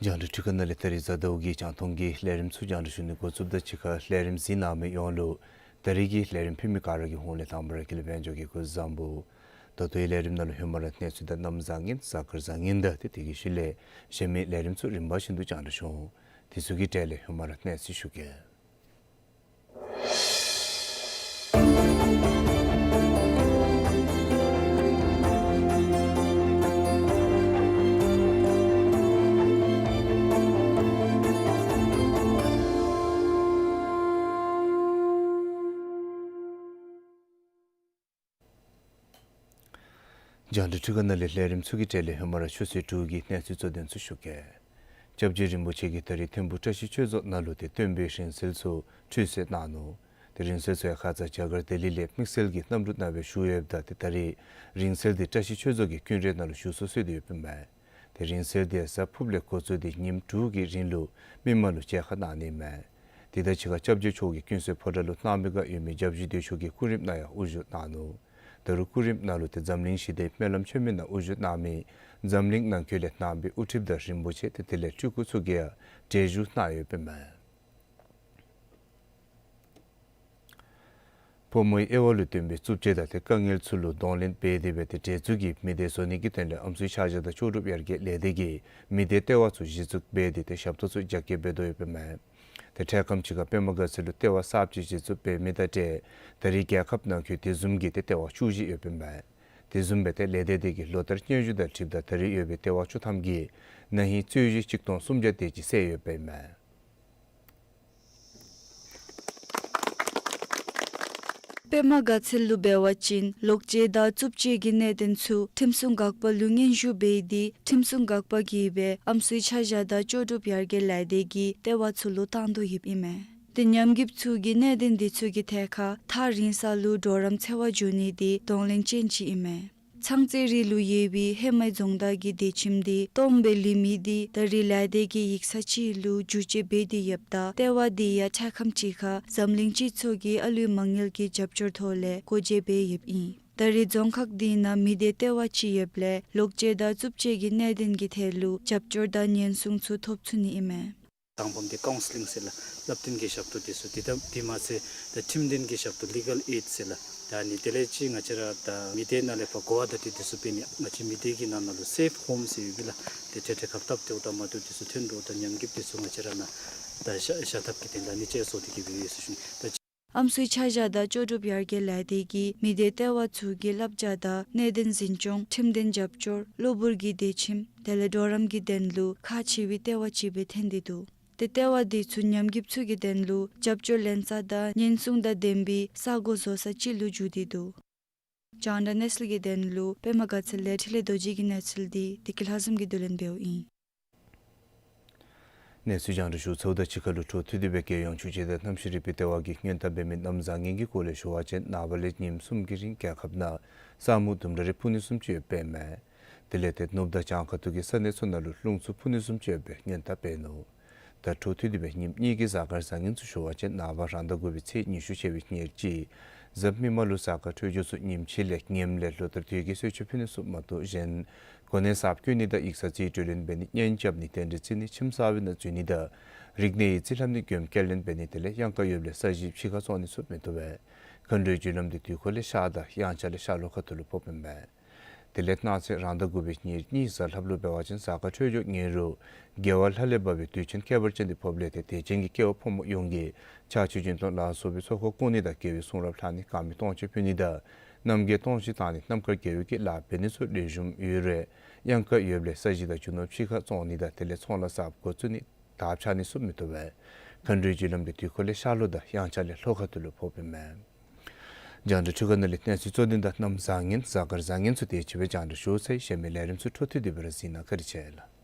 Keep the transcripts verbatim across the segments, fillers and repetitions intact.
རྒྱང་བསྒྲགས་འཕྲུལ་ཁང་ནང་ལས་ད་རིས་གཟའ་ཟླཝ་གི་རྒྱང་མཐོང་གི་ལས་རིམ་ཚུ་རྒྱང་བསྒྲགས་ཞུ་ནི་འགོ་བཙུགསཔ་ད་གཅིག་ཁར་ལས་རིམ་གཟིགས་གནང་མི་ཡོངས་ལུ་ད་རིས་ཀྱི་ལས་རིམ་ཕུལ་མི་ག་ར་གི་ཧོངས་ལས་དང་པ་ར་དགེ་ལེགས་དཔལ་འབྱོར་གྱིས་སྐུ་གཟུགས་བཟང་པོ། ད་ལྟོའི་ལས་རིམ་ནང་ལུ་ཧེ་མ་ར་གནས་ཚུལ་དང་གནམ་བཟང་ངན་གཟའ་སྐར་བཟང་ངན་དང་ཏེ་དེ་གི་ཤུལ་ལས་གཞན་མི་ལས་རིམ་ཚུ་རིམ་པ་བཞིན་དུ་རྒྱང་བསྒྲགས་ཞུ་འོང་། དེ་ཚུ་གི་གྲས་ལས་ཧེ་མ་ར་གནས་ཚུལ་ཞུ་གེ། རྒྱང་བསྒྲགས་འཕྲུལ་ཁང་ནང་ལས་ལས་རིམ་ཚུ་གི་གྲས་ལས་ཧེ་མ་ར་ཆུ་ཚོད་དྲུག་གི་གནས་ཚུལ་གཙོ་དོན་ཚུ་ཞུ་གེ། སྐྱབས་རྗེ་རིན་པོ་ཆེ་གིས་ད་རིས་ཐིམ་ཕུ་བཀྲ་ཤིས་ཆོས་རྫོང་ནང་ལུ་ཏེ་སྟོན་པའི་རིང་བསྲེལ་ཚུ་ཁྲུས་གསོལ་གནང་ནུག། ཏེ་རིང་བསྲེལ་ཚུ་ཡང་ཁ་ཙ་རྒྱ་གར་ལྡི་ལི་ལས་དམིགས་བསལ་གྱི་གནམ་གྲུ་ནང་སྦེ་ཞུ་ཡོདཔ་ད་ཏེ་ད་རིས་རིང་བསྲེལ་འདི་བཀྲ་ཤིས་ཆོས་རྫོང་གི་ཀུན་རའི་ནང་ལུ་ཞུ་སྲོལ་སྲོལ་ཏེ་ཡོདཔ་ཨིན་མས། ཏེ་རིང་བསྲེལ་འདི་གཟའ་ཕུརཔ་ལས་འགོ་བཙུགས་ཏེ་ཉིནམ་དྲུག་གི་རིང་ལུ་མི་མང་ལུ་མཇལ་ཁ་གནང་ནི་ཨིན་མས། དེ་དང་གཅིག་ཁར་སྐྱབས་རྗེ་མཆོག་གིས་ཀུན་གསོལ་ཕོ་བྲང་ལུ་གནང་མི་ཁར་ཡོད་མི་སྐྱབས་རྗེ་བདེ་མཆོག་གི་སྐུ་རིམ་ནང་ཡང་དབུ་བཞུགས་གནང་ནུག། ད་རུང་སྐུ་རིམ་ནང་ལུ་ཏེ་འཛམ་གླིང་ཞི་བདེའི་སྨོན་ལམ་མཆོད་མེ་ནང་དབུ་བཞུགས་གནང་མི་འཛམ་གླིང་ནང་འཁོད་ལས་གནང་བའི་དབུ་ཁྲིདཔ་དང་རིན་པོ་ཆེ་ཏེ་དེ་ལས་སྤྲུལ་སྐུ་ཚུ་གིས་ཡང་གྲལ་བཞུགས་གནང་ཡོདཔ་ཨིན་མས། ཕོ་མོའི་དབྱེ་བ་ལུ་བརྟེན་པའི་རྩུབ་སྤྱོད་དང་ཏེ་དཀའ་ངལ་ཚུ་ལུ་གདོང་ལེན་འབད་དེ་སྦེ་ཏེ་འབྲེལ་འཚོལ་གྱི་མི་སྡེ་བཟོ་ནི་གི་དོན་ལས་ཨམ་སྲུའི་ཆ་བཞག་དང་ལྕོགས་གྲུབ་ཡར་རྒྱས་ལས་སྡེ་གིས་མི་སྡེ་ལྟེ་བ་ཚུ་གཞི་བཙུགས་འབད་དེ་ཏེ་ཞབས་ཏོག་ཚུ་རྒྱ་སྐྱེད་འབད་དོ་ཡོདཔ་ཨིན་མས། ཏེ་འཕྲལ་ཁམས་ཅིག་ཁར་པདྨ་དགའ་ཚལ་ལུ་ལྟེ་བ་གསརཔ་ཅིག་གཞི་བཙུགས་འབད་མི་དང་འབྲེལ་ད་རིས་རྒྱལ་ཁབ་ནང་འཁོད་དེ་བཟུམ་གྱི་ཏེ་ལྟེ་བ་བཅུ་བཞི་ཡོདཔ་ཨིན་མས། དེ་བཟུམ་སྦེ་ཏེ་ལས་སྡེ་དེ་གིས་ལོ་ལྟར་སྙན་ཞུ་དང་འཁྲིལཝ་ད་ད་རིས་ཡོད་པའི་ལྟེ་བ་བཅུ་ཐམ་གྱི་ན་ཧིང་རྩོད་གཞི་ཆིག་སྟོང་སུམ་བརྒྱ་དེ་ཅིག་བསལ་ཡོདཔ་ཨིན་མས། པདྨ་དགའ་ཚལ་ལུ་འབད་བ་ཅིན་ལོག་སྤྱོད་དང་རྩུབ་སྤྱོད་ཀྱི་གནད་དོན་ཚུ་ཁྲིམས་སྲུང་འགག་པ་ལུ་སྙན་ཞུ་འབད་དེ་ཁྲིམས་སྲུང་འགག་པ་གིས་སྦེ་ཨམ་སྲུའི་ཆ་བཞག་དང་ལྕོགས་གྲུབ་ཡར་རྒྱས་ལས་སྡེ་གི་ལྟེ་བ་ཚུ་ལུ་བཏང་དོ་ཡོདཔ་ཨིན་མས། ཏེ་ཉམས་རྒུདཔ་ཚུ་གིས་གནད་དོན་འདི་ཚུ་གི་ཐད་ཁར་ཐག་རིང་ས་ལུ་གྲོགས་རམ་འཚོལ་བར་འགྱོ་ནི་འདི་གདོང་ལེན་ཅན་ཅིག་ཨིན་མས། ཚང་རྩེ་རི་ལུ་ཡོད་པའི་ཧེ་མའི་རྫོང་བདག་གི་སྡེ་ཁྱིམ་འདི་སྟོངམ་སྦེ་ལུས་མི་འདི་ད་རིས་ལས་སྡེ་གིས་ཡིག་ཚང་ཅིག་ལུ་བསྒྱུར་བཅོས་འབད་དེ་ཡོདཔ་ད་ལྟེ་བ་འདི་ཡང་འཕྲལ་ཁམས་ཅིག་ཁར་འཛམ་གླིང་སྤྱི་ཚོགས་ཀྱི་ཨ་ལུའི་མ་དངུལ་གྱི་རྒྱབ་སྐྱོར་ཐོག་ལས་སྒོ་འབྱེད་འབད་ཡོདཔ་ཨིན། ད་རིས་རྫོང་ཁག་འདི་ནང་མི་སྡེ་ལྟེ་བ་ཅིག་ཡོདཔ་ལས་ལོག་སྤྱོད་དང་རྩུབ་སྤྱོད་ཀྱི་གནད་དོན་གྱི་ཐད་ལུ་རྒྱབ་སྐྱོར་དང་ཉེན་སྲུང་ཚུ་ཐོབ་ཚུགས་ནི་ཨིན་མས། དང་པམ་འདི་ཀའུན་སི་ལིང་ཟེར་ལགས། བསླབ་སྟོན་གྱི་ཞབས་ཏོག་འདི་ཚུ་འདི་ད་འདི་མ་ཚད་ད་ཁྲིམས་དོན་གྱི་ཞབས་ཏོག་ལི་གལ་ཨེཌ་ཟེར་ལགས། ད་ནི་དེ་ལས་ཅིག་ང་བཅས་ར་ད་མི་སྡེ་ནང་ལས་ཕར་གོ་བ་བརྡ་སྤྲོད་འདི་ཚུ་འབད་ནི་ང་བཅས་མི་སྡེ་གི་ནང་ན་ལུ་སེཕ་ཧོམ་ཟེར་ཡོད་པས་ལགས། ཏེ་འཕྲལ་འཕྲལ་ཁ་བཏབ་སྟེ་འོངམ་ད་མ་གཏོགས་འདི་ཚུ་ཐོན་འགྲོཝ་ད་ཉམས་རྒུདཔ་འདི་ཚུ་ང་བཅས་ར་ནང་ད་བཞག་བཞག་ཐབས་ཀྱི་དོན་ལས་ནི་ཅིག་བཟོ་སྟེ་གི་སྦེ་ཡོད་ཟེར་ཞུ་ནི། ད་ཨམ་སྲུའི་ཆ་བཞག་དང་ལྕོགས་གྲུབ་ཡར་རྒྱས་ལས་སྡེ་གིས་མི་སྡེ་ལྟེ་བ་ཚུ་གི་བསླབ་བྱ་དང་གནད་དོན་འཛིན་སྐྱོང་ཁྲིམས་དོན་རྒྱབ་སྐྱོར་གློ་བུར་གྱི་སྡེ་ཁྱིམ་དེ་ལས་གྲོགས་རམ་གྱི་དོན་ལུ་ཁག་ཆེ་བའི་ལྟེ་བ་ཅིག་སྦེ་ཐོན་ཏེ་འདུག། ཏེ་ལྟེ་བ་འདི་ཚུ་ཉམས་རྒུདཔ་ཚུ་གི་དོན་ལུ་རྒྱབ་སྐྱོར་ལེན་ས་དང་ཉེན་སྲུང་དང་ལྡན་པའི་ས་སྒོ་བཟོ་ས་ཅིག་ལུ་འགྱུར་ཏེ་འདུག། རྒྱང་བསྒྲགས་གནས་ཚུལ་གྱི་དོན་ལུ་པདྨ་དགའ་ཚལ་ལས་འཕྲིན་ལས་རྡོ་རྗེ་གི་གནས་ཚུལ་འདི་བདེ་སྐྱིད་ལྷ་འཛོམས་ཀྱིས་བསྡུ་ལེན་འབདཝ་ཨིན། གནས་ཚུལ་རྒྱང་བསྒྲགས་ཞུ་ཚརཝ་ད་གཅིག་ཁར་ལུ་འཕྲོ་མཐུད་དེ་སྦེ་རྒྱལ་ཡོངས་ཆུ་སྤྱོད་དང་གནམ་གཤིས་རིག་པའི་ལྟེ་བ་གིས་སྔོན་བརྡ་འབད་མི་གནམ་བཟང་ངན་གྱི་སྐོར་ལས་ཞུ་བ་ཅིན་ནངས་པ་ལས་ཉིནམ་གསུམ་གྱི་རིང་རྒྱལ་ཁབ་ནང་ས་སྨུག་ལྡུམ་ར་རེ་འཕུ་ནི་བཟུམ་ཅིག་ཡོདཔ་ཨིན་མས། དེ་ལས་ཏེ་ནུབ་དང་བྱང་ཁ་ཐུག་གི་ས་གནས་ཚུ་ནང་ལུ་རླུང་འཚུབ་འཕུ་ནི་བཟུམ་ཅིག་ཡོད་པའི་སྔོན་བརྡ་འབད་ནུག། ད་འཕྲོ་མཐུད་དེ་སྦེ་ཉིནམ་གཉིས་ཀྱི་གཟའ་སྐར་བཟང་ངན་ཚུ་ཞུ་བ་ཅིན་ནངས་པ་རང་ཟླ་དགུ་པའི་ཚེས་ཉི་ཤུ་ཚེས་པའི་ཉེར་གཅིག། གཟའ་མིག་དམར་ལུ་གཟའ་སྐར་འཕྲོད་སྦྱོར་ཚུ་ཉིནམ་གཅིག་ལས་ངནམ་ལས་ལོ་ལྟར་དུས་ཀྱི་གསོལ་མཆོད་ཕུལ་ནི་ཚུ་མ་གཏོགས་གཞན་གོ་གནས་གསརཔ་བསྐོ་ནི་དང་ཡིག་ཚང་རྩིས་སྤྲོད་ལེན་འབད་ནི་གཉེན་རྐྱབ་ནི་རྟེན་འབྲེལ་བརྩི་ནི་ཁྱིམ་གསར་པའི་ནང་འཛུལ་ནི་དང་རིག་གནས་ཡིག་རྩིས་ལྷབ་ནི་མགྱོནམ་བསྐྱལ་ལེན་འབད་ནི་དེ་ལས་གཡང་ཁ་ཡོདཔ་ལས་ས་གཞི་ཕྱི་ཁར་བཙོང་ནི་ཚུ་མི་བཏུབ་པས། མཁའ་འགྲོའི་རྒྱུ་ལམ་འདི་དུས་འཁོར་ལས་ཤར་དང་དབྱངས་འཆར་ལས་ཤར་ལྷོ་ཁ་ཐུག་ལུ་ཕོགཔ་ཨིན་མས། དེ་ལས་གནངས་ཚེ་རང་ཟླ་དགུ་པའི་ཉེར་གཉིས་གཟའ་ལྷགཔ་ལུ་འབད་བ་ཅིན་གཟའ་སྐར་འཕྲོད་སྦྱོར་ངན་རུང་དགེ་བ་ལྷ་ལས་བབས་པའི་དུས་ཆེན་ཁྱད་པར་ཅན་འདི་ཕོགཔ་ལས་ཏེ་དད་ཅན་གྱི་སྐྱེ་བོ་ཕོ་མོ་ཡོངས་ཀྱིས་ཕྱག་མཆོད་སྦྱིན་གཏོང་ལ་སོགས་པའི་ཚོགས་འཁོར་བསྐོར་ནི་དང་དགེ་བའི་གསུང་རབ་ལྷག་ནི་དཀར་མེ་སྟོང་མཆོད་ཕུལ་ནི་དང་རྣམ་རྒྱལ་སྟོང་མཆོད་བཏང་ནི་རྣམ་དཀར་རྒྱལ་པོའི་གི་ལཱ་འབད་ནི་ཚུ་ལེགས་ཤོམ་ཡོད་རུང་གཡང་ཁ་ཡོདཔ་ལས་ས་གཞི་དང་རྒྱུ་ནོར་ཕྱི་ཁར་བཙོང་ནི་དང་དེ་ལས་ཚོང་ལཱ་གསརཔ་འགོ་བཙུགས་ནི་དར་འཕྱར་ནི་ཚུ་མི་བཏུབ་པས། མཁའ་འགྲོའི་རྒྱུ་ལམ་འདི་དུས་འཁོར་ལས་ཤར་ལྷོ་དང་དབྱངས་འཆར་ལས་ལྷོ་ཁ་ཐུག་ལུ་ཕོགཔ་ཨིན་མས། རྒྱང་བསྒྲགས་འཕྲུལ་ཁང་ནང་ལས་གནས་ཚུལ་གཙོ་དོན་དང་གནམ་བཟང་ངན་གཟའ་སྐར་བཟང་ངན་ཚུ་དེ་ཅིག་སྦེ་རྒྱང་བསྒྲགས་ཞུ་ཚར་ཡི། གཞན་མི་ལས་རིམ་ཚུ་འཕྲོ་མཐུད་དེ་སྦེ་ར་གཟིགས་གནང་། བཀའ་དྲིན་ཆེ་ལགས།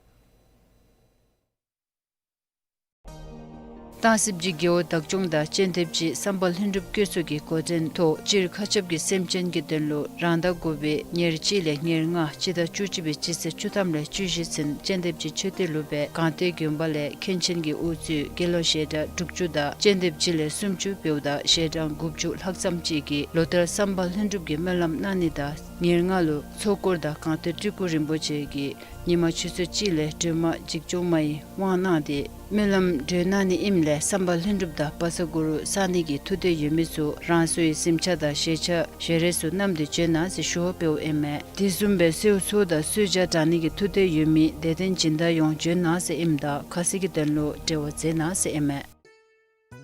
སྟག་གཟིག་རྗེ་རྒེད་འོག་བདག་སྐྱོང་དང་སྤྱན་ལྡེབ་རྗེ་སམ་བྷ་ལྷུན་གྲུབ་བཀོད་ཚོགས་ཀྱི་འགོ་འདྲེན་ཐོག་སྤྱིར་མཁའ་ཁྱབ་ཀྱི་སེམས་ཅན་གྱི་དོན་ལུ་རང་ཟླ་དགུ་པའི་ཉེར་གཅིག་ལས་ཉེར་ལྔ་སྤྱི་ཟླ་བཅུ་གཅིག་པའི་སྤྱི་ཚེས་བཅུ་ཐམ་ལས་བཅུ་བཞི་ཚུན་སྤྱན་ལྡེབ་རྗེ་མཆོད་རྟེན་ལུ་སྦེ་སྒང་སྟེང་དགོན་པ་ལས་མཁན་ཆེན་གྱི་དབུ་གཙོས་དགེ་སློང་ཞལ་གྲངས་དྲུག་ཅུ་དང་སྤྱན་ལྡེབ་རྗེ་ལས་སུམ་ཅུ་བེའུ་དང་ཞལ་གྲངས་དགུ་བཅུ་ལྷག་ཙམ་ཅིག་གིས་ལོ་ལྟར་སམ་བྷ་ལྷུན་གྲུབ་ཀྱི་སྨོན་ལམ་གནང་ནི་དང་ཉེར་ལྔ་ལུ་ཚོགས་འཁོར་དང་སྒང་སྟེང་སྤྲུལ་སྐུ་རིན་པོ་ཆེ་གིས་ཉིན་མ་ཆུ་ཚོད་གཅིག་ལས་སྒྲོལ་མ་འཇིགས་སྐྱོང་མ་ཡི་དབང་གནང་སྟེ་སྨོན་ལམ་གྲོལ་གནང་ནི་ཨིནམ་ལས་སམ་བྷ་ལྷུན་གྲུབ་དང་བ་ས་གུ་རུ་གསང་གནས་ཀྱི་ཐུགས་འདོད་ཡོད་མི་ཚུ་རང་སོའི་གཟིམ་ཆས་དང་བཞེས་ཆས་བཞེས་རས་ཚུ་བསྣམས་ཏེ་འབྱོན་གནང་ཟེར་ཞུ་བ་འབདཝ་ཨིན་མས། དེ་བཟུམ་སྦེ་གསོལ་ཚོགས་དང་གསོལ་ཇ་དྲང་ནི་གི་ཐུགས་འདོད་ཡོད་མི་དད་ལྡན་སྦྱིན་བདག་ཡོངས་འབྱོན་གནང་ཟེར་ཨིནམ་ད་ཁ་གསལ་གྱི་དོན་ལུ་འབྲེལ་བ་མཛད་གནང་ཟེར་ཨིན་མས།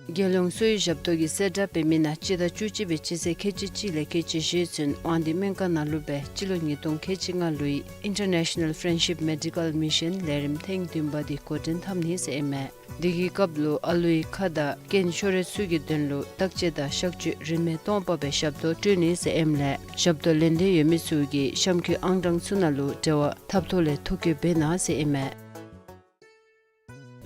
རྒྱལ་ཡོངས་གསོ་བའི་ཞབས་ཏོག་གི་གསལ་བསྒྲགས་འབད་མི་ནང་སྤྱི་ཟླ་བཅུ་གཅིག་པའི་སྤྱི་ཚེས་ཁལ་གཅིག་གཅིག་ལས་ཁལ་གཅིག་བཞི་ཚུན་དབང་འདུས་སྨན་ཁང་ནང་ལུ་སྦེ་སྤྱི་ལོ་ཉིས་སྟོང་ཁལ་གཅིག་ལྔ་ལོའི་International Friendship Medical Mission ལས་རིམ་ཐེངས་བདུན་པ་འདི་འགོ་འདྲེན་འཐབ་ནི་ཟེར་ཨིན་མས། འདི་གི་སྐབས་ལུ་ཨ་ལུའི་ཁ་དང་རྐན་ཤོར་རས་ཚུ་གི་དོན་ལུ་བརྟག་དཔྱད་དང་གཤག་བཅོས་རིན་མེད་སྟོང་པ་སྦེ་ཞབས་ཏོག་སྤྲོད་ནི་ཟེར་ཨིནམ་ལས་ཞབས་ཏོག་ལེན་འདོད་ཡོད་མི་ཚུ་གིས་གཤམ་འཁོད་ཨང་གྲངས་ཚུ་ནང་ལུ་འབྲེལ་བ་འཐབ་ཐོག་ལས་ཐོ་བཀོད་འབད་གནང་ཟེར་ཨིན་མས།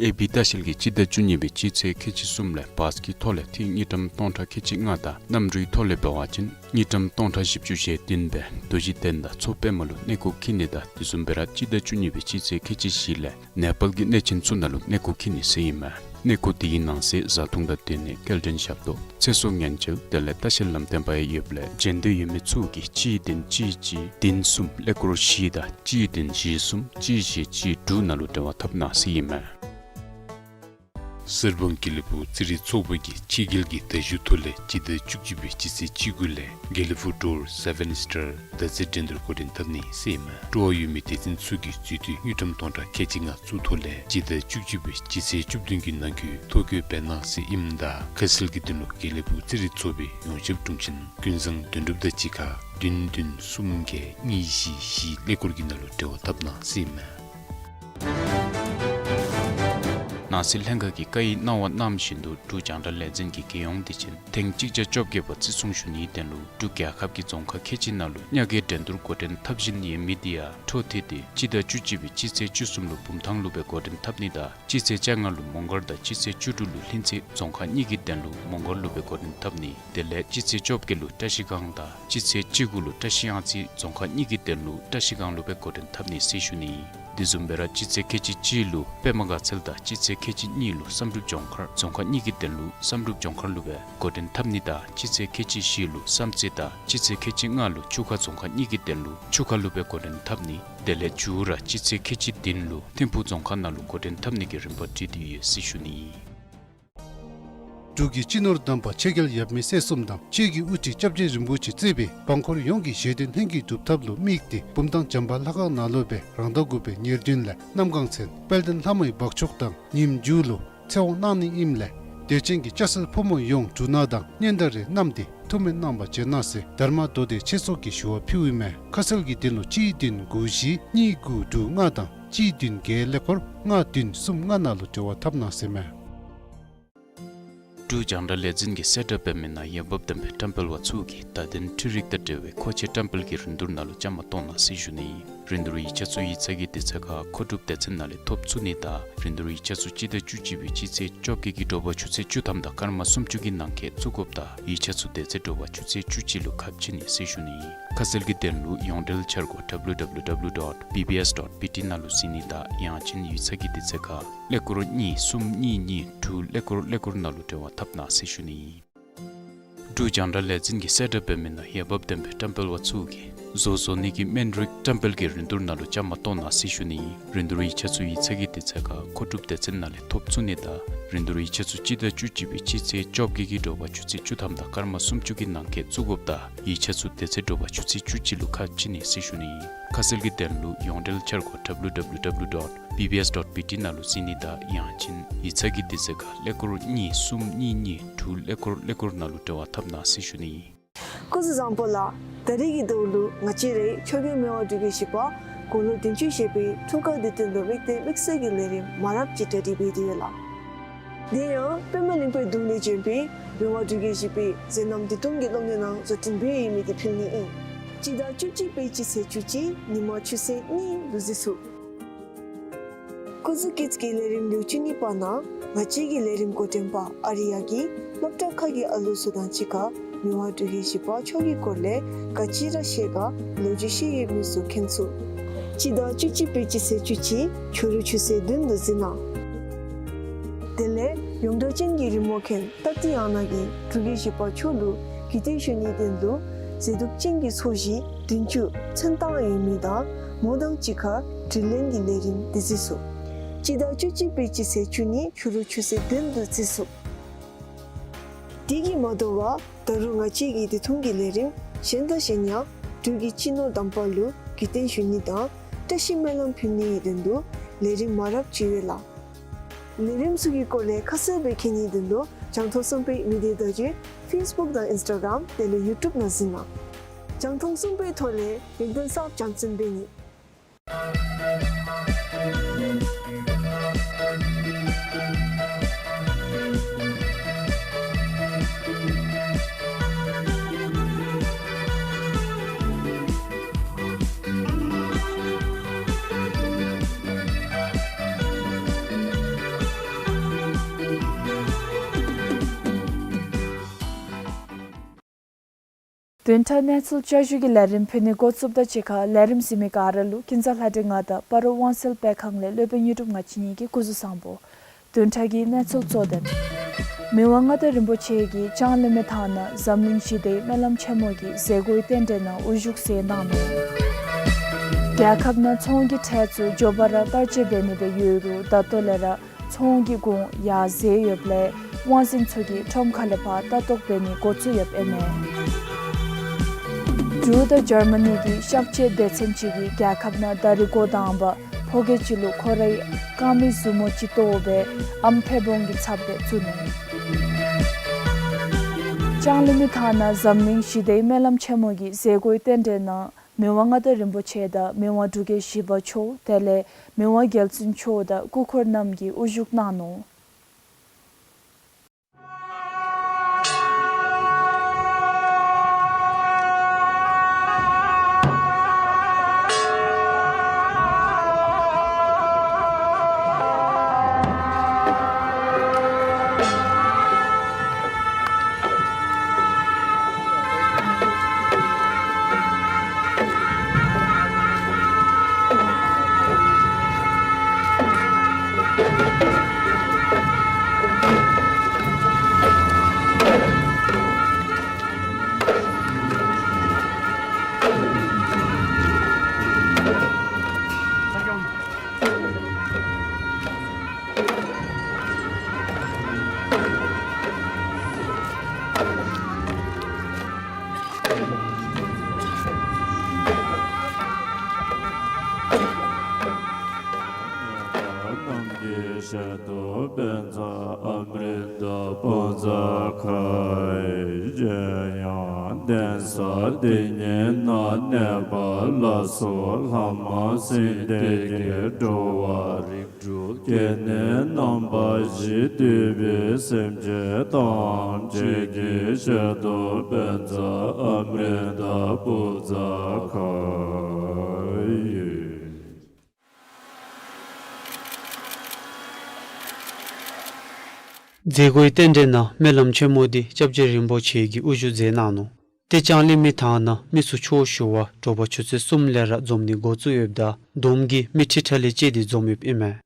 ཨེ་བི་ལྟ་བཤལ་གྱིས་སྤྱི་ཟླ་བཅུ་གཉིས་པའི་སྤྱི་ཚེས་ཁལ་གཅིག་གསུམ་ལས་བཱས་ཀྱི་ཐོག་ལས་ཏིག་དངུལ་ཀྲམ་སྟོང་ཕྲག་ཁལ་གཅིག་ལྔ་དང་གནམ་གྲུའི་ཐོག་ལས་འབད་བ་ཅིན་དངུལ་ཀྲམ་སྟོང་ཕྲག་བཞི་བཅུ་ཞེ་བདུན་སྦེ་རྡོ་རྗེ་གདན་དང་མཚོ་པདྨ་ལུ་གནས་སྐོར་འཁྱིད་ནི་དང་དེ་བཟུམ་སྦེ་ར་སྤྱི་ཟླ་བཅུ་གཉིས་པའི་སྤྱི་ཚེས་ཁལ་གཅིག་བཞི་ལས་ནེ་པཱལ་གྱི་གནས་ཆེན་ཚུ་ནང་ལུ་གནས་སྐོར་འཁྱིད་ནི་ཟེར་ཨིན་མས། གནས་སྐོར་དེའི་ནང་གསེས་བཟའ་འཐུང་དང་སྡོད་གནས་སྐྱེལ་འདྲེན་ཞབས་ཏོག་ཚེ་སྲོག་ཉེན་བཅོལ་དེ་ལས་ལྟ་བཤལ་ལམ་སྟོན་པ་ཡང་ཡོདཔ་ལས་འབྱོན་འདོད་ཡོད་མི་ཚུ་གིས་གཅིག་བདུན་གཅིག་གཅིག་བདུན་གསུམ་ཀླད་ཀོར་བཞི་དང་གཅིག་བདུན་བཞི་གསུམ་གཅིག་བཞི་གཅིག་དྲུག་ནང་ལུ་འབྲེལ་བ་འཐབ་གནང་ཟེར་ཨིན་མས། གསེར་སྦོམ་དགེ་ལེགས་ཕུག་རྩེད་རིགས་ཚོགས་པ་གིས་ཕྱི་རྒྱལ་གྱི་དར་ཤུ་ཐོག་ལས་སྤྱི་ཟླ་བཅུ་གཅིག་པའི་སྤྱི་ཚེས་བཅུ་དགུ་ལས་དགེ་ལེགས་ཕུག་ཌོར་སེ་བེན་སི་ཊར་དར་རྩེད་འགྲན་བསྡུར་འགོ་འདྲེན་འཐབ་ནི་ཟེར་ཨིན་མས། སྤྲོ་བ་ཡོད་མི་དད་ཅན་ཚུ་གིས་རྩིས་ཐོ་དངུལ་ཀྲམ་སྟོང་ཕྲག་ཁལ་གཅིག་ལྔ་བཙུགས་ཐོག་ལས་སྤྱི་ཟླ་བཅུ་གཅིག་པའི་སྤྱི་ཚེས་བཅུ་བདུན་གྱི་ནང་འཁོད་ཐོ་བཀོད་འབད་གནང་ཟེར་ཨིནམ་ད་ཁ་གསལ་གྱི་དོན་ལུ་དགེ་ལེགས་ཕུག་རྩེད་རིགས་ཚོགས་པའི་ཡོངས་ཁྱབ་དྲུང་ཆེན་ཀུན་བཟང་དོན་གྲུབ་དང་གཅིག་ཁར་བདུན་བདུན་གསུམ་བརྒྱད་གཉིས་བཞི་བཞི་ཀླད་ཀོར་གྱི་ནང་ལུ་འབྲེལ་བ་འཐབ་གནང་ཟེར་ཨིན་མས། ནང་སྲིད་ལྷན་ཁག་གིས་བཀའ་ཡིག་གནང་བ་གནང་བཞིན་དུ་འབྲུག་རྒྱང་བསྒྲགས་ལས་འཛིན་གྱི་རྒྱལ་ཡོངས་བདེ་ཆེན་ཐེངས་གཅིག་བརྒྱ་བཅོ་བརྒྱད་པ་བརྩི་སྲུང་ཞུ་ནིའི་དོན་ལུ་འབྲུག་རྒྱལ་ཁབ་ཀྱི་རྫོང་ཁག་ཁལ་གཅིག་ནང་ལུ་ཉ་རྒོད་འགྲན་བསྡུར་འགོ་འདྲེན་འཐབ་བཞིན་ཡོད་མི་དེ་ཡང་འཕྲོ་མཐུད་དེ་སྤྱི་ཟླ་བཅུ་གཅིག་པའི་སྤྱི་ཚེས་བཅུ་གསུམ་ལུ་བུམ་ཐང་ལུ་སྦེ་འགོ་འདྲེན་འཐབ་ནི་དང་སྤྱི་ཚེས་བཅོ་ལྔ་ལུ་མོང་སྒར་དང་སྤྱི་ཚེས་བཅུ་དྲུག་ལུ་ལྷུན་རྩེ་རྫོང་ཁག་གཉིས་ཀྱི་དོན་ལུ་མོང་སྒར་ལུ་སྦེ་འགོ་འདྲེན་འཐབ་ནི། དེ་ལས་སྤྱི་ཚེས་བཅོ་བརྒྱད་ལུ་བཀྲ་ཤིས་སྒང་དང་སྤྱི་ཚེས་བཅུ་དགུ་ལུ་བཀྲ་ཤིས་གཡང་རྩེ་རྫོང་ཁག་གཉིས་ཀྱི་དོན་ལུ་བཀྲ་ཤིས་སྒང་ལུ་སྦེ་འགོ་འདྲེན་འཐབ་ནི་ཟེར་ཞུ་ནི། དེ་བཟུམ་སྦེ་ར་སྤྱི་ཚེས་ཁལ་གཅིག་གཅིག་ལུ་པདྨ་དགའ་ཚལ་དང་སྤྱི་ཚེས་ཁལ་གཅིག་གཉིས་ལུ་བསམ་གྲུབ་ལྗོངས་མཁར་རྫོང་ཁག་གཉིས་ཀྱི་དོན་ལུ་བསམ་གྲུབ་ལྗོངས་མཁར་ལུ་སྦེ་འགོ་འདྲེན་འཐབ་ནི་དང་སྤྱི་ཚེས་ཁལ་གཅིག་བཞི་ལུ་བསམ་རྩེ་དང་སྤྱི་ཚེས་ཁལ་གཅིག་ལྔ་ལུ་ཆུ་ཁ་རྫོང་ཁག་གཉིས་ཀྱི་དོན་ལུ་ཆུ་ཁ་ལུ་སྦེ་འགོ་འདྲེན་འཐབ་ནི། དེ་ལས་མཇུག་ར་སྤྱི་ཚེས་ཁལ་གཅིག་བདུན་ལུ་ཐིམ་ཕུག་རྫོང་ཁག་ནང་ལུ་འགོ་འདྲེན་འཐབ་ནི་གི་རིམ་པ་བྲིས་ཏེ་ཡོད་ཟེར་ཞུ་ནི། འབྲུག་གི་སྤྱི་ནོར་དམ་པ་ཆོས་རྒྱལ་ཡབ་མེས་སྲས་གསུམ་དང་ཆོས་ཀྱི་དབུ་ཁྲིད་སྐྱབས་རྗེ་རིན་པོ་ཆེ་གཙོས་པའི་འབངས་འཁོར་ཡོངས་ཀྱིས་བཞེད་དོན་ལྷུན་གྱིས་གྲུབ་ཐབས་ལུ་དམིགས་ཏེ་བུམ་ཐང་བྱམས་པ་ལྷ་ཁང་ནང་ལུ་སྦེ་རང་ཟླ་དགུ་པའི་ཉེར་བདུན་ལས་གནམ་གང་ཚེ་དཔལ་ལྡན་ལྷ་མོའི་འབག་ཆོག་དང་ཉིནམ་མཇུག་ལུ་ཚེ་དབང་གནང་ནི་ཨིནམ་ལས་དད་ཅན་གྱི་སྐྱ་སེར་ཕོ་མོ་ཡོངས་འབྲུ་སྣ་དང་སྙན་དར་རེ་བསྣམས་ཏེ་ཐུགས་སྨོན་གནང་བར་བྱོན་གནང་ཟེར་དྷརྨ་མདོ་སྡེ་ཆོས་ཚོགས་ཀྱིས་ཞུ་བ་ཕུལཝ་ཨིན་མས། ཁ་གསལ་གྱི་དོན་ལུ་གཅིག་བདུན་དགུ་བཞི་གཉིས་དགུ་དྲུག་ལྔ་དང་གཅིག་བདུན་བརྒྱད་ཀླད་ཀོར་ལྔ་བདུན་གསུམ་ལྔ་ནང་ལུ་འབྲེལ་བ་འཐབ་གནང་ཟེར་མས། འབྲུག་རྒྱང་བསྒྲགས་ལས་འཛིན་གྱིས་གསལ་བསྒྲགས་འབད་མི་ནང་འོས་འབབ་ལྡན་པའི་བཀྲམ་སྤེལ་བ་ཚུ་གིས་བརྡ་དོན་འཕྲུལ་རིག་དང་འབྲེལ་བའི་མཁོ་ཆས་བཀྲམ་སྤེལ་གྱི་རིན་བསྡུར་ནང་ལུ་བཅའ་མར་གཏོགས་གནང་ཟེར་ཞུ་ནི་ཨིན། རིན་བསྡུར་ཡིག་ཆ་ཚུ་ཡིག་ཚང་གི་དུས་ཚོད་ཁར་མཁོ་སྒྲུབ་སྡེ་ཚན་ནང་ལས་ཐོབ་ཚུགས་ནི་དང་རིན་བསྡུར་ཡིག་ཆ་ཚུ་སྤྱི་ཟླ་བཅུ་གཅིག་པའི་སྤྱི་ཚེས་བཅོ་བརྒྱད་ཀྱི་དྲོ་པ་ཆུ་ཚོད་བཅུ་ཐམ་དང་སྐར་མ་སུམ་ཅུ་གི་ནང་འཁོད་བཙུགས་དགོཔ་དང་ཡིག་ཆ་ཚུ་དེ་ཚེ་དྲོ་པ་ཆུ་ཚོད་བཅུ་གཅིག་ལུ་ཁ་ཕྱེ་ནི་ཟེར་ཞུ་ནི་ཨིན། ཁ་གསལ་གྱི་དོན་ལུ་ཡོངས་འབྲེལ་འཆར་སྒོ་W W W dot B B S dot B T ནང་ལུ་གཟིགས་ནི་དང་ཡང་ཅིན་ཡིག་ཚང་གི་དུས་ཚོད་ཁར་ཀླད་ཀོར་གཉིས་གསུམ་གཉིས་གཉིས་དྲུག་ཀླད་ཀོར་ཀླད་ཀོར་ནང་ལུ་འབྲེལ་བ་འཐབ་གནང་ཟེར་ཞུ་ནི་ཨིན། འབྲུག་རྒྱང་བསྒྲགས་ལས་འཛིན་གྱིས་གསལ་བསྒྲགས་འབད་མི་ནང་འོས་འབབ་ལྡན་པའི་བཀྲམ་སྤེལ་པ་ཚུ་གིས་བཟོ་བཟོ་ནི་གི་སྨན་རིགས་བཀྲམ་སྤེལ་གྱི་རིན་བསྡུར་ནང་ལུ་བཅའ་མར་གཏོགས་གནང་ཟེར་ཞུ་ནི་ཨིན། རིན་བསྡུར་ཡིག་ཆ་ཚུ་ཡིག་ཚང་གི་དུས་ཚོད་ཁར་མཁོ་སྒྲུབ་སྡེ་ཚན་ནང་ལས་ཐོབ་ཚུགས་ནི་དང་རིན་བསྡུར་ཡིག་ཆ་ཚུ་སྤྱི་ཟླ་བཅུ་གཅིག་པའི་སྤྱི་ཚེས་བཅོ་བརྒྱད་ཀྱི་དྲོ་པ་ཆུ་ཚོད་བཅུ་ཐམ་དང་སྐར་མ་སུམ་ཅུ་གི་ནང་འཁོད་བཙུགས་དགོཔ་དང་ཡིག་ཆ་ཚུ་དེ་ཚེ་དྲོ་པ་ཆུ་ཚོད་བཅུ་གཅིག་ལུ་ཁ་ཕྱེ་ནི་ཟེར་ཞུ་ནི་ཨིན། ཁ་གསལ་གྱི་དོན་ལུ་ཡོངས་འབྲེལ་འཆར་སྒོ་W W W dot B B S dot B T ནང་ལུ་གཟིགས་ནི་དང་ཡང་ཅིན་ཡིག་ཚང་གི་དུས་ཚོད་ཁར་ཀླད་ཀོར་གཉིས་གསུམ་གཉིས་གཉིས་དྲུག་ཀླད་ཀོར་ཀླད་ཀོར་ནང་ལུ་འབྲེལ་བ་འཐབ་གནང་ཟེར་ཞུ་ནི་ཨིན། སྐུ་གཟུགས་བཟང་པོ་ལགས། ད་རིས་ཀྱི་ཟླཝ་ལུ་ང་བཅས་རའི་ཆོས་རྒྱལ་མི་དབང་འབྲུག་རྒྱལ་བཞི་པ་དགུང་ལོ་བདུན་ཅུ་བཞེས་པའི་འཁྲུངས་སྐར་དེ་དོན་ལུ་དམིགས་ཏེ་དམིགས་བསལ་གྱི་ལས་རིམ་མང་རབས་ཅིག་གྲ་སྒྲིག་འབད་དེ་ཡོད་ལགས། དེ་ཡང་པདྨ་གླིང་པའི་གདུང་ལས་བྱོན་པའི་མི་དབང་འབྲུག་རྒྱལ་བཞི་པའི་མཛད་རྣམ་བདུད་འདུལ་གྱི་སློབ་གཉེར་ནང་བཟོ་སྐྲུན་འབད་ཡོད་མི་དེ་ཕུལ་ནི་ཨིན། སྤྱི་ཟླ་བཅུ་གཅིག་པའི་སྤྱི་ཚེས་བཅུ་གཅིག་ཉིན་མ་ཆུ་ཚོད་གཉིས་ལུ་གཟིགས་ཚུགས། སྐུ་གཟུགས་སྐྱིད་ཀྱི་ལས་རིམ་ལེའུ་བཅུ་གཉིས་པ་ནང་ང་བཅས་ཀྱི་ལས་རིམ་འགོ་འདྲེན་པ་ཨ་རི་ཡ་གིས་སློབ་གྲྭ་ཁག་གི་ཨ་ལུ་ཚུ་དང་གཅིག་ཁར་མི་དབང་འབྲུག་རྒྱལ་བཞི་པ་མཆོག་གི་སྐོར་ལས་ག་ཅི་ར་ཤེས་ག་ལོ་རྒྱུས་ཤེས་ཡོད་མི་ཚུ་མཁྱེན་ཚུགས། སྤྱི་ཟླ་བཅུ་གཅིག་པའི་སྤྱི་ཚེས་བཅུ་གཅིག་ཕྱི་རུ་ཆུ་ཚོད་བདུན་ལུ་གཟིགས་གནང་། དེ་ལས་ཡོངས་གྲགས་ཅན་གྱི་རི་མོ་མཁན་ཏ་ཏི་ཡ་ན་གིས་འབྲུག་རྒྱལ་བཞི་པ་མཆོག་ལུ་གུས་བརྟན་ཞུ་ནིའི་དོན་ལུ་མཛེས་སྡུག་ཅན་གྱི་ཚོས་གཞི་བདུན་ཅུ་ཚོན་བཏང་ཡོད་མི་དང་མོ་དང་གཅིག་ཁར་དྲི་ལན་གྱི་ལས་རིམ་དེ་གཟིགས་ཚུགས། སྤྱི་ཟླ་བཅུ་གཅིག་པའི་སྤྱི་ཚེས་བཅུ་གཉིས་ཕྱི་རུ་ཆུ་ཚོད་བདུན་ལུ་གཟིགས་ཚུགས། དེ་གིས་མ་དོ་བར་ད་རུང་ང་བཅས་ཀྱི་དེ་མཐུན་གྱི་ལས་རིམ་གཞན་དང་གཞན་ཡང་འབྲུག་གི་སྤྱི་ནོར་དམ་པ་ལུ་གུས་བརྟན་ཞུ་ནི་དང་བཀྲ་ཤིས་སྨོན་ལམ་ཕུལ་ནིའི་དོན་ལུ་ལས་རིམ་མང་རབས་ཅིག་ཡོད་ལགས། ལས་རིམ་ཚུ་གི་སྐོར་ལས་ཁ་གསལ་སྦེ་མཁྱེན་ནིའི་དོན་ལུ་རྒྱང་མཐོང་གསུམ་པའི་མི་སྡེ་བརྡ་བརྒྱུད་ཕེསི་བུཀ་དང་ཨིནསི་ཊ་གརམ་དེ་ལས་ཡུ་ཊུབ་ནང་གཟིགས་གནང་། རྒྱང་མཐོང་གསུམ་པའི་ཐོག་ལས་ཡོན་ཏན་གསརཔ་རྒྱང་སྲིང་འབད་ནི། བདུན་ཕྲག་གནས་ཚུལ་བསྐྱར་ཞུ་གི་ལས་རིམ་ཕུལ་ནི་འགོ་བཙུགསཔ་དང་གཅིག་ཁར་ལས་རིམ་གཟིགས་མི་ག་ར་ལུ་ཀུན་བཟང་ལྷ་སྒྲོན་ང་དང་སྤ་རོ་དབང་གསལ་སྤེལ་ཁང་ལས་སློབ་དཔོན་དངོས་གྲུབ་ང་བཅས་གཉིས་ཀྱི་སྐུ་གཟུགས་བཟང་པོ། བདུན་ཕྲག་གི་གནས་ཚུལ་གཙོ་དོན། མི་དབང་མངའ་བདག་རིན་པོ་ཆེ་གིས་ལྕང་གླིང་མི་ཐང་ནང་འཛམ་གླིང་ཞི་བདེའི་སྨོན་ལམ་ཆེན་མོ་གི་མཛད་སྒོའི་རྟེན་འབྲེལ་ནང་དབུ་བཞུགས་མཛད་གནང་ནུག། རྒྱལ་ཁབ་ནང་ཚོང་གི་ཁྲལ་ཚུ་མགྱོགས་པ་ར་བསྟར་སྤྱོད་འབད་ནི་སྦེ་ཡོད་རུང་ད་ལྟོ་ལས་ར་ཚོང་གི་གོང་ཡར་འཛེགས་ཡོདཔ་ལས་དབང་འཛིན་ཚུ་གིས་ཁྲོམ་ཁ་ལས་ཕར་ལྟ་རྟོག་འབད་ནི་འགོ་བཙུགས་ཡོདཔ་ཨིན་མས། འབྲུག་དང་འཇར་མ་ནི་གི་གཤག་བཅོས་སྡེ་ཚན་ཅིག་གིས་རྒྱལ་ཁབ་ནང་ད་རིས་འགོ་དང་པ་ཕོ་སྐྱེས་ཅིག་ལུ་ཁོ་རའི་རྐངམ་གི་མཛུབ་མོ་ཅིག་བཏོགས་སྦེ་ཨམ་ཕད་སྦོམ་གྱི་ཚབ་སྦེ་བཙུགས་ནུག། ལྕང་གླིང་མི་ཐང་ནང་འཛམ་གླིང་ཞི་བདེའི་སྨོན་ལམ་ཆེན་མོ་གི་མཛད་སྒོའི་རྟེན་འབྲེལ་ནང་མི་དབང་མངའ་བདག་རིན་པོ་ཆེ་དང་མི་དབང་འབྲུག་རྒྱལ་བཞི་པ་མཆོག་དེ་ལས་མི་དབང་རྒྱལ་བཙུན་མཆོག་དང་སྐུ་འཁོར་རྣམས་ཀྱིས་དབུ་བཞུགས་གནང་ནུག། ནམ་མཁའི་ཞལ་དུ་བོད་མཛངས་ཨ་མྲྀ་ཏ་པོ་ཛ་ཁཱ་ཡི། གཞན་ཡང་གདན་ས་འདི་ཉིད་ན་གནས་པ་ལ་སོགས་ལྷ་མ་སྲིན་སྡེ་བརྒྱད་འགྲོ་བ་རིགས་དྲུག་སྐྱེ་གནས་རྣམ་པ་བཞི་འདུས་པའི་སེམས་ཅན་ཐམས་ཅད་ཀྱི་ཞལ་དུ་བོད་མཛངས་ཨ་མྲྀ་ཏ་པོ་ཛ་ཁཱ་ཡི། མཛད་སྒོའི་རྟེན་འབྲེལ་ནང་སྨོན་ལམ་ཆེན་མོ་འདི་སྐྱབས་རྗེ་རིན་པོ་ཆེ་གིས་དབུ་བཞུགས་མཛད་གནང་ནུག། ཏེ་ལྕང་གླིང་མི་ཐང་ནང་མི་སུ་ཆོས་ཞུ་བར་དྲོ་པ་ཆུ་ཚོད་གསུམ་ལས་ར་འཛོམས་ནི་འགོ་བཙུགས་ཡོདཔ་ད་བསྡོམས་ཀྱིས་མི་ཁྲི་ཕྲག་ལས་བཅད་དེ་འཛོམས་ཡོདཔ་ཨིན་མས།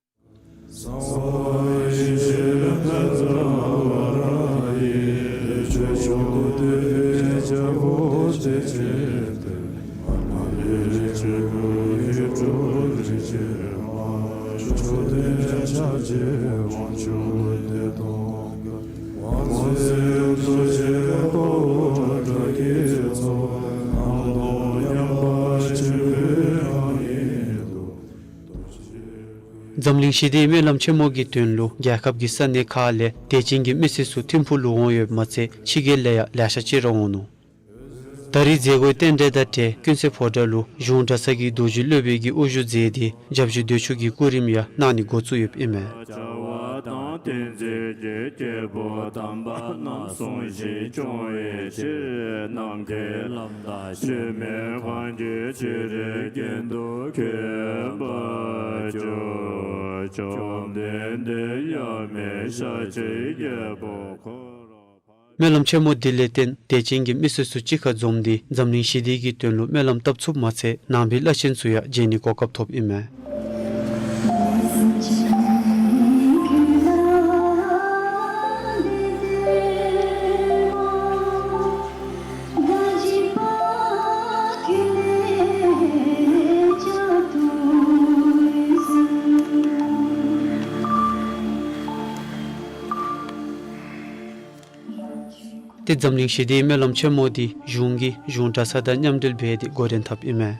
འཛམ་གླིང་ཞི་བདེའི་སྨོན་ལམ་ཆེན་མོ་གི་དོན་ལུ་རྒྱལ་ཁབ་ཀྱི་ས་གནས་ཁག་ལས་དད་ཅན་གྱི་མི་སེར་ཚུ་ཐིམ་ཕུག་ལུ་འོང་ཡོདཔ་མ་ཚད་ཕྱི་རྒྱལ་ལས་ཡང་ལེ་ཤ་ཅིག་ར་འོང་ནུག། ད་རིས་མཛད་སྒོའི་རྟེན་འབྲེལ་དང་འབྲེལ་ཀུན་གསལ་ཕོ་བྲང་ལུ་གཞུང་གྲྭ་ཚང་གི་རྡོ་རྗེ་སློབ་དཔོན་གྱིས་དབུ་བཞུགས་མཛད་དེ་སྐྱབས་རྗེ་འདོད་ཆུ་གི་སྐུ་རིམ་ཡང་གནང་ནི་འགོ་བཙུགས་ཡོདཔ་ཨིན་མས། བྱ་བ་དང་ཏིང་འཛིན་གྱི་སྐྱེས་བུ་དམ་པ་རྣམས་བསྲུང་ཞིང་སྐྱོང་བའི་ཕྱིར། ནམ་མཁའི་ལམ་དང་སྐྱེ་མེད་གང་གི་ཆོས་རིག་རྒྱན་དུ་མཁྱེན་པར་གྱུར། བཅོམ་ལྡན་འདས་མཉམ་མེད་ཤཱཀྱའི་རྒྱལ་པོ་འཁོར་ལོ། སྨོན་ལམ་ཆེན་མོ་འདི་ལས་བརྟེན་དད་ཅན་གྱི་མི་སེར་ཚུ་གཅིག་ཁར་འཛོམས་ཏེ་འཛམ་གླིང་ཞི་བདེ་གི་དོན་ལུ་སྨོན་ལམ་བཏབ་ཚུགསཔ་མ་ཚད་ནང་པའི་བླ་ཆེན་ཚུ་ཡང་མཇལ་ནི་གོ་སྐབས་ཐོབ་ཨིན་མས། ཏེ་འཛམ་གླིང་ཞི་བདེའི་སྨོན་ལམ་ཆེན་མོ་འདི་གཞུང་གིས་གཞུང་གྲྭ་ཚང་དང་མཉམ་འབྲེལ་འབད་དེ་འགོ་འདྲེན་འཐབ་ཨིན་མས།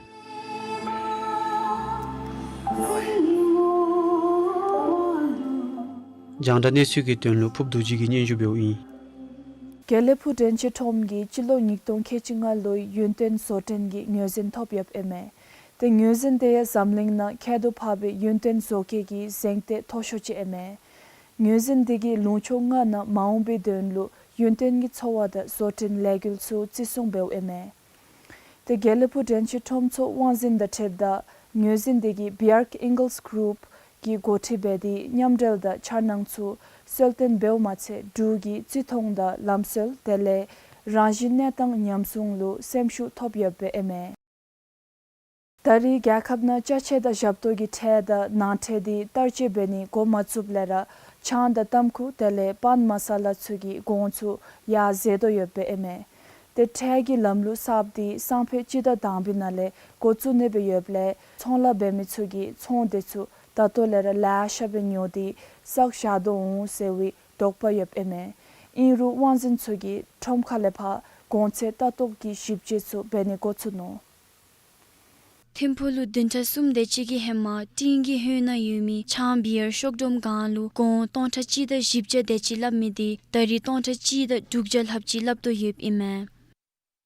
རྒྱང་བསྒྲགས་གནས་ཚུལ་གྱི་དོན་ལུ་ཕུབ་རྡོ་རྗེ་གིས་སྙན་ཞུ་འབདཝ་ཨིན། དགེ་ལེགས་ཕུག་འདྲེན་བྱེད་ཁྲོམ་གྱིས་སྤྱི་ལོ་ཉིས་སྟོང་ཁལ་གཅིག་ལྔ་ལོའི་ཡུན་བརྟན་བཟོ་སྐྲུན་གྱི་ངོས་འཛིན་ཐོབ་ཡོདཔ་ཨིན་མས། ཏེ་ངོས་འཛིན་དེ་ཡང་འཛམ་གླིང་ནང་ཁྱད་དུ་འཕགས་པའི་ཡུན་བརྟན་བཟོ་བཀོད་ཀྱི་གཟེངས་རྟགས་མཐོ་ཤོས་ཅིག་ཨིན་མས། ངོས་འཛིན་དེ་གིས་ལུང་ཕྱོགས་ལྔ་ནང་མ་འོངས་པའི་དོན་ལུ་ཡུན་བརྟན་གྱི་འཚོ་བ་དང་བཟོ་སྐྲུན་ལས་འགུལ་ཚུ་བརྩི་སྲུང་འབདཝ་ཨིན་མས། ཏེ་དགེ་ལེགས་ཕུག་འདྲེན་བྱེད་ཁྲོམ་ཚོགས་དབང་འཛིན་དང་འཁྲིལཝ་ད་ངོས་འཛིན་དེ་གིས་བི་ཨར་ཨིང་གིལས་གུ་རུབ་ཀྱིས་འགོ་ཁྲིད་འབད་དེ་མཉམ་འབྲེལ་དང་འཆར་སྣང་ཚུ་གསལ་སྟོན་འབདཝ་མ་ཚད་འབྲུག་གི་བརྩི་མཐོང་དང་ལམ་སྲོལ་དེ་ལས་རང་བཞིན་གནས་སྟངས་ཉམས་སྲུང་ལུ་སེམས་ཤུགས་ཐོབ་ཡོདཔ་ཨིན་མས། ད་རེས་རྒྱལ་ཁབ་ནང་ཅ་ཆས་དང་ཞབས་ཏོག་གི་ཁྲལ་དང་ནང་ཁྲལ་དེ་བསྟར་སྤྱོད་འབད་ནི་འགོ་མ་བཙུགསཔ་ལས་ར་ཆང་དང་ཏམ་ཁུ་དེ་ལས་པཱན་མ་ས་ལ་ཚུ་གི་གོང་ཚུ་ཡར་འཛེགས་དོ་ཡོདཔ་ཨིན་མས། ཏེ་ཁྲལ་གྱི་ལམ་ལུགས་གསརཔ་དེ་སང་ཕོད་སྤྱི་ཟླ་དང་པའི་ནང་ལས་འགོ་བཙུགས་ནི་སྦེ་ཡོདཔ་ལས་ཚོང་ལཱ་འབད་མི་ཚུ་གིས་ཚོང་དེ་ཚུ་ད་ལྟོ་ལས་ར་ལེ་ཤ་སྦེ་ཉོ་སྟེ་བསགས་བཞག་དོ་འོང་ཟེར་བའི་དོགས་པ་ཡོདཔ་ཨིན་མས། ཨིན་རུང་དབང་འཛིན་ཚུ་གིས་ཁྲོམ་ཁ་ལས་ཕར་གོང་ཚད་ལྟ་རྟོག་གི་ཞིབ་དཔྱད་ཚུ་འབད་ནི་འགོ་བཙུགས་ནུག། ཐིམ་ཕུག་ལུ་བདུན་ཕྲག་གསུམ་དེ་ཅིག་གི་ཧེ་མ་སྤྲིན་གྱི་ཧོད་ནང་ཡོད་མི་ཆང་བི་ཡར་ཤོག་སྒྲོམ་གང་ལུ་གོང་སྟོང་ཕྲག་གཅིག་དང་བཞི་བརྒྱ་དེ་ཅིག་སླབ་མི་དེ་ད་རིས་སྟོང་ཕྲག་གཅིག་དང་དྲུག་བརྒྱ་ལྷགཔ་ཅིག་སླབ་དོ་ཡོདཔ་ཨིན་མས།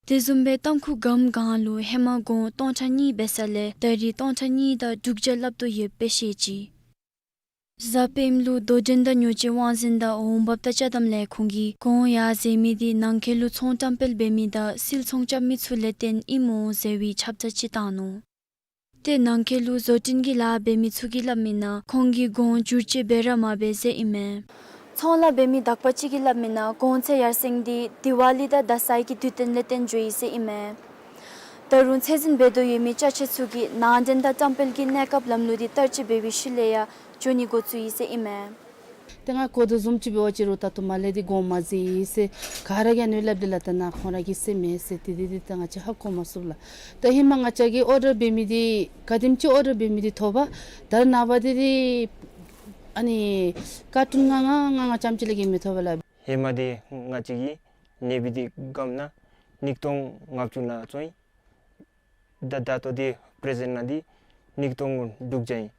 དེ་བཟུམ་སྦེ་ཏམ་ཁུ་སྒམ་གང་ལུ་ཧེ་མ་གོང་སྟོང་ཕྲག་གཉིས་འབད་ས་ལས་ད་རིས་སྟོང་ཕྲག་གཉིས་དང་དྲུག་བརྒྱ་སླབ་དོ་ཡོདཔ་སྦེ་བཤད་ཅི། གཟའ་སྤེནམ་ལུ་དོ་འགྲན་དང་ཉོ་སྤྱོད་དབང་འཛིན་དང་འོང་འབབ་དང་ཅ་དམ་ལས་ཁུངས་ཀྱིས་གོང་ཡར་འཛེགས་མི་དེ་ནང་འཁོད་ལུ་ཚོང་བཀྲམ་སྤེལ་འབད་མི་དང་སིལ་ཚོང་རྐྱབ་མི་ཚུ་ལས་བརྟེན་ཨིནམ་འོང་ཟེར་བའི་ཁྱབ་བསྒྲགས་ཅིག་བཏང་ནུག། ཏེ་ནང་འཁོད་ལུ་བཟོ་སྐྲུན་གྱི་ལཱ་འབད་མི་ཚུ་གིས་སླབ་མི་ནང་ཁོང་གིས་གོང་བསྒྱུར་བཅོས་འབད་ར་མ་འབད་ཟེར་ཨིན་མས། ཚོང་ལཱ་འབད་མི་དག་པ་ཅིག་གིས་སླབ་མི་ནང་གོང་ཚད་ཡར་སེང་དེ་དི་ཝ་ལི་དང་དག་ས་ཧའི་གི་དུས་སྟོན་ལས་བརྟེན་འགྱོ་ཡི་ཟེར་ཨིན་མས། ད་རུང་ཚད་འཛིན་འབད་དོ་ཡོད་མི་ཅ་ཆས་ཚུ་གི་ནང་འདྲེན་དང་བཀྲམ་སྤེལ་གྱི་གནས་སྐབས་ལམ་ལུགས་དེ་བསྟར་སྤྱོད་འབད་བའི་ཤུལ་ལས་ཡང་འགྱོ་ནི་འགོ་བཙུགས་ཡི་ཟེར་ཨིན་མས། ཏེ་ང་གོ་དོ་བཟུམ་ཅིག་འབད་བ་ཅིན་རུང་ད་ལྟོ་མ་ལས་དེ་གོང་མ་འཛེགས་ཡི་ཟེར་ག་ར་གིས་ཨ་ནི་སླབ་དེས་ལགས། ད་ནཱ་ཁོང་ར་གིས་ཟེར་མས་ཟེར་དེ་དེ་དེ་ད་ང་བཅས་ཧ་གོ་མ་ཚུགས་ལགས། ད་ཧེ་མ་ང་བཅས་ཀྱིས་ཨོར་ཌར་འབད་མི་དེ་ག་དེམ་ཅིག་ཨོར་ཌར་འབད་མི་དེ་ཐོབ་པས། ད་རེས་ནངས་པ་དེ་དེ་ཨ་ནི་ཀར་ཊུན་ལྔ་ལྔ་ལྔ་ལྔ་ཙམ་ཅིག་ལས་བརྒལ་མི་ཐོབ་པས་ལགས། ཧེ་མ་དེ་ང་བཅས་ཀྱིས་ནེ་བི་དེ་སྒམ་ནང་ཉིས་སྟོང་ལྔ་བཅུ་ནང་བཙོང་ཡི། ད་ད་ལྟོ་འདི་པི་རི་ཟེནཊ་ནང་འདི་ཉིས་སྟོང་དྲུག་བརྒྱ་ཨིན།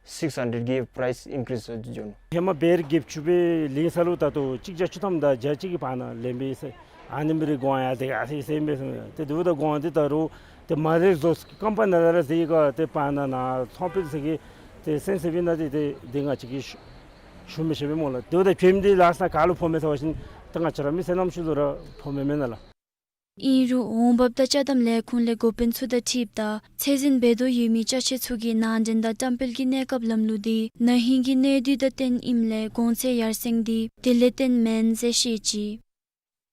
སིགསི་ཧན་ཌེཌ་གི་པི་རའིསི་ཨིན་ཀི་རིསི་འགྱོ་ནུག། ཧེ་མ་བེར་བརྒྱད་ཅུ་སྦེ་ལེན་ས་ལུ་ད་ལྟོ་གཅིག་བརྒྱ་བཅུ་ཐམ་དང་བརྒྱ་གཅིག་གི་བར་ན་ལེན་པས་ཟེར། ཨ་ནི་མི་རེ་གོང་ཡར་དེ་ག་ཟེར་ཟེར་མས་ཟེར། ཏེ་དེ་འབདཝ་ད་གོང་འདི་ད་རུང་ཏེ་མ་རེག་བཟོ་ཀམ་པ་ནི་ལ་ར་ཟེར་ག་ཏེ་བར་ན་ནཱ་ཚོང་དཔོན་ཟེར་གི་ཏེ་སེམས་ཟེར་བའི་ནང་དེ་ཏེ་དེ་ང་བཅས་ཀྱིས་ཞུ་ཞུ་མི་ཤེས་པས་སྨོ་ལགས། དེ་འབདཝ་ད་བྱེམ་འདི་ལགས་ས་ག་ལུ་ཕོག་མས་ཟེར་བ་ཅིན་ད་ང་བཅས་ར་མི་སེར་རྣམ་ཤེས་ལུ་ར་ཕོག་མས་མེན་ན་ལགས། ཨིན་རུང་འོང་འབབ་དང་ཅ་དམ་ལས་ཁུངས་ལས་འགོ་དཔོན་ཚུ་དང་འཁྲིལཝ་ད་ཚད་འཛིན་འབད་དོ་ཡོད་མི་ཅ་ཆས་ཚུ་གི་ནང་འདྲེན་དང་བཀྲམ་སྤེལ་གྱི་གནས་སྐབས་ལམ་ལུགས་འདི་ན་ཧིང་གི་གནས་སྡུད་དང་བསྟུན་ཨིནམ་ལས་གོང་ཚད་ཡར་སེང་འདི་དེ་ལས་བརྟེན་མེན་ཟེར་བཤད་ཅི།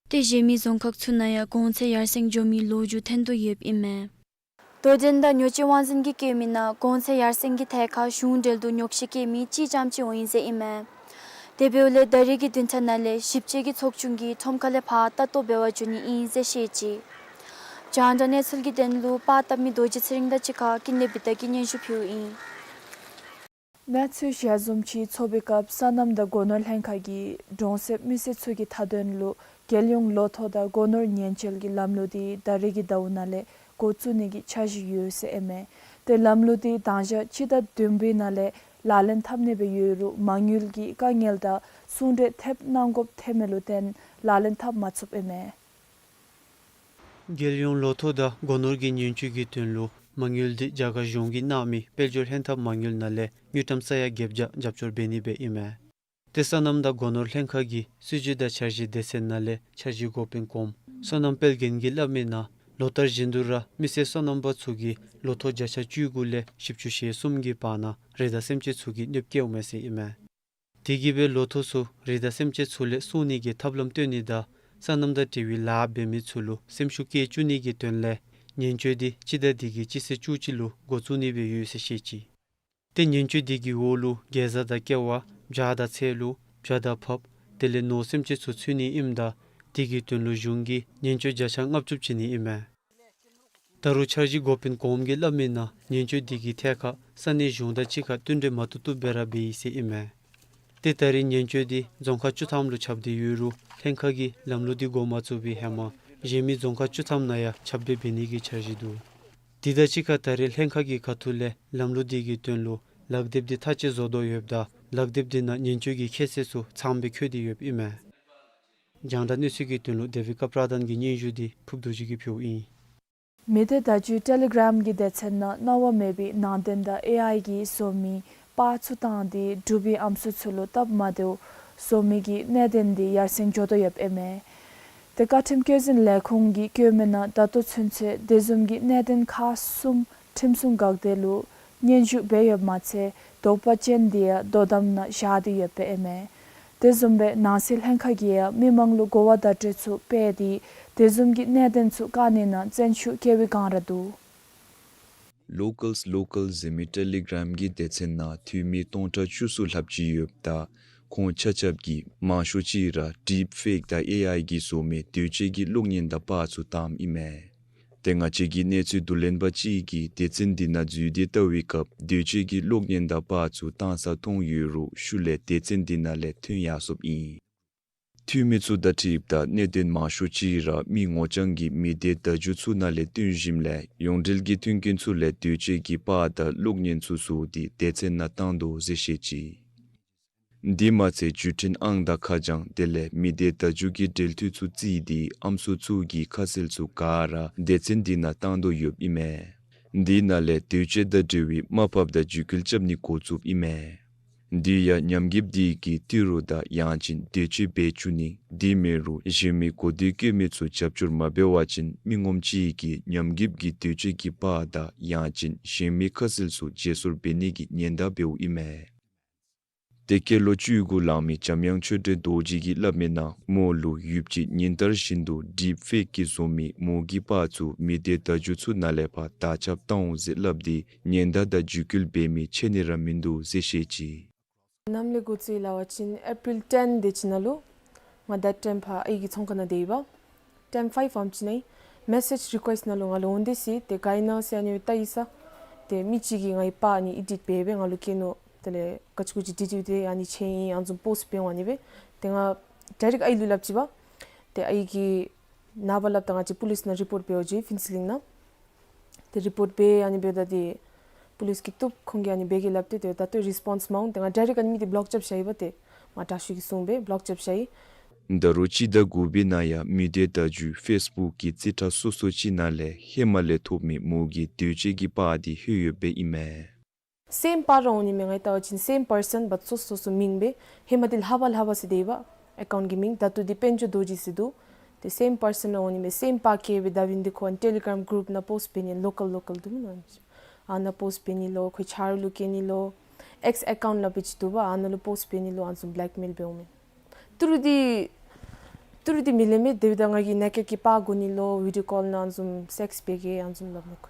ཏེ་གཞན་མི་རྫོང་ཁག་ཚུ་ནང་ཡང་གོང་ཚད་ཡར་སེང་འགྱོ་མི་ལོ་རྒྱུས་ཐོན་དོ་ཡོདཔ་ཨིན་མས། དོ་འགྲན་དང་ཉོ་སྤྱོད་དབང་འཛིན་གྱིས་བཀོད་མི་ནང་གོང་ཚད་ཡར་སེང་གི་ཐད་ཁར་གཞུང་འབྲེལ་དུ་ཉོགས་བཤད་བཀོད་མི་གཅིག་རྐྱངམ་ཅིག་འོང་ཡི་ཟེར་ཨིན་མས། དེ་འབདཝ་ལས་ད་རེས་ཀྱི་བདུན་ཕྲག་ནང་ལས་ཞིབ་དཔྱད་ཀྱི་ཚོགས་ཆུང་གིས་ཁྲོམ་ཁ་ལས་ཕར་ལྟ་རྟོག་འབད་བར་འགྱོ་ནི་ཨིན་ཟེར་བཤད་ཅི། རྒྱང་བསྒྲགས་གནས་ཚུལ་གྱི་དོན་ལུ་པར་བཏབ་མི་རྡོ་རྗེ་ཚེ་རིང་དང་གཅིག་ཁར་ཀུན་ལེགས་བི་ཏ་གིས་སྙན་ཞུ་ཕུལཝ་ཨིན། གནས་ཚུལ་གཞིར་བཟུམ་ཅིག་ཚོགས་པའི་སྐབས་སོ་ནམ་དང་སྒོ་ནོར་ལྷན་ཁག་གིས་གྲོང་གསེབ་མི་སེར་ཚུ་གི་མཐའ་དོན་ལུ་རྒྱལ་ཡོངས་ལོ་ཐོ་དང་སྒོ་ནོར་ཉེན་བཅོལ་གྱི་ལམ་ལུགས་འདི་ད་རེས་ཀྱི་ཟླཝ་ནང་ལས་འགོ་བཙུགས་ནི་གི་འཆར་གཞི་ཡོད་ཟེར་ཨིན་མས། ཏེ་ལམ་ལུགས་འདི་དང་ཞག་སྤྱི་ཟླ་བདུན་པའི་ནང་ལས་ལག་ལེན་འཐབ་ནི་སྦེ་ཡོད་རུང་མ་དངུལ་གྱི་དཀའ་ངལ་དང་གསུང་གྲོས་ཐེབས་གནང་དགོཔ་ཐོན་མི་ལུ་བརྟེན་ལག་ལེན་འཐབ་མ་ཚུགསཔ་ཨིན་མས། རྒྱལ་ཡོངས་ལོ་ཐོ་དང་སྒོ་ནོར་གྱི་ཉེན་བཅོལ་གྱི་དོན་ལུ་མ་དངུལ་འདི་རྒྱ་གར་གཞུང་གིས་གནང་མི་དཔལ་འབྱོར་ལྷན་ཐབས་མ་དངུལ་ནང་ལས་དངུལ་ཀྲམ་ས་ཡ་བརྒྱད་བརྒྱ་རྒྱབ་སྐྱོར་འབད་ནི་སྦེ་ཨིན་མས། ཏེ་སོ་ནམ་དང་སྒོ་ནོར་ལྷན་ཁག་གི་སྲིད་བྱུས་དང་འཆར་གཞི་སྡེ་ཚན་ནང་ལས་འཆར་གཞི་འགོ་དཔོན་གོངམ་བསོད་ནམས་དཔལ་རྒྱན་གྱིས་སླབ་མི་ནང་ལོ་ལྟར་བཞིན་དུ་ར་མི་སེར་སོ་ནམ་པ་ཚུ་གིས་ལོ་ཐོ་བརྒྱ་ཆ་བཅུ་དགུ་ལས་བཞི་བཅུ་ཞེ་གསུམ་གྱི་བར་ན་རི་དྭགས་སེམས་ཅན་ཚུ་གིས་གནོདཔ་བཀལཝ་མས་ཟེར་ཨིན་མས། དེ་གིས་སྦེ་ལོ་ཐོ་ཚུ་རི་དྭགས་སེམས་ཅན་ཚུ་ལས་སྲུང་ནི་གི་ཐབས་ལམ་སྟོན་ནི་དང་སོ་ནམ་དང་འབྲེལ་བའི་ལཱ་འབད་མི་ཚུ་ལུ་སེམས་ཤུགས་བསྐྱེད་བཅུག་ནི་གི་དོན་ལས་ཉེན་བཅོལ་འདི་སྤྱི་ཟླ་འདི་གི་སྤྱི་ཚེས་བཅུ་གཅིག་ལུ་འགོ་བཙུགས་ནི་སྦེ་ཡོད་ཟེར་བཤད་ཅི། ཏེ་ཉེན་བཅོལ་འདི་གི་འོག་ལུ་གེ་ཛ་དང་ཀེ་བ་བྱ་དང་ཚལ་ལུ་བྱ་དང་ཕགཔ་དེ་ལས་ནོར་སེམས་ཅན་ཚུ་ཚུད་ནི་ཨིནམ་ད་དེ་གི་དོན་ལུ་གཞུང་གིས་ཉེན་བཅོལ་བརྒྱ་ཆ་ལྔ་བཅུ་བྱིན་ནི་ཨིན་མས། ད་རུང་འཆར་གཞི་འགོ་དཔོན་གོངམ་གིས་སླབ་མི་ནང་ཉེན་བཅོལ་འདི་གི་ཐད་ཁར་ས་གནས་གཞུང་དང་གཅིག་ཁར་བསྟུན་གྲོས་མ་བཏུབ་བཏུབ་སྦེ་ར་འབད་ཡི་ཟེར་ཨིན་མས། ཏེ་ད་རེས་ཉེན་བཅོལ་འདི་རྫོང་ཁག་བཅུ་ཐམ་ལུ་ཁྱབ་སྟེ་ཡོད་རུང་ལྷན་ཁག་གིས་ལམ་ལུགས་འདི་འགོ་མ་བཙུགས་པའི་ཧེ་མ་གཞན་མི་རྫོང་ཁག་བཅུ་ཐམ་ནང་ཡང་ཁྱབ་སྤེལ་འབད་ནི་གི་འཆར་གཞི་འདུག། དེ་དང་གཅིག་ཁར་ད་རེས་ལྷན་ཁག་གི་ཁ་ཐུག་ལས་ལམ་ལུགས་འདི་གི་དོན་ལུ་ལག་དེབ་འདི་ཐག་བཅད་བཟོ་དོ་ཡོདཔ་ད་ལག་དེབ་འདི་ནང་ཉེན་བཅོལ་གྱི་ཁྱད་ཚད་ཚུ་ཚངམ་སྦེ་བཀོད་དེ་ཡོདཔ་ཨིན་མས། རྒྱང་བསྒྲགས་གནས་ཚུལ་གྱི་དོན་ལུ་དེ་བི་ཀ་པྲ་དཱན་གྱི་སྙན་ཞུ་འདི་ཕུབ་རྡོ་རྗེ་གིས་ཕུལཝ་ཨིན། མི་སྡེ་བརྡ་བརྒྱུད་ཊེ་ལི་གྲམ་གྱི་སྡེ་ཚན་ནང་གནང་བ་མེད་པའི་ནང་དོན་དང་ཨེ་ཨའི་གིས་བཟོ་མི་པར་ཚུ་བཏང་སྟེ་འབྲུག་པའི་ཨམ་སྲུ་ཚུ་ལུ་སྟབས་མ་བདེཝ་བཟོ་མི་གི་གནད་དོན་འདི་ཡར་སེང་འགྱོ་དོ་ཡོདཔ་ཨིན་མས། ཏེ་བཀའ་ཁྲིམས་བཀོད་འཛིན་ལས་ཁུངས་ཀྱིས་བཀོད་མི་ནང་ད་ལྟོ་ཚུན་ཚོད་དེ་བཟུམ་གྱི་གནད་དོན་ཁག་གསུམ་ཁྲིམས་སྲུང་འགག་སྡེ་ལུ་སྙན་ཞུ་འབད་ཡོདཔ་མ་ཚད་དོགས་པ་ཅན་འདི་ཡང་དོ་དམ་ནང་བཞག་སྟེ་ཡོདཔ་ཨིན་མས། དེ་བཟུམ་སྦེ་ནང་སྲིད་ལྷན་ཁག་གིས་ཡང་མི་མང་ལུ་གོ་བ་བརྡ་སྤྲོད་ཚུ་སྤེལ་ཏེ་དེ་བཟུམ་གྱི་གནད་དོན་ཚུ་བཀག་ནི་ནང་བརྩོན་ཤུགས་བསྐྱེད་པའི་སྒང་ར་འདུག། Locals Local ཟེར་མི་ཊེ་ལི་གྲམ་གྱི་སྡེ་ཚན་ནང་འཐུས་མི་སྟོང་ཕྲག་བཅུ་ཙམ་ལྷགཔ་ཅིག་ཡོདཔ་ད་ཁོང་ཆ་ཁྱབ་ཀྱིས་མང་ཤོས་ཅིག་ར་ཌིཔ་ཕེཀ་དང་ཨེ་ཨའི་གིས་བཟོ་མི་དོས་སྤྱོད་ཀྱི་གློག་བརྙན་དང་པར་ཚུ་བཏངམ་ཨིན་མས། ཏེ་ང་བཅས་ཀྱི་གནས་ཚུལ་བསྡུ་ལེན་པ་ཅིག་གིས་སྡེ་ཚན་འདི་ནང་འཛུལ་ཏེ་བལྟ་བའི་སྐབས་དོས་སྤྱོད་ཀྱི་གློག་བརྙན་དང་པར་ཚུ་བཏང་ས་མཐོང་ཡོད་རུང་ཤུལ་ལས་སྡེ་ཚན་འདི་ནང་ལས་ཐོན་ཡར་སོཔ་ཨིན། འཐུས་མི་ཚུ་དང་འཁྲིལཝ་ད་གནད་དོན་མང་ཤོས་ཅིག་ར་མི་ངོ་རྐྱང་གིས་མི་སྡེ་བརྡ་བརྒྱུད་ཚུ་ནང་ལས་བཏོན་ཞིནམ་ལས་ཡོངས་འབྲེལ་གྱི་མཐུན་རྐྱེན་ཚུ་ལས་དོས་སྤྱོད་ཀྱི་པར་དང་གློག་བརྙན་ཚུ་བཟོ་སྟེ་སྡེ་ཚན་ནང་བཏང་དོ་ཟེར་བཤད་ཅི། འདི་མ་ཚད་བརྒྱུད་འཕྲིན་ཨང་དང་ཁ་བྱང་དེ་ལས་མི་སྡེ་བརྡ་བརྒྱུད་ཀྱི་འབྲེལ་མཐུད་ཚུ་བརྩིས་ཏེ་ཨམ་སྲུ་ཚུ་གི་ཁ་གསལ་ཚུ་ག་ར་སྡེ་ཚན་འདི་ནང་བཏང་དོ་ཡོདཔ་ཨིན་མས། འདི་ནང་ལས་དོས་སྤྱོད་དང་འབྲེལ་བའི་མ་ཕབ་དང་བརྒྱུད་སྐུལ་རྐྱབ་ནི་འགོ་བཙུགསཔ་ཨིན་མས། འདི་ཡང་ཉམས་རྒུདཔ་འདི་གིས་ཏི་རུ་དང་ཡང་ཅིན་དོས་སྤྱོད་འབད་བཅུག་ནི། འདི་མེན་རུང་གཞན་མི་གོ་ཐོས་བཀོད་མི་ཚུ་རྒྱབ་སྐྱོར་མ་འབད་བ་ཅིན་མི་ངོམ་ཅིག་གིས་ཉམས་རྒུདཔ་གི་དོས་སྤྱོད་ཀྱི་པར་དང་ཡང་ཅིན་གཞན་མི་ཁ་གསལ་ཚུ་བརྗེ་སོར་འབད་ནི་གི་ཉེན་བརྡ་འབདཝ་ཨིན་མས། ཏེ་སྐྱེས་ལོ་བཅུ་དགུ་ལང་མི་འཇམ་དབྱངས་ཆོས་སྒྲོན་རྡོ་རྗེ་གིས་སླབ་མི་ནང་མོ་ལུ་ཡུདཔ་ཅིག་ཉིན་ལྟར་བཞིན་དུ་ཌིཔ་ཕེཀ་གིས་བཟོ་མི་མོ་གི་པར་ཚུ་མི་སྡེ་བརྡ་བརྒྱུད་ཚུ་ནང་ལས་ཕར་དར་ཁྱབ་བཏང་འོང་ཟེར་སླབ་སྟེ་ཉེན་བརྡ་དང་བརྒྱུད་སྐུལ་འབད་མི་ཁྱད་ནི་ར་མིན་འདུག་ཟེར་བཤད་ཅི། ནམ་ལས་འགོ་བཙུགས་ཡི་ལབ་པ་ཅིན་ཨེ་པི་རིལ་ཊེན་དེ་ཅིག་ནང་ལུ་ང་ད་ཊེམ་ཕར་ཨའི་གི་ཚོང་ཁང་ནང་སྡོད་ཡི་པ། ཊེམ་ཕའིབ་ཨམ་ཅིག་ནང་མེ་སེཇ་རི་ཀུ་ཨེསཊ་ནང་ལུ་ང་ལུ་འོང་དེས་ཟེར་ཏེ་ག་ཨིན་ན་ཟེར་ཨ་ནི་སྦེ་བལྟ་ཡི་ས། ཏེ་མི་ཅིག་གིས་ངེའི་པར་ཨ་ནི་ཨེ་ཌིཊ་འབད་སྦེ་ང་ལུ་བསྐྱལ་ནུག། དེ་ལས་ག་ཅི་གུ་ཅི་ཌི་ཊི་ཝི་དེ་ཨ་ནི་ཆེ་ཨིན་ཨ་ནི་བཟུམ་པོསཊ་འབད་འོང་ཨ་ནི་སྦེ། ཏེ་ང་ཌའི་རེཀཊ་ཨའི་ལུ་སླབ་ཅི་པ། ཏེ་ཨའི་གིས་ནངས་པ་སླབ་ད་ང་བཅས་པོ་ལིསི་ནང་རི་པོརཊ་འབད་འོང་ཟེར་ཕུན་ཚོགས་གླིང་ནང་། ཏེ་རི་པོརཊ་འབད་ཨ་ནི་འབདཝ་ད་ཏེ་པོ་ལིསི་གིས་བཏུབ་ཁོང་གིས་ཨ་ནི་འབད་གེ་སླབ་སྟེ་ཏེ་ད་ལྟོ་རི་སི་པོནསི་མ་འོང་། ཏེ་ང་ཌའི་རེཀཊ་ཨ་ནི་མི་དེ་བི་ལོཀ་རྐྱབ་བཞག་ཡི་པ། ཏེ་མ་དྲག་ཤོས་ཀྱིས་བཟུང་སྦེ་བི་ལོཀ་རྐྱབ་བཞག་ཡི། ད་རུང་སྤྱི་ཟླ་དགུ་པའི་ནང་ཡང་མི་སྡེ་བརྡ་བརྒྱུད་ཕེསི་བུཀ་གི་རྩིས་ཁྲ་སོ་སོ་ཅིག་ནང་ལས་ཧེ་མ་ལས་ཐོབ་མི་མོ་གི་དོས་སྤྱོད་ཀྱི་པར་དེ་ལྷོད་ཡོདཔ་ཨིན་མས། སེམ་པར་འོང་ནི་མས། ངེའི་བལྟ་བ་ཅིན་སེམ་པར་སཱན་བཊ་སོ་སོ་སོ་མིང་སྦེ་ཧེ་མ་དེ་ལྷ་པ་ལྷ་པ་ཟེར་སྡོད་ཡི་པ། ཨེ་ཀའུནཊ་གི་མིང་ད་ལྟོ་དེ་དཔལ་འབྱོར་རྡོ་རྗེ་ཟེར་འདུག། same person འོང་ནི་མས། same པ་སྐྱེ་སྦེ་སྡོད་ནི་འདི་ཁོ་Telegram group ནང་post འབད་ནི་local local འདུག་མེན་ན། ཨ་ནཱ་post འབད་ནི་ལོ་ཁོ་ཆ་རོགས་ལུ་སྐྱེ་ནི་ལོ་X account ལ་འབད་ཅི་འདུག་པ། ཨ་ནཱ་ལུ་post འབད་ནི་ལོ་ཨ་ནི་བཟུམ་blackmail འབདཝ་མས། ཏི་རུ་འདི་ཏི་རུ་འདི་མི་ལེན་མས། དེ་འབདཝ་ད་ང་གིས་ནཱ་ཀེ་ཀེ་པ་དགོ་ནི་ལོ་video call ནང་ཨ་ནི་བཟུམ་sex འབད་གེ་ཨ་ནི་བཟུམ་སླབ་ནུག་ཁོ།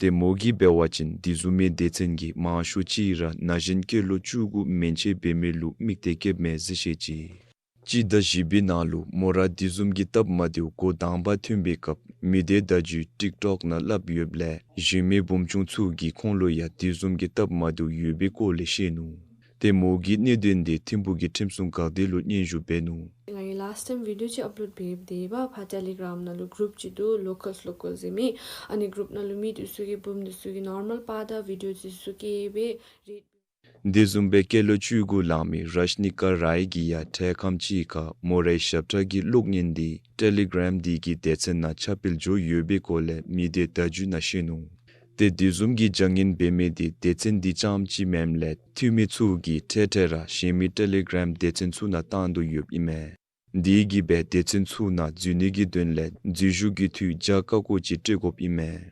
ཏེ་མོ་གིས་འབད་བ་ཅིན་དེ་བཟུམ་མའི་སྡེ་ཚན་གྱིས་མང་ཤོས་ཅིག་ར་ན་གཞོན་སྐྱེས་ལོ་བཅུ་དགུ་མན་ཆད་འབད་མི་ལུ་དམིགས་གཏད་བསྐྱེདཔ་མས་ཟེར་བཤད་ཅི། སྤྱི་ཟླ་བཞི་པའི་ནང་ལུ་མོ་ར་དེ་བཟུམ་གྱི་སྟབས་མ་བདེཝ་འགོ་དང་པ་ཐོན་པའི་སྐབས་མི་སྡེ་བརྡ་བརྒྱུད་TikTok ནང་སླབ་ཡོདཔ་ལས་གཞན་མི་བུམ་ཆུང་ཚུ་གིས་ཁོང་ལུ་ཡང་དེ་བཟུམ་གྱི་སྟབས་མ་བདེཝ་ཡོད་པའི་སྐོར་ལས་བཤད་ནུག། ཏེ་མོ་གིས་གནད་དོན་འདི་ཐིམ་ཕུག་གི་ཁྲིམས་སྲུང་འགག་སྡེ་ལུ་སྙན་ཞུ་འབད་ནུག། ང་གིས་last time video ཅིག་upload འབད་དེ་འབདཝ་ད་Telegram ནང་ལུ་group ཅིག་འདུག locals local ཟེར་མི། ཨ་ནི་group ནང་ལུ་མི་འདི་ཚུ་གིས་བུམོ་འདི་ཚུ་གི་normal པར་དང་video འདི་ཚུ་སྐྱེལ་སྦེ་རེད། དེ་བཟུམ་སྦེ་སྐྱེས་ལོ་བཅུ་དགུ་ལང་མི་Rashnika Rai གིས་ཡང་འཕྲལ་ཁམས་ཅིག་ཁར་མོ་རའི་ཞབས་ཁྲ་གི་གློག་བརྙན་འདི་Telegram འདི་གི་སྡེ་ཚན་ནང་ཁྱབ་སྤེལ་འགྱོ་ཡོད་པའི་སྐོར་ལས་མི་སྡེ་བརྡ་བརྒྱུད་ནང་བཤད་ནུག། ཏེ་དེ་བཟུམ་གྱི་བྱ་ངན་འབད་མི་འདི་སྡེ་ཚན་འདི་རྐྱངམ་ཅིག་མེནམ་ལས་འཐུས་མི་ཚུ་གིས་འཕྲལ་འཕྲལ་ར་གཞན་མི་Telegram སྡེ་ཚན་ཚུ་ནང་བཏང་དོ་ཡོདཔ་ཨིན་མས། དེ་གིས་སྦེ་སྡེ་ཚན་ཚུ་ནང་འཛུལ་ནི་གི་དོན་ལས་འཛུལ་ཞུགས་ཀྱི་འཐུས་བརྒྱ་ཀ་ཀོ་ཅིག་སྤྲོད་དགོཔ་ཨིན་མས།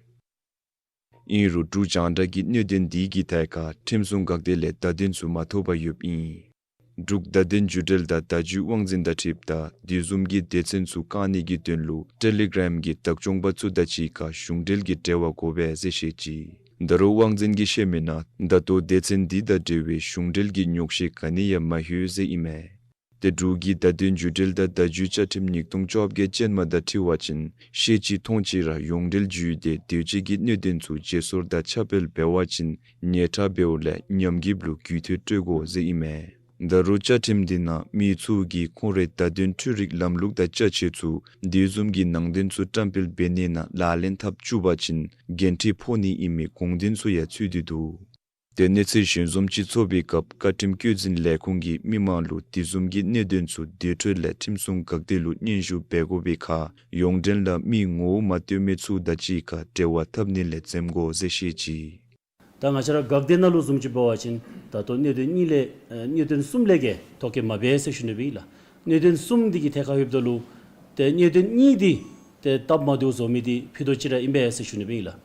ཨིན་རུང་འབྲུག་རྒྱང་བསྒྲགས་ཀྱིས་གནད་དོན་འདི་གི་ཐད་ཁར་ཁྲིམས་སྲུང་འགག་སྡེ་ལས་བརྡ་དོན་ཚུ་མ་ཐོབ་པར་ཡོདཔ་ཨིན། འབྲུག་བརྡ་དོན་བརྒྱུད་འབྲེལ་དང་བརྡ་བརྒྱུད་དབང་འཛིན་དང་འཁྲིལཝ་ད་དེ་བཟུམ་གྱི་སྡེ་ཚན་ཚུ་བཀག་ནི་གི་དོན་ལུ་Telegram གི་བདག་སྐྱོང་པ་ཚུ་དང་གཅིག་ཁར་གཞུང་འབྲེལ་གྱི་འབྲེལ་བ་དགོ་པས་ཟེར་བཤད་ཅི། ད་རུང་དབང་འཛིན་གྱིས་བཤད་མི་ནང་ད་ལྟོ་སྡེ་ཚན་འདི་དང་འབྲེལ་བའི་གཞུང་འབྲེལ་གྱི་ཉོགས་བཤད་ག་ནི་ཡང་མ་ལྷོད་ཟེར་ཨིན་མས། ཏེ་འབྲུག་གི་བརྡ་དོན་བརྒྱུད་འབྲེལ་དང་བརྡ་བརྒྱུད་བཅའ་ཁྲིམས་ཉིས་སྟོང་བཅོ་བརྒྱད་ཅན་མ་དང་འཁྲིལ་བ་ཅིན་ཤེས་ཅི་མཐོང་ཅི་ར་ཡོངས་འབྲེལ་བརྒྱུད་དེ་དོས་བཅད་ཀྱི་གནད་དོན་ཚུ་བརྗེ་སོར་དང་ཁྱབ་སྤེལ་འབད་བ་ཅིན་ཉེས་ཁྲ་འབདཝ་ལས་ཉམས་རྒུདཔ་ལུ་རྒུད་འཐུས་སྤྲོད་དགོ་ཟེར་ཨིན་མས། ད་རུང་བཅའ་ཁྲིམས་འདི་ནང་མི་ཚུ་གིས་ཁོང་རའི་བརྡ་དོན་འཕྲུལ་རིག་ལམ་ལུགས་དང་ཅ་ཆས་ཚུ་དེ་བཟུམ་གྱི་ནང་དོན་ཚུ་བཀྲམ་སྤེལ་འབད་ནི་ནང་ལག་ལེན་འཐབ་བཅུག་པ་ཅིན་འགན་འཁྲི་ཕོག་ནི་ཨིན་མི་དགོངས་དོན་ཚུ་ཡང་ཚུད་དེ་འདུག། ཏེ་གནས་ཚུལ་ཞིབ་འཛོམས་ཅིག་ཚོགས་པའི་སྐབས་བཀའ་ཁྲིམས་བཀོད་འཛིན་ལས་ཁུངས་ཀྱིས་མི་མང་ལུ་དེ་བཟུམ་གྱི་གནད་དོན་ཚུ་དེ་འཕྲོ་ལས་ཁྲིམས་སྲུང་འགག་སྡེ་ལུ་སྙན་ཞུ་འབད་དགོ་པའི་ཁར་ཡོངས་འབྲེལ་ལ་མི་ངོ་བོ་མ་བསྟོད་མི་ཚུ་དང་གཅིག་ཁར་འབྲེལ་བ་འཐབ་ནི་ལས་འཛེམ་དགོ་ཟེར་བཤད་ཅི། ད་ང་བཅས་ར་འགག་སྡེ་ནང་ལུ་བཟུམ་ཅིག་འབད་བ་ཅིན་ད་ལྟོ་གནད་དོན་གཉིས་ལས་ཨ་གནད་དོན་གསུམ་ལས་བརྒལ་ཐོ་བཀོད་མ་འབད་ཟེར་ཞུ་ནི་སྦེ་ཨིན་ལགས། གནད་དོན་གསུམ་འདི་གི་ཐད་ཁར་ལྷོདཔ་ད་ལུ་ཏེ་གནད་དོན་གཉིས་འདི་ཏེ་སྟབས་མ་བདེཝ་བཟོ་མི་འདི་ཕུད་རྡོག་ཅིག་ར་ཨིན་པས་ཟེར་ཞུ་ནི་སྦེ་ཨིན་ལགས།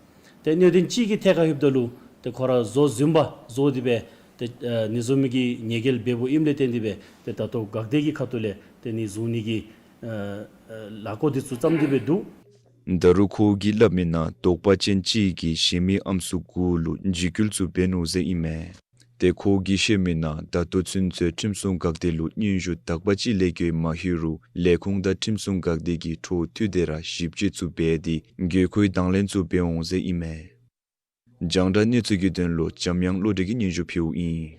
ཏེ་གནད་དོན་གཅིག་གི་ཐད་ཁར་ལྷོདཔ་ད་ལུ་ཏེ་ཁོ་ར་བཟོ་བཟུམ་པ་བཟོ་སྟེ་སྦེ་ཏེ་ཨ་ནི་བཟུམ་མའི་གི་ཉེས་འགེལ་འབད་འབདཝ་ཨིནམ་ལས་བརྟེན་ཏེ་སྦེ་ཏེ་ད་ལྟོ་འགག་སྡེ་གི་ཁ་ཐུག་ལས་ཏེ་ཨ་ནི་བཟུང་ནི་གི་ཨ་ཨ་ལས་འགུལ་འདི་ཚུ་བརྩམས་ཏེ་སྦེ་འདུག། ད་རུང་ཁོ་གིས་སླབ་མི་ནང་དོགས་པ་ཅན་ཅིག་གིས་གཞན་མི་ཨམ་སྲུ་དགུ་ལུ་འཇིགས་སྐུལ་ཚུ་འབད་ནུག་ཟེར་ཨིན་མས། ཏེ་ཁོ་གིས་བཤད་མི་ནང་ད་ལྟོ་ཚུན་ཚོད་ཁྲིམས་སྲུང་འགག་སྡེ་ལུ་སྙན་ཞུ་དག་པ་ཅིག་ལས་བརྒལ་མ་ལྷོད་རུང་ལས་ཁུངས་དང་ཁྲིམས་སྲུང་འགག་སྡེ་གིས་འཕྲོ་མཐུད་དེ་ར་ཞིབ་དཔྱད་ཚུ་འབད་དེ་དགོས་མཁོའི་དང་ལེན་ཚུ་འབད་འོང་ཟེར་ཨིན་མས། རྒྱང་བསྒྲགས་གནས་ཚུལ་གྱི་དོན་ལུ་འཇམ་དབྱངས་བློ་གྲོས་ཀྱིས་སྙན་ཞུ་ཕུལཝ་ཨིན།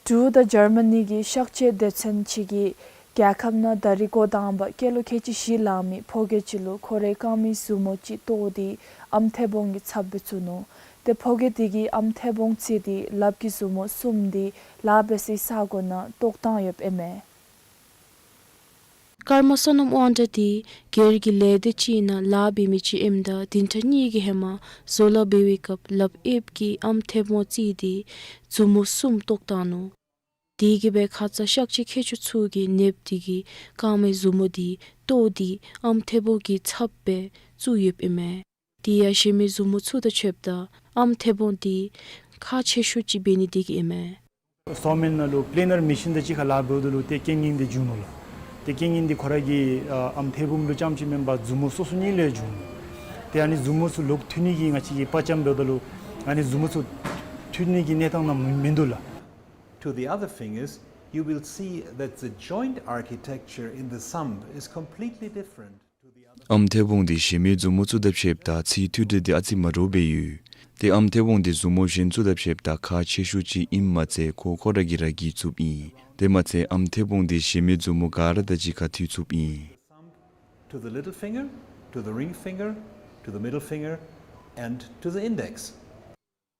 འབྲུག་དང་འཇར་མ་ནི་གི་གཤག་བཅོས་སྡེ་ཚན་ཅིག་གིས་རྒྱལ་ཁབ་ནང་ད་རིས་འགོ་དང་པ་སྐྱེས་ལོ་ཁལ་གཅིག་བཞི་ལང་མི་ཕོ་སྐྱེས་ཅིག་ལུ་ཁོ་རའི་རྐངམའི་མཛུབ་མོ་ཅིག་བཏོག་སྟེ་ཨམ་མཐེ་བོང་གི་ཚབ་སྦེ་བཙུགས་ནུག། ཏེ་ཕོ་སྐྱེས་དེ་གིས་ཨམ་མཐེ་བོང་བརྩིས་ཏེ་ལགཔ་གི་མཛུབ་མོ་གསུམ་དེ་ལཱ་འབད་སའི་ས་གོ་ནང་བཏོག་བཏང་ཡོདཔ་ཨིན་མས། ཀརྨ་བསོད་ནམས་དབང་གྲགས་དེ་སྒེར་གྱི་ལས་སྡེ་ཅིག་ནང་ལཱ་འབད་མི་ཅིག་ཨིནམ་ད་བདུན་ཕྲག་གཉིས་ཀྱི་ཧེ་མ་བཟོ་ལཱ་འབད་བའི་སྐབས་ལགཔ་གཡསཔ་གིས་ཨམ་མཐེ་བོང་བརྩིས་ཏེ་མཛུབ་མོ་གསུམ་བཏོག་བཏང་ནུག། དེ་གིས་སྦེ་ཁ་ཙ་གཤག་བཅོས་མཁས་མཆོག་ཚུ་གིས་ནདཔ་དེ་གི་རྐངམའི་མཛུབ་མོ་དེ་བཏོག་སྟེ་ཨམ་མཐེ་བོང་གི་ཚབ་སྦེ་བཙུགས་ཡོདཔ་ཨིན་མས། དེ་ཡང་གཞན་མི་མཛུབ་མོ་ཚུ་དང་ཕྱདཔ་ད་ཨམ་མཐེ་བོང་དེ་ཁག་ཆེ་ཤོས་ཅིག་འབད་ནི་དེ་གིས་ཨིན་མས། སོ་མེན་ནང་ལུ་པི་ལེན་ནར་མེ་ཤིན་དང་གཅིག་ཁར་ལཱ་འབདཝ་ད་ལུ་ཏེ་རྐྱེན་ངན་འདི་འབྱུང་ནུག་ལགས། ཏེ་རྐྱེན་ངན་འདི་ཁོ་ར་གི་ཨ་ཨམ་མཐེ་བོང་ལུ་རྐྱངམ་ཅིག་མེན་པར་མཛུབ་མོ་སོ་སོ་གཉིས་ལུ་འབྱུང་ནུག། ཏེ་ཨ་ནི་མཛུབ་མོ་ཚུ་ལོག་མཐུད་ནི་གི་ང་བཅས་ཀྱིས་དཔའ་བཅམ་འབདཝ་ད་ལུ་ཨ་ནི་མཛུབ་མོ་ཚུ་མཐུད་ནི་གི་གནས་སྟངས་ནང་མིན་མིན་འདུག་ལགས། To the other fingers, you will see that the joint architecture in the thumb is completely different. ཨམ་མཐེ་བོང་དེ་གཞན་མི་མཛུབ་མོ་ཚུ་དང་ཕྱདཔ་ད་ཚིག་མཐུད་འབྲེལ་དེ་ཨ་ཙི་མ་འདྲཝ་སྦེ་ཡོད། ཏེ་ཨམ་མཐེ་བོང་དེ་མཛུབ་མོ་གཞན་ཚུ་དང་ཕྱདཔ་ད་ཁག་ཆེ་ཤོས་ཅིག་ཨིནམ་མ་ཚད་ཁོ་ཁོ་ར་གིས་ར་བརྒྱུད་ཚུགསཔ་ཨིན། དེ་མ་ཚད་ཨམ་མཐེ་བོང་དེ་གཞན་མི་མཛུབ་མོ་ག་ར་དང་གཅིག་ཁར་མཐུད་ཚུགསཔ་ཨིན། To the little finger, to the ring finger, to the middle finger, and to the index.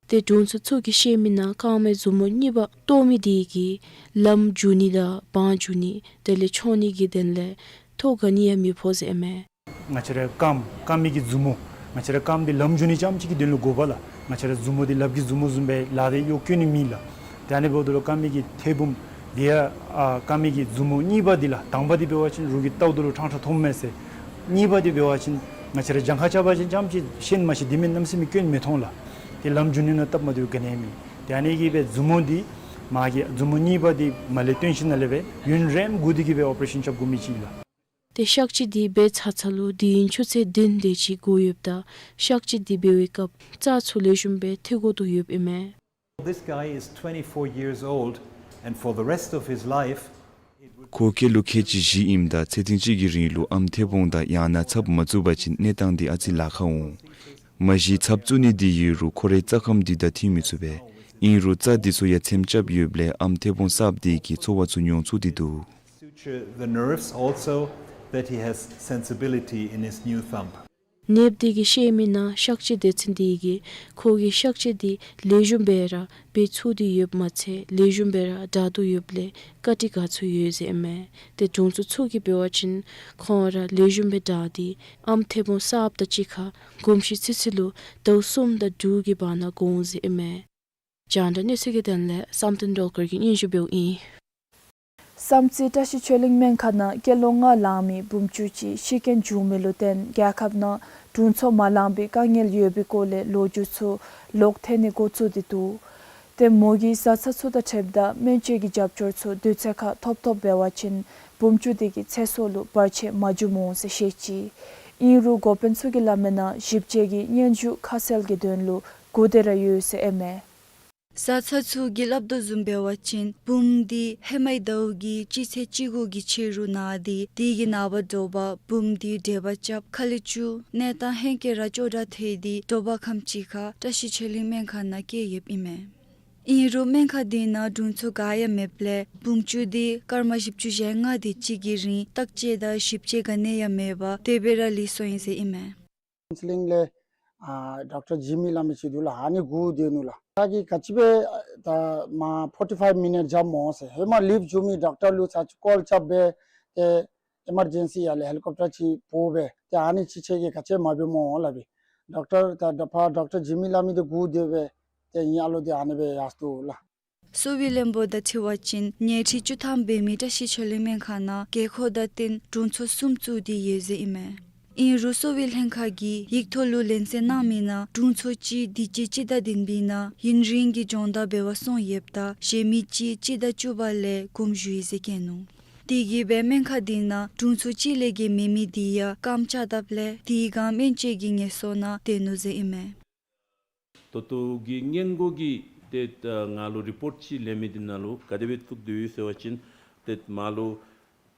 ཏེ་དྲུང་འཚོ་ཚུ་གིས་བཤད་མི་ནང་རྐངམའི་མཛུབ་མོ་གཉིས་པ་བཏོག་མི་དེ་གིས་ལམ་འགྱོ་ནི་དང་བང་རྒྱུག་ནི་དེ་ལས་འཕྱོག་ནི་གི་དོན་ལས་ཐོ་ག་ནི་ཡང་མི་ཕོག་ཟེར་ཨིན་མས། ང་བཅས་རའི་རྐངམ་རྐངམའི་གི་མཛུབ་མོ་ང་བཅས་རའི་རྐངམ་འདི་ལམ་འགྱོ་ནི་རྐྱངམ་ཅིག་གི་དོན་ལུ་དགོ་པས་ལགས། ང་བཅས་རའི་མཛུབ་མོ་འདི་ལགཔ་གི་མཛུབ་མོ་བཟུམ་སྦེ་ལག་དེ་གཡོག་བཀོལ་ནི་མེད་ལགས། ཏེ་ཨ་ནི་འབདཝ་ད་ལུ་རྐངམའི་གི་མཐེ་བོང་དེ་ཡང་ཨ་རྐངམའི་གི་མཛུབ་མོ་གཉིས་པ་འདི་ལགས་དང་པ་འདི་འབད་བ་ཅིན་རོགས་ཀྱིས་བལྟཝ་ད་ལུ་ཕྲང་ཕྲང་མཐོངམ་མས་ཟེར། གཉིས་པ་འདི་འབད་བ་ཅིན་ང་བཅས་ར་གྱངས་ཁ་རྐྱབ་པ་ཅིན་རྐྱངམ་ཅིག་ཤེས་མ་ཤེས་འདི་མེན་གནམ་མེད་ས་མེད་སྐྱོན་མི་མཐོང་ལགས། ཏེ་ལམ་རྒྱུ་ནི་ནང་སྟབས་མ་བདེཝ་ག་ནི་ཡང་མེད། ཏེ་ཨ་ནི་གིས་སྦེ་མཛུབ་མོ་འདི་མ་གི་མཛུབ་མོ་གཉིས་པ་འདི་མར་ལས་བཏོན་ཞིནམ་ལས་སྦེ་ཡུན་རིངམོ་སྒུག་སྟེ་གིས་སྦེ་ཨོ་པ་རེ་ཤཱན་རྐྱབ་དགོ་མི་ཅིག་ལགས། ཏེ་གཤག་བཅོས་འདི་འབད་ཚར་ཚརཝ་ལུ་དུས་ཡུན་ཆུ་ཚོད་བདུན་དེ་ཅིག་འགོར་ཡོདཔ་ད་གཤག་བཅོས་འདི་འབད་བའི་སྐབས་རྩ་ཚུ་ལེགས་ཤོམ་སྦེ་ཐེབས་དགོ་དོ་ཡོདཔ་ཨིན་མས། This guy is twenty-four years old, and for the rest of his life, ཁོ་སྐྱེས་ལོ་ཁལ་གཅིག་བཞི་ཨིནམ་ད་ཚེ་ཐེངས་གཅིག་གི་རིང་ལུ་ཨམ་མཐེ་བོང་དང་ཡང་ན་ཚབ་མ་བཙུགས་པ་ཅིན་གནས་སྟངས་འདི་ཨ་ཙི་ལཱ་ཁག་འོང་། མ་གཞི་ཚབ་བཙུགས་ནི་འདི་ཡོད་རུང་ཁོ་རའི་རྩ་ཁམས་འདི་དང་མཐུན་མི་ཚུགས་པས། ཨིན་རུང་རྩ་འདི་ཚུ་ཡང་ཚེམ་རྐྱབ་ཡོདཔ་ལས་ཨམ་མཐེ་བོང་གསརཔ་འདི་གིས་ཚོར་བ་ཚུ་མྱོང་ཚུགས་ཏེ་འདུག། Suture the nerves also, that he has sensibility in his new thumb. ནདཔ་འདི་གིས་བཤད་མི་ནང་གཤག་བཅོས་སྡེ་ཚན་འདི་གིས་ཁོ་གི་གཤག་བཅོས་འདི་ལེགས་ཤོམ་སྦེ་ར་འབད་ཚུགས་ཏེ་ཡོདཔ་མ་ཚད་ལེགས་ཤོམ་སྦེ་ར་དྲག་དོ་ཡོདཔ་ལས་བཀའ་དྲིན་དགའ་ཚོར་ཡོད་ཟེར་ཨིན་མས། ཏེ་དྲུང་འཚོ་ཚུ་གིས་འབད་བ་ཅིན་ཁོང་ར་ལེགས་ཤོམ་སྦེ་དྲག་སྟེ་ཨམ་མཐེ་བོང་གསརཔ་དང་གཅིག་ཁར་གོམས་གཤིས་ཚུན་ཚོད་ལུ་ཟླཝ་གསུམ་དང་དྲུག་གི་བར་ན་འགོར་འོང་ཟེར་ཨིན་མས། རྒྱང་བསྒྲགས་གནས་ཚུལ་གྱི་དོན་ལས་བསམ་གཏན་སྒྲོལ་དཀར་གྱིས་སྙན་ཞུ་འབདཝ་ཨིན། བསམ་རྩེ་བཀྲ་ཤིས་ཆོས་གླིང་སྨན་ཁང་ནང་སྐྱེས་ལོ་ལྔ་ལང་མི་བུམོ་ཅུང་ཅིག་ཤི་རྐྱེན་བྱུང་མི་ལུ་བརྟེན་རྒྱལ་ཁབ་ནང་དྲུང་འཚོ་མ་ལང་པའི་དཀའ་ངལ་ཡོད་པའི་སྐོར་ལས་ལོ་རྒྱུས་ཚུ་ལོག་ཐོན་ནི་འགོ་བཙུགས་ཏེ་འདུག། ཏེ་མོ་གིས་བཟའ་ཚང་ཚུ་དང་འཁྲིལཝ་ད་སྨན་བཅོས་ཀྱི་རྒྱབ་སྐྱོར་ཚུ་དུས་ཚོད་ཁར་ཐོབ་ཐོབ་འབད་བ་ཅིན་བུམོ་ཅུང་དེ་གི་ཚེ་སྲོག་ལུ་བར་ཆད་མ་འབྱུངམ་འོང་ཟེར་བཤད་ཅི། ཨིན་རུང་འགོ་དཔོན་ཚུ་གིས་སླབ་མི་ནང་ཞིབ་དཔྱད་ཀྱི་སྙན་ཞུ་ཁ་གསལ་གྱི་དོན་ལུ་སྒུག་སྡོད་ར་ཡོད་ཟེར་ཨིན་མས། བཟའ་ཚང་ཚུ་གིས་སླབ་དོ་བཟུམ་འབད་བ་ཅིན་བུམོ་འདི་ཧེ་མའི་ཟླཝ་གི་སྤྱི་ཚེས་བཅུ་དགུ་གི་ཕྱི་རུ་ན་སྟེ་དེ་གི་ནངས་པ་དྲོ་པ་བུམོ་འདི་འགྲེལ་པ་རྐྱབ་ཁ་ལས་བཅུག་གནས་སྟངས་ཧེང་སྐལ་ར་སྐྱོ་དྲགས་ཐལ་ཏེ་དྲོ་པ་ཁམས་ཅིག་ཁར་བཀྲ་ཤིས་ཆོས་གླིང་སྨན་ཁང་ནང་བསྐྱལ་ཡོདཔ་ཨིན་མས། ཨིན་རུང་སྨན་ཁང་དེ་ནང་དྲུང་འཚོ་ག་ཡང་མེདཔ་ལས་བུམོ་ཅུང་དེ་སྐར་མ་བཞི་བཅུ་ཞེ་ལྔ་དེ་ཅིག་གི་རིང་བརྟག་དཔྱད་དང་ཞིབ་དཔྱད་ག་ནི་ཡང་མེད་པར་དེ་སྦེ་ར་ལུས་སོང་ཡི་ཟེར་ཨིན་མས། ཀའུན་སི་ལིང་ལས་ཨ་ཌོག་ཊར་ཇི་མི་སླབ་མི་ཅིག་འདུག་ལགས། ཨ་ནི་སྒུག་སྡོད་ནུག་ལགས། ད་གི་ག་ཅི་སྦེ་ད་མ་ཕོར་ཊི་ཕའིབ་མི་ནིཊ་འགྱོཝ་སྨོ་ཟེར། ཧེ་མ་ལིཕཊ་འགྱོ་མི་ཌོག་ཊར་ལུ་ཚར་ཅིག་ཀོལ་རྐྱབ་སྦེ་ཏེ་ཨི་མར་ཇེན་སི་ཡར་ལས་ཧེ་ལི་ཀོབ་ཊར་ཅིག་འབོ་སྦེ་ཏེ་ཨ་ནི་ཅིག་ཁྱོད་ཀྱིས་ག་ཅི་མ་འབད་སྨོ་སླབ་པས། ཌོག་ཊར་ད་ཌོ་ཕར་ཌོག་ཊར་ཇི་མི་སླབ་མི་འདི་སྒུག་སྡོད་སྦེ་ཏེ་ཨིན་ཨ་ལོ་འདི་ཨ་ནི་སྦེ་ཡར་སོ་ནུག་ལགས། གསོ་བའི་བློན་པོ་དང་འཁྲིལ་བ་ཅིན་ཉལ་ཁྲི་བཅུ་ཐམ་འབད་མི་བཀྲ་ཤིས་ཆོས་གླིང་སྨན་ཁང་ནང་དགོས་མཁོ་དང་བསྟུན་དྲུང་འཚོ་གསུམ་བཙུགས་ཏེ་ཡོད་ཟེར་ཨིན་མས། ཨིན་རུང་གསོ་བའི་ལྷན་ཁག་གིས་ཡིག་ཐོག་ལུ་ལན་གསལ་གནང་མི་ནང་དྲུང་འཚོ་གཅིག་དུས་ཅི་སྤྱི་ཟླ་བདུན་པའི་ནང་ཡུན་རིང་གི་སྦྱོང་བརྡར་འབད་བར་སོང་ཡོདཔ་ད་གཞན་མི་གཅིག་སྤྱི་ཟླ་བཅུ་པ་ལས་དགོངསམ་ཞུ་ཡི་ཟེར་བཀོད་ནུག། དེ་གིས་སྦེ་སྨན་ཁང་དེ་ནང་དྲུང་འཚོ་གཅིག་ལས་བརྒལ་མེད་མི་དེ་ཡང་རྐངམ་བཅག་དཔ་ལས་དེའི་སྒང་སྨན་བཅོས་ཀྱི་ངལ་གསོ་ནང་སྡོད་ནུག་ཟེར་ཨིན་མས། ད་ལྟོ་གི་སྔོན་འགོག་གི་ཏེ་ད་ང་ལུ་རི་པོརཊ་ཅིག་ལེན་མི་འདི་ནང་ལུ་ག་དེ་སྦེ་བཙུགས་དོ་ཡོད་ཟེར་བ་ཅིན་ཏེ་མར་ལུ་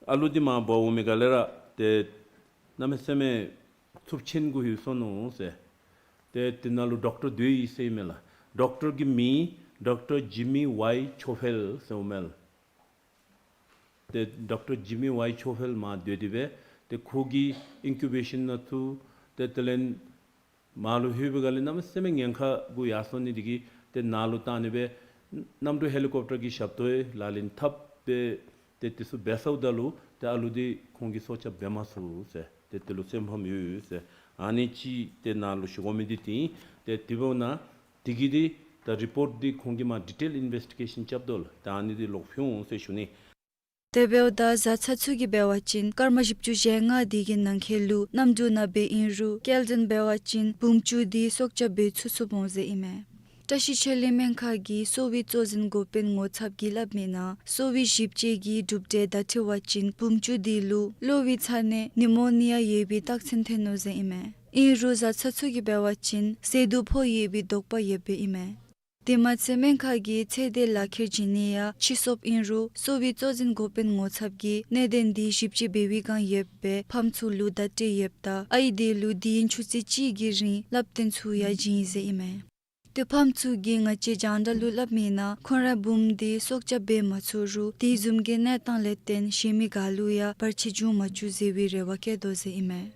ཨ་ལུ་འདི་མར་འབག་འོང་མི་ག་ལས་ར་ཏེ་གནམ་མེད་ས་མེད་འཚུབ་ཆེན་གུ་ལྷོད་སོ་ནུག་ཟེར། ཏེ་དེ་ནང་ལུ་ཌོག་ཊར་སྡོད་ཡི་ཟེར་ཨིན་མས་ལགས། ཌོག་ཊར་གི་མིང་ཌོག་ཊར་ཇི་མི་ཝའི་ཆོ་ཕེལ་ཟེར་ཨིན་མས་ལགས། ཏེ་ཌོག་ཊར་ཇི་མི་ཝའི་ཆོ་ཕེལ་མར་སྡོད་དེ་སྦེ་ཏེ་ཁོ་གི་ཨིན་ཀུ་བེ་ཤཱན་ནང་བཙུགས། ཏེ་དེ་ལས་མར་ལུ་ལྷོད་པའི་སྒང་ལས་གནམ་མེད་ས་མེད་ཉེན་ཁ་གུ་ཡར་སོ་ནི་དེ་གིས་ཏེ་ནཱ་ལུ་བཏང་ནི་སྦེ་གནམ་གྲུ་ཧེ་ལི་ཀོབ་ཊར་གྱི་ཞབས་ཏོག་ལག་ལེན་འཐབ་སྦེ་ཏེ་དེ་ཚུ་འབད་ཚརཝ་ད་ལུ་ཏེ་ཨ་ལུ་འདི་ཁོང་གིས་སྲོག་སྐྱབས་འབད་མ་ཚུགས་ཟེར་ཏེ་དེ་ལུ་བཙོན་ཕམ་ཡོད་ཟེར་ཨ་ནི་ཅིག་ཏེ་ནཱ་ལུ་ཞུ་དགོ་མི་འདི་ཏེ་ཨིན། ཏེ་དེ་འབདཝ་ད་དེ་གི་འདི་ད་རི་པོརཊ་འདི་ཁོང་གིས་མར་ཌི་ཊེལ་ཨིན་བེསི་ཊི་གེ་ཤཱན་རྐྱབ་དོ་ལགས། ད་ཨ་ནི་འདི་ལོག་ཕུལ་འོང་ཟེར་ཞུ་ནི། དེ་འབདཝ་ད་བཟའ་ཚང་ཚུ་གིས་འབད་བ་ཅིན་སྐར་མ་བཞི་བཅུ་ཞེ་ལྔ་དེ་གི་ནང་འཁོད་ལུ་གནམ་གྲུ་ནང་སྦེ་ཨིན་རུང་སྐྱེལ་འདྲེན་འབད་བ་ཅིན་བུམོ་ཅུང་དེ་སྲོག་སྐྱབས་འབད་ཚུགས་ཚུགསཔ་འོང་ཟེར་ཨིན་མས། བཀྲ་ཤིས་ཆོས་གླིང་སྨན་ཁང་གི་གསོ་བའི་གཙོ་འཛིན་འགོ་དཔོན་ངོ་ཚབ་ཀྱིས་སླབ་མི་ནང་གསོ་བའི་ཞིབ་དཔྱད་ཀྱི་གྲུབ་འབྲས་དང་འཁྲིལ་བ་ཅིན་བུམོ་ཅུང་དེ་ལུ་གློ་བའི་ཚ་ནད་ནིའུ་མོ་ནི་ཡ་ཡོད་པའི་རྟགས་མཚན་ཐོན་ནུག་ཟེར་ཨིན་མས། ཨིན་རུང་བཟའ་ཚང་ཚུ་གིས་འབད་བ་ཅིན་ཟས་དུག་ཕོག་ཡོད་པའི་དོགས་པ་ཡོདཔ་ཨིན་མས། དེ་མ་ཚད་སྨན་ཁང་གི་ཚེ་འདས་ལག་ཁྱེར་བྱིན་ནི་ཡང་ཕྱི་སོཔ་ཨིན་རུང་གསོ་བའི་གཙོ་འཛིན་འགོ་དཔོན་ངོ་ཚབ་ཀྱིས་གནད་དོན་འདི་ཞིབ་དཔྱད་འབད་བའི་བསྒང་ཡོད་པའི་ཕམ་ཚུ་ལུ་བརྡ་སྤྲོད་ཡོདཔ་ད་ཨའི་དེ་ལུ་དུས་ཡུན་ཆུ་ཚོད་གཅིག་གི་རིང་བསླབ་སྟོན་ཚུ་ཡང་བྱིན་ཡི་ཟེར་ཨིན་མས། ཏེ་ཕམ་ཚུ་གིས་ང་བཅས་རྒྱང་བསྒྲགས་ལུ་སླབ་མི་ནང་ཁོང་རའི་བུམོ་འདི་སྲོག་སྐྱབས་འབད་མ་ཚུགས་རུང་དེ་བཟུམ་གྱི་གནས་སྟངས་ལས་བརྟེན་གཞན་མི་ག་ལུ་ཡང་བར་ཆད་འབྱུང་མ་བཅུག་ཟེར་བའི་རེ་བ་བསྐྱེད་དོ་ཟེར་ཨིན་མས།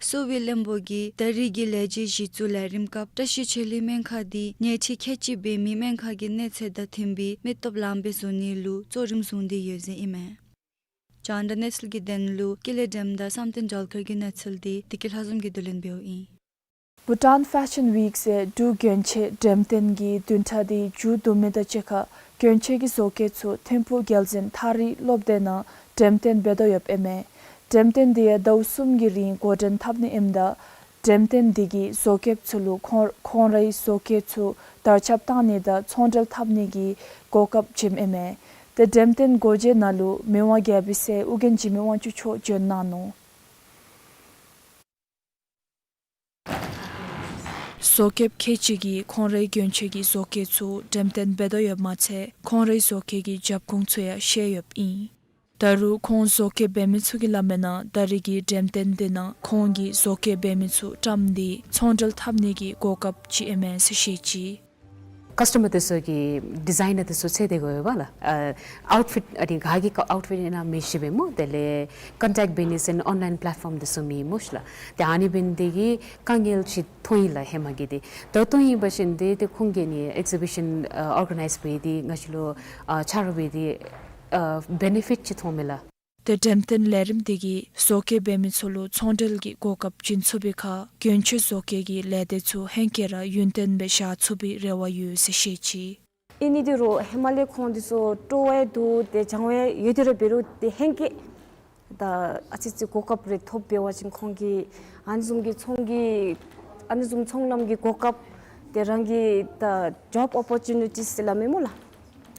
གསོ་བའི་བློན་པོ་གིས་ད་རིས་ཀྱི་ལས་བྱེད་གཞི་བཙུགས་ལས་རིམ་སྐབས་བཀྲ་ཤིས་ཆོས་གླིང་སྨན་ཁང་འདི་ཉལ་ཁྲི་ཁལ་གཅིག་འབད་མི་སྨན་ཁང་གི་གནས་ཚད་དང་མཐུན་པའི་མི་སྟོབས་ལངམ་སྦེ་བཟོ་ནི་ལུ་གཙོ་རིམ་བཟུང་སྟེ་ཡོད་ཟེར་ཨིན་མས། རྒྱང་བསྒྲགས་གནས་ཚུལ་གྱི་དོན་ལུ་ཀུན་ལེགས་སྒྲོལམ་དང་བསམ་གཏན་སྒྲོལ་དཀར་གྱི་གནས་ཚུལ་འདི་བདེ་སྐྱིད་ལྷ་འཛོམས་ཀྱིས་བསྡུ་ལེན་འབདཝ་ཨིན། Bhutan Fashion Week ཟེར་འབྲུག་གྱོན་ཆས་འགྲེམས་སྟོན་གྱི་བདུན་ཕྲག་འདི་མཇུག་བསྡུ་མི་དང་གཅིག་ཁར་གྱོན་ཆས་ཀྱི་བཟོ་བཀོད་ཚུ་ཐིམ་ཕུག་རྒྱལ་འཛིན་ཐག་རིང་སློབ་སྡེ་ནང་འགྲེམས་སྟོན་འབད་དོ་ཡོདཔ་ཨིན་མས། འགྲེམས་སྟོན་འདི་ཡང་ཟླཝ་གསུམ་གྱི་རིང་འགོ་འདྲེན་འཐབ་ནི་ཨིནམ་ད་འགྲེམས་སྟོན་འདི་གིས་བཟོ་མཁསཔ་ཚུ་ལུ་ཁོང་ཁོང་རའི་བཟོ་མཁས་ཚུ་དར་ཁྱབ་བཏང་ནི་དང་ཚོང་འབྲེལ་འཐབ་ནི་གི་གོ་སྐབས་བྱིནམ་ཨིན་མས། ཏེ་འགྲེམས་སྟོན་སྒོ་འབྱེད་ནང་ལུ་མི་དབང་རྒྱལ་པོའི་སྲས་ཨྱོན་འཇིགས་མེད་དབང་ཕྱུག་མཆོག་བྱོན་གནང་ནུག། བཟོ་མཁསཔ་ཁལ་གཅིག་གིས་ཁོང་རའི་གྱོན་ཆས་ཀྱི་བཟོ་མཁས་ཚུ་འགྲེམས་སྟོན་འབད་དོ་ཡོདཔ་མ་ཚད་ཁོང་རའི་བཟོ་མཁས་ཀྱི་རྒྱབ་ཁུངས་ཚུ་ཡང་བཤད་ཡོདཔ་ཨིན། ད་རུང་ཁོང་བཟོ་མཁས་འབད་མི་ཚུ་གིས་སླབ་མིའི་ནང་ད་རེས་ཀྱི་འགྲེམས་སྟོན་འདི་ནང་ཁོང་གིས་བཟོ་མཁས་འབད་མི་ཚུ་བཀྲམ་སྟེ་ཚོང་འབྲེལ་འཐབ་ནི་གི་གོ་སྐབས་ཅིག་ཨིན་མས་ཟེར་བཤད་ཅི། ཀཱསི་ཊོ་མར་འདི་ཚུ་གིས་ཌི་ཛའིན་ནར་འདི་ཚུ་འཚོལ་ཏེ་དགོ་པས་ལགས། ཨ་ཨའུཊ་ཕིཊ་ཨ་ནི་ག་གི་ཨའུཊ་ཕིཊ་ཨིན་ན་མི་ཤེས་པས་སྨོ། དེ་ལས་ཀོན་ཊེཀཊ་བྱིན་ནི་ཟེར་ཨོན་ལའིན་པེ་ལེཊ་ཕོརམ་འདི་ཚུ་མེད་སྨོ་ཤིག་ལགས། ཏེ་ཨ་ནི་འབད་ནི་དེ་གིས་དཀའ་ངལ་ཅིག་མཐོང་ཡི་ལགས་ཧེ་མ་གི་དེ། ད་མཐོང་ཡི་འབད་ཞིནམ་ཏེ་ཏེ་ཁོང་གིས་ནི་ཨེག་ཛི་བི་ཤཱན་ཨ་ཨོར་ག་ནའིཛ་འབད་དེ་ང་བཅས་ལུ་ཨ་ཆ་རོགས་འབད་དེ་ཨ་བེ་ནེ་ཕིཊ་ཅིག་མཐོངམ་མས་ལགས། ཏེ་འགྲེམས་སྟོན་ལས་རིམ་འདི་གིས་བཟོ་མཁས་འབད་མི་ཚུ་ལུ་ཚོང་འབྲེལ་གྱི་གོ་སྐབས་བྱིན་ཚུགས་པའི་ཁར་གྱོན་ཆས་བཟོ་མཁས་ཀྱི་ལས་སྡེ་ཚུ་ཧེང་སྐལ་ར་ཡུན་བརྟན་སྦེ་བཞག་ཚུགས་པའི་རེ་བ་ཡོད་ཟེར་བཤད་ཅི། ཨིན་ནི་འདི་རུང་ཧེ་མ་ལས་ཁོང་འདི་ཚུ་སྤྲོ་བ་འདུག། ཏེ་སྦྱང་བ་ཡོད་དེ་ར་འབད་རུང་ཏེ་ཧེང་སྐལ་ད་ཨ་ཙི་ཅིག་གོ་སྐབས་རེ་ཐོབ་འབད་བ་ཅིན་ཁོང་གིས་ཨ་ནི་བཟུམ་གྱི་ཚོང་གི་ཨ་ནི་བཟུམ་ཚོང་ལམ་གྱི་གོ་སྐབས་ཏེ་རང་གི་ད་ཇོབ་ཨོ་པོར་ཅུ་ནི་ཊིས་ཟེར་སླབ་མས་སྨོ་ལགས།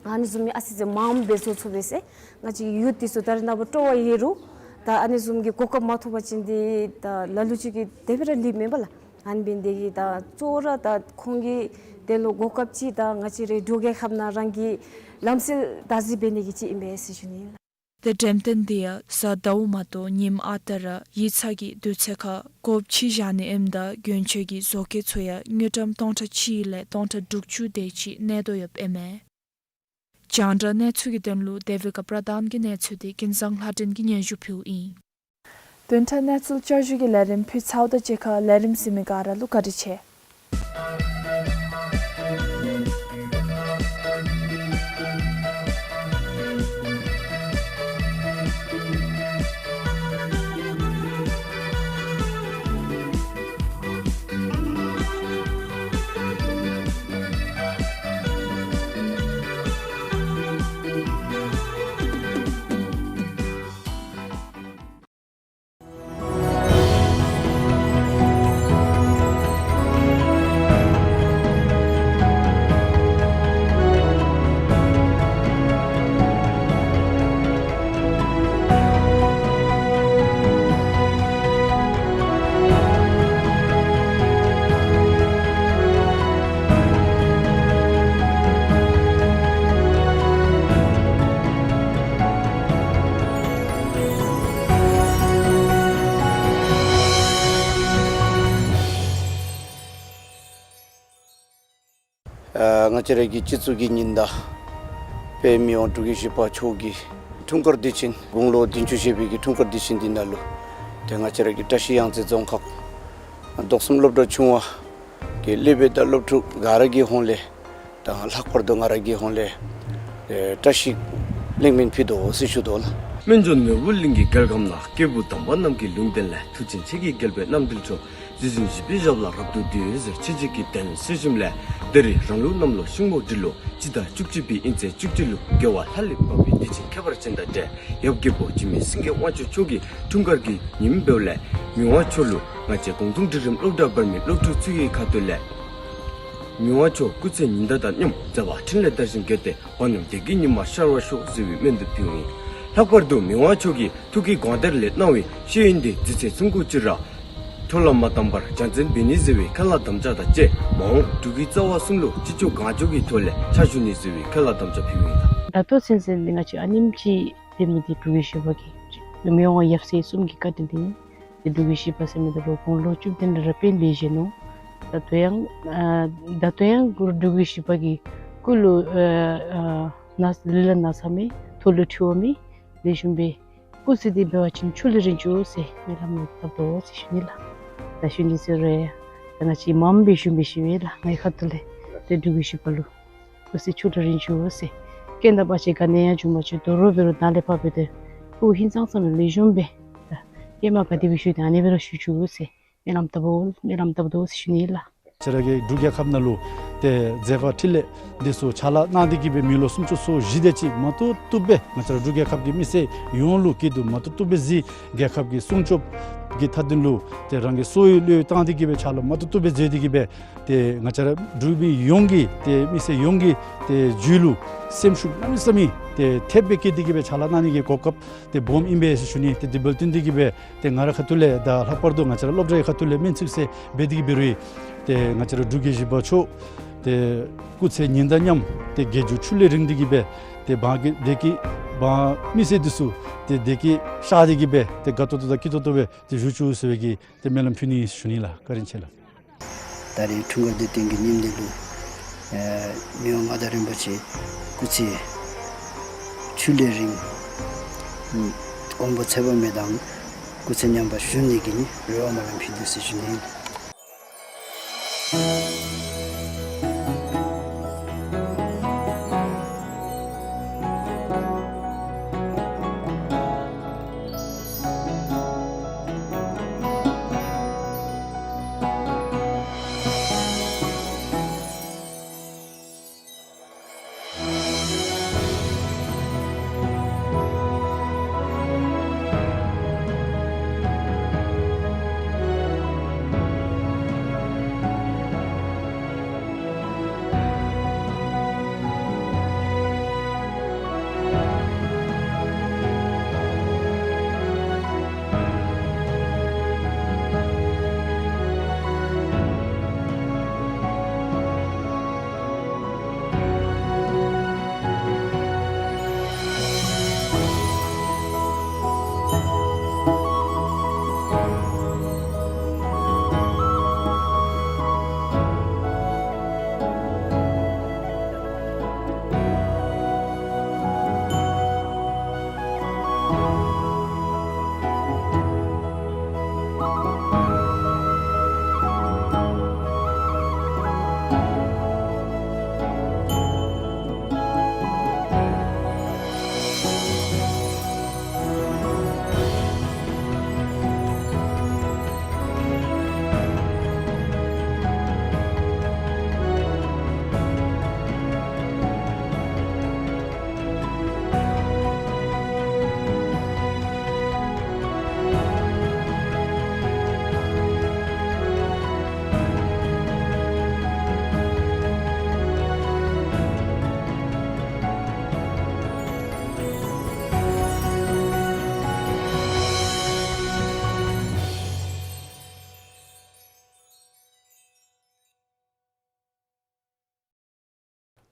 ཨ་ནི་བཟུམ་མའི་ཨ་ཙི་ཅིག་མངམ་སྦེ་བཟོ་ཚུགས་པས་ཟེར། ང་བཅས་ཡུཐ་འདི་ཚུ་ད་རེས་ནངས་པ་སྤྲོ་བ་ཡོད་རུང་ད་ཨ་ནི་བཟུམ་གྱི་གོ་སྐབས་མ་ཐོབ་པ་ཅིན་འདི་ད་ལ་ལུ་ཅིག་གིས་དེ་སྦེ་ར་ལུསཔ་མས་པ་ལགས། ཨ་ནི་འབད་ནི་དེ་གིས་ད་གཙོ་བོ་ར་ད་ཁོང་གིས་དེ་ལུ་གོ་སྐབས་ཅིག་ད་ང་བཅས་རའི་འབྲུག་རྒྱལ་ཁབ་ནང་རང་གི་ལམ་སྲོལ་བདག་འཛིན་འབད་ནི་གི་ཅིག་ཨིན་པས་ཟེར་ཞུ་ནི་ཨིན་ལགས། ཏེ་འགྲེམས་སྟོན་འདི་ཡང་གཟའ་ཟླཝ་མ་གཏོགས་ཉིནམ་ཨ་རྟག་ར་ཡིག་ཚང་གི་དུས་ཚོད་ཁར་སྒོ་ཕྱེ་བཞག་ནི་ཨིནམ་ད་གྱོན་ཆས་ཀྱི་བཟོ་མཁས་ཚུ་ཡང་དངུལ་ཀྲམ་སྟོང་ཕྲག་གཅིག་ལས་སྟོང་ཕྲག་དྲུག་ཅུ་དེ་ཅིག་གནས་དོ་ཡོདཔ་ཨིན་མས། རྒྱང་བསྒྲགས་གནས་ཚུལ་གྱི་དོན་ལུ་དེ་བི་ཀ་པྲ་དཱན་གྱི་གནས་ཚུལ་འདི་ཀུན་བཟང་ལྷ་སྒྲོན་གྱིས་སྙན་ཞུ་ཕུལཝ་ཨིན། བདུན་ཕྲག་གནས་ཚུལ་བསྐྱར་ཞུ་གི་ལས་རིམ་ཕུལ་ཚརཝ་དང་གཅིག་ཁར་ལས་རིམ་གཟིགས་མི་ག་ར་ལུ་བཀའ་དྲིན་ཆེ། ཨ་ང་བཅས་ར་གི་སྤྱི་གཙུག་གི་ཉི་ཟླ་དཔལ་མི་དབང་འབྲུག་རྒྱལ་བཞི་པ་མཆོག་གི་འཁྲུངས་སྐར་དུས་ཆེན་དགུང་ལོ་བདུན་ཅུ་བཞེས་པའི་གི་འཁྲུངས་སྐར་དུས་ཆེན་འདི་ནང་ལུ་ཏེ་ང་བཅས་ར་གི་བཀྲ་ཤིས་གཡང་རྩེ་རྫོང་ཁག་རྡོག་གསུམ་སློབ་གྲྭ་ཆུང་བ་གི་སློབ་དཔོན་དང་སློབ་ཕྲུག་ག་ར་གི་ཧོངས་ལས་དང་ལྷག་པར་དུ་ང་ར་གི་ཧོངས་ལས་ཨེ་བཀྲ་ཤིས་ལེགས་སྨོན་ཕུལ་དོ་ཟེར་ཞུ་དོ་ལགས། སྨན་ལྗོངས་ནོར་བུ་གླིང་གི་རྒྱལ་ཁམས་ན། སྐྱེས་བུ་དམ་པ་རྣམས་ཀྱི་ལུང་བསྟན་ལས། མཐུ་ཆེན་ཁྱེད་ཀྱི་རྒྱལ་པོའི་རྣམ་འཕྲུལ་མཆོག། གཟི་བྱིན་བཞད་པའི་ཞབས་ལ་རབ་ཏུ་འདུད་ཟེར་ཆོས་བརྒྱད་ཀྱི་དོན་གསལ་ཞིནམ་ལས། ད་རེས་རང་ལུགས་གནམ་ལོ་ཤིང་མོ་སྦྲུལ་ལོ་སྤྱི་ཟླ་བཅུ་གཅིག་པའི་དབྱིན་ཚེས་བཅུ་གཅིག་ལུ་རྒྱལ་བ་ལྷ་ལས་བབས་པའི་དུས་ཆེན་ཁྱད་པར་ཅན་དང་འབྲེལ་ཡབ་རྒྱལ་པོ་འཇིགས་མེད་སེང་གེ་དབང་ཕྱུག་མཆོག་གི་འཁྲུངས་སྐར་གྱི་ཉིནམ་འབདཝ་ལས་མི་དབང་མཆོག་ལུ་ང་བཅས་གུང་ཐང་སྒྲིག་རིམ་སློབ་གྲྭ་བར་མའི་སློབ་ཕྲུག་ཚུ་གི་ཁ་ཐུག་ལས་མི་དབང་མཆོག་སྐུ་ཚེ་ཉི་ཟླ་དང་མཉམ་མཛད་པ་འཕྲིན་ལས་དར་ཞིང་རྒྱས་ཏེ། བར་མཉམ་བདེ་སྐྱིད་ཉི་མ་ཤར་བར་ཤོག་ཟེར་བའི་སྨོན་འདུན་ཕུལཝ་ཨིན། ལྷག་པར་དུ་མི་དབང་མཆོག་གིས་ཐུགས་ཀྱི་དགོངས་གཏེར་ལས་གནང་བའི་ཤེས་ཡོན་འདི་རྫུས་ཚད་ཚུན་ཁུག་ཅིག་ར་འཕྲོ་བརླག་མ་བཏང་པར་སྦྱང་བརྩོན་འབད་ནི་ཟེར་བའི་ཁས་བླངས་དམ་བཅའ་དང་བཅས་མ་འོངས་འབྲུག་གི་རྩ་བ་གསུམ་ལུ་ཅི་ལྕོགས་གང་ལྕོགས་ཀྱི་ཐོག་ལས་ཕྱག་ཞུ་ནི་ཟེར་བའི་ཁས་བླངས་དམ་བཅའ་ཕུལཝ་ཨིན་ལགས། ད་ལྟོ་ཚུན་ཚོད་འདི་ང་བཅས་ཨ་ནེམ་ཅིག་འབད་མི་འདི་འབྲུག་རྒྱལ་བཞི་པ་གི་མི་དབང་ཡབ་སྲས་གསུམ་གྱི་བཀའ་དྲིན་འདི་ཨིན། ཏེ་འབྲུག་རྒྱལ་བཞི་པ་ཟེར་མི་འདི་ལུ་དགུང་ལོ་བཅུ་བདུན་ལུ་རབ་དཔོན་སྦེ་བཞེས་ནུག། ད་ལྟོ་ཡང་ཨ་ད་ལྟོ་ཡང་འབྲུག་རྒྱལ་བཞི་པ་གི་སྐུ་ལུ་ཨ་ཨ་ན་ལུས་ལ་ན་ཚ་མེད། ཐོག་ལུ་འཁྲུལ་བ་མེད། ལེགས་ཤོམ་སྦེ་སྐུ་ཚེ་འདི་འབད་བ་ཅིན་ཕྱུགས་ལུ་རིན་ཆེ་ཟེར་སྨོན་ལམ་བཏབ་དོ་ཟེར་ཞུ་ནི་ལགས། ད་ཞུ་ནི་ཟེར་རུང་ད་ང་བཅས་མངམ་སྦེ་ཞུ་མི་ཤེས་པས་ལགས། ངེའི་ཁ་ཐུག་ལས་ཏེ་འབྲུག་རྒྱལ་བཞི་པ་ལུ་སྐུ་ཚེ་ཕྱུགས་ལུ་རིན་ཆེ་ཟེར་རྐྱེན་དང་བར་ཆད་ག་ནི་ཡང་འབྱུང་མ་བཅུག། དོ་རུང་འབད་རུང་ནཱ་ལས་ཕར་འབད་དེ་སྐུ་ཧིང་སངས་ས་ལུ་ལེགས་ཤོམ་སྦེ་ད་ཧེ་མ་ག་དེ་སྦེ་བཞུགས་དེ་ཨ་ནི་སྦེ་ར་བཞུགས་བཅུག་ཟེར་སྨོན་ལམ་བཏབ་སྨོན་ལམ་བཏབ་དོ་ཟེར་ཞུ་ནི་ལགས། ང་བཅས་ར་གི་འབྲུག་རྒྱལ་ཁབ་ནང་ལུ་ ཏེ་མཛད་པ་འཕྲིན་ལས་འདི་ཚུ་ཕྱག་ལཱ་གནང་སྟེ་གི་སྦེ་མི་ལོ་སུམ་ཅུ་སོ་བཞི་དེ་ཅིག་མ་ཏོག་ཏོ་སྦེ་ང་བཅས་ར་འབྲུག་རྒྱལ་ཁབ་ཀྱི་མི་སེར་ཡོངས་ལུ་སྐྱིད་སྡུག་མ་ཏོག་ཏོ་སྦེ་གཟིགས། རྒྱལ་ཁབ་ཀྱི་སྲུང་སྐྱོབ་ཀྱི་མཐའ་དོན་ལུ་ཏེ་རང་གི་སོ་ཡི་བློས་བཏང་སྟེ་གི་སྦེ་ཕྱག་ལཱ་མ་ཏོག་ཏོ་སྦེ་མཛད་དེ་གི་སྦེ་ཏེ་ང་བཅས་ར་འབྲུག་མི་ཡོངས་ཀྱི་ཏེ་མི་སེར་ཡོངས་ཀྱི་ཏེ་རྒྱུད་ལུ་སེམས་ཤུགས་གནམ་མེད་ས་མེད་ཏེ་ཐེབས་སྦེ་སྐྱེས་ཏེ་གི་སྦེ་ཕྱག་ལཱ་གནང་ནི་གི་གོ་སྐབས་ཏེ་སྦོམ་ཨིན་པས་ཟེར་ཞུ་ནི། ཏེ་དེ་འབདཝ་ལས་བརྟེན་ཏེ་གི་སྦེ་ཏེ་ང་རའི་ཁ་ཐུག་ལས་དང་ལྷག་པར་དུ་ང་བཅས་ར་སློབ་གྲྭའི་ཁ་ཐུག་ལས་སྨོན་ཚིག་ཟེར་འབད་དེ་གི་འབད་རུང་ཏེ་ང་བཅས་ར་འབྲུག་རྒྱལ་བཞི་པ་མཆོག་ཏེ་སྐུ་ཚེ་ཉི་ཟླ་མཉམ་ཏེ་རྒྱལ་བརྒྱུད་ཆུ་ལས་རིང་སྟེ་གི་སྦེ་ཏེ་འབངས་ཀྱི་བདེ་སྐྱིད་འབངས་མི་སེར་འདི་ཚུ་ཏེ་བདེ་སྐྱིད་ཤར་ཏེ་གི་སྦེ་ཏེ་དགའ་ཏོག་ཏོ་དང་སྐྱིད་ཏོག་ཏོ་སྦེ་ཏེ་བཞུགས་བཅུག་ཟེར་བའི་གི་ཏེ་སྨོན་ལམ་ཕུལ་ནི་ཟེར་ཞུ་ནི་ལགས། བཀའ་དྲིན་ཆེ་ལགས། ད་རེས་འཁྲུངས་སྐར་དུས་སྟོན་གྱི་ཉིནམ་འདི་ལུ་ཨེ་མི་དབང་མངའ་བདག་རིན་པོ་ཆེ་སྐུ་ཚེ་ཆུ་ལས་རིང་དགོངས་པ་ཚད་པ་མེད་དང་སྐུ་ཚེ་མཉམ་པར་བཞུགས་ནི་གི་རེ་བ་སྨོན་ལམ་ཕུལ་ནི་ཟེར་ཞུ་ནི།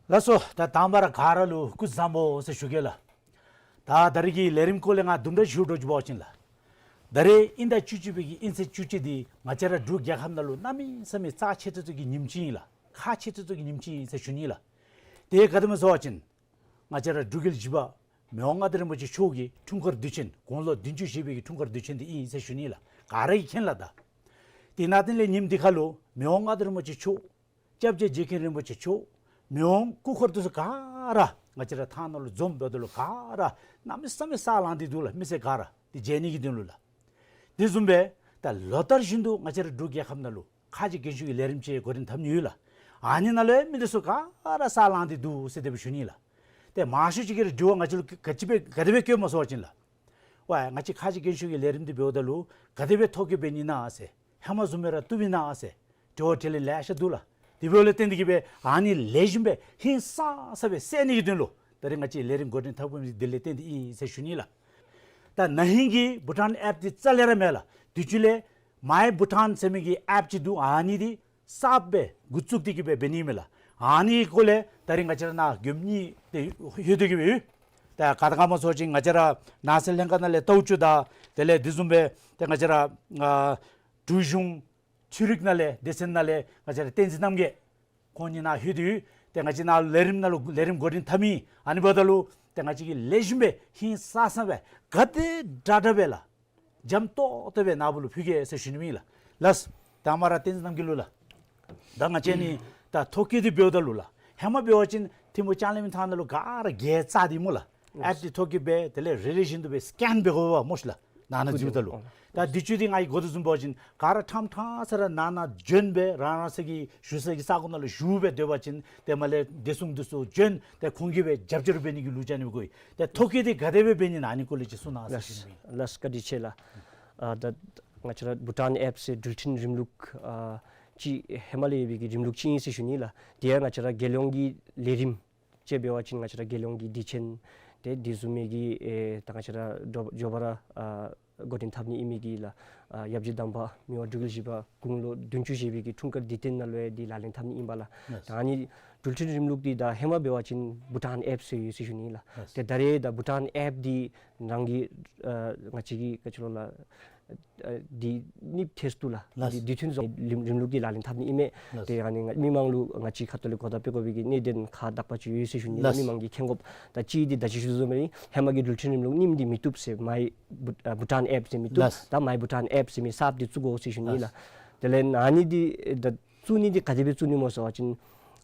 ལགས་སོ། ད་དང་པ་ར་ག་ར་ལུ་སྐུ་གཟུགས་བཟང་པོ་ཟེར་ཞུ་གེ་ལགས། ད་ད་རེས་ཀྱི་ལས་རིམ་སྐོར་ལས་ང་དུམ་གྲ་ཅིག་ཞུ་འགྱོ་བ་ཅིན་ལགས། ད་རེས་དབྱིན་ཟླ་བཅུ་གཅིག་པའི་གི་དབྱིན་ཚེས་བཅུ་གཅིག་འདི་ང་བཅས་ར་འབྲུག་རྒྱལ་ཁབ་ནང་ལུ་གནམ་མེད་ས་མེད་རྩ་ཆེ་ཏོག་ཏོ་གི་ཉིནམ་ཅིག་ཨིན་ལགས། ཁག་ཆེ་ཏོག་ཏོ་གི་ཉིནམ་ཅིག་ཨིན་ཟེར་ཞུ་ནི་ལགས། དེ་ག་དེམ་ཟེར་བ་ཅིན་ང་བཅས་ར་འབྲུག་རྒྱལ་བཞི་པ་མི་དབང་མངའ་བདག་རིན་པོ་ཆེ་མཆོག་གི་འཁྲུངས་སྐར་དུས་ཆེན་དགུང་ལོ་བདུན་ཅུ་བཞེས་པའི་གི་འཁྲུངས་སྐར་དུས་ཆེན་འདི་ཨིན་ཟེར་ཞུ་ནི་ལགས། ག་ར་གིས་མཁྱེན་ལགས། ད་དེ་ནང་དེ་ལས་ཉིནམ་འདི་ཁར་ལུ་མི་དབང་མངའ་བདག་རིན་པོ་ཆེ་མཆོག་སྐྱབས་རྗེ་རྗེ་མཁན་རིན་པོ་ཆེ་མཆོག་མི་དབང་སྐུ་འཁོར་འདི་ཚུ་ག་ར་ང་བཅས་ར་ཐང་ནང་ལུ་འཛོམས་འབདཝ་ད་ལུ་ག་ར་གནམ་མེད་ས་མེད་ས་ལངས་ཏེ་འདུག་ལགས། མི་སེར་ག་ར་འདི་མཇལ་ནི་གི་དོན་ལུ་ལགས། དེ་བཟུམ་སྦེ་ད་ལོ་ལྟར་བཞིན་དུ་ང་བཅས་ར་འབྲུག་རྒྱལ་ཁབ་ནང་ལུ་ཁ་རྗེ་རྒན་ཤོས་ཀྱི་ལས་རིམ་ཅིག་འགོ་འདྲེན་འཐབ་ནི་ཡོད་ལགས། ཨ་ནི་ནང་ལུ་མི་འདི་ཚུ་ག་ར་ས་ལངས་ཏེ་འདུག་ཟེར་དེ་སྦེ་ཞུ་ནི་ལགས། ཏེ་མང་ཤོས་ཅིག་གིས་དྲི་བ་ང་བཅས་ལུ་ག་ཅི་སྦེ་ག་དེ་སྦེ་བཀོདཔ་སྨོ་ཟེར་བ་ཅིན་ལགས། ཝའི་ང་བཅས་ཁ་རྗེ་རྒན་ཤོས་ཀྱི་ལས་རིམ་འདི་འབདཝ་ད་ལུ་ག་དེ་སྦེ་ཐོ་བཀོད་འབད་ནི་ན་ཟེར། ཧེ་མ་བཟུམ་སྦེ་ར་བཏུབ་ཨིན་ན་ཟེར། དྲི་བ་དྲིས་ལན་ལེ་ཤ་འདུག་ལགས། དེ་འབདཝ་ལས་བརྟེན་ཏེ་གིས་སྦེ་ཨ་ནི་ལེགས་ཤོམ་སྦེ་ཧིང་སངས་ས་སྦེ་སེལ་ནི་གི་དོན་ལུ་ད་རེས་ང་བཅས་ལས་རིམ་འགོ་འདྲེན་འཐབ་དགོ་མི་འདི་ལས་བརྟེན་ཏེ་ཨིན་ཟེར་ཞུ་ནི་ལགས། ད་ན་ཧིང་གི་བྷུ་ཊཱན་ཨེཔ་འདི་རྩ་ལས་ར་མེད་ལགས། དུས་ཅི་ལས་མའི་བྷུ་ཊཱན་ཟེར་མི་གི་ཨེཔ་ཅིག་འདུག། ཨ་ནི་འདི་གསརཔ་སྦེ་འགོ་བཙུགས་ཏེ་གིས་སྦེ་འབད་ནི་མས་ལགས། ཨ་ནི་གི་སྐོར་ལས་ད་རེས་ང་བཅས་ར་ནཱ་དགོན་གཉིས་ཏེ་ལྷོད་དེ་གིས་སྦེ་ཡོད། ད་ག་དེ་ག་སྨོ་ཟེར་བ་ཅིན་ང་བཅས་ར་ནང་སྲིད་ལྷན་ཁག་ནང་ལས་རྟའུ་བཅུ་དང་དེ་ལས་དེ་བཟུམ་སྦེ་ཏེ་ང་བཅས་ར་ཨ་འབྲུག་གཞུང་ཆོས་རིག་ནང་ལས་སྡེ་ཚན་ནང་ལས་ང་བཅས་ར་བསྟན་འཛིན་རྣམ་རྒྱལ་ཁོང་གཉིས་ནཱ་ལྷོད་དེ་ཡོད། ཏེ་ང་བཅས་ནཱ་ལས་རིམ་ནང་ལུ་ལས་རིམ་འགོ་འདྲེན་འཐབ་མི་ཨ་ནི་འབདཝ་ད་ལུ་ཏེ་ང་བཅས་ཀྱིས་ལེགས་ཤོམ་སྦེ་ཧིང་སངས་ས་སྦེ་ག་དེ་དྲག་དྲག་སྦེ་ལགས། འཇམ་ཏོག་ཏོ་སྦེ་ནཱ་བུ་ལུ་ཕུལ་གེ་ཟེར་ཞུ་ནི་ཨིན་ལགས། ལགས། དང་པ་ར་བསྟན་འཛིན་རྣམ་རྒྱལ་ལུ་ལགས། ད་ང་བཅས་ནི་ད་ཐོ་བཀོད་འདི་འབདཝ་ད་ལུ་ལགས། ཧེ་མ་འབད་བ་ཅིན་ཐིམ་ཕུ་ལྕང་གླིང་ཐང་ནང་ལུ་ག་ར་གྱལ་བཙག་སྟེ་སྨོ་ལགས། ཨེཔ་འདི་ཐོ་བཀོད་འབད་དེ་ལས་རེ་རེ་བཞིན་དུ་སྦེ་སི་ཀེན་འབད་དགོ་པས་སྨོ་ཤིག་ལགས། ནང་ན་འཛུལཝ་ད་ལུ། ད་དུས་ཚོད་འདི་ང་གིས་གོ་དོ་བཟུམ་འབད་བ་ཅིན་ག་ར་ཕྲང་ཕྲང་ས་ར་ནང་ན་བྱོན་སྦེ་རང་རང་སོ་གི་བཞུགས་ས་གི་ས་གོ་ནང་ལུ་བཞུགས་སྦེ་སྡོད་པ་ཅིན་ཏེ་མར་ལས་བདེ་སྲུང་འདི་ཚུ་བྱོན་ཏེ་ཁོང་གིས་སྦེ་རྒྱབ་སྐྱོར་འབད་ནི་གི་ལུ་ཅ་ནི་སྦེ་གོ་ཡི། ཏེ་ཐོ་བཀོད་འདི་ག་དེ་སྦེ་འབད་ནི་ཨ་ནི་སྐོར་ལས་ཅིག་གསུང་གནང་ཟེར་ཞུ་ནི། ལགས་བཀའ་དྲིན་ཆེ་ལགས། ཨ་ད་ང་བཅས་ར་བྷུ་ཊཱན་ཨེབ་ཟེར་འགྲུལ་འཕྲིན་རིམ་ལུགས་ཨ་ཅིག་ཧེ་མ་ལས་ཡོད་པའི་གི་རིམ་ལུགས་ཅིག་ཨིན་ཟེར་ཞུ་ནི་ལགས། དེ་ཡང་ང་བཅས་ར་རྒྱལ་ཡོངས་ཀྱི་ལས་རིམ་ཅིག་འབད་བ་ཅིན་ང་བཅས་ར་རྒྱལ་ཡོངས་ཀྱི་དུས་ཆེན་ཏེ་དེ་བཟུམ་མའི་གི་ཨེ་ད་ང་བཅས་ར་འགྲོ་འགྱོ་བ་ར་ཨ་འགོ་འདྲེན་འཐབ་ནི་ཨིན་མི་གི་ལགས། ཨ་ཡབ་རྗེ་དམ་པ་མི་དབང་འབྲུག་རྒྱལ་བཞི་པ་དགུང་ལོ་བདུན་ཅུ་བཞེས་པའི་གི་འཁྲུངས་སྐར་དུས་སྟོན་ནང་ལུ་ཡང་འདི་ལག་ལེན་འཐབ་ནི་ཨིན་པས་ལགས། ལགས། ད་ཨ་ནི་འགྲུལ་འཕྲིན་རིམ་ལུགས་འདི་ད་ཧེ་མ་འབད་བ་ཅིན་བྷུ་ཊཱན་ཨེབ་ཟེར་ཡོད་ཟེར་ཞུ་ནི་ལགས། ལགས། ཏེ་ད་རེས་ད་བྷུ་ཊཱན་ཨེབ་འདི་རང་གི་ཨ་ང་བཅས་ཀྱི་ག་ཅི་ལོ་ལགས། ཨ་འདི་དངོས་ཐད་དུ་ལགས། ལགས། འདི་དུས་མཐུན་བཟོ་རིམ་རིམ་ལུགས་འདི་ལག་ལེན་འཐབ་ནི་ཨིན་མས། ལགས། ཏེ་ཨ་ནི་ང་མི་མང་ལུ་ང་བཅས་ཁ་ཐུག་ལས་གོ་བརྡ་སྤེལ་དགོ་པའི་གི་གནད་དོན་ཁག་དག་པ་ཅིག་ཡོད་ཟེར་ཞུ་ནི་ལགས། ལགས། མི་མང་གིས་མཁྱེན་དགོཔ། ད་གཅིག་འདི་ད་ཅི་ཞུ་དོ་བཟུམ་སྦེ་ཧེ་མ་གི་འགྲུལ་འཕྲིན་རིམ་ལུགས་རྙིངམ་འདི་མི་བཏུབ་ཟེར་མའི་བྷུ་ཨ་བྷུ་ཊཱན་ཨེབ་ཟེར་མི་བཏུབ། ལགས། ད་མའི་བྷུ་ཊཱན་ཨེབ་ཟེར་མི་གསརཔ་འདི་བཙུགས་དགོ་ཟེར་ཞུ་ནི་ལགས། ལགས། དེ་ལས་ཨ་ནི་འདི་ད་བཙུགས་ནི་འདི་ག་དེ་སྦེ་བཙུགས་ནི་སྨོ་ཟེར་བ་ཅིན་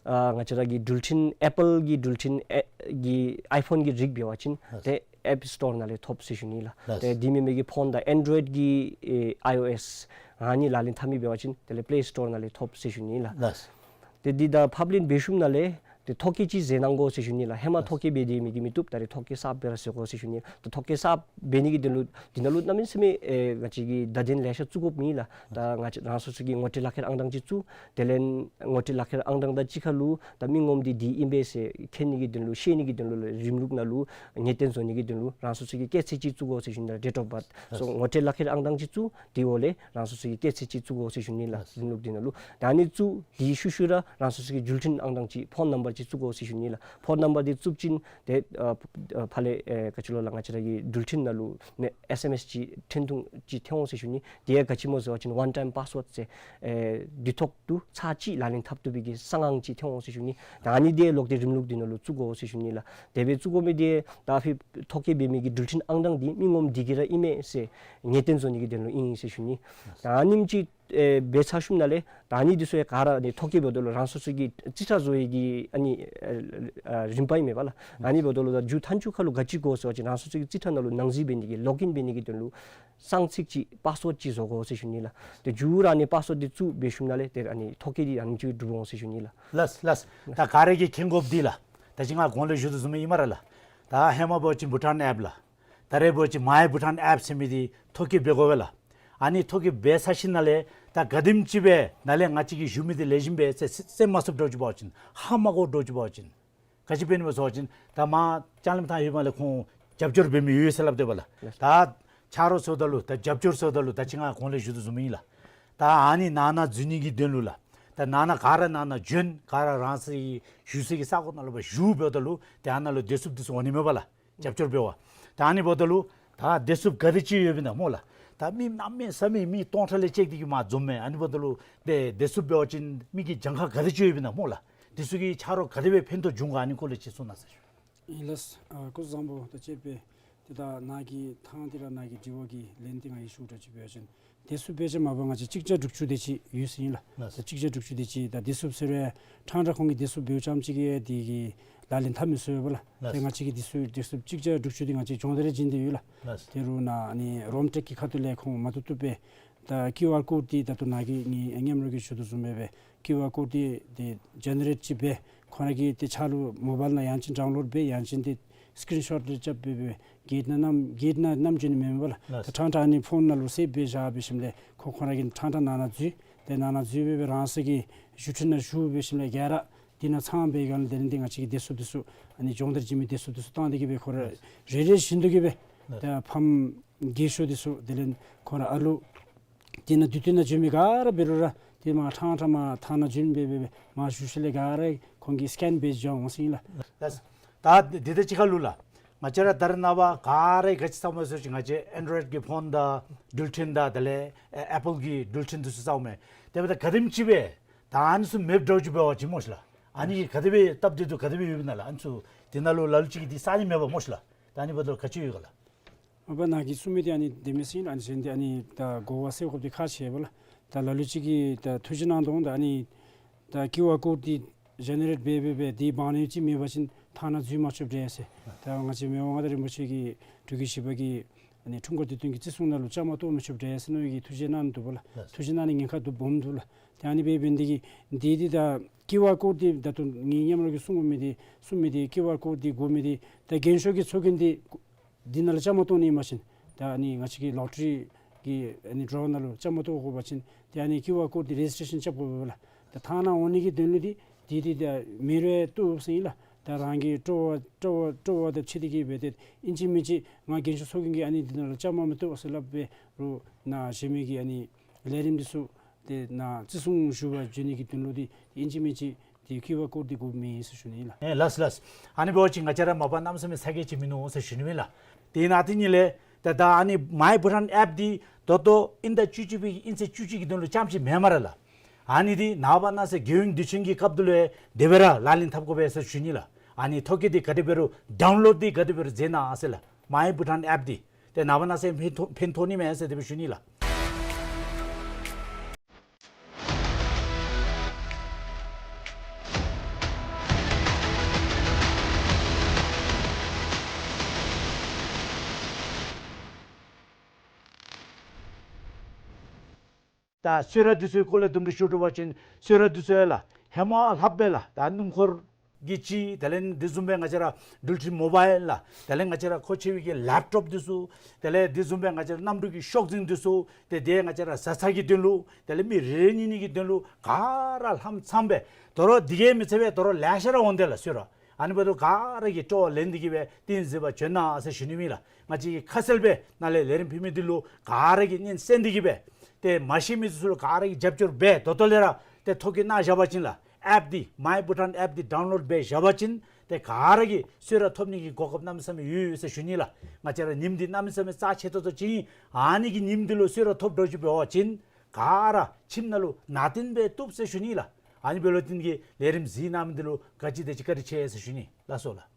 ཨ་ང་བཅས་ར་གི་འགྲུལ་འཕྲིན་ཨེ་པཱལ་གི་འགྲུལ་འཕྲིན་ཨེ་གི་ཨའི་ཕོན་གྱི་རིགས་འབད་བ་ཅིན་ལགས། ཏེ་ཨེབ་སི་ཊོར་ནང་ལས་ཐོབ་ཟེར་ཞུ་ནི་ལགས། ལགས། ཏེ་དེ་མེན་མི་གི་ཕོན་དང་ཨེན་ཌོ་རོའིཌ་གི་ཨེ་ཨའི་ཨོ་ཨེསི་ཨ་ནི་ལག་ལེན་འཐབ་མི་འབད་བ་ཅིན་དེ་ལས་པེ་ལེ་སི་ཊོར་ནང་ལས་ཐོབ་ཟེར་ཞུ་ནི་ལགས། ལགས། ཏེ་འདི་ད་ཕབ་ལེན་འབད་ཞིནམ་ལས་ཏེ་ཐོ་བཀོད་ཅིག་མཛད་གནང་དགོ་ཟེར་ཞུ་ནི་ལགས། ཧེ་མ་ལགས། ཐོ་བཀོད་འབད་དེ་མི་གི་མི་བཏུབ། ད་རེས་ཐོ་བཀོད་གསརཔ་སྦེ་ར་བཟོ་དགོ་ཟེར་ཞུ་ནི། ད་ཐོ་བཀོད་གསརཔ་འབད་ནི་གི་དོན་ལུ་འདི་ནང་ལུ་གནམ་མེད་ས་མེད་ཨེ་ང་བཅས་ཀྱིས་བརྡ་དོན་ལེ་ཤ་བཙུགས་དགོཔ་མེད་ལགས། ད་ང་བཅས་རང་སོ་སོ་གི་ངོ་སྤྲོད་ལག་ཁྱེར་ཨང་གྲངས་ཅིག་བཙུགས། དེ་ལས་ངོ་སྤྲོད་ལག་ཁྱེར་ཨང་གྲངས་དང་གཅིག་ཁར་ལུ་ད་མི་ངོམ་འདི་འདི་ཨིན་པས་ཟེར་མཁྱེན་ནི་གི་དོན་ལུ་ཤེས་ནི་གི་དོན་ལུ་རིམ་ལུགས་ནང་ལུ་ངེས་གཏན་བཟོ་ནི་གི་དོན་ལུ་རང་སོ་སོ་གི་སྐྱེས་ཚེས་ཅིག་བཙུགས་དགོ་ཟེར་ཞུ་ནི་ལགས། ཌེཊ་ཨོཕ་བཱརཐ། ལགས། སོ་ངོ་སྤྲོད་ལག་ཁྱེར་ཨང་གྲངས་ཅིག་བཙུགས། དེ་འོག་ལས་རང་སོ་སོ་གི་སྐྱེས་ཚེས་ཅིག་བཙུགས་དགོ་ཟེར་ཞུ་ནི་ལགས། ལགས། རིམ་ལུགས་འདི་ནང་ལུ། ད་ཨ་ནི་བཙུགས་དེའི་ཤུལ་ཤུལ་ར་རང་སོ་སོ་གི་འགྲུལ་འཕྲིན་ཨང་གྲངས་ཅིག་ཕོན་ནམ་བར་ཅིག་བཙུགས་དགོ་ཟེར་ཞུ་ནི་ལགས། ཕོན་ནམ་བར་འདི་བཙུགས་ཞིནམ་ཏེ་ཨ་ཨ་ཕར་ལས་ཨེ་ག་ཅི་ལོ་ལགས་ང་བཅས་ར་གི་འགྲུལ་འཕྲིན་ནང་ལུ་མེ་ཨེསི་ཨེམ་ཨེསི་ཅིག་འཕྲིན་ཐུང་ཅིག་ཐོན་འོང་ཟེར་ཞུ་ནི། དེ་ཡང་ག་ཅི་སྨོ་ཟེར་བ་ཅིན་ཝན་ཊའིམ་པཱསི་ཝརཌ་ཟེར་ཨེ་དུས་ཐོག་ཏུ་ཚར་གཅིག་ལག་ལེན་འཐབ་བཏུབ་པའི་གི་གསང་ཨང་ཅིག་ཐོན་འོང་ཟེར་ཞུ་ནི། ད་ཨ་ནི་འདི་ལོག་སྟེ་རིམ་ལུགས་འདི་ནང་ལུ་བཙུགས་དགོ་ཟེར་ཞུ་ནི་ལགས། དེ་སྦེ་བཙུགས་དགོ་མི་འདི་ད་ཕར་ཐོ་བཀོད་འབད་མི་གི་འགྲུལ་འཕྲིན་ཨང་གྲངས་འདི་མི་ངོམ་འདི་གི་ར་ཨིན་མས་ཟེར་ངེས་གཏན་བཟོ་ནི་གི་དོན་ལུ་ཨིན་ཟེར་ཞུ་ནི། ད་ཨ་ནེམ་ཅིག་ཨེ་འབད་ཚར་ཞིནམ་ལས་ད་ཨ་ནི་འདི་ཚུ་ཡང་ག་ར་ཨ་ནི་ཐོ་བཀོད་འབདཝ་ད་ལུ་རང་སོ་སོ་གི་རྩིས་ཁྲ་བཟོ་ནི་གི་ཨ་ནི་ཨ་ཨ་རིམ་པ་ཨིན་མས་པ་ལགས། ཨ་ནི་འབདཝ་ད་ལུ་ད་མཇུག་མཐའ་མཇུག་ཁར་ལུ་ག་ཅི་དགོ་ཟེར་བ་ཅིན་རང་སོ་སོ་གི་རྩིས་ཁྲ་ནང་ལུ་ནང་འཛུལ་འབད་ནི་གི་ལོག་ཨིན་འབད་ནི་གི་དོན་ལུ་གསང་ཚིག་ཅིག་པཱསི་ཝརཌ་ཅིག་བཟོ་དགོ་ཟེར་ཞུ་ནི་ལགས། ཏེ་མཇུག་ར་ཨ་ནི་པཱསི་ཝརཌ་འདི་བཙུགས་འབད་ཞིནམ་ལས་ཏེ་ཨ་ནི་ཐོ་བཀོད་འདི་ཨ་ནེམ་ཅིག་གྲུབ་འོང་ཟེར་ཞུ་ནི་ལགས། ལགས་ལགས། ད་ག་ར་གིས་མཁྱེན་དགོཔ་འདི་ལགས། ད་ཅི་ང་གོང་ལས་ཞུ་དོ་བཟུམ་ཨིན་མས་ལགས། ད་ཧེ་མ་འབད་བ་ཅིན་བྷུ་ཊཱན་ཨེཔ་ལགས། ད་རེས་འབད་བ་ཅིན་མའི་བྷུ་ཊཱན་ཨེཔ་ཟེར་མི་འདི་ཐོ་བཀོད་འབད་དགོ་པས་ལགས། ཨ་ནི་ཐོ་བཀོད་འབད་ཚར་ཞིནམ་ལས་ད་ག་དེམ་ཅིག་སྦེ་ནཱ་ལས་ང་བཅས་ཀྱིས་ཞུ་མི་འདི་ལེགས་ཤོམ་སྦེ་ཟེར་ཟེར་མ་ཚུགསཔ་འདྲཝ་ཅིག་འབད་བ་ཅིན་ཧ་མ་གོཝ་འདྲཝ་ཅིག་འབད་བ་ཅིན་ག་ཅི་འབད་ནི་སྨོ་ཟེར་བ་ཅིན་ད་མར་ལྕང་གླིང་ཐང་ཡོདཔ་ལས་ཁོང་རྒྱབ་སྐྱོར་འབད་མི་ཡོད་ཟེར་སླབ་དེས་པ་ལགས། ད་ཆ་རོགས་ཟེརཝ་ད་ལུ་ད་རྒྱབ་སྐྱོར་ཟེརཝ་ད་ལུ་ད་ཅི་ང་གོང་ལས་ཞུ་དོ་བཟུམ་ཨིན་ལགས། ད་ཨ་ནི་ནང་ན་འཛུལ་ནི་གི་དོན་ལུ་ལགས། ད་ནང་ན་ག་ར་ནང་ན་བྱོན་ག་ར་རང་སོའི་བཞུགས་ས་གི་ས་གོ་ནང་ལུ་བཞུགས་འབདཝ་ད་ལུ་ཏེ་ཨ་ནཱ་ལུ་བདེ་སྲུངཔ་འདི་ཚུ་འོང་ནི་མས་པ་ལགས། རྒྱབ་སྐྱོར་འབད་བར། ད་ཨ་ནི་འབདཝ་ད་ལུ་ད་བདེ་སྲུངཔ་ག་དེ་ཅིག་ཡོདཔ་ཨིན་ན་སྨོ་ལགས། ད་མི་གནམ་མེད་ས་མེད་མི་སྟོང་ཕྲག་ལས་བཅད་དེ་གིས་མར་འཛོམས་མས། ཨ་ནི་འབདཝ་ད་ལུ་ཏེ་བདེ་སྲུངཔ་འབད་བ་ཅིན་མི་གི་གྱངས་ཁ་ག་དེ་ཅིག་ཡོདཔ་ཨིན་ན་སྨོ་ལགས། དེ་ཚུ་གིས་ཆ་རོགས་ག་དེ་སྦེ་ཕན་ཐོགས་བྱུང་ག་ཨ་ནི་སྐོར་ལས་ཅིག་གསུང་གནང་ཟེར་ཞུ། ཨིན་ལགས། ཨ་སྐུ་གཟུགས་བཟང་པོ། ད་དཔྱེ་སྦེ་ཏེ་ད་ནཱ་གི་ཐང་འདི་ར་ནཱ་གི་དྲི་བ་གི་ལན་འདི་ང་གིས་ཞུཝ་འདྲཝ་ཅིག་འབད་བ་ཅིན་བདེ་སྲུངཔ་སྦེ་ཅིག་མ་པ་ང་བཅས་གཅིག་བརྒྱ་དྲུག་ཅུ་དེ་ཅིག་ཡོད་ཟེར་ཨིན་ལགས། ལགས། ད་གཅིག་བརྒྱ་དྲུག་ཅུ་དེ་ཅིག་ད་བདེ་སྲུངཔ་ཟེར་རུང་ཕྲང་ཕྲང་ཁོང་གིས་བདེ་སྲུངཔ་འབདཝ་ཙམ་ཅིག་གིས་དེ་གི་ལག་ལེན་འཐབ་མི་ཚུ་ཡོདཔ་ལགས། ལགས། ཏེ་ང་བཅས་ཀྱིས་བདེ་སྲུངཔ་བདེ་སྲུངཔ་གཅིག་བརྒྱ་དྲུག་ཅུ་དེ་ང་བཅས་སྦྱོང་བརྡར་བྱིན་ཏེ་ཡོད་ལགས། ལགས། དེ་རུང་ནཱ་ཨ་ནི་རོམ་ཊེཀ་གི་ཁ་ཐུག་ལས་ཁོང་མ་བཏུབ་བཏུབ་སྦེ་ད་ཀིའུ་ཨར་ཀོཌ་འདི་ད་ལྟོ་ནཱ་གི་ངེའི་མཉམ་རོགས་ཀྱིས་ཞུ་དོ་བཟུམ་སྦེ་སྦེ་ཀིའུ་ཨར་ཀོཌ་འདི་ཏེ་ཇེ་ནེ་རེཊ་ཅིག་འབད་ཁོང་ར་གིས་ཏེ་ཕྱག་ལུ་མོ་བཱའིལ་ནང་ཡང་ཅིན་ཌའུན་ལོཌ་འབད་ཡང་ཅིན་ཏེ་སི་ཀིརིན་ཤོཊ་རེ་རྐྱབ་སྦེ་སྦེ་གེཊ་ནང་ནམ་གེཊ་ནང་ནམ་བྱོན་ནི་མེན་པ་ལགས། ལགས། ད་ཕྲང་ཕྲང་ཨ་ནི་ཕོན་ནང་ལུ་སེབ་འབད་བཞག་འབད་ཞིནམ་ལས་ཁོང་ཁོང་ར་གིས་ཕྲང་ཕྲང་ནང་ན་འཛུལ་ཏེ་ནང་ན་འཛུལ་སྦེ་སྦེ་རང་སོ་གི་བཞུགས་ཁྲི་ནང་བཞུགས་འབད་ཞིནམ་ལས་ག་ར་འདི་ནང་ཚང་པའི་སྒང་ལས་དེ་ལས་འདི་ང་བཅས་ཀྱི་བདེ་སྲུངཔ་འདི་ཚུ་ཨ་ནི་སྦྱོང་བརྡར་བྱིན་མི་བདེ་སྲུངཔ་འདི་ཚུ་བཏང་སྟེ་གིས་སྦེ་ཁོང་ར་རེ་རེ་བཞིན་དུ་གིས་སྦེ་ད་ཕམ་རྒས་ཤོས་འདི་ཚུ་དེ་ལས་ཁོང་ར་ཨ་ལུ་དེ་ནང་དུས་སྟོན་ནང་བྱོན་མི་ག་ར་འབད་རུང་ར་ཏེ་མར་ཕྲང་ཕྲང་མར་ཐང་ནང་བྱོན་སྦེ་སྦེ་སྦེ་མར་བཞུགས་ཞིནམ་ལས་ག་ར་ཁོང་གིས་སི་ཀེན་འབད་འགྱོ་འོང་ཟེར་ཨིན་ལགས། ལགས། ད་འདི་ད་ཅི་ཁ་ལུ་ལགས། ང་བཅས་ར་ད་རེས་ནངས་པ་ག་ར་ག་ཅི་ཟེར་སྨོ་ཟེར་བ་ཅིན་ང་བཅས་ཨེན་ཌོ་རོའིཌ་ཀྱི་ཕོན་དང་འགྲུལ་འཕྲིན་དང་དེ་ལས་ཨེ་ཨེ་པཱལ་གྱི་འགྲུལ་འཕྲིན་འདི་ཚུ་ཟེརཝ་མས། དེ་འབདཝ་ད་ག་དེམ་ཅིག་སྦེ་ད་ཨ་ནི་ཚུ་མེདཔ་འདྲཝ་ཅིག་འབད་བ་ཅིན་སྨོ་ཤི་ལགས། ཨ་ནི་ག་དེ་སྦེ་སྟབས་བདེ་འདུག་ག་དེ་སྦེ་ཡོདཔ་ཨིན་ན་ལགས། ཨ་ནི་ཚུ་དེ་ནང་ལུ་ལ་ལུ་ཅིག་གིས་འདི་གསང་ནི་མེད་པས་སྨོ་ཤི་ལགས། ད་ཨ་ནི་འབདཝ་ད་ག་ཅི་ཡོད་ག་ལགས། མ་པ་ནཱ་གིས་གསུང་མི་འདི་ཨ་ནི་བདེན་མས་ཟེར་ཨིན། ཨ་ནི་གཞན་འདི་ཨ་ནི་ད་གོ་བ་ཟེར་དགོཔ་འདི་ཁག་ཆེ་བས་ལགས། ད་ལ་ལུ་ཅིག་གིས་ད་ཐུགས་རྗེ་གནང་དོ་ད་ཨ་ནི་ད་ཀིའུ་ཨར་ཀོཌ་འདི་ཇེ་ནེ་རེཊ་འབད་འབད་འབད་འདི་དབང་ནི་ཅིག་མེད་པ་ཅིན་ཐང་ནང་འཛུལ་མ་ཆོགཔ་འདྲས་ཟེར། ད་ང་བཅས་མི་དབང་མངའ་བདག་རིན་པོ་ཆེ་གིས་འབྲུག་རྒྱལ་བཞི་པ་གི་ ཨ་ནི་འཁྲུངས་སྐར་དུས་སྟོན་གྱི་བརྩི་སྲུང་ནང་ལུ་བཅའ་མར་གཏོགས་མི་ཆོགཔ་འདྲས་ཟེར་མནོ་བའི་གི་ཐུགས་རྗེ་གནང་ནི་འདུག་པ་ལགས། ལགས། ཐུགས་རྗེ་གནང་ནི་ཉེན་ཁ་འདུག་སྦོམ་འདུག་ལགས། ཏེ་ཨ་ནི་འབད་འབད་ནི་དེ་གིས་འདི་འདི་ད་ཀིའུ་ཨར་ཀོཌ་འདི་ད་ལྟོ་ངེའི་མཉམ་རོགས་ཀྱིས་གསུང་དགོ་མི་འདི་གསུང་མི་འདི་ཀིའུ་ཨར་ཀོཌ་འདི་དགོ་མི་འདི་ད་རྒན་ཤོས་ཀྱི་ཚོགས་རྒྱན་འདི་འདི་ནང་ལུ་བཅའ་མར་གཏོགས་ནི་ཨིན་པ་ཅིན་ད་ཨ་ནི་ང་བཅས་ཀྱི་ལོ་ཊ་རི་གི་ཨ་ནི་ཌོ་ཝར་ནང་ལུ་བཅའ་མར་གཏོགས་དགོ་པ་ཅིན་ཏེ་ཨ་ནི་ཀིའུ་ཨར་ཀོཌ་འདི་རེ་ཇིསི་ཊེ་ཤཱན་རྐྱབ་དགོ་པས་ལགས། ད་ཐ་ན་འོང་ནི་གི་དོན་ལུ་འདི་འདི་འདི་ད་མེ་རུ་བཏུབ་ཟེར་ཨིན་ལགས། ད་རང་གི་སྤྲོ་བ་སྤྲོ་བ་སྤྲོ་བ་དང་འཁྲིལ་ཏེ་གིས་འབད་དེ་ཨིན་ཅི་མིན་ཅི་ང་རྒན་ཤོས་ཚོགས་རྒྱན་གྱིས་ཨ་ནི་འདི་ནང་ལུ་བཅའ་མར་མི་གཏོགས་ཟེར་སླབ་འབད་རུང་ནཱ་གཞན་མི་གི་ཨ་ནི་ལས་རིམ་འདི་ཚུ་ཏེ་ནཱ་བརྩི་སྲུང་ཞུ་བར་འགྱོ་ནི་གི་དོན་ལུ་འདི་ཨིན་ཅི་མིན་ཅི་འདི་ཀིའུ་ཨར་ཀོཌ་འདི་དགོཔ་མེད་ཟེར་ཞུ་ནི་ཨིན་ལགས། ཨེ་ལགས་ལགས། ཨ་ནི་འབད་བ་ཅིན་ང་བཅས་ར་མ་པ་གནམ་མེད་ས་མེད་ཚ་གྱང་ཅིག་མིན་ནུག་ཟེར་ཞུ་ནི་ཨིན་ལགས། དེ་ནང་དེ་ཉིད་ལས་ད་ད་ཨ་ནི་མའི་བྷུ་ཊཱན་ཨེཔ་འདི་ད་ལྟོ་དབྱིན་ཟླ་བཅུ་གཅིག་པའི་དབྱིན་ཚེས་བཅུ་གཅིག་གི་དོན་ལུ་རྐྱངམ་ཅིག་མེན་མས་ར་ལགས། ཨ་ནི་འདི་ནངས་པ་གནངས་ཚེ་རྒྱལ་ཡོངས་དུས་ཆེན་གྱི་སྐབས་དེ་ལུ་ཡང་དེ་སྦེ་ར་ལག་ལེན་འཐབ་དགོ་པས་ཟེར་ཞུ་ནི་ལགས། ཨ་ནི་ཐོ་བཀོད་འདི་ག་དེ་འབད་རུང་ཌའུན་ལོཌ་འདི་ག་དེ་འབད་རུང་མཛད་གནང་ཟེར་ལགས། མའི་བྷུ་ཊཱན་ཨེཔ་འདི་ཏེ་ནངས་པ་གནངས་ཚེ་ཕན་ཐོགས་ཕན་ཐོགས་ནི་མས་ཟེར་དེ་སྦེ་ཞུ་ནི་ལགས། ད་གསོལ་རས་འདི་ཚུ་སྐོར་ལས་དུམ་གྲ་ཞུ་དགོ་པ་ཅིན་གསོལ་རས་འདི་ཚུ་ཡང་ལགས་ཧེ་མ་ལྷགཔ་སྦེ་ལགས་ད་སྣུམ་འཁོར་གྱི་ཅིག་དེ་ལས་འདི་བཟུམ་སྦེ་ང་བཅས་ར་འགྲུལ་འཕྲིན་མོ་བཱའིལ་ལགས་དེ་ལས་ང་བཅས་ར་མཁོ་ཆེ་བའི་གི་ལེཔ་ཊོབ་འདི་ཚུ་དེ་ལས་འདི་བཟུམ་སྦེ་ང་བཅས་ར་གནམ་གྲུ་གི་ཤོག་འཛིན་འདི་ཚུ་ཏེ་དེ་ང་བཅས་ར་བཟའ་ཚང་གི་དོན་ལུ་དེ་ལས་མི་རེ་རེ་གཉིས་གཉིས་ཀྱི་དོན་ལུ་ག་ར་ལྷགཔ་ཚངམ་སྦེ་དོ་རུང་འདི་གིས་མི་ཚད་པར་དོ་རུང་ལེ་ཤ་ར་འོང་དེས་ལགས་གསོལ་རས། ཨ་ནི་འབདཝ་ད་ག་ར་གིས་སྤྲོ་བ་ལེན་ཏེ་གིས་སྦེ་ཏིང་འཛིན་པར་བྱོན་གནང་ཟེར་ཞུ་ནི་ཨིན་ལགས། ང་བཅས་ཀྱིས་ཁ་གསལ་སྦེ་ནཱ་ལས་ལས་རིམ་ཕུལ་མི་འདི་ལུ་ག་ར་གིས་སྙན་གསན་ཏེ་གིས་སྦེ་ཏེ་མ་ཤེས་མི་ཚུ་ལུ་ག་ར་གིས་རྒྱབ་སྐྱོར་འབད་ད་ལྟོ་ལས་ར་ཏེ་ཐོ་བཀོད་གནང་བཞག་པ་ཅིན་ལགས་ཨེཔ་འདི་མའི་བྷུ་ཊཱན་ཨེཔ་འདི་ཌའུན་ལོཌ་འབད་བཞག་པ་ཅིན་ཏེ་ག་ར་གིས་གསོལ་རས་ཐོབ་ནི་གི་གོ་སྐབས་གནམ་མེད་ས་མེད་ཡོད་ཟེར་ཞུ་ནི་ལགས། ང་བཅས་ར་ཉིནམ་འདི་གནམ་མེད་ས་མེད་རྩ་ཆེ་ཏོག་ཏོ་ཅིག་ཨིན། ཨ་ནི་གི་ཉིནམ་འདི་ལུ་གསོལ་རས་ཐོབ་འགྱོ་ཅི་འབད་བ་ཅིན་ག་ར་ཁྱིམ་ནང་ལུ་ནང་རྟེན་སྦེ་བཏུབ་ཟེར་ཞུ་ནི་ལགས། ཨ་ནི་འབདཝ་ལས་བརྟེན་གྱིས་ལས་རིམ་གཟིགས་གནང་མི་འདི་ལུ་ག་ཅི་དེ་ཅིག་བཀའ་དྲིན་ཆེ་ཟེར་ཞུ་ནི། ལགས་སོ་ལགས།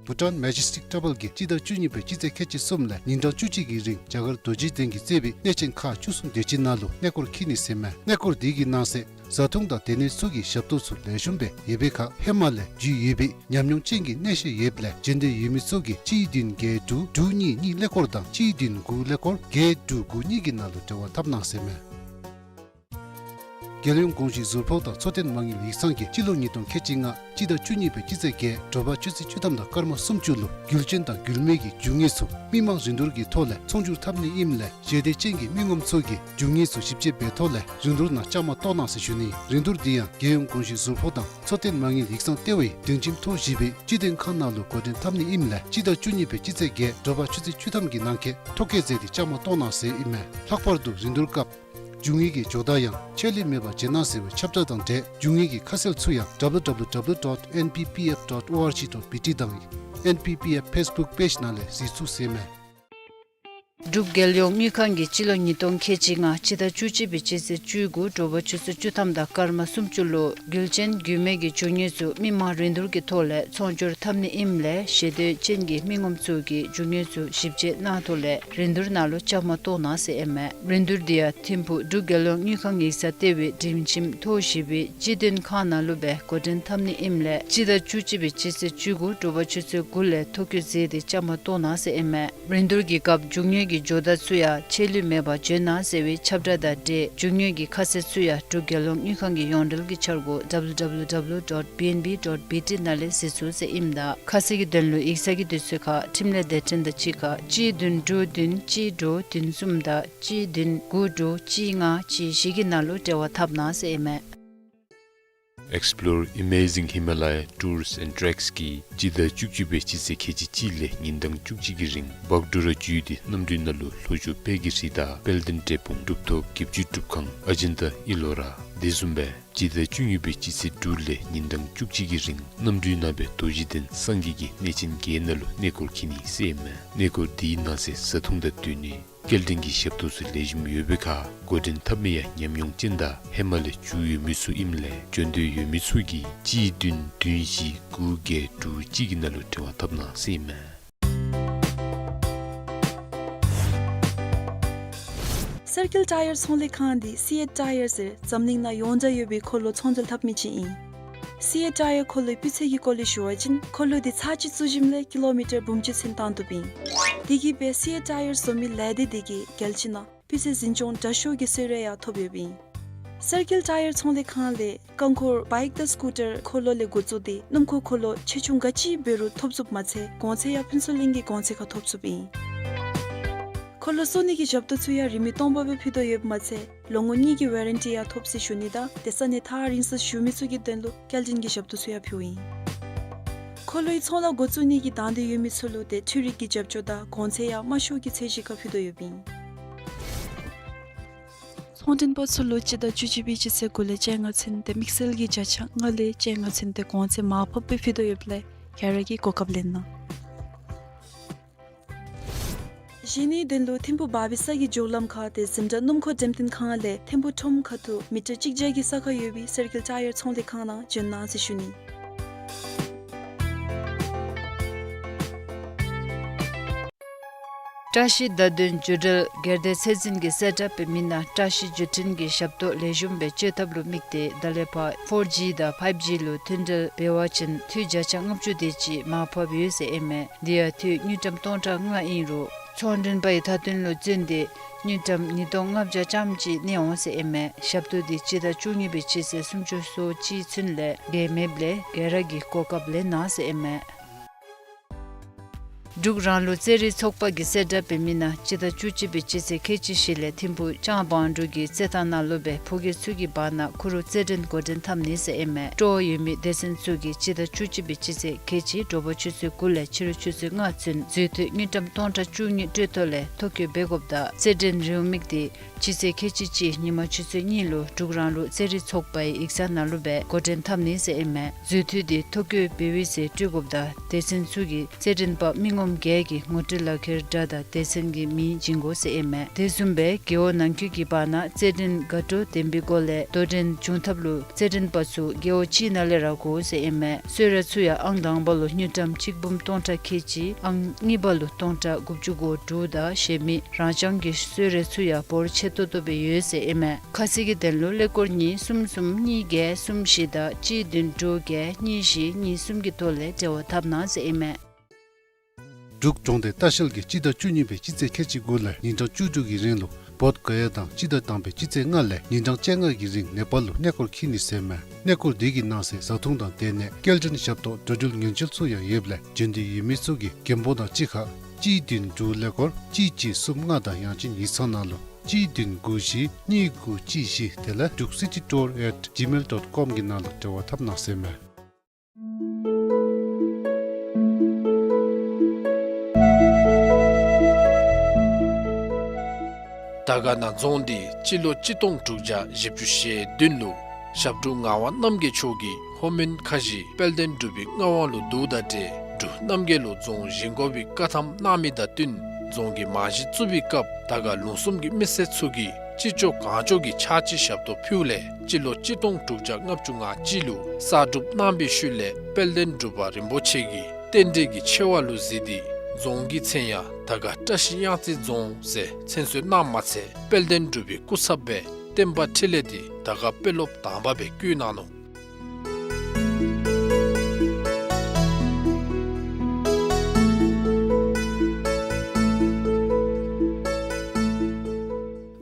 བྷུ་ཊཱན་མེ་ཇེ་སི་ཊིག་ཊ་བཱལ་གྱིས་སྤྱི་ཟླ་བཅུ་གཉིས་པའི་སྤྱི་ཚེས་ཁལ་གཅིག་གསུམ་ལས་ཉིན་གྲངས་བཅུ་གཅིག་གི་རིང་རྒྱ་གར་རྡོ་རྗེ་གདན་གྱིས་གཙོས་པའི་གནས་ཆེན་ཁག་བཅུ་གསུམ་སྡེ་བཞི་ནང་ལུ་གནས་སྐོར་འཁྱིད་ནི་ཟེར་མས། གནས་སྐོར་འདི་གི་ནང་གསེས་བཟའ་འཐུང་དང་སྡོད་གནས་ཚུ་གི་ཞབས་ཏོག་ཚུ་ལེགས་ཤོམ་སྦེ་ཡོད་པའི་ཁར་ཧེ་མ་ལས་རྒྱུས་ཡོད་པའི་ཉམས་མྱོང་ཅན་གྱི་གནས་བཤད་ཡོདཔ་ལས་འབྱོན་འདོད་ཡོད་མི་ཚུ་གིས་གཅིག་བདུན་བརྒྱད་དྲུག་དྲུག་གཉིས་གཉིས་ཀླད་ཀོར་དང་གཅིག་བདུན་དགུ་ཀླད་ཀོར་བརྒྱད་དྲུག་དགུ་གཉིས་ཀྱི་ནང་ལུ་འབྲེལ་བ་འཐབ་གནང་ཟེར་མས། རྒྱལ་ཡོངས་དགོངས་ཞུའི་ཟུར་ཕོགས་དང་འཚོ་རྟེན་མ་དངུལ་ཡིག་ཚང་གིས་སྤྱི་ལོ་ཉིས་སྟོང་ཁལ་གཅིག་ལྔ་སྤྱི་ཟླ་བཅུ་གཉིས་པའི་སྤྱི་ཚེས་བརྒྱད་དྲོ་པ་ཆུ་ཚོད་བཅུ་ཐམ་དང་སྐར་མ་སུམ་ཅུ་ལུ་རྒྱུ་ཆེན་དང་རྒྱུ་མེད་ཀྱི་རྒྱུ་དངོས་ཚུ་མི་མང་རིན་བསྡུར་གྱི་ཐོག་ལས་ཚོང་སྒྱུར་འཐབ་ནི་ཨིནམ་ལས་ཞལ་འདེབས་ཅན་གྱི་མི་ངོམ་ཚུ་གིས་རྒྱུ་དངོས་ཚུ་ཞིབ་དཔྱད་འབད་ཐོག་ལས་རིན་བསྡུར་ནང་བཅའ་མར་གཏོགས་གནང་ཟེར་ཞུ་ནི། རིན་བསྡུར་འདི་ཡང་རྒྱལ་ཡོངས་དགོངས་ཞུའི་ཟུར་ཕོགས་དང་འཚོ་རྟེན་མ་དངུལ་ཡིག་ཚང་ལྟེ་བའི་སྡིངས་ཁྱིམ་ཐོག་བཞི་པའི་སྤྱི་མདུན་ཁང་ནང་ལུ་འགོ་འདྲེན་འཐབ་ནི་ཨིནམ་ལས་སྤྱི་ཟླ་བཅུ་གཉིས་པའི་སྤྱི་ཚེས་བརྒྱད་དྲོ་པ་ཆུ་ཚོད་བཅུ་ཐམ་གྱི་ནང་འཁོད་ཐོ་བཀོད་མཛད་དེ་བཅའ་མར་གཏོགས་གནང་ཟེར་ཨིན་མས། ལྷག་པར་དུ་རིན་བསྡུར་སྐབས་རྒྱུ་དངོས་ཀྱི་ཇོ་བདག་ཡང་ཆད་ལུས་མེད་པར་བྱོན་གནང་ཟེར་བའི་ཁྱབ་བསྒྲགས་དང་འབྲེལ་རྒྱུ་དངོས་ཀྱི་ཁ་གསལ་ཚུ་ཡང་W W W dot N P P F dot O R G dot B T དང་N P P F Facebook page ནང་ལས་གཟིགས་ཚུགས་ཟེར་མས། འབྲུག་རྒྱལ་ཡོངས་དངུལ་ཁང་གིས་སྤྱི་ལོ་ཉིས་སྟོང་ཁལ་གཅིག་ལྔ་སྤྱི་ཟླ་བཅུ་གཅིག་པའི་སྤྱི་ཚེས་བཅུ་དགུ་དྲོ་པ་ཆུ་ཚོད་བཅུ་ཐམ་དང་སྐར་མ་སུམ་ཅུ་ལུ་རྒྱུ་ཆེན་རྒྱུ་མེད་ཀྱི་རྒྱུ་དངོས་ཚུ་མི་མང་རིན་བསྡུར་གྱི་ཐོག་ལས་ཚོང་སྒྱུར་འཐབ་ནི་ཨིནམ་ལས་ཞལ་འདེབས་ཅན་གྱི་མི་ངོམ་ཚུ་གིས་རྒྱུ་དངོས་ཚུ་ཞིབ་དཔྱད་གནང་ཐོག་ལས་རིན་བསྡུར་ནང་ལུ་བཅའ་མར་གཏོགས་གནང་ཟེར་ཨིན་མས། རིན་བསྡུར་འདི་ཡང་ཐིམ་ཕུག་འབྲུག་རྒྱལ་ཡོངས་དངུལ་ཁང་ཡིག་ཚང་ལྟེ་བའི་སྡིངས་ཁྱིམ་ཐོག་བཞི་པའི་སྤྱི་མདུན་ཁང་ནང་ལུ་སྦེ་འགོ་འདྲེན་འཐབ་ནི་ཨིནམ་ལས་སྤྱི་ཟླ་བཅུ་གཅིག་པའི་སྤྱི་ཚེས་བཅུ་དགུ་དྲོ་པ་ཆུ་ཚོད་དགུ་ལས་ཐོ་བཀོད་མཛད་དེ་བཅའ་མར་གཏོགས་གནང་ཟེར་ཨིན་མས། རིན་བསྡུར་གྱི་སྐབས་རྒྱུ་དངོས་ཀྱི་ཇོ་བདག་ཚུ་ཡང་ཆད་ལུས་མེད་པར་བྱོན་གནང་ཟེར་བའི་ཁྱབ་བསྒྲགས་དང་འབྲེལ་རྒྱུ་དངོས་ཀྱི་ཁ་གསལ་ཚུ་ཡང་འབྲུག་རྒྱལ་ཡོངས་དངུལ་ཁང་གི་ཡོངས་འབྲེལ་གྱི་འཆར་སྒོ་W W W dot B N B dot B T ནང་ལས་གཟིགས་ཚུགས་ཟེར་ཨིནམ་ད་ཁ་གསལ་གྱི་དོན་ལུ་ཡིག་ཚང་གི་དུས་ཚོད་ཁར་འཕྲིན་ལས་སྡེ་ཚན་དང་གཅིག་ཁར་གཅིག་བདུན་དྲུག་བདུན་གཅིག་དྲུག་བདུན་གསུམ་དང་གཅིག་བདུན་དགུ་དྲུག་གཅིག་ལྔ་གཅིག་བཞི་གི་ནང་ལུ་འབྲེལ་བ་འཐབ་གནང་ཟེར་ཨིན་མས། Explore Amazing Himalaya Tours and Treks གིས་སྤྱི་ཟླ་བཅུ་གཅིག་པའི་སྤྱི་ཚེས་ཁལ་གཅིག་གཅིག་ལས་ཉིན་གྲངས་བཅུ་གཅིག་གི་རིང་བག་གྲོ་ར་བརྒྱུད་དེ་གནམ་གྲུའི་ནང་ལུ་ལྷོ་ཕྱོགས་དཔལ་གྱི་རི་དྭགས་དཔལ་ལྡན་འབྲས་སྤུངས་གྲུབ་ཐོབ་བརྒྱད་ཅུ་སྒྲུབ་ཁང་ཨ་ཇན་ཏ་ཨི་ལོ་ར་དེ་བཟུམ་སྦེ་སྤྱི་ཟླ་བཅུ་གཉིས་པའི་སྤྱི་ཚེས་དྲུག་ལས་ཉིན་གྲངས་བཅུ་གཅིག་གི་རིང་གནམ་གྲུའི་ནང་སྦེ་རྡོ་རྗེ་གདན་སངས་རྒྱས་ཀྱི་གནས་ཆེན་བརྒྱད་ནང་ལུ་གནས་སྐོར་འཁྱིད་ནི་ཟེར་ཨིན་མས། གནས་སྐོར་འདིའི་ནང་གསེས་བཟའ་འཐུང་དང་སྡོད་གནས་སྐྱེལ་འདྲེན་གྱི་ཞབས་ཏོག་ཚུ་ལེགས་ཤོམ་ཡོད་པའི་ཁར་འགོ་འདྲེན་འཐབ་མི་ཡང་ཉམས་མྱོང་ཅན་དང་ཧེ་མ་ལས་མཇུག་ཡོད་མི་ཚུ་ཨིནམ་ལས་འབྱོན་འདོད་ཡོད་མི་ཚུ་གིས་གཅིག་བདུན་བདུན་བཞི་དགུ་བརྒྱད་དྲུག་གཅིག་གི་ནང་ལུ་འབྲེལ་བ་འཐབ་གནང་ཟེར་ཨིན་མས། སར་ཀིལ་ཊ་ཡར་ཚོང་ལས་ཁང་འདི་སི་ཨེཊ་ཊ་ཡར་ཟེར་འཛམ་གླིང་ནང་ཡོངས་གྲགས་ཡོད་པའི་འཁོར་ལོ་ཚོང་འབྲེལ་འཐབ་མི་ཅིག་ཨིན། སི་ཨེ་ཊ་ཡར་འཁོར་ལོའི་སྤུས་ཚད་ཀྱི་སྐོར་ལས་ཞུ་བ་ཅིན་འཁོར་ལོ་དེ་ཚར་གཅིག་བཙུགས་ཞིནམ་ལས་ཀི་ལོ་མི་ཊར་འབུམ་གཅིག་ཚུན་བཏང་བཏུབ་ཨིན། དེ་གིས་སྦེ་སི་ཨེ་ཊ་ཡར་བཟོ་མི་ལས་སྡེ་དེ་གིས་རྒྱལ་སྤྱི་ནང་སྤུས་ཚད་འཛིན་སྐྱོང་དྲག་ཤོས་ཀྱི་གསོལ་རས་ཡང་ཐོབ་ཡོདཔ་ཨིན། སར་ཀལ་ཊ་ཡར་ཚོང་ལས་ཁང་ལས་རྐང་འཁོར་བའིཀ་དང་སི་ཀུ་ཊར་འཁོར་ལོ་ལས་འགོ་བཙུགས་ཏེ་སྣུམ་འཁོར་འཁོར་ལོ་ཆེ་ཆུང་ག་ཅི་འབད་རུང་ཐོབ་ཚུགསཔ་མ་ཚད་གོང་ཚད་ཡང་ཕུན་ཚོགས་གླིང་གི་གོང་ཚད་ཁར་ཐོབ་ཚུགསཔ་ཨིན། འཁོར་ལོ་བཙུགས་ནི་གི་ཞབས་ཏོག་ཚུ་ཡང་རིན་མེད་སྟོང་པ་སྦེ་ཕུལ་དོ་ཡོདཔ་མ་ཚད་ལོ་ངོ་གཉིས་ཀྱི་ཝེ་རན་ཊི་ཡང་ཐོབ་ཟེར་ཞུ་ནི་དང་དེ་ས་གནས་ཐག་རིང་སར་བཞུགས་མི་ཚུ་གི་དོན་ལུ་སྐྱེལ་འདྲེན་གྱི་ཞབས་ཏོག་ཚུ་ཡང་ཕུལཝ་ཨིན། འཁོར་ལོའི་ཚོང་ལཱ་འགོ་བཙུགས་ནི་གི་དང་འདོད་ཡོད་མི་ཚུ་ལུ་ཏེ་འཕྲུལ་རིག་གི་རྒྱབ་སྐྱོར་དང་གོང་ཚད་ཡང་དམའ་ཤོས་ཀྱི་ཚད་གཞི་ཁར་ཕུལ་དོ་ཡོདཔ་ཨིན། ཚོང་འདྲེན་པ་ཚུ་ལུ་སྤྱི་ཟླ་བཅུ་གཅིག་པའི་སྤྱི་ཚེས་དགུ་ལས་བཅོ་ལྔ་ཚུན་ཏེ་དམིགས་བསལ་གྱི་བརྒྱ་ཆ་ལྔ་ལས་བཅོ་ལྔ་ཚུན་ཏེ་གོང་ཚད་མར་ཕབ་སྦེ་ཕུལ་དོ་ཡོདཔ་ལས་ག་ར་གིས་གོ་སྐབས་ལེན་གནང་། གཞེས་ནིང་དོན་ལུ་ཐིམ་ཕུག་བར་བི་ས་གི་མཇུག་ལམ་ཁར་ཏེ་འཛིན་གྲྭ་སྣུམ་འཁོར་འགྲེམས་སྟོན་ཁང་ལས་ཐིམ་ཕུག་ཁྲོམ་ཁ་ཐུག་མི་ཊར་གཅིག་བརྒྱ་གི་ས་ཁར་ཡོད་པའི་སར་ཀལ་ཊ་ཡར་ཚོང་ལས་ཁང་ནང་འབྱོན་གནང་ཟེར་ཞུ་ནི། བཀྲ་ཤིས་ཟླ་སྟོན་རྒྱུ་འབྲས་སྒེར་སྡེ་ཚད་འཛིན་གྱི་གསལ་བསྒྲགས་འབད་མི་ནང་བཀྲ་ཤིས་བརྒྱུད་འཕྲིན་གྱི་ཞབས་ཏོག་ལེགས་ཤོམ་སྦེ་སྤྱོད་ཐབས་ལུ་དམིགས་ཏེ་ད་ལས་ཕར་ཕོར་ཇི་དང་ཕའིབ་ཇི་ལུ་མཐུད་འབྲེལ་འབད་བ་ཅིན་འཐུས་བརྒྱ་ཆ་ལྔ་བཅུ་དེ་ཅིག་མར་ཕབ་ཡོད་ཟེར་ཨིན་མས། དེ་ཡང་འཐུས་དངུལ་ཀྲམ་སྟོང་ཕྲག་ལྔ་ཨིན་རུང་ཚོང་འདྲེན་པའི་མཐའ་དོན་ལུ་བརྩོན་ཏེ་དངུལ་ཀྲམ་ཉིས་སྟོང་ལྔ་བརྒྱ་ཙམ་ཅིག་གནས་འོང་ཟེར་ཨིན་མས། ཞབས་ཏོག་འདི་སྤྱི་ཟླ་བཅུ་གཉིས་པའི་སྤྱི་ཚེས་སུམ་ཅུ་སོ་གཅིག་ཚུན་ལས་འགལ་མེདཔ་ལས་ག་ར་གིས་གོ་སྐབས་ལེན་གནང་ཟེར་ཨིན་མས། འབྲུག་རང་ལུགས་རྩེད་རིགས་ཚོགས་པ་གི་གསལ་བསྒྲགས་འབད་མི་ནང་སྤྱི་ཟླ་བཅུ་གཅིག་པའི་སྤྱི་ཚེས་ཁལ་གཅིག་བཞི་ལས་ཐིམ་ཕུག་ལྕང་བང་འབྲུག་གི་རྩེད་ཐང་ནང་ལུ་སྦེ་ཕོ་སྐྱེས་ཚུ་གི་བར་ན་ཁུ་རུ་རྩེད་འགྲན་འགོ་འདྲེན་འཐབ་ནི་ཟེར་ཨིན་མས། སྤྲོ་བ་ཡོད་མི་སྡེ་ཚན་ཚུ་གིས་སྤྱི་ཟླ་བཅུ་གཅིག་པའི་སྤྱི་ཚེས་ཁལ་གཅིག་དྲོ་པ་ཆུ་ཚོད་དགུ་ལས་ཕྱི་རུ་ཆུ་ཚོད་ལྔ་ཚུན་འཛུལ་འཐུས་དངུལ་ཀྲམ་སྟོང་ཕྲག་བཅུ་གཉིས་སྤྲོད་ཐོ་ལས་ཐོ་བཀོད་འབད་དགོཔ་དང་རྩེད་འགྲན་རེའུ་མིག་འདི་སྤྱི་ཚེས་ཁལ་གཅིག་གཅིག་ཉིན་མ་ཆུ་ཚོད་གཉིས་ལུ་འབྲུག་རང་ལུགས་རྩེད་རིགས་ཚོགས་པའི་ཡིག་ཚང་ནང་ལུ་སྦེ་འགོ་འདྲེན་འཐབ་ནི་ཟེར་ཨིན་མས། འཛུལ་འཐུས་འདི་ཐོ་བཀོད་འབད་བའི་ཚེ་སྤྲོད་དགོཔ་དང་སྡེ་ཚན་ཚུ་གིས་རྩེད་འགྲན་པ་མི་ངོམ་བརྒྱད་ཀྱི་ངོ་སྤྲོད་ལག་ཁྱེར་སྒྲ་དང་སྡེ་ཚན་གྱི་མིང་བྱིན་དགོ་ཟེར་ཨིན་མས། དེ་བཟུམ་སྦེ་རྒེད་འོག་ནང་འཁོད་ཀྱི་བར་ན་རྩེད་འགྲན་དགའ་སྤྲོ་ལྡན་པའི་སྒོ་ལས་དོ་འགྲན་བྱུང་ཐབས་ལུ་རྩེད་འགྲན་པ་ཚུ་རྒེད་འོག་གཅིག་ནང་ལས་ར་དགོ་ཟེར་ཨིན་མས། གསོལ་རས་ཚུ་ཡང་ཨང་དང་པ་ལུ་དངུལ་ཀྲམ་གཅིག་འབུམ་སྟོང་ཕྲག་ཁལ་གཅིག་ཨང་གཉིས་པ་ལུ་སྟོང་ཕྲག་དགུ་བཅུ་གོ་དྲུག་དང་གཞན་མི་རང་རྐྱང་གི་གསོལ་རས་ཚུ་ཡང་འབོར་ཆེ་ཏོག་ཏོ་སྦེ་ཡོད་ཟེར་ཨིན་མས། ཁ་གསལ་གྱི་དོན་ལུ་ཀླད་ཀོར་གཉིས་གསུམ་གསུམ་གཉིས་བརྒྱད་གསུམ་བཞི་དང་གཅིག་བདུན་དྲུག་བརྒྱད་གཉིས་བཞི་གཉིས་གསུམ་གྱི་ཐོག་ལས་འབྲེལ་བ་འཐབ་གནང་ཟེར་ཨིན་མས། འབྲུག་གྲོང་སྡེ་ལྟ་བཤལ་གྱིས་སྤྱི་ཟླ་བཅུ་གཉིས་པའི་སྤྱི་ཚེས་ཁལ་གཅིག་དགུ་ལས་ཉིན་གྲངས་བཅུ་དྲུག་གི་རིང་ལུ་བོདྷ་ག་ཡ་དང་སྤྱི་ཟླ་དང་པའི་སྤྱི་ཚེས་ལྔ་ལས་ཉིན་གྲངས་བཅོ་ལྔ་གི་རིང་ནེ་པཱལ་ལུ་གནས་སྐོར་འཁྱིད་ནི་ཟེར་མས། གནས་སྐོར་འདི་གི་ནང་གསེས་བཟའ་འཐུང་དང་སྡོད་གནས་སྐྱེལ་འདྲེན་ཞབས་ཏོག་འགྲོ་འགྲུལ་ཉེན་བཅོལ་ཚུ་ཡང་ཡོདཔ་ལས་རྒྱུན་མཐུད་ཡོད་མི་ཚུ་གིས་མགོན་པོ་དང་གཅིག་ཁར་གཅིག་བདུན་དྲུག་ཀླད་ཀོར་གཅིག་གཅིག་གསུམ་ལྔ་དང་ཡང་ཅིན་ཡིག་ཚང་ནང་ལུ་གཅིག་བདུན་དགུ་བཞི་གཉིས་དགུ་གཅིག་བཞི་དེ་ལས་druk city tour at gmail dot com གི་ནང་ལུ་འབྲེལ་བ་འཐབ་གནང་ཟེར་མས། དར་དཀར་ན་རྫོང་འདི་སྤྱི་ལོ་གཅིག་སྟོང་དྲུག་བརྒྱ་བཞི་བཅུ་ཞེ་བདུན་ལུ་ཞབས་དྲུང་ངག་དབང་རྣམ་རྒྱལ་མཆོག་གིས་ལྷོ་མོན་ཁ་བཞི་དཔལ་ལྡན་འབྲུག་པའི་མངའ་དབང་ལུ་བསྡུཝ་དང་འབྲེལ་འབྲུག་རྣམ་རྒྱལ་ལུ་རྫོང་བཞེངས་དགོ་པའི་བཀའ་ཐམ་གནང་མི་དང་བསྟུན་རྫོང་གི་རྨང་གཞི་བཙུགས་པའི་སྐབས་དར་དཀར་ལུང་གསུམ་གྱི་མི་སེར་ཚུ་གིས་ཅི་ལྕོགས་གང་ལྕོགས་ཀྱི་ཕྱག་ཕྱི་ཞབས་ཏོག་ཕུལཝ་ལས་སྤྱི་ལོ་གཅིག་སྟོང་དྲུག་བརྒྱ་ལྔ་བཅུ་ང་གཅིག་ལུ་གསར་སྒྲུབ་གནང་བའི་ཤུལ་ལས་དཔལ་ལྡན་འབྲུག་པ་རིན་པོ་ཆེ་གིས་རྟེན་འབྲེལ་གྱི་ཆེ་བ་ལུ་གཟིགས་ཏེ་རྫོང་གི་མཚན་ཡང་དར་དཀར་བཀྲ་ཤིས་གཡང་རྩེ་རྫོང་ཟེར་མཚན་གསོལ་གནངམ་མ་ཚད་དཔལ་ལྡན་འབྲུག་པའི་སྐུ་ཚབ་སྦེ་བསྟན་པ་འཕྲིན་ལས་འདི་དར་དཀར་དཔོན་སློབ་དང་པ་སྦེ་བསྐོ་གནང་ནུག།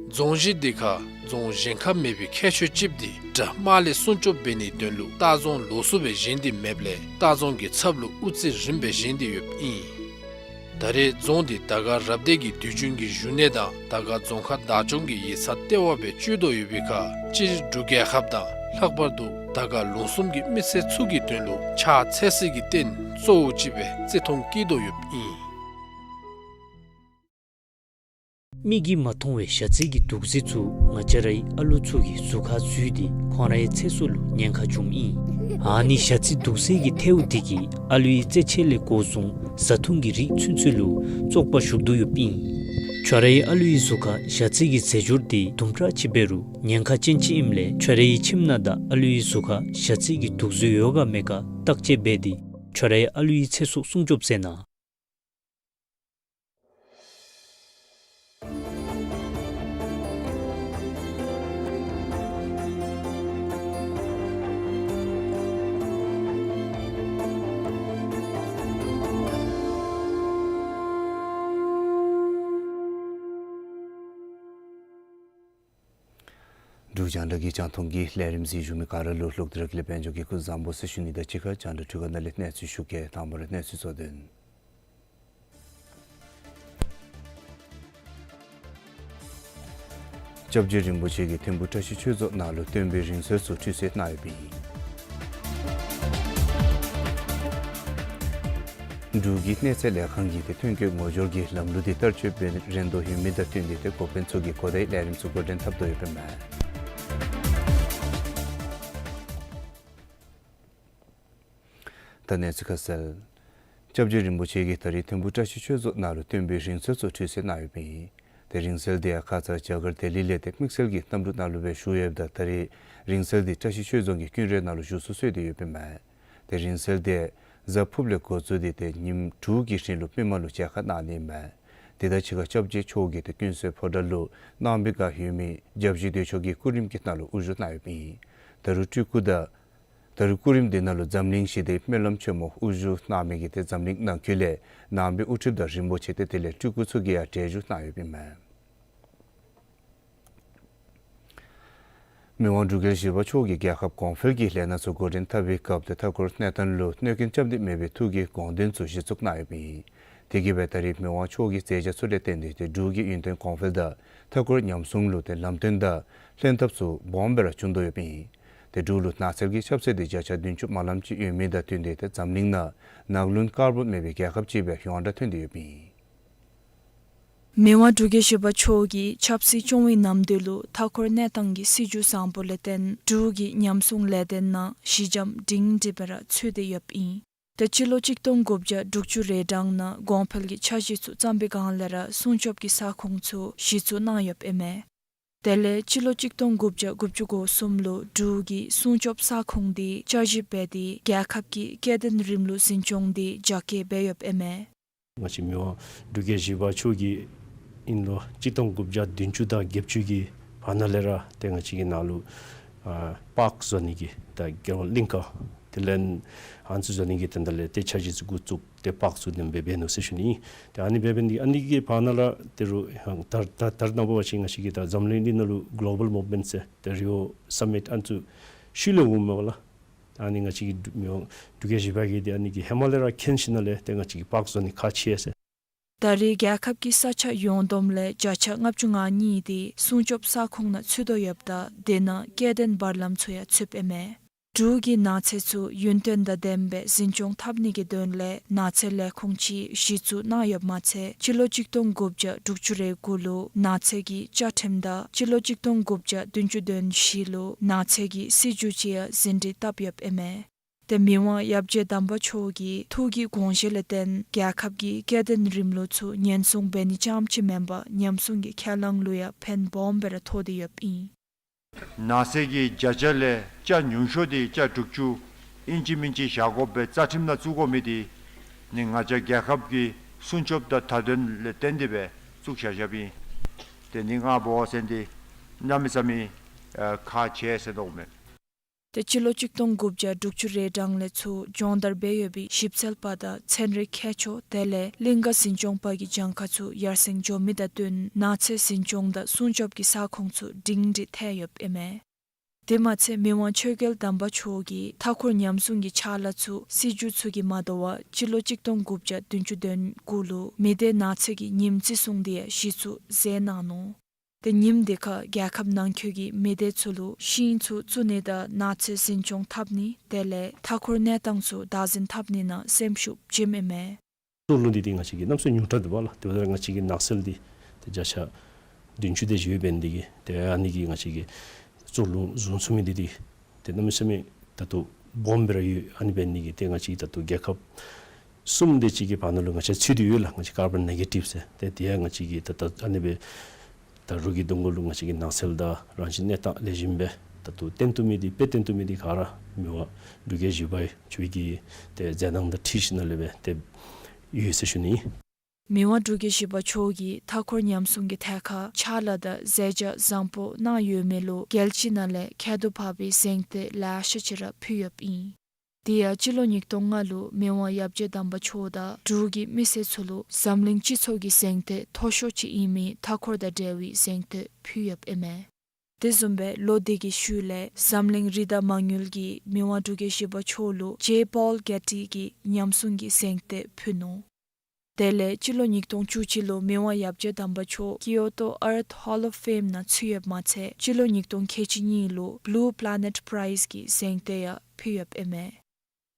རྫོང་གཞི་འདི་ཁར་རྫོང་གཞན་ཁར་མེད་པའི་ཁྱད་ཆོས་ཅིག་འདི་དགྲ་དམག་ལས་སྲུང་སྐྱོབ་འབད་ནིའི་དོན་ལུ་ལྟ་རྫོང་ལོགས་སུ་སྦེ་བཞེངས་ཏེ་མེདཔ་ལས་ལྟ་རྫོང་གི་ཚབ་ལུ་དབུ་རྩེ་རིངམ་སྦེ་བཞེངས་ཏེ་ཡོདཔ་ཨིན། ད་རེས་རྫོང་འདི་དར་དཀར་རབ་སྡེ་གི་དུས་རྒྱུན་གྱི་བཞུགས་གནས་དང་དར་དཀར་རྫོང་ཁག་བདག་སྐྱོང་གི་ཡིག་ཚང་ལྟེ་བ་སྦེ་སྤྱོད་དོ་ཡོད་པའི་ཁར་སྤྱིར་འབྲུག་རྒྱལ་ཁབ་དང་ལྷག་པར་དུ་དར་དཀར་ལུང་གསུམ་གྱི་མི་སེར་ཚུ་གི་དོན་ལུ་ཕྱག་འཚལ་སའི་རྟེན་གཙོ་བོ་ཅིག་སྦེ་བརྩི་མཐོང་བསྐྱེད་དོ་ཡོདཔ་ཨིན། མིག་གིས་མ་མཐོང་བའི་ཞ་རྩི་གི་དུག་རྫས་ཚུ་ང་བཅས་རའི་ཨ་ལུ་ཚུ་གི་གཟུགས་ཁར་འཛུལ་ཏེ་ཁོང་རའི་ཚེ་སྲོག་ལུ་ཉེན་ཁ་བྱུངམ་ཨིན། ཨ་ནི་ཞ་རྩི་དུག་རྫས་ཀྱི་ཐལཝ་འདི་གིས་ཨ་ལུའི་རྩེད་ཆས་ལས་འགོ་བཟུང་བཟའ་འཐུང་གི་རིགས་ཚུན་ཚོད་ལུ་བཙོག་པ་ཞུགས་དོ་ཡོདཔ་ཨིན། ཁྱོད་རའི་ཨ་ལུའི་གཟུགས་ཁར་ཞ་རྩི་གི་རྫས་སྦྱོར་འདི་དུམ་གྲ་ཅིག་འབད་རུང་ཉེན་ཁ་ཅན་ཅིག་ཨིནམ་ལས་ཁྱོད་རའི་ཁྱིམ་ནང་དང་ཨ་ལུའི་གཟུགས་ཁར་ཞ་རྩི་གི་དུག་རྫས་ཡོད་ག་མེད་ག་བརྟག་དཔྱད་འབད་དེ་ཁྱོད་རའི་ཨ་ལུའི་ཚེ་སྲོག་སྲུང་སྐྱོབ་མཛད་གནང་། འབྲུག་རྒྱང་བསྒྲགས་ཀྱི་རྒྱང་མཐོང་གི་ལས་རིམ་གཟིགས་བཞུགས་མི་ག་ར་ལུ་ལྷག་དེ་ར་ལས་དཔལ་འབྱོར་གྱི་སྐུ་གཟུགས་བཟང་པོ་ཟེར་ཞུ་ནི་དང་གཅིག་ཁར་རྒྱང་བསྒྲགས་འཕྲུལ་ཁང་ནང་ལས་གནས་ཚུལ་ཞུ་གེ། དང་པ་ར་གནས་ཚུལ་གཙོ་དོན། སྐྱབས་རྗེ་རིན་པོ་ཆེ་གིས་ཐིམ་ཕུ་བཀྲ་ཤིས་ཆོས་རྫོང་ནང་ལུ་སྟོན་པའི་རིང་བསྲེལ་ཚུ་ཁྲུས་གསོལ་གནང་ཡོདཔ་ཨིན། འབྲུག་གི་གནས་ཚད་ལས་ཁང་གིས་ཏེ་ཐོན་སྐྱེད་ངོ་སྦྱོར་གྱི་ལམ་ལུགས་འདི་བསྟར་སྤྱོད་འབད་རན་དོ་ཡོད་མི་དང་བསྟུན་ཏེ་ཏེ་འགོ་དཔོན་ཚུ་གིས་གོ་བརྡའི་ལས་རིམ་ཚུ་འགོ་འདྲེན་འཐབ་དོ་ཡོདཔ་ཨིན་མས། ད་གནས་ཚུལ་ཁ་གསལ། སྐྱབས་རྗེ་རིན་པོ་ཆེ་གིས་ད་རིས་ཐིམ་ཕུ་བཀྲ་ཤིས་ཆོས་རྫོང་ནང་ལུ་སྟོན་པའི་རིང་བསྲེལ་ཚུ་ཁྲུས་གསོལ་གནང་ཡོདཔ་ཨིན། ཏེ་རིང་བསྲེལ་འདི་ཡང་ཁ་ཙ་རྒྱ་གར་ལྡི་ལི་ལས་ཏེ་དམིགས་བསལ་གྱི་གནམ་གྲུ་ནང་ལུ་སྦེ་ཞུ་ཡོདཔ་ད་ད་རིས་རིང་བསྲེལ་འདི་བཀྲ་ཤིས་ཆོས་རྫོང་གི་ཀུན་རའི་ནང་ལུ་བཞུགས་སུ་གསོལ་ཏེ་ཡོདཔ་ཨིན་མས། ཏེ་རིང་བསྲེལ་འདི་གཟའ་ཕུརཔ་ལས་འགོ་བཙུགས་ཏེ་ཏེ་ཉིནམ་དྲུག་གི་རིང་ལུ་མི་མང་ལུ་མཇལ་ཁ་གནང་ནི་ཨིན་མས། དེ་དང་གཅིག་ཁར་སྐྱབས་རྗེ་མཆོག་གིས་ཏེ་ཀུན་གསལ་ཕོ་བྲང་ལུ་ནང་པའི་ག་ཡོད་མི་སྐྱབས་རྗེ་དོལ་ཕྱོགས་ཀྱི་སྐུ་རིམ་གྱི་ནང་ལུ་དབུ་བཞུགས་གནང་ཡོདཔ་ཨིན། ད་རུང་སྤྲུལ་སྐུ་དང་ད་རུང་སྐུ་རིམ་འདི་ནང་ལུ་འཛམ་གླིང་ཞི་བདེའི་སྨོན་ལམ་ཆེན་མོ་དབུ་བཞུགས་གནང་མི་གི་ཏེ་འཛམ་གླིང་ནང་འཁོད་ལས་ནང་པའི་དབུ་ཁྲིདཔ་དང་རིན་པོ་ཆེ་ཏེ་དེ་ལས་སྤྲུལ་སྐུ་ཚུ་གིས་ཡང་གྲལ་བཞུགས་གནང་ཡོདཔ་ཨིན་མས། མི་དབང་འབྲུག་རྒྱལ་བཞི་པ་མཆོག་གིས་རྒྱལ་ཁབ་གོང་འཕེལ་གྱི་ལས་སྣ་ཚུ་འགོ་འདྲེན་འཐབ་པའི་སྐབས་ཏེ་མཐའ་འཁོར་གནས་སྟངས་ལུ་གནོད་སྐྱོན་རྐྱབ་ནི་མེད་པའི་ཐུགས་ཀྱི་དགོངས་དོན་ཚུ་གཞི་བཙུགས་གནང་ཡོདཔ་ཨིན། དེ་གིས་སྦེ་ད་རིས་མི་དབང་མཆོག་གི་མཛད་བྱ་ཚུ་ལས་བརྟེན་ཏེ་ཏེ་འབྲུག་གི་ཡུན་བརྟན་གོང་འཕེལ་དང་མཐའ་འཁོར་ཉམས་སྲུང་ལུ་ཏེ་ལམ་སྟོན་དང་ལྷན་ཐབས་ཚུ་སྦོམ་སྦེ་ར་བྱུང་དོ་ཡོདཔ་ཨིན། ཏེ་འབྲུག་ལུ་ནགས་ཚལ་གྱི་ཁྱབ་ཚད་འདི་བརྒྱ་ཆ་བདུན་ཅུ་མ་ལམ་ཅིག་ཡོད་མི་དང་བསྟུན་ཏེ་ཏེ་འཛམ་གླིང་ནང་ནགས་རླུང་ཀར་བོན་མེད་པའི་རྒྱལ་ཁབ་ཅིག་སྦེ་ཡོངས་གྲགས་ཐོན་ཏེ་ཡོདཔ་ཨིན། མི་དབང་འབྲུག་རྒྱལ་བཞི་པ་མཆོག་གིས་ཆབ་སྲིད་སྐྱོང་བའི་ནམ་དུས་ལུ་མཐའ་འཁོར་གནས་སྟངས་ཀྱི་སྲིད་བྱུས་བཟང་པོ་ལས་བརྟེན་འབྲུག་གི་ཉམས་སྲུང་ལས་དོན་ནང་གཞི་འགྱམ་སྒྲིང་སྒྲི་སྦེ་ར་ཚུད་དེ་ཡོདཔ་ཨིན། ཏེ་སྤྱི་ལོ་གཅིག་སྟོང་དགུ་བརྒྱ་དྲུག་ཅུ་རེ་གྲངས་ནང་གོང་འཕེལ་གྱི་འཆར་གཞི་ཚུ་བརྩམས་པའི་སྒང་ལས་ར་སྲུང་སྐྱོབ་ཀྱི་ས་ཁོངས་ཚུ་གཞི་བཙུགས་གནང་ཡོདཔ་ཨིན་མས། དེ་ལས་སྤྱི་ལོ་གཅིག་སྟོང་དགུ་བརྒྱ་དགུ་བཅུ་གོ་གསུམ་ལུ་འབྲུག་གི་སྲུང་སྐྱོབ་ས་ཁོངས་འདི་བསྐྱར་ཞིབ་འབད་དེ་རྒྱལ་ཁབ་ཀྱི་སྐྱེ་ལྡན་རིམ་ལུགས་འཛིན་སྐྱོང་འདི་རྒྱ་སྐྱེད་འབད་ཡོདཔ་ཨིན་མས། ང་བཅས་མི་དབང་འབྲུག་རྒྱལ་བཞི་པ་མཆོག་གིས་ཨིན་ལོ་གཅིག་སྟོང་དགུ་བརྒྱ་བདུན་ཅུ་དང་བརྒྱད་ཅུ་གི་བར་ན་ལས་ར་ཏེ་ང་བཅས་ཀྱི་ནང་ལུ་ཨ་པཱརཀ་བཟོ་ནི་གི་ད་རྒྱལ་བ་གླིང་ཁ་དེ་ལས་ཨ་ནི་ཚུ་བཟོ་ནི་གི་དོན་དག་ལས་ཏེ་འཆར་གཞི་ཚུ་འགོ་བཙུགས་ཏེ་པཱརཀ་ཚུ་དེ་སྦེ་འབད་ནུག་ཟེར་ཞུ་ནི། ཏེ་ཨ་ནི་འབད་འབད་ནི་ཨ་ནི་གི་བར་ན་ལས་ཏེ་རུང་ད་ད་ད་རེས་ནངས་པ་ང་བཅས་ཀྱི་ད་འཛམ་གླིང་འདི་ནང་ལུ་གློ་བཱལ་མུབ་མེནཊ་ཟེར་ཏེ་རི་ཨོ་སམ་མིཊ་ཨ་ནི་ཚུ་ཤུལ་ལས་འོངམ་མས་པ་ལགས། ཨ་ནི་ང་བཅས་ཀྱི་འབྲུག་མི་དབང་འབྲུག་རྒྱལ་བཞི་པ་གིས་ཏེ་ཨ་ནི་གི་ཧེ་མ་ལས་ར་མཁྱེན་ཞིནམ་ལས་ཏེ་ང་བཅས་ཀྱི་པཱརཀ་བཟོ་ནི་ཁག་ཆེ་ཟེར། ད་རེས་རྒྱལ་ཁབ་ཀྱི་ས་ཆ་ཡོངས་བསྡོམས་ལས་བརྒྱ་ཆ་ལྔ་བཅུ་ང་གཉིས་འདི་སྲུང་སྐྱོབ་ས་ཁོངས་ནང་ཚུད་དོ་ཡོདཔ་ད་དེ་ནང་སྐྱེ་ལྡན་བར་ལམ་ཚུ་ཡང་ཚུདཔ་ཨིན་མས། འབྲུག་གི་ནགས་ཚལ་ཚུ་ཡུན་བརྟན་དང་ལྡནམ་སྦེ་འཛིན་སྐྱོང་འཐབ་ནི་གི་དོན་ལས་ནགས་ཚལ་ལས་ཁུངས་ཅིག་གཞི་བཙུགས་གནང་ཡོདཔ་མ་ཚད་སྤྱི་ལོ་གཅིག་སྟོང་དགུ་བརྒྱ་དྲུག་ཅུ་རེ་དགུ་ལུ་ནགས་ཚལ་གྱི་བཅའ་ཁྲིམས་དང་སྤྱི་ལོ་གཅིག་སྟོང་དགུ་བརྒྱ་བདུན་ཅུ་དོན་བཞི་ལུ་ནགས་ཚལ་གྱི་སྲིད་བྱུས་ཅིག་ཡང་ཟིན་བྲིས་བཏབ་ཡོདཔ་ཨིན་མས། ཏེ་མི་དབང་ཡབ་རྗེ་དམ་པ་མཆོག་གི་ཐུགས་ཀྱི་དགོངས་བཞེད་ལས་བརྟེན་རྒྱལ་ཁབ་ཀྱི་སྐྱེ་ལྡན་རིམ་ལུགས་ཚུ་ཉེན་སྲུང་འབད་ནི་རྐྱངམ་ཅིག་མེན་པར་ཉམས་སྲུང་གི་ཁས་བླངས་ལུ་ཡང་ཕན་སྦོམ་སྦེ་ར་ཐོགས་ཏེ་ཡོདཔ་ཨིན། ནགས་ཚལ་གྱི་བརྒྱ་ཆ་ལས་བརྒྱ་ཆ་ཉུང་ཤོས་འདི་བརྒྱ་ཆ་དྲུག་ཅུ་ཨིན་ཅི་མིན་ཅི་བཞག་དགོ་པའི་རྩ་ཁྲིམས་ནང་བཙུགས་དགོ་མི་འདི་ནི་ང་བཅས་རྒྱལ་ཁབ་ཀྱི་སྲུང་སྐྱོབ་དང་མཐའ་དོན་ལས་བརྟེན་ཏེ་སྦེ་བཙུགས་བཞག་བཞགཔ་ཨིན། ཏེ་ནི་ང་འབད་བ་ཅིན་འདི་གནམ་མེད་ས་མེད་ཨ་ཁག་ཆེ་ཟེར་དོ་མས། ཏེ་སྤྱི་ལོ་གཅིག་སྟོང་དགུ་བརྒྱ་དྲུག་ཅུ་རེ་གྲངས་ལས་ཚུར་སྦྱོང་བརྡར་འབད་ཡོད་པའི་ཞིབ་འཚོལ་པ་དང་ཚན་རིག་མཁས་མཆོག་དེ་ལས་གླིང་ག་འཛིན་སྐྱོང་པ་གི་གྱངས་ཁ་ཚུ་ཡར་སེང་འགྱོ་མི་དང་བསྟུན་ནགས་ཚལ་འཛིན་སྐྱོང་དང་སྲུང་སྐྱོབ་ཀྱི་ས་ཁོངས་ཚུ་སྒྲིང་སྒྲི་ཐལ་ཡོདཔ་ཨིན་མས། དེ་མ་ཚད་མི་དབང་ཆོས་རྒྱལ་དམ་པ་མཆོག་གིས་མཐའ་འཁོར་ཉམས་སྲུང་གི་ཕྱག་ལཱ་ཚུ་སྲིད་བྱུས་ཚུ་གིས་མ་དོ་བར་སྤྱི་ལོ་གཅིག་སྟོང་དགུ་བརྒྱ་བདུན་ཅུ་དོན་དགུ་ལུ་མི་སྡེ་ནགས་ཚལ་གྱི་ཉིནམ་བརྩི་སྲུང་འདི་ཡང་གཞི་བཙུགས་མཛད་གནང་ནུག། ཏེ་ཉིནམ་འདི་ཁར་རྒྱལ་ཁབ་ནང་འཁོད་ཀྱི་མི་སྡེ་ཚུ་ལུ་ཤིང་ཚུ་བཙུགས་ནི་དང་ནགས་ཚལ་འཛིན་སྐྱོང་འཐབ་ནི་དེ་ལས་མཐའ་འཁོར་གནས་སྟངས་ཚུ་བདག་འཛིན་འཐབ་ནི་ནང་སེམས་ཤུགས་བྱིནམ་ཨིན་མས། གཙུག་ལུང་འདི་ཏེ་ང་བཅས་ཀྱི་གནམ་མེད་ས་མེད་ཉུང་དྲགས་འདུག་པ་ལགས། དེ་འབདཝ་ད་ང་བཅས་ཀྱི་ནགས་ཚལ་འདི་ཏེ་བརྒྱ་ཆ་བདུན་ཅུ་དེ་ཅིག་ཡོདཔ་འབད་ནི་འདི་གིས་ཏེ་ཨ་ནི་གིས་ང་བཅས་ཀྱི་གཙུག་ལུང་བཟུང་ཚུགས་མི་འདི་ཏེ་ཏེ་གནམ་མེད་ས་མེད་ད་ལྟོ་སྦོམ་སྦེ་ར་ཡོད། ཨ་ནི་འབད་ནི་གིས་ཏེ་ང་བཅས་ཀྱི་ད་ལྟོ་རྒྱལ་ཁབ་གསུམ་དེ་ཅིག་གི་བར་ན་ལུ་ང་བཅས་ཚུད་དེ་ཡོད་ལགས། ང་བཅས་ཀར་བོན་ནེ་གེ་ཊིབ་ཟེར་ཏེ་དེ་ཡང་ང་བཅས་ཀྱི་ད་ལྟོ་ཨ་ནི་སྦེ་ད་རུང་གི་གདོང་ཁ་ལུ་ང་བཅས་ཀྱི་ནགས་ཚལ་དང་རང་བཞིན་གནས་སྟངས་ལེགས་ཤོམ་སྦེ་ད་ལྟོ་བརྟན་ཏོག་མི་འདི་དཔེ་བརྟན་ཏོག་མི་འདི་ག་ར་མི་དབང་འབྲུག་རྒྱལ་བཞི་པ་མཆོག་གི་ཏེ་མཛད་རྣམ་དང་འཁྲིལ་ཞིནམ་ལས་སྦེ་ཏེ་ཡོད་ཟེར་ཞུ་ནི། མི་དབང་འབྲུག་རྒྱལ་བཞི་པ་མཆོག་གིས་མཐའ་འཁོར་ཉམས་སྲུང་གི་ཐད་ཁར་ཕྱག་ལཱ་དང་མཛད་བྱ་བཟང་པོ་གནང་ཡོད་མི་ལུ་རྒྱལ་སྤྱི་ནང་ལས་ཁྱད་དུ་འཕགས་པའི་གཟེངས་བསྟོད་ལེ་ཤ་ཅིག་ར་ཕུལ་ཡོདཔ་ཨིན། དེ་ཡང་སྤྱི་ལོ་ཉིས་སྟོང་ལྔ་ལུ་མི་དབང་ཡབ་རྗེ་དམ་པ་མཆོག་དང་འབྲུག་གི་མི་སེར་ཚུ་ལུ་འཛམ་གླིང་སྤྱི་ཚོགས་ཀྱི་གཟེངས་བསྟོད་མཐོ་ཤོས་ཅིག་ཨིན་མི་མཐའ་འཁོར་དང་འབྲེལ་བའི་གཟེངས་བསྟོད་ཕུལ་ཡོདཔ་ཨིན་མས། དེ་བཟུམ་སྦེ་ལོ་དེ་གི་ཤུལ་ལས་འཛམ་གླིང་རི་དྭགས་མ་དངུལ་གྱིས་མི་དབང་འབྲུག་རྒྱལ་བཞི་པ་མཆོག་ལུ་ཇེ་པཱོལ་གེ་ཊི་གི་ཉམས་སྲུང་གི་གཟེངས་རྟགས་ཕུལ་ནུག། དེ་ལས་སྤྱི་ལོ་ཉིས་སྟོང་བཅུ་གཅིག་ལུ་མི་དབང་ཡབ་རྗེ་དམ་པ་མཆོག་ཀི་ཡོ་ཊོ་ཨརཐ་ཧོལ་ཨོཕ་ཕེམ་ནང་ཚུད་ཡོདཔ་མ་ཚད་སྤྱི་ལོ་ཉིས་སྟོང་ཁལ་གཅིག་གཉིས་ལུ་བླུ་པླེ་ནེཊ་པྲའིཛ་གི་གཟེངས་རྟགས་ཡང་ཕུལ་ཡོདཔ་ཨིན་མས།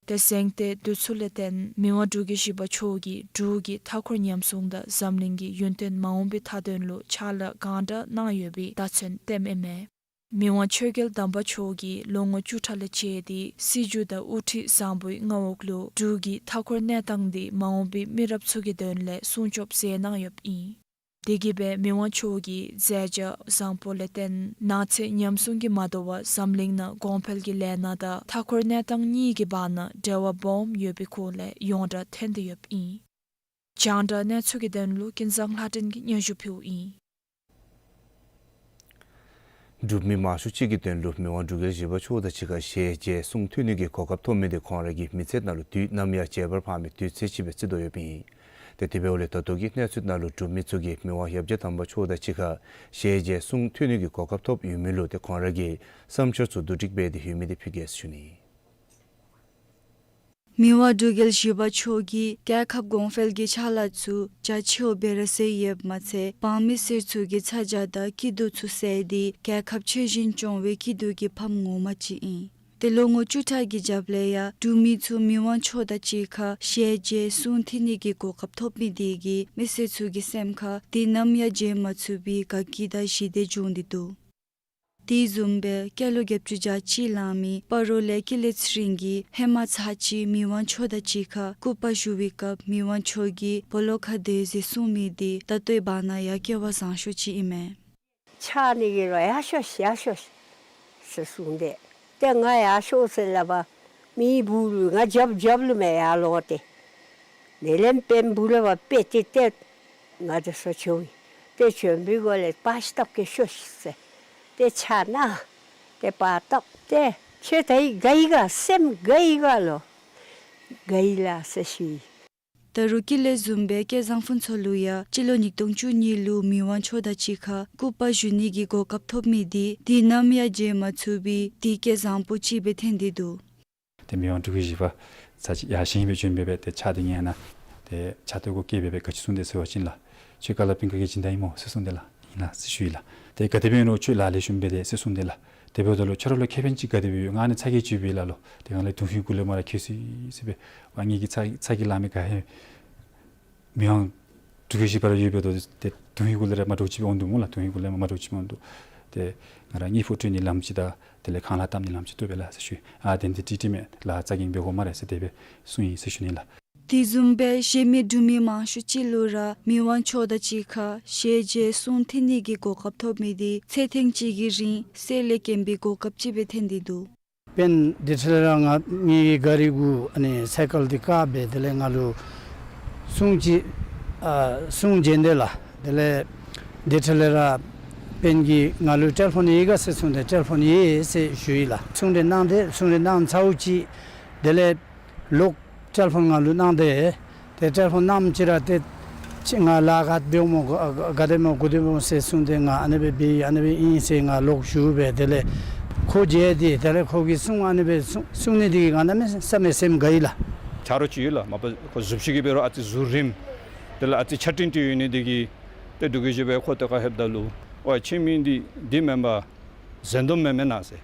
དེ་གཟེངས་རྟགས་དེ་ཚུ་ལས་བརྟེན་མི་དབང་འབྲུག་རྒྱལ་བཞི་པ་མཆོག་གིས་འབྲུག་གི་མཐའ་འཁོར་ཉམས་སྲུང་དང་འཛམ་གླིང་གི་ཡུན་བརྟན་མ་འོངས་པའི་མཐའ་དོན་ལུ་ཕྱག་ལཱ་གང་དྲག་གནང་ཡོད་པའི་བརྡ་མཚོན་བསྟནམ་ཨིན་མས། མི་དབང་ཆོས་རྒྱལ་དམ་པ་མཆོག་གིས་ལོ་ངོ་བཅུ་ཕྲག་ལས་བཅད་དེ་སྲིད་བྱུས་དང་དབུ་ཁྲིད་བཟང་པོའི་མངའ་འོག་ལུ་འབྲུག་གི་མཐའ་འཁོར་གནས་སྟངས་འདི་མ་འོངས་པའི་མི་རབས་ཚུ་གི་དོན་ལས་སྲུང་སྐྱོབ་མཛད་གནང་ཡོདཔ་ཨིན། དེ་གིས་སྦེ་མི་དབང་མཆོག་གི་མཛད་བྱ་བཟང་པོ་ལས་བརྟེན་ནགས་ཚལ་ཉམས་སྲུང་གིས་མ་དོ་བར་འཛམ་གླིང་ནང་གོང་འཕེལ་གྱི་ལས་སྣ་དང་མཐའ་འཁོར་གནས་སྟངས་གཉིས་ཀྱི་བར་ན་འབྲེལ་བ་སྦོམ་ཡོད་པའི་སྐོར་ལས་ཡོངས་གྲགས་ཐོན་ཏེ་ཡོདཔ་ཨིན། རྒྱང་བསྒྲགས་གནས་ཚུལ་གྱི་དོན་ལུ་ཀུན་བཟང་ལྷ་སྒྲོན་གྱིས་སྙན་ཞུ་ཕུལཝ་ཨིན། འབྲུག་མི་མང་ཤོས་ཅིག་གི་དོན་ལུ་མི་དབང་འབྲུག་རྒྱལ་བཞི་པ་མཆོག་དང་གཅིག་ཁར་ཞལ་མཇལ་གསུང་ཐོས་ནི་གི་གོ་སྐབས་ཐོབ་མི་དེ་ཁོང་ར་གི་མི་ཚེ་ནང་ལུ་དུས་ནམ་ཡང་བརྗེད་པར་འཕངས་མི་དུས་ཚོད་ཅིག་སྦེ་བརྩི་དོ་ཡོདཔ་ཨིན། ཏེ་དེ་འབདཝ་ལས་ད་ལྟོ་གི་གནས་ཚུལ་ནང་ལུ་འབྲུག་མི་ཚུ་གིས་མི་དབང་ཡབ་རྗེ་དམ་པ་མཆོག་དང་གཅིག་ཁར་ཞལ་མཇལ་གསུང་ཐོས་ནི་གི་གོ་སྐབས་ཐོབ་ཡོད་མི་ལུ་ཏེ་ཁོང་ར་གི་བསམ་འཆར་ཚུ་བསྡུ་སྒྲིག་འབད་དེ་ཡོད་མི་དེ་ཕུལ་གེ་ཟེར་ཞུ་ནི། མི་དབང་འབྲུག་རྒྱལ་བཞི་པ་མཆོག་གིས་རྒྱལ་ཁབ་གོང་འཕེལ་གྱི་ཕྱག་ལཱ་ཚུ་རྒྱ་ཆེཝ་སྦེ་ར་མཛད་ཡོདཔ་མ་ཚད་འབངས་མི་སེར་ཚུ་གི་ཚ་གྱང་དང་སྐྱིད་སྡུག་ཚུ་བསལ་ཏེ་རྒྱལ་ཁབ་ཆོས་བཞིན་སྐྱོང་བའི་སྐྱིད་སྡུག་གི་ཕམ་ངོ་མ་ཅིག་ཨིན། ཏེ་ལོ་ངོ་བཅུ་ཕྲག་གི་རྒྱབ་ལས་ཡང་འབྲུག་མི་ཚུ་མི་དབང་མཆོག་དང་གཅིག་ཁར་ཞལ་མཇལ་གསུང་ཐོས་ནི་གི་གོ་སྐབས་ཐོབ་མི་དེ་གིས་མི་སེར་ཚུ་གི་སེམས་ཁར་དུས་ནམ་ཡང་བརྗེད་མ་ཚུགས་པའི་དགའ་སྐྱིད་དང་ཞི་བདེ་བྱུང་སྟེ་འདུག། དེ་བཟུམ་སྦེ་སྐྱེས་ལོ་བརྒྱད་ཅུ་གྱ་གཅིག་ལང་མི་སྤ་རོ་ལས་ཀུན་ལེགས་ཚེ་རིང་གིས་ཧེ་མ་ཚར་གཅིག་མི་དབང་མཆོག་དང་གཅིག་ཁར་སྐུ་པར་ཞུ་བའི་སྐབས་མི་དབང་མཆོག་གིས་སྦོ་ལོགས་ཁར་སྡོད་ཟེར་གསུངས་མི་དེ་ད་ལྟོའི་བར་ན་ཡང་སྐལ་བ་བཟང་ཤོས་ཅིག་ཨིན་མས། ཆགས་ནི་གི་རོགས་ཡར་ཤོག་ཤིག་ཡར་ཤོག་ཤིག་ཟེར་གསུངས་ཏེ། ཏེ་ང་ཡར་ཤོག་ཟེར་སླབ་པ་མི་སྦུག་ལུ་ང་རྒྱབ་རྒྱབ་ལུ་མས་ཡར་ལོང་སྟེ། དེ་ལས་བེམ་སྦུག་ལས་ཕར་ཕུད་དེ་ཏེ་ང་དེ་ཚུ་བྱོན་ཡི། ཏེ་བྱོན་པའི་སྒོ་ལས་པར་ཅིག་བཏབ་གེ་ཤོག་ཤིག་ཟེར། ཏེ་ཕྱག་ན་ཏེ་པར་བཏབ་སྟེ་ཁྱོད་ད་ཡི་དགའ་ཡི་ག་སེམས་དགའ་ཡི་ག་ལོ། དགའ་ཡི་ལགས་ཟེར་ཞུ་ཡི། ད་རུང་ཀུན་ལེགས་བཟུམ་སྦེ་སྐལ་བཟང་ཕུན་ཚོགས་ལུ་ཡང་སྤྱི་ལོ་ཉིས་སྟོང་བཅུ་གཉིས་ལུ་མི་དབང་མཆོག་དང་གཅིག་ཁར་སྐུ་པར་ཞུ་ནི་གི་གོ་སྐབས་ཐོབ་མི་དེ་དུས་ནམ་ཡང་བརྗེད་མ་ཚུགས་པའི་དུས་སྐལ་བཟང་པོ་ཅིག་སྦེ་ཐོན་ཏེ་འདུག། ཏེ་མི་དབང་འབྲུག་རྒྱལ་བཞི་པ་ཚར་གཅིག་ཡར་བཞེངས་སྦེ་བྱོན་སྦེ་སྦེ་ཏེ་ཕྱག་དེ་ཉན་ན་ཏེ་ཕྱག་ཏུ་གོ་སྐད་སྦེ་སྦེ་ག་ཅི་གསུངས་དེས་ཟེར་བ་ཅིན་ལགས། ཁྱོད་ཀ་ལ་པིང་ཀ་གི་སྦྱིན་བདག་ཨིན་མོ་ཟེར་གསུངས་དེས་ལགས། ཨིན་ལགས་ཟེར་ཞུ་ཡི་ལགས། ཏེ་ག་དེ་སྦེ་ཨིན་རུང་ཁྱོད་ལཱ་ལེགས་ཤོམ་འབད་དེ་ཟེར་གསུངས་དེས་ལགས། དེ་འབདཝ་ད་ལུ་ཁྱོད་ར་ལུ་ཁེ་ཕན་ཅིག་ག་དེ་སྦེ་ཡོད། ང་ནི་ཚ་གྱང་ཅིག་སྦེ་ལགས་ལོ། ཏེ་ང་ལས་དོན་ཧིང་གུ་ལས་མར་ཁྱེར་སོ་ཡི་ཟེར་སྦེ་ཨ་ནི་གི་ཚ་ཚ་གྱང་ལང་མི་ག་ཧེ་མི་དབང་འབྲུག་རྒྱལ་བཞི་པ་ར་ཡོད་པའི་དོ་ཏེ་དོན་ཧིང་གུ་ལས་ར་མ་འདྲཝ་ཅིག་སྦེ་འོང་དོ་སྨོ་ལགས། དོན་ཧིང་གུ་ལས་མ་མ་འདྲཝ་ཅིག་སྦེ་འོང་དོ། ཏེ་ང་ར་དངུལ་ཕོགས་སྤྲོད་ནི་ལམ་ཅིག་དང་དེ་ལས་ཁང་གླ་བཏབ་ནི་ལམ་ཅིག་བཏུབ་པས་ལགས་ཟེར་ཞུ་ཡི། ཨ་དེ་འདི་ཏིག་ཏིག་མས་ལགས། རྩ་འགེངས་འབད་དགོ་སྨ་རེ་ཟེར་དེ་སྦེ་གསུངས་ཡི་ཟེར་ཞུ་ནི་ལགས། དེ་བཟུམ་སྦེ་གཞན་མི་འབྲུག་མི་མང་ཤོས་ཅིག་ལུ་ར་མི་དབང་མཆོག་དང་གཅིག་ཁར་ཞལ་མཇལ་གསུང་ཐོས་ནི་གི་གོ་སྐབས་ཐོབ་མི་དེ་ཚེ་ཐེངས་གཅིག་གི་རིང་སྲོག་ལས་གཡེངས་པའི་གོ་སྐབས་ཅིག་སྦེ་ཐོན་ཏེ་འདུག། དཔོན་དེ་འཕྲལ་ར་ང་ངེའི་གཱ་རི་གུ་ཨ་ནི་སའི་ཀལ་འདི་བཀག་སྦེ་དེ་ལས་ང་ལུ་གསུང་ཅིག་ཨ་གསུང་བྱོན་དེས་ལགས། དེ་ལས་དེ་འཕྲལ་ར་དཔོན་གྱིས་ང་ལུ་ཊེ་ལི་ཕོན་ཡོད་ག་ཟེར་གསུངས་ཏེ་ཊེ་ལི་ཕོན་ཡོད་ཟེར་ཞུ་ཡི་ལགས། གསུང་རེ་གནང་སྟེ་གསུང་རེ་གནང་ཚརཝ་ཅིག་དེ་ལས་ལོག་ཊེ་ལི་ཕོན་ང་ལུ་གནང་སྟེ་ཏེ་ཊེ་ལི་ཕོན་གནངམ་ཅིག་ར་ཏེ་ཅིག་ང་ལཱ་ག་འབདཝ་སྨོ་ག་ག་དེ་སྨོ་ག་དེ་སྨོ་ཟེར་གསུངས་ཏེ་ང་ཨ་ནི་སྦེ་འབད་ཡི་ཨ་ནི་སྦེ་ཨིན་ཟེར་ང་ལོག་ཞུ་སྦེ་དེ་ལས་ཁོ་མཇལ་ཏེ་དེ་ལས་ཁོ་གིས་གསུང་ཨ་ནི་སྦེ་གསུང་གསུང་ནི་དེ་གིས་ང་གནམ་མེད་ས་མེད་སེམས་དགའ་ཡི་ལགས། ཆ་རོགས་ཅིག་ཡོད་ལགས། མ་པ་ཁོ་གཟུགས་གཞི་གི་འབད་རུང་ཨ་ཙི་གཟུགས་རིངམོ་དེ་ལས་ཨ་ཙི་ཆ་ཏིང་ཏིང་ཡོད་ནི་དེ་གིས་ཏེ་འབྲུག་རྒྱལ་བཞི་པས་ཁོ་ཏེ་ཁར་ལྷོདཔ་ད་ལུ་ཨོ་ཁྱོད་མིང་འདི་འདི་མེན་པ་ཟན་དོམ་མེན་མེན་ན་ཟེར།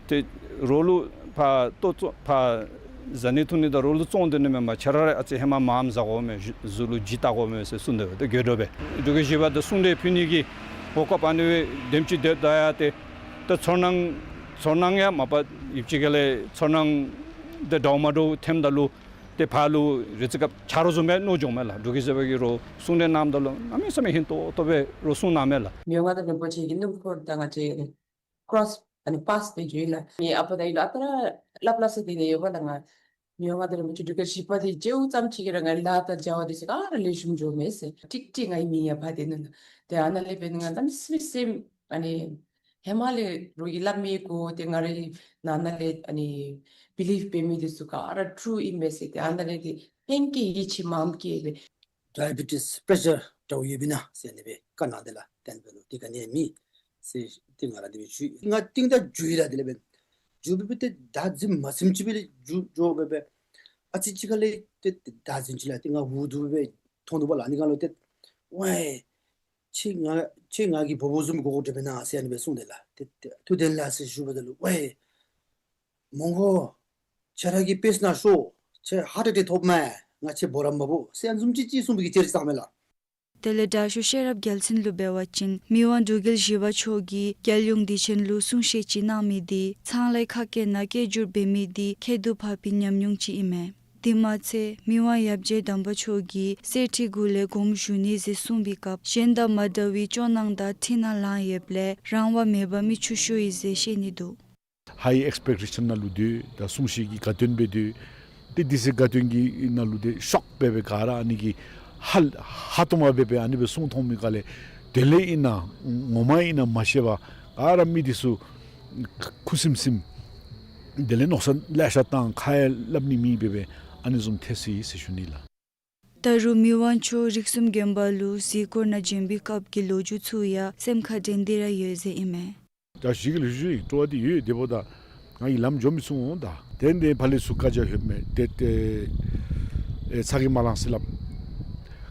ཏེ་རོགས་ལུ་ཕར་ལྟོ་བཙོང་ཕར་བཟའ་ནི་འཐུང་ནི་དང་རོགས་ལུ་བཙོང་སྡོད་ནི་མེན་པར་ཁྱོད་ར་ཨ་ཙི་ཧེ་མ་མངམ་བཟའ་དགོ་མས། གཟུགས་ལུ་ལྗིད་བཏགས་དགོ་མས་ཟེར་གསུངས་ཏེ་ཏེ་དགོད་བྲོ་སྦེ་འབྲུག་རྒྱལ་བཞི་པ་དང་གསུང་གྲོས་ཕུལ་ནི་གི་གོ་སྐབས་ཨ་ནི་སྦེ་དེམ་ཅིག་སྡོདཔ་ད་ཡང་ཏེ་ཏེ་ཚོར་སྣང་ཚོར་སྣང་ཡང་མ་པ་ཡུདཔ་ཅིག་ཁ་ལས་ཚོར་སྣང་ཏེ་འདྲཝ་མ་འདྲཝ་ཐོནམ་ད་ལུ་ཏེ་ཕར་ལུ་རེ་ཅིག་སྐབས་ཆ་རོགས་བཟུམ་སྦེ་མནོ་འགྱོཝ་མས་ལགས། འབྲུག་རྒྱལ་བཞི་པ་གིས་རོགས་གསུང་གྲོས་གནངམ་ད་ལུ་གནམ་མེད་ས་མེད་ཧིང་ཏོག་ཏོ་སྦེ་རོགས་གསུང་གནངམ་མས་ལགས། མི་དབང་མངའ་བདག་རིན་པོ་ཆེ་གི་སྣུམ་འཁོར་དང་ང་བཅས་ཀྲོས་ཨ་ནི་པཱས་འབད་འགྱོ་ཡི་ལགས། ངེའི་ཨ་པ་དང་ཨའི་ལུ་ཨ་རྟག་ར་སླབ་སླབ་ས་དེ་ནི་ཡོདཔ་ལགས། ང་མི་དབང་མངའ་བདག་རིན་པོ་ཆེ་འབྲུག་རྒྱལ་བཞི་པ་དེ་མཇལཝ་ཙམ་ཅིག་གིས་ར་ང་ལཱ་དང་བྱ་བ་དེ་ཚུ་ག་ར་ལེགས་ཤོམ་འགྱོཝ་མས་ཟེར་ཀྲིག་ཀྲི་ང་གི་མིང་ཡང་ཕར་ཏེ་ནུག་ལགས། ཏེ་ཨ་ནཱ་ལས་འབད་ནི་ང་གནམ་མེད་ས་མེད་སེམས་ཨ་ནི་ཧེ་མ་ལས་རོགས་ཀྱིས་སླབ་མི་གུ་ཏེ་ང་རའི་ནང་ན་ལས་ཨ་ནི་བི་ལིབ་འབད་མི་དེ་ཚུ་ག་ར་ཊུ་ཨིན་མས་ཟེར། ཏེ་ཨ་ནཱ་ལས་ཏེ་ཕན་ཀྱི་ཡིད་ཆེས་མངམ་སྐྱེས་སྦེ་ཌའི་བི་ཊིས་པྲེ་ཤར་འདྲཝ་ཡོདཔ་ཨིན་ན་ཟེར་ཨ་ནི་སྦེ་བཀའ་གནང་སྟེ་ལགས། ཏེ་ཨ་ནི་འབད་ནུག། ཏེ་ག་ནི་མེད། ཟེར་ཏེ་ང་ར་དེ་སྦེ་ཞུ་ཡི། ང་རྟིང་བདའ་འགྱོ་ཡི་ལགས། དེ་ལས་འབདན་འགྱོ་སྦེ་སྦེ་ཏེ་བདའ་འཛིང་མ་ཚིམ་ཅིག་སྦེ་ལས་འགྱོ་འགྱོ་སྦེ་སྦེ་ཨ་ཙི་ཅིག་ཁ་ལས་ཏེ་ཏེ་བདའ་འཛིང་ཅི་ལགས། ཏེ་ང་འུ་སྡུག་སྦེ་སྦེ་མཐོང་འདུག་པ་ལགས། ཨ་ནི་སྒང་ལུ་ཏེ་ཝའེ་ཁྱེད་ང་ཁྱེད་ང་གི་བུ་བུ་བཟུམ་དགོ་དགོ་འདྲས་སྦེ་ན་ཟེར་ཨ་ནི་སྦེ་གསུངས་ཏེ་ལགས། ཏེ་ཏེ་ཐུགས་བདེན་ལགས་ཟེར་ཞུ་བ་ད་ལུ་ཝའེ་མོང་གོ་ཁྱེད་ར་གིས་དཔེ་ཟེར་ན་ཤོག། ཁྱེད་ཧཱརཊ་ཨེ་ཊེཀ་ཐོབ་མས། ང་ཁྱེད་འབོ་ར་མ་འབོ་ཟེར་ཨ་ནི་བཟུམ་ཅིག་ཅིག་གསུངས་པའི་གི་ཅིག་ར་ཅིག་བཏང་མས་ལགས། དེ་ལས་དྲག་ཤོས་ཤེས་རབ་རྒྱལ་མཚན་ལུ་འབད་བ་ཅིན་མི་དབང་འབྲུག་རྒྱལ་བཞི་པ་མཆོག་གིས་རྒྱལ་ཡོངས་དུས་ཆེན་ལུ་གསུང་བཤད་ཅིག་གནང་མི་འདི་ཚང་ལས་ཁ་སྐད་ནང་སྐད་བསྒྱུར་འབད་མི་འདི་ཁྱད་དུ་འཕགས་པའི་ཉམས་མྱོང་ཅིག་ཨིན་མས། དེ་མ་ཚད་མི་དབང་ཡབ་རྗེ་དམ་པ་མཆོག་གིས་གསེར་ཁྲི་གུ་ལས་དགོངསམ་ཞུ་ནི་ཟེར་གསུངས་པའི་སྐབས་གཞན་དང་མ་འདྲ་བའི་སྐྱོ་སྣང་དང་འཁྲུལ་སྣང་ལངས་ཡོདཔ་ལས་རང་དབང་མེད་པ་མི་ཆུང་ཤོས་ཨིན་ཟེར་བཤད་ནི་འདུག། ཧའི་ཨེགསི་པེག་ཊེ་ཤཱན་ནང་ལུ་སྡོད། ད་གསུང་བཤད་ཀྱི་དགའ་སྟོན་སྦེ་སྡོད། ཏེ་དེ་ཚེ་དགའ་སྟོན་གྱི་ནང་ལུ་ཏེ་ཤོག་སྦེ་སྦེ་ག་ར་ཨ་ནི་གི་ཧ་ཧ་གཏུམ་སྦེ་སྦེ་ཨ་ནི་སྦེ་གསུང་མཐོང་མི་ག་ལས་དེ་ལས་ཨིན་ན་ངོ་མ་ཨིན་ན་མ་ཤེས་པར་ག་ར་མི་འདི་ཚུ་ཁུ་སིམ་སིམ་དེ་ལས་མནོ་བསམ་ལེ་ཤ་བཏང་ཁ་ཡང་སླབ་ནི་མེད་པར་སྦེ་ཨ་ནི་བཟུམ་ཐལ་སོ་ཡི་ཟེར་ཞུ་ནི་ལགས། ད་རུང་མི་དབང་མཆོག་རིགས་གསུམ་མགོན་པོ་ལུ་གཟིགས་སྐོར་ནང་བྱོན་པའི་སྐབས་ཀྱི་ལོ་རྒྱུས་ཚུ་ཡང་སེམས་ཁར་དྲན་ཏེ་ར་ཡོད་ཟེར་ཨིན་མས། ད་ཞིག་ལུ་ཞུ་ཡི། སྤྲོ་བ་འདི་ཡོད། དེ་འབདཝ་ད་ང་གིས་ལམ་འགྱོ་མི་ཚུགས་འོང་། ད་དེ་འདི་ཕར་ལས་ཚུར་བཀའ་རྒྱ་ཡོདཔ་མས། ཏེ་ཏེ་ཨེ་ཚ་གྱང་མ་ལང་ཟེར་སླབ།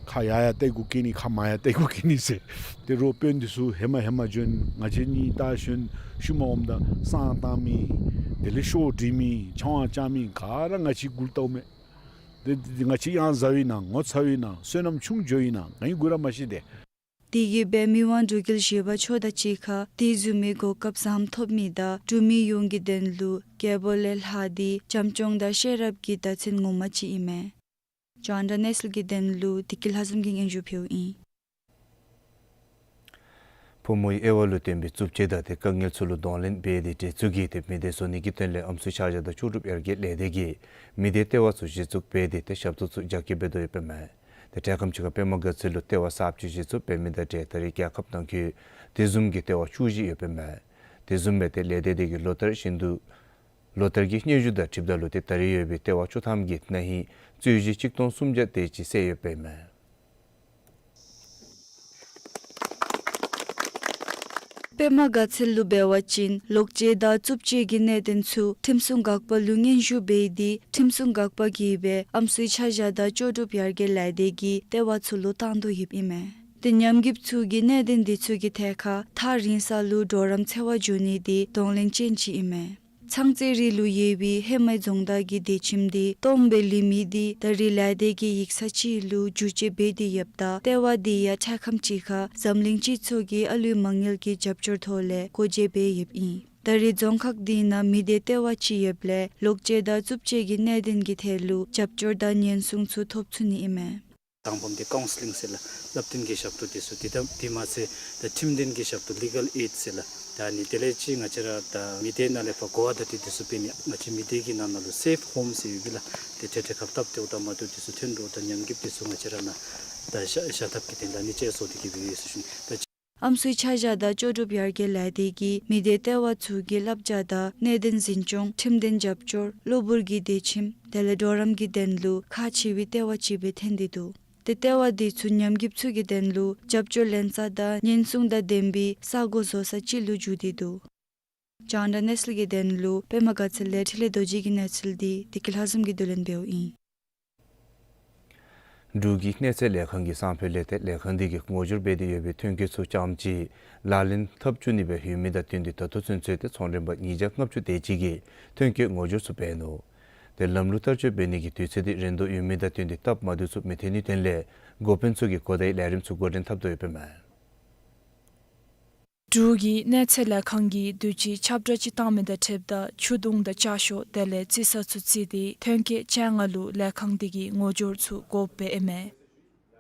ཁ་ཡར་ཡར་བཏེག་དགོ་གི་ནི་ཁ་མར་ཡར་བཏེག་དགོ་གི་ནི་ཟེར། ཏེ་རོགས་དཔོན་འདི་ཚུ་ཧེ་མ་ཧེ་མ་བྱོན་ང་བཅས་གཉིས་ད་བྱོན་ཤུལ་མ་འོངམ་ད་བསང་བཏང་མི་དེ་ལས་ཤོ་འདྲི་མི་ཆང་བ་བཅའ་མི་ག་ར་ང་བཅས་མགུ་ལུ་བལྟཝ་མས། ཏེ་ང་བཅས་ཡང་ཟ་བའི་ནང་ངོ་ཚ་བའི་ནང་བསོད་ནམས་ཆུང་འགྱོ་བའི་ནང་ང་གིས་མགུ་ར་མ་ཤེས་ཏེ། དེ་གིས་སྦེ་མི་དབང་འབྲུག་རྒྱལ་བཞི་པ་མཆོག་དང་གཅིག་ཁར་དེ་བཟུམ་མའི་གོ་སྐབས་བཟངམ་ཐོབ་མི་དང་འབྲུག་མི་ཡོངས་ཀྱི་དོན་ལུ་རྒྱལ་པོ་ལས་ལྷག་སྟེ་བྱམས་སྐྱོང་དང་ཤེས་རབ་ཀྱི་བརྡ་མཚོན་ངོ་མ་ཅིག་ཨིན་མས། ཅོ་ཨིན་ཊར་ནེ་ཤ་ནཱལ་གྱི་དོན་ལུ་བདེ་སྐྱིད་ལྷ་འཛོམས་ཀྱིས་སྙན་ཞུ་ཕུལཝ་ཨིན། ཕོ་མོའི་དབྱེ་བ་ལུ་བརྟེན་པའི་རྩུབ་སྤྱོད་དང་ཏེ་དཀའ་ངལ་ཚུ་ལུ་གདོང་ལེན་འབད་དེ་གྲལ་ཚུད་ཀྱིས་ཏེ་མི་སྡེ་བཟོ་ནི་གི་དོན་ལས་ཨམ་སྲུའི་ཆ་བཞག་དང་ལྕོགས་གྲུབ་ཡར་རྒྱས་ལས་སྡེ་གིས་མི་སྡེ་ལྟེ་བ་ཚུ་གཞི་བཙུགས་འབད་དེ་ཏེ་ཞབས་ཏོག་ཚུ་རྒྱ་སྐྱེད་འབད་དོ་ཡོདཔ་ཨིན་མས། ཏེ་འཕྲལ་ཁམས་ཅིག་ཁར་པདྨ་དགའ་ཚལ་ལུ་ལྟེ་བ་གསརཔ་ཅིག་གཞི་བཙུགས་འབད་མི་དང་འབྲེལ་ད་རེས་རྒྱལ་ཁབ་ནང་འཁོད་དེ་བཟུམ་གྱི་ལྟེ་བ་བཅུ་བཞི་ཡོདཔ་ཨིན་མས། དེ་བཟུམ་སྦེ་ཏེ་ལས་སྡེ་དེ་གིས་ལོ་ལྟར་བཞིན་དུ་ལོ་ལྟར་གྱི་སྙན་ཞུ་དང་འཁྲིལཝ་ད་ལུ་ཏེ་ད་རེས་ཡོད་པའི་ལྟེ་བ་བཅུ་ཐམ་གྱི་ན་ཧིང་རྩོད་གཞི་གཅིག་སྟོང་སུམ་བརྒྱ་དེ་ཅིག་བསལ་ཡོདཔ་ཨིན་མས། པདྨ་དགའ་ཚལ་ལུ་འབད་བ་ཅིན་ལོག་སྤྱོད་དང་རྩུབ་སྤྱོད་ཀྱི་གནད་དོན་ཚུ་ཁྲིམས་སྲུང་འགག་པ་ལུ་སྙན་ཞུ་འབད་དེ་ཁྲིམས་སྲུང་འགག་པ་གིས་སྦེ་ཨམ་སྲུའི་ཆ་བཞག་དང་ལྕོགས་གྲུབ་ཡར་རྒྱས་ལས་སྡེ་གི་ལྟེ་བ་ཚུ་ལུ་བཏང་དོ་ཡོདཔ་ཨིན་མས། ཏེ་ཉམས་རྒུདཔ་ཚུ་གིས་གནད་དོན་དེ་ཚུ་གི་ཐད་ཁར་ཐག་རིང་ས་ལུ་གྲོགས་རམ་འཚོལ་བར་འགྱོ་ནི་དེ་གདོང་ལེན་ཅན་ཅིག་ཨིན་མས། ཚང་རྩེད་རིགས་ལུ་དབྱེ་བའི་ཧེ་མའི་རྫོང་བདག་གི་དེ་ཁྱིམ་དེ་སྟོངམ་སྦེ་ལུས་མི་དེ་ད་རེས་ལས་སྡེ་གི་ཡིག་ཚང་ཅིག་ལུ་བསྒྱུར་བཅོས་འབད་དེ་ཡོདཔ་ད་ལྟེ་བ་དེ་ཡང་འཕྲལ་ཁམས་ཅིག་ཁར་འཛམ་གླིང་སྤྱི་ཚོགས་ཀྱི་ཨ་ལུའི་མ་དངུལ་གྱི་རྒྱབ་སྐྱོར་ཐོག་ལས་སྒོ་འབྱེད་འབད་ཡོདཔ་ཨིན། ད་རེས་རྫོང་ཁག་དེ་ནང་མི་སྡེ་ལྟེ་བ་ཅིག་ཡོདཔ་ལས་ལོག་སྤྱོད་དང་རྩུབ་སྤྱོད་ཀྱི་གནད་དོན་གྱི་ཐད་ལུ་རྒྱབ་སྐྱོར་དང་ཉེན་སྲུང་ཚུ་ཐོབ་ཚུགས་ནི་ཨིན་མས། དང་པམ་འདི་ཀའུན་སི་ལིང་ཟེར་ལགས། བསླབ་སྟོན་གྱི་ཞབས་ཏོག་དེ་ཚུ། དེ་དང་དེ་མ་ཚད་ད་ཁྲིམས་དོན་གྱི་ཞབས་ཏོག་ལི་གཱལ་ཨེཌ་ཟེར་ལགས། ད་ཨ་ནི་དེ་ལས་ཅིག་ང་བཅས་ར་ད་མི་སྡེ་ནང་ལས་ཕར་གོ་བ་བརྡ་སྤྲོད་དེ་ཚུ་འབད་ནི་ང་བཅས་མི་སྡེ་གི་ནང་ན་ལུ་སེཕ་ཧོམ་ཟེར་ཡོད་གི་ལགས། ཏེ་འཕྲལ་འཕྲལ་ཁར་སྟབས་བདེཝ་དང་མ་བདེཝ་དེ་ཚུ་ཐོན་དོ། ད་ཉམས་རྒུདཔ་དེ་ཚུ་ང་བཅས་ར་ནང་ད་བཞག་བཞག་ཐབས་ཀྱི་དོན་ལུ་ཨ་ནི་ཅིག་བཟོ་སྟེ་གི་སྦེ་ཡོད་ཟེར་ཞུ་ནི། ད་ཨམ་སྲུའི་ཆ་བཞག་དང་ལྕོགས་གྲུབ་ཡར་རྒྱས་ལས་སྡེ་གིས་མི་སྡེ་ལྟེ་བ་ཚུ་གི་བསླབ་བྱ་དང་གནད་དོན་འཛིན་སྐྱོང་ཁྲིམས་དོན་རྒྱབ་སྐྱོར་གློ་བུར་གྱི་དེ་ཁྱིམ་དེ་ལས་གྲོགས་རམ་གྱི་དོན་ལུ་ཁག་ཆེ་བའི་ལྟེ་བ་ཅིག་སྦེ་ཐོན་ཏེ་འདུག། ཏེ་ལྟེ་བ་དེ་ཚུ་ཉམས་རྒུདཔ་ཚུ་གི་དོན་ལུ་རྒྱབ་སྐྱོར་ལེན་ས་དང་ཉེན་སྲུང་དང་ལྡན་པའི་ས་སྒོ་བཟོ་ས་ཅིག་ལུ་འགྱུར་ཏེ་འདུག། ཅོ་ཨིན་ཊར་ནེ་ཤ་ནཱལ་གྱི་དོན་ལུ་པདྨ་དགའ་ཚལ་ལས་འཕྲིན་ལས་རྡོ་རྗེ་གི་གནས་ཚུལ་འདི་བདེ་སྐྱིད་ལྷ་འཛོམས་ཀྱིས་བསྡུ་ལེན་འབདཝ་ཨིན། འབྲུག་གི་གནས་ཚད་ལས་ཁང་གིས་སང་ཕོད་ལས་ཏེ་ལས་ཁང་དེ་གིས་ངོ་སྦྱོར་འབད་དེ་ཡོད་པའི་ཐོན་སྐྱེད་ཚུ་རྐྱངམ་ཅིག་ལག་ལེན་འཐབ་བཅུག་ནི་སྦེ་ཡོད་མི་དང་བསྟུན་ཏེ་ད་ལྟོ་ཚུན་ཚོད་ཏེ་ཚོང་མགྲོན་པ་ཉིས་བརྒྱ་ལྔ་བཅུ་དེ་ཅིག་གིས་ཐོན་སྐྱེད་ངོ་སྦྱོར་ཚུ་འབད་ནུག། ཏེ་ལམ་ལུགས་བསྟར་སྤྱོད་འབད་ནི་གི་དུས་ཚོད་འདི་རན་དོ་ཡོད་མི་དང་བསྟུན་ཏེ་སྟབས་མ་བདེཝ་ཚུ་མི་ཐོན་ནིའི་དོན་ལས་འགོ་དཔོན་ཚུ་གིས་གོ་བརྡའི་ལས་རིམ་ཚུ་འགོ་འདྲེན་འཐབ་དོ་ཡོདཔ་ཨིན་མས། འབྲུག་གི་གནས་ཚད་ལས་ཁང་གིས་དུས་ཅི་ཁྱབ་བསྒྲགས་ཅིག་བཏང་མི་དང་འཁྲིལཝ་ད་ཆུ་དུང་དང་ལྕགས་ཤོག་དེ་ལས་རྩི་ས་ཚུ་བརྩིས་ཏེ་ཐོན་སྐྱེད་ཅན་ལྔ་ལུ་ལས་ཁང་དེ་གིས་ངོ་སྦྱོར་ཚུ་དགོཔ་སྦེ་ཨིན་མས།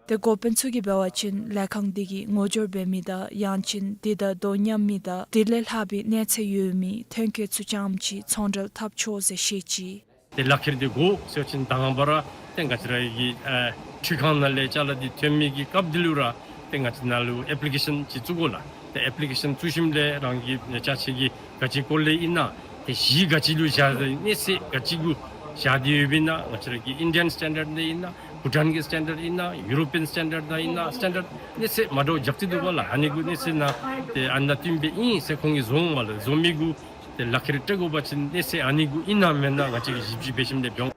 ཏེ་འགོ་དཔོན་ཚུ་གིས་འབད་བ་ཅིན་ལས་ཁང་དེ་གིས་ངོ་སྦྱོར་འབད་མི་དང་ཡང་ཅིན་དེ་དང་དོ་མཉམ་མི་དང་དེ་ལས་ལྷག་པའི་གནས་ཚད་ཡོད་མི་ཐོན་སྐྱེད་ཚུ་རྐྱངམ་ཅིག་ཚོང་འབྲེལ་འཐབ་ཆོག་ཟེར་བཤད་ཅི། ཏེ་ལག་ཁྱེར་འདི་དགོ་ཟེར་བ་ཅིན་ད་ང་བཅས་ར་ཏེ་ང་བཅས་ར་གི་ཨ་འཕྲུལ་ཁང་ནང་ལས་ཅ་ལ་འདི་ཐོན་མི་གི་སྐབས་འདི་ལུ་ར་ཏེ་ང་བཅས་ནང་ལུ་ཨེཔ་ལི་ཀེ་ཤཱན་ཅིག་བཙུགས་དགོ་ལགས། ཏེ་ཨེཔ་ལི་ཀེ་ཤཱན་བཙུགས་ཞིནམ་ལས་རང་གི་ཅ་ཆས་ཀྱི་ག་ཅི་དགོ་ལས་ཨིན་ན་ཏེ་གཞི་ག་ཅི་ལུ་བཞག་ཡི་གནས་ཚད་ག་ཅི་གུ་བཞག་སྟེ་ཡོདཔ་ཨིན་ན་ང་བཅས་ར་གི་ཨིན་ཌི་ཡན་སི་ཊེན་ཌརཌ་ནང་ཨིན་ན་ བྷུ་ཊཱན་གྱི་སི་ཊེན་ཌརཌ་ཨིན་ན་ཡུ་རོ་པི་ཡན་སི་ཊེན་ཌརཌ་ཨིན་ན་སི་ཊེན་ཌརཌ་གནས་ཚད་མ་འདྲཝ་རྐྱབ་སྟེ་འདུག་པ་ལགས། ཨ་ནི་གུ་གནས་ཚད་ནང་ཏེ་ཨ་ནི་དང་བསྟུན་པའི་ཨིན་ཟེར་ཁོང་གིས་བཟོ་འོང་པ་ལགས། བཟོ་མི་གུ་ཏེ་ལག་ཁྱེར་སྤྲོད་དགོ་པ་ཅིན་གནས་ཚད་ཨ་ནི་གུ་ཨིན་ན་མེན་ན་ང་བཅས་ཀྱིས་ཞིབ་དཔྱད་འབད་ཞིནམ་ལས་འབད་འོང་།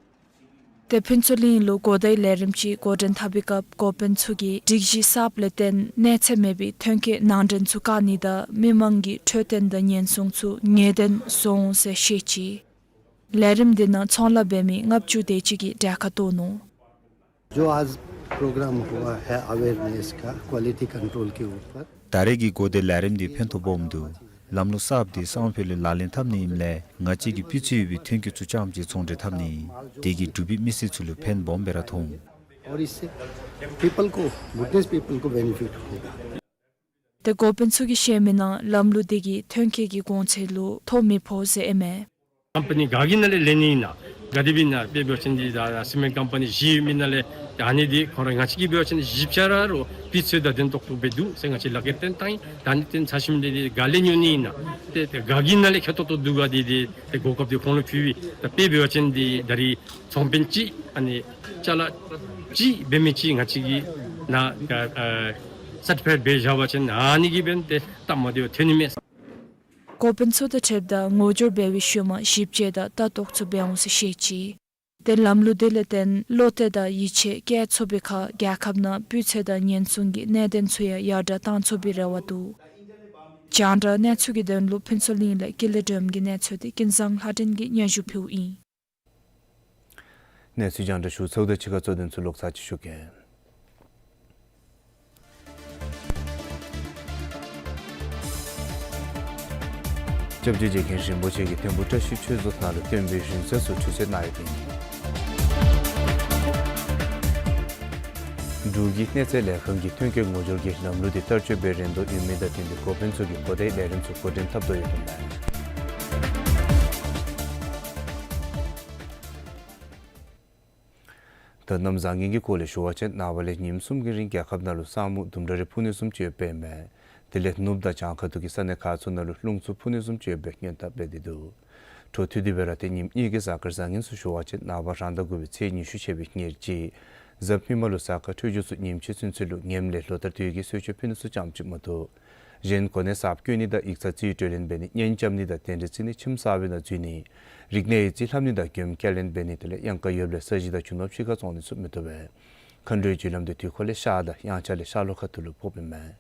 ཏེ་ཕུན་ཚོགས་གླིང་ལུ་གོ་བརྡའི་ལས་རིམ་ཅིག་འགོ་འདྲེན་འཐབ་པའི་སྐབས་འགོ་དཔོན་ཚུ་གིས་སྒྲིག་གཞི་གསརཔ་ལས་བརྟེན་གནས་ཚད་མེད་པའི་ཐོན་སྐྱེད་ནང་འདྲེན་ཚུ་བཀག་ནི་དང་མི་མང་གི་འཕྲོད་བསྟེན་དང་ཉེན་སྲུང་ཚུ་ངེས་གཏན་བཟོ་འོང་ཟེར་བཤད་ཅི། ལས་རིམ་འདི་ནང་ཚོང་ལཱ་འབད་མི་ལྔ་བཅུ་དེ་ཅིག་གིས་གྲལ་ཁར་གཏོགས་ནུག། जो आज प्रोग्राम हुआ है अवेयरनेस का quality control के ऊपर। ད་རེས་ཀྱི་གོ་བརྡའི་ལས་རིམ་འདི་ཕན་ཐོགས་སྦོམ་འདུག། ལམ་ལུགས་གསརཔ་འདི་སང་ཕོད་ལུ་ལག་ལེན་འཐབ་ནི་ཨིནམ་ལས་ང་བཅས་ཀྱི་སྤུས་ཚད་ཡོད་པའི་ཐོན་སྐྱེད་ཚུ་རྐྱངམ་གཅིག་ཚོང་འབྲེལ་འཐབ་ནི་ཨིན། དེ་གིས་འབྲུག་པའི་མི་སེར་ཚུ་ལུ་ཕན་སྦོམ་སྦེ་ར་ཐོགས་འོང་། और इससे पीपल को, गुडनेस पीपल को बेनिफिट होगा। ཏེ་འགོ་དཔོན་ཚུ་གིས་བཤད་མི་ནང་ལམ་ལུགས་འདི་གིས་ཐོན་སྐྱེད་ཀྱི་གོང་ཚད་ལུ་ཐོ་མི་ཕོག་ཟེར་ཨིན་མས། ཀམ་པ་ནི་ག་གི་ནང་ལས་ལེན་ནི་ཨིན་ན་ག་དེ་སྦེ་ཨིན་ན་དཔེ་འབད་བ་ཅིན་འདི་ད་སི་མེནཊ་ཀམ་པ་ནི་བཞི་ཡོད་མི་ནང་ལས་ད་ཨ་ནི་འདི་ཁོང་ར་ང་བཅས་ཀྱིས་འབད་བ་ཅིན་བཞི་ཆ་ར་རོགས་སྤུས་ཚད་དང་ལྡན་ཏོག་ཏོ་སྦེ་འདུག་ཟེར་ང་བཅས་ལག་ཁྱེར་བཏོན་བཏང་ཡི། ད་ཨ་ནི་བཏོན་ཚར་ཞིནམ་ལས་འདི་ག་ལས་ཉོ་ནི་ཨིན་ན་ཏེ་ཏེ་ག་གི་ནང་ལས་ཁེ་ཏོག་ཏོ་འདུག་ག་འདི་འདི་ཏེ་གོ་སྐབས་འདི་ཁོང་ལུ་ཕུལ་བས། ད་དཔེ་འབད་བ་ཅིན་འདི་ད་རིས་ཚོང་དཔོན་ཅིག་ཨ་ནི་ཅ་ལ་ཅིག་འབད་མི་ཅིག་ང་བཅས་ཀྱིས་ནཱ་ཨ་སར་ཊི་ཕའིཌ་འབད་བཞག་པ་ཅིན་ཨ་ནི་གིས་འབད་ནི་ཏེ་སྟབས་མ་བདེཝ་ཐོན་ནི་མས། འགོ་དཔོན་ཚུ་དང་འཁྲིལཝ་ད་ངོ་སྦྱོར་འབད་བའི་ཤུལ་མ་ཞིབ་དཔྱད་དང་ལྟ་རྟོག་ཚུ་འབད་འོང་ཟེར་བཤད་ཅི། ཏེ་ལམ་ལུགས་འདི་ལས་བརྟེན་བློ་གཏད་དང་ཡིད་ཆེས་བསྐྱེད་ཚུགས་པའི་ཁར་རྒྱལ་ཁབ་ནང་སྤུས་ཚད་དང་ཉེན་སྲུང་གི་གནད་དོན་ཚུ་ཡང་ཡར་དྲགས་བཏང་ཚུགས་པའི་རེ་བ་འདུག། རྒྱང་བསྒྲགས་གནས་ཚུལ་གྱི་དོན་ལུ་ཕུན་ཚོགས་གླིང་ལས་ཀུན་ལེགས་སྒྲོལམ་གྱི་གནས་ཚུལ་དེ་ཀུན་བཟང་ལྷ་སྒྲོན་གྱིས་སྙན་ཞུ་ཕུལཝ་ཨིན། གནས་ཚུལ་རྒྱང་བསྒྲགས་ཞུ་ཚརཝ་དང་གཅིག་ཁར་གཙོ་དོན་ཚུ་ལོག་ཚར་ཅིག་ཞུ་གེ། སྐྱབས་རྗེ་རྗེ་མཁན་རིན་པོ་ཆེ་གིས་ཐིམ་ཕུ་བཀྲ་ཤིས་ཆོས་རྫོང་ནང་ལུ་སྟོན་པའི་རིང་བསྲེལ་ཚུ་ཆུ་ཚོད་ནང་ཡོད་པའི་འབྲུག་གི་གནས་ཚད་ལས་ཁང་གིས་ཐོན་སྐྱེད་ངོ་སྦྱོར་གྱི་ལམ་ལུགས་འདི་བསྟར་སྤྱོད་འབད་རན་དོ་ཡོད་མི་དང་བསྟུན་ཏེ་འགོ་དཔོན་ཚུ་གིས་གོ་བརྡའི་ལས་རིམ་ཚུ་འགོ་འདྲེན་འཐབ་དོ་ཡོདཔ་ཨིན་མས། ད་གནམ་བཟང་ངན་གྱི་སྐོར་ལས་ཞུ་བ་ཅིན་ནངས་པ་ལས་ཉིནམ་གསུམ་གྱི་རིང་རྒྱལ་ཁབ་ནང་ལུ་ས་སྨུག་ལྡུམ་ར་རེ་འཕུ་ནི་བཟུམ་ཅིག་ཡོདཔ་ཨིན་མས། དེ་ལས་ནུབ་དང་བྱང་ཁ་ཐུག་གི་ས་གནས་ཁག་ཚུ་ནང་ལུ་རླུང་འཚུབ་འཕུ་ནི་བཟུམ་ཅིག་ཡོད་པའི་སྔོན་བརྡ་སྤེལ་ཏེ་འདུག། འཕྲོ་མཐུད་དེ་སྦེ་ར་ཏེ་ཉིནམ་གཉིས་ཀྱི་གཟའ་སྐར་བཟང་ངན་ཚུ་ཞུ་བ་ཅིན་ནངས་པ་རང་ཟླ་དགུ་པའི་ཚེས་ཉི་ཤུ་ཆད་པའི་ཉེར་གཅིག་གཟའ་མིག་དམར་ལུ་གཟའ་སྐར་འཕྲོད་སྦྱོར་ཚུ་ཉིནམ་གཅིག་ཚུན་ཚོད་ལུ་ངནམ་ལས་ལོ་ལྟར་དུས་ཀྱི་གསོལ་མཆོད་ཕུལ་ནི་ཚུ་ཙམ་ཅིག་མ་གཏོགས་གཞན་གོ་གནས་གསརཔ་བསྐོ་ནི་དང་ཡིག་ཚང་རྩིས་སྤྲོད་ལེན་འབད་ནི་གཉེན་རྐྱབ་ནི་དང་གདན་འདྲེན་བརྩི་ནི་ཁྱིམ་གསར་པའི་ནང་འཛུལ་ནི་རིག་གནས་ཡིག་རྩིས་ལྷབ་ནི་དང་མགྱོནམ་སྐྱེལ་ལེན་འབད་ནི་དེ་ལས་གཡང་དཀར་ཡོདཔ་ལས་ས་གཞི་དང་རྒྱུ་ནོར་ཕྱི་ཁར་བཙོང་ནི་ཚུ་མི་བཏུབ་པས། མཁའ་འགྲོའི་རྒྱུ་ལམ་འདི་དུས་འཁོར་ལས་ཤར་དང་དབྱངས་འཆར་ལས་ཤར་ལྷོ་ཁ་ཐུག་ལུ་ཕོགཔ་ཨིན་མས།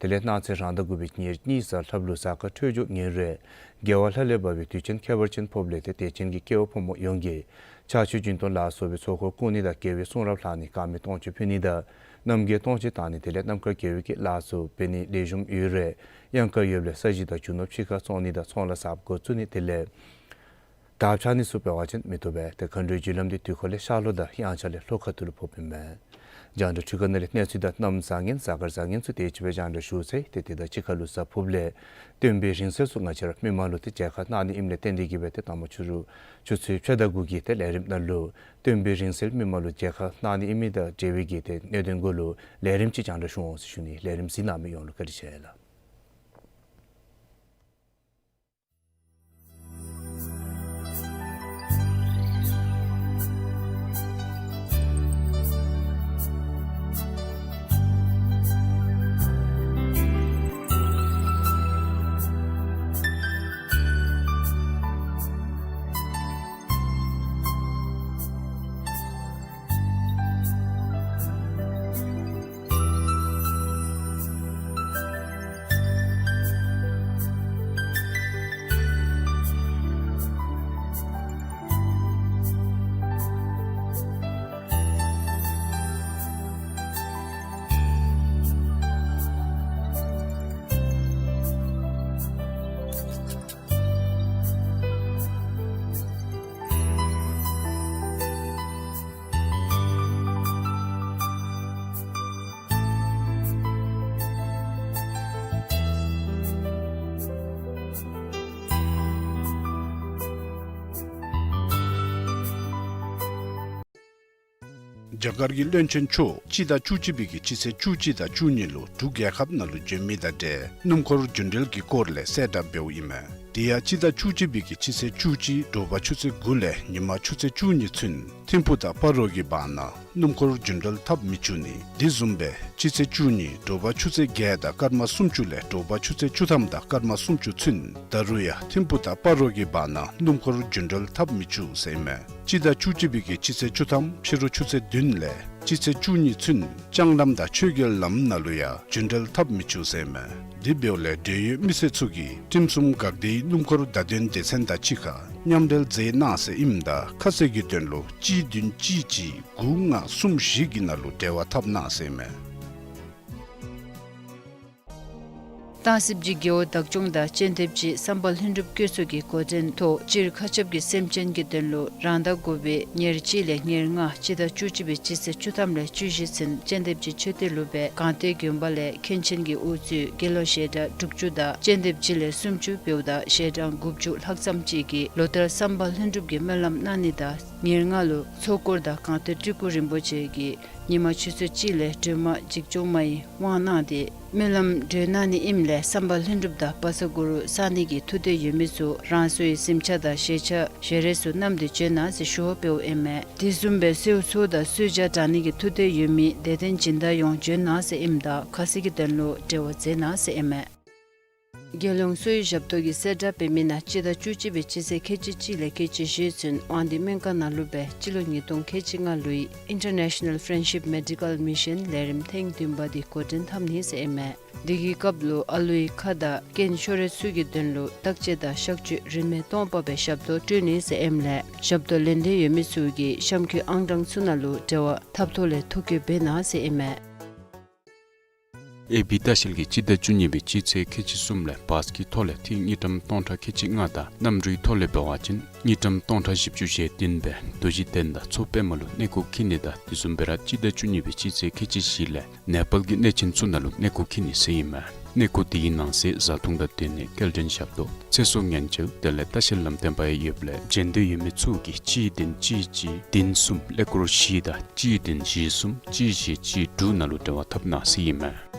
དེ་ལས་གནངས་ཚེ་རང་ཟླ་དགུ་པའི་ཉེར་གཉིས་གཟའ་ལྷགཔ་ལུ་གཟའ་སྐར་འཕྲོད་སྦྱོར་ངན་རུང་དགེ་བ་ལྷ་ལས་བབས་པའི་དུས་ཆེན་ཁྱད་པར་ཅན་ཕོགཔ་ལས་ཏེ་དད་ཅན་གྱི་སྐྱེ་བོ་ཕོ་མོ་ཡོངས་ཀྱིས་ཕྱག་མཆོད་སྦྱིན་གཏོང་ལ་སོགས་པའི་ཚོགས་འཁོར་བསྐོར་ནི་དང་རྒྱལ་བའི་གསུང་རབ་ལྷག་ནི་དཀར་མེ་སྟོང་མཆོད་ཕུལ་ནི་དང་རྣམ་རྒྱལ་སྟོང་མཆོད་བཏང་ནི་དེ་ལས་རྣམ་དཀར་དགེ་བའི་བསྐྱེད་ལ་སོགས་འབད་ནི་ལེགས་ཤོམ་ཡོད་རུང་གཡང་དཀར་ཡོདཔ་ལས་ས་གཞི་དང་རྒྱུ་ནོར་ཕྱི་ཁར་བཙོང་ནི་དང་ཚོང་ལཱ་གསརཔ་འགོ་བཙུགས་ནི་དེ་ལས་དར་འཕྱར་ནི་ཚུ་འབད་བ་ཅིན་མི་བཏུབ་པས། ཏེ་མཁའ་འགྲོའི་རྒྱུ་ལམ་འདི་དུས་འཁོར་ལས་ཤར་ལྷོ་དང་དབྱངས་འཆར་ལས་ལྷོ་ཁ་ཐུག་ལུ་ཕོགཔ་ཨིན་མས། རྒྱང་བསྒྲགས་འཕྲུལ་ཁང་ནང་ལས་གནས་ཚུལ་དང་གནམ་བཟང་ངན་གཟའ་སྐར་བཟང་ངན་ཚུ་དེ་ཅིག་སྦེ་རྒྱང་བསྒྲགས་ཞུ་ཚར་ཡི། ཏེ་དེ་དང་གཅིག་ཁར་ལུ་གཟའ་ཕུརཔ་ལས་སྟོན་པའི་རིང་བསྲེལ་ཚུ་ང་བཅས་ར་མི་མང་ལུ་ཏེ་མཇལ་ཁ་གནང་ནི་ཨིནམ་ལས་བརྟེན་ཏེ་གིས་སྦེ་ཏེ་ད་མ་ཕྱི་རུ་ཆུ་ཚོད་ཕྱེད་དང་དགུ་གི་ཏེ་ལས་རིམ་ནང་ལུ་སྟོན་པའི་རིང་བསྲེལ་མི་མང་ལུ་མཇལ་ཁ་གནང་ནི་ཨིན་མི་དང་འབྲེལ་བའི་གི་ཏེ་གནད་དོན་གུ་ལུ་ལས་རིམ་ཅིག་རྒྱང་བསྒྲགས་ཞུ་འོང་ཟེར་ཞུ་ནི། ལས་རིམ་གཟིགས་གནང་མི་ཡོངས་ལུ་བཀའ་དྲིན་ཆེ་ལགས། རྒྱ་གར་གྱི་བློན་ཆེན་མཆོག་སྤྱི་ཟླ་བཅུ་གཅིག་པའི་གི་སྤྱི་ཚེས་བཅུ་གཅིག་དང་བཅུ་གཉིས་ལུ་འབྲུག་རྒྱལ་ཁབ་ནང་ལུ་བྱོན་མི་དང་འབྲེལ་སྣུམ་འཁོར་རྒྱུན་འགྲུལ་གྱི་སྐོར་ལས་གསལ་བསྒྲགས་འབདཝ་ཨིན་མས། དེ་ཡང་སྤྱི་ཟླ་བཅུ་གཅིག་པའི་གི་སྤྱི་ཚེས་བཅུ་གཅིག་དྲོ་པ་ཆུ་ཚོད་དགུ་ལས་ཉིན་མ་ཆུ་ཚོད་བཅུ་གཉིས་ཚུན་ཐིམ་ཕུག་དང་སྤ་རོ་གི་བར་ན་སྣུམ་འཁོར་རྒྱུན་འགྲུལ་འཐབ་མི་བཅུག་ནི། དེ་བཟུམ་སྦེ་སྤྱི་ཚེས་བཅུ་གཉིས་དྲོ་པ་ཆུ་ཚོད་བརྒྱད་དང་སྐར་མ་སུམ་ཅུ་ལས་དྲོ་པ་ཆུ་ཚོད་བཅུ་ཐམ་དང་སྐར་མ་སུམ་ཅུ་ཚུན་ད་རུང་ཡང་ཐིམ་ཕུག་དང་སྤ་རོ་གི་བར་ན་སྣུམ་འཁོར་རྒྱུན་འགྲུལ་འཐབ་མི་བཅུག་ཟེར་ཨིན་མས། སྤྱི་ཟླ་བཅུ་གཅིག་པའི་གི་སྤྱི་ཚེས་བཅུ་ཐམ་ཕྱི་རུ་ཆུ་ཚོད་བདུན་ལས་སྤྱི་ཚེས་བཅུ་གཉིས་ཚུན་ལྕང་ལམ་དང་ཆོས་རྒྱལ་ལམ་ནང་ལུ་ཡང་རྒྱུན་འགྲུལ་འཐབ་མི་བཅུག་ཟེར་ཨིན་མས། དེ་འབདཝ་ལས་འབྲེལ་ཡོད་མི་སེར་ཚུ་གིས་ཁྲིམས་སྲུང་འགག་སྡེའི་སྣུམ་འཁོར་བརྡ་དོན་སྡེ་ཚན་དང་གཅིག་ཁར་མཉམ་འབྲེལ་མཛད་གནང་ཟེར་ཨིནམ་ད་ཁ་གསལ་གྱི་དོན་ལུ་གཅིག་བདུན་གཅིག་གཅིག་དགུ་ལྔ་གསུམ་བཞི་གི་ནང་ལུ་འབྲེལ་བ་འཐབ་གནང་ཟེར་ཨིན་མས། སྟག་གཟིག་སྦྱིས་རྒེད་འོག་བདག་སྐྱོང་དང་སྤྱན་ལྡེབ་སྦྱིས་བསམ་པ་ལྷུན་གྲུབ་བཀོད་ཚོགས་ཀྱི་འགོ་འདྲེན་ཐོག་སྤྱིར་མཁའ་ཁྱབ་ཀྱི་སེམས་ཅན་གྱི་དོན་ལུ་རང་ཟླ་དགུ་པའི་ཉེར་གཅིག་ལས་ཉེར་ལྔ་སྤྱི་ཟླ་བཅུ་གཅིག་པའི་སྤྱི་ཚེས་བཅུ་ཐམ་ལས་བཅུ་བཞི་ཚུན་སྤྱན་ལྡེབ་སྦྱིས་མཆོད་རྟེན་ལུ་སྦེ་སྒང་སྟེང་དགོན་པ་ལས་མཁན་ཆེན་གྱི་དབུ་གཙོས་དགེ་སློང་ཞལ་གྲངས་དྲུག་ཅུ་དང་སྤྱན་ལྡེབ་སྦྱིས་ལས་སུམ་ཅུ་བེའུ་དང་ཞལ་གྲངས་དགུ་བཅུ་ལྷག་ཙམ་ཅིག་གིས་ལོ་ལྟར་བསམ་པ་ལྷུན་གྲུབ་ཀྱི་སྨོན་ལམ་གནང་ནི་དང་ཉེར་ལྔ་ལུ་ཚོགས་འཁོར་དང་སྒང་སྟེང་སྤྲུལ་སྐུ་རིན་པོ་ཆེ་གིས་ཉིན་མ་ཆུ་ཚོད་གཅིག་ལས་སྒྲོལ་མ་འཇིགས་སྐྱོབ་མ་ཡི་དབང་གནང་སྟེ་སྨོན་ལམ་གྲོལ་གནང་ནི་ཨིནམ་ལས་བསམ་པ་ལྷུན་གྲུབ་དང་བཛྲ་གུ་རུ་གསང་གནས་ཀྱི་ཐུགས་འདོད་ཡོད་མི་ཚུ་རང་སོའི་གཟིམ་ཆས་དང་ཞལ་ཆས་ཞལ་རས་ཚུ་བསྣམས་ཏེ་བྱོན་གནང་ཟེར་ཞུ་བ་འབདཝ་ཨིན་མས། དེ་བཟུམ་སྦེ་གསོལ་ཚོགས་དང་གསོལ་ཇ་དྲང་ནི་གི་ཐུགས་འདོད་ཡོད་མི་དད་ལྡན་སྦྱིན་བདག་ཡོངས་བྱོན་གནང་ཟེར་ཨིནམ་ད་ཁ་གསལ་གྱི་དོན་ལུ་འབྲེལ་བ་མཛད་གནང་ཟེར་ཨིན་མས། རྒྱལ་ཡོངས་གསོ་བའི་ཞབས་ཏོག་གི་གསལ་བསྒྲགས་འབད་མི་ནང་སྤྱི་ཟླ་བཅུ་གཅིག་པའི་སྤྱི་ཚེས་ཁལ་གཅིག་གཅིག་ལས་ཁལ་གཅིག་བཞི་ཚུན་དབང་འདུས་སྨན་ཁང་ནང་ལུ་སྦེ་སྤྱི་ལོ་ཉིས་སྟོང་ཁལ་གཅིག་ལྔ་ལོའི་International Friendship Medical Mission ལས་རིམ་ཐེངས་བདུན་པ་འདི་འགོ་འདྲེན་འཐབ་ནི་ཟེར་ཨིན་མས། འདི་གི་སྐབས་ལུ་ཨ་ལུའི་ཁ་དང་རྐན་ཤོར་རིགས་ཚུ་གི་དོན་ལུ་བརྟག་དཔྱད་དང་གཤག་བཅོས་རིན་མེད་སྟོང་པ་སྦེ་ཞབས་ཏོག་སྤྲོད་ནི་ཟེར་ཨིནམ་ལས་ཞབས་ཏོག་ལེན་འདོད་ཡོད་མི་ཚུ་གིས་གཤམ་འཁོད་ཨང་གྲངས་ཚུ་ནང་ལུ་འབྲེལ་བ་འཐབ་ཐོག་ལས་ཐོ་བཀོད་འབད་གནང་ཟེར་ཨིན་མས། ཨེ་བི་ལྟ་བཤལ་གྱིས་སྤྱི་ཟླ་བཅུ་གཉིས་པའི་སྤྱི་ཚེས་ཁལ་གཅིག་གསུམ་ལས་བཱས་ཀྱི་ཐོག་ལས་ཐིག་དངུལ་ཀྲམ་སྟོང་ཕྲག་ཁལ་གཅིག་ལྔ་དང་གནམ་གྲུའི་ཐོག་ལས་འབད་བ་ཅིན་དངུལ་ཀྲམ་སྟོང་ཕྲག་བཞི་བཅུ་ཞེ་བདུན་སྦེ་རྡོ་རྗེ་གདན་དང་མཚོ་པདྨ་ལུ་གནས་སྐོར་འཁྱིད་ནི་དང་དེ་བཟུམ་སྦེ་ར་སྤྱི་ཟླ་བཅུ་གཉིས་པའི་སྤྱི་ཚེས་ཁལ་གཅིག་བཞི་ལས་ནེ་པཱལ་གྱི་གནས་ཆེན་ཚུ་ནང་ལུ་གནས་སྐོར་འཁྱིད་ནི་ཟེར་ཨིན་མས། གནས་སྐོར་དེའི་ནང་གསེས་བཟའ་འཐུང་དང་སྡོད་གནས་སྐྱེལ་འདྲེན་ཞབས་ཏོག་ཚེ་སྲོག་ཉེན་བཅོལ་དེ་ལས་ལྟ་བཤལ་ལམ་སྟོན་པ་ཡང་ཡོདཔ་ལས་བྱོན་འདོད་ཡོད་མི་ཚུ་གིས་གཅིག་བདུན་གཅིག་གཅིག་བདུན་གསུམ་ཀླད་ཀོར་བཞི་དང་གཅིག་བདུན་བཞི་གསུམ་གཅིག་བཞི་གཅིག་དྲུག་ནང་ལུ་འབྲེལ་བ་འཐབ་གནང་ཟེར་ཨིན་མས།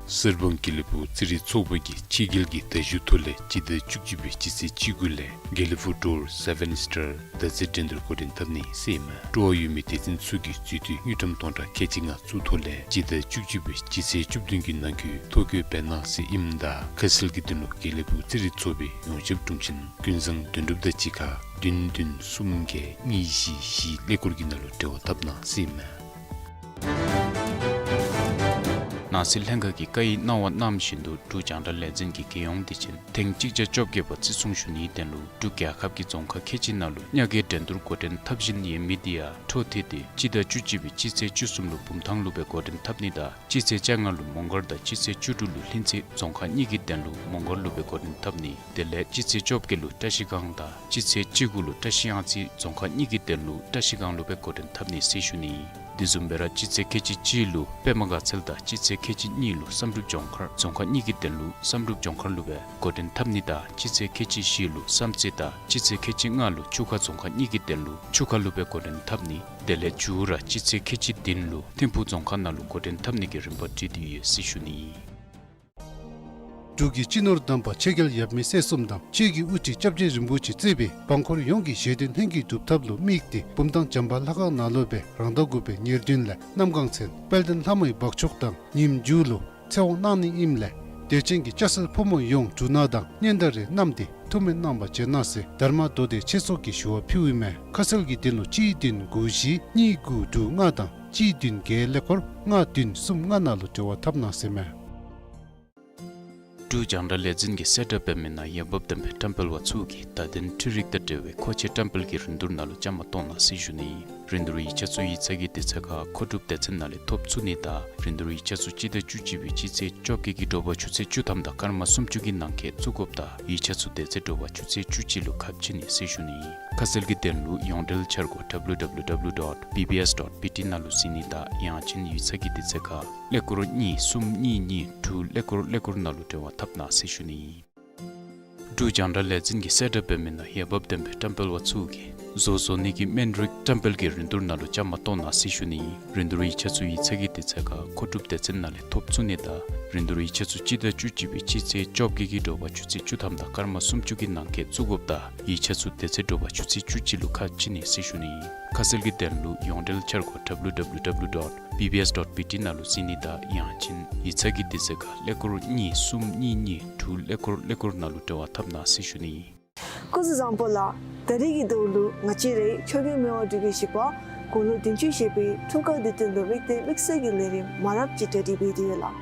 གསེར་སྦོམ་དགེ་ལེགས་ཕུག་རྩེད་རིགས་ཚོགས་པ་གིས་ཕྱི་རྒྱལ་གྱི་དར་ཤུད་ཐོག་ལས་སྤྱི་ཟླ་བཅུ་གཅིག་པའི་སྤྱི་ཚེས་བཅུ་དགུ་ལས་དགེ་ལེགས་ཕུག་ཌོར་སེ་བེན་སི་ཊར་དར་རྩེད་འགྲན་བསྡུར་འགོ་འདྲེན་འཐབ་ནི་ཟེར་ཨིན་མས། སྤྲོ་བ་ཡོད་མི་སྡེ་ཚན་ཚུ་གིས་རྩིས་ཐོ་དངུལ་ཀྲམ་སྟོང་ཕྲག་ཁལ་གཅིག་ལྔ་བཙུགས་ཐོག་ལས་སྤྱི་ཟླ་བཅུ་གཅིག་པའི་སྤྱི་ཚེས་བཅུ་བདུན་གྱི་ནང་འཁོད་ཐོ་བཀོད་འབད་གནང་ཟེར་ཨིནམ་ད་ཁ་གསལ་གྱི་དོན་ལུ་དགེ་ལེགས་ཕུག་རྩེད་རིགས་ཚོགས་པའི་ཡོངས་ཁྱབ་དྲུང་ཆེན་ཀུན་བཟང་དོན་གྲུབ་དང་གཅིག་ཁར་བདུན་བདུན་གསུམ་བརྒྱད་གཉིས་བཞི་བཞི་ཀླད་ཀོར་གྱི་ནང་ལུ་འབྲེལ་བ་འཐབ་གནང་ཟེར་ཨིན་མས། ནང་སྲིད་ལྷན་ཁག་གིས་བཀའ་ཡིག་གནང་བ་གནང་བཞིན་དུ་འབྲུག་རྒྱང་བསྒྲགས་ལས་འཛིན་གྱི་རྒྱལ་ཡོངས་བདེ་ཆེན་ཐེངས་གཅིག་བརྒྱ་བཅོ་བརྒྱད་པ་བརྩི་སྲུང་ཞུ་ནིའི་དོན་ལུ་འབྲུག་རྒྱལ་ཁབ་ཀྱི་རྫོང་ཁག་ཁལ་གཅིག་ནང་ལུ་ཉ་རྒོད་འགྲན་བསྡུར་འགོ་འདྲེན་འཐབ་བཞིན་ཡོད་མི་དེ་ཡང་འཕྲོ་མཐུད་དེ་སྤྱི་ཟླ་བཅུ་གཅིག་པའི་སྤྱི་ཚེས་བཅུ་གསུམ་ལུ་བུམ་ཐང་ལུ་སྦེ་འགོ་འདྲེན་འཐབ་ནི་དང་སྤྱི་ཚེས་བཅོ་ལྔ་ལུ་མོང་སྒར་དང་སྤྱི་ཚེས་བཅུ་དྲུག་ལུ་ལྷུན་རྩེ་རྫོང་ཁག་གཉིས་ཀྱི་དོན་ལུ་མོང་སྒར་ལུ་སྦེ་འགོ་འདྲེན་འཐབ་ནི། དེ་ལས་སྤྱི་ཚེས་བཅོ་བརྒྱད་ལུ་བཀྲ་ཤིས་སྒང་དང་སྤྱི་ཚེས་བཅུ་དགུ་ལུ་བཀྲ་ཤིས་གཡང་རྩེ་རྫོང་ཁག་གཉིས་ཀྱི་དོན་ལུ་བཀྲ་ཤིས་སྒང་ལུ་སྦེ་འགོ་འདྲེན་འཐབ་ནི་ཟེར་ཞུ་ནི། དེ་བཟུམ་སྦེ་ར་སྤྱི་ཚེས་ཁལ་གཅིག་གཅིག་ལུ་པདྨ་དགའ་ཚལ་དང་སྤྱི་ཚེས་ཁལ་གཅིག་གཉིས་ལུ་བསམ་གྲུབ་ལྗོངས་མཁར་རྫོང་ཁག་གཉིས་ཀྱི་དོན་ལུ་བསམ་གྲུབ་ལྗོངས་མཁར་ལུ་སྦེ་འགོ་འདྲེན་འཐབ་ནི་དང་སྤྱི་ཚེས་ཁལ་གཅིག་བཞི་ལུ་བསམ་རྩེ་དང་སྤྱི་ཚེས་ཁལ་གཅིག་ལྔ་ལུ་ཆུ་ཁ་རྫོང་ཁག་གཉིས་ཀྱི་དོན་ལུ་ཆུ་ཁ་ལུ་སྦེ་འགོ་འདྲེན་འཐབ་ནི། དེ་ལས་མཇུག་ར་སྤྱི་ཚེས་ཁལ་གཅིག་བདུན་ལུ་ཐིམ་ཕུག་རྫོང་ཁག་ནང་ལུ་འགོ་འདྲེན་འཐབ་ནི་གི་རིམ་པ་བསྒྲིགས་ཏེ་ཡོད་ཟེར་ཞུ་ནི། འབྲུག་གི་སྤྱི་ནོར་དམ་པ་ཆོས་རྒྱལ་ཡབ་མེས་སྲས་གསུམ་དང་ཆོས་ཀྱི་དབུ་ཁྲིད་སྐྱབས་རྗེ་རིན་པོ་ཆེ་གཙོས་པའི་འབངས་འཁོར་ཡོངས་ཀྱི་བཞེད་དོན་ལྷན་སྐྱེས་སྒྲུབ་ཐབས་ལུ་དམིགས་ཏེ་བུམ་ཐང་བྱམས་པ་ལྷ་ཁང་ནང་ལུ་སྦེ་རང་ཟླ་དགུ་པའི་ཉེར་བདུན་ལས་གནམ་སྒང་ཚུན་དཔལ་ལྡན་ལྷ་མོའི་འབག་མཆོག་དང་ཉིནམ་མཇུག་ལུ་ཚེ་དབང་གནང་ནི་ཨིནམ་ལས་དད་ཅན་གྱི་སྐྱ་སེར་ཕོ་མོ་ཡོངས་འབྲུག་ནང་དང་གཉེན་དང་རེ་མནམ་སྟེ་ཐུགས་སྨོན་གནང་བར་བྱོན་གནང་ཟེར་དྷརྨ་མདོ་སྡེ་ཆོས་ཚོགས་ཀྱིས་ཞུ་བ་ཕུལཝ་ཨིན་མས། ཁ་གསལ་གྱི་དོན་ལུ་གཅིག་བདུན་དགུ་བཞི་གཉིས་དགུ་དྲུག་ལྔ་དང་གཅིག་བདུན་བརྒྱད་ཀླད་ཀོར་ལྔ་བདུན་གསུམ་ལྔ་ནང་ལུ་འབྲེལ་བ་འཐབ་གནང་ཟེར་ཨིན་མས། འབྲུག་རྒྱང་བསྒྲགས་ལས་འཛིན་གྱིས་གསལ་བསྒྲགས་འབད་མི་ནང་འོས་འབབ་ལྡན་པའི་བཀྲམ་སྤེལ་བ་ཚུ་གིས་བརྡ་དོན་འཕྲུལ་རིག་དང་འབྲེལ་བའི་མཁོ་ཆས་བཀྲམ་སྤེལ་གྱི་རིན་བསྡུར་ནང་ལུ་བཅའ་མར་གཏོགས་གནང་ཟེར་ཞུ་ནི། རིན་བསྡུར་ཡིག་ཆ་ཚུ་ཡིག་ཚང་གི་དུས་ཚོད་ཁར་མཁོ་སྒྲུབ་སྡེ་ཚན་ནང་ལས་ཐོབ་ཚུགས་ནི་དང་རིན་བསྡུར་ཡིག་ཆ་ཚུ་སྤྱི་ཟླ་བཅུ་གཅིག་པའི་སྤྱི་ཚེས་བཅོ་བརྒྱད་ཀྱི་དྲོ་པ་ཆུ་ཚོད་བཅུ་ཐམ་དང་སྐར་མ་སུམ་ཅུ་གི་ནང་འཁོད་བཙུགས་དགོཔ་དང་ཡིག་ཆ་ཚུ་དེ་ཚེ་དྲོ་པ་ཆུ་ཚོད་བཅུ་གཅིག་ལུ་ཁ་ཕྱེ་ནི་ཟེར་ཞུ་ནི། ཁ་གསལ་གྱི་དོན་ལུ་ཡོངས་འབྲེལ་འཆར་སྒོ་W W W dot B B S dot B T ནང་ལུ་གཟིགས་ནི་དང་ཡང་ཅིན་ཡིག་ཚང་གི་དུས་ཚོད་ཁར་ཀླད་ཀོར་གཉིས་གསུམ་གཉིས་གཉིས་དྲུག་ཀླད་ཀོར་ཀླད་ཀོར་ནང་ལུ་འབྲེལ་བ་འཐབ་གནང་ཟེར་ཞུ་ནི། འབྲུག་རྒྱང་བསྒྲགས་ལས་འཛིན་གྱིས་གསལ་བསྒྲགས་འབད་མི་ནང་འོས་འབབ་ལྡན་པའི་བཀྲམ་སྤེལ་བ་ཚུ་གིས་ བཟོ་བཟོ་ནི་གི་སྨན་རིགས་བཀྲམ་སྤེལ་གྱི་རིན་བསྡུར་ནང་ལུ་བཅའ་མར་གཏོགས་གནང་ཟེར་ཞུ་ནི། རིན་བསྡུར་ཡིག་ཆ་ཚུ་ཡིག་ཚང་གི་དུས་ཚོད་ཁར་མཁོ་སྒྲུབ་སྡེ་ཚན་ནང་ལས་ཐོབ་ཚུགས་ནི་དང་རིན་བསྡུར་ཡིག་ཆ་ཚུ་སྤྱི་ཟླ་བཅུ་གཅིག་པའི་སྤྱི་ཚེས་བཅོ་བརྒྱད་ཀྱི་དྲོ་པ་ཆུ་ཚོད་བཅུ་ཐམ་དང་སྐར་མ་སུམ་ཅུ་གི་ནང་འཁོད་བཙུགས་དགོཔ་དང་ཡིག་ཆ་ཚུ་དེ་ཚེ་དྲོ་པ་ཆུ་ཚོད་བཅུ་གཅིག་ལུ་ཁ་ཕྱེ་ནི་ཟེར་ཞུ་ནི། ཁ་གསལ་གྱི་དོན་ལུ་ཡོངས་འབྲེལ་འཆར་སྒོ་W W W dot B B S dot B T ནང་ལུ་གཟིགས་ནི་དང་ཡང་ཅིན་ཡིག་ཚང་གི་དུས་ཚོད་ཁར་ཀླད་ཀོར་གཉིས་གསུམ་གཉིས་གཉིས་དྲུག་ཀླད་ཀོར་ཀླད་ཀོར་ནང་ལུ་འབྲེལ་བ་འཐབ་གནང་ཟེར་ཞུ་ནི། སྐུ་གཟུགས་བཟང་པོ་ལགས། ད་རིས་ཀྱི་ཐོག་ལུ་ང་བཅས་རའི་ཆོས་རྒྱལ་མི་དབང་འབྲུག་རྒྱལ་བཞི་པ་དགུང་ལོ་བདུན་ཅུ་བཞེས་པའི་འཁྲུངས་སྐར་དུས་སྟོན་ལུ་དམིགས་ཏེ་དམིགས་བསལ་གྱི་ལས་རིམ་མང་རབས་ཅིག་གྲ་སྒྲིག་འབད་དེ་ཡོད་ལགས།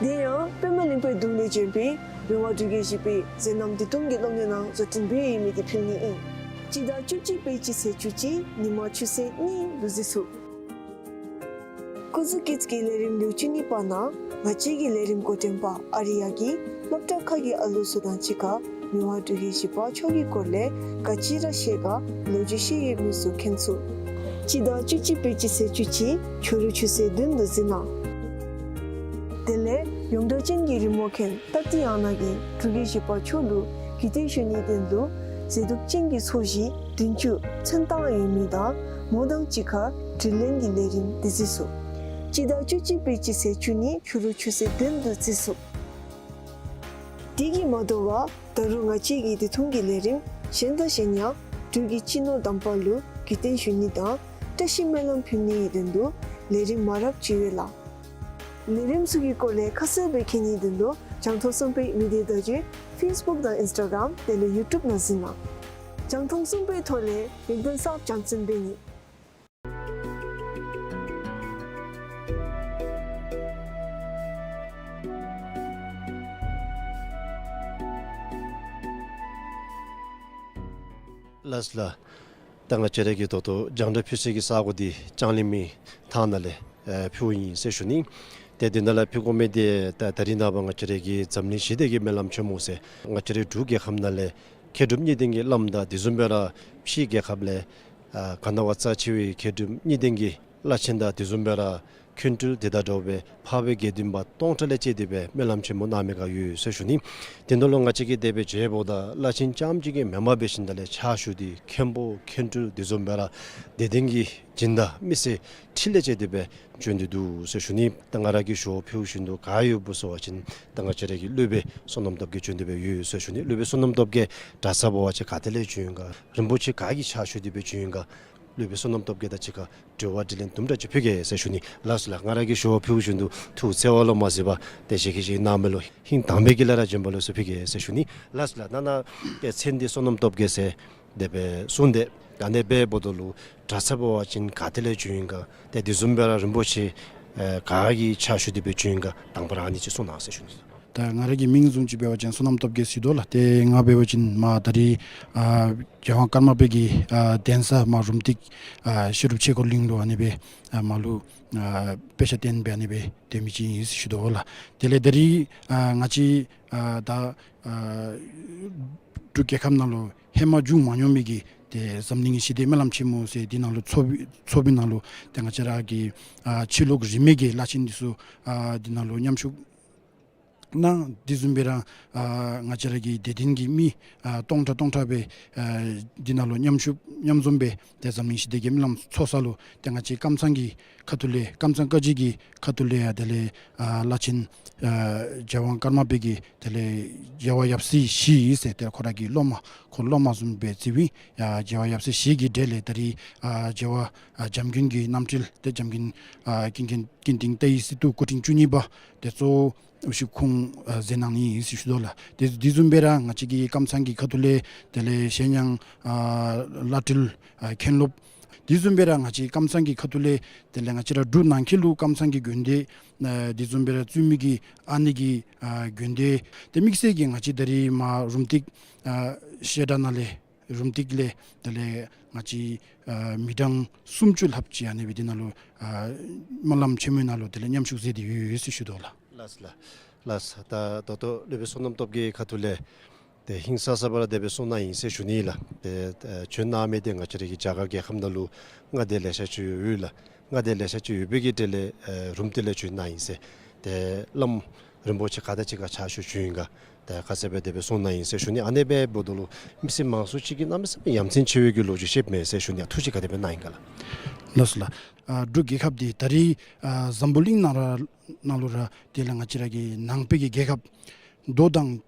དེ་ཡང་པདྨ་གླིང་པའི་གདུང་ལས་བྱོན་པའི་མི་དབང་འབྲུག་རྒྱལ་བཞི་པའི་མཛད་རྣམ་བདུན་སྟོང་གི་གློག་བརྙན་ནང་བཟོ་སྐྲུན་འབད་ཡོད་མི་དེ་ཕུལ་ནི་ཨིན། སྤྱི་ཟླ་བཅུ་གཅིག་པའི་སྤྱི་ཚེས་བཅུ་གཅིག་ཉིན་མ་ཆུ་ཚོད་གཉིས་ལུ་གཟིགས་ཚུགས། སྐུ་གཟུགས་སྐྱིད་ཀྱི་ལས་རིམ་ལེའུ་བཅུ་གཉིས་པ་ནང་ང་བཅས་ཀྱི་ལས་རིམ་འགོ་འདྲེན་པ་ཨ་རི་ཡ་གིས་སློབ་གྲྭ་ཁག་གི་ཨ་ལུ་ཚུ་དང་གཅིག་ཁར་མི་དབང་འབྲུག་རྒྱལ་བཞི་པ་མཆོག་གི་སྐོར་ལས་ག་ཅི་ར་ཤེས་ག་ལོ་རྒྱུས་ཤེས་ཡོད་མི་ཚུ་མཁྱེན་ཚུགས། སྤྱི་ཟླ་བཅུ་གཅིག་པའི་སྤྱི་ཚེས་བཅུ་གཅིག་ཕྱི་རུ་ཆུ་ཚོད་བདུན་ལུ་གཟིགས་གནང་། དེ་ལས་ཡོངས་གྲགས་ཅན་གྱི་རི་མོ་མཁན་ཏ་ཏི་ཡ་ན་གིས་འབྲུག་རྒྱལ་བཞི་པ་མཆོག་ལུ་གུས་བརྟན་ཞུ་ནིའི་དོན་ལུ་མཛེས་སྡུག་ཅན་གྱི་ཚོས་གཞི་བདུན་ཅུ་ཚོན་བཏང་ཡོད་མི་དང་མོ་དང་གཅིག་ཁར་དྲི་ལན་གྱི་ལས་རིམ་དེ་གཟིགས་ཚུགས། སྤྱི་ཟླ་བཅུ་གཅིག་པའི་སྤྱི་ཚེས་བཅུ་གཉིས་ཕྱི་རུ་ཆུ་ཚོད་བདུན་ལུ་གཟིགས་ཚུགས། དེ་གིས་མ་དོ་བར་ད་རུང་ང་བཅས་ཀྱི་དེ་ཐུང་གི་ལས་རིམ་གཞན་དང་གཞན་ཡང་འབྲུག་གི་སྤྱི་ནོར་དམ་པ་ལུ་གུས་བརྟན་ཞུ་ནི་དང་བཀྲ་ཤིས་སྨོན་ལམ་ཕུལ་ནིའི་དོན་ལུ་ལས་རིམ་མང་རབས་ཅིག་ཡོད་ལགས། ལས་རིམ་ཚུ་གི་སྐོར་ལས་ཁ་གསལ་སྦེ་མཁྱེན་ནིའི་དོན་ལུ་རྒྱང་མཐོང་གསུམ་པའི་མི་སྡེ་བརྡ་བརྒྱུད་ཕེསི་བུཀ་དང་ཨིནསི་ཊ་གརམ་དེ་ལས་ཡུ་ཊུབ་ནང་གཟིགས་གནང་། རྒྱང་མཐོང་གསུམ་པའི་ཐོག་ལས་ཡོན་ཏན་གསརཔ་རྒྱང་སྲིང་འབད་ནི། ལགས་སོ་ལགས། ད་ང་བཅས་ར་གིས་ད་ལྟོ་རྒྱང་བསྒྲགས་ཕུལ་སའི་གི་ས་གོ་འདི་ལྕང་གླིང་མའི་ཐང་ནང་ལས་ཨེ་ཕུལཝ་ཨིན་ཟེར་ཞུ་ནི། ཏེ་འདི་ནང་ལས་ཕུལ་དགོ་མི་འདི་ད་ད་རིས་ནངས་པ་ང་བཅས་ར་གི་འཛམ་གླིང་ཞི་བདེ་གི་སྨོན་ལམ་ཆེན་མོ་ཟེར་ང་བཅས་རའི་འབྲུག་རྒྱལ་ཁབ་ནང་ལས་མཁས་གྲུབ་གཉིས་ལྡན་གྱི་བླམ་དང་དེ་བཟུམ་སྦེ་ར་ཕྱི་རྒྱལ་ཁབ་ལས་ཨ་ག་ནི་བ་རྩ་ཆེ་བའི་མཁས་གྲུབ་གཉིས་ལྡན་གྱི་བླ་ཆེན་དང་དེ་བཟུམ་སྦེ་ར་མཁན་སྤྲུལ་དེ་དང་འདྲཝ་སྦེ་འཕགས་པའི་དགེ་འདུན་པ་སྟོང་ཕྲག་ལས་བཅད་དེ་སྦེ་སྨོན་ལམ་ཆེན་མོ་གནང་མི་ག་ཡོད་ཟེར་ཞུ་ནི། དེ་ནང་ལུ་ང་བཅས་ཀྱིས་དེ་སྦེ་མཇལཝ་ད་བླ་ཆེན་རྐྱངམ་གཅིག་གི་མེན་པར་འབད་ཞིནམ་ལས་ཕྱག་ཞུ་སྟེ་མཁན་པོ་མཁན་སྤྲུལ་དེ་བཟུམ་སྦེ་ར་དད་ལྡན་གྱི་སྦྱིན་བདག་མི་སེར་ཁྲི་ལས་བཅད་དེ་སྦེ་བྱོན་ཏེ་འདུག་ཟེར་ཞུ་ནི། ད་ང་ར་གིས་ཞུ་བ་ཕུལཝ་བཞིན་དུ་ག་ཡོདཔ་སྨོ་ཟེར་བ་ཅིན་ད་ང་བཅས་ར་གི་སློབ་དཔོན་བསོད་ནམས་སྟོབས་རྒྱས་བྱོན་ཏེ་སྦེ་ཡོད་ཟེར་ཞུ་ནི། སློབ་དཔོན་བསོད་ནམས་སྟོབས་རྒྱས་གྲྭ་ཚང་འབད་བ་ཅིན་ག་ཏེ་ལས་བྱོན་ཡི་ག་རིན་པོ་ཆེ་ག་གིས་ཕྱག་ཞུ་སྟེ་སྦེ་བྱོན་ཡི་ག་སློབ་དཔོན་བསོད་ནམས་སྟོབས་རྒྱས་དང་གཅིག་ཁར་དྲི་བ་དྲིས་ལན་དུམ་གྲ་ཅིག་ཕུལ་གེ་ཟེར་ཞུ་ནི། ལགས་སོ་ལགས། ང་ར་གིས་ཞུ་བ་ཕུལཝ་བཞིན་དུ་ཐུགས་བརྩེ་བ་ལུ་མ་གཟིགས་པར་ཏེ་ཞལ་གྱིས་བཞེས་གནང་མི་ལུ་ཧིང་དྭངས་པའི་གི་ལཱ་ར་བྱོན་པ་ལོ་ཟེར་ཕུལ་གེ་ཟེར་ཞུ་ནི། ལགས་སོ་ལགས། ནཱ་ནཱ་ཏེ་མཚན་འདི་བསོད་ནམས་སྟོབས་རྒྱས་ཟེར་དེ་སྦེ་གསུངས་ཏེ་ད་ཨ་ནི་སྦེ་འབདཝ་ད་ལུ་གྲྭ་ཚང་འབད་བ་ཅིན་ག་ཏེ་ལས་བྱོན་ཡི་ག་ཏེ་དེ་བཟུམ་སྦེ་ར་རིན་པོ་ཆེ་ཨེ་ག་གིས་ཕྱག་ཞུ་སྟེ་སྦེ་བྱོན་ཡི་ག་དང་པ་ར་ཨ་ནི་ཅིག་གསུང་གནང་ཟེར་ཞུ་ནི། ད་ང་ར་གི་མིང་བཟུམ་ཅིག་འབད་བ་ཅིན་བསོད་ནམས་སྟོབས་རྒྱས་ཟེར་དོ་ལགས། ཏེ་ང་འབད་བ་ཅིན་མར་ད་རིས་ཨ་རྒྱལ་དབང་ཀརྨ་པའི་གི་ཨ་གདན་ས་མར་རུམ་བཏེག་ཨ་ཤེས་རབ་ཆོས་འཁོར་གླིང་ལུ་ཨ་ནི་སྦེ་ཨ་མར་ལུ་ཨ་དཔེ་ཆ་སྟོན་སྦེ་ཨ་ནི་སྦེ་སྡོད་མི་ཅིག་ཨིན་ཟེར་ཞུ་དོ་ལགས། དེ་ལས་ད་རིས་ཨ་ང་བཅས་ཨ་ད་ཨ་འབྲུག་རྒྱལ་ཁབ་ནང་ལུ་ཧེ་མ་བྱུང་མ་མྱོང་མི་གི་ཏེ་འཛམ་གླིང་ཞི་བདེ་སྨོན་ལམ་ཆེན་མོ་ཟེར་འདི་ནང་ལུ་ཚོགས་ཚོགས་པའི་ནང་ལུ་ཏེ་ང་བཅས་ར་གི་ཨ་ཕྱི་ལོགས་རིས་མེད་ཀྱི་བླ་ཆེན་འདི་ཚུ་ཨ་འདི་ནང་ལུ་མཉམ་ཞུགས་གནང་། དེ་བཟུམ་སྦེ་ར་ཨ་ང་བཅས་ར་གི་དད་ལྡན་གྱི་མི་ཨ་སྟོང་ཕྲག་སྟོང་ཕྲག་སྦེ་ཨ་འདི་ནང་ལུ་མཉམ་ཞུགས་མཉམ་འཛོམས་སྦེ་ཏེ་འཛམ་གླིང་ཞི་བདེ་གི་སྨོན་ལམ་ཚོགས་ས་ལུ་ཏེ་ང་བཅས་ཀམ་ཚང་གི་ཁ་ཐུག་ལས་ཀམ་ཚང་བཀའ་བརྒྱུད་ཀྱི་ཁ་ཐུག་ལས་ཡང་དེ་ལས་ཨ་བླ་ཆེན་ཨ་རྒྱལ་དབང་ཀརྨ་པའི་གི་དེ་ལས་རྒྱལ་བ་ཡབ་སྲས་བཞི་ཟེར་ཏེ་ཁོ་ར་གི་སློབ་མ་ཁོ་སློབ་མ་བཟུམ་སྦེ་བརྩིཝ་ཨིན། ཡ་རྒྱལ་བ་ཡབ་སྲས་བཞི་གི་གྲས་ལས་ད་རིས་ཨ་རྒྱལ་བ་ཨ་བྱམས་མགོན་གྱི་རྣམ་འཕྲུལ་ཏེ་བྱམས་མགོན་ཨ་ཀུན་མཁྱེན་ཀུན་ལྡན་ཏཱའི་སི་ཏུ་སྐུ་ཕྲེང་བཅུ་གཉིས་པ་ཏེ་གཙོ་བོ་ཞུ་ཁོང་ཨ་མཛད་གནང་ནི་ཨིན་ཟེར་ཞུ་དོ་ལགས། ཏེ་དེ་བཟུམ་སྦེ་ར་ང་བཅས་ཀྱི་ཀམ་ཚང་གི་ཁ་ཐུག་ལས་དེ་ལས་གཞན་ཡང་ཨ་བླ་སྤྲུལ་ཨ་མཁན་སློབ་དེ་བཟུམ་སྦེ་ར་ང་བཅས་ཀམ་ཚང་གི་ཁ་ཐུག་ལས་དེ་ལས་ང་བཅས་ར་འབྲུག་ནང་འཁོད་ལུ་ཀམ་ཚང་གི་དགོན་སྡེ་ཨ་དེ་བཟུམ་སྦེ་ར་བཙུན་མི་གི་ཨ་ནི་གི་ཨ་དགོན་སྡེ་ཏེ་དམིགས་བསལ་གྱིས་ང་བཅས་ད་རིས་མར་རུམ་བཏེག་ཨ་བཤད་གྲྭ་ནང་ལས་རུམ་བཏེག་ལས་དེ་ལས་ང་བཅས་ཨ་མི་གྲངས་སུམ་ཅུ་ལྷགཔ་ཅིག་ཨ་ནི་སྦེ་དེ་ནང་ལུ་ཨ་སྨོན་ལམ་ཆེན་མོའི་ནང་ལུ་དེ་ལས་མཉམ་ཞུགས་མཛད་དེ་ཡོད་ཡོད་ཟེར་ཞུ་དོ་ལགས། ལགས་ལགས་ལགས། ད་ད་ལྟོ་སློབ་དཔོན་བསོད་ནམས་སྟོབས་རྒྱས་ཁ་ཐུག་ལས་ཏེ་ཧིང་སངས་ས་སྦེ་ར་དེ་སྦེ་གསུངས་གནང་ཡི་ཟེར་ཞུ་ནི་ལགས། ཏེ་ཨེ་བྱོན་གནང་མི་འདི་ང་བཅས་ར་གི་རྒྱ་གར་རྒྱལ་ཁབ་ནང་ལུ་མངའ་སྡེ་ལེ་ཤ་ཅིག་ཡོད་ལགས། མངའ་སྡེ་ལེ་ཤ་ཅིག་ཡོད་པའི་གི་གྲས་ལས་ཨེ་རུམ་བཏེག་ལས་བྱོན་གནང་ཡི་ཟེར། ཏེ་བླམ་ རིན་པོ་ཆེ་ག་དང་གཅིག་ཁར་ཕྱག་ཞུ་ཞུཝ་ཨིན་ག། ད་ག་ཟེར་སྦེ་དེ་སྦེ་གསུངས་གནང་ཡི་ཟེར་ཞུ་ནི། ཨ་ནི་སྦེ་འབདཝ་ད་ལུ་མི་སེར་མང་སུ་ཅིག་གིས་གནམ་མེད་ས་མེད་ཡ་མཚན་ཆེ་བའི་གི་ལོ་རྒྱུས་བཤདཔ་མས་ཟེར་ཞུ་ནི། ཨ་ཐུགས་རྗེ་ག་དེ་སྦེ་གནང་ཡི་ག་ལགས། ལགས་སོ་ལགས། ཨ་འབྲུག་རྒྱལ་ཁབ་འདི་ད་རིས་ཨ་འཛམ་བུ་གླིང་ནང་ར་ནང་ལུ་ར་དེ་ལས་ང་བཅས་ར་གི་ནང་པའི་གི་རྒྱལ་ཁབ་མདོ་དང་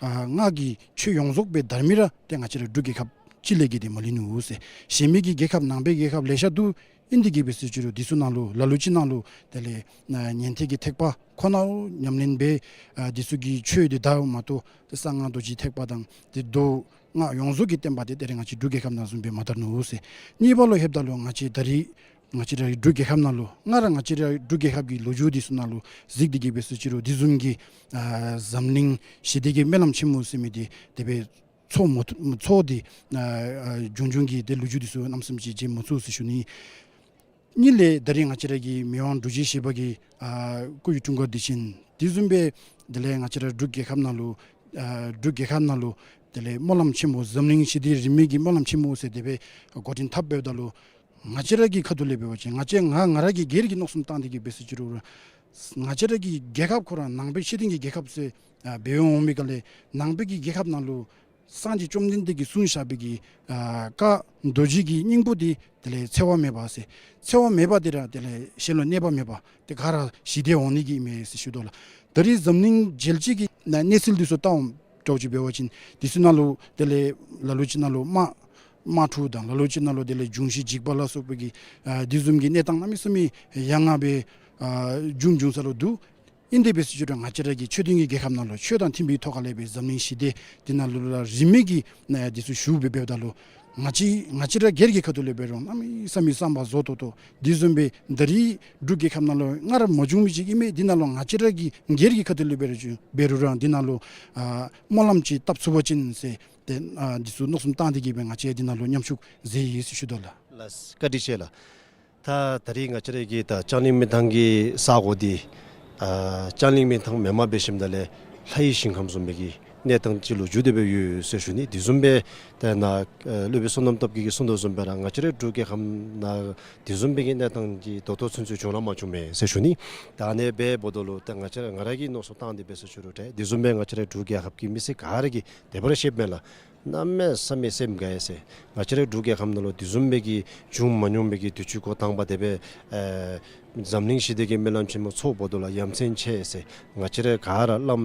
ཨ་སྔགས་ཀྱི་ཆོས་ཡོངས་རྫོགས་སྦེ་དར་མི་ར་ཏེ་ང་བཅས་ར་འབྲུག་རྒྱལ་ཁབ་ཅིག་ལས་བརྒལ་ཏེ་མ་ལུས་ནུག་ཟེར། གཞན་མི་གི་རྒྱལ་ཁབ་ནང་པའི་རྒྱལ་ཁབ་ལེ་ཤ་འདུག། ཨིན་དེ་གིས་འབད་ཟེར་ཅི་རུང་འདི་ཚུ་ནང་ལུ་ལ་ལུ་ཅིག་ནང་ལུ་དེ་ལས་ཨ་ཉན་ཐོས་ཀྱི་ཐེག་པ་ཁོ་ནའོ་ཉམས་ལེན་འབད་ཨ་འདི་ཚུ་གི་ཆོས་འདི་དརཝ་མ་གཏོགས་ཏེ་གསང་སྔགས་རྡོ་རྗེ་ཐེག་པ་དང་ཏེ་མདོ་སྔགས་ཡོངས་རྫོགས་ཀྱི་བསྟན་པ་འདི་ད་རིས་ང་བཅས་འབྲུག་རྒྱལ་ཁབ་ནང་བཟུམ་སྦེ་མ་དར་ནུག་ཟེར། གཉིས་པ་ལུ་ལྷོདཔ་ད་ལུ་ང་བཅས་ད་རིས་ང་བཅས་ར་འབྲུག་རྒྱལ་ཁབ་ནང་ལུ་སྔར་ང་བཅས་ར་འབྲུག་རྒྱལ་ཁབ་ཀྱི་ལོ་རྒྱུས་འདི་ཚུ་ནང་ལུ་གཟིགས་ཏེ་གིས་འབད་ཟེར་ཅི་རུང་འདི་བཟུམ་གྱི་ཨ་འཛམ་གླིང་ཞི་བདེ་གི་སྨོན་ལམ་ཆེན་མོ་ཟེར་མི་འདི་དེ་སྦེ་ཚོགས་མ་ཚོགས་ཏེ་ཨ་ཨ་བྱུང་བྱུང་གི་ཏེ་ལོ་རྒྱུས་འདི་ཚུ་གནམ་མེད་ས་མེད་ཅིག་མཇལ་མ་ཚུགས་ཟེར་ཞུ་ནི། གཉིས་ལས་ད་རིས་ང་བཅས་ར་གི་མི་དབང་འབྲུག་རྒྱལ་བཞི་པ་གི་ཨ་སྐུ་ཡི་འཁྲུངས་སྐར་འདི་ཅིག་འདི་བཟུམ་སྦེ་དེ་ལས་ང་བཅས་ར་འབྲུག་རྒྱལ་ཁབ་ནང་ལུ་ཨ་འབྲུག་རྒྱལ་ཁབ་ནང་ལུ་དེ་ལས་སྨོན་ལམ་ཆེན་མོ་འཛམ་གླིང་ཞི་བདེ་རིས་མེད་ཀྱི་སྨོན་ལམ་ཆེན་མོ་ཟེར་དེ་སྦེ་འགོ་འདྲེན་འཐབ་འབདཝ་ད་ལུ་ང་བཅས་ར་གི་ཁ་ཐུག་ལས་འབད་བ་ཅིན་ང་བཅས་ང་ང་ར་གི་སྒེར་གྱི་མནོ་བསམ་བཏང་སྟེ་གིས་འབད་ཟེར་ཅི་རུང་ར་ང་བཅས་ར་གི་རྒྱལ་ཁབ་ཁོ་ར་ནང་པའི་ཤེས་ལྡན་གྱི་རྒྱལ་ཁབ་ཟེར་ཨ་འབད་འོང་མི་ག་ལས་ནང་པའི་གི་རྒྱལ་ཁབ་ནང་ལུ་སངས་རྒྱས་བཅོམ་ལྡན་འདས་ཀྱིས་གསུངས་བཞག་པའི་གི་ཨ་བཀའ་རྡོ་རྗེ་གི་སྙིང་པོ་འདི་དེ་ལས་འཚེ་བ་མེད་པ་ཟེར། འཚེ་བ་མེད་པ་འདི་ར་དེ་ལས་གཞན་ལུ་གནོད་པ་མེད་པ་ཏེ་ག་ར་ཞི་བདེ་འོང་ནི་གི་ཨིན་མས་ཟེར་ཞུ་དོ་ལགས། ད་རིས་འཛམ་གླིང་རྒྱལ་སྤྱི་གི་ན་གནས་ཚུལ་འདི་ཚུ་བལྟཝ་འདྲཝ་ཅིག་འབད་བ་ཅིན་འདི་ཚུ་ནང་ལུ་དེ་ལས་ལ་ལུ་ཅིག་ནང་ལུ་དམག་དམག་འཁྲུག་དང་ལ་ལུ་ཅིག་ནང་ལུ་དེ་ལས་འབྱུང་བཞི་འཇིགས་པ་ལ་སོགས་པའི་གི་ཨ་འདི་བཟུམ་གྱི་གནས་སྟངས་གནམ་མེད་ས་མེད་ཡ་ང་སྦེ་ཨ་བྱུང་བྱུང་ས་ལུ་འདུག། ཨིན་དེ་འབད་ཟེར་ཅི་རུང་ང་བཅས་ར་གི་ཆོས་ལྡན་གྱི་རྒྱལ་ཁབ་ནང་ལུ་ཆོས་དང་མཐུན་པའི་ཐོག་ཁ་ལས་སྦེ་འཛམ་གླིང་ཞི་བདེ་འདི་ནང་ལུ་ལ་རིས་མེད་ཀྱི་ཨ་འདི་ཚུ་ཞུ་སྦེ་འབདཝ་ད་ལུ་ང་བཅས་ང་བཅས་ར་སྒེར་གྱི་ཁ་ཐུག་ལས་འབད་རུང་གནམ་མེད་ས་མེད་བསམ་པ་རྫོགས་ཏོག་ཏོ། འདི་བཟུམ་སྦེ་ད་རིས་འབྲུག་རྒྱལ་ཁབ་ནང་ལུ་སྔར་མ་བྱུང་མི་ཅིག་ཨིན་མས། འདི་ནང་ལུ་ང་བཅས་ར་གི་སྒེར་གྱི་ཁ་ཐུག་ལས་འབད་རུང་འབད་རུང་ར་འདི་ནང་ལུ་ཨ་སྨོན་ལམ་ཅིག་བཏབ་ཚུགས་པ་ཅིན་ཟེར་ཏེ་ཨ་འདི་ཚུ་མནོ་བསམ་བཏང་སྟེ་གིས་སྦེ་ང་བཅས་འདི་ནང་ལུ་མཉམ་ཞུགས་མཛད་ཡི་ཟེར་ཞུ་དོ་ལགས། ལགས་བཀའ་དྲིན་ཆེ་ལགས། ད་ད་རིས་ང་བཅས་ར་གི་ད་ལྕང་གླིང་མི་ཐང་གི་ས་གོ་འདི་ཨ་ལྕང་གླིང་མི་ཐང་མེན་པར་འབད་ཞིནམ་ད་ལས་ལྷ་ཡི་ཞིང་ཁམས་བཟུམ་མའི་གི་གནས་སྟངས་ཅིག་ལུ་འགྱུར་ཏེ་སྦེ་ཡོད་ཟེར་ཞུ་ནི། དེ་བཟུམ་སྦེ་ད་ནཱ་ཨ་སློབ་དཔོན་བསོད་ནམས་སྟོབས་རྒྱས་ཀྱིས་གསུངས་དོ་བཟུམ་སྦེ་ར་ང་བཅས་རའི་འབྲུག་རྒྱལ་ཁབ་ནང་དེ་བཟུམ་སྦེ་གི་གནས་སྟངས་ཅིག་ད་ལྟོ་ཚུན་ཚོད་བྱུང་ར་མ་བྱུང་མས་ཟེར་ཞུ་ནི། ད་ཨ་ནི་སྦེ་འབདཝ་ད་ལུ་ད་ང་བཅས་ར་ང་ར་གིས་མནོ་བསམ་བཏང་སྟེ་འབད་ཟེར་ཞུ་རུང་ཏེ་དེ་བཟུམ་སྦེ་ང་བཅས་རའི་འབྲུག་རྒྱལ་ཁབ་ཀྱི་མི་སེར་ག་ར་གིས་དེ་སྦེ་ར་ཤེསཔ་མས་ལགས། གནམ་མེད་ས་མེད་སེམས་དགའ་ཡི་ཟེར། ང་བཅས་རའི་འབྲུག་རྒྱལ་ཁབ་ནང་ལུ་དེ་བཟུམ་སྦེ་གི་བྱུང་མ་མྱོང་མི་གི་དུས་ཅི་འགོ་དང་པ་དེ་སྦེ་ཨེ་འཛམ་གླིང་ཞི་བདེ་གི་སྨོན་ལམ་ཆེན་མོ་ཚོགས་འབདཝ་ད་ལུ་ཡ་མཚན་ཆེ་ཟེར། ང་བཅས་ར་ག་ར་བླམ་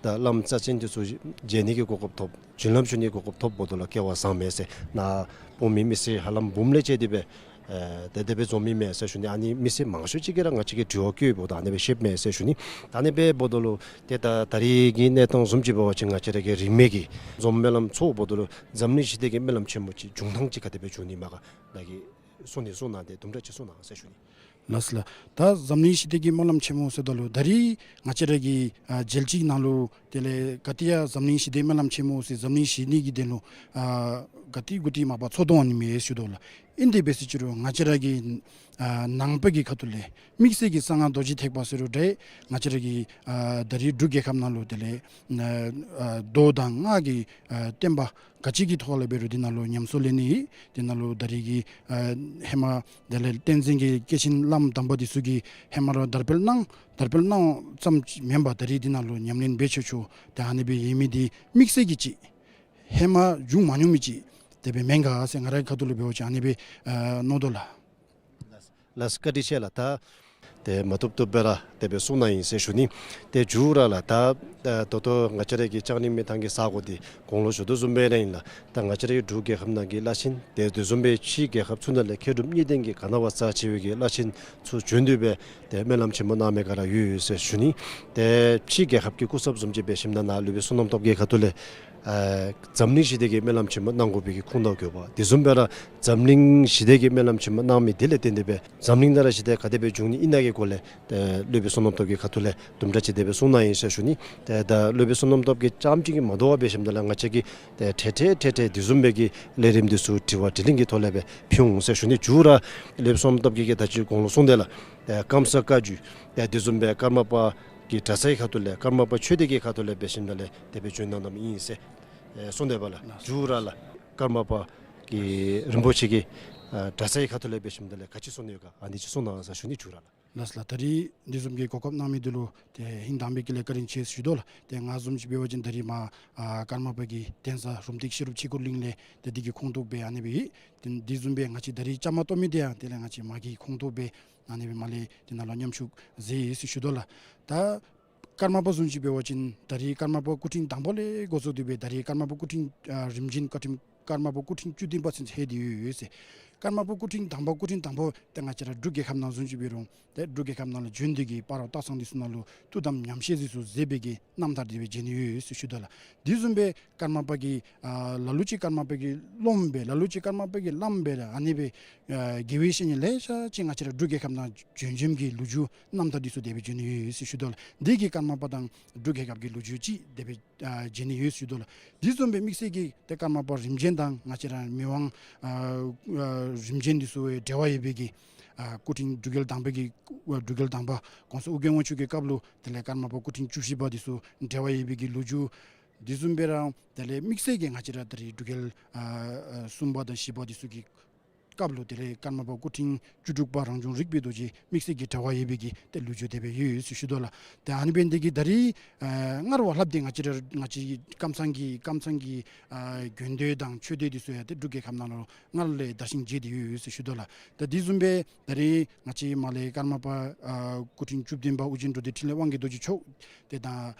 དང་བླམ་རྩ་ཅན་དེ་ཚུ་མཇལ་ནི་གི་གོ་སྐབས་ཐོབ། བྱིན་རླབས་ཞུ་ནི་གི་གོ་སྐབས་ཐོབ་འབདཝ་ད་ལུ་སྐལ་བ་བཟང་མས་ཟེར། ནཱ་འོང་མི་མི་སེར་ཧ་ལམ་འབུམ་ལས་བཅད་དེ་སྦེ་ཨེ་དེ་དེ་སྦེ་འཛོམས་མི་མས་ཟེར་ཞུ་ནི། ཨ་ནི་མི་སེར་མང་ཤོས་ཅིག་གིས་ར་ང་བཅས་ཀྱི་དྲི་བ་བཀོདཔ་ད་ཨ་ནི་སྦེ་བཤདཔ་མས་ཟེར་ཞུ་ནི། ད་ཨ་ནི་སྦེ་འབདཝ་ད་ལུ་ཏེ་ད་ད་རིས་ཀྱི་གནས་སྟངས་བཟུམ་ཅིག་འབད་བ་ཅིན་ང་བཅས་ར་གི་རིས་མེད་ཀྱི་འཛོམས་སྨོན་ལམ་ཚོགས་འབདཝ་ད་ལུ་འཛམ་གླིང་ཞི་བདེ་གི་སྨོན་ལམ་ཆེན་མོ་ཅིག་བྱུང་ཐངས་ཅིག་ག་དེ་སྦེ་བྱུང་ནི་མས་ག། ནཱ་གིས་གསུང་ནི་གསུང་གནང་སྟེ་དུམ་གྲ་ཅིག་གསུང་གནང་ཟེར་ཞུ་ནི། ལགས་སོ་ལགས། ད་འཛམ་གླིང་ཞི་བདེ་གི་སྨོན་ལམ་ཆེན་མོ་ཟེརཝ་ད་ལུ་ད་རིས་ང་བཅས་ར་གི་ཨ་རྒྱལ་སྤྱི་ནང་ལུ་དེ་ལས་ག་ཏེ་ཡང་འཛམ་གླིང་ཞི་བདེ་སྨོན་ལམ་ཆེན་མོ་ཟེར་འཛམ་གླིང་ཞི་བདེ་གི་དོན་ལུ་ཨ་ག་ཏེ་གུ་ཏེ་མ་པ་ཚོགས་དོ་འོང་ནི་མས་ཞུ་དོ་ལགས། ཨིན་དེ་འབད་ཟེར་ཅི་རུང་ང་བཅས་ར་གི་ཨ་ནང་པ་གི་ཁ་ཐུག་ལས་དམིགས་བསལ་གྱི་གསང་སྔགས་རྡོ་རྗེ་ཐེག་པ་ཟེར་རུང་འདྲ་ང་བཅས་ར་གི་ཨ་ད་རིས་འབྲུག་རྒྱལ་ཁབ་ནང་ལུ་དེ་ལས་ཨ་མདོ་དང་སྔགས་ཀྱི་ཨ་བསྟན་པ་ག་ཅི་གི་ཐོག་ལས་འབད་རུང་འདི་ནང་ལུ་ཉམས་གསོ་ལེན་ནི་ཨིན། འདི་ནང་ལུ་ད་རིས་ཀྱི་ཨ་ཧེ་མ་དེ་ལས་བསྟན་འཛིན་གྱི་སྐྱེས་ཆེན་བླམ་དམ་པ་འདི་ཚུ་གིས་ཧེ་མ་ར་དར་སྤེལ་གནང་དར་སྤེལ་གནང་ཙམ་མེན་པར་ད་རིས་འདི་ནང་ལུ་ཉམས་ལེན་འབད་ཆོག་ཆོག་ཏེ་ཨ་ནི་སྦེ་ཡོད་མི་འདི་དམིགས་བསལ་གྱི་ཅིག་ཧེ་མ་བྱུང་མ་མྱོང་མི་ཅིག་དེ་སྦེ་མེན་ག་ཟེར་ང་རའི་ཁ་ཐུག་ལུ་འབད་བ་ཅིན་ཨ་ནི་སྦེ་ཨ་མནོ་དོ་ལགས། ལགས་བཀའ་དྲིན་ཆེ་ལགས། ད་ཏེ་མ་བཏུབ་བཏུབ་སྦེ་ར་དེ་སྦེ་གསུང་གནང་ཡི་ཟེར་ཞུ་ནི། ཏེ་མཇུག་ར་ལགས་ད་ད་ད་ལྟོ་ང་བཅས་ར་གི་ལྕང་གླིང་མི་ཐང་གི་ས་གོ་འདི་གོང་ལུ་ཞུ་དོ་བཟུམ་སྦེ་ར་ཨིན་ལགས། ད་ང་བཅས་ར་གི་འབྲུག་རྒྱལ་ཁབ་ནང་གི་བླ་ཆེན་ཏེ་དེ་བཟུམ་སྦེ་ཕྱི་རྒྱལ་ཁབ་ཚུ་ནང་ལས་མཁས་གྲུབ་གཉིས་ལྡན་གྱི་ག་ན་བ་རྩ་ཆེ་བའི་གི་བླ་ཆེན་ཚུ་བྱོན་ཏེ་སྦེ་ཏེ་སྨོན་ལམ་ཆེན་མོ་གནང་མི་ག་ར་ཡོད་ཡོད་ཟེར་ཞུ་ནི། ཏེ་ཕྱི་རྒྱལ་ཁབ་ཀྱི་སྐུ་ཚབ་བཟུམ་ཅིག་འབད་ཞིནམ་ད་ནཱ་སློབ་དཔོན་བསོད་ནམས་སྟོབས་རྒྱས་ཁ་ཐུག་ལས་ཨ་འཛམ་གླིང་ཞི་བདེ་གི་སྨོན་ལམ་ཆེན་མོ་གནང་དགོ་པའི་གི་ཁུངས་དང་དགོས་པ། དེ་བཟུམ་སྦེ་ར་འཛམ་གླིང་ཞི་བདེ་གི་སྨོན་ལམ་ཆེན་མོ་གནང་མི་དེ་ལས་བརྟེན་ཏེ་སྦེ་འཛམ་གླིང་ནང་ར་ཞི་བདེ་ག་དེ་སྦེ་འབྱུང་ནི་ཨིན་ན་གི་སྐོར་ལས་ཏེ་སློབ་དཔོན་བསོད་ནམས་སྟོབས་རྒྱས་ཁ་ཐུག་ལས་དུམ་གྲ་ཅིག་དེ་སྦེ་གསུང་གནང་ཡི་ཟེར་ཞུ་ནི། ཏེ་ད་སློབ་དཔོན་བསོད་ནམས་སྟོབས་རྒྱས་རྐྱངམ་གཅིག་གིས་མ་དོ་བར་འབད་ཞིནམ་ད་ལས་ང་བཅས་ཀྱིས་ཏེ་ཏེ་ཏེ་ཏེ་ཏེ་དེ་བཟུམ་སྦེ་གི་ལས་རིམ་འདི་ཚུ་དྲི་བ་དྲིས་ལན་གྱི་ཐོག་ལས་སྦེ་ཕུལ་འོང་ཟེར་ཞུ་ནི། མཇུག་ར་སློབ་དཔོན་བསོད་ནམས་སྟོབས་རྒྱས་ཀྱིས་ད་ཅི་གོང་ལུ་གསུངས་ཏེ་ལགས། ཏེ་ཀམ་ས་བཀའ་བརྒྱུད་ཏེ་དེ་བཟུམ་སྦེ་ཀརྨ་པ་གི་གྲྭ་ཚང་གི་ཁ་ཐུག་ལས་ཀརྨ་པ་ཆོས་སྡེ་གི་ཁ་ཐུག་ལས་འབད་ཞིནམ་ད་ལས་དེ་སྦེ་བྱོན་གནང་གནངམ་ཨིན་ཟེར་ཨེ་གསུངས་ཏེ་འབད་ལགས། མཇུག་ར་ལགས་ཀརྨ་པ་གི་རིན་པོ་ཆེ་གི་ཨ་གྲྭ་ཚང་གི་ཁ་ཐུག་ལས་འབད་ཞིནམ་ད་ལས་ག་ཅི་གསུང་ནི་ཡོད་ག་ཨ་ནི་ཅིག་གསུང་གནང་ཟེར་ཞུ་ནི། མཇུག་ར་ལགས། ལགས་ལགས། ད་རིས་འདི་བཟུམ་གྱི་གོ་སྐབས་གནང་མི་འདི་ལུ་ཏེ་ཧིང་དྭངས་པའི་དཀྱིལ་ལས་བཀའ་དྲིན་ཆེ་ཞུ་དོ་ལགས། ཏེ་ང་བཟུམ་ཅིག་འབད་བ་ཅིན་ད་རིས་མར་ཨ་ཀརྨ་པ་གི་གདན་ས་རུམ་བཏེག་ཤེས་རབ་ཆོས་འཁོར་གླིང་ལས་ཏེ་འདི་གི་ཁོངས་གཏོགས་སྦེ་ཨ་ནི་སྦེ་ཨིན། ཏེ་འདི་བཟུམ་སྦེ་ང་བཅས་ད་རིས་བཅའ་མར་གཏོགས་མི་འདི་ཡང་དེ་ལས་ང་བཅས་མ་གི་ཁོངས་གཏོགས་སྦེ་ཨ་ནི་སྦེ་མར་ལས་འདི་ནང་ལུ་མཉམ་ཞུགས་མཛད་ཡི་ཟེར་ཞུ་དོ་ལགས། ད་ཀརྨ་པ་བཟུམ་ཅིག་འབད་བ་ཅིན་ད་རིས་ཀརྨ་པ་སྐུ་ཕྲེང་དང་པོ་ལས་འགོ་བཙུགས་ཏེ་སྦེ་ད་རིས་ཀརྨ་པ་སྐུ་ཕྲེང་ཨ་རིམ་བྱོན་བཀའ་ཁྲིམས་ཀརྨ་པ་སྐུ་ཕྲེང་བཅུ་བདུན་པ་ཚུན་ཚོད་ལྷོད་དེ་ཡོད་ཟེར། ཀརྨ་པ་སྐུ་ཕྲེང་དང་པ་སྐུ་ཕྲེང་དང་པོ་ཏེ་ང་བཅས་ར་འབྲུག་རྒྱལ་ཁབ་ནང་བཟུམ་ཅིག་འབད་རུང་ཏེ་འབྲུག་རྒྱལ་ཁབ་ནང་ལུ་བྱོན་ཏེ་གིས་སྤ་རོ་སྟག་ཚང་འདི་ཚུ་ནང་ལུ་ཐུགས་དམ་ཉམས་བཞེས་འདི་ཚུ་མཛད་པའི་གི་རྣམ་ཐར་དེ་སྦེ་མཇལ་ནི་ཡོད་ཟེར་ཞུ་དོ་ལགས། འདི་བཟུམ་སྦེ་ཀརྨ་པ་གི་ཨ་ལ་ལུ་ཅིག་ཀརྨ་པ་གི་སློབ་མ་སྦེ་ལ་ལུ་ཅིག་ཀརྨ་པ་གི་བླམ་སྦེ་ལགས། ཨ་ནི་སྦེ་ཨ་དགེ་བའི་བཤེས་གཉེན་ལེ་ཤ་ཅིག་ང་བཅས་ར་འབྲུག་རྒྱལ་ཁབ་ནང་བྱོན་བྱོནམ་གི་ལོ་རྒྱུས་རྣམ་ཐར་འདི་ཚུ་དེ་སྦེ་མཇལ་ནི་ཡོད་ཟེར་ཞུ་དོ་ལགས། འདི་གིས་ཀརྨ་པ་དང་འབྲུག་རྒྱལ་ཁབ་ཀྱི་ལོ་རྒྱུས་ཅིག་དེ་སྦེ་ཨ་མཇལ་ནི་ཡོད་ཟེར་ཞུ་དོ་ལགས། འདི་བཟུམ་སྦེ་དམིགས་བསལ་གྱིས་ཏེ་ཀརྨ་པ་རིམ་བྱོན་དང་ང་བཅས་ར་མི་དབང་ཨ་ཨ་རིམ་བྱོན་འདི་ཚུ་འབྲེལ་བ་ཡོད་པའི་གི་ཨ་སྐུ་ཕྲེང་འབྲུག་རྒྱལ་དང་པོ་གི་ཨ་འབྲུག་རྒྱལ་དང་པ་གོང་ས་ཨོ་རྒྱན་དབང་ཕྱུག་གི་སྐབས་ལུ་དེ་ལས་ཀརྨ་པ་སྐུ་ཕྲེང་བཅུ་བཞི་པ་འདི་ཚུ་འབྲེལ་བ་ཡོད་པའི་གི་ལོ་རྒྱུས། འདི་བཟུམ་སྦེ་ར་དེ་ལས་དམིགས་བསལ་གྱིས་ང་བཅས་ར་ད་རིས་འབྲུག་རྒྱལ་ཨ་ཨ་གསུམ་པ་དང་བཞི་པ་འདི་ཚུ་གི་སྐབས་ལུ་དེ་ལས་ཀརྨ་པ་སྐུ་ཕྲེང་བཅུ་དྲུག་པ་རང་བྱུང་རིག་པའི་རྡོ་རྗེ་དམིགས་བསལ་གྱི་འབྲེལ་བ་ཡོད་པའི་གི་ཏེ་ལོ་རྒྱུས་དེ་སྦེ་ཡོད་ཟེར་ཞུ་དོ་ལགས། ཏེ་ཨ་ནི་འབད་ནི་དེ་གིས་ད་རིས་ཨ་སྔར་བ་ལྷག་སྟེ་ང་བཅས་ར་ང་བཅས་ཀྱི་ཀམ་ཚང་གི་ཀམ་ཚང་གི་ཨ་དགོན་སྡེ་དང་ཆོས་སྡེ་འདི་ཚུ་ཡང་ཏེ་འབྲུག་རྒྱལ་ཁབ་ནང་ལུ་སྔར་ལས་དར་ཞིང་རྒྱས་ཏེ་ཡོད་ཟེར་ཞུ་དོ་ལགས། ཏེ་འདི་བཟུམ་སྦེ་ད་རིས་ང་བཅས་མར་ལས་ཀརྨ་པ་ཨ་སྐུ་ཕྲེང་བཅུ་བདུན་པ་ཨོ་རྒྱན་འབྲུག་སྡེ་འཕྲིན་ལས་དབང་གི་རྡོ་རྗེ་མཆོག་ཏེ་ད་ཨ་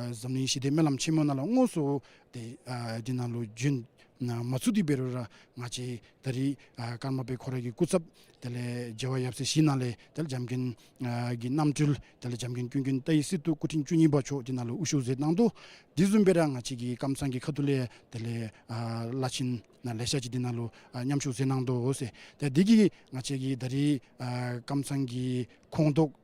འཛམ་གླིང་ཞི་བདེ་སྨོན་ལམ་ཆེན་མོ་ནང་ལུ་དངོས་སུ་ཏེ་ཨ་འདི་ནང་ལུ་བྱོན་ན་མ་ཚུགས་ཏེ་འབད་རུང་ར་ང་བཅས་ད་རིས་ཨ་ཀརྨ་པའི་ཁོ་ར་གི་སྐུ་ཚབ་དེ་ལས་རྒྱལ་བ་ཡབ་སྲས་བཞི་ནང་ལས་དེ་ལས་བྱམས་མགོན་ཨ་གི་རྣམ་སྤྲུལ་དེ་ལས་བྱམས་མགོན་ཀུན་མཁྱེན་ཏཱའི་སི་ཏུ་སྐུ་ཕྲེང་བཅུ་གཉིས་པ་མཆོག་འདི་ནང་ལུ་དབུ་བཞུགས་མཛད་གནང་དོ། འདི་བཟུམ་སྦེ་ར་ང་བཅས་ཀྱི་ཀམ་ཚང་གི་ཁ་ཐུག་ལས་དེ་ལས་ཨ་བླ་ཆེན་ལེ་ཤ་ཅིག་འདི་ནང་ལུ་ཨ་མཉམ་ཞུགས་མཛད་གནང་དོ་ཟེར། ཏེ་འདི་གིས་ང་བཅས་ཀྱི་ད་རིས་ཨ་ཀམ་ཚང་གི་ཁོངས་གཏོགས་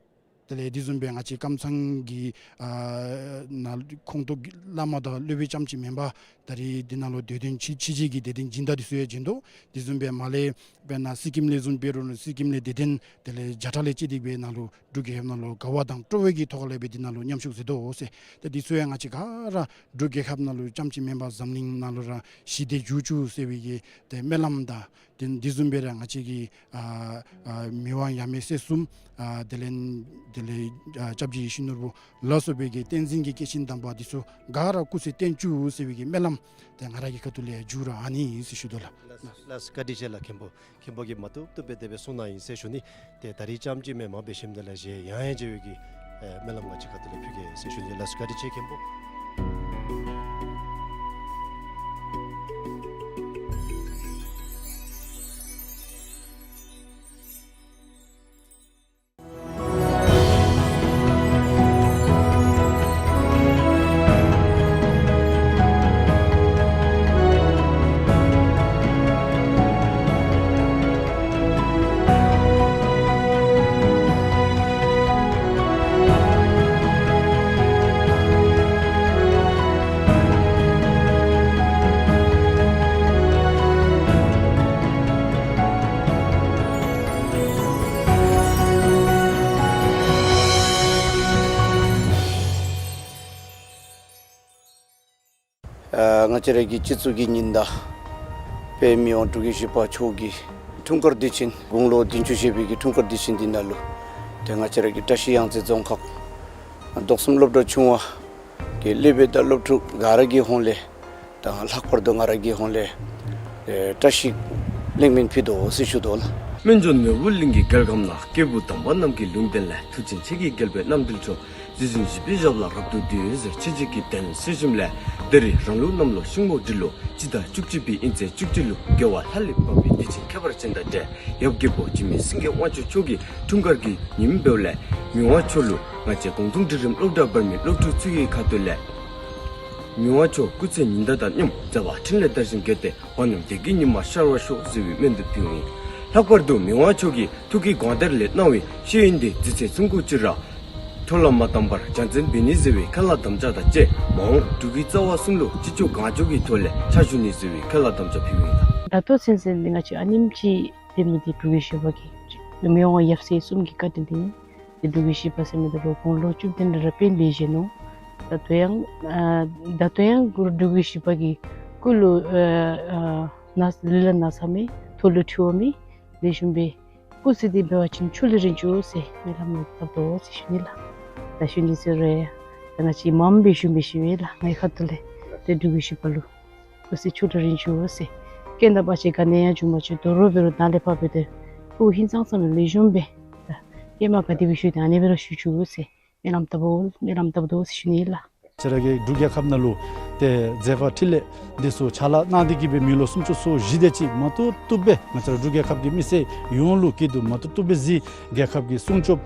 དེ་ལས་འདི་བཟུམ་སྦེ་ང་བཅས་ཀམ་ཚང་གི་ཨ་ནང་ཁོངས་གཏོགས་ཀྱི་བླ་མ་དང་སློབ་དཔོན་རྐྱངམ་ཅིག་མེན་པར་ད་རིས་འདི་ནང་ལུ་སྡེ་དཔོན་ཕྱི་ཕྱི་རྒྱལ་གྱི་སྡེ་དཔོན་སྦྱིན་བདག་འདི་ཚུ་ཡང་བྱོན་དོ། འདི་བཟུམ་སྦེ་མར་ལས་དཔེར་ན་སི་ཀིམ་ལས་བཟུང་འབད་རུང་སི་ཀིམ་ལས་སྡེ་དཔོན་དེ་ལས་རྒྱ་ཊ་ལས་བཅད་དེ་སྦེ་ནཱ་ལུ་འབྲུག་རྒྱལ་ཁབ་ནང་ལུ་དགའ་བ་དང་སྤྲོ་བའི་གི་ཐོག་ལས་སྦེ་འདི་ནང་ལུ་མཉམ་ཞུགས་མཛད་དོ་ཟེར། ཏེ་འདི་ཚུ་ཡང་ང་བཅས་ག་ར་འབྲུག་རྒྱལ་ཁབ་ནང་ལུ་རྐྱངམ་ཅིག་མེན་པར་འཛམ་གླིང་ནང་ལུ་ར་ཞི་བདེ་འགྱུར་བཅུག་ཟེར་བའི་གི་ཏེ་སྨོན་ལམ་དང་ཏེ་འདི་བཟུམ་སྦེ་ར་ང་བཅས་ཀྱི་ཨ་ཨ་མི་དབང་ཡབ་མེས་སྲས་གསུམ་ཨ་དེ་ལས་དེ་ལས་ཨ་སྐྱབས་རྗེ་ཡིད་བཞིན་ནོར་བུ་ལ་སོགས་པའི་གི་བསྟན་འཛིན་གྱི་སྐྱེས་ཆེན་དམ་པ་འདི་ཚུ་ག་ར་སྐུ་ཚེ་བརྟན་བཅུག་ཟེར་བའི་གི་སྨོན་ལམ་ཏེ་ང་ར་གི་ཁ་ཐུག་ལས་མཇུག་ར་ཨ་ནི་ཨིན་ཟེར་ཞུ་དོ་ལགས། ལགས་ལགས་བཀའ་དྲིན་ཆེ་ལགས། མཁན་པོ་མཁན་པོ་གིས་མ་བཏུབ་བཏུབ་སྦེ་དེ་སྦེ་གསུངས་གནང་ཡི་ཟེར་ཞུ་ནི། ཏེ་ད་རིས་རྐྱངམ་ཅིག་མེན་མ་འབད་ཞིནམ་དེ་ལས་གཞན་ཡང་ཡང་བརྗེ་བའི་གི་ཨེ་སྨོན་ལམ་ང་བཅས་ཁ་ཐུག་ལས་ཕུལ་གེ་ཟེར་ཞུ་ནི། ལགས་བཀའ་དྲིན་ཆེ་མཁན་པོ། ཨ་ང་བཅས་ར་གི་སྤྱི་གཙུག་གི་ཉི་ཟླ་དཔལ་མི་དབང་འབྲུག་རྒྱལ་བཞི་པ་མཆོག་གི་འཁྲུངས་སྐར་དུས་ཆེན་དགུང་ལོ་བདུན་ཅུ་བཞེས་པའི་གི་འཁྲུངས་སྐར་དུས་ཆེན་འདི་ནང་ལུ་ཏེ་ང་བཅས་ར་གི་བཀྲ་ཤིས་གཡང་རྩེ་རྫོང་ཁག་མདོ་གསུམ་སློབ་གྲྭ་ཆུང་བ་གི་སློབ་དཔོན་དང་སློབ་ཕྲུག་ག་ར་གི་ཧོངས་ལས་དང་ལྷག་པར་དུ་ང་ར་གི་ཧོངས་ལས་ཨེ་བཀྲ་ཤིས་ལེགས་སྨོན་ཕུལ་དོ་ཟེར་ཞུ་དོ་ལགས། སྨན་ལྗོངས་ནོར་བུ་གླིང་གི་རྒྱལ་ཁམས་ན། སྐྱེས་བུ་དམ་པ་རྣམས་ཀྱི་ལུང་བསྟན་ལས། མཐུ་ཆེན་ཆོས་ཀྱི་རྒྱལ་པོའི་རྣམ་འཕྲུལ་མཆོག། རྗེ་བཙུན་བཞི་པའི་ཞབས་ལ་རབ་ཏུ་འདུད། ཟེར་ཆོས་རྗེ་གི་དོན་གསལ་ཞིནམ་ལས། ད་རེས་རང་ལུགས་གནམ་ལོ་ཤིང་མོ་སྦྲུལ་ལོ་སྤྱི་ཟླ་བཅུ་གཅིག་པའི་དབྱིན་ཚེས་བཅུ་གཅིག་ལུ་རྒྱལ་བ་ལྷ་ལས་བབས་པའི་དུས་ཆེན་ཁྱད་པར་ཅན་དང་འབྲེལ། ཡབ་རྒྱལ་པོ་འཇིགས་མེད་སེང་གེ་དབང་ཕྱུག་མཆོག་གི་འཁྲུངས་སྐར་གྱི་ཉིནམ་འབདཝ་ལས། མི་དབང་མཆོག་ལུ་ང་བཅས་གུང་ཐང་འབྲིང་རིམ་སློབ་གྲྭ་བར་མའི་སློབ་ཕྲུག་ཚུ་གི་ཁ་ཐུག་ལས་མི་དབང་མཆོག་སྐུ་ཚེ་ཉི་ཟླ་དང་མཉམ་མཛད་པ་འཕྲིན་ལས་དར་ཞིང་རྒྱས་ཏེ། འབངས་རྣམས་བདེ་སྐྱིད་ཉི་མ་ཤར་བར་ཤོག་ཟེར་བའི་སྨོན་འདུན་ཕུལཝ་ཨིན། ལྷག་པར་དུ་མི་དབང་མཆོག་གིས་ཐུགས་ཀྱི་དགོངས་གཏེར་ལས་གནང་བའི་ཤེས་ཡོན་འདི་རྗེས་ཚེ་ཚུན་ཚོད་ཅིག་ར་འཕྲོ་བརླག་མ་བཏང་པར་སྦྱང་བརྩོན་འབད་ནི་ཟེར་བའི་ཁས་བླངས་དམ་བཅའ་དང་བཅས། མ་འོངས་འབྲུག་གི་རྩ་བ་གསུམ་ལུ་ཅི་ལྕོགས་གང་ལྕོགས་ཀྱི་ཐོག་ལས་ཕྱག་ཞུ་ནི་ཟེར་བའི་ཁས་བླངས་དམ་བཅའ་ཕུལཝ་ཨིན་ལགས། ད་ལྟོ་ཚུན་ཚོད་འདི་ང་བཅས་ཨ་ནེམ་ཅིག་འབད་མི་འདི་འབྲུག་རྒྱལ་བཞི་པ་གི་མི་དབང་ཡབ་སྲས་གསུམ་གྱི་བཀའ་དྲིན་འདི་ཨིན། ཏེ་འབྲུག་རྒྱལ་བཞི་པ་ཟེར་མི་འདི་ལུ་དགུང་ལོ་བཅུ་བདུན་ལུ་རབ་དཔོན་སྦེ་བཞེས་ནུག། ད་ལྟོ་ཡང་ཨ་ད་ལྟོ་ཡང་འབྲུག་རྒྱལ་བཞི་པ་གི་སྐུ་ལུ་ཨ་ཨ་ན་ལུས་ལ་ན་ཚ་མེད། ཐུགས་ལུ་འཁྲུལ་བ་མེད། ལེགས་ཤོམ་སྦེ་ སྐུ་ཚེ་འདི་འབད་བ་ཅིན་ཆུ་ལས་རིང་ཅུག་ཟེར་སྨོན་ལམ་བཏབ་དོ་ཟེར་ཞུ་ནི་ལགས། ད་ཞུ་ནི་ཟེར་རུང་ད་ང་བཅས་མངམ་སྦེ་ཞུ་མི་ཞུ་བས་ལགས། ངེའི་ཁ་ཐུག་ལས་ཏེ་འབྲུག་གི་བཞི་པ་ལུ་སྐུ་ཚེ་ཆུ་ལས་རིང་ཅུག་ཟེར། རྐྱེན་དང་བར་ཆད་ག་ནི་ཡང་འབྱུང་མ་བཅུག། དོ་རུང་འབད་རུང་ནཱ་ལས་ཕར་འབད་དེ་སྐུ་ཧིང་སངས་ས་ལུ་ལེགས་ཤོམ་སྦེ་ད་ཧེ་མ་ག་དེ་སྦེ་བཞུགས་དེ་ཨ་ནི་སྦེ་ར་བཞུགས་ཅུག་ཟེར་སྨོན་ལམ་བཏབ་དོ་སྨོན་ལམ་བཏབ་དོ་ཟེར་ཞུ་ནི་ལགས། ང་བཅས་ར་གི་འབྲུག་རྒྱལ་ཁབ་ནང་ལུ་ཏེ་མཛད་པ་འཕྲིན་ལས་འདི་ཚུ་ཕྱག་ལཱ་གནང་སྟེ་གི་སྦེ་མི་ལོ་སུམ་ཅུ་སོ་བཞི་དེ་ཅིག་མ་བཏུབ་བཏུབ་སྦེ་ང་བཅས་ར་འབྲུག་རྒྱལ་ཁབ་ཀྱི་མི་སེར་ཡོངས་ལུ་སྐྱིད་སྡུག་མ་བཏུབ་བཏུབ་སྦེ་གཟིགས། རྒྱལ་ཁབ་ཀྱི་སྲུང་སྐྱོབ་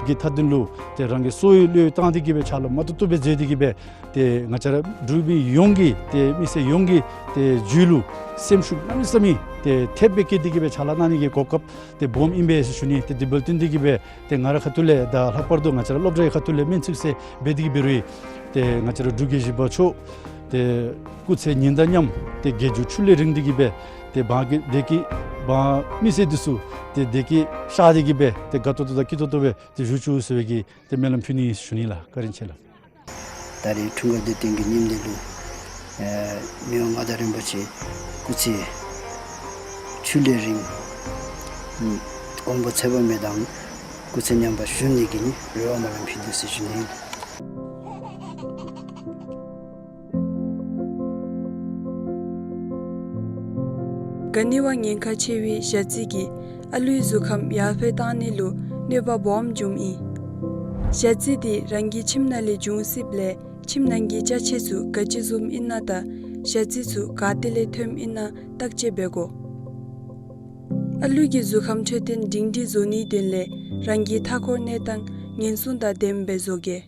ཀྱི་མཐའ་དོན་ལུ་ཏེ་རང་གི་སོ་ཡི་བློས་བཏང་སྟེ་གི་སྦེ་ཕྱག་ལཱ་མ་བཏུབ་བཏུབ་སྦེ་མཛད་དེ་གི་སྦེ་ཏེ་ང་བཅས་ར་འབྲུག་མི་ཡོངས་ཀྱི་ཏེ་མི་སེར་ཡོངས་ཀྱི་ཏེ་རྒྱུད་ལུ་སེམས་ཤུགས་གནམ་མེད་ས་མེད་ཏེ་ཐེབས་སྦེ་སྐྱེས་ཏེ་གི་སྦེ་ཕྱག་ལཱ་གནང་ནི་གི་གོ་སྐབས་ཏེ་སྦོམ་ཨིན་པས་ཟེར་ཞུ་ནི། ཏེ་དེ་འབདཝ་ལས་བརྟེན་ཏེ་གི་སྦེ་ཏེ་ང་རའི་ཁ་ཐུག་ལས་དང་ལྷག་པར་དུ་ང་བཅས་ར་སློབ་གྲྭའི་ཁ་ཐུག་ལས་སྨོན་ཚིག་ཟེར་འབད་དེ་གི་འབད་རུང་ཏེ་ང་བཅས་ར་འབྲུག་རྒྱལ་བཞི་པ་མཆོག་ཏེ་སྐུ་ཚེ་ཉིན་དང་མཉམ་ཏེ་རྒྱས་འགྱུར་ཆུ་ལས་རིང་སྟེ་གི་སྦེ་ཏེ་འབངས་ཀྱི་བདེ་སྐྱིད་འབངས་མི་སེར་འདི་ཚུ་ཏེ་བདེ་སྐྱིད་ཤར་ཏེ་གི་སྦེ་ཏེ་དགའ་ཏོག་ཏོ་དང་སྐྱིད་ཏོག་ཏོ་སྦེ་ཏེ་བཞུགས་ཅུག་ཟེར་བའི་གི་ཏེ་སྨོན་ལམ་ཕུལ་ནི་ཟེར་ཞུ་ནི་ལགས། བཀའ་དྲིན་ཆེ་ལགས། ད་རེས་འཁྲུངས་སྐར་དུས་སྟོན་གྱི་ཉིནམ་འདི་ལུ་ཨེ་མི་དབང་མངའ་བདག་རིན་པོ་ཆེ་སྐུ་ཚེ་ཆུ་ལས་རིང་དགོངས་པ་ཚད་པ་མེད་དང་སྐུ་ཚེ་མཉམ་པར་བཞུགས་ནི་གི་རེ་བ་སྨོན་ལམ་ཕུལ་དོ་ཟེར་ཞུ་ནི། ག་ནི་བ་ཉེན་ཁ་ཆེ་བའི་ཞ་རྩི་གིས་ཨ་ལུའི་གཟུགས་ཁམས་ཡར་འཕེལ་བཏང་ནི་ལུ་གནོད་པ་སྦོམ་འབྱུངམ་ཨིན། ཞ་རྩི་འདི་རང་གི་ཁྱིམ་ནང་ལས་འབྱུང་སྲིདཔ་ལས་ཁྱིམ་ནང་གི་ཅ་ཆས་ཚུ་ག་ཅི་བཟུམ་ཨིན་ན་དང་ཞ་རྩི་ཚུ་ག་ཏེ་ལས་ཐོནམ་ཨིན་ན་བརྟག་དཔྱད་འབད་དགོ། ཨ་ལུ་གི་གཟུགས་ཁམས་འཕྲོད་བསྟེན་སྒྲིང་སྒྲི་བཟོ་ནིའི་དོན་ལས་རང་གི་མཐའ་འཁོར་གནས་སྟངས་ཉེན་སྲུང་དང་ལྡནམ་སྦེ་བཟོ་གེ།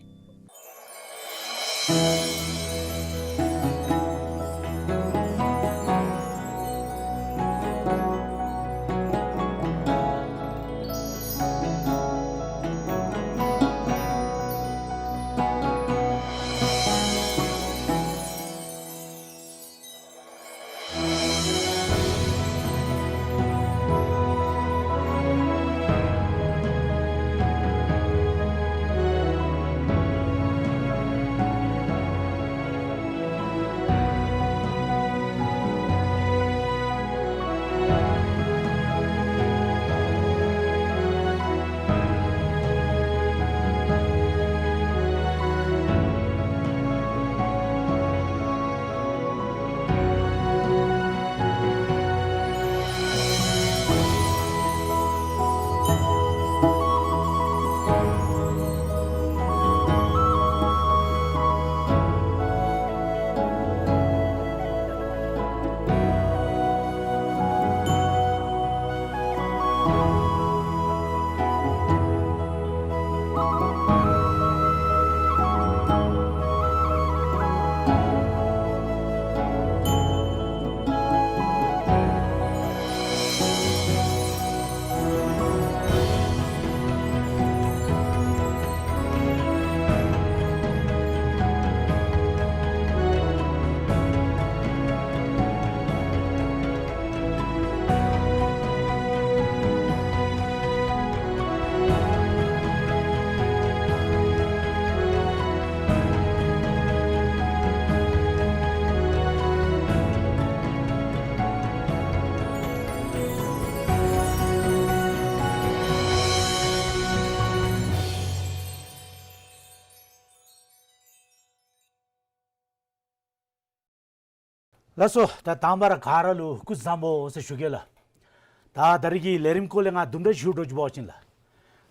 ལགས་སོ། ད་དང་པ་ར་ག་ར་ལུ་སྐུ་གཟུགས་བཟང་པོ་ཟེར་ཞུ་གེ་ལགས། ད་ད་རེས་ཀྱི་ལས་རིམ་སྐོར་ལས་ང་དུམ་གྲ་ཞུ་འགྱོ་བ་ཅིན་ལགས།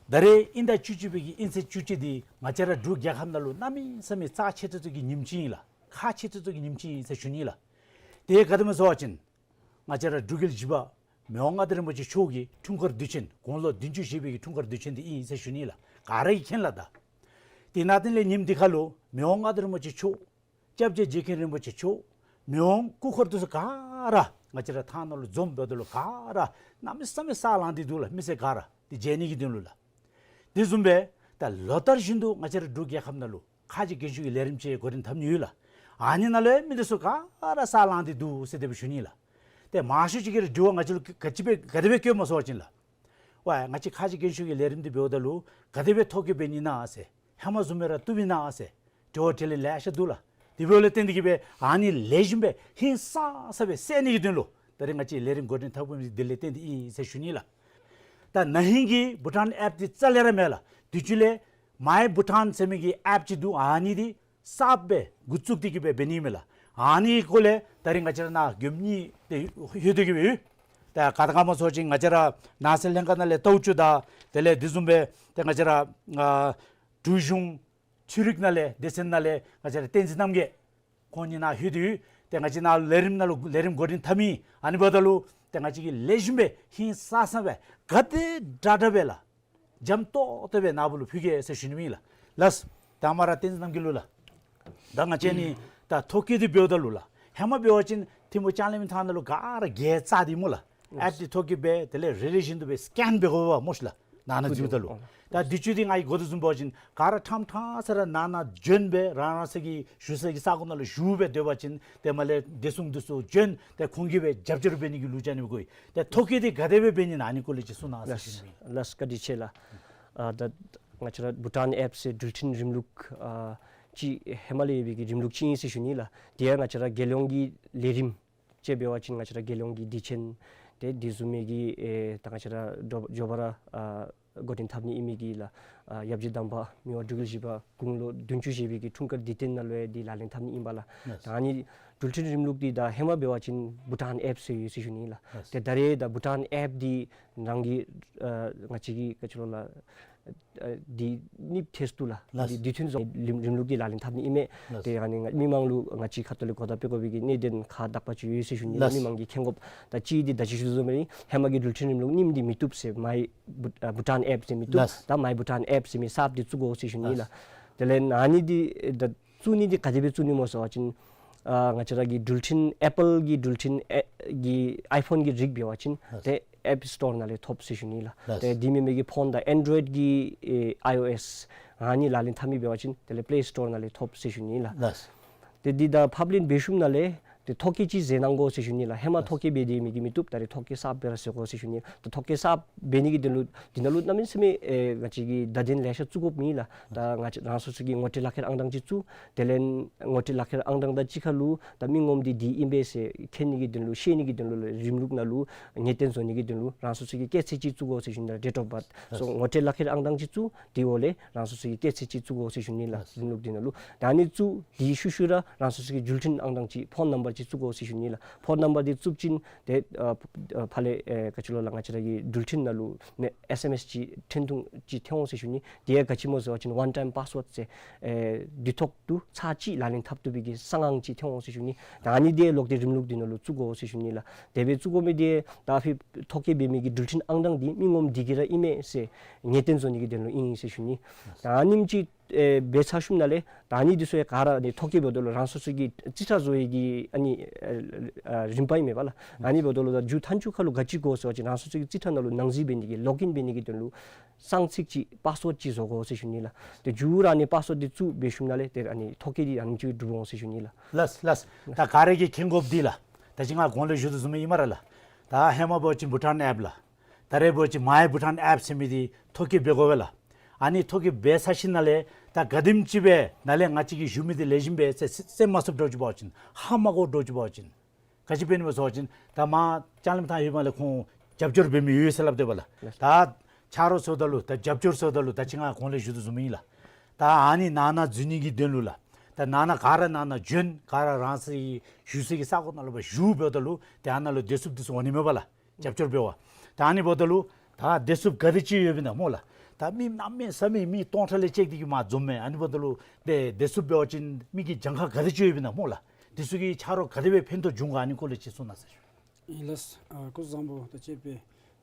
ད་རེས་དབྱིན་ཟླ་བཅུ་གཅིག་པའི་གི་དབྱིན་ཚེས་བཅུ་གཅིག་འདི་ང་བཅས་ར་འབྲུག་རྒྱལ་ཁབ་ནང་ལུ་གནམ་མེད་ས་མེད་རྩ་ཆེ་ཏོག་ཏོ་གི་ཉིནམ་ཅིག་ཨིན་ལགས། ཁག་ཆེ་ཏོག་ཏོ་གི་ཉིནམ་ཅིག་ཨིན་ཟེར་ཞུ་ནི་ལགས། དེ་ག་དེམ་ཅིག་སྨོ་ཟེར་བ་ཅིན་ང་བཅས་ར་འབྲུག་རྒྱལ་བཞི་པ་མི་དབང་མངའ་བདག་རིན་པོ་ཆེ་མཆོག་གི་འཁྲུངས་སྐར་དུས་ཆེན་དགུང་ལོ་བདུན་ཅུ་བཞེས་པའི་གི་འཁྲུངས་སྐར་དུས་ཆེན་འདི་ཨིན་ཟེར་ཞུ་ནི་ལགས། ག་ར་གིས་མཁྱེན་ལགས། ད་དེ་ནང་དེ་ལས་ཉིནམ་འདི་ཁར་ལུ་མི་དབང་མངའ་བདག་རིན་པོ་ཆེ་མཆོག་སྐྱབས་རྗེ་རྗེ་མཁན་རིན་པོ་ཆེ་མཆོག་མི་དབང་སྐུ་འཁོར་འདི་ཚུ་ག་ར་ང་བཅས་ར་ཐང་ནང་ལུ་འཛོམས་འབདཝ་ད་ལུ་ག་ར་གནམ་མེད་ས་མེད་ས་ལངས་ཏེ་འདུག་ལགས། མི་སེར་ག་ར་དེ་མཇལ་ནི་གི་དོན་ལུ་ལགས། དེ་བཟུམ་སྦེ་ད་ལོ་ལྟར་བཞིན་དུ་ང་བཅས་ར་འབྲུག་རྒྱལ་ཁབ་ནང་ལུ་ཁ་རྗེ་རྒན་ཤོས་ཀྱི་ལས་རིམ་ཅིག་འགོ་འདྲེན་འཐབ་ནི་ཡོད་ལགས། ཨ་ནི་ནང་ལུ་མི་འདི་ཚུ་ག་ར་ས་ལངས་ཏེ་འདུག་ཟེར་དེ་སྦེ་ཞུ་ནི་ལགས། ཏེ་མང་ཤོས་ཅིག་གིས་ར་དྲི་བ་ང་བཅས་ལུ་ག་ཅི་སྦེ་ག་དེ་སྦེ་བཀོདཔ་སྨོ་ཟེར་བ་ཅིན་ལགས། ཝའི་ང་བཅས་ཁ་རྗེ་རྒན་ཤོས་ཀྱི་ལས་རིམ་འདི་འབདཝ་ད་ལུ་ག་དེ་སྦེ་ཐོ་བཀོད་འབད་ནི་ཨིན་ན་ཟེར། ཧེ་མ་བཟུམ་སྦེ་ར་བཏུབ་ཨིན་ན་ཟེར། དྲི་བ་དྲིས་ལན་ལེ་ཤ་འདུག་ལགས། དེ་འབདཝ་ལས་བརྟེན་ཏེ་གི་སྦེ་ཨ་ནི་ལེགས་ཤོམ་སྦེ་ཧིང་སངས་ས་སྦེ་སེལ་ནི་གི་དོན་ལུ་ད་རེས་ང་བཅས་ལས་རིམ་འགོ་འདྲེན་འཐབ་དགོ་མི་འདི་ལས་བརྟེན་ཏེ་ཨིན་ཟེར་ཞུ་ནི་ལགས། ད་ན་ཧིང་གི་བྷུ་ཊཱན་ཨེཔ་འདི་རྩ་ལས་ར་མེད་ལགས། དུས་ཅི་ལས་མའི་བྷུ་ཊཱན་ཟེར་མི་གི་ཨེཔ་ཅིག་འདུག། ཨ་ནི་འདི་གསརཔ་སྦེ་འགོ་བཙུགས་ཏེ་གི་སྦེ་འབད་ནི་མས་ལགས། ཨ་ནི་སྐོར་ལས་ད་རིས་ང་བཅས་ར་ནཱ་མགྱོནམ་གཉིས་ཏེ་ལྷོད་དེ་གི་སྦེ་ཡོད། ད་ག་དང་ག་སྨོ་ཟེར་བ་ཅིན་ང་བཅས་ར་ནང་སྲིད་ལྷན་ཁག་ནང་ལས་ཏའུ་ཅུ་དང་དེ་ལས་དེ་བཟུམ་སྦེ་ཏེ་ང་བཅས་ར་ཨ་འབྲུག་གཞུང་ཆོས་རིག་ནང་ལས་སྡེ་ཚན་ནང་ལས་ང་བཅས་ར་བསྟན་འཛིན་རྣམ་རྒྱལ་ཁོང་གཉིས་ནཱ་ལྷོད་དེ་ཡོད། ཏེ་ང་བཅས་ནཱ་ལས་རིམ་ནང་ལུ་ལས་རིམ་འགོ་འདྲེན་འཐབ་མི་ཨ་ནི་འབདཝ་ད་ལུ་ཏེ་ང་བཅས་ཀྱིས་ལེགས་ཤོམ་སྦེ་ཧིང་སངས་སངས་སྦེ་ག་དེ་དྲག་དྲག་སྦེ་ལགས། འཇམ་ཏོག་ཏོ་སྦེ་ནཱ་བུ་ལུ་ཕུལ་གེ་ཟེར་ཞུ་ནི་ཨིན་ལགས། ལགས། ད་མར་བསྟན་འཛིན་རྣམ་རྒྱལ་ལུ་ལགས། ད་ང་བཅས་ནི་ད་ཐོ་བཀོད་འདི་འབདཝ་ད་ལུ་ལགས། ཧེ་མ་འབད་བ་ཅིན་ཐིམ་ཕུ་ལྕང་གླིང་མི་ཐང་ནང་ལུ་ག་ར་གྱལ་རྩ་འདི་སྨོ་ལགས། ཨེཔ་འདི་ཐོ་བཀོད་འབད་དེ་ལས་རེ་རེ་བཞིན་དུ་སྦེ་སི་ཀེན་འབད་དགོ་པས་སྨོ་ཤི་ལགས། ནང་ན་འཛུལཝ་ད་ལུ། ད་དུས་ཅི་འདི་ང་གིས་གོ་དོ་བཟུམ་འབད་བ་ཅིན་ག་ར་ཕྲང་ཕྲང་ས་ར་ནང་ན་བྱོན་སྦེ་རང་རང་སོ་གི་བཞུགས་ས་གི་ས་གོ་ནང་ལུ་བཞུགས་སྦེ་སྡོད་པ་ཅིན་ཏེ་མར་ལས་བདེ་སྲུང་འདི་ཚུ་བྱོན་ཏེ་ཁོང་གིས་སྦེ་རྒྱབ་སྐྱོར་འབད་ནི་གི་ལུགས་ཅིག་ཨ་ནི་སྦེ་གོ་ཡི། ཏེ་ཐོ་བཀོད་འདི་ག་དེ་སྦེ་འབད་ནི་ཨིན་ན་ཨ་ནི་སྐོར་ལས་ཅིག་གསུང་གནང་ཟེར་ཞུ་ནི་ཨིན། ལགས། བཀའ་དྲིན་ཆེ་ལགས། ཨ་ད་ང་བཅས་ར་བྷུ་ཊཱན་ཨེཔ་ཟེར་འགྲུལ་འཕྲིན་རིམ་ལུགས་ཨ་ཅིག་ཧེ་མ་ལས་ཡོད་པའི་གི་རིམ་ལུགས་ཅིག་ཨིན་ཟེར་ཞུ་ནི་ལགས། དེ་ཡང་ང་བཅས་ར་རྒྱལ་ཡོངས་ཀྱི་ལས་རིམ་ཅིག་འབད་བ་ཅིན་ང་བཅས་ར་རྒྱལ་ཡོངས་ཀྱི་དུས་ཆེན་ཏེ་དེ་བཟུམ་མའི་གི་ཨེ་ད་ང་བཅས་ར་འགྱོ་འགྱོ་བ་ར་ཨ་འགོ་འདྲེན་འཐབ་ནི་ཨིན་མི་གི་ལགས། ཨ་ཡབ་རྗེ་དམ་པ་མི་དབང་འབྲུག་རྒྱལ་བཞི་པ་དགུང་ལོ་བདུན་ཅུ་བཞེས་པའི་གི་འཁྲུངས་སྐར་དུས་སྟོན་ནང་ལུ་ཡང་འདི་ལག་ལེན་འཐབ་ནི་ཨིན་པས་ལགས། ལགས། ད་ཨ་ནི་འགྲུལ་འཕྲིན་རིམ་ལུགས་འདི་ད་ཧེ་མ་འབད་བ་ཅིན་བྷུ་ཊཱན་ཨེཔ་ཟེར་ཡོད་ཟེར་ཞུ་ནི་ལགས། ལགས། ཏེ་ད་རེས་ད་བྷུ་ཊཱན་ཨེཔ་འདི་ནང་གི་ཨ་ང་བཅས་ཀྱི་ག་ཅི་ལོ་ལགས། ཨ་འདི་གཉིས་ཐེ་སྟུ་ལགས། ལགས། འདི་དུས་མཐུན་བཟོ་རིམ་རིམ་ལུགས་འདི་ལག་ལེན་འཐབ་ནི་ཨིན་མས། ལགས། ཏེ་ཨ་ནི་ང་མི་མང་ལུ་ང་བཅས་ཁ་ཐུག་ལས་གོ་བརྡ་སྤེལ་དགོ་པའི་གི་གནད་དོན་ཁག་དག་པ་ཅིག་ཡོད་ཟེར་ཞུ་ནི་ལགས། ལགས། མི་མང་གིས་མཁྱེན་དགོཔ། ད་ཅི་འདི་ད་ཅི་ཞུ་དོ་བཟུམ་སྦེ་ཧེ་མ་གི་འགྲུལ་འཕྲིན་རིམ་ལུགས་རྙིངམ་འདི་མི་བཏུབ་ཟེར། མའི་བྷུ་ཨ་བྷུ་ཊཱན་ཨེཔ་ཟེར་མི་བཏུབ། ལགས། ད་མའི་བྷུ་ཊཱན་ཨེཔ་ཟེར་མི་གསརཔ་འདི་བཙུགས་དགོ་ཟེར་ཞུ་ནི་ལགས། ལགས། དེ་ལས་ཨ་ནི་འདི་ད་བཙུགས་ནི་འདི་ག་དེ་སྦེ་བཙུགས་ནི་སྨོ་ཟེར་བ་ཅིན་ཨ་ང་བཅས་ར་གི་འགྲུལ་འཕྲིན་ཨེ་པཱལ་གྱི་འགྲུལ་འཕྲིན་ཨེ་གི་ཨའི་ཕོན་གྱི་རིགས་འབད་བ་ཅིན། ལགས། ཏེ་ཨེཔ་སི་ཊོར་ནང་ལས་ཐོབ་ཟེར་ཞུ་ནི་ལགས། ལགས། ཏེ་དེ་མེན་མི་གི་ཕོན་དང་ཨེན་ཌོའིཌ་གི་ཨེ་ཨའི་ཨོ་ཨེསི་ཨ་ནི་ལག་ལེན་འཐབ་མི་འབད་བ་ཅིན་དེ་ལས་པི་ལེ་སི་ཊོར་ནང་ལས་ཐོབ་ཟེར་ཞུ་ནི་ལགས། ལགས། ཏེ་འདི་ད་ཕབ་ལེན་འབད་ཞིནམ་ལས་ཏེ་ཐོ་བཀོད་ཅིག་མཛད་གནང་དགོ་ཟེར་ཞུ་ནི་ལགས། ཧེ་མ། ལགས། ཐོ་བཀོད་འབད་དེ་མི་གི་མི་བཏུབ། ད་རེས་ཐོ་བཀོད་གསརཔ་སྦེ་ར་མཛད་དགོ་ཟེར་ཞུ་ནི། ད་ཐོ་བཀོད་གསརཔ་འབད་ནི་གི་དོན་ལུ་འདི་ནང་ལུ་གནམ་མེད་ས་མེད་ཨེ་ང་བཅས་ཀྱིས་བརྡ་དོན་ལེ་ཤ་བཙུགས་དགོཔ་མེད་ལགས། ད་ང་བཅས་རང་སོ་སོ་གི་ངོ་སྤྲོད་ལག་ཁྱེར་ཨང་གྲངས་ཅིག་བཙུགས། དེ་ལས་ངོ་སྤྲོད་ལག་ཁྱེར་ཨང་གྲངས་དང་གཅིག་ཁར་ལུ་ད་མི་ངོམ་འདི་འདི་ཨིན་པས་ཟེར་མཁྱེན་ནི་གི་དོན་ལུ་ཤེས་ནི་གི་དོན་ལུ་རིམ་ལུགས་ནང་ལུ་ངེས་གཏན་བཟོ་ནི་གི་དོན་ལུ་རང་སོ་སོ་གི་སྐྱེས་ཚེས་ཅིག་བཙུགས་དགོ་ཟེར་ཞུ་ནི་ལགས། ཌེཊ་ཨོཕ་བཱརཐ། སོ་ངོ་སྤྲོད་ལག་ཁྱེར་ཨང་གྲངས་ཅིག་བཙུགས། དེ་འོག་ལས་རང་སོ་སོ་གི་སྐྱེས་ཚེས་ཅིག་བཙུགས་དགོ་ཟེར་ཞུ་ནི་ལགས། རིམ་ལུགས་འདི་ནང་ལུ། ད་ཨ་ནི་བཙུགས་དེའི་ཤུལ་ཤུལ་ར་རང་སོ་སོ་གི་འགྲུལ་འཕྲིན་ཨང་གྲངས་ཅིག་ཕོན་ནམ་བར་ཅིག་བཙུགས་དགོ་ཟེར་ཞུ་ནི་ལགས། ཕོན་ནམ་བར་འདི་བཙུགས་ཅིན་ཏེ་ཨ་ཨ་ཕར་ལས་ཨེ་ག་ཅི་ལོ་ལགས། ང་བཅས་ར་གི་འགྲུལ་འཕྲིན་ནང་ལུ་མེ་ཨེསི་ཨེམ་ཨེསི་ཅིག་འཕྲིན་ཐུང་ཅིག་ཐོན་འོང་ཟེར་ཞུ་ནི། དེ་ཡང་ག་ཅི་སྨོ་ཟེར་བ་ཅིན་ཝན་ཊའིམ་པཱསི་ཝརཌ་ཟེར་ཨེ་དུས་ཐོག་ཏུ་ཚར་གཅིག་ལག་ལེན་འཐབ་བཏུབ་པའི་གི་གསང་ཨང་ཅིག་ཐོན་འོང་ཟེར་ཞུ་ནི། ད་ཨ་ནི་འདི་ལོག་སྟེ་རིམ་ལུགས་འདི་ནང་ལུ་བཙུགས་དགོ་ཟེར་ཞུ་ནི་ལགས། དེ་སྦེ་བཙུགས་དགོ་མི་འདི་ད་ཕར་ཐོ་བཀོད་འབད་མི་གི་འགྲུལ་འཕྲིན་ཨང་གྲངས་འདི་མི་ངོམ་འདི་གི་ར་ཨིན་མས་ཟེར་ངེས་གཏན་བཟོ་ནི་གི་དོན་ལུ་ཨིན་ཟེར་ཞུ་ནི། ད་ཨ་ནེམ་ཅིག་ཨེ་འབད་ཚར་ཞིནམ་ལས་ད་ཨ་ནི་འདི་ཚུ་ཡང་ག་ར་ཨ་ནི་ཐོ་བཀོད་འབདཝ་ད་ལུ་རང་སོ་སོ་གི་རྩིས་ཁྲ་བཟོ་བའི་གི་ཨ་ནི་ཨ་ཨ་རིམ་པ་ཨིན་མས་པ་ལགས། ཨ་ནི་འབདཝ་ད་ལུ་ད་མཇུག་མཐའ་མཇུག་ཁར་ལུ་ག་ཅི་དགོ་ཟེར་བ་ཅིན་རང་སོ་སོ་གི་རྩིས་ཁྲ་ནང་ལུ་ནང་འཛུལ་འབད་ནི་གི་ལོག་ཨིན་འབད་ནི་གི་དོན་ལུ་གསང་ཚིག་ཅིག་པཱསི་ཝརཌ་ཅིག་བཟོ་དགོ་ཟེར་ཞུ་ནི་ལགས། ཏེ་མཇུག་ར་ཨ་ནི་པཱསི་ཝརཌ་འདི་བཙུགས་འབད་ཞིནམ་ལས་ཏེ་ཨ་ནི་ཐོ་བཀོད་འདི་ཨ་ནེམ་ཅིག་གྲུབ་འོང་ཟེར་ཞུ་ནི་ལགས། ལགས་ལགས། ད་ག་ར་གིས་མཁྱེན་དགོཔ་འདི་ལགས། ད་ཅི་ང་གོང་ལས་ཞུ་དོ་བཟུམ་ཨིན་སྨ་རེ་ལགས། ད་ཧེ་མ་འབད་བ་ཅིན་བྷུ་ཊཱན་ཨེཔ་ལགས། ད་རེས་འབད་བ་ཅིན་མའི་བྷུ་ཊཱན་ཨེཔ་ཟེར་མི་འདི་ཐོ་བཀོད་འབད་དགོ་པས་ལགས། ཨ་ནི་ཐོ་བཀོད་འབད་ཚར་ཞིནམ་ལས་ད་ག་དེམ་ཅིག་སྦེ་ནཱ་ལས་ང་བཅས་ཀྱིས་ཞུ་མི་འདི་ལེགས་ཤོམ་སྦེ་ཟེར་ཟེར་མ་ཚུགསཔ་འདྲཝ་ཅིག་འབད་བ་ཅིན་ཧ་མ་གོཝ་འདྲཝ་ཅིག་འབད་བ་ཅིན་ག་ཅི་འབད་ནི་སྨོ་ཟེར་བ་ཅིན་ད་མར་ལྕང་གླིང་ཐང་ཡོད་མ་ལས་ཁོང་རྒྱབ་སྐྱོར་འབད་མི་ཡོད་ཟེར་སླབ་དེས་པ་ལགས། ད་ཆ་རོགས་ཟེརཝ་ད་ལུ་ད་རྒྱབ་སྐྱོར་ཟེརཝ་ད་ལུ་ད་ཅི་ང་གོང་ལས་ཞུ་དོ་བཟུམ་ཨིན་ལགས། ད་ཨ་ནི་ནང་ན་འཛུལ་ནི་གི་དོན་ལུ་ལགས། ད་ནང་ན་ག་ར་ནང་ན་བྱོན་ག་ར་རང་སོའི་བཞུགས་ས་གི་ས་གོ་ནང་ལུ་ཕར་བཞུགས་འབདཝ་ད་ལུ་ཏེ་ཨ་ནཱ་ལུ་བདེ་སྲུངཔ་འདི་ཚུ་འོང་ནི་མས་པ་ལགས། རྒྱབ་སྐྱོར་འབད་བར། ད་ཨ་ནི་འབདཝ་ད་ལུ་ད་བདེ་སྲུངཔ་ག་དེ་ཅིག་ཡོདཔ་ཨིན་ན་སྨོ་ལགས། ད་མི་གནམ་མེད་ས་མེད་མི་སྟོང་ཕྲག་ལས་བཅད་དེ་གི་མར་འཛོམས་མས། ཨ་ནི་འབདཝ་ད་ལུ་ཏེ་བདེ་སྲུངཔ་འབད་བ་ཅིན་མི་གི་གྱངས་ཁ་ག་དེ་ཅིག་ཡོདཔ་ཨིན་ན་སྨོ་ལགས། དེ་ཚུ་གིས་ཆ་རོགས་ག་དེ་སྦེ་ཕན་ཐོགས་བྱུང་ག་ཨ་ནི་སྐོར་ལས་ཅིག་གསུང་གནང་ཟེར་ཞུ། ཨིན་ལགས། ཨ་སྐུ་གཟུགས་བཟང་པོ། ད་དཔྱེ་སྦེ་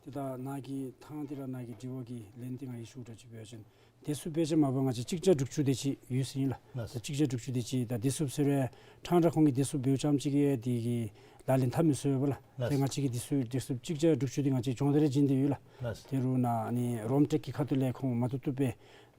ཏེ་ད་ནཱ་གི་ཐང་འདི་ར་ནཱ་གི་དྲི་བ་གི་ལན་འདི་ང་གིས་ཞུ་དགོཔ་ཅིག་འབད་བ་ཅིན་བདེ་སྲུངཔ་སྦེ་ཅིག་མ་པ་ང་བཅས་གཅིག་བརྒྱ་དྲུག་ཅུ་དེ་ཅིག་ཡོད་ཟེར་ཨིན་ལགས། ལགས། ད་གཅིག་བརྒྱ་དྲུག་ཅུ་དེ་ཅིག་ད་བདེ་སྲུངཔ་ཟེར་བའི་ཕྲང་ཕྲང་ཁོང་གིས་བདེ་སྲུངཔ་འབདཝ་ཙམ་ཅིག་གིས་དེ་གི་ལག་ལེན་འཐབ་མི་ཚུགས་པས་ལགས། ལགས། ཏེ་ང་བཅས་ཀྱིས་བདེ་སྲུངཔ་བདེ་སྲུངཔ་གཅིག་བརྒྱ་དྲུག་ཅུ་དེ་ང་བཅས་སྦྱོང་བརྡར་བྱིན་ཏེ་ཡོད་ལགས། ལགས། དེ་རུང་ནཱ་ཨ་ནི་རོམ་ཊེཀ་གི་ཁ་ཐུག་ལས་ཁོང་མ་བཏུབ་བཏུབ་སྦེ་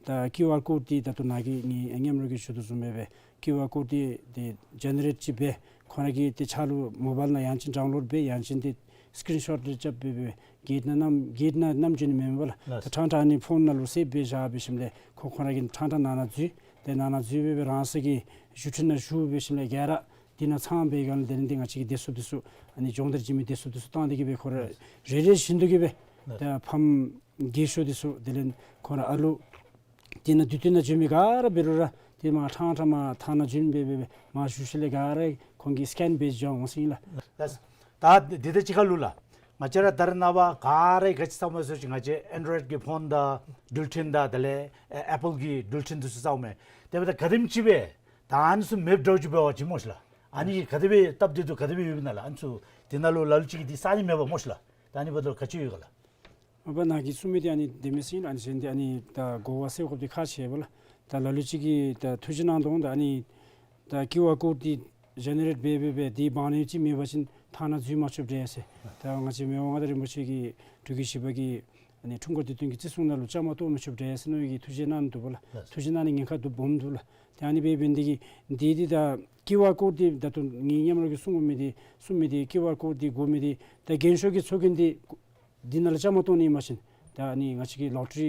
ད་ཀིའུ་ཨར་ཀོཌ་འདི་ད་ལྟོ་ནཱ་གི་ངེའི་མཉམ་རོགས་ཀྱིས་ཞུ་དོ་བཟུམ་སྦེ་ཀིའུ་ཨར་ཀོཌ་འདི་འདི་ཇེ་ནེ་རེཊ་ཅིག་འབད་ཁོང་ར་གིས་ཏེ་ཕྱག་ལུ་མོ་བཱའིལ་ནང་ཡང་ཅིན་ཌའུན་ལོཌ་འབད་ཡང་ཅིན་ཏེ་སི་ཀི་རིན་ཤོཊ་རེ་རྐྱབ་སྦེ་སྦེ་གེཊ་ནང་བསྣམས་གེཊ་ནང་བསྣམས་བྱོན་ནི་མེན་པ་ལགས། ལགས། ད་ཕྲང་ཕྲང་ཨ་ནི་ཕོན་ནང་ལུ་སེབ་འབད་བཞག་འབད་ཞིནམ་ལས་ཁོང་ཁོང་ར་གིས་ཕྲང་ཕྲང་ནང་ན་འཛུལ་ཏེ་ནང་ན་འཛུལ་སྦེ་སྦེ་རང་སོ་གི་བཞུགས་ཁྲི་ནང་བཞུགས་འབད་ཞིནམ་ལས་ག་ར་འདི་ནང་ཚང་སྦེ་ག་ལས་དེ་ལས་འདི་ང་བཅས་ཀྱི་བདེ་སྲུངཔ་འདི་ཚུ་ཨ་ནི་སྦྱོང་བརྡར་བྱིན་མི་བདེ་སྲུངཔ་འདི་ཚུ་བཏང་སྟེ་གི་སྦེ་ཁོང་ར་རེ་རེ་བཞིན་དུ་གི་སྦེ་ ད་ཕམ་རྒས་ཤོས་འདི་ཚུ་དེ་ལས་ཁོང་ར་ཨ་ལུ་དེ་ནང་དུས་སྟོན་ནང་འབྱོན་མི་ག་ར་འབད་རུང་ར་དེ་མར་ཕྲང་ཕྲང་མར་ཐང་ནང་འབྱོན་སྦེ་སྦེ་སྦེ་མར་བཞུགས་ཞིནམ་ལས་ག་ར་ཁོང་གིས་སི་ཀེན་འབད་འགྱོ་འོང་ཟེར་ཨིན་ལགས། ད་འདི་ད་ཅི་ཁ་ལུ་ལགས། ང་བཅས་ར་ད་རེས་ནངས་པ་ག་ར་ག་ཅི་ཚང་མ་ཚུ་ཅིག་ང་བཅས་ཨེན་ཌོ་རོའིཌ་ཀྱི་ཕོན་དང་འགྲུལ་འཕྲིན་དང་དེ་ལས་ཨེ་ཨེ་པཱལ་གྱི་འགྲུལ་འཕྲིན་འདི་ཚུ་ཚང་མས། དེ་འབདཝ་ད་ག་དེམ་ཅིག་སྦེ་ད་ཨ་ནི་ཚུ་མེདཔ་འདྲཝ་ཅིག་འབད་བ་ཅིན་སྨོ་ཤི་ལགས། ཨ་ནི་ག་དེ་སྦེ་སྟབས་བདེ་འདུག་ག་དེ་སྦེ་ཡོདཔ་ཨིན་ན་ལགས། ཨ་ནི་ཚུ་དེ་ནང་ལུ་ལ་ལུ་ཅིག་གིས་འདི་གསར་རྙིང་མེད་པ་སྨོ་ཤི་ལགས། ད་ཨ་ནི་འབདཝ་ད་ག་ཅི་ཡོད་ག་ལགས། མ་པ་ནཱ་གིས་གསུངས་མི་འདི་ཨ་ནི་བདེན་མས་ཟེར་ཨིན་ལགས། ཨ་ནི་གཞན་འདི་ཨ་ནི་ད་གོ་བ་ཟེར་དགོཔ་འདི་ཁག་ཆེ་བས་ལགས། ད་ལ་ལུ་ཅིག་གིས་ད་ཐུགས་རྗེ་གནང་དོ་འོང་། ད་ཨ་ནི་ད་ཀིའུ་ཨར་ཀོཌ་འདི་ཇེ་ནེ་རེཊ་འབད་འབད་འབད་འདི་བང་རིམ་ཅིག་མེད་པ་ཅིན་ཐང་ནང་འཛུལ་མ་ཆོགཔ་འདྲས་ཟེར། ད་ང་བཅས་མི་དབང་མངའ་བདག་རིན་པོ་ཆེ་གིས་འབྲུག་རྒྱལ་བཞི་པ་གི་ཨ་ནི་འཁྲུངས་སྐར་དུས་སྟོན་གྱི་བརྩི་སྲུང་ནང་ལུ་བཅའ་མར་གཏོགས་མི་ཆོགཔ་འདྲས་ཟེར་མནོ་བའི་གི་ཐུགས་རྗེ་གནང་ནུག་ལགས། ཐུགས་རྗེ་གནང་ནི་ཉེན་ཁ་འདུག་སྦོམ་འདུག་ལགས། ཏེ་ཨ་ནི་སྦེ་འབད་ནི་འདི་གིས་འདི་འདི་ད་ཀིའུ་ཨར་ཀོཌ་འདི་ད་ལྟོ་ངེའི་མཉམ་རོགས་ཀྱིས་གསུང་དགོ་མི་འདི་གསུང་མི་འདི་ཀིའུ་ཨར་ཀོཌ་འདི་དགོ་མི་འདི་ད་རྒན་ཤོས་ཀྱི་ཚོགས་རྒྱན་འདི་འདི་ནང་ལུ་བཅའ་མར་གཏོགས་ནི་ཨིན་པ་ཅིན་ད་ཨ་ནི་ང་བཅས་ཀྱི་ལོ་ཊ་རི་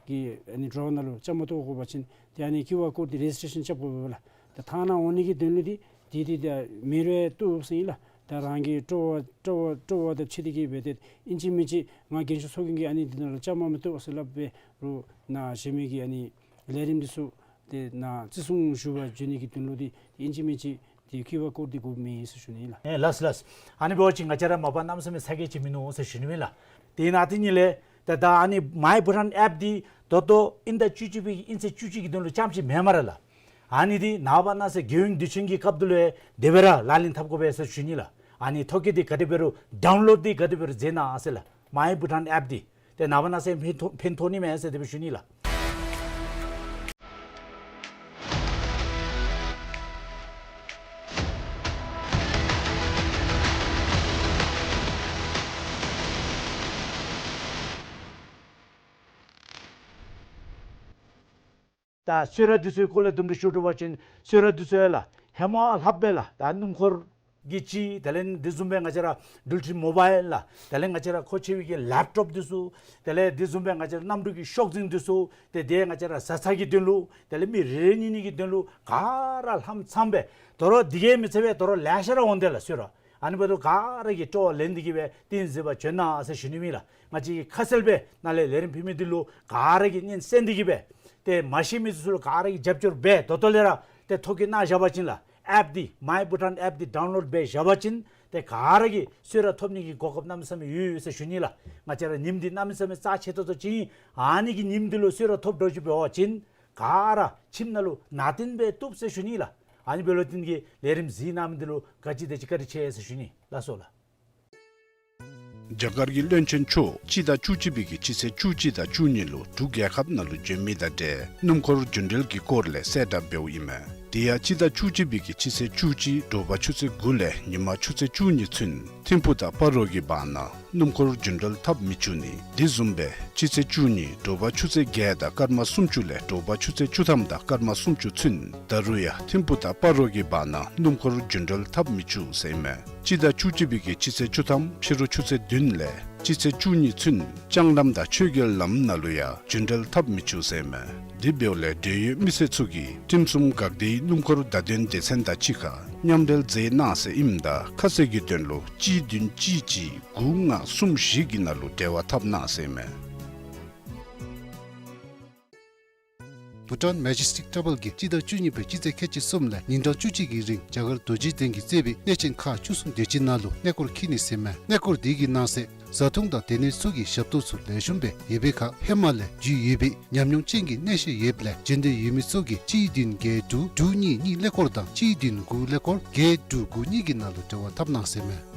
གི་ཨ་ནི་ཌོ་ནང་ལུ་བཅའ་མར་གཏོགས་དགོ་པ་ཅིན་ཏེ་ཨ་ནི་ཀིའུ་ཨར་ཀོཌ་འདི་རེ་ཇིས་ཊེ་ཤཱན་རྐྱབ་དགོ་པས་ལགས། ད་ཐང་ནང་འོང་ནི་གི་དོན་ལུ་འདི་འདི་འདི་ད་མེ་རོ་ཡང་བཏུབ་ཟེར་ཨིན་ལགས། ད་རང་གི་སྤྲོ་བ་སྤྲོ་བ་སྤྲོ་བ་དང་འཁྲིལ་ཏེ་གིས་འབད་དེ་ཨིན་ཅི་མིན་ཅི་ང་རྒན་ཤོས་ཚོགས་རྒྱན་གྱིས་ཨ་ནི་འདི་ནང་ལུ་བཅའ་མར་མི་གཏོགས་ཟེར་སླབ་འབད་རུང་ནཱ་གཞན་མི་གི་ཨ་ནི་ལས་རིམ་འདི་ཚུ་ཏེ་ནཱ་བརྩི་སྲུང་ཞུ་བར་འབྱོན་ནི་གི་དོན་ལུ་འདི་ཨིན་ཅི་མིན་ཅི་འདི་ཀིའུ་ཨར་ཀོཌ་འདི་དགོཔ་མེད་ཟེར་ཞུ་ནི་ཨིན་ལགས། ཨེ་ལགས་ལགས། ཨ་ནི་འབད་བ་ཅིན་ང་བཅས་ར་མ་པ་གནམ་མེད་ས་མེད་ཚ་གྱང་ཅིག་མིན་འདུག་ཟེར་ཞུ་ནི་ཨིན་ལགས། དེ་ནང་དེ་ཉིད་ལས་ད་ད་ཨ་ནི་མའི་བྷུ་ཊཱན་ཨེཔ་འདི་ད་ལྟོ་དབྱིན་ཟླ་བཅུ་གཅིག་པའི་གི་དབྱིན་ཚེས་བཅུ་གཅིག་གི་དོན་ལུ་རྐྱངམ་ཅིག་མེན་སྨ་རེ་ལགས། ཨ་ནི་འདི་ནངས་པ་གནངས་ཚེ་རྒྱལ་ཡོངས་དུས་ཆེན་གྱི་སྐབས་དེ་ལུ་ཡང་དེ་སྦེ་ར་ལག་ལེན་འཐབ་དགོ་པས་ཟེར་ཞུ་ནི་ལགས། ཨ་ནི་ཐོ་བཀོད་འདི་ག་དེ་འབད་རུང་ཌའུན་ལོཌ་འདི་ག་དེ་འབད་རུང་མཛད་གནང་ཟེར་ལགས། མའི་བྷུ་ཊཱན་ཨེཔ་འདི་ཏེ་ནངས་པ་གནངས་ཚེ་ཕན་ཐོགས་ཕན་ཐོགས་ནི་མས་ཟེར་དེ་སྦེ་ཞུ་ནི་ལགས། ད་གསོལ་རས་འདི་ཚུ་གི་སྐོར་ལས་དུམ་གྲ་ཞུ་དགོ་པ་ཅིན་གསོལ་རས་འདི་ཚུ་ཡང་ལགས་ཧེ་མ་ལྷགཔ་སྦེ་ལགས་ད་སྣུམ་འཁོར་གྱི་ཅིག་དེ་ལས་འདི་བཟུམ་སྦེ་ང་བཅས་ར་འགྲུལ་འཕྲིན་མོ་བཱའིལ་ལགས་དེ་ལས་ང་བཅས་ར་མཁོ་ཆེ་བའི་གི་ལེཔ་ཊོབ་འདི་ཚུ་དེ་ལས་འདི་བཟུམ་སྦེ་ང་བཅས་ར་གནམ་གྲུ་གི་ཤོག་འཛིན་འདི་ཚུ་ཏེ་དེ་ང་བཅས་ར་བཟའ་ཚང་གི་དོན་ལུ་དེ་ལས་མི་རེ་རེ་གཉིས་གཉིས་ཀྱི་དོན་ལུ་ག་ར་ལྷམ་ཚངམ་སྦེ་དོ་རུང་འདི་གིས་མི་ཚད་པར་དོ་རུང་ལེ་ཤ་ར་འོང་དེས་ལགས་གསོལ་རས། ཨ་ནི་འབདཝ་ད་ག་ར་གིས་སྤྲོ་བ་ལེན་ཏེ་གིས་སྦེ་ཏིང་འཛིན་པར་བྱོན་གནང་ཟེར་ཞུ་ནི་ཨིན་ལགས། ང་བཅས་ཀྱིས་ཁ་གསལ་སྦེ་ནཱ་ལས་ལས་རིམ་ཕུལ་མི་འདི་ལུ་ག་ར་གིས་སྙན་གསན་ཏེ་གིས་སྦེ་ཏེ་མ་ཤེས་མི་ཚུ་ལུ་ག་ར་གིས་རྒྱབ་སྐྱོར་འབད་ད་ལྟོ་ལས་ར་ཏེ་ཐོ་བཀོད་གནང་བཞག་པ་ཅིན་ལགས་ཨེཔ་འདི་མའི་བྷུ་ཊཱན་ཨེཔ་འདི་ཌའུན་ལོཌ་འབད་བཞག་པ་ཅིན་ཏེ་ག་ར་གིས་གསོལ་རས་ཐོབ་ནི་གི་གོ་སྐབས་གནམ་མེད་ས་མེད་ཡོད་ཟེར་ཞུ་ནི་ལགས། ང་བཅས་ར་ཉིནམ་འདི་གནམ་མེད་ས་མེད་རྩ་ཆེ་ཏོག་ཏོ་ཅིག་ཨིན། ཨ་ནི་གི་ཉིནམ་འདི་ལུ་གསོལ་རས་ཐོབ་འགྱོ་ཅི་འབད་བ་ཅིན་ག་ར་ཁྱིམ་ནང་ལུ་ནང་རྟེན་སྦེ་བཏུབ་ཟེར་ཞུ་ནི་ལགས། ཨ་ནི་འབད་ལུ་བརྟེན་གྱིས་ལས་རིམ་གཟིགས་གནང་མི་འདི་ལུ་ག་ཅི་དེ་ཅིག་བཀའ་དྲིན་ཆེ་ཟེར་ཞུ་ནི། ལགས་སོ་ལགས། རྒྱ་གར་གྱི་བློན་ཆེན་མཆོག་སྤྱི་ཟླ་བཅུ་གཅིག་པའི་གི་སྤྱི་ཚེས་བཅུ་གཅིག་དང་བཅུ་གཉིས་ལུ་འབྲུག་རྒྱལ་ཁབ་ནང་ལུ་བྱོན་མི་དང་འབྲེལ་སྣུམ་འཁོར་རྒྱུན་འགྲུལ་གྱི་སྐོར་ལས་གསལ་བསྒྲགས་འབདཝ་ཨིན་མས། དེ་ཡང་སྤྱི་ཟླ་བཅུ་གཅིག་པའི་གི་སྤྱི་ཚེས་བཅུ་གཅིག་དྲོ་པ་ཆུ་ཚོད་དགུ་ལས་ཉིན་མ་ཆུ་ཚོད་བཅུ་གཉིས་ཚུན་ཐིམ་ཕུག་དང་སྤ་རོ་གི་བར་ན་སྣུམ་འཁོར་རྒྱུན་འགྲུལ་འཐབ་མི་བཅུག་ནི། དེ་བཟུམ་སྦེ་སྤྱི་ཚེས་བཅུ་གཉིས་དྲོ་པ་ཆུ་ཚོད་བརྒྱད་དང་སྐར་མ་སུམ་ཅུ་ལས་དྲོ་པ་ཆུ་ཚོད་བཅུ་ཐམ་དང་སྐར་མ་སུམ་ཅུ་ཚུན་ད་རུང་ཡང་ཐིམ་ཕུག་དང་སྤ་རོ་གི་བར་ན་སྣུམ་འཁོར་རྒྱུན་འགྲུལ་འཐབ་མི་བཅུག་ཟེར་ཨིན་མས། སྤྱི་ཟླ་བཅུ་གཅིག་པའི་གི་སྤྱི་ཚེས་བཅུ་ཐམ་ཕྱི་རུ་ཆུ་ཚོད་བདུན་ལས་སྤྱི་ཚེས་བཅུ་གཉིས་ཚུན་ལྕང་ལམ་དང་ཆོས་རྒྱལ་ལམ་ནང་ལུ་ཡང་རྒྱུན་འགྲུལ་འཐབ་མི་བཅུག་ཟེར་ཨིན་མས། དེ་འབདཝ་ལས་འབྲེལ་ཡོད་མི་སེར་ཚུ་གིས་ཁྲིམས་སྲུང་འགག་སྡེའི་སྣུམ་འཁོར་བརྡ་དོན་སྡེ་ཚན་དང་གཅིག་ཁར་མཉམ་འབྲེལ་མཛད་གནང་ཟེར་ཨིནམ་ད་ཁ་གསལ་གྱི་དོན་ལུ་གཅིག་བདུན་གཅིག་གཅིག་དགུ་ལྔ་གསུམ་བཞི་གི་ནང་ལུ་འབྲེལ་བ་འཐབ་གནང་ཟེར་ཨིན་མས། Bhutan Majestic Travel གིས་སྤྱི་ཟླ་བཅུ་གཉིས་པའི་སྤྱི་ཚེས་ཁལ་གཅིག་གསུམ་ལས་ཉིན་གྲངས་བཅུ་གཅིག་གི་རིང་རྒྱ་གར་རྡོ་རྗེ་གདན་གྱིས་གཙོས་པའི་གནས་ཆེན་ཁག་བཅུ་གསུམ་དེ་ཅིག་ནང་ལུ་གནས་སྐོར་འཁྱིད་ནི་ཟེར་ཨིན་མས། གནས་སྐོར་འདི་གི་ནང་གསེས་བཟའ་འཐུང་དང་སྡོད་གནས་ཚུ་གི་ཞབས་ཏོག་ཚུ་ལེགས་ཤོམ་སྦེ་ཡོད་པའི་ཁར་ཧེ་མ་ལས་རྒྱུས་ཡོད་པའི་ཉམས་མྱོང་ཅན་གྱི་གནས་བཤད་ཡོདཔ་ལས་འབྱོན་འདོད་ཡོད་མི་ཚུ་གིས་གཅིག་བདུན་བརྒྱད་དྲུག་དྲུག་གཉིས་གཉིས་ཀླད་ཀོར་དང་གཅིག་བདུན་དགུ་ཀླད་ཀོར་བརྒྱད་དྲུག་དགུ་གཉིས་ཀྱི་ནང་ལུ་འབྲེལ་བ་འཐབ་གནང་ཟེར་ཨིན་མས།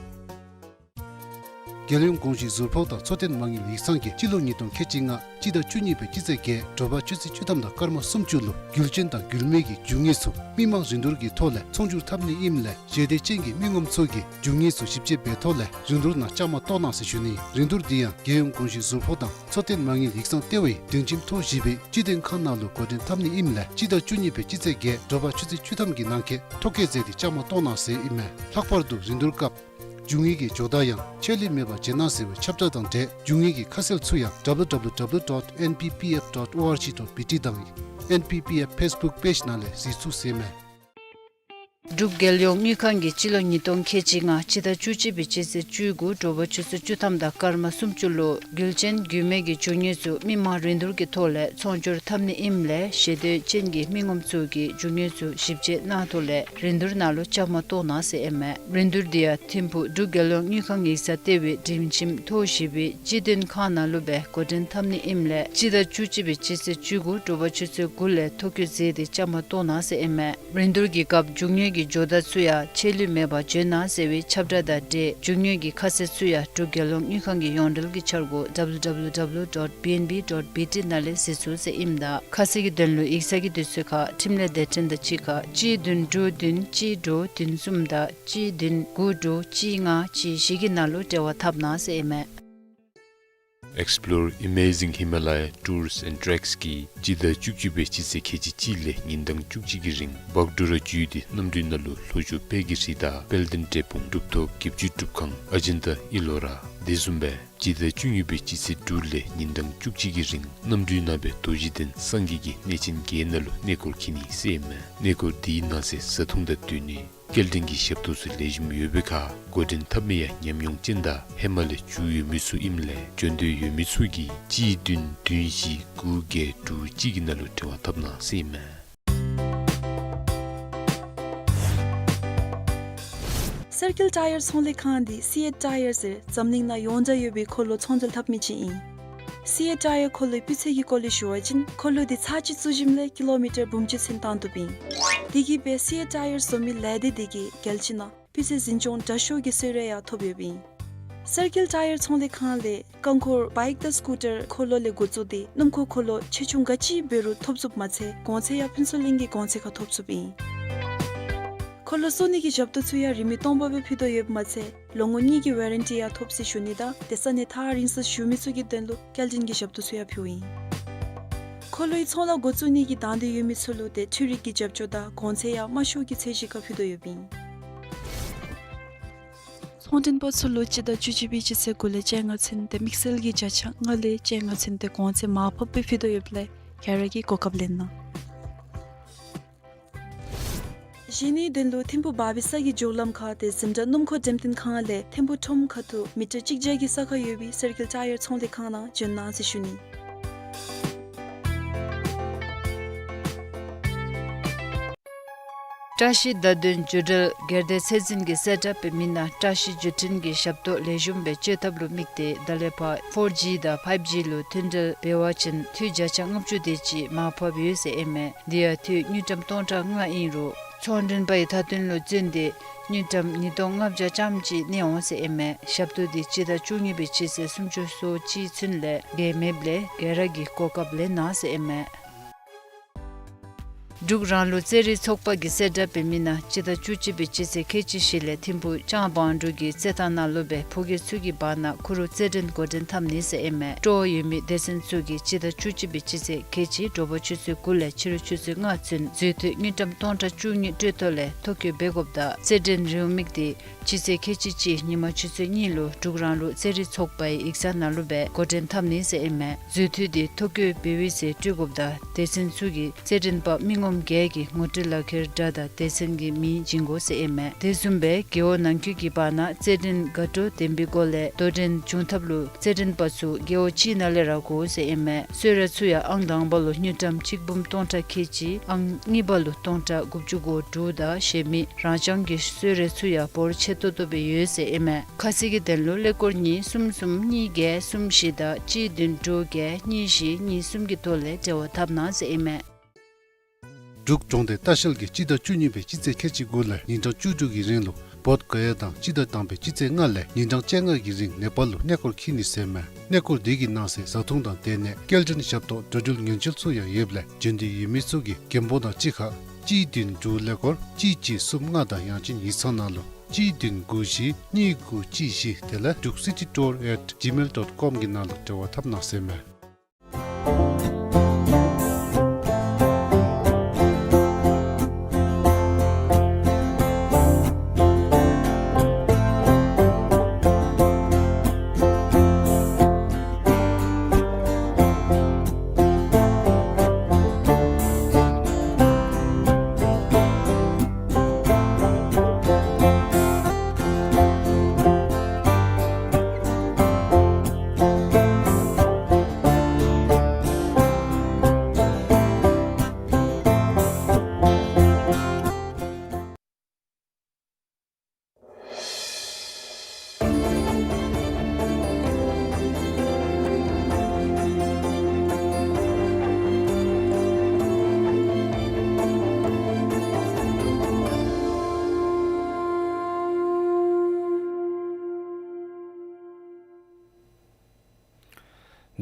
རྒྱལ་ཡོངས་གོང་ཞུས་ཟུར་ཕོགས་དང་འཚོ་རྟེན་མ་དངུལ་ཡིག་ཚང་གིས་སྤྱི་ལོ་ཉིས་སྟོང་ཁལ་གཅིག་ལྔ་སྤྱི་ཟླ་བཅུ་གཉིས་པའི་སྤྱི་ཚེས་བརྒྱད་དྲོ་པ་ཆུ་ཚོད་བཅུ་ཐམ་དང་སྐར་མ་སུམ་ཅུ་ལུ་རྒྱུ་ཆེན་དང་རྒྱུ་མེད་ཀྱི་རྒྱུ་དངོས་ཚུ་མི་མང་རིན་བསྡུར་གྱི་ཐོག་ལས་ཚོང་སྒྱུར་འཐབ་ནི་ཨིནམ་ལས་ཞལ་འདེབས་ཅན་གྱི་མི་ངོམ་ཚུ་གིས་རྒྱུ་དངོས་ཚུ་ཞིབ་དཔྱད་འབད་ཐོག་ལས་རིན་བསྡུར་ནང་བཅའ་མར་གཏོགས་གནང་ཟེར་ཞུ་ནི། རིན་བསྡུར་འདི་ཡང་རྒྱལ་ཡོངས་གོང་ཞུས་ཟུར་ཕོགས་དང་འཚོ་རྟེན་མ་དངུལ་ཡིག་ཚང་ལྟེ་བའི་སྒྲིང་ཁྱིམ་ཐོག་བཞི་པའི་སྤྱི་དོན་ཁང་ནང་ལུ་འགོ་འདྲེན་འཐབ་ནི་ཨིནམ་ལས་སྤྱི་ཟླ་བཅུ་གཉིས་པའི་སྤྱི་ཚེས་བརྒྱད་དྲོ་པ་ཆུ་ཚོད་བཅུ་ཐམ་གྱི་ནང་འཁོད་ཐོ་བཀོད་མཛད་དེ་བཅའ་མར་གཏོགས་གནང་ཟེར་ཨིན་མས། ལྷག་པར་དུ་རིན་བསྡུར་སྐབས་རྒྱུ་དངོས་ཀྱི་ཇོ་བདག་ཡང་ཆད་ལུས་མེད་པར་བྱིན་གནང་ཟེར་བའི་ཁྱབ་བསྒྲགས་དང་འབྲེལ་རྒྱུ་དངོས་ཀྱི་ཁ་གསལ་ཚུ་ཡང་W W W dot N P P F dot O R G dot B T དང་N P P F Facebook page ནང་ལས་གཟིགས་ཚུགས་ཟེར་ཨིན་མས། འབྲུག་རྒྱལ་ཡོངས་དངུལ་ཁང་གིས་སྤྱི་ལོ་ཉིས་སྟོང་ཁལ་གཅིག་ལྔ་སྤྱི་ཟླ་བཅུ་གཅིག་པའི་སྤྱི་ཚེས་བཅུ་དགུ་དྲོ་པ་ཆུ་ཚོད་བཅུ་ཐམ་དང་སྐར་མ་སུམ་ཅུ་ལུ་རྒྱུ་ཅན་རྒྱུ་མེད་ཀྱི་རྒྱུ་དངོས་ཚུ་མི་མང་རིན་བསྡུར་གྱི་ཐོག་ལས་ཚོང་སྒྱུར་འཐབ་ནི་ཨིནམ་ལས་ཞེ་འདོད་ཅན་གྱི་མི་ངོམ་ཚུ་གིས་རྒྱུ་དངོས་ཚུ་ཞིབ་དཔྱད་གནང་ཐོག་ལས་རིན་བསྡུར་ནང་ལུ་བཅའ་མར་གཏོགས་གནང་ཟེར་ཨིན་མས། རིན་བསྡུར་འདི་ཡང་ཐིམ་ཕུག་འབྲུག་རྒྱལ་ཡོངས་དངུལ་ཁང་ཡིག་ཚང་ལྟེ་བའི་སྒྲིང་ཁྱིམ་ཐོག་བཞི་པའི་སྤྱི་བདུན་ཁང་ནང་ལུ་སྦེ་འགོ་འདྲེན་འཐབ་ནི་ཨིནམ་ལས་སྤྱི་ཟླ་བཅུ་གཅིག་པའི་སྤྱི་ཚེས་བཅུ་དགུ་དྲོ་པ་ཆུ་ཚོད་དགུ་ལས་ཐོ་བཀོད་མཛད་དེ་བཅའ་མར་གཏོགས་གནང་ཟེར་ཨིན་མས། རིན་བསྡུར་གྱི་སྐབས་རྒྱུ་དངོས་ཀྱི་ཇོ་བདག་ཚུ་ཡང་ཆད་ལུས་མེད་པར་འབྱོན་གནང་ཟེར་བའི་ཁྱབ་བསྒྲགས་དང་འབྲེལ་རྒྱུ་དངོས་ཀྱི་ཁ་གསལ་ཚུ་ཡང་འབྲུག་རྒྱལ་ཡོངས་དངུལ་ཁང་གི་ཡོངས་འབྲེལ་གྱི་འཆར་སྒོ་W W W dot B N B dot B T ནང་ལས་གཟིགས་ཚུགས་ཟེར་ཨིནམ་ད་ཁ་གསལ་གྱི་དོན་ལུ་ཡིག་ཚང་གི་དུས་ཚོད་ཁར་ཁྲིམས་ལས་སྡེ་ཚན་དང་གཅིག་ཁར་གཅིག་བདུན་དྲུག་བདུན་གཅིག་དྲུག་བདུན་གསུམ་དང་གཅིག་བདུན་དགུ་དྲུག་གཅིག་ལྔ་གཅིག་བཞི་གི་ནང་ལུ་འབྲེལ་བ་འཐབ་གནང་ཟེར་ཨིན་མས། Explore Amazing Himalaya Tours and Treks གིས་སྤྱི་ཟླ་བཅུ་གཅིག་པའི་སྤྱི་ཚེས་ཁལ་གཅིག་གཅིག་ལས་ཉིན་གྲངས་བཅུ་གཅིག་གི་རིང་བག་གྲོ་ར་བརྒྱུད་དེ་གནམ་གྲུའི་ནང་ལུ་ལྷོ་ཕྱོགས་དཔལ་གྱི་རི་དྭགས་དཔལ་ལྡན་འབྲས་སྤུངས་གྲུབ་ཐོབ་བརྒྱད་ཅུ་གྲུབ་ཁང་ཨ་ཇན་ཏ་ཨེ་ལོ་ར། དེ་བཟུམ་སྦེ་སྤྱི་ཟླ་བཅུ་གཉིས་པའི་སྤྱི་ཚེས་དྲུག་ལས་ཉིན་གྲངས་བཅུ་གཅིག་གི་རིང་གནམ་གྲུའི་ནང་སྦེ་རྡོ་རྗེ་གདན་སངས་རྒྱས་ཀྱི་གནས་ཆེན་བརྒྱད་ནང་ལུ་གནས་སྐོར་འཁྱིད་ནི་ཟེར་ཨིན་མས། གནས་སྐོར་འདི་ནང་གསེས་བཟའ་འཐུང་དང་སྡོད་གནས་སྐྱེལ་འདྲེན་གྱི་ཞབས་ཏོག་ཚུ་ལེགས་ཤོམ་ཡོད་པའི་ཁར་འགོ་འདྲེན་འཐབ་མི་ཡང་ཉམས་མྱོང་ཅན་དང་ཧེ་མ་ལས་འཇུ་ཡོད་མི་ཚུ་ཨིནམ་ལས་འབྱོན་འདོད་ཡོད་མི་ཚུ་གིས་གཅིག་བདུན་བདུན་བཞི་དགུ་བརྒྱད་དྲུག་གཅིག་གི་ནང་ལུ་འབྲེལ་བ་འཐབ་གནང་ཟེར་ཨིན་མས། སེར་སྐྱིད་ཊ་ཡར་ཚོང་ལས་ཁང་འདི་སི་ཨེཊ་ཊ་ཡར་ཟེར་འཛམ་གླིང་ནང་ཡོངས་གྲགས་ཡོད་པའི་འཁོར་ལོ་ཚོང་འབྲེལ་འཐབ་མི་ཅིག་ཨིན། སི་ཨེཊ་ཊ་ཡར་འཁོར་ལོའི་སྤུས་ཚད་ཀྱི་སྐོར་ལས་ཞུ་བ་ཅིན་འཁོར་ལོ་འདི་ཚར་གཅིག་བཙུགས་ཞིནམ་ལས་ཀི་ལོ་མི་ཊར་འབུམ་གཅིག་ཚུན་བཏང་བཏུབ་ཨིན། དེ་གིས་སྦེ་སི་ཨེཊ་ཊ་ཡར་བཟོ་མི་ལས་སྡེ་འདི་གིས་རྒྱལ་སྤྱི་ནང་སྤུས་ཚད་འཛིན་སྐྱོང་དྲག་ཤོས་ཀྱི་གསོལ་རས་ཡང་ཐོབ་ཡོདཔ་ཨིན། སེར་སྐྱིད་ཊ་ཡར་ཚོང་ལས་ཁང་ལས་རྐང་འཁོར་བའིཀ་དང་སི་ཀུ་ཊར་འཁོར་ལོ་ལས་འགོ་བཙུགས་ཏེ་སྣུམ་འཁོར་འཁོར་ལོ་ཆེ་ཆུང་ག་ཅི་འབད་རུང་ཐོབ་ཚུགསཔ་མ་ཚད་གོང་ཚད་ཡང་ཕུན་ཚོགས་གླིང་གི་གོང་ཚད་ཁར་ཐོབ་ཚུགསཔ་ཨིན། འཁོར་ལོ་བཙུགས་ནི་གི་ཞབས་ཏོག་ཚུ་ཡང་རིན་མེད་སྟོང་པ་སྦེ་ཕུལ་དོ་ཡོདཔ་མ་ཚད་ལོ་ངོ་གཉིས་ཀྱི་ཝེ་རན་ཊི་ཡང་ཐོབ་ཟེར་ཞུ་ནི་དང་དེ་ས་གནས་ཐག་རིང་སར་བཞུགས་མི་ཚུ་གི་དོན་ལུ་སྐྱེལ་འདྲེན་གྱི་ཞབས་ཏོག་ཚུ་ཡང་ཕུལཝ་ཨིན། འཁོར་ལོའི་ཚོང་ལཱ་འགོ་བཙུགས་ནི་གི་དང་འདོད་ཡོད་མི་ཚུ་ལུ་ཏེ་འཕྲུལ་རིག་གི་རྒྱབ་སྐྱོར་དང་གོང་ཚད་ཡང་དམའ་ཤོས་ཀྱི་ཚད་གཞི་ཁར་ཕུལ་དོ་ཡོདཔ་ཨིན། ཚོང་མགྲོན་པ་ཚུ་ལུ་སྤྱི་ཟླ་བཅུ་གཅིག་པའི་སྤྱི་ཚེས་དགུ་ལས་བཅོ་ལྔ་ཚུན་ཏེ་དམིགས་བསལ་གྱི་བརྒྱ་ཆ་ལྔ་ལས་བཅོ་ལྔ་ཚུན་ཏེ་གོང་ཚད་མར་ཕབ་སྦེ་ཕུལ་དོ་ཡོདཔ་ལས་ག་ར་གིས་གོ་སྐབས་ལེན་གནང་། གཞེས་ནིང་དོན་ལུ་ཐིམ་ཕུག་བར་བི་ས་གི་མགྱོགས་ལམ་ཁར་ཏེ་འཛིན་གྲྭ་སྣུམ་འཁོར་འགྲེམས་སྟོན་ཁང་ལས་ཐིམ་ཕུག་ཁྲོམ་ཁ་ཐུག་མི་ཊར་གཅིག་བརྒྱ་གི་ས་ཁར་ཡོད་པའི་སེར་སྐྱིད་ཊ་ཡར་ཚོང་ལས་ཁང་ནང་འབྱོན་གནང་ཟེར་ཞུ་ནི། བཀྲ་ཤིས་བརྡ་དོན་བརྒྱུད་འབྲེལ་སྒེར་སྡེ་ཚད་འཛིན་གྱིས་གསལ་བསྒྲགས་འབད་མི་ནང་བཀྲ་ཤིས་བརྒྱུད་འཕྲིན་གྱི་ཞབས་ཏོག་ལེགས་ཤོམ་སྦེ་སྤྱོད་ཐབས་ལུ་དམིགས་ཏེ་ད་ལས་ཕར་ཕོར་ཇི་དང་ཕའིབ་ཇི་ལུ་མཐུད་འབྲེལ་འབད་བ་ཅིན་འཐུས་བརྒྱ་ཆ་ལྔ་བཅུ་དེ་ཅིག་མར་ཕབ་ཡོད་ཟེར་ཨིན་མས། དེ་ཡང་འཐུས་དངུལ་ཀྲམ་སྟོང་ཕྲག་ལྔ་ཨིན་རུང་ཚོང་མགྲོན་པའི་མཐའ་དོན་ལུ་བརྩོན་ཏེ་དངུལ་ཀྲམ་ཉིས་སྟོང་ལྔ་བརྒྱ་ཙམ་ཅིག་གནས་འོང་ཟེར་ཨིན་མས། ཞབས་ཏོག་འདི་སྤྱི་ཟླ་བཅུ་གཉིས་པའི་སྤྱི་ཚེས་སུམ་ཅུ་སོ་གཅིག་ཚུན་ལས་འགལ་མེདཔ་ལས་ག་ར་གིས་གོ་སྐབས་ལེན་གནང་ཟེར་ཨིན་མས། འབྲུག་རང་ལུགས་རྩེད་རིགས་ཚོགས་པ་གིས་གསལ་བསྒྲགས་འབད་མི་ནང་སྤྱི་ཟླ་བཅུ་གཅིག་པའི་སྤྱི་ཚེས་ཁལ་གཅིག་བཞི་ལས་ཐིམ་ཕུག་ལྕང་བང་འབྲུག་གི་རྩེད་ཐང་ནང་ལུ་སྦེ་ཕོ་སྐྱེས་ཚུ་གི་བར་ན་ཁུ་རུ་རྩེད་འགྲན་འགོ་འདྲེན་འཐབ་ནི་ཟེར་ཨིན་མས། སྤྲོ་བ་ཡོད་མི་སྡེ་ཚན་ཚུ་གིས་སྤྱི་ཟླ་བཅུ་གཅིག་པའི་སྤྱི་ཚེས་ཁལ་གཅིག་དྲོ་པ་ཆུ་ཚོད་དགུ་ལས་ཕྱི་རུ་ཆུ་ཚོད་ལྔ་ཚུན་འཛུལ་འཐུས་དངུལ་ཀྲམ་སྟོང་ཕྲག་བཅུ་གཉིས་སྤྲོད་ཐོག་ལས་ཐོ་བཀོད་འབད་དགོཔ་དང་རྩེད་འགྲན་རེའུ་མིག་འདི་སྤྱི་ཚེས་ཁལ་གཅིག་གཅིག་ཉིན་མ་ཆུ་ཚོད་གཉིས་ལུ་འབྲུག་རང་ལུགས་རྩེད་རིགས་ཚོགས་པའི་ཡིག་ཚང་ནང་ལུ་སྦེ་འགོ་འདྲེན་འཐབ་ནི་ཟེར་ཨིན་མས། འཛུལ་འཐུས་འདི་ཐོ་བཀོད་འབད་བའི་ཚེ་སྤྲོད་དགོཔ་དང་སྡེ་ཚན་ཚུ་གིས་རྩེད་འགྲན་པ་མི་ངོམ་བརྒྱད་ཀྱི་ངོ་སྤྲོད་ལག་ཁྱེར་འདྲ་དང་སྡེ་ཚན་གྱི་མིང་བྱིན་དགོ་ཟེར་ཨིན་མས། དེ་བཟུམ་སྦེ་རྒེད་འོག་ནང་འཁོད་ཀྱི་བར་ན་རྩེད་འགྲན་དགའ་སྤྲོ་ལྡན་པའི་སྒོ་ལས་དོ་འགྲན་འབྱུང་ཐབས་ལུ་རྩེད་འགྲན་པ་ཚུ་རྒེད་འོག་ཅིག་ནང་ལས་ར་དགོ་ཟེར་ཨིན་མས། གསོལ་རས་ཚུ་ཡང་ཨང་དང་པ་ལུ་དངུལ་ཀྲམ་གཅིག་འབུམ་སྟོང་ཕྲག་ཁལ་གཅིག་ཨང་གཉིས་པ་ལུ་སྟོང་ཕྲག་དགུ་བཅུ་གོ་དྲུག་དང་གཞན་མི་རང་རྐྱང་གི་གསོལ་རས་ཚུ་ཡང་འབོར་ཆེ་ཏོག་ཏོ་སྦེ་ཡོད་ཟེར་ཨིན་མས། ཁ་གསལ་གྱི་དོན་ལུ་ཀླད་ཀོར་གཉིས་གསུམ་གསུམ་གཉིས་བརྒྱད་གསུམ་བཞི་དང་གཅིག་བདུན་དྲུག་བརྒྱད་གཉིས་བཞི་གཉིས་གསུམ་གྱི་ཐོག་ལས་འབྲེལ་བ་འཐབ་གནང་ཟེར་ཨིན་མས། འབྲུག་གྲོང་སྡེ་ལྟ་བཤལ་གྱིས་སྤྱི་ཟླ་བཅུ་གཉིས་པའི་སྤྱི་ཚེས་ཁལ་གཅིག་དགུ་ལས་ཉིན་གྲངས་བཅུ་དྲུག་གི་རིང་ལུ་བོདྷ་ག་ཡ་དང་སྤྱི་ཟླ་དང་པའི་སྤྱི་ཚེས་ལྔ་ལས་ཉིན་གྲངས་བཅོ་ལྔ་གི་རིང་ནེ་པཱལ་ལུ་གནས་སྐོར་འཁྱིད་ནི་ཟེར་མས། གནས་སྐོར་འདི་གི་ནང་གསེས་བཟའ་འཐུང་དང་སྡོད་གནས་སྐྱེལ་འདྲེན་ཞབས་ཏོག་འགྲོ་འགྲུལ་ཉེན་བཅོལ་ཚུ་ཡང་ཡོདཔ་ལས་འབྱོན་འདོད་ཡོད་མི་ཚུ་གིས་རྒན་པོ་དང་གཅིག་ཁར་གཅིག་བདུན་དྲུག་ཀླད་ཀོར་གཅིག་གཅིག་གསུམ་ལྔ་དང་ཡང་ཅིན་ཡིག་ཚང་ནང་ལུ་གཅིག་བདུན་དགུ་བཞི་གཉིས་དགུ་གཅིག་བཞི་དེ་ལས་འབྲུག་སི་ཊི་ཊུར་ཨེཊ་ཇི་མེལ་ཌོཊ་ཀོམ་གི་ནང་ལུ་འབྲེལ་བ་འཐབ་གནང་ཟེར་མས།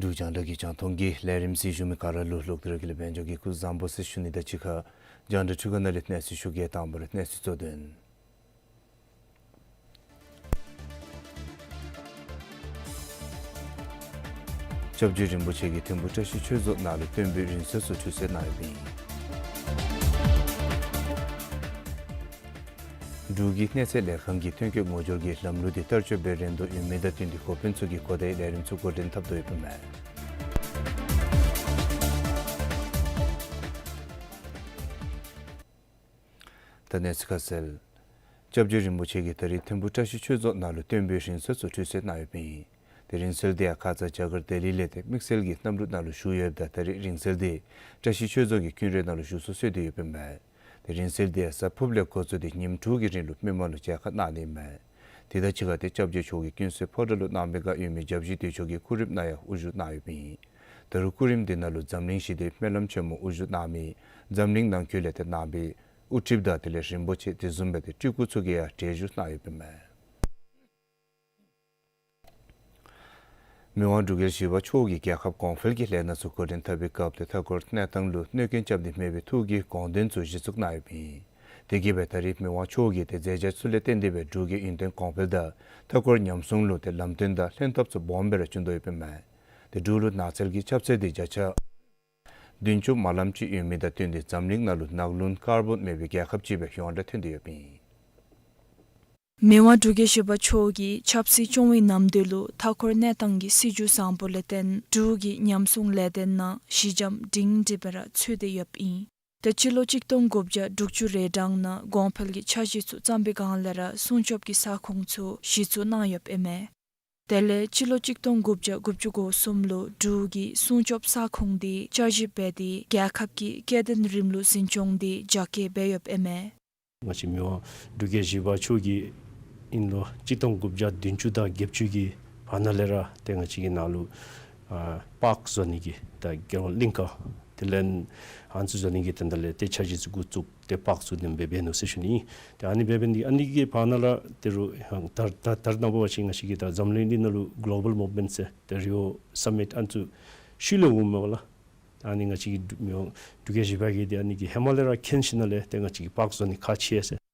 འབྲུག་རྒྱང་བསྒྲགས་ཀྱི་རྒྱང་མཐོང་གི་ལས་རིམ་གཟིགས་བཞུགས་མི་ག་ར་ལུ་ལོག་སྟེ་ར་དགེ་ལེགས་དཔལ་འབྱོར་གྱིས་སྐུ་གཟུགས་བཟང་པོ་ཟེར་ཞུ་ནི་དང་གཅིག་ཁར་རྒྱང་བསྒྲགས་འཕྲུལ་ཁང་ནང་ལས་གནས་ཚུལ་ཞུ་གེ། དང་པ་ར་གནས་ཚུལ་གཙོ་དོན། སྐྱབས་རྗེ་རིན་པོ་ཆེ་གིས་ཐིམ་ཕུ་བཀྲ་ཤིས་ཆོས་རྫོང་ནང་ལུ་སྟོན་པའི་རིང་བསྲེལ་ཚུ་འཁྲུད་སོ་གནང་ཡོདཔ་ཨིན། འབྲུག་གི་གནས་ཚད་ལས་ཁང་གིས་ཐོན་སྐྱེད་ངོ་སྦྱོར་གྱི་ལམ་ལུགས་འདི་བསྟར་སྤྱོད་འབད་རན་དོ་ཡོད་མི་དང་བསྟུན་ཏེ་འགོ་དཔོན་ཚུ་གིས་གོ་བརྡའི་ལས་རིམ་ཚུ་འགོ་འདྲེན་འཐབ་དོ་ཡོདཔ་ཨིན་མས། ད་གནས་ཚུལ་ཁ་གསལ། སྐྱབས་རྗེ་རིན་པོ་ཆེ་གིས་ད་རིས་ཐིམ་ཕུ་བཀྲ་ཤིས་ཆོས་རྫོང་ནང་ལུ་སྟོན་པའི་རིང་བསྲེལ་ཚུ་འཁྲུད་སོ་གནང་ཡོདཔ་ཨིན། ཏེ་རིང་བསྲེལ་འདི་ཡང་ཁ་ཙ་རྒྱ་གར་ལྡི་ལི་ལས་ཏེ་དམིགས་བསལ་གྱི་གནམ་གྲུ་ནང་ལུ་ཞུ་ཡོདཔ་ད་ད་རིས་རིང་བསྲེལ་འདི་བཀྲ་ཤིས་ཆོས་རྫོང་གི་ཀུན་རའི་ནང་ལུ་ཞུ་སོ་སོང་སྟེ་ཡོདཔ་ཨིན་མས། ཏེ་རིང་བསྲེལ་འདི་ཡང་གཟའ་ཕུརཔ་ལས་འགོ་བཙུགས་ཏེ་ཉིནམ་དྲུག་གི་རིང་ལུ་མི་མང་ལུ་མཇལ་ཁ་གནང་ནི་ཨིན་མས། དེ་དང་གཅིག་ཁར་ཏེ་སྐྱབས་རྗེ་མཆོག་གིས་ཀུན་གསལ་ཕོ་བྲང་ལུ་གནང་པའི་བཀའ་ཡོད་མི་བརྒྱ་བཞི་དུས་མཆོད་ཀྱི་སྐུ་རིམ་ནང་ཡང་དབུ་བཞུགས་གནང་ཡོདཔ་ཨིན། ད་རུང་སྐུ་རིམ་འདི་ནང་ལུ་འཛམ་གླིང་ཞི་བདེའི་སྨོན་ལམ་ཆེན་མོ་དབུ་བཞུགས་གནང་མི་འཛམ་གླིང་ནང་འཁོད་ལས་ཏེ་ནང་པའི་དབུ་ཁྲིདཔ་དང་དེ་ལས་རིན་པོ་ཆེ་དེ་བཟུམ་སྦེ་ཏེ་སྤྲུལ་སྐུ་ཚུ་གིས་ཡང་གྲལ་བཞུགས་གནང་ཡོདཔ་ཨིན་མས། མི་དབང་འབྲུག་རྒྱལ་བཞི་པ་མཆོག་གིས་རྒྱལ་ཁབ་གོང་འཕེལ་གྱི་ལས་སྣ་ཚུ་འགོ་འདྲེན་འཐབ་པའི་སྐབས་ཏེ་མཐའ་འཁོར་གནས་སྟངས་ལུ་གནོད་སྐྱོན་རྐྱབ་ནི་མེད་པའི་ཐུགས་ཀྱི་དགོངས་དོན་ཚུ་གཞི་བཙུགས་གནང་ཡོདཔ་ཨིན། དེ་གིས་སྦེ་ད་རིས་མི་དབང་མཆོག་གིས་ཏེ་མཛད་བྱ་ཚུ་ལས་བརྟེན་ཏེ་སྦེ་འབྲུག་གི་ཡུན་བརྟན་གོང་འཕེལ་དང་མཐའ་འཁོར་ཉམས་སྲུང་ལུ་ཏེ་ལམ་སྟོན་དང་ལྷན་ཐབས་ཚུ་སྦོམ་སྦེ་ར་བྱིན་དོ་ཡོདཔ་ཨིན་མས། ཏེ་འབྲུག་ལུ་ནགས་ཚལ་གྱི་ཁྱབ་ཚད་འདི་བརྒྱ་ཆ་བདུན་ཅུ་མ་ལམ་ཅིག་ཡོད་མི་དང་བསྟུན་ཏེ་འཛམ་གླིང་ནང་ལུ་ནགས་རླུང་ཀར་བོན་མེད་པའི་རྒྱལ་ཁབ་ཅིག་སྦེ་ཡོངས་གྲགས་ཐོན་ཏེ་ཡོདཔ་ཨིན། མི་དབང་འབྲུག་རྒྱལ་བཞི་པ་མཆོག་གིས་ཆབ་སྲིད་སྐྱོང་བའི་གནམ་དུས་ལུ་མཐའ་འཁོར་གནས་སྟངས་ཀྱི་སྲིད་བྱུས་བཟང་པོ་ལས་བརྟེན་འབྲུག་གི་ཉམས་སྲུང་ལས་དོན་ནང་ཞི་འཇམ་སྒྲིང་སྒྲི་སྦེ་ར་ཚུད་དེ་ཡོདཔ་ཨིན། ཏེ་སྤྱི་ལོ་གཅིག་སྟོང་དགུ་བརྒྱ་དྲུག་ཅུ་རེ་གྲངས་ནང་གོང་འཕེལ་གྱི་འཆར་གཞི་ཚུ་བརྩམས་པའི་སྒང་ལས་ར་སྲུང་སྐྱོབ་ཀྱི་ས་ཁོངས་ཚུ་གཞི་བཙུགས་གནང་ཡོདཔ་ཨིན་མས། དེ་ལས་སྤྱི་ལོ་གཅིག་སྟོང་དགུ་བརྒྱ་དགུ་བཅུ་གོ་གསུམ་ལུ་འབྲུག་གི་སྲུང་སྐྱོབ་ས་ཁོངས་འདི་བསྐྱར་ཞིབ་འབད་དེ་རྒྱལ་ཁབ་ཀྱི་སྐྱེ་ལྡན་རིམ་ལུགས་འཛིན་སྐྱོང་འདི་རྒྱ་སྐྱེད་འབད་ཡོདཔ་ཨིན་མས། ང་བཅས་མི་དབང་འབྲུག་རྒྱལ་བཞི་པ་མཆོག་གིས་ཨིན་ལོ་གཅིག་སྟོང་དགུ་བརྒྱ་བདུན་ཅུ་དང་བརྒྱད་ཅུ་གི་བར་ན་ལས་ར་ཏེ་ང་བཅས་ཀྱི་ནང་ལུ་ཨ་པཱརཀ་བཟོ་ནི་གི་ད་རྒྱལ་ཡོངས་གླིང་ཁ་དེ་ལས་ཨ་ནི་ཚུ་བཟོ་ནི་གི་དོན་དག་ལས་ཏེ་འཆར་གཞི་ཚུ་འགོ་བཙུགས་ཏེ་པཱརཀ་བཟོ་ནི་འབད་འབད་ནུག་ཟེར་ཞུ་ནི། ཏེ་ཨ་ནི་འབད་འབད་ནི་ཨ་ནི་གི་བར་ན་ལས་ད་རུང་ད་ད་ད་རེས་ནངས་པ་ཅིག་ང་བཅས་ཀྱི་ད་འཛམ་གླིང་འདི་ནང་ལུ་གློ་བཱལ་མུབ་མེནཊ་ཟེར་ཏེ་རི་ཡོ་ས་མིཊ་ཨ་ནི་ཚུ་ཤུལ་ལས་འོངམ་མས་པ་ལགས། ཨ་ནི་ང་བཅས་ཀྱི་འབྲུག་མི་དབང་འབྲུག་རྒྱལ་བཞི་པ་གིས་ཏེ་ཨ་ནི་གི་ཧེ་མ་ལས་ར་མཁྱེན་ཞིནམ་ལས་ཏེ་ང་བཅས་ཀྱིས་པཱརཀ་བཟོ་ནི་ཁག་ཆེ་ཟེར།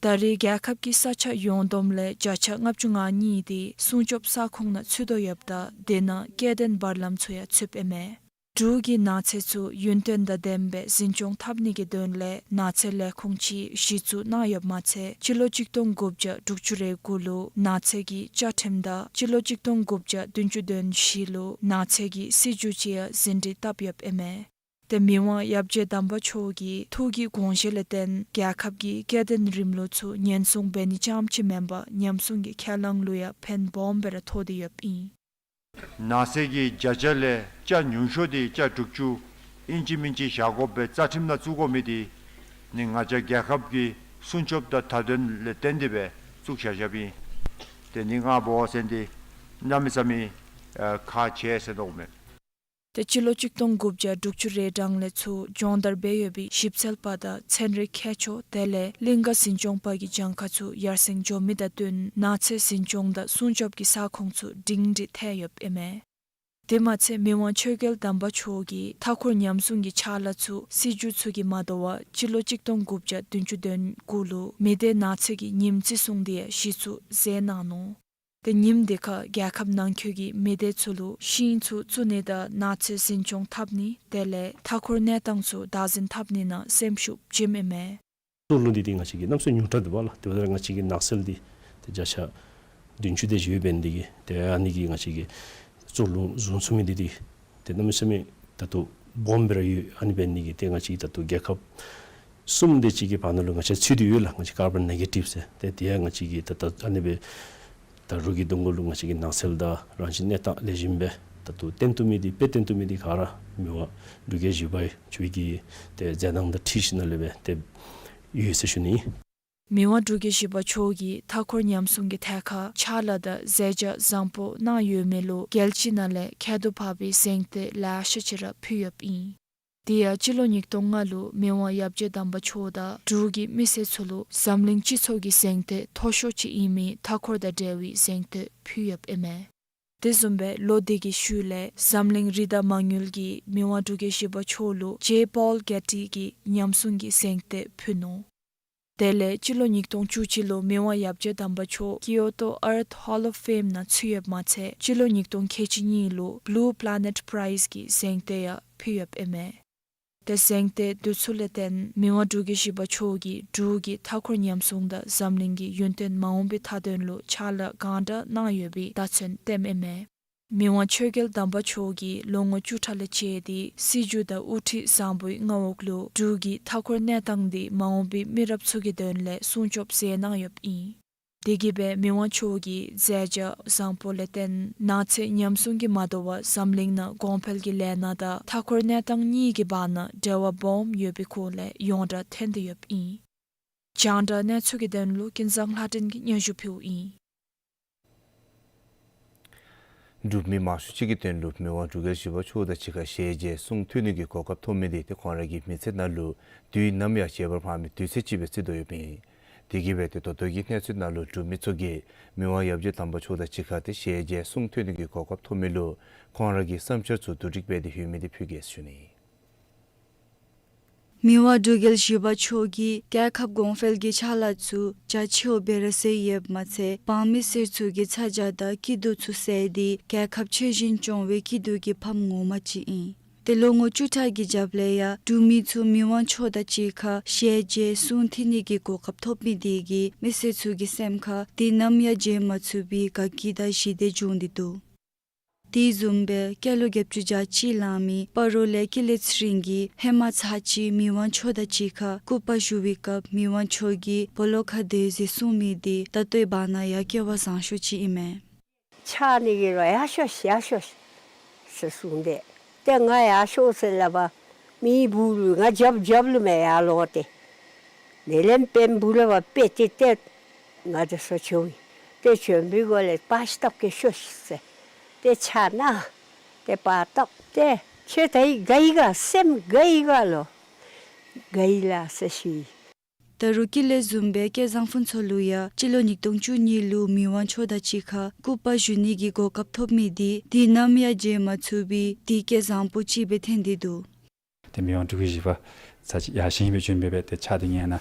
ད་རེས་རྒྱལ་ཁབ་ཀྱི་ས་ཆ་ཡོངས་བསྡོམས་ལས་བརྒྱ་ཆ་ལྔ་བཅུ་ང་གཉིས་འདི་སྲུང་སྐྱོབ་ས་ཁོངས་ནང་ཚུད་དོ་ཡོདཔ་ད་དེ་ནང་སྐྱེ་ལྡན་བར་ལམ་ཚུ་ཡང་ཚུདཔ་ཨིན་མས། འབྲུག་གི་ནགས་ཚལ་ཚུ་ཡུན་བརྟན་དང་ལྡནམ་སྦེ་འཛིན་སྐྱོང་འཐབ་ནི་གི་དོན་ལས་ནགས་ཚལ་ལས་ཁུངས་ཅིག་གཞི་བཙུགས་གནང་ཡོདཔ་མ་ཚད་སྤྱི་ལོ་གཅིག་སྟོང་དགུ་བརྒྱ་དྲུག་ཅུ་རེ་དགུ་ལུ་ནགས་ཚལ་གྱི་བཅའ་ཁྲིམས་དང་སྤྱི་ལོ་གཅིག་སྟོང་དགུ་བརྒྱ་བདུན་ཅུ་དོན་བཞི་ལུ་ནགས་ཚལ་གྱི་སྲིད་བྱུས་ཅིག་ཡང་ཟིན་བྲིས་བཏབ་ཡོདཔ་ཨིན་མས། ཏེ་མི་དབང་ཡབ་རྗེ་དམ་པ་མཆོག་གི་ཐུགས་ཀྱི་དགོངས་བཞེད་ལས་བརྟེན་རྒྱལ་ཁབ་ཀྱི་སྐྱེ་ལྡན་རིམ་ལུགས་ཚུ་ཉེན་སྲུང་འབད་ནི་རྐྱངམ་ཅིག་མེན་པར་ཉམས་སྲུང་གི་ཁས་བླངས་ལུ་ཡང་ཕན་སྦོམ་སྦེ་ར་ཐོགས་ཏེ་ཡོདཔ་ཨིན། ནགས་ཚལ་གྱི་བརྒྱ་ཆ་ལས་བརྒྱ་ཆ་ཉུང་ཤོས་འདི་བརྒྱ་ཆ་དྲུག་ཅུ་ཨིན་ཅི་མིན་ཅི་བཞག་དགོ་པའི་རྩ་ཁྲིམས་ནང་བཙུགས་དགོ་མི་འདི་ནི་ང་བཅས་རྒྱལ་ཁབ་ཀྱི་སྲུང་སྐྱོབ་དང་མཐའ་དོན་ལས་བརྟེན་ཏེ་སྦེ་བཙུགས་བཞག་བཞགཔ་ཨིན། དེ་ནི་ང་འབད་བ་ཅིན་འདི་གནམ་མེད་ས་མེད་ཨ་ཁག་ཆེ་ཟེར་མནོཝ་མས། ཏེ་སྤྱི་ལོ་གཅིག་སྟོང་དགུ་བརྒྱ་དྲུག་ཅུ་རེ་གྲངས་ལས་ཚུར་སྦྱོང་བརྡར་འབད་ཡོད་པའི་ཞིབ་འཚོལ་པ་དང་ཚན་རིག་མཁས་མཆོག་དེ་ལས་གླིང་ཀ་འཛིན་སྐྱོང་པ་གི་གྱངས་ཁ་ཚུ་ཡར་སེང་འགྱོ་མི་དང་བསྟུན་ནགས་ཚལ་འཛིན་སྐྱོང་དང་སྲུང་སྐྱོབ་ཀྱི་ས་ཁོངས་ཚུ་སྒྲིང་སྒྲི་ཐལ་ཡོདཔ་ཨིན་མས། དེ་མ་ཚད་མི་དབང་ཆོས་རྒྱལ་དམ་པ་མཆོག་གིས་མཐའ་འཁོར་ཉམས་སྲུང་གི་ཕྱག་ལཱ་ཚུ་སྲིད་བྱུས་ཚུ་གིས་མ་དོ་བར་སྤྱི་ལོ་གཅིག་སྟོང་དགུ་བརྒྱ་བདུན་ཅུ་དོན་དགུ་ལུ་མི་སྡེ་ནགས་ཚལ་གྱི་ཉིནམ་བརྩི་སྲུང་འདི་ཡང་གཞི་བཙུགས་མཛད་གནང་ནུག། ཏེ་ཉིནམ་འདི་ཁར་རྒྱལ་ཁབ་ནང་འཁོད་ཀྱི་མི་སྡེ་ཚུ་ལུ་ཤིང་ཚུ་བཙུགས་ནི་དང་ནགས་ཚལ་འཛིན་སྐྱོང་འཐབ་ནི་དེ་ལས་མཐའ་འཁོར་གནས་སྟངས་ཚུ་བདག་འཛིན་འཐབ་ནི་ནང་སེམས་ཤུགས་བསྐྱེདཔ་ཨིན་མས། གཙུག་ལུང་འདི་ཏེ་ང་བཅས་ཀྱིས་གནམ་མེད་ས་མེད་ཉུང་དྲགས་འདུག་པ་ལགས། དེ་འབདཝ་ད་ང་བཅས་ཀྱི་ནགས་ཚལ་འདི་ཏེ་བརྒྱ་ཆ་བདུན་ཅུ་དེ་ཅིག་ཡོདཔ་འབད་ནི་འདི་གིས་ཏེ་ཨ་ནི་གིས་ང་བཅས་ཀྱིས་གཙུག་ལུང་བཟུང་ཚུགས་མི་འདི་ཏེ་ཏེ་གནམ་མེད་ས་མེད་ད་ལྟོ་སྦོམ་སྦེ་ར་ཡོད། ཨ་ནི་འབད་ནི་གིས་ཏེ་ང་བཅས་ད་ལྟོ་རྒྱལ་ཁབ་གསུམ་དེ་ཅིག་གི་བར་ན་ལུ་ང་བཅས་ཚུད་དེ་ཡོད་ལགས། ང་བཅས་ཀར་བཱན་ནེ་གེ་ཊིབ་ཟེར། ཏེ་དེ་ཡང་ང་བཅས་ཀྱིས་ད་ལྟོ་ཨ་ནི་སྦེ་ད་རུང་གི་གདོང་ཁ་ལུ་ང་བཅས་ཀྱིས་ནགས་ཚལ་དང་རང་བཞིན་གནས་སྟངས་ལེགས་ཤོམ་སྦེ་ད་ལྟོ་བཏོན་བཏུབ་མི་འདི་དཔེ་བཏོན་བཏུབ་མི་འདི་ག་ར་མི་དབང་འབྲུག་རྒྱལ་བཞི་པ་མཆོག་གི་ཏེ་མཛད་གནང་དང་འཁྲིལ་ཞིནམ་ལས་སྦེ་ཏེ་ཡོད་ཟེར་ཞུ་ནི། མི་དབང་འབྲུག་རྒྱལ་བཞི་པ་མཆོག་གིས་མཐའ་འཁོར་ཉམས་སྲུང་གི་ཐད་ཁར་ཕྱག་ལཱ་དང་མཛད་བྱ་བཟང་པོ་གནང་ཡོད་མི་ལུ་རྒྱལ་སྤྱི་ནང་ལས་ཁྱད་དུ་འཕགས་པའི་གཟེངས་བསྟོད་ལེ་ཤ་ཅིག་ར་ཕུལ་ཡོདཔ་ཨིན། དེ་ཡང་སྤྱི་ལོ་ཉིས་སྟོང་ལྔ་ལུ་མི་དབང་ཡབ་རྗེ་དམ་པ་མཆོག་དང་འབྲུག་གི་མི་སེར་ཚུ་ལུ་འཛམ་གླིང་སྤྱི་ཚོགས་ཀྱི་གཟེངས་བསྟོད་མཐོ་ཤོས་ཅིག་ཨིན་མི་མཐའ་འཁོར་དང་འབྲེལ་བའི་གཟེངས་བསྟོད་ཕུལ་ཡོདཔ་ཨིན་མས། དེ་བཟུམ་སྦེ་ལོ་དེ་གི་ཤུལ་ལས་འཛམ་གླིང་རི་དྭགས་མ་དངུལ་གྱིས་མི་དབང་འབྲུག་རྒྱལ་བཞི་པ་མཆོག་ལུ་ཇེ་པཱོལ་གེ་ཊི་གི་ཉམས་སྲུང་གི་གཟེངས་རྟགས་ཕུལ་ནུག། དེ་ལས་སྤྱི་ལོ་ཉིས་སྟོང་བཅུ་གཅིག་ལུ་མི་དབང་ཡབ་རྗེ་དམ་པ་མཆོག་ཀི་ཡོ་ཏོ་ཨརཐ་ཧོལ་ཨོཕ་ཕེམ་ནང་ཚུད་ཡོདཔ་མ་ཚད་སྤྱི་ལོ་ཉིས་སྟོང་ཁལ་གཅིག་གཉིས་ལུ་བླུ་པླེ་ནེཊ་པྲའིཛ་གི་གཟེངས་རྟགས་ཡང་ཕུལ་ཡོདཔ་ཨིན་མས། དེ་གཟེངས་རྟགས་དེ་ཚུ་ལས་བརྟེན་མི་དབང་འབྲུག་རྒྱལ་བཞི་པ་མཆོག་གིས་འབྲུག་གི་མཐའ་འཁོར་ཉམས་སྲུང་དང་འཛམ་གླིང་གི་ཡུན་བརྟན་མ་འོངས་པའི་མཐའ་དོན་ལུ་ཕྱག་ལཱ་གང་དྲག་གནང་ཡོད་པའི་བརྡ་མཚོན་བསྟནམ་ཨིན་མས། མི་དབང་ཆོས་རྒྱལ་དམ་པ་མཆོག་གིས་ལོ་ངོ་བཅུ་ཕྲག་ལས་བཅད་དེ་སྲིད་བྱུས་དང་དབུ་ཁྲིད་བཟང་པོའི་མངའ་འོག་ལུ་འབྲུག་གི་མཐའ་འཁོར་གནས་སྟངས་འདི་མ་འོངས་པའི་མི་རབས་ཚུ་གི་དོན་ལས་སྲུང་སྐྱོབ་མཛད་གནང་ཡོདཔ་ཨིན། དེ་གིས་སྦེ་མི་དབང་མཆོག་གི་མཛད་བྱ་བཟང་པོ་ལས་བརྟེན་ནགས་ཚལ་ཉམས་སྲུང་གིས་མ་དོ་བར་འཛམ་གླིང་ནང་གོང་འཕེལ་གྱི་ལས་སྣ་དང་མཐའ་འཁོར་གནས་སྟངས་གཉིས་ཀྱི་བར་ན་འབྲེལ་བ་སྦོམ་ཡོད་པའི་སྐོར་ལས་ཡོངས་གྲགས་ཐོན་ཏེ་ཡོདཔ་ཨིན། རྒྱང་བསྒྲགས་གནས་ཚུལ་གྱི་དོན་ལུ་ཀུན་བཟང་ལྷ་སྒྲོན་གྱིས་སྙན་ཞུ་ཕུལཝ་ཨིན། འབྲུག་མི་མང་ཤོས་ཅིག་གི་དོན་ལུ་མི་དབང་འབྲུག་རྒྱལ་བཞི་པ་མཆོག་དང་གཅིག་ཁར་ཞལ་མཇལ་གསུང་ཐོས་ནི་གི་གོ་སྐབས་ཐོབ་མི་འདི་ཏེ་ཁོང་ར་གི་མི་ཚེ་ནང་ལུ་དུས་ནམ་ཡང་བརྗེད་པར་འཕང་མི་དུས་ཚོད་ཅིག་སྦེ་བརྩི་དོ་ཡོདཔ་ཨིན། དེ་གིས་སྦེ་ཏེ་ད་ལྟོ་གི་གནས་ཚུལ་ནང་ལུ་འབྲུག་མི་ཚུ་གིས་མི་དབང་ཡབ་རྗེ་དམ་པ་མཆོག་དང་གཅིག་ཁར་ཏེ་ཞལ་མཇལ་གསུང་ཐོས་ནི་གི་གོ་སྐབས་ཐོབ་མི་ལུ་ཁོང་ར་གི་བསམ་འཆར་ཚུ་བསྡུ་སྒྲིག་འབད་དེ་ཡོད་མི་འདི་ཕུལ་གེ་ཟེར་ཞུ་ནི། མི་དབང་འབྲུག་རྒྱལ་བཞི་པ་མཆོག་གིས་རྒྱལ་ཁབ་གོང་འཕེལ་གྱི་ཕྱག་ལཱ་ཚུ་རྒྱ་ཆེཝ་སྦེ་ར་མཛད་ཡོདཔ་མ་ཚད་འབངས་མི་སེར་ཚུ་གི་ཚ་གྱང་དང་སྐྱིད་སྡུག་ཚུ་བསལ་ཏེ་རྒྱལ་ཁབ་ཆོས་བཞིན་སྐྱོང་བའི་སྐྱིད་སྡུག་གི་ཕམ་ངོ་མ་ཅིག་ཨིན། ཏེ་ལོ་ངོ་བཅུ་ཕྲག་གི་རྒྱབ་ལས་ཡང་འབྲུག་མི་ཚུ་མི་དབང་མཆོག་དང་གཅིག་ཁར་ཞལ་མཇལ་གསུང་ཐོས་ནི་གི་གོ་སྐབས་ཐོབ་མི་དེ་གིས་མི་སེར་ཚུ་གི་སེམས་ཁར་དུས་ནམ་ཡང་བརྗེད་མ་ཚུགས་པའི་དགའ་སྐྱིད་དང་ཞི་བདེ་འབྱུང་སྟེ་འདུག། དེ་བཟུམ་སྦེ་སྐྱེས་ལོ་བརྒྱད་ཅུ་གྱ་གཅིག་ལང་མི་སྤ་རོ་ལས་ཀུན་ལེགས་ཚེ་རིང་གིས་ཧེ་མ་ཚར་གཅིག་མི་དབང་མཆོག་དང་གཅིག་ཁར་སྐུ་པར་ཞུ་བའི་སྐབས་མི་དབང་མཆོག་གིས་སྦོ་ལོགས་ཁར་སྡོད་ཟེར་གསུངས་མི་དེ་ད་ལྟོའི་བར་ན་ཡང་སྐལ་བ་བཟང་ཤོས་ཅིག་ཨིན་མས། ཆགས་ནི་གི་རོ་ཡར་ཤོག་ཡར་ཤོག་ཟེར་གསུངས་ཏེ། ཏེ་ང་ཡར་ཤོག་ཟེར་སླབ་པ་མི་བུ་ལུ་ང་རྒྱབ་རྒྱབ་ལུ་མས་ཡར་ལོང་སྟེ། དེ་ལས་དཔོན་བུ་ལ་བ་དཔེ་ཏེ་ཏེ་ང་དེ་ཚུ་བྱོན་ཡི། ཏེ་བྱོན་པའི་སྒོ་ལས་པར་ཅིག་བཏབ་གེ་ཤོག་ཟེར། ཏེ་ཕྱག་ན་ཏེ་པར་བཏབ་སྟེ་ཁྱོད་ད་ཡི་དགའ་ཡི་ག་སེམས་དགའ་ཡི་ག་ལོ། དགའ་ཡི་ལགས་ཟེར་ཞུ་ཡི། ད་རུང་ཀུན་ལེགས་བཟུམ་སྦེ་སྐལ་བཟང་ཕུན་ཚོགས་ལུ་ཡང་སྤྱི་ལོ་ཉིས་སྟོང་བཅུ་གཉིས་ལུ་མི་དབང་མཆོག་དང་གཅིག་ཁར་སྐུ་པར་ཞུ་ནི་གི་གོ་སྐབས་ཐོབ་མི་དེ་དུས་ནམ་ཡང་བརྗེད་མ་ཚུགས་པའི་དུས་སྐལ་བཟང་པོ་ཅིག་སྦེ་ཐོན་ཏེ་འདུག། ཏེ་མི་དབང་འབྲུག་རྒྱལ་བཞི་པ་ཚར་གཅིག་ཡར་བཞེངས་སྦེ་བྱོན་སྦེ་སྦེ་ཏེ་ཕྱག་འདི་ཉན་ན་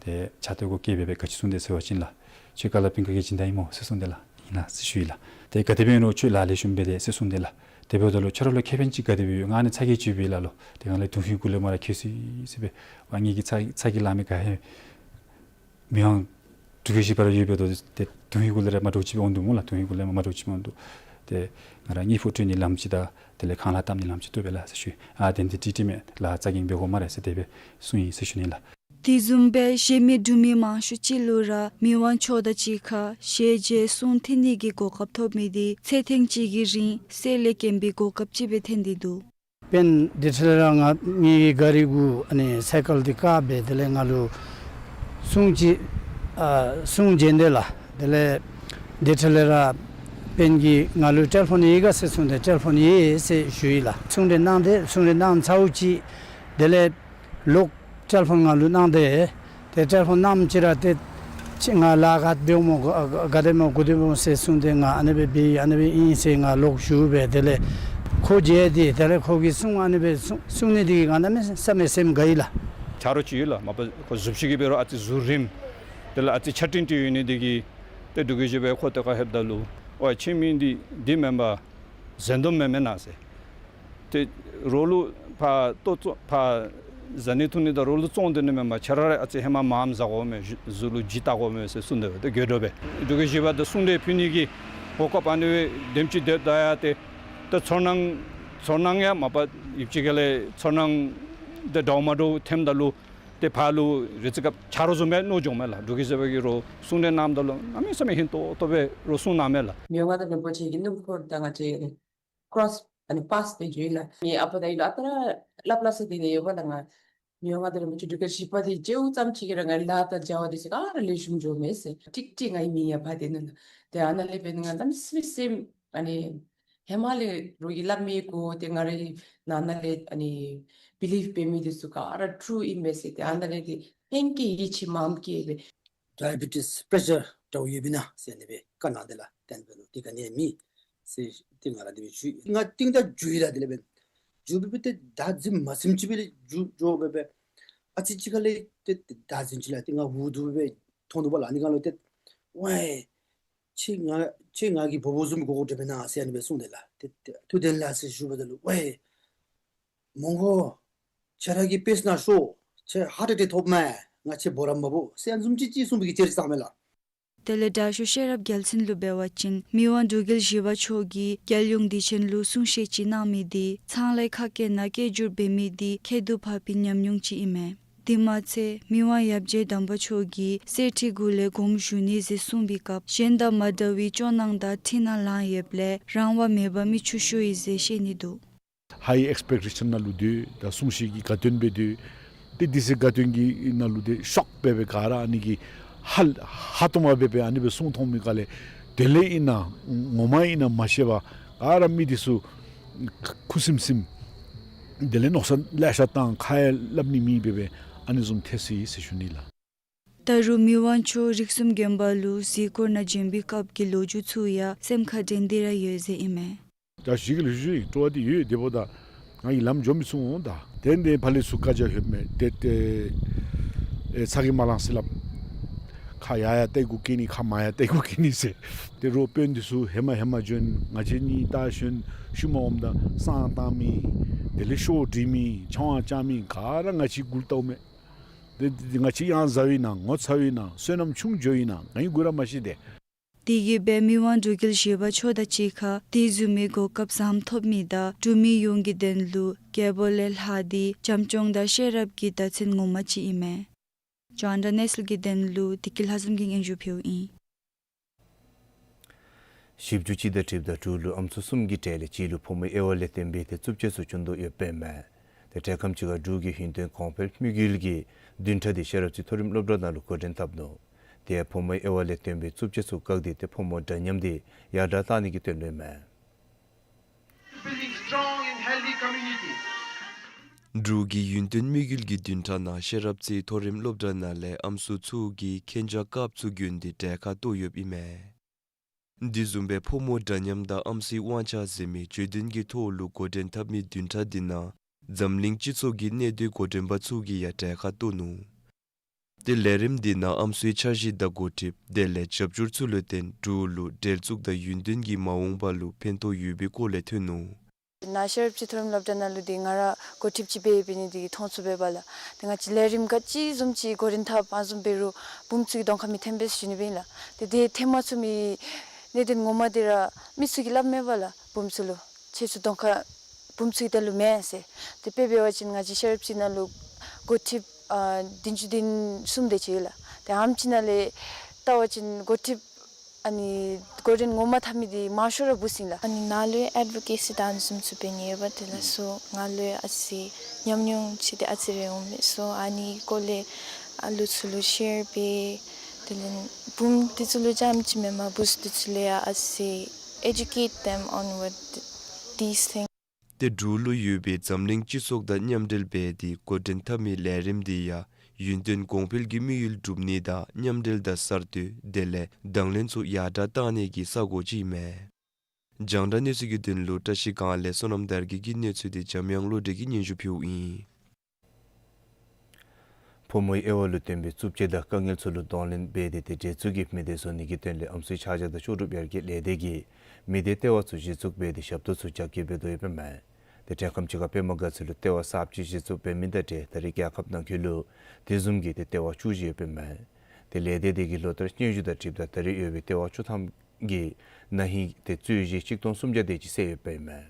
ཏེ་ཕྱག་ཏེ་གོ་སྐལ་སྦེ་སྦེ་ག་ཅི་གསུངས་དེ་ཟེར་བ་ཅིན་ལགས། ཁྱོད་བཀའ་སློབ་ཀུན་དགའ་གི་སྦྱིན་བདག་ཨིན་མོ་ཟེར་གསུངས་ཏེ་ལགས། ཨིན་ལགས་ཟེར་ཞུ་ཡི་ལགས། ཏེ་ག་དེ་སྦེ་ཨིན་རུང་ཁྱོད་ལག་ལེགས་ཤོམ་འབད་དེ་ཟེར་གསུངས་ཏེ་ལགས། དེ་འབདཝ་ད་ལུ་ཁྱོད་ར་ལུ་ཁེ་ཕན་ཅིག་ག་དེ་སྦེ་ཡོད། ང་ནི་ཚ་གྱང་ཅིག་ཡོདཔ་ཨིན་ལགས་ལོ། ཏེ་ང་ལུ་དོན་ཧིང་གུ་ལས་མར་ཁྱེར་སོང་ཡི་ཟེར་སྦེ་ཨ་ནི་གི་ཚ་ཚ་གྱང་ལང་མི་ག་ཧེ་མི་དབང་འབྲུག་རྒྱལ་བཞི་པ་ར་ཡོད་པའི་དོ་ཏེ་དོན་ཧིང་གུ་ལས་ར་མ་འདྲཝ་ཅིག་སྦེ་འོང་དོ་སྨོ་ལགས། དོན་ཧིང་གུ་ལས་མ་མ་འདྲཝ་ཅིག་སྦེ་འོང་དོ། ཏེ་ང་ར་དངུལ་ཕོགས་སྤྲོད་ནི་ལམ་ཅིག་དང་དེ་ལས་ཁང་གླ་བཏབ་ནི་ལམ་ཅིག་བཏུབ་པས་ལགས་ཟེར་ཞུ་ཡི། ཨ་དེ་འདི་ཏིག་ཏིག་མས་ལགས། ཚ་གྱང་འབད་དགོ་སྨ་རེ་ཟེར་དེ་སྦེ་གསུངས་ཡི་ཟེར་ཞུ་ནི་ལགས། དེ་བཟུམ་སྦེ་གཞན་མི་འབྲུག་མི་མང་ཤོས་ཅིག་ལུ་ར་མི་དབང་མཆོག་དང་གཅིག་ཁར་ཞལ་མཇལ་གསུང་ཐོས་ནི་གི་གོ་སྐབས་ཐོབ་མི་དེ་ཚེ་ཐེངས་གཅིག་གི་རིང་སྲོག་ལས་དཀོན་པའི་གོ་སྐབས་ཅིག་སྦེ་ཐོན་ཏེ་འདུག། དཔོན་དེ་འཕྲལ་ར་ང་ངེ་གི་ག་རི་གུ་ཨ་ནི་སའི་ཀལ་འདི་བཀག་སྦེ་དེ་ལས་ང་ལུ་གསུང་ཅིག་ཨ་གསུང་བྱོན་ཏེ་ལགས། དེ་ལས་དེ་འཕྲལ་ར་དཔོན་གྱིས་ང་ལུ་ཊེ་ལི་ཕོན་ཡོད་ག་ཟེར་གསུངས་ཏེ་ཊེ་ལི་ཕོན་ཡོད་ཟེར་ཞུ་ཡི་ལགས། གསུང་གྲོས་གནང་སྟེ་གསུང་གྲོས་གནངམ་ཚརཝ་ཅིག་དེ་ལས་ལོག་ཊེ་ལི་ཕོན་ང་ལུ་གནང་སྟེ་ཏེ་ཊེ་ལི་ཕོན་གནངམ་ཅིག་ར་ཏེ་ཅིག་ང་ལཱ་ག་འབདཝ་སྨོ་ག་ག་དེ་སྨོ་གུ་དེ་སྨོ་ཟེར་གསུངས་ཏེ་ང་ཨ་ནི་སྦེ་འབད་ཡི་ཨ་ནི་སྦེ་ཨིན་ཟེར་ང་ལོག་ཞུ་སྦེ་དེ་ལས་ཁོ་མཇལ་ཏེ་དེ་ལས་ཁོ་གིས་གསུང་ཨ་ནི་སྦེ་གསུང་གསུང་ནི་དེ་གིས་ང་གནམ་མེད་ས་མེད་སེམས་དགའ་ཡི་ལགས། ཆ་རོགས་ཅིག་ཡོད་ལགས། མ་པ་ཁོ་གཟུགས་གཞི་གིས་འབད་རུང་ཨ་ཙི་གཟུགས་རིངམོ་དེ་ལས་ཨ་ཙི་ཆ་ཏིང་ཏིང་ཡོད་ནི་དེ་གིས་ཏེ་འབྲུག་རྒྱལ་བཞི་པ་ཁོ་ཏེ་ཁར་ལྷོདཔ་ད་ལུ་ཨོ་ཁྱོད་མི་འདི་འདི་མེན་པར་ཟན་དོམ་མེན་མེན་ན་ཟེར། ཏེ་རོགས་ལུ་ཕར་ལྟོ་བཙོང་ཕར་བཟའ་ནི་འཐུང་ནི་དང་རོགས་ལུ་བཙོང་སྡོད་ནི་མེན་པར་ཁྱོད་ར་ར་ཨ་ཙི་ཧེ་མ་མངམ་བཟའ་དགོ་མས། གཟུགས་ལུ་ལྗིད་བལྟ་དགོ་མས་ཟེར་གསུངས་ཏེ་ཏེ་དགོད་བྲོ་སྦེ་འབྲུག་རྒྱལ་བཞི་པ་དང་གསུང་གྲོས་ཕུལ་ནི་གི་གོ་སྐབས་ཨ་ནི་སྦེ་དེམ་ཅིག་སྡོདཔ་ད་ཡང་ཏེ་ཏེ་ཚོར་སྣང་ཚོར་སྣང་ཡང་མ་པ་ཡུདཔ་ཅིག་ཁ་ལས་ཚོར་སྣང་དེ་འདྲཝ་མ་འདྲཝ་ཐོནམ་ད་ལུ་ཏེ་ཕར་ལུ་རེ་ཅིག་སྐབས་ཆ་རོགས་བཟུམ་སྦེ་མནོ་བྱུངམ་མས་ལགས། འབྲུག་རྒྱལ་བཞི་པ་གིས་རོགས་གསུང་གྲོས་གནངམ་ད་ལུ་གནམ་མེད་ས་མེད་ཧིང་ཏོག་ཏོ་སྦེ་རོགས་གསུང་གནངམ་མས་ལགས། མི་དབང་མངའ་བདག་རིན་པོ་ཆེ་གི་སྣུམ་འཁོར་དང་ང་བཅས་ཀྲོས་ཨ་ནི་པཱསི་འབད་འགྱོ་ཡི་ལགས། ངེའི་ཨ་པ་དང་ཨའི་ལུ་ཨ་རྟག་ར་སླབ་སླབ་ས་འདི་ནི་ཡོདཔ་ལགས། ང་མི་དབང་མངའ་བདག་རིན་པོ་ཆེ་འབྲུག་རྒྱལ་བཞི་པ་འདི་མཇལཝ་ཙམ་ཅིག་གིས་ར་ང་ལཱ་དང་བྱ་བ་འདི་ཚུ་ག་ར་ལེགས་ཤོམ་འགྱོཝ་མས་ཟེར། ཀྲིག་ཀྲི་ང་གི་མིང་ཡང་ཕབ་སྟེ་ནུག་ལགས། ཏེ་ཨ་ནཱ་ལས་འབད་ནི་ང་གནམ་མེད་ས་མེད་སེམས་ཨ་ནི་ཧེ་མ་ལས་རོགས་ཀྱིས་སླབ་མི་གུ་ཏེ་ང་རའི་ནང་ན་ལས་ཨ་ནི་བི་ལིབ་འབད་མི་འདི་ཚུ་ག་ར་ཊུ་ཨིན་མས་ཟེར། ཏེ་ཨ་ནཱ་ལས་འདི་ཕན་ཀྱི་ཡིད་ཆེས་མངམ་བསྐྱེད་སྦེ། ཌའི་བི་ཊིས་པྲེ་ཤར་འདྲཝ་ཡོདཔ་ཨིན་ན་ཟེར་ཨ་ནི་སྦེ་བཀའ་གནང་སྟེ་ལགས། ཏེ་ཨ་ནི་འབད་ནུག། དེ་ག་ནི་མེད། ཟེར་ཏེ་ང་ར་དེ་སྦེ་ཞུ་ཡི། ང་རྟིང་བདའ་འགྱོ་ཡི་ལགས། དེ་ལས་འབདན་འགྱོ་སྦེ་སྦེ་ཏེ་བདའ་འཛིང་མ་ཚིམ་ཅིག་སྦེ་ལས་འགྱོ་འགྱོ་སྦེ་སྦེ་ཨ་ཙི་ཅིག་ཁ་ལས་ཏེ་ཏེ་བདའ་འཛིང་ཅི་ལགས། ཏེ་ང་འུ་སྡུག་སྦེ་མཐོང་ནུག་པ་ལགས། ཨ་ནི་སྒང་ལུ་ཏེ་ཝའེ་ཁྱོད་ང་ཁྱོད་ང་གི་བུ་བུ་བཟུམ་དགོ་དགོ་འདྲ་མེན་ན་ཟེར་ཨ་ནི་སྦེ་གསུངས་ཏེ་ལགས། ཏེ་ཏེ་ཐུགས་བདེན་ལགས་ཟེར་ཞུ་བ་ད་ལུ་ཝའེ་མོང་གོ་ཁྱོད་ར་གིས་དཔེ་ནང་ཤོག། ཁྱོད་ཧརཊ་ཨེ་ཊེཀ་ཐོབ་མས། ང་ཁྱོད་འབོ་ར་མ་འབོ་ཟེར་ཨ་ནི་བཟུམ་ཅིག་ཅིག་གསུངས་པའི་གི་ཅེར་ཙང་མས་ལགས། དེ་ལས་དྲག་ཤོས་ཤེས་རབ་རྒྱལ་མཚན་ལུ་འབད་བ་ཅིན་མི་དབང་འབྲུག་རྒྱལ་བཞི་པ་མཆོག་གིས་རྒྱལ་ཡོངས་དུས་ཆེན་ལུ་གསུང་བཤད་ཅིག་གནང་མི་འདི་ཚང་ལས་ཁ་སྐད་ནང་སྐད་སྒྱུར་འབད་མི་འདི་ཁྱད་དུ་འཕགས་པའི་ཉམས་མྱོང་ཅིག་ཨིན་མས། དེ་མ་ཚད་མི་དབང་ཡབ་རྗེ་དམ་པ་མཆོག་གིས་གསེར་ཁྲི་གུ་ལས་དགོངསམ་ཞུ་ནི་ཟེར་གསུངས་པའི་སྐབས་གཞན་དང་མ་འདྲ་བའི་སྐྱོ་སྣང་དང་འཁྲུལ་སྣང་ལངས་ཡོདཔ་ལས་རང་དབང་མེད་པ་མི་ཆུང་ཤོས་ཨིན་ཟེར་བཤད་ནི་འདུག། ཧའི་ཨེགསི་པེག་ཊེ་ཤཱན་ནང་ལུ་སྡོད། ད་གསུང་བཤད་ཀྱི་དགའ་སྟོན་སྦེ་སྡོད། ཏེ་དེ་ཚེ་དགའ་སྟོན་གྱི་ནང་ལུ་ཏེ་ཤོག་སྦེ་སྦེ་ག་ར་ཨ་ནི་གི་ཧ་ཧ་ཏོང་བ་སྦེ་སྦེ་ཨ་ནི་སྦེ་གསུང་མཐོང་མི་སྒང་ལས་དོན་ལས་ཨིན་ན་ངོ་མ་ཨིན་ན་མ་ཤེས་པར་ག་ར་མི་འདི་ཚུ་ཁུ་སིམ་སིམ་དེ་ལས་མནོ་བསམ་ལེ་ཤ་བཏང་ཁ་ཡང་སླབ་ནི་མེད་པར་སྦེ་ཨ་ནི་བཟུམ་ཐལ་སོ་ཡི་ཟེར་ཞུ་ནི་ལགས། ད་རུང་མི་དབང་མཆོག་རིགས་གསུམ་མགོན་པོ་ལུ་གཟིགས་སྐོར་ནང་བྱོན་པའི་སྐབས་ཀྱི་ལོ་རྒྱུས་ཚུ་ཡང་སེམས་ཁར་དྲན་ཏེ་ར་ཡོད་ཟེར་ཨིན་མས། ད་ཞིག་ལུ་ཞུ་ཡི། སྤྲོ་བ་འདི་ཡོད། དེ་འབདཝ་ད་ང་གིས་ལམ་འགྱོ་མི་ཚུགས་འོང་། ད་དེ་འདི་ཕར་ལས་ཚུར་བཀའ་རྒྱ་ཡོདཔ་མས། ཏེ་ཏེ་ཨེ་ཚ་གྱང་མ་ལང་ཟེར་སླབ། ཁ་ཡར་ཡར་བལྟ་དགོ་གི་ནི་ཁ་མར་ཡར་བལྟ་དགོ་གི་ནི་ཟེར། ཏེ་རོགས་དཔོན་འདི་ཚུ་ཧེ་མ་ཧེ་མ་བྱོན། ང་བཅས་གཉིས་ད་བྱོན་ཤུལ་མ་འོངམ་ད་བསང་བཏང་མི་དེ་ལས་ཤོ་འདྲི་མི་ཆང་བ་བཅག་མི་ག་ར་ང་བཅས་མགུ་ལུ་བལྟཝ་མས། ཏེ་ང་བཅས་ཡང་ཟ་བའི་ནང་ངོ་ཚ་བའི་ནང་བསོད་ནམས་ཆུང་འགྱོ་བའི་ནང་ང་གིས་མགུ་ར་མ་ཤེས་ཏེ། དེ་གིས་སྦེ་མི་དབང་འབྲུག་རྒྱལ་བཞི་པ་མཆོག་དང་གཅིག་ཁར་དེ་བཟུམ་མའི་གོ་སྐབས་བཟངམ་ཐོབ་མི་དང་འབྲུག་མི་ཡོངས་ཀྱི་དོན་ལུ་རྒྱལ་པོ་ལས་ལྷག་སྟེ་བྱམས་སྐྱོང་དང་ཤེས་རབ་ཀྱི་བརྡ་མཚོན་ངོ་མ་ཅིག་ཨིན་མས། ཇོ་ཨིན་ཊར་ནེ་ཤ་ནཱལ་གྱི་དོན་ལུ་བདེ་སྐྱིད་ལྷ་འཛོམས་ཀྱིས་སྙན་ཞུ་ཕུལཝ་ཨིན། བཞི་བཅུ་གཅིག་དང་འཁྲིལཝ་ད་འབྲུག་ལུ་ཨམ་སྲུ་གསུམ་གྱི་གྲས་ལས་གཅིག་ལུ་ཕོ་མོའི་དབྱེ་བ་ལས་བརྟེན་པའི་ཏེ་རྩུབ་སྤྱོད་ཚུ་བྱུང་དོ་ཡོདཔ་ཨིན་མས། ཏེ་དེ་དང་གཅིག་ཁར་འབྲུག་གི་ཡུན་བརྟན་གོང་འཕེལ་དམིགས་ཡུལ་གྱི་བདུན་ཕྲག་འདི་ཤེས་རབ་རྩེ་མཐོ་རིམ་སློབ་གྲྭ་ནང་ལུ་འགོ་འདྲེན་འཐབ་ནུག། དེ་ཡང་ཕོ་མོའི་དབྱེ་བ་ལས་བརྟེན་པའི་རྩུབ་སྤྱོད་ཚུ་བཀག་སྟེ་ཏེ་ཕོ་མོ་འདྲ་མཉམ་འདི་ཡར་དྲག་གཏང་ནི་གི་དོན་ལུ་ཨིན་མས། Building strong and healthy communities. འབྲུག་གི་ཡུན་བརྟན་དམིགས་ཡུལ་གྱི་བདུན་ཕྲག་ནང་ཤེས་རབ་རྩེ་མཐོ་རིམ་སློབ་གྲྭ་ནང་ལས་ཨམ་སྲུ་ཚུ་གིས་ཁེན་ཇ་ཀབ་ཚུ་གྱོན་ཏེ་གྲལ་ཁར་གཏོགས་ཡོདཔ་ཨིན་མས། དེ་བཟུམ་སྦེ་ཕོ་མོ་འདྲ་མཉམ་དང་ཨམ་སྲུའི་དབང་ཆ་ཟེར་མི་བརྗོད་དོན་གྱི་ཐོག་ལུ་འགོ་འདྲེན་འཐབ་མི་བདུན་ཕྲག་འདི་ནང་འཛམ་གླིང་སྤྱི་ཚོགས་ཀྱི་གནད་དོན་འགོ་འདྲེན་པ་ཚུ་གིས་ཡང་གྲལ་ཁར་གཏོགས་ནུག། ཏེ་ལས་རིམ་འདི་ནང་ཨམ་སྲུའི་འཆར་གཞི་དང་འགོ་ཁྲིདཔ་དེ་ལས་རྒྱབ་སྐྱོར་ཚུ་ལུ་བརྟེན་འབྲུག་ལུ་འབྲེལ་གཏུག་དང་ཡུན་བརྟན་གྱི་མ་འོངས་པ་ལུ་ཕན་ཐོགས་ཡོད་པའི་སྐོར་ལས་ཐོན་ནུག། ནཱ་ཤེས་རབ་རྩེ་མཐོ་རིམ་སློབ་གྲྭ་ནང་ལུ་འདི་ང་ར་འགོ་ཁྲིདཔ་ཅིག་འབད་འབད་ནི་འདི་མཐོང་ཚུགས་པས་པ་ལགས། ཏེ་ང་བཅས་ལས་རིམ་ག་ཅི་བཟུམ་ཅིག་འགོ་འདྲེན་འཐབ་ཨ་བཟུམ་འབད་རུང་བུམོ་ཚུ་གི་གདོང་ཁར་མི་འཐོན་པས་ཟེར་ཞུ་ནི་སྦེ་ཨིན་ལགས། ཏེ་དེ་འཐོན་མ་ཚུགས་མི་གནད་དོན་ངོ་མ་འདི་ར་མི་ཚུ་གིས་སླབ་མས་པ་ལགས། བུམོ་ཚུ་ལུ་ཁྱེད་ཚུ་གདོང་ཁར་བུམོ་ཚུ་གི་དོན་ལུ་མེན་ཟེར། ཏེ་དཔེ་འབད་བ་ཅིན་ང་བཅས་ཤེས་རབ་རྩེ་ནང་ལུ་འགོ་ཁྲིདཔ་ཨ་བདུན་ཅུ་དོན་གསུམ་དེ་ཅིག་ཡོད་ལགས། ཏེ་ཨེམ་ཅིག་ནང་ལས་བལྟ་བ་ཅིན་འགོ་ཁྲིདཔ་ཨ་ནི་འགོ་འདྲེན་ངོ་མ་འཐབ་མི་འདི་མང་ཤོས་ར་བུ་ཚུ་ཨིན་ལགས། ཨ་ནི་ནཱ་ལུ་ཡང་ཨེཌ་བོ་ཀེ་སི་དང་ཨ་ནི་བཟུམ་ཚུ་འབད་ནི་ཡོད་པ། དེ་ལས་ཚུ་ང་ལུ་ཡང་ཨ་ཙི་ཉམས་མྱོང་ཅིག་འདི་ཨ་ཙི་རེ་འོང་མས། སོ་ཨ་ནི་སྐོར་ལས་ཨ་ལུ་ཚུ་ལུ་ཤེར་འབད། དེ་ལས་བུམོ་འདི་ཚུ་ལུ་རྐྱངམ་ཅིག་མེན་པར་བུ་ཚུ་འདི་ཚུ་ལུ་ཡང་ཨ་ཙི་educate them on what these things. ཏེ་འབྲུག་ལུ་ཡོད་པའི་འཛམ་གླིང་སྤྱི་ཚོགས་དང་མཉམ་འབྲེལ་འབད་དེ་འགོ་འདྲེན་འཐབ་མི་ལས་རིམ་འདི་ཡང་ཡུན་བརྟན་གོང་འཕེལ་གྱི་དམིགས་ཡུལ་སྒྲུབ་ནི་དང་མཉམ་འབྲེལ་དང་གསར་གཏོད་དེ་ལས་དང་ལེན་ཚུ་ཡར་དྲག་གཏང་ནི་གི་ས་གོ་ཅིག་ཨིན་མས། རྒྱང་བསྒྲགས་གནས་ཚུལ་གྱི་དོན་ལུ་བཀྲ་ཤིས་སྒང་ལས་བསོད་ནམས་དར་རྒྱས་ཀྱི་གནས་ཚུལ་འདི་འཇམ་དབྱངས་བློ་གྲོས་ཀྱིས་སྙན་ཞུ་ཕུལཝ་ཨིན། ཕོ་མོའི་དབྱེ་བ་ལུ་བརྟེན་པའི་རྩུབ་སྤྱོད་དང་དཀའ་ངལ་ཚུ་ལུ་གདོང་ལེན་འབད་དེ་ཏེ་འབྲེལ་གཏུག་གི་མི་སྡེ་བཟོ་ནི་གི་དོན་ལས་ཨམ་སྲུའི་ཆ་བཞག་དང་ལྕོགས་གྲུབ་ཡར་རྒྱས་ལས་སྡེ་གིས་མི་སྡེ་ལྟེ་བ་ཚུ་གཞི་བཙུགས་འབད་དེ་ཞབས་ཏོག་ཚུ་རྒྱ་སྐྱེད་འབད་དོ་ཡོདཔ་ཨིན་མས། ཏེ་དེ་དང་གཅིག་ཁར་པདྨ་དགའ་ཚལ་ལུ་ལྟེ་བ་གསརཔ་ཅིག་གཞི་བཙུགས་འབད་མི་དང་འབྲེལ་ད་རེས་རྒྱལ་ཁབ་ནང་འཁོད་ལུ་དེ་བཟུམ་གྱི་ཏེ་ལྟེ་བ་བཅུ་བཞི་ཡོདཔ་ཨིན་མས། ཏེ་ལས་སྡེ་དེ་གིས་ལོ་ལྟར་སྙན་ཞུ་དང་འཁྲིལཝ་ད་ད་རེས་ཡོད་པའི་ལྟེ་བ་བཅུ་ཐམ་གྱི་ན་ཧིང་ཏེ་རྩོད་གཞི་གཅིག་སྟོང་སུམ་བརྒྱ་དེ་ཅིག་སེལ་ཡོདཔ་ཨིན་མས།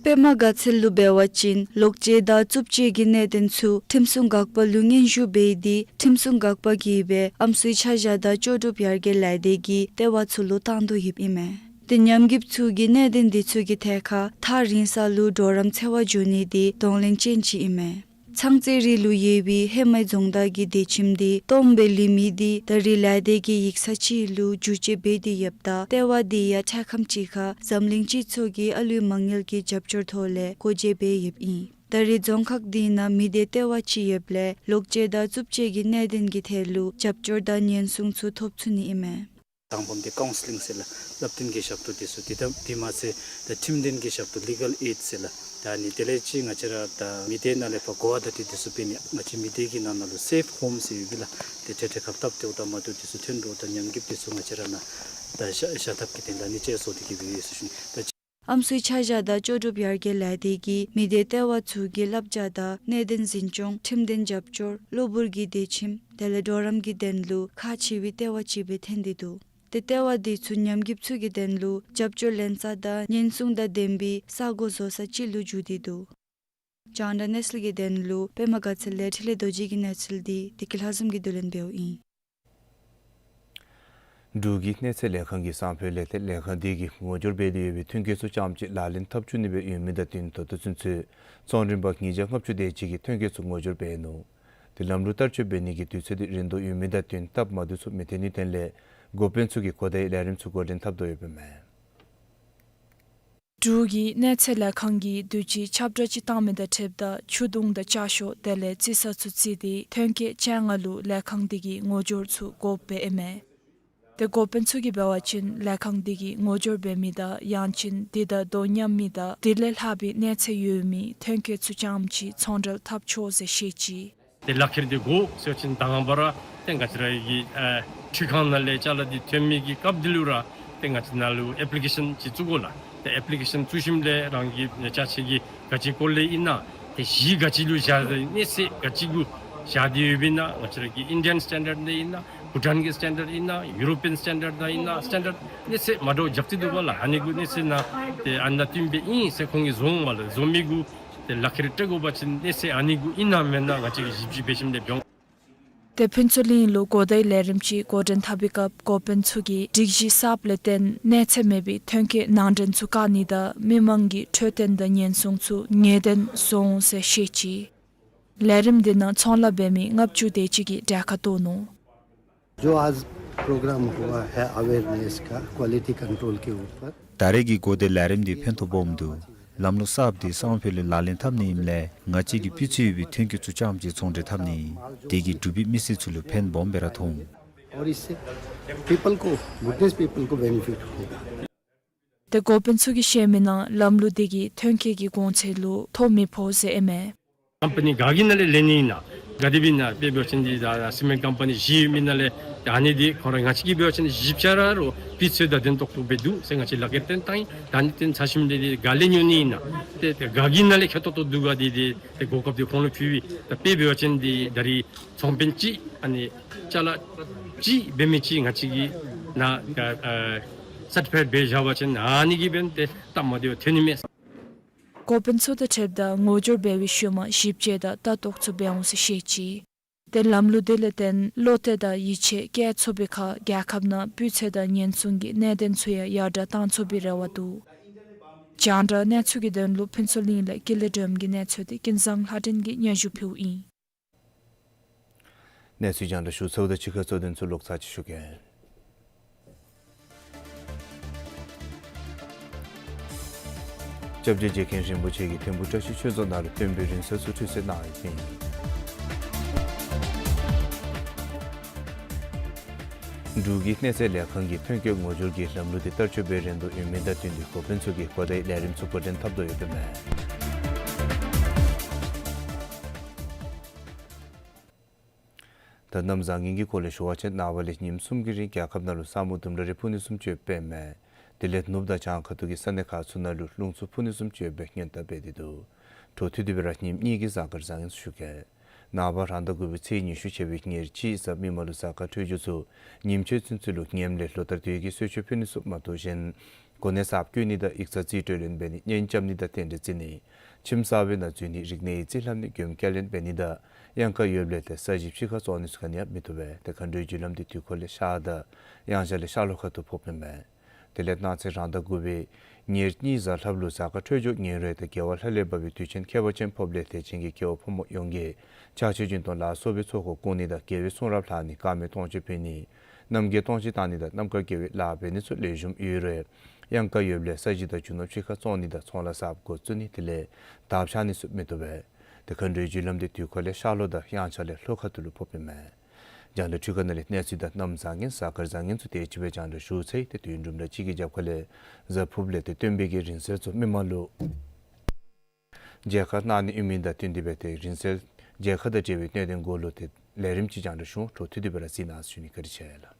པདྨ་དགའ་ཚལ་ལུ་འབད་བ་ཅིན་ལོག་སྤྱོད་དང་རྩུབ་སྤྱོད་ཀྱི་གནད་དོན་ཚུ་ཁྲིམས་སྲུང་འགག་པ་ལུ་སྙན་ཞུ་འབད་དེ་ཁྲིམས་སྲུང་འགག་པ་གིས་སྦེ་ཨམ་སྲུའི་ཆ་བཞག་དང་ལྕོགས་གྲུབ་ཡར་རྒྱས་ལས་སྡེ་གི་ལྟེ་བ་ཚུ་ལུ་བཏང་དོ་ཡོདཔ་ཨིན་མས། ཏེ་ཉམས་རྒུདཔ་ཚུ་གིས་གནད་དོན་འདི་ཚུ་གི་ཐད་ཁར་ཐག་རིང་ས་ལུ་གྲོགས་རམ་འཚོལ་བར་འགྱོ་ནི་འདི་གདོང་ལེན་ཅན་ཅིག་ཨིན་མས། ཚང་རྩེ་རི་ལུ་ཡོད་པའི་ཧེ་མའི་རྫོང་བདག་གི་སྡོད་ཁྱིམ་འདི་སྟོངམ་སྦེ་ལུས་མི་འདི་ད་རེས་ལས་སྡེ་གིས་ཡིག་ཚང་ཅིག་ལུ་བསྒྱུར་བཅོས་འབད་དེ་ཡོདཔ་ད་ལྟེ་བ་འདི་ཡང་དེ་དང་གཅིག་ཁར་འཛམ་གླིང་སྤྱི་ཚོགས་ཀྱི་ཨ་ལུའི་མ་དངུལ་གྱི་རྒྱབ་སྐྱོར་ཐོག་ལས་སྒོ་འབྱེད་འབད་ཡོདཔ་ཨིན། ད་རེས་རྫོང་ཁག་འདི་ནང་མི་སྡེ་ལྟེ་བ་གཅིག་ཡོདཔ་ལས་ལོག་སྤྱོད་དང་རྩུབ་སྤྱོད་ཀྱི་གནད་དོན་གྱི་ཐད་ལུ་རྒྱབ་སྐྱོར་དང་ཉེན་སྲུང་ཚུ་ཐོབ་ཚུགས་ནི་ཨིན་མས། དང་པམ་འདི་ཀའུན་སི་ལིང་ཟེར་ལགས། བསླབ་སྟོན་གྱི་ཞབས་ཏོག་འདི་ཚུ་འདི་དང་འདི་མ་ཚད་ད་ཁྲིམས་དོན་གྱི་ཞབས་ཏོག་ལི་གལ་ཨེཌ་ཟེར་ལགས། ད་ཨ་ནི་དེ་ལས་ཅིག་ང་བཅས་ར་ད་མི་སྡེ་ནང་ལས་ཕར་གོ་བ་བརྡ་སྤྲོད་འདི་ཚུ་འབད་ནི་ང་བཅས་མི་སྡེ་གི་ནང་ན་ལུ་སེབ་ཧོམ་ཟེར་ཡོད་པས་ལགས། དེ་འཕྲལ་འཕྲལ་ཁར་སྟབས་བདེཝ་དང་མ་བདེཝ་འདི་ཚུ་ཐོན་དོ། ད་ཉམས་རྒུདཔ་འདི་ཚུ་ང་བཅས་ར་ནང་ད་བཞག་བཞག་ཐབས་ཀྱི་དོན་ལུ་ཨ་ནི་ཅིག་བཟོ་སྟེ་གི་སྦེ་ཡོད་ཟེར་ཞུ་ནི། ད་ཨམ་སྲུའི་འཆར་གཞི་དང་ལྕོགས་གྲུབ་ཡར་རྒྱས་ལས་སྡེ་གིས་མི་སྡེ་ལྟེ་བ་ཚུ་གི་བསླབ་བྱ་དང་གནད་དོན་འཛིན་སྐྱོང་ཁྲིམས་དོན་རྒྱབ་སྐྱོར་གློ་བུར་གྱི་སྡོད་ཁྱིམ་དེ་ལས་གྲོགས་རམ་གྱི་དོན་ལུ་ཁག་ཆེ་བའི་ལྟེ་བ་ཅིག་སྦེ་ཐོན་ཏེ་འདུག། ཏེ་ལྟེ་བ་འདི་ཚུ་ཉམས་རྒུདཔ་ཚུ་གི་དོན་ལུ་རྒྱབ་སྐྱོར་ལེན་ས་དང་ཉེན་སྲུང་དང་ལྡན་པའི་ས་གོ་བཟོ་ས་ཅིག་ལུ་འགྱུར་ཏེ་འདུག། རྒྱང་བསྒྲགས་གནས་ཚུལ་གྱི་དོན་ལུ་པདྨ་དགའ་ཚལ་ལས་འཕྲིན་ལས་རྡོ་རྗེ་གི་གནས་ཚུལ་འདི་བདེ་སྐྱིད་ལྷ་འཛོམས་ཀྱིས་བསྡུ་ལེན་འབདཝ་ཨིན། འབྲུག་གི་གནས་ཚད་ལས་ཁང་གིས་སང་ཕོད་ལས་ཏེ་ལས་ཁང་འདི་གིས་ངོ་སྦྱོར་འབད་དེ་ཡོད་པའི་ཐོན་སྐྱེད་ཚུ་རྐྱངམ་གཅིག་ལག་ལེན་འཐབ་བཅུག་ནི་སྦེ་ཡོད་མི་དང་བསྟུན་ད་ལྟོ་ཚུན་ཚོད་ཚོང་རིན་པ་ཉིས་བརྒྱ་ལྔ་བཅུ་དེ་ཅིག་གི་ཐོན་སྐྱེད་ཚུ་ངོ་སྦྱོར་འབད་ནུག། དེ་ལམ་ལུགས་བསྟར་སྤྱོད་འབད་ནི་གི་དུས་ཚོད་འདི་རན་དོ་ཡོད་མི་དང་བསྟུན་སྟབས་མ་བདེཝ་ཚུ་མི་ཐོན་ནིའི་དོན་ལས་འགོ་དཔོན་ཚུ་གིས་གོ་བརྡའི་ལས་རིམ་ཚུ་འགོ་འདྲེན་འཐབ་དོ་ཡོདཔ་མས། འབྲུག་གི་གནས་ཚད་ལས་ཁང་གིས་དུས་ཅི་ཁྱབ་བསྒྲགས་ཅིག་བཏང་མི་དང་འཁྲིལཝ་ད་ཆུ་དུང་དང་ལྕགས་ཤོག་དེ་ལས་རྩི་ས་ཚུ་བརྩིས་ཏེ་ཐོན་སྐྱེད་བཅོ་ལྔ་ལུ་ལས་ཁང་འདི་གིས་ངོ་སྦྱོར་ཚུ་དགོཔ་སྦེ་ཨིན་མས། ཏེ་འགོ་དཔོན་ཚུ་གིས་འབད་བ་ཅིན་ལས་ཁང་འདི་གིས་ངོ་སྦྱོར་འབད་མི་དང་ཡང་ཅིན་འདི་དང་དོ་མཉམ་མི་དང་དེ་ལས་ལྷག་པའི་གནས་ཚད་ཡོད་མི་ཐོན་སྐྱེད་ཚུ་རྐྱངམ་གཅིག་ཚོང་འབྲེལ་འཐབ་ཆོག་ཟེར་བཤད་ཅི། ཏེ་ལག་ཁྱེར་འདི་དགོ་ཟེར་བ་ཅིན་ད་ང་བཅས་ར་ཏེ་ང་བཅས་ར་གི་ཨ་འཕྲུལ་ཁང་ནང་ལས་ཅ་ལ་འདི་ཐོན་མི་གི་སྐབས་འདི་ལུ་ར་ཏེ་ང་བཅས་ནང་ལུ་ཨེཔ་ལི་ཀེ་ཤཱན་ཅིག་བཙུགས་དགོ་ལགས། ཏེ་ཨེཔ་ལི་ཀེ་ཤཱན་བཙུགས་ཞིནམ་ལས་རང་གི་ཅ་ཆས་ཀྱི་ག་ཅི་སྐོར་ལས་ཨིན་ན་ཏེ་གཞི་ག་ཅི་ལུ་བཞག་སྟེ་གནས་ཚད་ག་ཅི་གུ་བཞག་སྟེ་ཡོདཔ་ཨིན་ན་ང་བཅས་ར་གི་ཨིན་ཌི་ཡན་སི་ཊེན་ཌརཌ་ནང་ཨིན་ན་བྷུ་ཊཱན་གྱི་སི་ཊེན་ཌརཌ་ཨིན་ན་ཡུ་རོ་པི་ཡན་སི་ཊེན་ཌརཌ་ནང་ཨིན་ན་སི་ཊེན་ཌརཌ་གནས་ཚད་མ་འདྲཝ་རྐྱབ་སྟེ་འདུག་པ་ལགས། ཨ་ནི་གུ་གནས་ཚད་ནང་ཏེ་ཨ་ནི་ནང་བསྟུན་སྦེ་ཨིན་ཟེར་ཁོང་གིས་བཟོ་འོང་པ་ལགས། བཟོ་མི་གུ་ཏེ་ལག་ཁྱེར་སྤྲོད་དགོ་པ་ཅིན་གནས་ཚད་ཨ་ནི་གུ་ཨིན་ན་མེན་ན་ང་བཅས་ཀྱིས་ཞིབ་དཔྱད་འབད་ཞིནམ་ལས་འབད་འོང་། ཏེ་ཕུན་ཚོགས་གླིང་ལུ་གོ་བརྡའི་ལས་རིམ་ཅིག་འགོ་འདྲེན་འཐབ་པའི་སྐབས་འགོ་དཔོན་ཚུ་གིས་སྒྲིག་གཞི་གསརཔ་ལས་བརྟེན་གནས་ཚད་མེད་པའི་ཐོན་སྐྱེད་ནང་འདྲེན་ཚུ་བཀག་ནི་དང་མི་མང་གི་འཕྲོད་བསྟེན་དང་ཉེན་སྲུང་ཚུ་ངེས་གཏན་བཟོ་འོང་ཟེར་བཤད་ཅི། ལས་རིམ་འདི་ནང་ཚོང་ལཱ་འབད་མི་ལྔ་བཅུ་དེ་ཅིག་གིས་གྲལ་ཁར་གཏོགས་ནུག། जो आज प्रोग्राम हुआ है अवेयरनेस का quality control के ऊपर। ད་རེས་ཀྱི་གོ་བརྡའི་ལས་རིམ་འདི་ཕན་ཐོགས་སྦོམ་འདུག། ལམ་ལུགས་གསརཔ་འདི་སང་ཕོད་ལས་ལག་ལེན་འཐབ་ནི་ཨིནམ་ལས་ང་བཅས་ཀྱི་སྤུས་ཚད་ཡོད་པའི་ཐོན་སྐྱེད་ཚུ་རྐྱངམ་གཅིག་ཚོང་འབྲེལ་འཐབ་ནི་ཨིན། དེ་གིས་འབྲུག་པའི་མི་སེར་ཚུ་ལུ་ཕན་སྦོམ་སྦེ་ར་ཐོགས་འོང་། और इससे पीपल को, गुडनेस पीपल को बेनिफिट होगा। ཏེ་འགོ་དཔོན་ཚུ་གིས་བཤད་མི་ནང་ལམ་ལུགས་འདི་གིས་ཐོན་སྐྱེད་ཀྱི་གོང་ཚད་ལུ་ཐོ་མི་ཕོག་ཟེར་ཨིན་མས། ཀམ་པ་ནི་ག་གི་ནང་ལས་ལེན་ནི་ཨིན་ན་ག་དེ་སྦེ་ཨིན་ན་དཔེ་འབད་བ་ཅིན་འདི་ད་སི་མེནཊ་ཀམ་པ་ནི་བཞི་ཡོད་མི་ནང་ལས་ད་ཨ་ནི་འདི་ཁོང་ར་ང་བཅས་ཀྱིས་འབད་བ་ཅིན་བཞི་ཆ་ར་རོགས་སྤུས་ཚད་དང་ལྡན་ཏོག་ཏོ་སྦེ་འདུག་ཟེར་ང་བཅས་ལག་ཁྱེར་བཏོན་བཏང་ཡི། ད་ཨ་ནི་བཏོན་ཚར་ཞིནམ་ལས་འདི་ག་ལས་ཉོ་ནི་ཨིན་ན་ཏེ་ཏེ་ག་གི་ནང་ལས་ཁེ་ཏོག་ཏོ་འདུག་ག་འདི་འདི་ཏེ་གོ་སྐབས་འདི་ཁོང་ལུ་ཕུལ་བས། ད་དཔེ་འབད་བ་ཅིན་འདི་ད་རིས་ཚོང་དཔོན་ཅིག་ཨ་ནི་ཅ་ལ་ཅིག་འབད་མི་ཅིག་ང་བཅས་ཀྱིས་ནཱ་ཨ་ཨ་སར་ཊི་ཕའིཌ་འབད་བཞག་པ་ཅིན་ཨ་ནི་གིས་འབད་ཏེ་སྟབས་མ་བདེཝ་ཐོན་ནི་མས། འགོ་དཔོན་ཚུ་དང་འཁྲིལཝ་ད་ངོ་སྦྱོར་འབད་བའི་ཤུལ་མ་ཞིབ་དཔྱད་དང་ལྟ་རྟོག་ཚུ་འབད་འོང་ཟེར་བཤད་ཅི། ཏེ་ལམ་ལུགས་འདི་ལས་བརྟེན་བློ་གཏད་དང་ཡིད་ཆེས་བསྐྱེད་ཚུགས་པའི་ཁར་རྒྱལ་ཁབ་ནང་སྤུས་ཚད་དང་ཉེན་སྲུང་གི་གནད་དོན་ཚུ་ཡང་ཡར་དྲག་གཏང་ཚུགས་པའི་རེ་བ་འདུག། རྒྱང་བསྒྲགས་གནས་ཚུལ་གྱི་དོན་ལུ་ཕུན་ཚོགས་གླིང་ལས་ཀུན་ལེགས་སྒྲོལམ་གྱི་གནས་ཚུལ་འདི་ཀུན་བཟང་ལྷ་སྒྲོན་གྱིས་སྙན་ཞུ་ཕུལཝ་ཨིན། གནས་ཚུལ་རྒྱང་བསྒྲགས་ཞུ་ཚརཝ་དང་གཅིག་ཁར་གཙོ་དོན་ཚུ་ལོག་ཚར་ཅིག་ཞུ་གེ། སྐྱབས་རྗེ་རྗེ་མཁན་རིན་པོ་ཆེ་གིས་ཐིམ་ཕུག་བཀྲ་ཤིས་ཆོས་རྫོང་ནང་ལུ་སྟོན་པའི་རིང་བསྲེལ་ཚུ་ཁྲུས་གསོལ་གནང་ཡོདཔ་ཨིན། འབྲུག་གི་གནས་ཚད་ལས་ཁང་གིས་ཐོན་སྐྱེད་ངོ་སྦྱོར་གྱི་ལམ་ལུགས་འདི་བསྟར་སྤྱོད་འབད་རན་དོ་ཡོད་མི་དང་བསྟུན་ཏེ་འགོ་དཔོན་ཚུ་གིས་གོ་བརྡའི་ལས་རིམ་ཚུ་འགོ་འདྲེན་འཐབ་དོ་ཡོདཔ་ཨིན་མས། ད་གནམ་བཟང་ངན་གྱི་སྐོར་ལས་ཞུ་བ་ཅིན་ནངས་པ་ལས་ཉིནམ་གསུམ་གྱི་རིང་རྒྱལ་ཁབ་ནང་ལུ་ས་སྨུག་ལྡུམ་ར་རེ་འཕུ་ནི་བཟུམ་ཅིག་ཡོདཔ་ཨིན་མས། དེ་ལས་ནུབ་དང་བྱང་ཁ་ཐུག་གི་ས་གནས་ཁག་ཚུ་ནང་ལུ་རླུང་འཚུབ་འཕུ་ནི་བཟུམ་ཅིག་ཡོད་པའི་སྔོན་བརྡ་འབད་དེ་འདུག། འཕྲོ་མཐུད་དེ་སྦེ་ར་ཉིནམ་གཉིས་ཀྱི་གཟའ་སྐར་བཟང་ངན་ཚུ་ཞུ་གེ། ནངས་པ་རང་ཟླ་དགུ་པའི་ཚེས་ཉི་ཤུ་ཆ་བའི་ཉེར་གཅིག་གཟའ་མིག་དམར་ལུ་གཟའ་སྐར་འཕྲོད་སྦྱོར་ཚུ་ཉིནམ་ཕྱེད་ཚུན་ཚོད་ལུ་ངནམ་ལས་ལོ་ལྟར་དུས་ཀྱི་གསོལ་མཆོད་ཕུལ་ནི་ཚུ་མ་གཏོགས་གཞན་གོ་གནས་གསརཔ་བསྐོ་ནི་དང་ཡིག་ཚང་རྩིས་སྤྲོད་ལེན་འབད་ནི་གཉེན་རྐྱབ་ནི་དང་རྟེན་འབྲེལ་བརྩི་ནི་ཁྱིམ་གསར་པའི་ནང་འཛུལ་ནི་རིག་གནས་ཡིག་རྩིས་ལྷབ་ནི་མགྱོནམ་བསྐྱར་ལེན་འབད་ནི་དང་གཡང་ཁ་ཡོདཔ་ལས་ཏེ་ས་གཞི་ཕྱི་ཁར་བཙོང་ནི་ཚུ་ག་ནི་ཡང་མི་བཏུབ་པས། ཏེ་མཁའ་འགྲོའི་རྒྱུ་ལམ་འདི་དུས་འཁོར་ལས་ཤར་དང་གཡང་ཞ་ལས་ཤར་ལྷོ་ཁ་ཐུག་ཕོགཔ་ཨིན་མས། དེ་ལས་གནངས་ཚེ་རང་ཟླ་དགུ་པའི་ཉེར་གཉིས་གཟའ་ལྷགཔ་ལུ་གཟའ་སྐར་འཕྲོད་སྦྱོར་ངན་རུང་ཡང་ཏེ་རྒྱལ་བ་ལྷ་ལས་བབས་པའི་དུས་ཆེན་ཁྱད་པར་ཅན་ཕོགཔ་ལས་དད་ཅན་གྱི་སྐྱེ་བོ་ཕོ་མོ་ཡོངས་ཀྱིས་ཕྱག་མཆོད་སྦྱིན་གཏོང་ལ་སོགས་པའི་ཚོགས་འཁོར་བསྐོར་ནི་དང་རྒྱལ་བའི་གསུང་རབ་ལྷག་ནི་དཀར་མེ་སྟོང་མཆོད་ཕུལ་ནི་རྣམ་རྒྱལ་སྟོང་མཆོད་བཏང་ནི་དང་རྣམ་དཀར་དགེ་བའི་ལཱ་འབད་ནི་ཚུ་ལེགས་ཤོམ་ཡོད་རུང་ཡང་ གཡང་ཀ་ཡོདཔ་ལས་ས་གཞི་དང་རྒྱུ་ནོར་ཕྱི་ཁར་བཙོང་ནི་དང་ཚོང་ལཱ་གསརཔ་འགོ་བཙུགས་ནི་དེ་ལས་དར་འཕྱར་ནི་ཚུ་མི་བཏུབ་པས། དེ་མཁའ་འགྲོའི་རྒྱུ་ལམ་དེ་དུས་འཁོར་ལས་ཤར་ལྷོ་དང་དབྱངས་འཆར་ལས་ལྷོ་ཁ་ཐུག་ལུ་ཕོགཔ་ཨིན་མས། རྒྱང་བསྒྲགས་འཕྲུལ་ཁང་ནང་ལས་གནས་ཚུལ་དང་གནམ་བཟང་ངན་གཟའ་སྐར་བཟང་ངན་ཚུ་དེ་ཅིག་སྦེ་རྒྱང་བསྒྲགས་ཞུ་ཚར་ཡི། དེ་དུས་ཡུན་དུམ་གྲ་ཅིག་གི་རྒྱབ་ཁ་ལས་གཟའ་ཕུརཔ་ལས་དེ་སྟོན་པའི་གི་རིང་བསྲེལ་ཚུ་མི་མང་ལུ་མཇལ་ཁ་གནང་ནི་ཨིན་མི་དང་བསྟུན་ཏེ་སྦེ་དེ་རིང་བསྲེལ་མཇལ་ཁ་དང་འབྲེལ་བའི་གནད་དོན་གུ་ལུ་དེ་ལས་རིམ་ཅིག་རྒྱང་བསྒྲགས་ཞུ་འོང་། འཕྲོ་མཐུད་དེ་སྦེ་ར་གཟིགས་གནང་ཟེར་ཞུ་ནི། བཀའ་དྲིན་ཆེ་ལགས།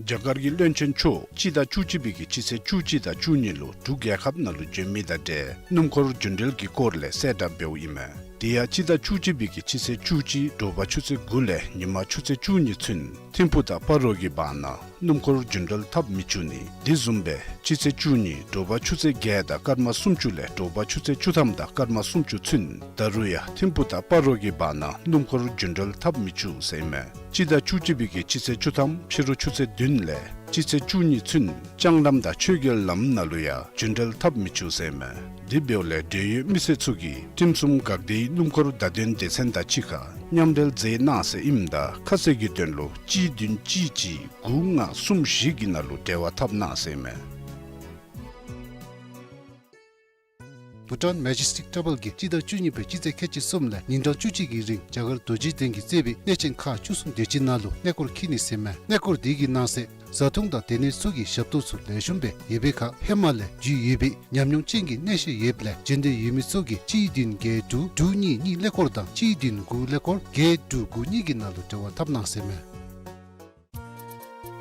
རྒྱ་གར་གྱི་བློན་ཆེན་མཆོག་སྤྱི་ཟླ་བཅུ་གཅིག་པའི་གི་སྤྱི་ཚེས་བཅུ་གཅིག་དང་བཅུ་གཉིས་ལུ་འབྲུག་རྒྱལ་ཁབ་ནང་ལུ་བྱོན་མི་དང་འབྲེལ་སྣུམ་འཁོར་རྒྱུན་འགྲུལ་གྱི་སྐོར་ལས་གསལ་བསྒྲགས་འབདཝ་ཨིན་མས། དེ་ཡང་སྤྱི་ཟླ་བཅུ་གཅིག་པའི་གི་སྤྱི་ཚེས་བཅུ་གཅིག་དྲོ་པ་ཆུ་ཚོད་དགུ་ལས་ཉིན་མ་ཆུ་ཚོད་བཅུ་གཉིས་ཚུན་ཐིམ་ཕུག་དང་སྤ་རོ་གི་བར་ན་སྣུམ་འཁོར་རྒྱུན་འགྲུལ་འཐབ་མི་བཅུག་ནི། དེ་བཟུམ་སྦེ་སྤྱི་ཚེས་བཅུ་གཉིས་དྲོ་པ་ཆུ་ཚོད་བརྒྱད་དང་སྐར་མ་སུམ་ཅུ་ལས་དྲོ་པ་ཆུ་ཚོད་བཅུ་ཐམ་དང་སྐར་མ་སུམ་ཅུ་ཚུན་ད་རུང་ཡང་ཐིམ་ཕུག་དང་སྤ་རོ་གི་བར་ན་སྣུམ་འཁོར་རྒྱུན་འགྲུལ་འཐབ་མི་བཅུག་ཟེར་ཨིན་མས། སྤྱི་ཟླ་བཅུ་གཅིག་པའི་གི་སྤྱི་ཚེས་བཅུ་ཐམ་ཕྱི་རུ་ཆུ་ཚོད་བདུན་ལས་སྤྱི་ཚེས་བཅུ་གཉིས་ཚུན་ལྕང་ལམ་དང་ཆོས་རྒྱལ་ལམ་ནང་ལུ་ཡང་རྒྱུན་འགྲུལ་འཐབ་མི་བཅུག་ཟེར་ཨིན་མས། དེ་འབདཝ་ལས་འབྲེལ་ཡོད་མི་སེར་ཚུ་གིས་ཁྲིམས་སྲུང་འགག་སྡེའི་སྣུམ་འཁོར་བརྡ་དོན་སྡེ་ཚན་དང་གཅིག་ཁར་མཉམ་འབྲེལ་མཛད་གནང་ཟེར་ཨིནམ་ད་ཁ་གསལ་གྱི་དོན་ལུ་གཅིག་བདུན་གཅིག་གཅིག་དགུ་ལྔ་གསུམ་བཞི་གི་ནང་ལུ་འབྲེལ་བ་འཐབ་གནང་ཟེར་ཨིན་མས། Bhutan Majestic Travel གིས་སྤྱི་ཟླ་བཅུ་གཉིས་པའི་སྤྱི་ཚེས་ཁལ་གཅིག་གསུམ་ལས་ཉིན་གྲངས་བཅུ་གཅིག་གི་རིང་རྒྱ་གར་རྡོ་རྗེ་གདན་གྱིས་གཙོས་པའི་གནས་ཆེན་ཁག་བཅུ་གསུམ་དེ་ཅིག་ནང་ལུ་གནས་སྐོར་འཁྱིད་ནི་ཟེར་ཨིན་མས། གནས་སྐོར་དེ་གི་ནང་གསེས་བཟའ་འཐུང་དང་སྡོད་གནས་ཚུ་གི་ཞབས་ཏོག་ཚུ་ལེགས་ཤོམ་སྦེ་ཡོད་པའི་ཁར་ཧེ་མ་ལས་རྒྱུས་ཡོད་པའི་ཉམས་མྱོང་ཅན་གྱི་གནས་བཤད་ཡོདཔ་ལས་འབྱོན་འདོད་ཡོད་མི་ཚུ་གིས་གཅིག་བདུན་བརྒྱད་དྲུག་དྲུག་གཉིས་གཉིས་ཀླད་ཀོར་དང་གཅིག་བདུན་དགུ་ཀླད་ཀོར་བརྒྱད་དྲུག་དགུ་གཉིས་ཀྱི་ནང་ལུ་འབྲེལ་བ་འཐབ་གནང་ཟེར་ཨིན་མས།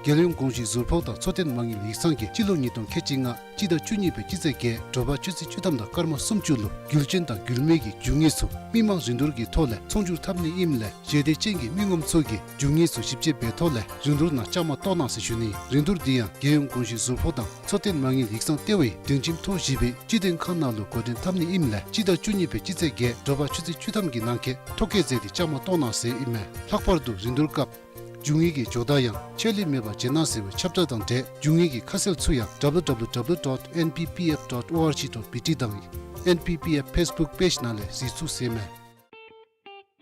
རྒྱལ་ཡོངས་གོང་ཞུས་ཟུར་ཕོགས་དང་འཚོ་རྟེན་མ་དངུལ་ཡིག་ཚང་གིས་སྤྱི་ལོ་ཉིས་སྟོང་ཁལ་གཅིག་ལྔ་སྤྱི་ཟླ་བཅུ་གཉིས་པའི་སྤྱི་ཚེས་བརྒྱད་དྲོ་པ་ཆུ་ཚོད་བཅུ་ཐམ་དང་སྐར་མ་སུམ་ཅུ་ལུ་རྒྱུ་ཅན་དང་རྒྱུ་མེད་ཀྱི་རྒྱུ་དངོས་ཚུ་མི་མང་རིན་བསྡུར་གྱི་ཐོག་ལས་ཚོང་སྒྱུར་འཐབ་ནི་ཨིནམ་ལས་ཞལ་འདེབས་ཅན་གྱི་མི་ངོམ་ཚུ་གིས་རྒྱུ་དངོས་ཚུ་ཞིབ་དཔྱད་འབད་ཐོག་ལས་རིན་བསྡུར་ནང་བཅའ་མར་གཏོགས་གནང་ཟེར་ཞུ་ནི། རིན་བསྡུར་འདི་ཡང་རྒྱལ་ཡོངས་གོང་ཞུས་ཟུར་ཕོགས་དང་འཚོ་རྟེན་མ་དངུལ་ཡིག་ཚང་ལྟེ་བའི་སྒྲིང་ཁྱིམ་ཐོག་བཞི་པའི་སྤྱི་དོན་ཁང་ནང་ལུ་འགོ་འདྲེན་འཐབ་ནི་ཨིནམ་ལས་སྤྱི་ཟླ་བཅུ་གཉིས་པའི་སྤྱི་ཚེས་བརྒྱད་དྲོ་པ་ཆུ་ཚོད་བཅུ་ཐམ་གྱི་ནང་འཁོད་ཐོ་བཀོད་མཛད་དེ་བཅའ་མར་གཏོགས་གནང་ཟེར་ཨིན་མས། ལྷག་པར་དུ་རིན་བསྡུར་སྐབས་རྒྱུ་དངོས་ཀྱི་ཇོ་བདག་ཡང་ཆད་ལུས་མེད་པར་བྱོན་གནང་ཟེར་བའི་ཁྱབ་བསྒྲགས་དང་འབྲེལ་རྒྱུ་དངོས་ཀྱི་ཁ་གསལ་ཚུ་ཡང་W W W dot N P P F dot O R G dot B T དང་N P P F Facebook page ནང་ལས་གཟིགས་ཚུགས་ཟེར་ཨིན་མས།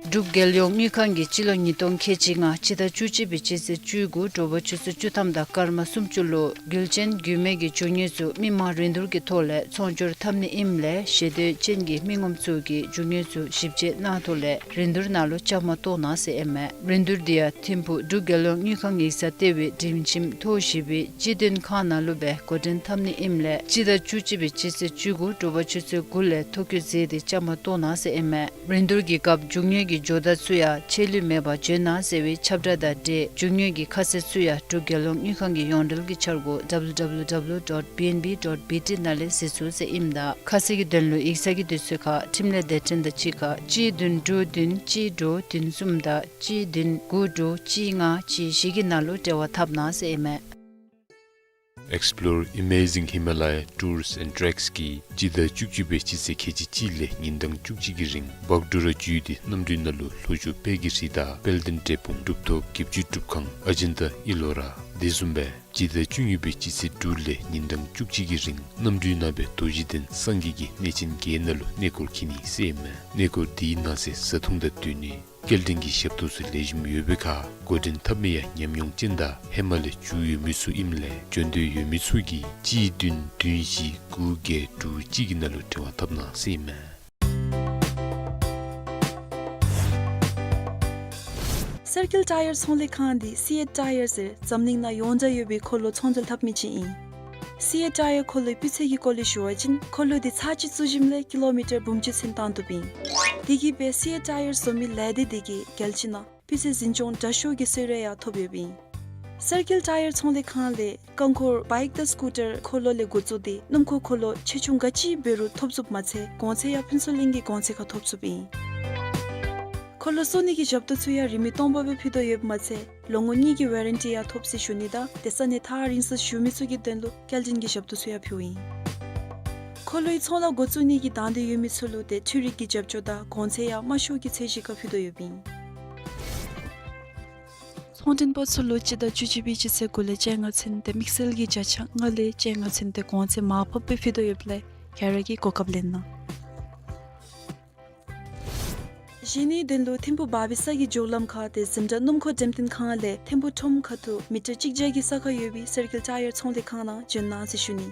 འབྲུག་རྒྱལ་ཡོངས་དངུལ་ཁང་གིས་སྤྱི་ལོ་ཉིས་སྟོང་ཁལ་གཅིག་ལྔ་སྤྱི་ཟླ་བཅུ་གཅིག་པའི་སྤྱི་ཚེས་བཅུ་དགུ་དྲོ་པ་ཆུ་ཚོད་བཅུ་ཐམ་དང་སྐར་མ་སུམ་ཅུ་ལུ་རྒྱུ་ཅན་རྒྱུ་མེད་ཀྱི་རྒྱུ་དངོས་ཚུ་མི་མང་རིན་བསྡུར་གྱི་ཐོག་ལས་ཚོང་སྒྱུར་འཐབ་ནི་ཨིནམ་ལས་ཞལ་འདེབས་ཅན་གྱི་མི་ངོམ་ཚུ་གིས་རྒྱུ་དངོས་ཚུ་ཞིབ་དཔྱད་གནང་ཐོག་ལས་རིན་བསྡུར་ནང་ལུ་བཅའ་མར་གཏོགས་གནང་ཟེར་ཨིན་མས། རིན་བསྡུར་འདི་ཡང་ཐིམ་ཕུག་འབྲུག་རྒྱལ་ཡོངས་དངུལ་ཁང་ཡིག་ཚང་ལྟེ་བའི་སྒྲིང་ཁྱིམ་ཐོག་བཞི་པའི་སྤྱི་དོན་ཁང་ནང་ལུ་སྦེ་འགོ་འདྲེན་འཐབ་ནི་ཨིནམ་ལས་སྤྱི་ཟླ་བཅུ་གཅིག་པའི་སྤྱི་ཚེས་བཅུ་དགུ་དྲོ་པ་ཆུ་ཚོད་དགུ་ལས་ཐོ་བཀོད་མཛད་དེ་བཅའ་མར་གཏོགས་གནང་ཟེར་ཨིན་མས། རིན་བསྡུར་གྱི་སྐབས་རྒྱུ་དངོས་ཀྱི་ཇོ་བདག་ཚུ་ཡང་ཆད་ལུས་མེད་པར་བྱོན་གནང་ཟེར་བའི་ཁྱབ་བསྒྲགས་དང་འབྲེལ་རྒྱུ་དངོས་ཀྱི་ཁ་གསལ་ཚུ་ཡང་འབྲུག་རྒྱལ་ཡོངས་དངུལ་ཁང་གི་ཡོངས་འབྲེལ་གྱི་འཆར་སྒོ་W W W dot B N B dot B T ནང་ལས་གཟིགས་ཚུགས་ཟེར་ཨིནམ་ད་ཁ་གསལ་གྱི་དོན་ལུ་ཡིག་ཚང་གི་དུས་ཚོད་ཁར་ཁྲིམས་ལས་སྡེ་ཚན་དང་གཅིག་ཁར་གཅིག་བདུན་དྲུག་བདུན་གཅིག་དྲུག་བདུན་གསུམ་དང་གཅིག་བདུན་དགུ་དྲུག་གཅིག་ལྔ་གཅིག་བཞི་གི་ནང་ལུ་འབྲེལ་བ་འཐབ་གནང་ཟེར་ཨིན་མས། Explore Amazing Himalaya Tours and Treks གིས་སྤྱི་ཟླ་བཅུ་གཅིག་པའི་སྤྱི་ཚེས་ཁལ་གཅིག་གཅིག་ལས་ཉིན་གྲངས་བཅུ་གཅིག་གི་རིང་འབག་འབྲུག་ར་བརྒྱུད་དེ་གནམ་གྲུའི་ནང་ལུ་ལྷོ་ཕྱོགས་དཔལ་གྱི་རི་དྭགས་དཔལ་ལྡན་འབྲས་སྤུངས་གྲུབ་ཐོབ་བརྒྱད་ཅུ་སྒྲུབ་ཁང་ཨ་ཇན་ཏ་ཨི་ལོ་ར་དེ་བཟུམ་སྦེ་སྤྱི་ཟླ་བཅུ་གཉིས་པའི་སྤྱི་ཚེས་དྲུག་ལས་ཉིན་གྲངས་བཅུ་གཅིག་གི་རིང་གནམ་གྲུའི་ནང་སྦེ་རྡོ་རྗེ་གདན་སངས་རྒྱས་ཀྱི་གནས་ཆེན་བརྒྱད་ནང་ལུ་གནས་སྐོར་འཁྱིད་ནི་ཟེར་ཨིན་མས། གནས་སྐོར་འདིའི་ནང་གསེས་བཟའ་འཐུང་དང་སྡོད་གནས་སྐྱེལ་འདྲེན་གྱི་ཞབས་ཏོག་ཚུ་ལེགས་ཤོམ་ཡོད་པའི་ཁར་འགོ་འདྲེན་འཐབ་མི་ཡང་ཉམས་མྱོང་ཅན་དང་ཧེ་མ་ལས་མཇུག་ཡོད་མི་ཚུ་ཨིནམ་ལས་བྱོན་འདོད་ཡོད་མི་ཚུ་གིས་གཅིག་བདུན་བདུན་བཞི་དགུ་བརྒྱད་དྲུག་གཅིག་གི་ནང་ལུ་འབྲེལ་བ་འཐབ་གནང་ཟེར་ཨིན་མས། སར་ཀིལ་ཊ་ཡར་ཚོང་ལས་ཁང་འདི་སི་ཨེཊ་ཊ་ཡར་ཟེར་འཛམ་གླིང་ནང་ཡོངས་གྲགས་ཡོད་པའི་འཁོར་ལོ་ཚོང་འབྲེལ་འཐབ་མི་ཅིག་ཨིན། སི་ཨེཊ་ཊ་ཡར་འཁོར་ལོའི་སྤུས་ཚད་ཀྱི་སྐོར་ལས་ཞུ་བ་ཅིན་འཁོར་ལོ་འདི་ཚར་གཅིག་བཙུགས་ཞིནམ་ལས་ཀི་ལོ་མི་ཊར་འབུམ་གཅིག་ཚུན་བཏང་བཏུབ་ཨིན། དེ་གིས་སྦེ་སི་ཨེཊ་ཊ་ཡར་བཟོ་མི་ལས་སྡེ་འདི་གིས་རྒྱལ་སྤྱི་ནང་སྤུས་ཚད་འཛིན་སྐྱོང་དྲག་ཤོས་ཀྱི་གསོལ་རས་ཡང་ཐོབ་ཡོདཔ་ཨིན། སར་ཀིལ་ཊ་ཡར་ཚོང་ལས་ཁང་ལས་རྐང་འཁོར་བའིཀ་དང་སི་ཀུ་ཊར་འཁོར་ལོ་ལས་འགོ་བཙུགས་ཏེ་སྣུམ་འཁོར་འཁོར་ལོ་ཆེ་ཆུང་ག་ཅི་འབད་རུང་ཐོབ་ཚུགསཔ་མ་ཚད་གོང་ཚད་ཡང་ཕུན་ཚོགས་གླིང་གི་གོང་ཚད་ཁར་ཐོབ་ཚུགསཔ་ཨིན། འཁོར་ལོ་བཙུགས་ནི་གི་ཞབས་ཏོག་ཚུ་ཡང་རིན་མེད་སྟོང་པ་སྦེ་ཕུལ་དོ་ཡོདཔ་མ་ཚད་ལོ་ངོ་གཉིས་ཀྱི་ཝ་རན་ཊི་ཡང་ཐོབ་ཟེར་ཞུ་ནི་དང་དེ་ས་གནས་ཐག་རིང་སར་བཞུགས་མི་ཚུ་གི་དོན་ལུ་སྐྱེལ་འདྲེན་གྱི་ཞབས་ཏོག་ཚུ་ཡང་ཕུལཝ་ཨིན། འཁོར་ལོའི་ཚོང་ལཱ་འགོ་བཙུགས་ནི་གི་དང་འདོད་ཡོད་མི་ཚུ་ལུ་ཏེ་འཕྲུལ་རིག་གི་རྒྱབ་སྐྱོར་དང་གོང་ཚད་ཡང་དམའ་ཤོས་ཀྱི་ཚད་གཞི་ཁར་ཕུལ་དོ་ཡོདཔ་ཨིན། ཚོང་འདྲེན་པ་ཚུ་ལུ་སྤྱི་ཟླ་བཅུ་གཅིག་པའི་སྤྱི་ཚེས་དགུ་ལས་བཅོ་ལྔ་ཚུན་ཏེ་དམིགས་བསལ་གྱི་བརྒྱ་ཆ་ལྔ་ལས་བཅོ་ལྔ་ཚུན་ཏེ་གོང་ཚད་མར་ཕབ་སྦེ་ཕུལ་དོ་ཡོདཔ་ལས་ག་ར་གིས་གོ་སྐབས་ལེན་གནང་། གཞན་ནི་དོན་ལུ་ཐིམ་ཕུ་བར་བི་ས་གི་མཇུག་ལམ་ཁར་ཏེ་ཛིན་ཊ་སྣུམ་འཁོར་འགྲེམས་སྟོན་ཁང་ལས་ཐིམ་ཕུ་ཁྲོམ་ཁ་ཐུག་མི་ཊར་གཅིག་བརྒྱ་གི་ས་ཁར་ཡོད་པའི་སར་ཀིལ་ཊ་ཡར་ཚོང་ལས་ཁང་ནང་འབྱོན་གནང་ཟེར་ཞུ་ནི།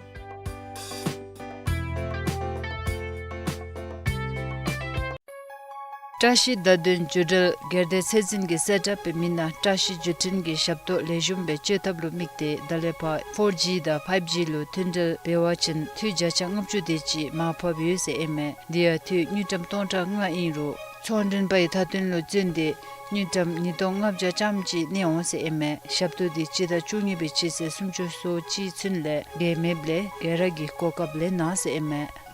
བཀྲ་ཤིས་བརྡ་དོན་བརྒྱུད་འབྲེལ་སྒེར་སྡེ་ཚད་འཛིན་གྱིས་གསལ་བསྒྲགས་འབད་མི་ནང་བཀྲ་ཤིས་བརྒྱུད་འཕྲིན་གྱི་ཞབས་ཏོག་ལེགས་ཤོམ་སྦེ་སྤྱོད་ཐབས་ལུ་དམིགས་ཏེ་ད་ལས་ཕར་ཕོར་ཇི་དང་ཕའིབ་ཇི་ལུ་མཐུད་འབྲེལ་འབད་བ་ཅིན་འཐུས་བརྒྱ་ཆ་ལྔ་བཅུ་དེ་ཅིག་མར་ཕབ་ཡོད་ཟེར་ཨིན་མས། དེ་ཡང་འཐུས་དངུལ་ཀྲམ་སྟོང་ཕྲག་ལྔ་ཨིན་རུང་ཚོང་འདྲེན་པའི་མཐའ་དོན་ལུ་བརྩོན་ཏེ་དངུལ་ཀྲམ་ཉིས་སྟོང་ལྔ་བརྒྱ་ཙམ་ཅིག་གནས་འོང་ཟེར་ཨིན་མས། ཞབས་ཏོག་འདི་སྤྱི་ཟླ་བཅུ་གཉིས་པའི་སྤྱི་ཚེས་སུམ་ཅུ་སོ་གཅིག་ཚུན་ལས་བརྒལ་མེདཔ་ལས་ག་ར་གིས་གོ་སྐབས་ལེན་གནང་ཟེར་ཨིན་མས།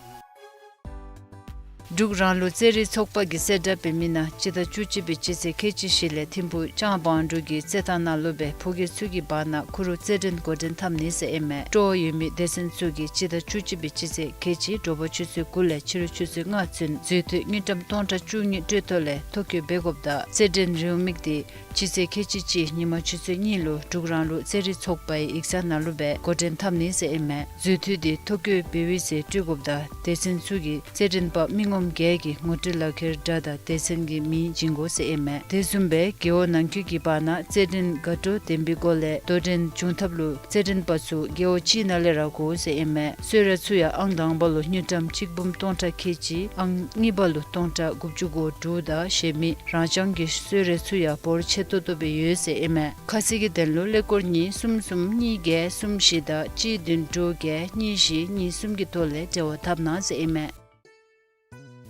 འབྲུག་རང་ལུགས་རྩེད་རིགས་ཚོགས་པ་གིས་གསལ་བསྒྲགས་འབད་མི་ནང་སྤྱི་ཟླ་བཅུ་གཅིག་པའི་སྤྱི་ཚེས་ཁལ་གཅིག་བཞི་ལས་ཐིམ་ཕུ་ལྕང་བང་འབྲུག་གི་རྩེད་ཐང་ནང་ལུ་སྦེ་ཕོ་སྐྱེས་ཚུ་གི་བར་ན་ཁུ་རུ་རྩེད་འགྲན་འགོ་འདྲེན་འཐབ་ནི་ཟེར་ཨིན་མས། སྤྲོ་བ་ཡོད་མི་སྡེ་ཚན་ཚུ་གིས་སྤྱི་ཟླ་བཅུ་གཅིག་པའི་སྤྱི་ཚེས་ཁལ་གཅིག་དྲོ་པ་ཆུ་ཚོད་དགུ་ལས་ཕྱི་རུ་ཆུ་ཚོད་ལྔ་ཚུན་འཛུལ་ཐོབ་དངུལ་ཀྲམ་སྟོང་ཕྲག་བཅུ་གཉིས་སྤྲོད་ཐོག་ལས་ཐོ་བཀོད་འབད་དགོཔ་དང་རྩེད་འགྲན་རེའུ་མིག་འདི་སྤྱི་ཚེས་ཁལ་གཅིག་གཅིག་ཉིན་མ་ཆུ་ཚོད་གཉིས་ལུ་འབྲུག་རང་ལུགས་རྩེད་རིགས་ཚོགས་པའི་ཡིག་ཚང་ནང་ལུ་སྦེ་འགོ་འདྲེན་འཐབ་ནི་ཟེར་ཨིན་མས། འཛུལ་ཐོབ་འདི་ཐོ་བཀོད་འབད་བའི་ཚེ་སྤྲོད་དགོཔ་དང་སྡེ་ཚན་ཚུ་གིས་རྩེད་འགྲན་པ་མི་ངོམ་བརྒྱད་ཀྱི་ངོ་སྤྲོད་ལག་ཁྱེར་འདྲ་དང་སྡེ་ཚན་གྱི་མིང་བྱིན་དགོ་ཟེར་ཨིན་མས། དེ་བཟུམ་སྦེ་རྒེད་འོག་ནང་འཁོད་ཀྱི་བར་ན་རྩེད་འགྲན་དགའ་སྤྲོ་ལྡན་པའི་སྒོ་ལས་དོ་འགྲན་འབྱུང་ཐབས་ལུ་རྩེད་འགྲན་པ་ཚུ་རྒེད་འོག་ཅིག་ནང་ལས་ར་དགོ་ཟེར་ཨིན་མས། གསོལ་རས་ཚུ་ཡང་ཨང་དང་པ་ལུ་དངུལ་ཀྲམ་གཅིག་འབུམ་སྟོང་ཕྲག་ཁལ་གཅིག་ཨང་གཉིས་པ་ལུ་སྟོང་ཕྲག་དགུ་བཅུ་གོ་དྲུག་དང་གཞན་མི་རང་རྐྱང་གི་གསོལ་རས་ཚུ་ཡང་འབོར་ཆེ་ཏོག་ཏོ་སྦེ་ཡོད་ཟེར་ཨིན་མས། ཁ་གསལ་གྱི་དོན་ལུ་ཀླད་ཀོར་གཉིས་གསུམ་གསུམ་གཉིས་བརྒྱད་གསུམ་བཞི་དང་གཅིག་བདུན་དྲུག་བརྒྱད་གཉིས་བཞི་གཉིས་གསུམ་གྱི་ཐོག་ལས་འབྲེལ་བ་འཐབ་གནང་ཟེར་ཨིན་མས།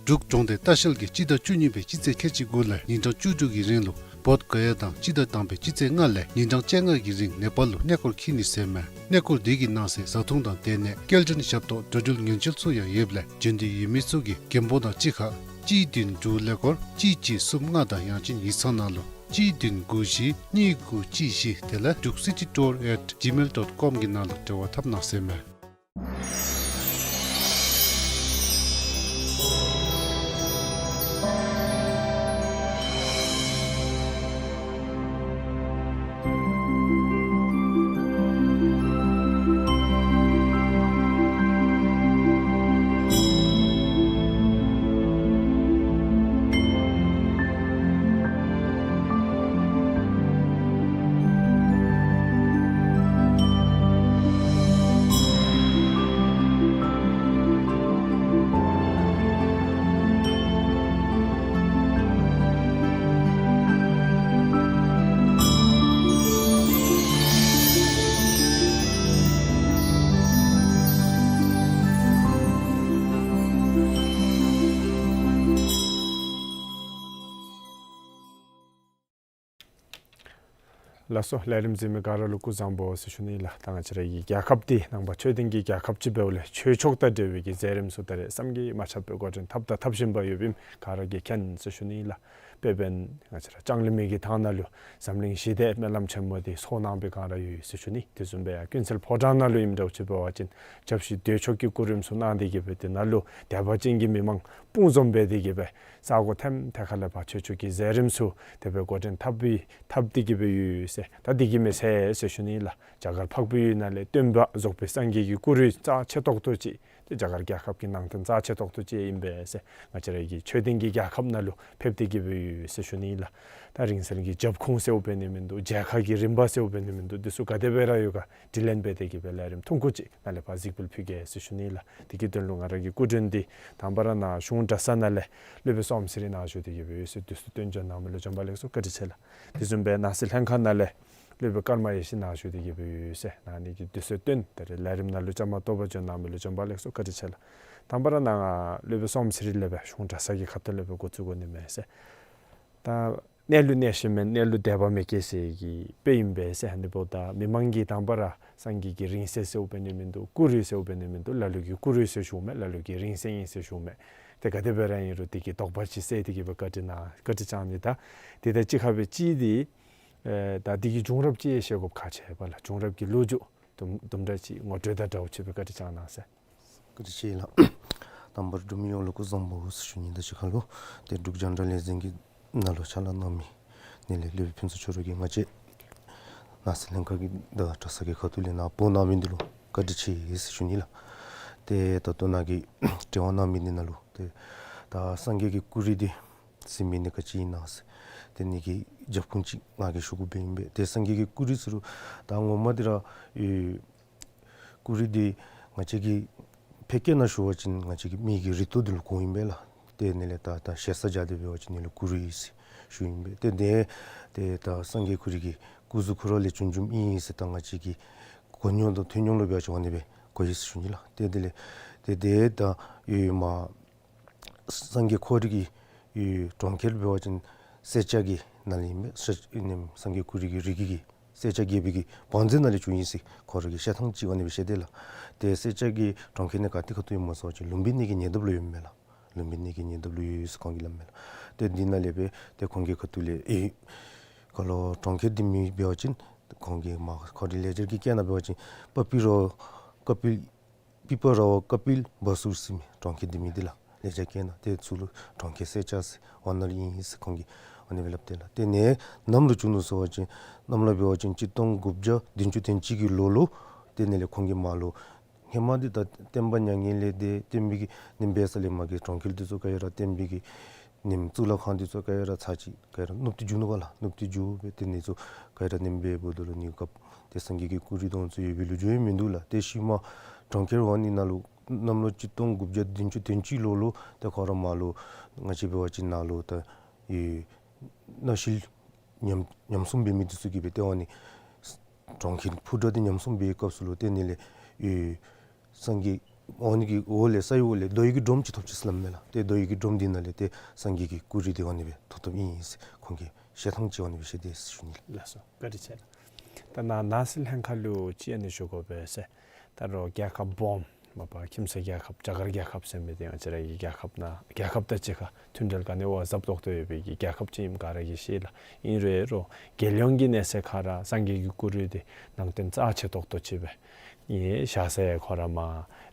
འབྲུག་གྲོང་སྡེ་ལྟ་བཤལ་གྱིས་སྤྱི་ཟླ་བཅུ་གཉིས་པའི་སྤྱི་ཚེས་ཁལ་གཅིག་དགུ་ལས་ཉིན་གྲངས་བཅུ་དྲུག་གི་རིང་ལུ་བོདྷ་ག་ཡ་དང་སྤྱི་ཟླ་དང་པའི་སྤྱི་ཚེས་ལྔ་ལས་ཉིན་གྲངས་བཅོ་ལྔ་གི་རིང་ནེ་པཱལ་ལུ་གནས་སྐོར་འཁྱིད་ནི་ཟེར་མས། གནས་སྐོར་འདི་གི་ནང་གསེས་བཟའ་འཐུང་དང་སྡོད་གནས་སྐྱེལ་འདྲེན་ཞབས་ཏོག་འགྲོ་འགྲུལ་ཉེན་བཅོལ་ཚུ་ཡང་ཡོདཔ་ལས་འབྱོན་འདོད་ཡོད་མི་ཚུ་གིས་རྒན་པོ་དང་གཅིག་ཁར་གཅིག་བདུན་དྲུག་ཀླད་ཀོར་གཅིག་གཅིག་གསུམ་ལྔ་དང་ཡང་ཅིན་ཡིག་ཚང་ནང་ལུ་གཅིག་བདུན་དགུ་བཞི་གཉིས་དགུ་གཅིག་བཞི་དེ་ལས་འབྲུག་སི་ཊི་ཊུར་ཨེཊ་ཇི་མེལ་ཌོཊ་ཀོམ་གྱི་ནང་ལུ་འབྲེལ་བ་འཐབ་གནང་ཟེར་མས། ལགས་སོ། ལས་རིམ་གཟིགས་མི་ག་ར་ལུ་སྐུ་གཟུགས་བཟང་པོ་ཟེར་ཞུ་ནི་ལགས། ད་ང་བཅས་ར་གི་རྒྱལ་ཁབ་འདི་ནང་པ་ཆོས་ལྡན་གྱི་རྒྱལ་ཁབ་ཅིག་འབདཝ་ལས་ཆོས་ཕྱོགས་དང་འབྲེལ་བའི་གི་མཛད་རིམ་ཚུ་ད་རེས་བསམ་གྱིས་མ་ཁྱབ་པའི་འགོ་འདྲེན་འཐབ་དང་འཐབ་བཞིན་པ་ཡོདཔ་ཨིནམ་ག་ར་གིས་མཁྱེན་ཟེར་ཞུ་ནི་ལགས། དཔེ་འབདན་ང་བཅས་ར་ལྕང་གླིང་མི་གི་ཐང་ནང་ལུ་འཛམ་གླིང་ཞི་བདེ་སྨོན་ལམ་ཆེན་མོ་འདི་ཚོགས་གནང་བའི་སྒང་ར་ཡོད་ཟེར་ཞུ་ནི། དེ་བཟུམ་སྦེ་ཡང་ཀུན་གསལ་ཕོ་བྲང་ནང་ལུ་ཨིནམ་འདྲཝ་ཅིག་འབད་བ་ཅིན་ཞབས་ཕྱི་དོས་ཚོགས་ཀྱི་སྐུ་རིམ་ཚུ་གནང་སྟེ་གི་སྦེ་དེ་ནང་ལུ་དད་པ་ཅན་གྱི་མི་མང་དཔུང་འཛོམས་འབད་དེ་གི་སྦེ་ས་གོ་ཐེམ་ཐེ་ཁ་ལས་ཕར་ཆོས་ཕྱོགས་ཀྱི་མཛད་རིམ་ཚུ་དེ་སྦེ་འགོ་འདྲེན་འཐབ་སྦེ་འཐབ་སྟེ་གི་སྦེ་ཡོད་ཟེར། ད་འདི་གིས་མི་ཚད་ཟེར་ཞུ་ནི་ལགས། རྒྱ་གར་འཕགས་པའི་ཡུལ་ནང་ལས་སྟོན་པ་རྫོགས་པའི་སངས་རྒྱས་ཀྱི་སྐུ་རུས་རྩ་ཆེ་ཏོག་ཏོ་ཅིག་ ཏེ་རྒྱ་གར་རྒྱལ་ཁབ་ཀྱི་ནང་རྟེན་རྩ་ཆེ་ཏོག་ཏོ་ཅིག་ཨིན་པས་ཟེར། ང་བཅས་ར་གི་ཆོས་ལྡན་གྱི་རྒྱལ་ཁབ་ནང་ལུ་ཕེབས་ཏེ་གི་སྦེ་ཡོད་ཟེར་ཞུ་ནི་ལགས། ད་རིང་བསྲེལ་གྱི་རྒྱབ་ཁུངས་ཟེརཝ་འབད་ནི་མིན་འདུག། མཇལ་ཁ་གི་རིམ་པ་ཟེརཝ་འབད་ནི་མིན་འདུག། འདི་ཚུ་ག་དེ་སྦེ་ར་ཡོད་ག་དྲི་ལན་འབད་དེ་གི་སྦེ་ལས་རིམ་ཐུང་ཀུ་ཅིག་ནཱ་ལས་ཕར་གཟིགས་འབུལ་ཕུལ་གེ་ཟེར་ཞུ་ནི་ལགས། དེ་གི་དོན་ལུ་ང་ར་གི་སྐུ་མགྲོན་འདི་དང་པ་ར་ནཱ་གཞུང་གྲྭ་ཚང་ནང་ལས་སློབ་དཔོན་སོམ་སི་རི་ནཱ་བཞུགས་ཏེ་གི་སྦེ་ཡོད་ཟེར། དུས་ཚོད་བཏོན་བྱོན་གནང་མི་ལུ་བྱོན་པ་ལེགས་སོ། བཀའ་དྲིན་ཆེ་ལགས། དེ་བཟུམ་སྦེ་ནང་སྲིད་ལྷན་ཁག་ནང་ལས་སློབ་དཔོན་ཀརྨ་ཡེ་ཤེས་ནཱ་བཞུགས་ཏེ་གི་སྦེ་ཡོད་ཟེར། ནཱ་ནི་གི་དུས་ཚོད་བཏོན་ཏེ་ར་ལས་རིམ་ནང་ལུ་བཅའ་མར་གཏོགས་པར་བྱོན་གནང་མི་ལུ་བྱོན་པ་ལེགས་སོ། བཀའ་དྲིན་ཆེ་ལགས། དང་པ་ར་ནཱ་སློབ་དཔོན་སོམ་སི་རི་ལས་སྦེ་གཞུང་གྲྭ་ཚང་གི་ཁ་ཐུག་ལས་སྦེ་འགོ་བཙུགས་དགོ་ནི་མས་ཟེར། ད་གནས་ལུ་གནས་ཤེས་མེད་གནས་ལུ་དད་པ་མེད་སྐྱེས་ཟེར་གྱི་དཔེ་ཨིན་པས་ཟེར། ཨ་ནི་འབདཝ་ད་མི་མང་གིས་དང་པ་ར་སངས་རྒྱས་ཀྱི་རིང་བསྲེལ་ཟེརཝ་འབད་ནི་མིན་འདུག། སྐུ་རུས་ཟེརཝ་འབད་ནི་མིན་འདུག། ལ་ལུ་གིས་སྐུ་རུས་ཟེར་ཞུཝ་མས། ལ་ལུ་གིས་རིང་བསྲེལ་ཨིན་ཟེར་ཞུཝ་མས། ཏེ་ག་དེ་སྦེ་ར་ཨིན་རུང་དེ་གི་དོགས་པ་ཅིག་སེལ་ཏེ་གི་སྦེ་བཀའ་དྲིན་གནང་བཀའ་དྲིན་བསྐྱང་ནི། ད་དེ་དང་གཅིག་ཁར་སྦེ་གཅིག་འདི་ཨེ་ད་དེ་གི་བྱུང་རབས་ཅིག་ཡང་ཤེས་དགོཔ་ཁག་ཆེ་བས་ལགས། བྱུང་རབས་ཀྱི་ལོ་རྒྱུས་དུམ་དུམ་གྲ་ཅིག་ངོ་སྤྲོད་དང་འདྲཝ་ཅིག་སྦེ་བཀའ་དྲིན་བསྐྱང་གནང་ཟེར། བཀའ་དྲིན་ཆེ་ལགས། དང་པ་ར་འབྲུག་མི་ཡོངས་ལུ་སྐུ་གཟུགས་བཟང་པོ་ཟེར་ཞུ་ནི། ད་ཅི་ཁ་ལུ་ཏེ་འབྲུག་རྒྱང་བསྒྲགས་ལས་འཛིན་གྱི་ནང་ལུ་ཕྱག་ལཱ་གནང་མི་ནི་ལས་སློབ་དཔོན་ཕུན་ཚོགས་ཆོས་རབ་ཀྱིས་ང་བཅས་ནང་སྲིད་ལྷན་ཁག་གི་དང་གྲྭ་ཚང་གི་ཁ་ཐུག་ལས་ནཱ་འབོ་གནང་མི་འདི་ལུ་བཀའ་དྲིན་ཆེ་ཟེར་ཞུ་ནི་ལགས། ཏེ་ད་ལྟོ་ནཱ་གི་དྲི་བ་གནང་མི་འདི་ནང་ལུ་ཏེ་ད་སངས་རྒྱས་ཀྱི་སྐུ་རུས་འདི་ཟེར་མི་ནི་ག་ཅི་ཨིན་ན་ཟེར། ཏེ་ནི་གི་རྒྱབ་ཁུངས་ཅིག་ང་གིས་ཞུ་དགོཔ་ཨིན་པས། ཏེ་སངས་རྒྱས་ཀྱི་སྐུ་རུས་ཟེར་རུང་ད་ངོ་མ་འདི་ར་ཨེ་སྐུ་རུས་འདི་ང་བཅས་ཀྱིས་ཕལ་སྐད་ནང་ཞུ་བ་ཅིན་ང་བཅས་ཀྱི་མི་གི་རུས་ཏོག་འདི་ལུ་གོཝ་ཨིན་པས་ལགས། ཏེ་ནི་ལས་ད་ད་ཞེ་ས་བཞག་སྟེ་འབད་བ་ཅིན་ནི་ལུ་སྐུ་རུས་ཟེར་ཞུཝ་ཨིན་པས། ཏེ་ཏེ་ཏེ་ད་སངས་རྒྱས་ཁོ་རའི་གི་སྐུ་གཟུགས་ཁོ་ར་ལས་བྱོན་བྱོནམ་ཨིན་ཟེར་ད་ང་བཅས་ཀྱི་གོ་མྱོང་དང་ཐོས་མྱོང་ལུ་འབད་བ་ཅིན་ཨ་ནི་སྦེ་གོ་ཡི་ཟེར་ཞུ་ནི་ལགས། ཏེ་དེ་ལས་ཏེ་ཏེ་ད་ཨེ་མ་སངས་རྒྱས་ཁོ་རའི་གི་ཨེ་གྲོང་ཁྱེར་འབད་བ་ཅིན་སེར་སྐྱ་གི་ནང་ལས་ཨིན་པས། སེར་ཨེ་ནི་སངས་རྒྱས་ཁོ་རའི་གི་རིགས་ཀྱི་སེར་སྐྱ་རྒྱལ་པོའི་གི་བང་མཛོད་ནང་ལས་བྱུང་ཡི་ཟེར་ཁོ་ར་གིས་བཤད་ཐངས་ཅིག་ཨ་ནི་སྦེ་བཤད་དེས་ལགས། ཏེ་སེར་སྐྱ་གི་གྲོང་ཁྱེར་ནི་ག་ཏེ་ཁ་ཐུག་ཨིན་མས་ཟེར་བ་ཅིན་ལུམྦི་ནི་གི་ཉེ་འདབས་ལུ་ཡོདཔ་མས་ལགས། ལུམྦི་ནི་གི་ཉེ་འདབས་ལུ་ཡོད་ཟེར་ཁོང་གིས་སླབ་མས་ལགས། ཏེ་འདི་ནང་ལས་སྦེ་ཏེ་ཁོང་གི་ཁ་ཐུག་ལས་ཨེ་ག་ལོ་གྲོང་ཁྱེར་འདི་མེད་འབད་བ་ཅིན་ཁོང་གི་མ་ཁོ་རའི་ལེགས་སྦྱར་གྱི་སྐད་ནང་འབད་བ་ཅིན་པ་པི་ར་ཀ་པིལ་པི་པ་ར་བ་ཀ་པིལ་བ་སུ་ཟེར་མི་གྲོང་ཁྱེར་འདི་མེད་འདི་ལགས། ལེགས་སྦྱར་སྐད་ནང་ཏེ་ཚུར་ལུ་གྲོང་ཁྱེར་སེར་སྐྱ་ཟེར་ཝ་ན་ར་ཨིན་ཟེར་ཁོང་གིས་ཨ་ནི་སྦེ་སླབ་དེས་ལགས། ཏེ་ནི་ནམ་ལུ་བྱུང་ནུག་ཟེར་བ་ཅིན་ནམ་ལུ་འབད་བ་ཅིན་གཅིག་སྟོང་དགུ་བརྒྱ་བདུན་ཅུ་དོན་གཅིག་གི་ལོ་ལུ་ཏེ་ནི་ལས་ཁོང་གི་མ་ལུ་ཧེ་མ་འདི་ད་བསྟན་པ་མྱ་ངན་ལས་འདས་བསྟན་པའི་གི་ནི་འབད་ས་ལས་མ་གི་གྲོང་ཁྱེར་འདི་ཚུ་ག་ར་བསྟན་པའི་གི་ནི་གཙུག་ལག་ཁང་འདི་ཚུ་ག་ར་ཚར་ཅིག་ག་ར་ནུབ་ཏུ་འགྱོ་ནུག་པ་ལགས། ནུབ་ཏུ་འགྱོ་སྦེ་ཏེ་ནི་ཚུ་ག་ར་ནི་འབད་འབདཝ་ད་ལུ་ནི་སྐབས་ཏེ་སངས་རྒྱས་ཀྱི་སྐུ་རུས་དང་ཚུ་ཡོད་པའི་ལོ་རྒྱུས་ཡང་མིན་འདུག་ལགས། ཏེ་ཤུལ་མ་གྲོང་ཁྱེར་འོང་ནི་ནང་ལུ་ནམ་ལོ་གཅིག་སྟོང་དགུ་བརྒྱ་བདུན་ཅུ་དོན་གཅིག་ལོ་ལུ་ཏེ་ཁོ་ར་མ་ལུ་ང་བཅས་འབད་བ་ཅིན་ནཱ་ལུ་ད་ཨེ་གནམ་གཤིས་ཉམས་ཉམས་སྲུང་འབད་མི་འདི་ཚུ་གིས་སྦེ་ཏེ་འོང་ནི་གྲོང་ཁྱེར་ཕུ་དྲག་འདི་ཉམས་སྲུང་འབད་བའི་སྐབས་སུ་ལུ་ཏེ་ནི་ལས་ཨེ་སངས་རྒྱས་འོང་ནི་གི་འོག་ལས་ས་ཡི་འོག་ལས་རྡོ་ཡི་གི་སྒྲོམ་ཅིག་ཐོབ་ཅི་ཟེར་སླབ་མས་ལགས། ཏེ་རྡོ་ཡི་གི་སྒྲོམ་འདི་ནང་ལས་ཏེ་སངས་རྒྱས་ཀྱི་སྐུ་རུས་འདི་འོང་ནི་སྦེ་ཐོབ་ཐོབཔ་ཨིན་ཟེར་ཁོང་གིས་བཤད་ཐངས་ཅིག་འོང་ནི་སྦེ་བཤད་དེས་ཟེར་ཞུ་ནི་ལགས། ལགས་སོ། བཀའ་དྲིན་ཆེ་ལགས། ད་ནཱ་ནང་སྲིད་ལྷན་ཁག་ལུ་ཅིག་ཨ་ནི་ཞུ་དགོ་པས་ཟེར། ད་རུང་རྒྱལ་ཁབ་སྦོམ་མ་པ་ཁྱིམ་མཚེས་རྒྱལ་ཁབ་རྒྱ་གར་རྒྱལ་ཁབ་ཟེར་མི་འདི་ང་བཅས་ར་གི་རྒྱལ་ཁབ་ནང་རྒྱལ་ཁབ་དང་གཅིག་ཁར་མཐུན་འབྲེལ་ག་ནི་བ་ཟབ་ཏོག་ཏོ་ཡོད་པའི་གི་རྒྱལ་ཁབ་ཅིག་ཨིནམ་ག་ར་གིས་ཤེས་ལགས། ཨིན་རུང་རུང་རྒྱལ་ཡོངས་ཀྱི་གནས་ཚད་ཁར་ར་སངས་རྒྱས་ཀྱི་སྐུ་རུས་འདི་ནང་རྟེན་རྩ་ཆེ་ཏོག་ཏོ་ཅིག་སྦེ་ཨིན། བཞག་ས་ཡང་ཁོ་ར་མ་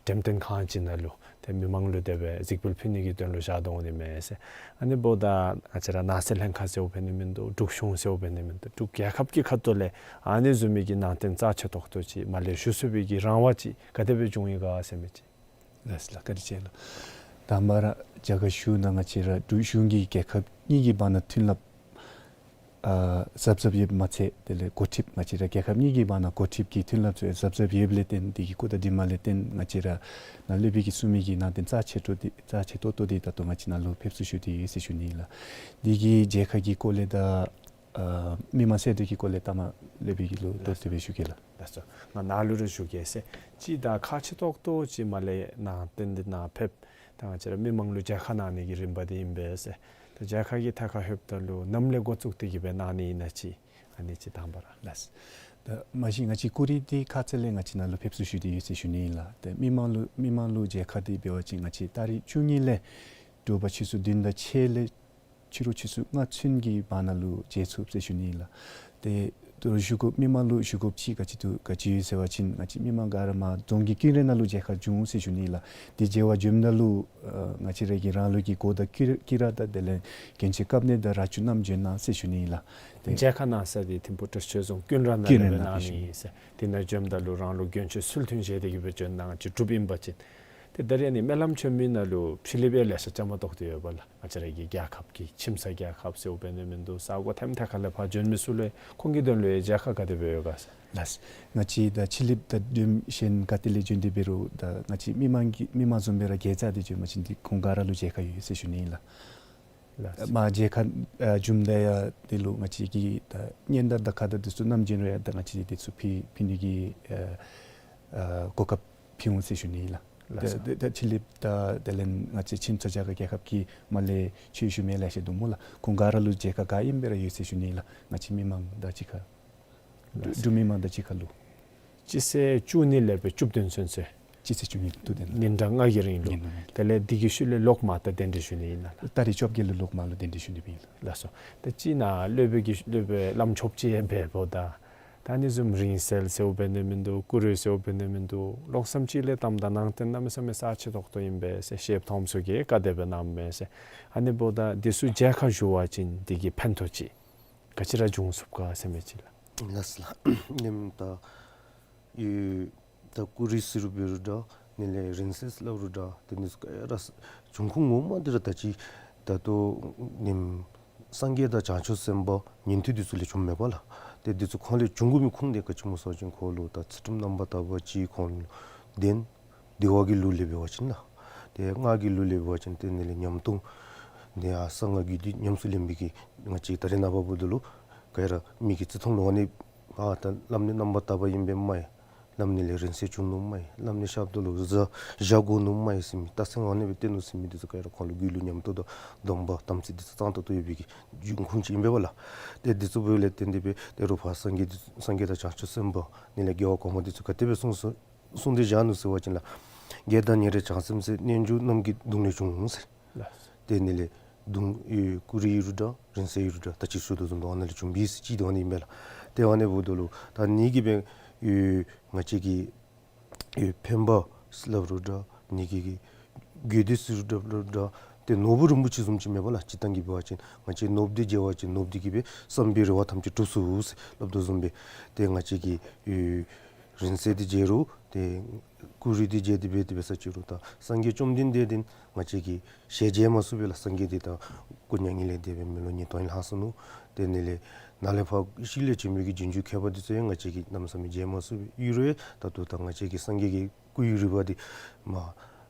འགྲེམས་སྟོན་ཁང་ཅིག་ནང་ལུ་ཏེ་མི་མང་ལུ་དེ་སྦེ་གཟིགས་འབུལ་ཕུལ་ནི་གི་དོན་ལུ་བཞག་དོ་འོང་ནི་མས་ཟེར། ཨ་ནི་འབདཝ་ད་ང་བཅས་ར་ནང་སྲིད་ལྷན་ཁག་ཟེརཝ་འབད་ནི་མིན་འདུག། འབྲུག་གཞུང་ཟེརཝ་འབད་ནི་མིན་འདུག། འབྲུག་རྒྱལ་ཁབ་ཀྱི་ཁ་ཐུག་ལས་ཨ་ནི་བཟུམ་མའི་གི་ནང་རྟེན་རྩ་ཆེ་ཏོག་ཏོ་ཅིག་མར་ལས་ཞུ་ཚུགས་པའི་གི་རང་དབང་ཅིག་ག་དེ་སྦེ་བྱུང་ཡི་ག་ཟེར་མི་ཅིག། ལགས་སོ་ལགས། བཀའ་དྲིན་ཆེ་ལགས། དང་པ་ར་རྒྱ་གར་གཞུང་ནང་ང་བཅས་ར་འབྲུག་གཞུང་གིས་རྒྱལ་ཁབ་གཉིས་ཀྱི་བར་ན་མཐུན་ལམ་ཨ་གཟབ་གཟབ་ཡོདཔ་མ་ཚད་དེ་ལས་འགོ་ཁྲིདཔ་ང་བཅས་ར་རྒྱལ་ཁབ་གཉིས་ཀྱི་བར་ན་འགོ་ཁྲིདཔ་གི་མཐུན་ལམ་ཚུ་ཡང་གཟབ་གཟབ་ཡོདཔ་ལས་བརྟེན་དེ་གི་སྐུ་དང་དེ་མ་ལས་བརྟེན་ང་བཅས་ར་ནཱ་སློབ་དཔོན་གྱིས་གསུངས་མི་གི་ནང་རྟེན་རྩ་ཆེ་ཏོག་ཏོ་འདི་རྩ་ཆེ་ཏོག་ཏོ་འདི་ད་ལྟོ་ང་བཅས་ནཱ་ལུ་ཕེབས་བསུ་ཞུ་སྟེ་ཡོད་ཟེར་ཞུ་ནི་ལགས། དེ་གི་མཇལ་ཁ་གི་སྐོར་ལས་དང་ཨ་མི་མང་གསལ་སྒྲོན་གྱི་སྐོར་ལས་ལྟ་མ་སློབ་དཔོན་གྱིས་ལོག་ཏོག་ཏོ་སྦེ་ཞུ་གེ་ལགས། ལགས་སོ། ང་ནཱ་ལུ་ར་ཞུ་གེ་ཟེར། ཅིག་ད་ཁག་ཆེ་ཏོག་ཏོ་ཅིག་མར་ལས་ནང་རྟེན་འདི་ནཱ་ཕེབས། ད་ང་བཅས་ར་མི་མང་ལུ་མཇལ་ཁ་གནང་ནི་གི་རིམ་པ་འདི་ཨིན་པས་ཟེར། ད་མཇལ་ཁ་གི་ཐད་ཁར་ལྷོདཔ་ད་ལུ་ནམ་ལས་འགོ་བཙུགས་ཏེ་གི་སྦེ་གནང་ནི་ཨིན་ན་ཅིག་ཨ་ནི་ཅིག་དང་པ་ར། ལགས། ད་མ་གཞི་ང་བཅས་སྐུ་རུས་འདི་ཁ་ཙ་ལས་ང་བཅས་ནཱ་ལུ་ཕེབས་བསུ་ཞུ་སྟེ་ཡོད་ཟེར་ཞུ་ནི་ཨིན་ལགས། ད་མི་མང་ལུ་མི་མང་ལུ་མཇལ་ཁ་འདི་འབད་བ་ཅིན་ང་བཅས་ཏ་རིག་བཅུ་གཉིས་ལས་དྲོ་པ་ཆུ་ཚོད་བདུན་དང་ཕྱེད་ལས་ཕྱི་རུ་ཆུ་ཚོད་ལྔ་ཚུན་གྱི་བར་ན་ལུ་མཇལ་ཚུགས་ཟེར་ཞུ་ནི་ཨིན་ལགས། ཏེ་ད་རུང་ཞུ་དགོཔ་མི་མང་ལུ་ཞུ་དགོཔ་ཅིག་ག་ཅི་འདུག་ག་ཅི་ཡོད་ཟེར་བ་ཅིན་ང་བཅས་མི་མང་ག་ར་མར་རྫོང་གི་ཀུན་ར་ནང་ལུ་མཇལ་ཁ་འབྱུང་ཟེར་ཞུ་ནི་ཨིན་ལགས། ཏེ་མཇལ་བར་འབྱོནམ་ད་ལུ་ཨ་ང་བཅས་ར་གི་རང་ལུགས་ཀྱི་གོ་དང་ཀི་ར་ཀི་ར་དང་དེ་ལས་གྱོན་ཆས་བཀབ་ནི་དང་ར་ཆུ་བསྣམས་འབྱོན་གནང་ཟེར་ཞུ་ནི་ཨིན་ལགས། ཏེ་མཇལ་ཁ་གནང་ས་འདི་ཐིམ་ཕུག་ཁྲི་ཆོས་རྫོང་ཀུན་ར་ནང་ལུ་ཀུན་ར་སྦེ་ནང་གནང་ནི་ཨིན་ཟེར། དེ་ནང་འབྱོནམ་ད་ལུ་རང་ལུགས་གྱོན་ཆས་ཚུལ་མཐུན་བཞེས་ཏེ་གི་སྦེ་འབྱོན་གནང་ཅིག་གྲུབ་ཨིན་པ་ཅིན། ཏེ་ད་རེས་ཨ་ནི་སྨོན་ལམ་བྱོན་མི་ནང་ལུ་ཕྱི་གླིངཔ་ལེ་ཤ་བཅའ་མར་གཏོགས་ཏེ་ཡོད་པས་ལགས། ང་བཅས་ར་གི་རྒྱལ་ཁབ་ཀྱི་ཁྱིམ་ཚང་རྒྱལ་ཁབ་ཟེརཝ་འབད་ནི་མིན་འདུག། ས་གོ་ཐེམ་ཐེ་ཁ་ལས་ཕར་བྱོན་མི་ཚུ་ལུ་ཁོང་གི་དོན་ལུ་ཡང་མཇལ་ཁ་ག་དེ་སྦེ་ཡོད་ག་ཟེར། ལགས། ང་བཅས་ད་ཕྱི་གླིངཔ་ད་འདྲེན་གཞན་ག་ཏེ་ལས་བྱོན་ཏེ་འབད་རུང་ད་ང་བཅས་མི་མང་གི་མི་མང་བཟུམ་སྦེ་ར་དགེ་རྩ་འདི་བྱོན་པ་ཅིན་འདི་ཁོང་ག་ར་ལུ་མཇལ་ཁ་ཡོད་ཟེར་ཞུ་ནི་ཨིན་ལགས། ལགས། མ་མཇལ་ཁ་ཨ་བྱུངམ་ད་ཡང་དེ་ལུ་ང་བཅས་ཀྱིས་ད་སྙན་དར་དང་ཁ་དར་འདི་ཚུ་ནམ་བྱོན་རུང་ཡང་ད་ང་བཅས་དེ་ཚུ་ཕུལ་ཕུལ་ནི་གི་ཨ་ཨ་གོ་སྐབས་ཕུལ་འོང་ཟེར་ཞུ་ནི་ཨིན་ལགས། ལགས། ད་ད་ཕྱི་གླིངཔ་ད་དེ་ལས་ང་བཅས་ཁྱིམ་ཚང་རྒྱ་གར་རྒྱལ་ཁབ་ཀྱི་མར་ལས་ཆོས་ཞུ་མི་ལེ་ཤ་འདུག་སྨོ་ལགས། ཁོང་ག་ར་ལུ་མཇལ་ཁ་ག་ཨིནམ་སྦེ་ར་ཡོད་ཟེར་ཞུ་ནི་ཨིན་ལགས། ང་བཅས་མི་མང་དང་གཅིག་ཁར་འབྲུག་འབྲུག་མི་མང་དང་གཅིག་ཁར་ལུ། སྤྱི་ཚེས་བཅུ་གཉིས་ལས་སྦེ་བཅུ་བདུན་ཚུན་ཚོད། སྤྱི་ཚེས་བཅུ་གཉིས་བཅུ་བདུན། ཉིན་གྲངས་ལྔ་གི་རིང་ལུ། ཉིན་གྲངས་ལྔ་གི། དེ་ལས་འདི་གི་ཤུལ་ལས་ལོག་མར་ད་གདན་འདྲེན་ཞུ་ནི་ཨིན་ལགས། ཏ་རིག་བཅོ་བརྒྱད་ལུ་ལོག་མར་ལུ་གདན་འདྲེན་ཞུ་ནི་ཨིན་ལགས། ལགས་སོ། ད་ཅི་ནཱ་སློབ་དཔོན་གྱིས་སློབ་དཔོན་བླམ་ཆོསཔ་ཅིག་ཡང་འབདཝ་ད་ད་ཨ་ནི་བཟུམ་རིང་བསྲེལ་ཟེརཝ་འབད་ནི་མིན་འདུག། སྐུ་རུས་ཟེརཝ་འབད་ནི་མིན་འདུག། ལོག་མཚམས་ཅིག་ལས་བཏངམ་ད་ནང་རྟེན་གནམ་མེད་ས་མེད་རྩ་ཆེ་ཏོག་ཏོ་ཨིན་པས་ཟེར། ཤེསཔ་མཐོངམ་ཚུ་གིས་ག་དེ་སྦེ་མནོཝ་མས་ཟེར། ཨ་ནི་འབདཝ་ད་འདི་ཚུ་མཇལ་ཁ་ཞུ་བ་ཅིན་འདི་གི་ཕན་ཐོགས་ཅིག་ག་ཅི་ར་འབྱུང་ཚུགས་ག་ཟེར་མི་ཅིག་ལགས། ལགས་སོ་ལགས། ཉིནམ་ད་ཡོད། ད་སྐུ་རུས་ཟེར་རུང་འབད་རུང་འདྲ། ཨ་ནི་ལས་རིང་བསྲེལ་ཟེར་སླབ་རུང་འདྲ། དེ་ནི་ག་ར་འབྱུང་ཁུངས་ངོ་མ་འདི་ར་ད་ཅི་ད་ལྟོ་ཉིནམ་སངས་རྒྱས་དང་བྱང་ཆུབ་སེམས་དཔའ་ཉན་ཐོས་འདི་ཚུ་ལས་བྱུངམ་མས་པ་ལགས། ཏེ་འདི་ཚུ་ཁོང་ལས་འབྱུང་དགོ་མི་ཁུངས་འདི་ག་ཅི་སྨོ་ཟེར་བ་ཅིན་ཁོང་ལུ་ད་ཚུལ་ཁྲིམས་རྣམ་པར་དག་པ་ཅིག་ཁོང་ལུ་ལྡན། འདུལ་བ་གི་ལུགས་ལས་འབད་བ་ཅིན་ལགས། ཏེ་སྔགས་ཀྱི་ལུགས་ལས་འབད་བ་ཅིན་ཏེ་ཨ་ནི་ལས་ཉམས་རྟོགས་འདི་ཡང་གསང་སྔགས་རྒྱུད་སྡེ་ཉམས་སུ་ལེན་པའི་གི་ང་བཅས་ད་རེས་ནངས་པ་འབདཝ་ད་ལུ་ག་ར་མི་གི་བརྩི་མཐོང་ལུ་ཨ་ནི་ཨ་ད་བླམ་ནི་རྣམ་པར་དག་པ་ཨིན་པས་སྨ་རེ། བླམ་ནི་ལས་རིང་བསྲེལ་བྱུང་ནུག་སྨ་རེ། བླམ་ནི་ཞབས་ཏོག་ལུ་བཞག་བཞག་དགོ་ནུག་སྨ་རེ་ཟེར་མི་རྟགས་མཚན་ཨ་ནི་སྦེ་སྟོན་ནུག་ཟེར་མི་འདི་ཚུ་ག་ར་ཁོང་ལུ་རྒྱུད་ལུ་ཉམས་རྟོགས་དང་སྡོམ་པ་དམ་ཚིག་འདི་ཚུ་གཙང་ཏོག་ཏོ་ཡོད་པའི་གི་འབྱུང་ཁུངས་ཅིག་ཨིན་པས་པ་ལགས། ཏེ་འདི་ཚུ་འབདཝ་ལས་བརྟེན་ཏེ་སྦེ་ད་རུང་ཕར་སངས་རྒྱས་འདི་སངས་རྒྱས་དང་བྱང་ཆུབ་སེམས་དཔའ་ཨ་ནི་ལས་རྒྱལ་བ་གོང་མ་འདི་ཚུ་ག་དེ་སྦེ་གསུངས་སོ་གསུངས་ཏེ་བཞག་ནུག་ཟེར་བ་ཅིན་ལགས། བརྒྱད་དང་ཉེར་བརྒྱད་བྱང་སེམས་ཟེར། རྣལ་འབྱོར་རྣམས་ཀྱི་གདུང་ལས་བྱུང་ཟེར། ལགས། ཏེ་ཨ་ནི་ལས་གདུང་ཨེ་སྐུ་རུས་ཨིན་རུང་འདྲ་རིང་བསྲེལ་ཨིན་རུང་འདྲ་ད་ཅི་ཞུ་དོ་བཟུམ་སྦེ་ཨ་ནི་ལས་བྱུང་བའི་ཟེར་ཅིག་འདི་ཨ་ནི་ཨིན་པས་ལགས། ཏེ་ཨ་ནི་འབདཝ་ད་ལུ་ད་ཨ་ནི་གིས་འབད་ཨེ་ང་བཅས་ཀྱི་ཨེ་ཕན་པ་ཟེར་སླབ་རུང་འདྲ་ཨ་ནི་གི་གི་དགོས་འདོད་ཟེར་རུང་འདྲ་སླབ་རུང་འདྲ་ཏེ་ནོར་བུ་རིན་པོ་ཆེ་བཟུམ་ཅིག་མས་པ་ལགས། སྤྱིར་བཏང་གི་འབད་བ་ཅིན་ང་བཅས་ནོར་བུ་འདི་མཇལ་བ་ཅིན་ནོར་བུ་འདི་གིས་སྦེ་བསམ་པའི་རེ་བ་ཐམས་ཅད་འགྲུབ་ཚུགས་ཟེར་སླབ་དོ་བཟུམ་སྦེ་ཏེ་ང་བཅས་ཀྱི་ཨེ་རིང་བསྲེལ་འདི་མཇལ་རུང་ཏེ་སྐུ་རུས་འདི་མཇལ་ཏེ་འབད་དེ་འབད་ས་ཅིག་རུང་ད་སངས་རྒྱས་བཅོམ་ལྡན་འདས་འདི་ང་བཅས་ཀྱིས་ཞལ་མཇལ་མ་ཚུགས་པས་ལགས། སངས་རྒྱས་འདི་ད་སྐུ་མྱ་ངན་ལས་འདས་པའི་མི་ལོ་ཉིས་སྟོང་ལྷག་སོ་ནུག། ཏེ་ཨ་ནི་ལས་ནཱ་ལས་ཕར་ཤུལ་ལས་བྱོན་མི་གི་རྗེས་འཇུག་མཁས་པ་འདི་ཚུ་ཡང་ང་བཅས་ཀྱིས་གནམ་མེད་ས་མེད་མཇལ་མ་ཚུགས་པས། ཨིན་རུང་ད་ལྟོ་ད་ང་བཅས་ཀྱི་སངས་རྒྱས་ཀྱི་སྐུ་ཡི་རིག་པ་འདི་མ་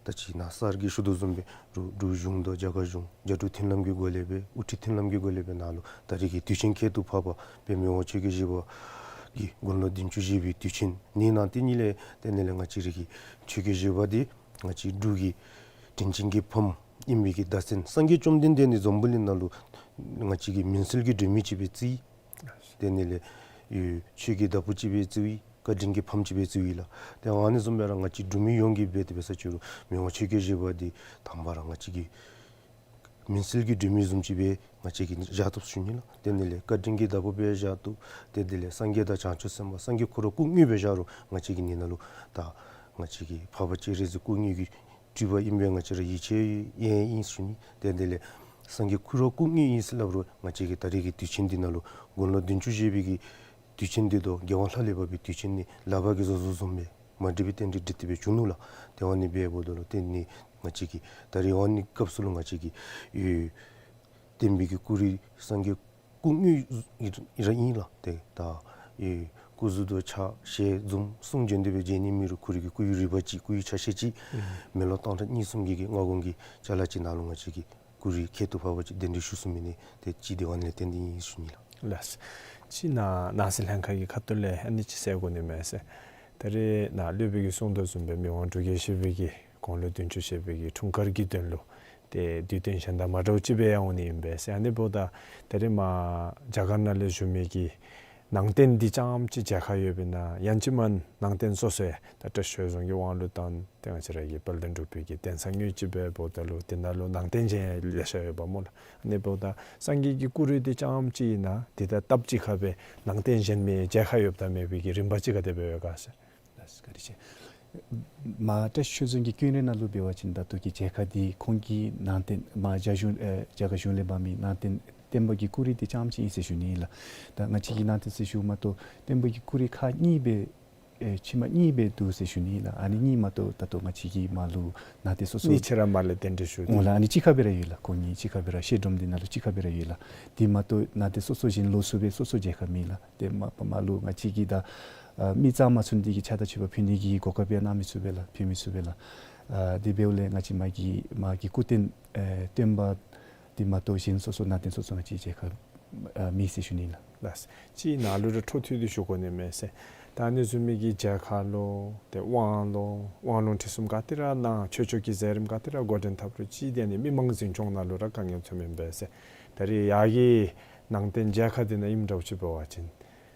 ད་ཅི་ནཱ་གསར་གྱི་ཞུ་དོ་བཟུམ་སྦེ་འབྲུག་འབྲུག་གཞུང་དང་རྒྱ་གར་གཞུང་རྒྱ་འབྲུག་མཐུན་ལམ་གྱི་སྒོ་ལས་སྦེ་དབུ་ཁྲིད་མཐུན་ལམ་གྱི་སྒོ་ལས་སྦེ་ནཱ་ལུ་ད་རེས་ཀྱི་དུས་ཆེན་ཁྱད་དུ་འཕགས་པ་སྦེ་མི་དབང་ཆོས་རྒྱལ་བཞི་པ་གི་དགུང་ལོ་བདུན་ཅུ་བཞེས་པའི་དུས་ཆེན་ཨ་ནི་ནང་དེ་ཉིད་ལས་ཏེ་ཨ་ནི་ལས་ང་བཅས་ར་གི་ཆོས་རྒྱལ་བཞི་པ་འདི་ང་བཅས་འབྲུག་གི་དྲིན་ཅན་གྱི་ཕམ་ཨིན་པའི་གི་བརྡ་མཚོན། སངས་རྒྱས་བཅོམ་ལྡན་འདས་ནི་འཛམ་བུ་གླིང་ནང་ལུ་ང་བཅས་ཀྱི་མུན་སེལ་གྱི་སྒྲོན་མེ་ཅིག་སྦེ་བརྩི། ཏེ་ཨ་ནི་ལས་ཆོས་ཀྱི་བདག་པོ་ཅིག་སྦེ་བརྩི་བའི་བཀའ་དྲིན་གྱི་ཕམ་ཅིག་སྦེ་བརྩི་བའི་ལགས། ཏེ་ཨ་ནི་བཟུམ་སྦེ་ར་ང་བཅས་འབྲུག་མི་ཡོངས་ཀྱིས་འབད་དེ་འབད་ས་ཅིག་རུང་མི་དབང་ཆོས་རྒྱལ་བཞི་པ་འདི་དང་པ་ར་ང་བཅས་ཀྱི་མུན་སེལ་གྱི་སྒྲོན་མེ་བཟུམ་ཅིག་སྦེ་ང་བཅས་ཀྱིས་བཞག་བཏུབ་ཞུ་ནི་ལགས། ཏེ་ཨ་ནི་ལས་བཀའ་དྲིན་གྱི་བདག་པོ་སྦེ་བཞག་བཏུབ། ཏེ་དེ་ལས་སངས་རྒྱས་དང་བྱང་ཆུབ་སེམས་དཔའ་སངས་རྒྱས་ཁོ་ར་སྐུ་དངོས་སྦེ་བཞག་རུང་ང་བཅས་ཀྱིས་ཨ་ནི་ནང་ལུ་ད་ང་བཅས་ཀྱི་འཕགས་པ་སྤྱན་རས་གཟིགས་སྐུ་དངོས་ཀྱི་སྤྲུལ་པ་ཨིན་པས། ང་བཅས་ར་ཡིད་ཆེས་ཡང་ཨིན་ཞུ་ནི། ཏེ་དེ་ལས་སངས་རྒྱས་ཁོ་ར་སྐུ་དངོས་ཨིན་ཟེར་སླབ་རུང་ང་བཅས་ཀྱིས་ད་རེས་ཀྱི་དུས་ཆེན་འདི་ནང་ལུ་དགུང་ལོ་བདུན་ཅུ་བཞེས་པའི་གི་དུས་ཆེན་འདི་དང་རྒྱལ་དབང་ལྷ་ལས་བབས་པའི་དུས་ཆེན་ནི་ལག་པ་གིས་བཟོ་བཟོཝ་བཟུམ་སྦེ་མ་འགྲིག་པའི་རྟེན་འབྲེལ་འགྲིག་སྟེ་སྦེ་བྱུང་ནུག་ལགས། ཏེ་ཨ་ནི་འབདཝ་ད་ལུ་ཏེ་ཨ་ནི་ང་བཅས་ཀྱིས་ད་རེས་ཨ་ནི་སྐབས་སུ་ལུ་ང་བཅས་ཀྱིས་ཨེ་བསྟན་པའི་གི་སྐུ་རུས་སངས་རྒྱས་སྐུ་དངོས་ར་ཨིན་ལགས། ཏེ་ད་ཨེ་སྐུ་གཟུགས་དང་ཕྱག་ཞལ་འཛུམ་གསུང་བྱོན་ཏེ་སྦེ་མཇལ་ནི་མེད་རུང་ཁོ་རའི་གི་སྐུ་ཡི་རིག་པ་ཅིག་སྐུ་ཡི་ཆ་ཤས་ཅིག་མེ་ལོང་སྟོང་ཕྲག་གཉིས་གསུམ་གྱི་གི་སྔ་གོང་གི་ཅ་ལ་ཅིག་ནང་ལུ་ང་བཅས་ཀྱིས་སྐུ་རུས་ཁྱད་དུ་འཕགས་པ་ཅིག་གདན་འདྲེན་ཞུ་ཚུགས་མི་ནི་ཏེ་ཅིག་དེ་བ་ནི་ལས་བརྟེན་ཏེ་ཨིན་ཞུ་ནི་ལགས། ལགས། ཅིག་ནཱ་ནང་སྲིད་ལྷན་ཁག་གི་ཁ་ཐུག་ལས་ཨ་ནི་ཅིག་ཟེར་དགོ་ནི་མས་ཟེར། ད་རེས་ནཱ་སློབ་དཔོན་གྱིས་གསུང་དོ་བཟུམ་སྦེ་མི་དབང་འབྲུག་རྒྱལ་བཞི་པའི་གི་དགུང་ལོ་བདུན་ཅུ་བཞེས་པའི་གི་འཁྲུངས་སྐར་གྱི་དོན་ལུ་ཏེ་དུས་སྟོན་གཞན་དང་མ་འདྲཝ་ཅིག་སྦེ་ཡང་འོང་ནི་ཨིན་པས་ཟེར། ཨ་ནི་འབདཝ་ད་ད་རེས་མར་རྒྱ་གར་ནང་ལས་བཞུགས་མི་གི་ནང་རྟེན་འདི་རྐྱངམ་ཅིག་མཇལ་ཁ་ཡོདཔ་ཨིན་ན་ཡང་ཅིན་མར་ནང་རྟེན་སོ་སོ་ད་བཀྲ་ཤིས་ཆོས་རྫོང་གི་དབང་ལུ་བཏང་ཏེ་ང་བཅས་ར་གི་དཔལ་ལྡན་འབྲུག་པའི་གི་གདན་ས་དངོས་ཅིག་སྦེ་འབདཝ་ད་ལུ་དེ་ནང་ལུ་ནང་རྟེན་གཞན་ལེ་ཤ་ཡོདཔ་སྨོ་ལགས། ཨ་ནི་འབདཝ་ད་སངས་རྒྱས་ཀྱི་སྐུ་རུས་འདི་རྐྱངམ་ཅིག་ཨིན་ན་འདི་དང་སྟབས་གཅིག་ཁར་སྦེ་ནང་རྟེན་གཞན་མི་མཇལ་ཁ་ཡོདཔ་དང་མེད་པའི་གི་རིམ་པ་ཅིག་ག་དེ་སྦེ་ཡོད་ག་ཟེར། ལགས་སོ་བཀའ་དྲིན་ཆེ། མར་བཀྲ་ཤིས་ཆོས་རྫོང་གི་སྐྱོན་རིགས་ནང་ལུ་འབད་བ་ཅིན་ད་ལྟོ་གི་མཇལ་ཁ་འདི་ཁོང་གི་ནང་རྟེན་མར་རྒྱ་གཞུང་ཨེ་རྒྱ་གར་གཞུང་ལས་འབག་མི་ནང་རྟེན་སྟོན་པ་གི་སྐུ་རུས་འདི་རྐྱངམ་ཅིག་ཨིན་ཟེར་ཞུ་ནི་ཨིན་ལགས། ད་ང་བཅས་ཀྱི་ནང་རྟེན་ཟེར་ཞུཝ་མ་གཏོགས་སྟོན་པ་གི་སྐུ་རུས་ཁག་གཉིས་སྦེ་ ཨེ་ཕྱི་མ་གཉིས་སྦེ་འདུག་ཟེར་ཞུ་ནི་ལགས། ཨ་ནི་གཉིས་མ་གཏོགས་ད་ལྟོ་ང་བཅས་ཀྱི་མར་ལུ་ནང་རྟེན་སོ་སོ་གཉིས་ཆ་ར་མར་ལས་གདན་འདྲེན་ཞུ་སྟེ་འོང་ལགས། ཨ་ནི་གཅིག་ཁར་སྦེ་ར་ཡོད་ལགས། ཁོང་གཉིས་གཅིག་ཁར་སྦེ་ར་བཤད་སྒྲོམ་འདི་ནང་ལུ་གཅིག་ཁར་སྦེ་ར་ཡོད་ལགས། དེ་མ་གཏོགས་ནང་རྟེན་སོ་སོ་གཞན་ལོགས་སུ་སྦེ་སོ་སོ་མཇལ་ཁ་མེད་ལགས། དེ་མ་པ་མར་ལུ་ང་བཅས་ཀྱིས་ད་ཨ་མི་གཙང་མ་ཚུ་འདི་གིས་ཕྱག་དང་མཆོད་པ་ཕུལ་ནི་གི་གོ་སྐབས་ཡང་གནང་མི་ཚུགས་པས་ལགས། ཕུལ་མི་ཚུགས་པས་ལགས། ཨ་དེ་འབདཝ་ལས་ང་བཅས་མ་གི་མ་གི་སྐུ་རྟེན་ཨེ་སྟོན་པ་འདི་མ་གཏོགས་གཞན་སོ་སོ་ནང་རྟེན་སོ་སོ་ང་བཅས་མཇལ་ཁ་ཨ་མེད་ཟེར་ཞུ་ནི་ལགས། ལགས། ཅིག་ནཱ་ལུ་ར་འཕྲོ་མཐུད་དེ་ཞུ་དགོ་ནི་མས་ཟེར། ད་ཨ་ནི་བཟུམ་མའི་གི་མཇལ་ཁ་ལོ་ཏེ་དབང་ལོ་དབང་ལུང་ཁྲིད་གསུམ་ག་ཏེ་ར་གནང་ཆོས་ཕྱོགས་ཀྱི་མཛད་རིམ་ག་ཏེ་ར་འགོ་འདྲེན་འཐབ་རུང་ཅིག་དེ་ནི་མི་མང་འཛིན་སྐྱོང་ནང་ལུ་ར་དཀའ་ངལ་ཐོནམ་ཨིན་པས་ཟེར། ད་རེས་ཡར་གྱི་ནང་རྟེན་མཇལ་ཁ་འདི་ནང་ཨིནམ་འདྲཝ་ཅིག་འབད་བ་ཅིན་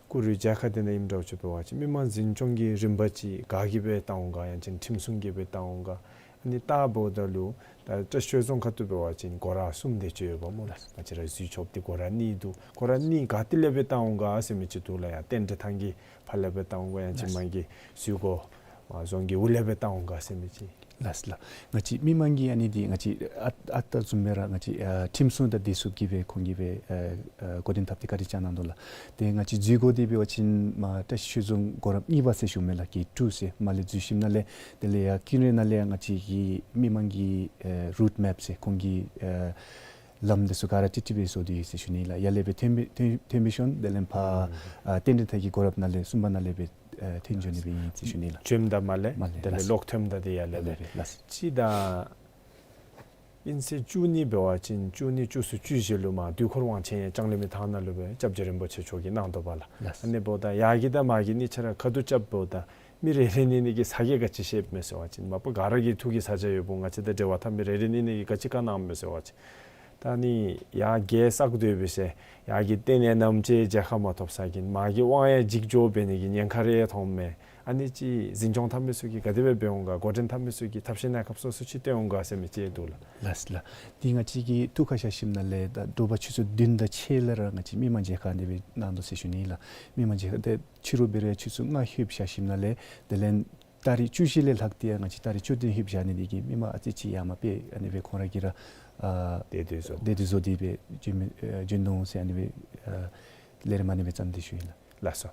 བཀུར་འོས་མཇལ་ཁ་འདི་ནང་ཨིནམ་འདྲཝ་ཅིག་འབད་བ་ཅིན་མི་མང་འཛིན་སྐྱོང་གི་རིམ་པ་ཅིག་ག་གིས་སྦེ་བལྟ་འོང་ག་ཡང་ཅིན་ཁྲིམས་སྲུང་གིས་སྦེ་བལྟ་འོང་ག། ཨ་ནི་ལྟ་འབདཝ་ད་ལུ་ད་བཀྲ་ཤིས་ཆོས་རྫོང་ཁ་ཐུག་འབད་བ་ཅིན་སྒོ་ར་གསུམ་དེ་ཅིག་ཡོདཔ་སྨོ་ལགས། ང་བཅས་ར་འཛུལ་ཆོགཔ་འདི་སྒོ་ར་གཉིས་འདུག། སྒོ་ར་གཉིས་ག་ཏེ་ལས་སྦེ་བལྟ་འོང་ག་ཟེར་མི་ཅིག་འདུག་ལགས། ཡར་རྟེན་འབྲེལ་ཐང་གི་ཕར་ལས་སྦེ་བལྟ་འོང་ག་ཡང་ཅིན་ལགས། མར་གྱི་འཛུལ་སྒོ་མར་རྫོང་གི་དབུ་ལས་སྦེ་བལྟ་འོང་ག་ཟེར་མི་ཅིག། ལགས་ལགས། ང་བཅས་མི་མང་གིས་ཨ་ནི་འདི་ང་བཅས་ཨ་ཨ་རྟག་བཟུམ་སྦེ་ར་ང་བཅས་ཨ་ཁྲིམས་སྲུང་དང་བདེ་སྲུང་གིས་སྦེ་ཁོང་གིས་སྦེ་ཨ་ཨ་འགོ་འདྲེན་འཐབ་སྟེ་བཀའ་དྲིན་བསྐྱང་གནང་དོ་ལགས། ཏེ་ང་བཅས་འཛུལ་སྒོ་འདི་འབད་བ་ཅིན་མར་བཀྲ་ཤིས་ཆོས་རྫོང་སྒོ་ར་གཉིས་པ་ཟེར་ཞུཝ་མས་ལགས། གེཊ་ཊུ་ཟེར། མར་ལས་འཛུལ་ཞིནམ་ལས་དེ་ལས་ཡར་ཀུན་ར་ནང་ལས་ཡང་ང་བཅས་ཀྱི་མི་མང་གི་ཨ་རུཊ་མེཔ་ཟེར་ཁོང་གི་ཨ་ལམ་འདི་ཚུ་ག་ར་ཏིག་ཏིག་སྦེ་བཟོ་སྟེ་ཡོད་ཟེར་ཞུ་ནི་ལགས། ཡར་ལས་སྦེ་ཐོན་སྦེ་ཐོན་ཐོན་སྦེ་ཤོང་དེ་ལས་ཕར་ཨ་རྟེན་འབྲེལ་ཐང་གི་སྒོ་ར་ནང་ལས་གསུམ་པ་ནང་ལས་སྦེ་ཨ་ཐོན་འགྱོ་ནི་སྦེ་ཨིན་ཟེར་ཞུ་ནི་ལགས། བྱོནམ་ད་མར་ལས་མར་ལས་དེ་ལས་ལགས། ལོག་ཐོནམ་ད་དེ་ཡར་ལས་ཡར་ལས་སྦེ། ལགས། ལགས། ཅིག་ད་དབྱིན་ཚེས་བཅུ་གཉིས་འབད་བ་ཅིན་བཅུ་གཉིས་བཅུ་གསུམ་བཅུ་བཞི་ལུ་མར་དུས་འཁོར་དབང་ཆེན་ཡང་ལྕང་གླིང་མི་ཐང་ནང་ལུ་སྦེ་སྐྱབས་རྗེ་རིན་པོ་ཆེ་མཆོག་གིས་གནང་དོ་བ་ལགས། ལགས། ཨ་ནི་འབདཝ་ད་ཡར་གྱི་དང་མར་གྱི་གཉིས་ཆ་ར་ཁ་ཐུག་རྐྱབ་འབདཝ་ད་མི་རེ་རེ་གཉིས་གཉིས་ཀྱིས་ས་གོ་ག་ཅི་བཤདཔ་མས་ཟེར་བ་ཅིན་མ་པ་ག་ར་གིས་ཐུགས་ཀྱི་ས་ཆ་ཡོདཔ་འོང་། ང་བཅས་དང་འབྲེལ་བ་འཐབ་མི་རེ་རེ་གཉིས་གཉིས་ཀྱིས་ག་ཅི་བཀའ་གནངམ་མས་ཟེར་བ་ཅིན་ད་ཨ་ནི་ཡར་རྒྱལ་བསགས་སྡོད་པའི་ཤུལ་ཡར་གྱི་རྟེན་ཡང་ནམ་ཅིག་མཇལ་ཁ་མ་ཐོབ་ས་གིས་མར་གྱི་དབང་ཡང་འཇིག་འགྱོ་འབད་ནི་གི་ཉེན་ཁ་རེ་མཐོངམ་མས། ཨ་ནི་ཅིག་འཛིན་སྐྱོང་འཐབ་མི་ཚུ་གིས་ག་དེ་སྦེ་འབད་འོང་ག། འགོ་འདྲེན་འཐབ་མི་ཚུ་གིས་ཐབས་ཤེས་གནས་སྐབས་སོ་སོ་ཅིག་སྟོན་འོང་ག་ཟེར་མི་ཅིག་འདུག་ལགས། ལགས་ལགས། འདི་ང་བཅས་ཀྱིས་ཐུགས་ཁར་བཞག་ཞིནམ་ལས་ད་དྲོ་པ་ཆུ་ཚོད་བདུན་དང་ཕྱེད་ལས་ར་ང་བཅས་མི་མང་མཇལ་ཁ་འདི་སྦེ་གནང་དོ་ཟེར་ཞུ་ནི་ལགས། མི་མང་མཇལ་ཁ་འདི་ཕྱི་རུ་འབད་རུང་ཆུ་ཚོད་ལྔ་ལྷོདཔ་བཞག་ཞིནམ་ལས་དེ་ལས་ཏ་རིག་བཅུ་བཞི་ལས་ལྷག་སྟེ་ཡང་ང་བཅས་ཏ་རིག་བཅུ་བདུན་ལྷོདཔ་བཞག་ནི་འདི་གིས་མི་མང་ཨ་ཙི་ཅིག་ཡར་མར་སྦེ་ཨ་ནི་སྦེ་ཁོང་ར་གིས་ར་ཨ་བདེ་སྡུག་བཟོ་བདེ་སྡུག་བཟོ་སྟེ་སྦེ་བྱོན་མི་ཨ་བྱོན་དོ་འོང་ཟེར་ཨ་ནི་སྦེ་ཨ་ལས་རིམ་ཨ་ནི་སྦེ་བརྩམས་ཏེ་ཞུ་ཡི་ལགས། ལགས་སོ།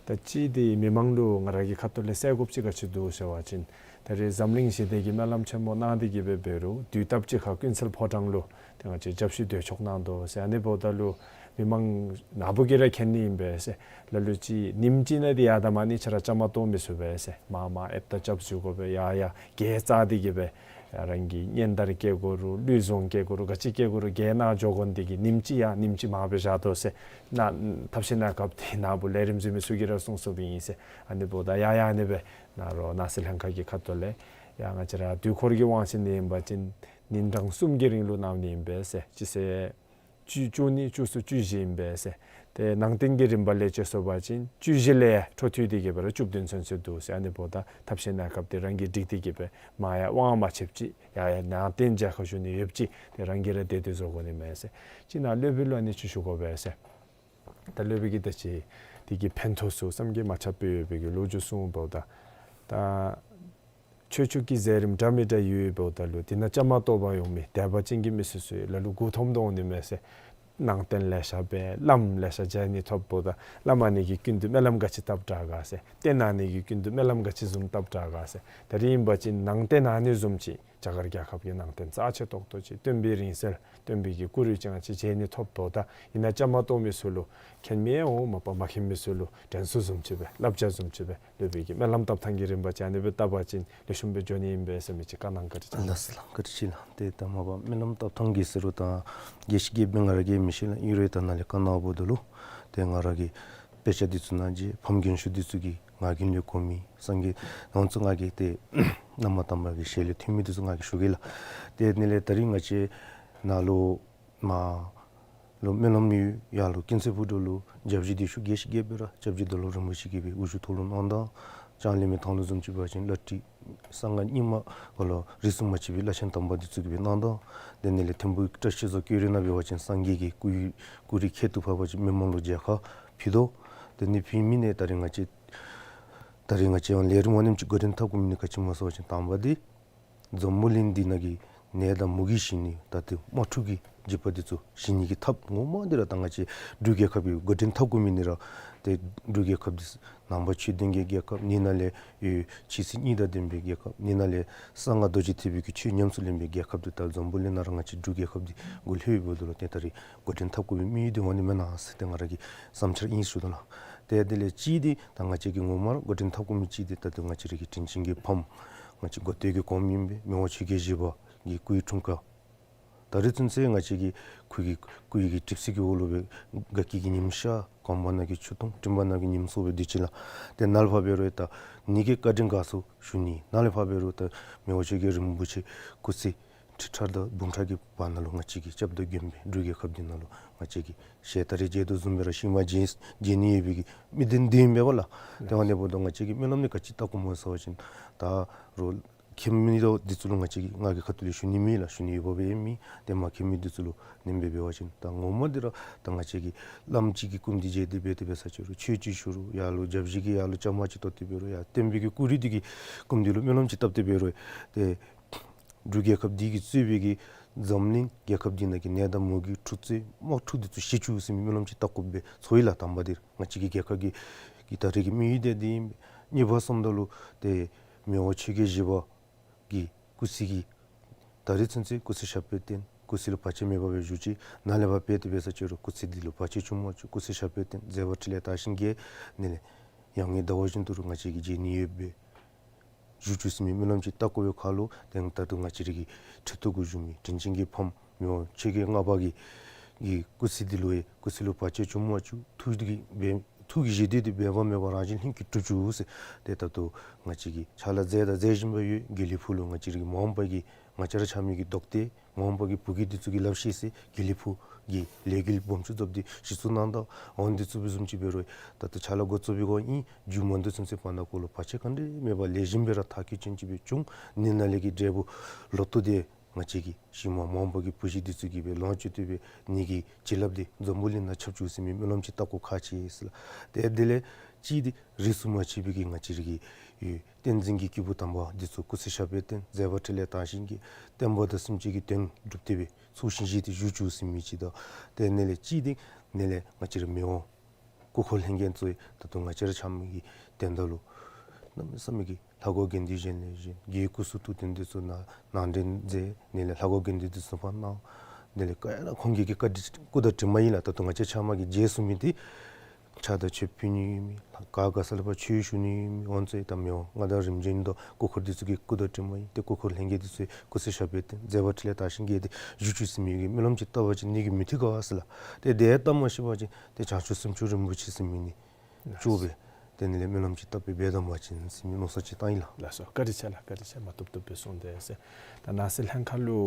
ད་ཅི་འདི་མི་མང་ལུ་ང་ར་གི་ཁ་ཐུག་ལས་གསལ་དགོཔ་ཅིག་ག་ཅི་འདུག་ཟེར་བ་ཅིན་ད་རེས་འཛམ་གླིང་ཞི་བདེ་གི་སྨོན་ལམ་ཆེན་མོ་གནང་སྟེ་གིས་སྦེ་འབད་རུང་དུས་སྟབས་ཅིག་ཁར་ཀུན་གསལ་ཕོ་བྲང་ལུ་ཏེ་ང་བཅས་སྐྱབས་ཞུ་སྡོད་ཆོག་གནང་དོ་ཟེར། ཨ་ནི་འབདཝ་ད་ལུ་མི་མང་ནཱ་བུ་གིས་ར་མཁྱེན་ནི་ཨིན་པས་ཟེར། ལ་ལུ་ཅིག་ཉིནམ་གཅིག་ནང་འདི་ཡར་དང་མར་གཉིས་ཆ་ར་བཅའ་མར་གཏོགས་མི་ཚུགས་པས་ཟེར། མར་མར་ཨེབ་ད་སྐྱབས་བཅོལ་དགོ་པས། ཡར་ཡར་རྒྱལ་བསགས་ཏེ་གིས་སྦེ་རང་གི་སྙན་དར་བཀལ་དགོ་རུང་ལུས་ཟུངས་བཀལ་དགོ་རུང་ག་ཅི་བཀལ་དགོ་རུང་རྒྱལ་ནང་འགྱོ་དགོ་ནི་འདི་གིས་ཉིནམ་གཅིག་ཡར་ཉིནམ་གཅིག་མར་སྦེ་བཞག་དོ་ཟེར། ནཱ་ཐབས་ཤེས་གནས་སྐབས་འདི་ནཱ་བུ་ལས་རིམ་གཟིགས་མི་ཚུ་གིས་ར་གསུང་གསུངམ་ཨིན་ཟེར། ཨ་ནི་འབདཝ་ད་ཡར་ཡར་ཨ་ནི་སྦེ་ནཱ་རོ་ནང་སྲིད་ལྷན་ཁག་གི་ཁ་ཐུག་ལས་ཡར་ང་བཅས་ར་དུས་འཁོར་གྱི་དབང་ཆེན་འདི་ཨིན་པ་ཅིན་ཉིན་གྲངས་གསུམ་གྱི་རིང་ལུ་གནང་ནི་ཨིན་པས་ཟེར། སྤྱི་ཚེས་བཅུ་བཅུ་གཉིས་བཅུ་གསུམ་བཅུ་བཞི་ཨིན་པས་ཟེར། ཏེ་ནང་རྟེན་གྱི་རིམ་པ་ལས་བཅད་སོང་པ་ཅིན་བཅུ་བཞི་ལས་འཕྲོ་མཐུད་དེ་གིས་སྦེ་ར་བཅུ་བདུན་ཚུན་ཚོད་འདུག་ཟེར། ཨ་ནི་འབདཝ་ད་ཐབས་ཤེས་གནས་སྐབས་འདི་རང་གིས་སྒྲིག་སྟེ་གིས་སྦེ་མར་ཡར་དབང་མ་ཆདཔ་ཅིག་ཡར་ཡར་ནང་རྟེན་མཇལ་ཁ་ཞུ་ནི་ཡོདཔ་ཅིག་ཏེ་རང་གིས་ར་བདེ་སྡུག་བཟོ་དགོ་ནི་མས་ཟེར། ཅིག་ནཱ་སློབ་དཔོན་ལུ་ཨ་ནི་ཅིག་ཞུ་དགོ་པས་ཟེར། ད་སློབ་དཔོན་གྱིས་ད་ཅི་འདི་གི་ཕན་ཐོགས་ཚུ་བསམ་གྱིས་མ་ཁྱབ་སྦེ་ཡོད་པའི་གི་ལོ་རྒྱུས་གསུངས་འབདཝ་ད་ད་ཆོས་ཕྱོགས་ཀྱི་མཛད་རིམ་འདྲ་མི་འདྲ་ཡོད་འབདཝ་ད་ལུ་འདི་ནང་བཅའ་མར་གཏོགས་པར་འོང་མི་དད་པ་ཅན་གྱི་མི་སེར་ཚུ་ལ་ལུ་མགུ་འཐོམ་དོ་འོང་ནི་མས་ཟེར། ནང་རྟེན་ལེ་ཤ་འབད་བླམ་ལེ་ཤ་མཇལ་ནི་ཐོབ་འབདཝ་ད་བླམ་ཨ་ནི་གི་སྐུ་མདུན་སྨོན་ལམ་ག་ཅི་བཏབ་དྲག་ག་ཟེར། རྟེན་ཨ་ནི་གི་སྐུ་མདུན་སྨོན་ལམ་ག་ཅི་བཟུམ་བཏབ་དྲག་ག་ཟེར། ད་རིས་ཨིན་པ་ཅིན་ནང་རྟེན་ཨ་ནི་བཟུམ་ཅིག་རྒྱ་གར་རྒྱལ་ཁབ་ཀྱི་ནང་རྟེན་རྩ་ཆེ་ཏོག་ཏོ་ཅིག་སྟོན་པའི་རིང་བསྲེལ་སྟོན་པའི་གི་སྐུ་རུས་ཅན་ཅིག་མཇལ་ནི་ཐོབ་འབདཝ་ད་ཨིན་ན་བཅའ་མར་གཏོགས་མི་ཚུ་ལུ་མཁྱེན་མི་ཡང་འོང་མ་པ་མ་མཁྱེན་མི་ཚུ་ལུ་དྲན་གསོ་བཟུམ་ཅིག་སྦེ་བསླབ་བྱ་བཟུམ་ཅིག་སྦེ་སློབ་དཔོན་གྱིས་སྨོན་ལམ་བཏབ་ཐངས་ཀྱི་རིམ་པ་ཅིག་ཨ་ནི་སྦེ་བཏབ་པ་ཅིན་ལེགས་ཤོམ་སྦེ་འགྱོ་ནི་ཨིན་པས་ཟེར་མི་ཅིག་བཀའ་གནང་། བཀའ་དྲིན་ཆེ་ལགས། ལགས་སོ་ལགས། བཀའ་དྲིན་ཆེ་ལགས། ཏེ་ད་མ་པ་སྨོན་ལམ་བཏབ་ཐངས་ཀྱི་ཟེར་རུང་ད་དགེ་བཤེས་དགེ་འཕེལ་ང་ར་གིས་མི་ཤེས་ལགས། ཨིན་རུང་ད་ནཱ་ལས་བཀའ་གནང་འབདཝ་ད་ལུ་ཏེ་ང་ར་གིས་དཔེ་ཆ་འདི་ཚུ་ནང་བཞིན་ཕམ་རྒན་ཤོས་འདི་ཚུ་གིས་ང་གིས་ལེགས་གོ་མི་སངས་རྒྱས་ཡོངས་སུ་ང་གིས་ཏེ་ནམ་མ་དམ་པ་གི་ཞལ་ལས་ཐོས་མི་འདི་ཚུ་ང་གིས་ཞུ་གེ་ལགས། ཏེ་ཨ་ནི་ལས་ད་རིས་ང་བཅས་ནཱ་ལུ་མར་ལུ་སྨོན་ལམ་ཡོད། ཡར་ལུ་ཀུན་གསལ་ཕུག་དོ་ལུ་སྐྱབས་རྗེ་བདེ་མཆོག་དགེ་བཤེས་དགེ་འཕེལ་ར་སྐྱབས་རྗེ་རྡོར་སློབ་རིན་པོ་ཆེ་གིས་སྦེ་དབུ་བཞུགས་ཐོག་ལུ་གནང་དོ། ལྕང་གླིང་མི་ཐང་ལུ་བཟུམ་ཅིག་འབད་བ་ཅིན་བླ་བྲེ་གསང་སྔགས་རྙིང་མ་གུ་ལུ་རིས་སུ་མ་ཆད་པའི་བླ་ཆེན་དམ་པ་འདི་ཚུ་གིས་སྦེ་གནང་དོ། དེ་ནས་ལས་ཐིམ་ཕུག་བཀྲ་ཤིས་རྫོང་ཀེ་རི་ནང་འབད་བ་ཅིན་སངས་རྒྱས་ཀྱི་སྐུ་སྐུ་རུས་ཁྱད་དུ་འཕགས་པ་ཅིག་མི་མང་ལུ་མཇལ་ཁ་ཕུལ་དོ། དེ་ནི་ཕུལ་མི་ནང་ད་རིས་ང་བཅས་ད་རིས་ང་བཅས་ཡང་ལས་རིམ་ཨ་ནེམ་ཅིག་འགོ་འདྲེན་འཐབ་དགོ་མི་ནི་ག་ཅི་སྨོ་ཟེར་བ་ཅིན་དང་པ་འདི་འཛམ་བུ་གླིང་འདི་ནང་གི་ ནད་དང་མུ་གེ་ཞི་ནི་ད་ཏེ་དམག་འཁྲུག་གི་འཇིགས་པ་འདི་ཚུ་ཞི་ནི་གི་ཐབས་ངོ་མ་འདི་ར་ད་ང་བཅས་འབྲུག་རྒྱལ་ཁབ་ཀྱིས་འགོ་འདྲེན་འཐབ་དགོ་མི་འདི་ར་ཏེ་འབྲུག་རྒྱལ་ཁབ་འདི་ནང་པ་ཆོས་ལྡན་གྱི་རྒྱལ་ཁབ་ནི་ནང་ལས་ཡོད་ཆོས་སྲིད་གཉིས་དང་ལྡན་པའི་རྒྱལ་ཁབ་ནི་ནང་ལས་གསང་སྔགས་རྡོ་རྗེ་ཐེག་པའི་གི་ཆོས་ཉམས་སུ་ལེན་པའི་རྒྱལ་ཁབ་འདི་ད་འཛམ་བུ་གླིང་ནང་ར་ང་བཅས་འབྲུག་རྒྱལ་ཁབ་འདི་འགོ་ལྷོད་ཡོདཔ་ད་ལུ་ཏེ་ད་རེས་འགོ་འདྲེན་འཐབ་དགོ་པའི་དམིགས་ཡུལ་འདི་འོང་ནི་མེན་ན་ཟེར་ཏེ་ང་ར་གི་བསམ་འཆར་ཨིན་ཞུ་དོ་ལགས། ཏེ་དེ་ལས་གཅིག་འདི་ད་ང་བཅས་ཀྱིས་ངོ་མ་ར་འགོ་འདྲེན་འཐབ་དགོ་མི་གཅིག་འདི་ད་ལྟོ་ང་བཅས་ར་གི་དྲིན་ཅན་གྱི་ཕམ་ང་བཅས་འགོ་སྟོད་ཀྱི་གོངམ་ཨིན་པའི་མི་དབང་ཆོས་རྒྱལ་བཞི་པ་གི་སྐུའི་འཁྲུངས་སྐར། ད་རེས་ཚུན་ཚོད་ང་བཅས་ཀྱིས་ཁོ་གི་སྐུ་ཡི་གི་གྲིབ་བསིལ་གྱི་འོག་ལུ་སྦེ་དགའ་སྐྱིད་ཀྱི་ཉིམ་ཤར་གོམ་པ་ནང་གི་ཆུ་འཐུང་སྤྲིན་པ་ནང་གི་ཉིམ་སྲོ་སྦེ་སྡོད་ཅི་ལགས། ཏེ་ནཱ་ལས་ཕར་འབད་རུང་ད་ནི་གི་བཀའ་དྲིན་དགའ་ཚོར་ཞུ་ནི། ནཱ་ལས་ཕར་འབད་རུང་ད་མི་དབང་ཆོས་རྒྱལ་རིན་པོ་ཆེ་སྐུ་ཚེ་ཁྲི་ཕྲག་དང་འབུམ་ཕྲག་གི་བར་ན་ལུ་ང་བཅས་ཀྱིས་སྐྱབས་དང་མགོན་པོ་འབྲུག་རྒྱལ་ཁབ་འདི་ནང་ལུ་ང་བཅས་ཀྱིས་ཞལ་ད་རེས་མཇལ་དོ་བཟུམ་སྦེ་ར་ཤུལ་མ་མཇལ་མཇལ་ནི་ཡོད་པའི་གི་དམིགས་གཏད་འདི་ཨིན་པས་ལགས། ཏེ་ཨ་ནི་འབདཝ་ད་ང་བཅས་ཀྱིས་སྨོན་ལམ་འདི་ག་ཅི་བཏབ་དགོཔ་སྨོ་ཟེར་བ་ཅིན་ད་རུང་མཁྱེན་མི་དེ་ཚུ་ལུ་ང་བཅས་ཀྱིས་ང་གི་ཁ་ཐུག་ལས་ཞུ་ནི་མེད་ལགས། ཞུ་ནི་ཡོདཔ་སྦེ་མེད། ཏེ་མ་མཁྱེན་མི་དེ་ཚུ་ལུ་ཨ་ནེམ་སྦེ་འབད་བ་ཅིན་ད་ངོ་མ་འདི་ར་ད་ང་བཅས་ཀྱིས་བླམ་ཅིག་གི་སྐུ་མདུན་མཇལ་ཏེ་འབད་དེ་འབད་ས་ཅིག་རུང་ཆོས་ཅིག་ཞུ་རུང་ཡར་ལུ་བརྒྱ་བཞི་གི་ཡར་ལུ་བཅའ་མར་ཅིག་གཏོགས་ཏེ་འབད་རུང་ཡར་བསྟན་པའི་གི་སྐུ་རིམ་འདི་གི་སྐུ་མདུན་ལུ་སྨོན་ལམ་ཅིག་བཏབ་སྟེ་འབད་རུང་ཏེ་འབྲུག་རྒྱལ་ཁབ་འདི་གིས་གཙོས་པའི་གི་འཛམ་གླིང་རྒྱལ་ཁབ་འདི་ནང་གི་ནད་དང་མུ་གེ་འཁྲུག་རྩོད་དམག་འཁྲུག་འདི་ཚུ་ཞི་བཅུག་ཟེར་མི་སྨོན་ལམ་ཅིག་བཏབ་དགོ་པས་ཟེར་ཞུ་ཡི་ལགས། དང་པ་འདི་ང་བཅས་ཀྱི་རྒྱལ་ཁབ་ཀྱི་གི་ད་རེས་ཀྱི་དམིགས་ཡུལ་འདི་འདི་ཨིན། གཉིས་པ་བསམ་ད་ལུ་ཏེ་མི་དབང་ཆོས་རྒྱལ་བཞི་པ་གི་སྐུ་ཚེ་གི་ད་རེས་ཚུན་ཚོད་སྐུ་ཚེ་ཞབས་པད་བརྟན་སྐུ་ཚེ་ལུ་བར་ཆད་མེད་པར་སྦེ་བཞུགས་ཅི། ནཱ་ལས་ཕར་འབད་དེ་འབད་ས་ཅིག་རུང་སྐུ་ཚེ་འདི་ལུ་བར་ཆད་བྱུང་མ་བཅུག། སྐུ་ཚེ་ཞབས་པད་བརྟན་མཛད་པ་འཕྲིན་ལས་དར་ཞིང་རྒྱས། ཨ་ནི་ལས་ཡར་ངན་ཟླ་བ་བཞིན་དུ་རུང་ང་བཅས་ཀྱིས་མཇལ་ནི་ཡོདཔ་སྦེ་བཞུགས་བཅུག་ཟེར་མི་སྨོན་ལམ་ཅིག་བཏབ་དགོ་པའི་ཁར་ལུ་ཏེ་ད་ལྟོ་ང་བཅས་ར་གི་ཁྲི་ཐོག་གུ་བཞུགས་མི་དྲིན་ཅན་གྱི་ཕམ་མི་དབང་ཆོས་རྒྱལ་ལྔ་པ་གི་གི་སྐུ་ཚེ་འདི་ལུ་ཡང་སྐུ་ཚེ་ལུ་བར་ཆད་བྱུང་མ་བཅུག། ཐུགས་ཀྱི་འབད་ཐུགས་ཀྱི་བཞེད་དོན་འདི་འབད་པ་མེད་པར་རང་བཞིན་ལྷུན་གྱིས་གྲུབ་བཅུག་ཟེར། ཏེ་ད་ལྟོ་ང་བཅས་ཀྱིས་ཕྱག་ལཱ་མཛད་དང་མཛད་བཞིན་པ་ཡོད། དགེ་ལེགས་ཕུག་ལུ་ང་བཅས་ར་གི་མ་འོངས་པ་གི་ང་བཅས་ར་ཆ་མི་གི་རྡོག་ཏེ་མ་འོངས་པ་གི་བུ་རྒྱུད་འདི་ཚུ་གིས་ལགཔ་བཤེད་ཟེར་དགེ་ལེགས་ཕུག་གི་ལས་འགུལ་སྦོམ་ཆུང་ཚུ་འདི་གཞི་བཙུགས་གནང་དོ། འོ་འདི་ཚུ་སྦེ་བཟུམ་ཅིག་འབད་རུང་ད་ལྟོ་ཕྱག་ལཱ་འགོ་བཙུགས་པའི་སྒང་ཨིན། མཇུག་མ་འདི་ཚུན་ཚོད་བར་ན་ཁོ་ལུ་བར་ཆད་ག་ནི་མེད་པར་ལེགས་ཤོམ་སྦེ་ར་མཐར་འཁྱོལ་ཅན་ཅིག་སྦེ་བྱུང་། ཨ་ནི་ནང་ལས་ཀྱི་འབྲས་བུ་ལོ་ཐོག་འདི་ང་བཅས་ཀྱི་ཤུལ་མ་མ་འོངས་པ་གི་བུ་གཞི་འདི་ཚུ་གིས་སྦེ་ལོངས་སྤྱོད་དེ་སྦེ་ཨ་ནི་གི་བྱིན་རླབས་འདི་འཛམ་བུ་གླིང་ནང་ཁྱབ་བཅུག་ཟེར་མི་སྨོན་ལམ་ཅིག་བཏབ་དགོཔ་ཁག་ཆེ་ཟེར་ལགས། ཏེ་དེ་ལས་གཅིག་འདི་རིས་སུ་མ་ཆད་པའི་གི་ང་བཅས་ར་གི་ཡོད་བསྟན་འཛིན་གྱི་སྐྱེས་བུ་དམ་པ་འདི་ཚུ་སྐུ་ཚེ་ཞབས་པད་བརྟན་མཛད་པ་འཕྲིན་ལས་དར་ཞིང་རྒྱས། བསྟན་པ་དང་སེམས་ཅན་གྱི་དོན་སྒྲུབ་སྟེ་སྦེ་ཚོགས་ཞིང་བཞེས་ཏེ་བཞུགས་བཅུག་ཟེར་མི་ཅིག་དང་། ཏེ་ཨ་ནི་ལས་གཅིག་འདི་ཨ་ནི་ལས་ང་བཅས་ར་མི་དབང་སྐུ་འཁོར་ལྷན་རྒྱས་ཚུ་ད་ལྟོ་ང་བཅས་ར་ཆ་མི་གི་དོན་དག་ལུ་གནམ་མེད་ས་མེད་ཀྱི་ལྷ་སྐུ་དགེ་འདུན་གཞན་ལས་གཞན་གྱི་སྐུ་གསུང་ཐུགས་རྟེན་འདི་ཚུ་ནང་ནང་འདྲེན་མཛད། ཨ་ནི་ལས་ལྷ་སྐུ་དགེ་འདུན་འདི་ཚུ་ཕར་གནང་། ཨ་ནི་ལས་ག་ར་ཁོང་གི་གི་བཀའ་དྲིན་སྐུ་དང་དྲིན་མ་ཨིན་ལགས། ད་ལྟོ་ང་བཅས་ཆ་མི་གིས་མཇལ་ཚུགས་མི་འདི་ཕྱག་དང་མཆོད་ཕུལ་ནི་ཡོད་མི་ག་ག་ས་ལས་ཕར་ཆོས་ཞུ་ནི་ཡོད་མི་འོང་ཚེ་ད་མི་དབང་མངའ་བདག་རིམ་བྱོན་དང་སྐུ་འཁོར་འདི་ཚུ་གི་སྐུ་དང་དྲིན་མ་ཨིན། ཏེ་སྐུ་འཁོར་ལྷན་རྒྱས་འདི་ཚུ་སྐུ་ཚེ་ཞབས་པད་བརྟན་མཛད་པ་འཕྲིན་ལས་དར་ཞིང་རྒྱས་ཏེ་བཞུགས་བཅུག་ཟེར་མི་གི་སྨོན་ལམ་ཅིག་བཏབ་པ་ཅིན་ཨ་ནི་གིས་མི་ཐུབ་ག་ཟེར་ལགས། ཏེ་དེ་བཏབ་མ་ཤེས་པ་ཅིན་ཏེ་བྱང་ཆུབ་སེམས་མཆོག་རིན་པོ་ཆེ་ཟེར་མི་ནི་ལགས་སོ། ལྕོགས་སྦེ་ཏེ་ཨ་ནི་ལས་སྨོན་ལམ་ཅིག་བཏབ་སྦེ་འབད་དོ་བ་ཅིན་ཟེར་མི་མནོ་བསམ་ཅིག་བཏང་ཡི་ལགས། ལགས་སོ། བཀའ་དྲིན་ཆེ་ལགས། བཀའ་དྲིན་ཆེ། མ་བཏུབ་བཏུབ་སྦེ་གསུངས་ཏེ་ཟེར། ད་ནཱ་ཟེར་ལྷན་ཁག་ལུ་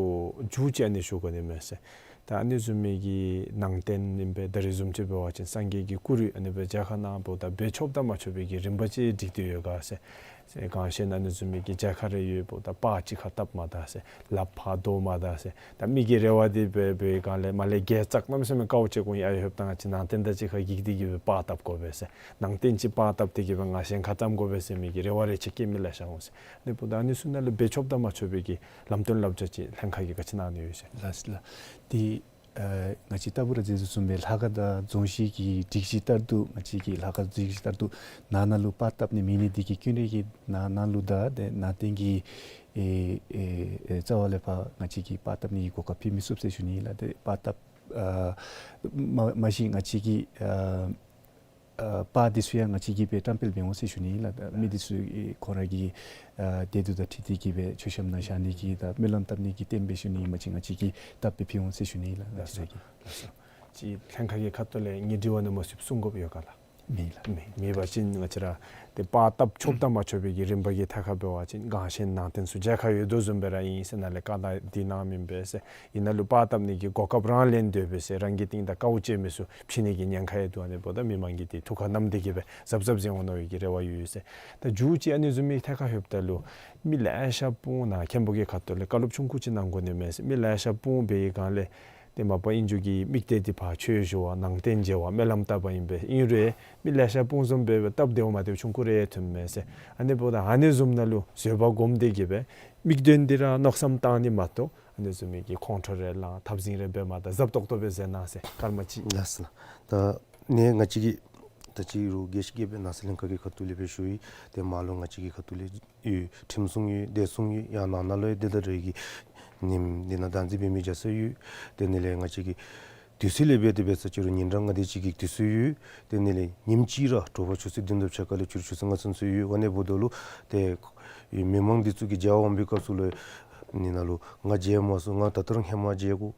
མཇུག་ཅིག་ཨ་ནི་ཞུ་དགོ་ནི་མས་ཟེར། ད་ཨ་ནི་བཟུམ་མའི་གི་ནང་རྟེན་ཨིན་པས། ད་རེས་བཟུམ་ཅིག་འབད་བ་ཅིན་སངས་རྒྱས་ཀྱི་སྐུ་རུ་ཨ་ནི་སྦེ་མཇལ་ཁ་གནང་འབདཝ་ད་འབད་ཆོགཔ་དང་མ་ཆོག་པའི་གི་རིམ་པ་ཅིག་སྒྲིག་སྟེ་ཡོད་ག་ཟེར། ཟེར་གང་ཞེ་ན་ཨ་ནི་བཟུམ་མའི་གི་མཇལ་ཁ་རེ་ཡོདཔ་ད་པར་གཅིག་ཁར་བཏབ་མ་ད་ཟེར། ལགཔ་ཕར་བསྡོ་མ་ད་ཟེར། ད་མི་གི་རེ་བ་འདི་འབད་འབད་སྒང་ལས་མར་ལས་བརྒལ་བཅག་གནམ་མེད་ས་མེད་དཀའཝ་སྤྱད་དགོཔ་ཨིན། ཨ་ཡོདཔ་ད་ང་བཅས་ནང་རྟེན་དང་གཅིག་ཁར་འགྱིག་སྟེ་གི་སྦེ་པར་བཏབ་དགོ་པས་ཟེར། ནང་རྟེན་ཅིག་པར་བཏབ་སྟེ་གི་སྦེ་ང་ཞེན་ཁ་བརྩམ་དགོ་པས་ཟེར་མི་གི་རེ་བ་རེ་ཆེ་བསྐྱེད་མི་ལེ་ཤ་འོང་ཟེར། ཨ་ནི་འབདཝ་ད་ཨ་ནི་ཚུ་ནང་ལུ་འབད་ཆོགཔ་དང་མ་ཆོག་པའི་གི་ལམ་སྟོན་བསླབ་བྱ་ཅིག་ལྷན་ཁག་གིས་ག་ཅི་གནང་ནི་ཡོད་ཟེར། ལགས་ལགས། ཏེ་ཨ་ང་བཅས་རྟག་བུ་ར་འཛོལ་སོང་བའི་ལྷ་ཁང་དང་རྫོང་གཞི་གི་སྒྲིག་གཞི་ལྟར་དུ་ང་བཅས་ཀྱི་ལྷ་ཁང་སྒྲིག་གཞི་ལྟར་དུ་ནང་ན་ལུ་པར་བཏབ་ནི་མེད་ནི་འདི་གིས་ཀུན་ར་གི་ནང་ན་ལུ་ད་ཏེ་ནང་རྟེན་གྱི་ཨེ་ཨེ་ཨེ་རྩ་བ་ལས་ཕར་ང་བཅས་ཀྱིས་པར་བཏབ་ནི་གི་གོ་སྐབས་ཕུལ་མི་ཚུགས་ཟེར་ཞུ་ནི་ལགས། ཏེ་པར་བཏབ་ཨ་མ་མ་གཞི་ང་བཅས་ཀྱི་ཨ་ཨ་པར་འདི་ཚུ་ཡང་ང་བཅས་ཀྱིས་སྦེ་བཀྲམ་སྤེལ་འབད་འོང་ཟེར་ཞུ་ནི་ལགས། ད་མི་འདི་ཚུ་ཨེ་ཁོང་ར་གི་ཨ་དད་འདུན་དང་འཁྲིལ་ཏེ་གི་སྦེ་མཆོད་བཤམས་ནང་བཞག་ནི་གི་ད་སྨོན་ལམ་བཏབ་ནི་གི་རྟེན་སྦེ་ཞུ་ནི་མ་གཞི་ང་བཅས་ཀྱིས་བཏབ་སྦེ་ཕུལ་འོང་ཟེར་ཞུ་ནི་ལགས། ལགས་སོ། ལགས་སོ། ཅིག་ལྷན་ཁག་གི་ཁ་ཐུག་ལས་ངེས་འབྱེད་ནང་མ་ཚུད་གསུང་དགོཔ་ཡོད་ག་ལགས། མེད་ལགས། མེད། མེད་པ་ཅིན་ང་བཅས་ར་ཏེ་པར་བཏབ་ཆོགཔ་དང་མ་ཆོག་པའི་གི་རིམ་པ་གི་ཐད་ཁར་འབད་བ་ཅིན་གང་ཞེ་ན་ནང་རྟེན་ཚུ་མཇལ་ཁ་ཡོད་དོ་བཟུམ་སྦེ་ར་ཨིན་ཟེར་ནཱ་ལས་བཀའ་དང་དེ་གནངམ་ཨིན་པས་ཟེར། ཨིན་ན་ལུ་པར་བཏབ་ནི་གི་གོ་སྐབས་རང་ལེན་སྡོད་པས་ཟེར། རང་གི་རྟིང་བདའ་དཀའཝ་སྤྱད་མི་ཚུ་ཕྱིས་ནི་གི་ཉེན་ཁ་ཡང་འདུག། ཨ་ནི་འབདཝ་ད་མི་མང་གིས་ཏེ་ཐུགས་ཁར་བསྣམས་ཏེ་གི་སྦེ་གཟབ་གཟབ་མཛད་འོང་མནོ་བའི་གི་རེ་བ་ཡོད་ཟེར། ད་མཇུག་ཅིག་ཨ་ནི་བཟུམ་མའི་ཐད་ཁར་ལྷོདཔ་ད་ལུ་མི་ལེ་ཤ་སྤུངས་ནཱ་མཁན་པོ་གི་ཁ་ཐུག་ལས་བཀའ་སློབ་ཆུང་ཀུ་ཅིག་གནང་དགོ་ནི་མས་ཟེར། མི་ལེ་ཤ་སྤུངས་པའི་སྒང་ལས་ཏེ་མ་པ་ཨིན་རུང་གི་མིག་ལྟོས་འདི་ཕར་ཆོས་ཞུ་བར་ནང་རྟེན་མཇལ་བར་སྨོན་ལམ་བཏབ་པ་ཨིན་པས། ཨིན་རུང་མི་ལེ་ཤ་སྤུངས་བཟུམ་སྦེ་སྦེ་སྟབས་བདེཝ་མ་བདེཝ་ཆུང་ཀུ་རེ་ཐོནམ་མས་ཟེར། ཨ་ནི་འབདཝ་ད་ཨ་ནི་བཟུམ་ནང་ལུ་བཟོད་པ་སྒོམ་སྟེ་གི་སྦེ་མིག་ལྟོས་འདི་ར་མནོ་བསམ་བཏང་ནི་མ་གཏོགས་ ཨ་ནི་བཟུམ་མའི་གི་ཁོང་ཁྲོ་རེ་ལངས་འཐབ་འཛིང་རེ་འབད་མ་ད་གཟབ་ཏོག་ཏོ་སྦེ་མཛད་གནང་ཟེར་སྐར་མ་གཅིག། ལགས་སོ་ལགས། ད་ནི་ང་བཅས་ཀྱིས་ད་ཅི་རུང་རྒྱས་ཤིང་རྒྱས་པའི་ནང་གསེས་ལྷན་ཁག་གི་ཁ་ཐུག་ལས་སྦེ་ཞུ་ཡི། ཏེ་མར་ལུ་ང་བཅས་ཀྱི་ཁ་ཐུག་ལས་ཡོད། ཁྲིམས་སྲུང་ཡོད། བདེ་སྲུང་ཡོད། ཡང་ནང་ན་ལུ་ཡང་དེ་དང་འབྲེལ་གྱི་ཉིནམ་འདི་ནང་བདག་འཛིན་འབད་མི་རྒྱ་ཚ་ཡོད། དེ་ནི་ལས་ང་བཅས་ཀྱི་དུས་ཚོད་ལས་འབད་དེ་འབད་ས་ཅི་རུང་ཉིན་གྲངས་ལྔ་དེ་ཅིག་གི་དུས་ཚོད་ཡོད། དེ་ནི་ལས་ཉིནམ་གཅིག་ར་དྲོ་པ་ཆུ་ཚོད་བདུན་དང་ཕྱེད་ཀ་ལས་ཕྱི་རུ་ཆུ་ཚོད་ལྔ་ཚུན་ཚོད་ཡོད། ཨ་ནི་འབདཝ་ད་ལུ་ཏེ་མི་མང་འདི་ཚུ་གིས་མཇལ་འོང་པའི་སྐབས་སུ་ལུ་ནི་ནང་ལུ་ང་མཇལ་མ་ཚུགས། ང་ད་ལྟོ་ར་ཧེ་མ་མཇལ་དགོ།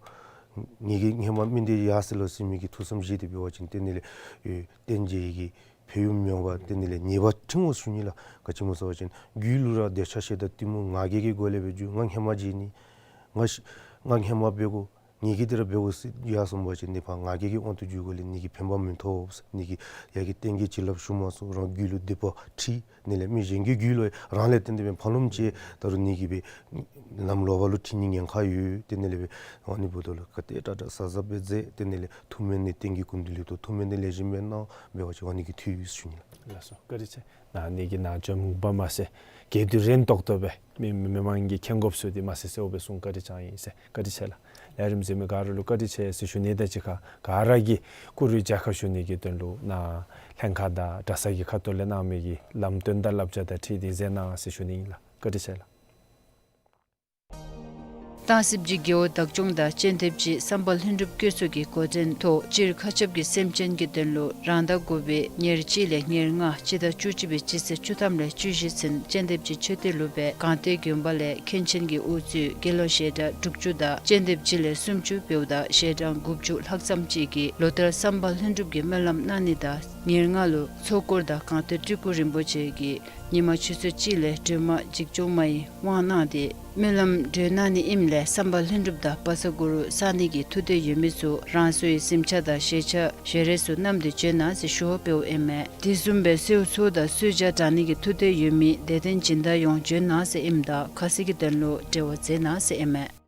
ངེ་གི་ཧེ་མ་མི་འདི་ཡར་སོ་ཡི་ལོ་ཟེར་མི་གི་ཐུགས་བསམ་བཞེས་ཏེ་འབད་བ་ཅིན་དེ་ནི་ལས་ཨེ་བསྟན་རྒྱས་ཀྱི་ཕན་ཡོན་མེད་པར་དེ་ནི་ལས་ཉེས་པ་འཁྲི་འོང་ཟེར་ཞུ་ནི་ལགས། ག་ཅི་སྨོ་ཟེར་བ་ཅིན་རྒྱུད་ལུ་ར་འདོད་ཆགས་ཞེ་སྡང་གཏི་མུག་ང་རྒྱལ་གྱི་སྒོ་ལས་འབད་རྒྱུ། ང་ཧེ་མ་མཇལ་ནི། ང་ཤི་ང་ཧེ་མ་འབད་དགོ། ངེ་གི་འདི་ར་འབད་དགོ་ཟེར་ཡར་སོང་པ་ཅིན་ནི་ཕར་ང་རྒྱལ་གྱི་དབང་དུ་འགྱུར་དགོ་ལས་ནི་གིས་ཕན་པ་མི་ཐོགས། ནི་གིས་ཡ་གི་བསྟན་རྒྱས་བྱིན་རླབས་ཞུ་མ་ཚུགས། རང་རྒྱུད་ལུ་སྡིག་པ་འཁྲི། ནི་ལས་མི་གཞན་གྱི་རྒྱུད་ལུ་རང་ལས་བརྟེན་ཏེ་འབད་ཕར་ལོགས་ཅིག་ད་རུང་ནི་གིས་འབད་ལམ་ལོག་པ་ལུ་འཁྲིད་ནིའི་ཉེན་ཁ་ཡོད། དེ་ནི་ལས་འབད་ཨ་ནི་འབདཝ་ད་ལུ་ག་དེ་དྲག་དྲག་གཟབ་གཟབ་སྦེ་མཛད། དེ་ནི་ལས་ཐུགས་སྨོན་ནི་བསྟན་རྒྱས་སྐུ་མདུན་ལུ་ཏེ་ཐུགས་སྨོན་ནི་ལེགས་ཤོམ་སྦེ་གནང་འབད་བ་ཅིན་ཨ་ནི་གིས་འཐུས་ཡོད་ཟེར་ཞུ་ནི་ལགས། ལགས་སོ། བཀའ་དྲིན་ཆེ། ནཱ་ནི་གི་ནང་བྱོནམ་ངོ་མ་མ་ཚད་གལ་དུས་རན་ཏོག་ཏོ་སྦེ་མི་མི་མི་མང་གིས་མཁྱེན་དགོཔ་ཚུ་འདི་མ་ཚད་གསལཝ་སྦེ་གསུང་བཀའ་དྲིན་བསྐྱང་ཡི་ཟེར། བཀའ་དྲིན་ཆེ་ལགས། ལས་རིམ་གཟིགས་མི་ག་ར་ལུ་བཀའ་དྲིན་ཆེ་ཟེར་ཞུ་ནི་དང་གཅིག་ཁར་ག་ར་གིས་བཀུར་འོས་རྒྱལ་ཁ་ཞུ་ནི་གི་དོན་ལུ་ནཱ་ལྷན་ཁག་དང་གྲྭ་ཚང་གི་ཁ་ཐུག་ལས་གནང་མི་གི་ལམ་སྟོན་དང་བསླབ་བྱ་དང་འཁྲིལ་ཏེ་མཛད་གནང་ཟེར་ཞུ་ནི་ཨིན་ལགས། བཀའ་དྲིན་ཆེ་ལགས། སྟག་གཟིག་རྗེ་རྒེད་འོག་བདག་སྐྱོང་དང་སྤྱན་ལྡེབ་རྗེ་བསམ་པ་ལྷུན་གྲུབ་བཀོད་ཚོགས་ཀྱི་འགོ་འདྲེན་ཐོག་སྤྱིར་མཁའ་ཁྱབ་ཀྱི་སེམས་ཅན་གྱི་དོན་ལུ་རང་ཟླ་དགུ་པའི་ཉེར་གཅིག་ལས་ཉེར་ལྔ་སྤྱི་ཟླ་བཅུ་གཅིག་པའི་སྤྱི་ཚེས་བཅུ་ཐམ་ལས་བཅུ་བཞི་ཚུན་སྤྱན་ལྡེབ་རྗེ་མཆོད་རྟེན་ལུ་སྦེ་སྒང་སྟེང་དགོན་པ་ལས་མཁན་ཆེན་གྱི་དབུ་གཙོས་དགེ་སློང་ཞལ་གྲངས་དྲུག་ཅུ་དང་སྤྱན་ལྡེབ་རྗེ་ལས་སུམ་ཅུ་བར་དུ་དང་ཞལ་གྲངས་དགུ་བཅུ་ལྷག་ཙམ་ཅིག་གིས་ལོ་ལྟར་བསམ་པ་ལྷུན་གྲུབ་ཀྱི་སྨོན་ལམ་གནང་ནི་དང་ཉེར་ལྔ་ལུ་ཚོགས་འཁོར་དང་སྒང་སྟེང་སྤྲུལ་སྐུ་རིན་པོ་ཆེ་གིས་ཉིན་མ་ཆུ་ཚོད་གཅིག་ལས་སྒྲོལ་མ་འཇིགས་སྐྱོབ་མ་ཡི་དབང་གནང་སྟེ་སྨོན་ལམ་གྲོལ་གནང་ནི་ཨིནམ་ལས་བསམ་པ་ལྷུན་གྲུབ་དང་བ་ས་གུ་རུ་བསང་ནི་གི་ཐུགས་འདོད་ཡོད་མི་ཚུ་རང་སོའི་གཟིམ་ཆས་དང་ཞལ་ཆས་ཞལ་རས་ཚུ་བསྣམས་ཏེ་བྱོན་གནང་ཟེར་ཞུ་བ་འབདཝ་ཨིན་མས། དེ་བཟུམ་སྦེ་གསོལ་ཚོགས་དང་གསོལ་ཇ་དྲང་ནི་གི་ཐུགས་འདོད་ཡོད་མི་དད་ལྡན་སྦྱིན་བདག་ཡོངས་བྱོན་གནང་ཟེར་ཨིནམ་ད་ཁ་གསལ་གྱི་དོན་ལུ་འབྲེལ་བ་མཛད་གནང་ཟེར་ཨིན་མས།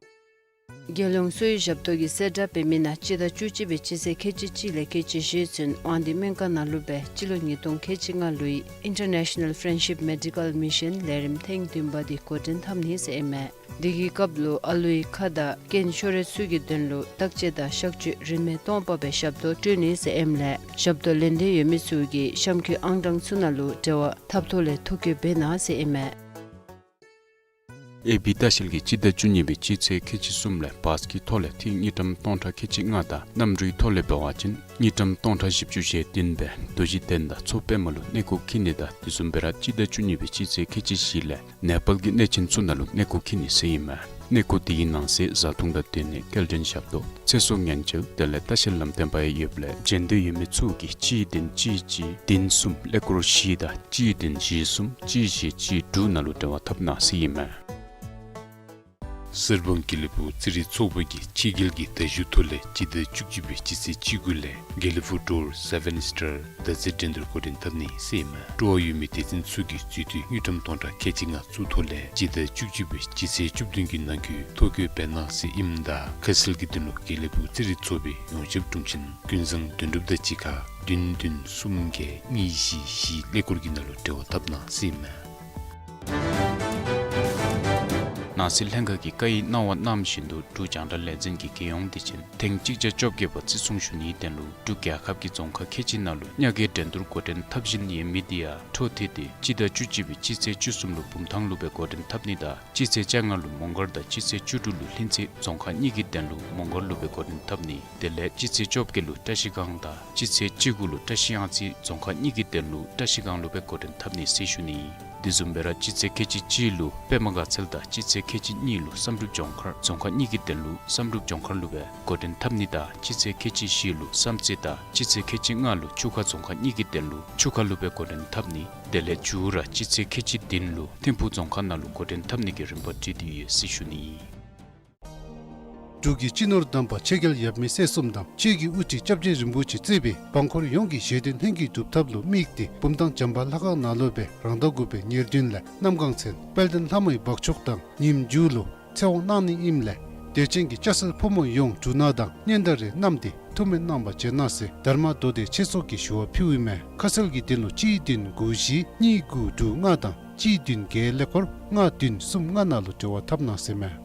རྒྱལ་ཡོངས་གསོ་བའི་ཞབས་ཏོག་གི་གསལ་བསྒྲགས་འབད་མི་ནང་སྤྱི་ཟླ་བཅུ་གཅིག་པའི་སྤྱི་ཚེས་ཁལ་གཅིག་གཅིག་ལས་ཁལ་གཅིག་བཞི་ཚུན་དབང་འདུས་སྨན་ཁང་ནང་ལུ་སྦེ་སྤྱི་ལོ་ཉིས་སྟོང་ཁལ་གཅིག་ལྔ་ལོའི་International Friendship Medical Mission ལས་རིམ་ཐེངས་བདུན་པ་འདི་འགོ་འདྲེན་འཐབ་ནི་ཟེར་ཨིན་མས། འདི་གི་སྐབས་ལུ་ཨ་ལུའི་ཁ་དང་རྐན་ཤོ་རོས་ཚུ་གི་དོན་ལུ་བརྟག་དཔྱད་དང་གཤག་བཅོས་རིན་མེད་སྟོང་པ་སྦེ་ཞབས་ཏོག་སྤྲོད་ནི་ཟེར་ཨིནམ་ལས་ཞབས་ཏོག་ལེན་འདོད་ཡོད་མི་ཚུ་གིས་གཤམ་འཁོད་ཨང་གྲངས་ཚུ་ནང་ལུ་འབྲེལ་བ་འཐབ་ཐོག་ལས་ཐོ་བཀོད་འབད་གནང་ཟེར་ཨིན་མས། ཨེ་བི་ལྟ་བཤལ་གྱིས་སྤྱི་ཟླ་བཅུ་གཉིས་པའི་སྤྱི་ཚེས་ཁལ་གཅིག་གསུམ་ལས་བཱས་ཀྱི་ཐོག་ལས་ཏིག་དངུལ་ཀྲམ་སྟོང་ཕྲག་ཁལ་གཅིག་ལྔ་དང་གནམ་གྲུའི་ཐོག་ལས་འབད་བ་ཅིན་དངུལ་ཀྲམ་སྟོང་ཕྲག་བཞི་བཅུ་ཞེ་བདུན་སྦེ་རྡོ་རྗེ་གདན་དང་མཚོ་པདྨ་ལུ་གནས་སྐོར་འཁྱིད་ནི་དང་དེ་བཟུམ་སྦེ་ར་སྤྱི་ཟླ་བཅུ་གཉིས་པའི་སྤྱི་ཚེས་ཁལ་གཅིག་བཞི་ལས་ནེ་པཱལ་གྱི་གནས་ཆེན་ཚུ་ནང་ལུ་གནས་སྐོར་འཁྱིད་ནི་ཟེར་ཨིན་མས། གནས་སྐོར་དེའི་ནང་གསེས་བཟའ་འཐུང་དང་སྡོད་གནས་སྐྱེལ་འདྲེན་ཞབས་ཏོག་ཚེ་སྲོག་ཉེན་བཅོལ་དེ་ལས་ལྟ་བཤལ་ལམ་སྟོན་པ་ཡང་ཡོདཔ་ལས་བྱོན་འདོད་ཡོད་མི་ཚུ་གིས་གཅིག་བདུན་གཅིག་གཅིག་བདུན་གསུམ་ཀླད་ཀོར་བཞི་དང་གཅིག་བདུན་བཞི་གསུམ་གཅིག་བཞི་གཅིག་དྲུག་ནང་ལུ་འབྲེལ་བ་འཐབ་གནང་ཟེར་ཨིན་མས། གསེར་སྦང་དགེ་ལེགས་ཕུག་རྩེད་རིགས་ཚོགས་པ་གིས་ཕྱི་རྒྱལ་གྱི་དར་ཞུ་ཐོག་ལས་སྤྱི་ཟླ་བཅུ་གཅིག་པའི་སྤྱི་ཚེས་བཅུ་དགུ་ལས་དགེ་ལེགས་ཕུག་ཌོར་སེ་བེན་སི་ཊར་དར་རྩེད་འགྲན་བསྡུར་འགོ་འདྲེན་འཐབ་ནི་ཟེར་ཨིན་མས། སྤྲོ་བ་ཡོད་མི་སྡེ་ཚན་ཚུ་གིས་རྩིས་ཐོ་དངུལ་ཀྲམ་སྟོང་ཕྲག་ཁལ་གཅིག་ལྔ་བཙུགས་ཐོག་ལས་སྤྱི་ཟླ་བཅུ་གཅིག་པའི་སྤྱི་ཚེས་བཅུ་བདུན་གྱི་ནང་འཁོད་ཐོ་བཀོད་འབད་གནང་ཟེར་ཨིནམ་ད་ཁ་གསལ་གྱི་དོན་ལུ་དགེ་ལེགས་ཕུག་རྩེད་རིགས་ཚོགས་པའི་ཡོངས་ཁྱབ་དྲུང་ཆེན་ཀུན་བཟང་དོན་གྲུབ་དང་གཅིག་ཁར་བདུན་བདུན་གསུམ་བརྒྱད་གཉིས་བཞི་བཞི་ཀླད་ཀོར་གྱི་ནང་ལུ་འབྲེལ་བ་འཐབ་གནང་ཟེར་ཨིན་མས། ནང་སྲིད་ལྷན་ཁག་གིས་བཀའ་ཡིག་གནང་བ་གནང་བཞིན་དུ་འབྲུག་རྒྱང་བསྒྲགས་ལས་འཛིན་གྱི་རྒྱལ་ཡོངས་བདེ་ཆེན་ཐེངས་གཅིག་བརྒྱ་བཅོ་བརྒྱད་པ་བརྩི་སྲུང་ཞུ་ནིའི་དོན་ལུ་འབྲུག་རྒྱལ་ཁབ་ཀྱི་རྫོང་ཁག་ཁལ་གཅིག་ནང་ལུ་ཉ་རྒོད་འགྲན་བསྡུར་འགོ་འདྲེན་འཐབ་བཞིན་ཡོད་མི་དེ་ཡང་འཕྲོ་མཐུད་དེ་སྤྱི་ཟླ་བཅུ་གཅིག་པའི་སྤྱི་ཚེས་བཅུ་གསུམ་ལུ་བུམ་ཐང་ལུ་སྦེ་འགོ་འདྲེན་འཐབ་ནི་དང་སྤྱི་ཚེས་བཅོ་ལྔ་ལུ་མོང་སྒར་དང་སྤྱི་ཚེས་བཅུ་དྲུག་ལུ་ལྷུན་རྩེ་རྫོང་ཁག་གཉིས་ཀྱི་དོན་ལུ་མོང་སྒར་ལུ་སྦེ་འགོ་འདྲེན་འཐབ་ནི། དེ་ལས་སྤྱི་ཚེས་བཅོ་བརྒྱད་ལུ་བཀྲ་ཤིས་སྒང་དང་སྤྱི་ཚེས་བཅུ་དགུ་ལུ་བཀྲ་ཤིས་གཡང་རྩེ་རྫོང་ཁག་གཉིས་ཀྱི་དོན་ལུ་བཀྲ་ཤིས་སྒང་ལུ་སྦེ་འགོ་འདྲེན་འཐབ་ནི་ཟེར་ཞུ་ནི། དེ་བཟུམ་སྦེ་ར་སྤྱི་ཚེས་ཁལ་གཅིག་གཅིག་ལུ་པདྨ་དགའ་ཚལ་དང་སྤྱི་ཚེས་ཁལ་གཅིག་གཉིས་ལུ་བསམ་གྲུབ་ལྗོངས་མཁར་རྫོང་ཁག་གཉིས་ཀྱི་དོན་ལུ་བསམ་གྲུབ་ལྗོངས་མཁར་ལུ་སྦེ་འགོ་འདྲེན་འཐབ་ནི་དང་སྤྱི་ཚེས་ཁལ་གཅིག་བཞི་ལུ་བསམ་རྩེ་དང་སྤྱི་ཚེས་ཁལ་གཅིག་ལྔ་ལུ་ཆུ་ཁ་རྫོང་ཁག་གཉིས་ཀྱི་དོན་ལུ་ཆུ་ཁ་ལུ་སྦེ་འགོ་འདྲེན་འཐབ་ནི། དེ་ལས་མཇུག་ར་སྤྱི་ཚེས་ཁལ་གཅིག་བདུན་ལུ་ཐིམ་ཕུག་རྫོང་ཁག་ནང་ལུ་འགོ་འདྲེན་འཐབ་ནི་གི་རིམ་པ་སྒྲིག་སྟེ་ཡོད་ཟེར་ཞུ་ནི། འབྲུག་གི་སྤྱི་ནོར་དམ་པ་ཆོས་རྒྱལ་ཡབ་མེས་སྲས་གསུམ་དང་ཆོས་ཀྱི་དབུ་ཁྲིད་སྐྱབས་རྗེ་རིན་པོ་ཆེ་གཙོས་པའི་འབངས་འཁོར་ཡོངས་ཀྱི་བཞེད་དོན་ལྷུན་གྱིས་གྲུབ་ཐབས་ལུ་དམིགས་ཏེ་བུམ་ཐང་བྱམས་པ་ལྷ་ཁང་ནང་ལུ་སྦེ་རང་ཟླ་དགུ་པའི་ཉེར་བདུན་ལས་གནམ་སྒང་ཚུན་དཔལ་ལྡན་ལྷ་མོའི་འབག་མཆོག་དང་ཉིནམ་མཇུག་ལུ་ཚེ་དབང་གནང་ནི་ཨིནམ་ལས་དད་ཅན་གྱི་སྐྱ་སེར་ཕོ་མོ་ཡོངས་འབྲུ་སྣ་དང་སྙན་དར་རེ་བསྣམས་ཏེ་ཐུགས་སྨོན་གནང་བར་བྱོན་གནང་ཟེར་དྷརྨ་མདོ་སྡེ་ཆོས་ཚོགས་ཀྱིས་ཞུ་བ་ཕུལཝ་ཨིན་མས། ཁ་གསལ་གྱི་དོན་ལུ་གཅིག་བདུན་དགུ་བཞི་གཉིས་དགུ་དྲུག་ལྔ་དང་གཅིག་བདུན་བརྒྱད་ཀླད་ཀོར་ལྔ་བདུན་གསུམ་ལྔ་ནང་ལུ་འབྲེལ་བ་འཐབ་གནང་ཟེར་ཨིན་མས།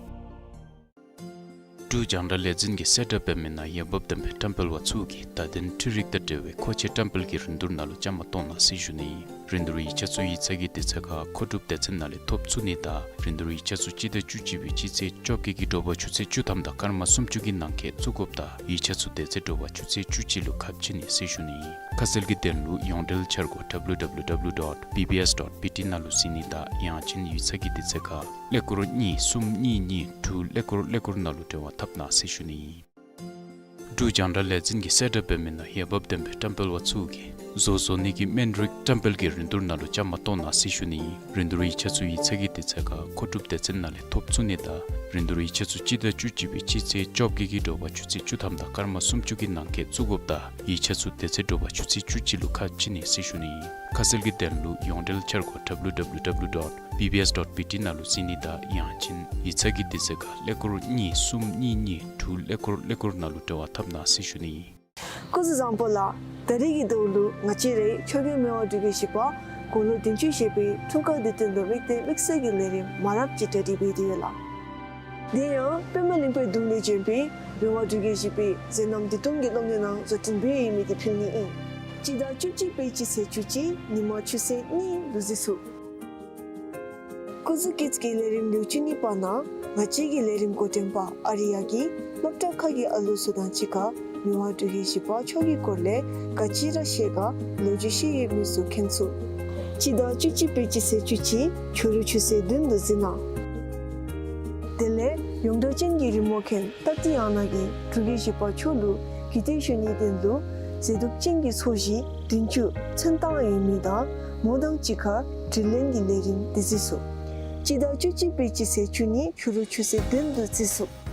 འབྲུག་རྒྱང་བསྒྲགས་ལས་འཛིན་གྱིས་གསལ་བསྒྲགས་འབད་མི་ནང་འོས་འབབ་ལྡན་པའི་བཀྲམ་སྤེལ་བ་ཚུ་གིས་བརྡ་དོན་འཕྲུལ་རིག་དང་འབྲེལ་བའི་མཁོ་ཆས་བཀྲམ་སྤེལ་གྱི་རིན་བསྡུར་ནང་ལུ་བཅའ་མར་གཏོགས་གནང་ཟེར་ཞུ་ནི་ཨིན། རིན་བསྡུར་ཡིག་ཆ་ཚུ་ཡིག་ཚང་གི་དུས་ཚོད་ཁར་མཁོ་སྒྲུབ་སྡེ་ཚན་ནང་ལས་ཐོབ་ཚུགས་ནི་དང་རིན་བསྡུར་ཡིག་ཆ་ཚུ་སྤྱི་ཟླ་བཅུ་གཅིག་པའི་སྤྱི་ཚེས་བཅོ་བརྒྱད་ཀྱི་དྲོ་པ་ཆུ་ཚོད་བཅུ་ཐམ་དང་སྐར་མ་སུམ་ཅུ་གི་ནང་འཁོད་བཙུགས་དགོཔ་དང་ཡིག་ཆ་ཚུ་དེ་ཚེ་དྲོ་པ་ཆུ་ཚོད་བཅུ་གཅིག་ལུ་ཁ་ཕྱེ་ནི་ཟེར་ཞུ་ནི་ཨིན། ཁ་གསལ་གྱི་དོན་ལུ་ཡོངས་འབྲེལ་འཆར་སྒོ་W W W dot B B S dot B T ནང་ལུ་གཟིགས་ནི་དང་ཡང་ཅིན་ཡིག་ཚང་གི་དུས་ཚོད་ཁར་ཀླད་ཀོར་གཉིས་གསུམ་གཉིས་གཉིས་དྲུག་ཀླད་ཀོར་ཀླད་ཀོར་ནང་ལུ་འབྲེལ་བ་འཐབ་གནང་ཟེར་ཞུ་ནི་ཨིན། འབྲུག་རྒྱང་བསྒྲགས་ལས་འཛིན་གྱིས་གསལ་བསྒྲགས་འབད་མི་ནང་འོས་འབབ་ལྡན་པའི་བཀྲམ་སྤེལ་བ་ཚུ་གིས་བཟོ་བཟོ་ནི་གི་སྨན་རིགས་བཀྲམ་སྤེལ་གྱི་རིན་བསྡུར་ནང་ལུ་བཅའ་མར་གཏོགས་གནང་ཟེར་ཞུ་ནི་ཨིན། རིན་བསྡུར་ཡིག་ཆ་ཚུ་ཡིག་ཚང་གི་དུས་ཚོད་ཁར་མཁོ་སྒྲུབ་སྡེ་ཚན་ནང་ལས་ཐོབ་ཚུགས་ནི་དང་རིན་བསྡུར་ཡིག་ཆ་ཚུ་སྤྱི་ཟླ་བཅུ་གཅིག་པའི་སྤྱི་ཚེས་བཅོ་བརྒྱད་ཀྱི་དྲོ་པ་ཆུ་ཚོད་བཅུ་ཐམ་དང་སྐར་མ་སུམ་ཅུ་གི་ནང་འཁོད་བཙུགས་དགོཔ་དང་ཡིག་ཆ་ཚུ་དེ་ཚེ་དྲོ་པ་ཆུ་ཚོད་བཅུ་གཅིག་ལུ་ཁ་ཕྱེ་ནི་ཟེར་ཞུ་ནི་ཨིན། ཁ་གསལ་གྱི་དོན་ལུ་ཡོངས་འབྲེལ་འཆར་སྒོ་W W W dot B B S dot B T ནང་ལུ་གཟིགས་ནི་དང་ཡང་ཅིན་ཡིག་ཚང་གི་དུས་ཚོད་ཁར་ཀླད་ཀོར་གཉིས་གསུམ་གཉིས་གཉིས་དྲུག་ཀླད་ཀོར་ཀླད་ཀོར་ནང་ལུ་འབྲེལ་བ་འཐབ་གནང་ཟེར་ཞུ་ནི་ཨིན། སྐུ་གཟུགས་བཟང་པོ་ལགས། ད་རེས་ཀྱི་དུས་ལུ་ང་བཅས་རའི་ཆོས་རྒྱལ་མི་དབང་འབྲུག་རྒྱལ་བཞི་པ་དགུང་ལོ་བདུན་ཅུ་བཞེས་པའི་འཁྲུངས་སྐར་དེ་དོན་དུ་དམིགས་ཏེ་དམིགས་བསལ་གྱི་ལས་རིམ་མང་རབས་ཅིག་གྲ་སྒྲིག་འབད་དེ་ཡོད་ལགས། དེ་ཡང་པདྨ་གླིང་པའི་གདུང་ལས་བྱོན་པའི་མི་དབང་འབྲུག་རྒྱལ་བཞི་པའི་མཛད་རྣམ་བདུད་དོན་གྱི་སློབ་གཉེར་ནང་བཟོ་སྐྲུན་འབད་ཡོད་མི་དེ་ཕུལ་ནི་ཨིན། སྤྱི་ཟླ་བཅུ་གཅིག་པའི་སྤྱི་ཚེས་བཅུ་གཅིག་ཉིན་མ་ཆུ་ཚོད་གཉིས་ལུ་གཟིགས་ཚུགས། སྐུ་གཟུགས་སྐྱིད་ཀྱི་ལས་རིམ་ལེའུ་བཅུ་གཉིས་པ་ནང་ང་བཅས་ཀྱི་ལས་རིམ་འགོ་འདྲེན་པ་ཨ་རི་ཡ་གིས་སློབ་གྲྭ་ཁག་གི་ཨ་ལུ་ཚུ་དང་གཅིག་ཁར་མི་དབང་འབྲུག་རྒྱལ་བཞི་པ་མཆོག་གི་སྐོར་ལས་ག་ཅི་ར་ཤེས་ག་ལོ་རྒྱུས་ཤེས་ཡོད་མི་ཚུ་མཁྱེན་ཚུགས། སྤྱི་ཟླ་བཅུ་གཅིག་པའི་སྤྱི་ཚེས་བཅུ་གཅིག་ཕྱི་རུ་ཆུ་ཚོད་བདུན་ལུ་གཟིགས་གནང་། དེ་ལས་ཡོངས་གྲགས་ཅན་གྱི་རི་མོ་མཁན་ཏ་ཏི་ཡ་ན་གིས་འབྲུག་རྒྱལ་བཞི་པ་མཆོག་ལུ་གུས་བརྟན་ཞུ་ནིའི་དོན་ལུ་མཛེས་སྡུག་ཅན་གྱི་ཚོས་གཞི་བདུན་ཅུ་ཚོན་བཏང་ཡོད་མི་དང་མོ་དང་གཅིག་ཁར་དྲི་ལན་གྱི་ལས་རིམ་དེ་གཟིགས་ཚུགས། སྤྱི་ཟླ་བཅུ་གཅིག་པའི་སྤྱི་ཚེས་བཅུ་གཉིས་ཕྱི་རུ་ཆུ་ཚོད་བདུན་ལུ་གཟིགས་ཚུགས།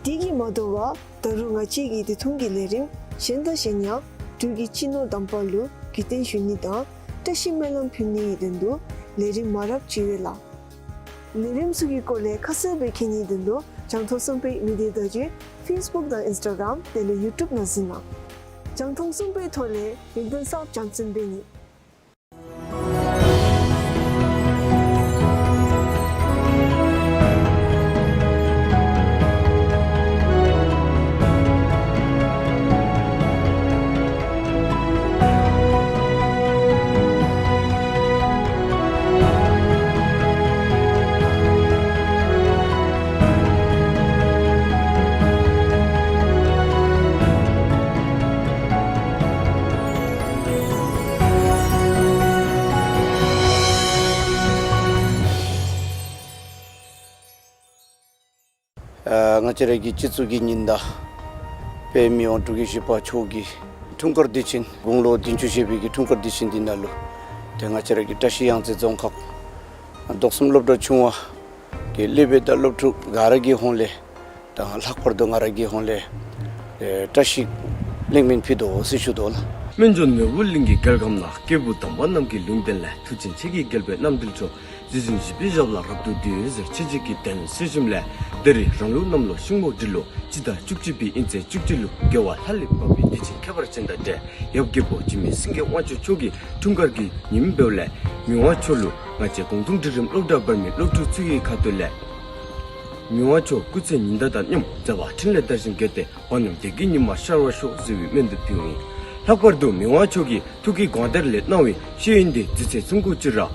དེ་གིས་མ་དོ་བར་ད་རུང་ང་བཅས་ཀྱི་དེ་མཐུན་གྱི་ལས་རིམ་གཞན་དང་གཞན་ཡང་འབྲུག་གི་སྤྱི་ནོར་དམ་པ་ལུ་གུས་བརྟན་ཞུ་ནི་དང་བཀྲ་ཤིས་སྨོན་ལམ་ཕུལ་ནིའི་དོན་ལུ་ལས་རིམ་མང་རབས་ཅིག་ཡོད་ལགས། ལས་རིམ་ཚུ་གི་སྐོར་ལས་ཁ་གསལ་སྦེ་མཁྱེན་ནིའི་དོན་ལུ་རྒྱང་མཐོང་གསུམ་པའི་མི་སྡེ་བརྡ་བརྒྱུད་ཕེསི་བུཀ་དང་ཨིནསི་ཊ་གརམ་དེ་ལས་ཡུ་ཊུབ་ནང་གཟིགས་གནང་། རྒྱང་མཐོང་གསུམ་པའི་ཐོག་ལས་ཡོན་ཏན་གསརཔ་རྒྱང་སྲིང་འབད་ནི། ཨ་ང་བཅས་ར་གི་སྤྱི་གཙུག་གི་ཉི་ཟླ་དཔལ་མི་དབང་འབྲུག་རྒྱལ་བཞི་པ་མཆོག་གི་འཁྲུངས་སྐར་དུས་ཆེན་དགུང་ལོ་བདུན་ཅུ་བཞེས་པའི་གི་འཁྲུངས་སྐར་དུས་ཆེན་འདི་ནང་ལུ་ཏེ་ང་བཅས་ར་གི་བཀྲ་ཤིས་གཡང་རྩེ་རྫོང་ཁག་རྡོ་གསུམ་སློབ་གྲྭ་ཆུང་བ་གི་སློབ་དཔོན་དང་སློབ་ཕྲུག་ག་ར་གི་ཧོངས་ལས་དང་ལྷག་པར་དུ་ང་ར་གི་ཧོངས་ལས་ཨེ་བཀྲ་ཤིས་ལེགས་སྨོན་ཕུལ་དོ་ཟེར་ཞུ་དོ་ལགས། སྨན་ལྗོངས་ནོར་བུ་གླིང་གི་རྒྱལ་ཁམས་ན། སྐྱེས་བུ་དམ་པ་རྣམས་ཀྱི་ལུང་བསྟན་ལས། མཐུ་ཆེན་ཁྱེད་ཀྱི་རྒྱལ་པོའི་རྣམ་ཐར་ཚོགས། གཟི་བྱིན་བཞད་པའི་ཞབས་ལ་རབ་ཏུ་བཏུད། ཟེར་ཆོས་རྗེ་གི་དོན་གསལ་ཞིནམ་ལས་ད་རེས་རང་ལུགས་གནམ་ལོ་ཤིང་མོ་འབྲི་ལོ་སྤྱི་ཟླ་བཅུ་གཅིག་པའི་དབྱིན་ཚེས་བཅུ་གཅིག་ལུ་རྒྱལ་བ་ལྷ་ལས་བབས་པའི་དུས་ཆེན་ཁྱད་པར་ཅན་དང་འབྲེལ་ཡབ་རྒྱལ་པོ་འཇིགས་མེད་སེང་གེ་དབང་ཕྱུག་མཆོག་གི་འཁྲུངས་སྐར་གྱི་ཉིནམ་འབདཝ་ལས་མི་དབང་མཆོག་ལུ་ང་བཅས་གུང་ཐང་འབྲིང་རིམ་སློབ་གྲྭ་བར་མའི་སློབ་ཕྲུག་ཚུ་གི་ཁ་ཐུག་ལས་མི་དབང་མཆོག་སྐུ་ཚེ་ཉི་ཟླ་དང་མཉམ་མཛད་པ་འཕྲིན་ལས་དར་ཞིང་རྒྱས་ཏེ་བར་སྣང་བདེ་སྐྱིད་ཉི་མ་ཤར་བར་ཤོག་ཟེར་བའི་སྨོན་འདུན་ཕུལཝ་ཨིན། ལྷག་པར་དུ་མི་དབང་མཆོག་གིས་ཐུགས་ཀྱི་དགོངས་གཏེར་ལས་གནང་བའི་ཤེས་ཡོན་འདི་རྗེས་ཚེ་ཚུན་ཚོད་ཅིག་ར་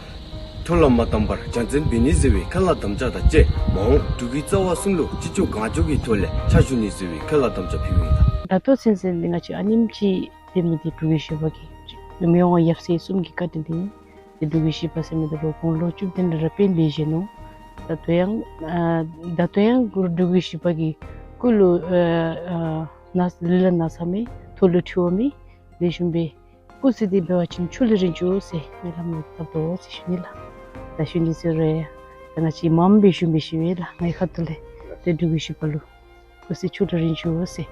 འཕྲོ་བརླག་མ་བཏང་པར་རྒྱང་འཛིན་འབད་ནི་ཟེར་བའི་ཁས་བླངས་དམ་བཅའ་དང་བཅས་མ་འོངས་འབྲུག་གི་རྩ་བ་གསུམ་ལུ་ཅི་ལྕོགས་གང་ལྕོགས་ཀྱི་ཐོག་ལས་ཕྱག་ཞུ་ནི་ཟེར་བའི་ཁས་བླངས་དམ་བཅའ་ཕུལཝ་ཨིན་ལགས། ད་ལྟོ་ཚུན་ཚོད་འདི་ང་བཅས་ཨ་ནེམ་ཅིག་འབད་མི་འདི་འབྲུག་རྒྱལ་བཞི་པ་གི་མི་དབང་ཡབ་སྲས་གསུམ་གྱི་བཀའ་དྲིན་འདི་ཨིན། ཏེ་འབྲུག་རྒྱལ་བཞི་པ་ཟེར་མི་འདི་ལོ་དགུང་ལོ་བཅུ་བདུན་ལས་ར་དཔོན་འབད་བཞེས་ནུག། ད་ལྟོ་ཡང་ཨ་ད་ལྟོ་ཡང་འབྲུག་རྒྱལ་བཞི་པ་གི་སྐུ་ལུ་ཨ་ཨ་ན་ལུས་ལ་ན་ཚ་མེད། ཐུགས་ལུ་འཁྲུལ་བ་མེད། ལེགས་ཤོམ་སྦེ་སྐུ་ཚེ་འདི་འབད་བ་ཅིན་ཕྱུགས་ལས་རིང་ཅུག་ཟེར་སྨོན་ལམ་བཏབ་དོ་ཟེར་ཞུ་ནི་ལགས། ད་ཞུ་ནི་ཟེར་རུང་ད་ང་བཅས་མངམ་སྦེ་ཞུ་མི་ཞུ་བས་ལགས། ངེའི་ཁ་ཐུག་ལས་ཏེ་འབྲུག་རྒྱལ་བཞི་པ་ལུ་སྐུ་ཚེ་ཕྱུགས་ལས་རིང་ཅུག་ཟེར།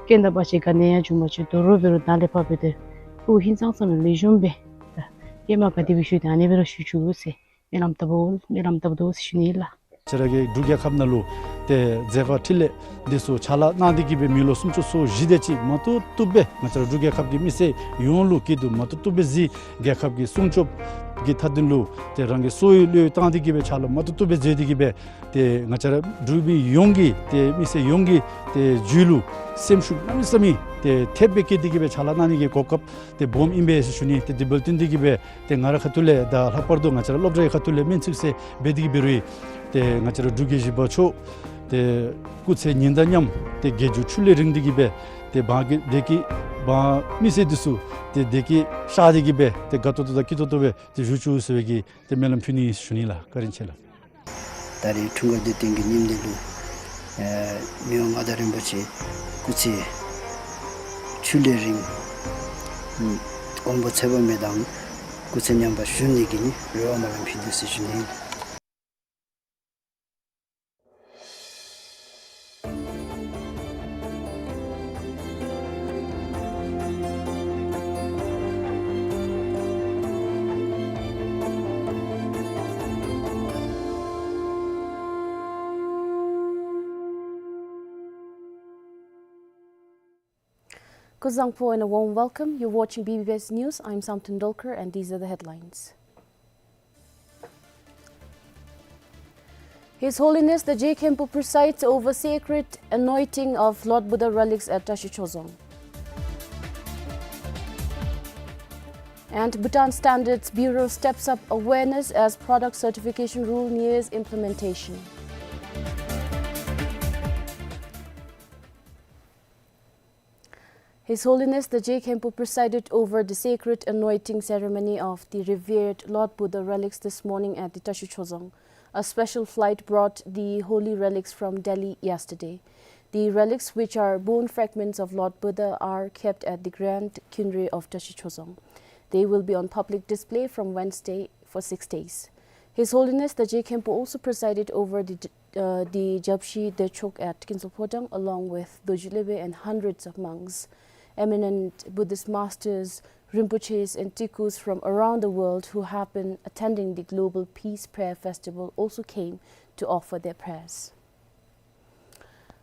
རྐྱེན་དང་བར་ཆད་ག་ནི་ཡང་འབྱུང་མ་བཅུག། དོ་རུང་འབད་རུང་ནཱ་ལས་ཕར་འབད་དེ་སྐུ་ཧིང་སངས་ས་ལུ་ལེགས་ཤོམ་སྦེ་ད་ཧེ་མ་ག་དེ་སྦེ་བཞུགས་ཏེ་ཨ་ནི་སྦེ་ར་བཞུགས་བཅུག་ཟེར་སྨོན་ལམ་བཏབ་དོ་སྨོན་ལམ་བཏབ་དོ་ཟེར་ཞུ་ནི་ལགས། ང་བཅས་ར་གི་འབྲུག་རྒྱལ་ཁབ་ནང་ལུ་ཏེ་མཛད་པ་འཕྲིན་ལས་འདི་ཚུ་ཕྱག་ལཱ་གནང་སྟེ་གིས་སྦེ་མི་ལོ་སུམ་ཅུ་སོ་བཞི་དེ་ཅིག་མ་བཏུབ་བཏུབ་སྦེ་ང་བཅས་ར་འབྲུག་རྒྱལ་ཁབ་ཀྱི་མི་སེར་ཡོངས་ལུ་སྐྱིད་སྡུག་མ་བཏུབ་བཏུབ་སྦེ་གཟིགས། རྒྱལ་ཁབ་ཀྱི་སྲུང་སྐྱོབ་ གི་མཐའ་དོན་ལུ་ཏེ་རང་གི་སོའི་བློས་བཏང་སྟེ་གི་སྦེ་ཕྱག་ལཱ་མ་བཏུབ་བཏུབ་སྦེ་མཛད་དེ་གི་སྦེ་ཏེ་ང་བཅས་ར་འབྲུག་མི་ཡོངས་ཀྱི་ཏེ་མི་སེར་ཡོངས་ཀྱི་ཏེ་རྒྱུད་ལུ་སེམས་ཤུགས་གནམ་མེད་ས་མེད་ཏེ་ཐེབས་སྦེ་བསྐྱེད་དེ་གི་སྦེ་ཕྱག་ལཱ་གནང་ནི་གི་གོ་སྐབས་ཏེ་སྦོམ་ཨིན་པས་ཟེར་ཞུ་ནི། ཏེ་དེ་འབདཝ་ལས་བརྟེན་ཏེ་གི་སྦེ་ཏེ་ང་རའི་ཁ་ཐུག་ལས་དང་ལྷག་པར་དུ་ང་བཅས་ར་སློབ་གྲྭའི་ཁ་ཐུག་ལས་སྨོན་ཚིག་ཟེར་འབད་དེ་གི་འབད་རུང་ཏེ་ང་བཅས་ར་འབྲུག་རྒྱལ་བཞི་པ་མཆོག་ཏེ་སྐུ་ཚེ་ཉི་ཟླ་མཉམ་ཏེ་རྒྱལ་བརྒྱུད་ཆུ་ལས་རིང་སྟེ་གི་སྦེ་ཏེ་འབངས་ཀྱི་བདེ་སྐྱིད་འབངས་མི་སེར་འདི་ཚུ་ཏེ་བདེ་སྐྱིད་ཤར་ཏེ་གི་སྦེ་ཏེ་དགའ་ཏོག་ཏོ་དང་སྐྱིད་ཏོག་ཏོ་སྦེ་ཏེ་བཞུགས་བཅུག་ཟེར་བའི་གི་ཏེ་སྨོན་ལམ་ཕུལ་ནི་ཟེར་ཞུ་ནི་ལགས། བཀའ་དྲིན་ཆེ་ལགས། ད་རེས་འཁྲུངས་སྐར་དུས་སྟོན་གྱི་ཉིནམ་འདི་ལུ་ཨེ་མི་དབང་མངའ་བདག་རིན་པོ་ཆེ་སྐུ་ཚེ་ཆུ་ལས་རིང་དགོངས་པ་ཚད་པ་མེད་དང་སྐུ་ཚེ་མཉམ་པར་བཞུགས་ནི་གི་རེ་བ་སྨོན་ལམ་ཕུལ་ཏེ་ཟེར་ཞུ་ནི། Kuzuzangpo and a warm welcome. You're watching B B S News. I'm Samten Dolkar and these are the headlines. His Holiness the Je Khenpo presides over sacred anointing of Lord Buddha relics at Tashi Chozang. And Bhutan Standards Bureau steps up awareness as product certification rule nears implementation. His Holiness the Je Khenpo presided over the sacred anointing ceremony of the revered Lord Buddha relics this morning at the Tashi Chozang. A special flight brought the holy relics from Delhi yesterday. The relics, which are bone fragments of Lord Buddha, are kept at the Grand Khyundre of Tashi Chozang. They will be on public display from Wednesday for six days. His Holiness the Je Khenpo also presided over the uh, the Japshi Dechok at Kinzul Phodang, along with Dorji Lhebe and hundreds of monks. Eminent Buddhist masters, Rinpoches, and Tikus from around the world who have been attending the Global Peace Prayer Festival also came to offer their prayers.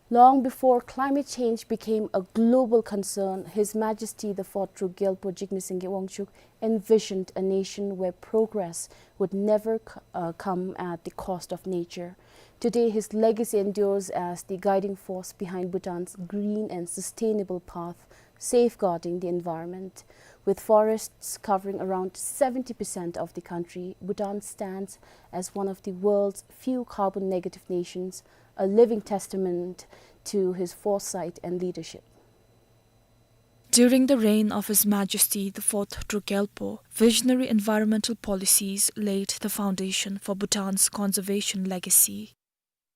Long before climate change became a global concern, His Majesty the Fourth Druk Gyalpo Jigme Singye Wangchuk envisioned a nation where progress would never c-, uh, come at the cost of nature. Today, his legacy endures as the guiding force behind Bhutan's green and sustainable path, safeguarding the environment. With forests covering around seventy percent of the country, Bhutan stands as one of the world's few carbon-negative nations, a living testament to his foresight and leadership. During the reign of His Majesty the Fourth Druk Gyalpo, visionary environmental policies laid the foundation for Bhutan's conservation legacy.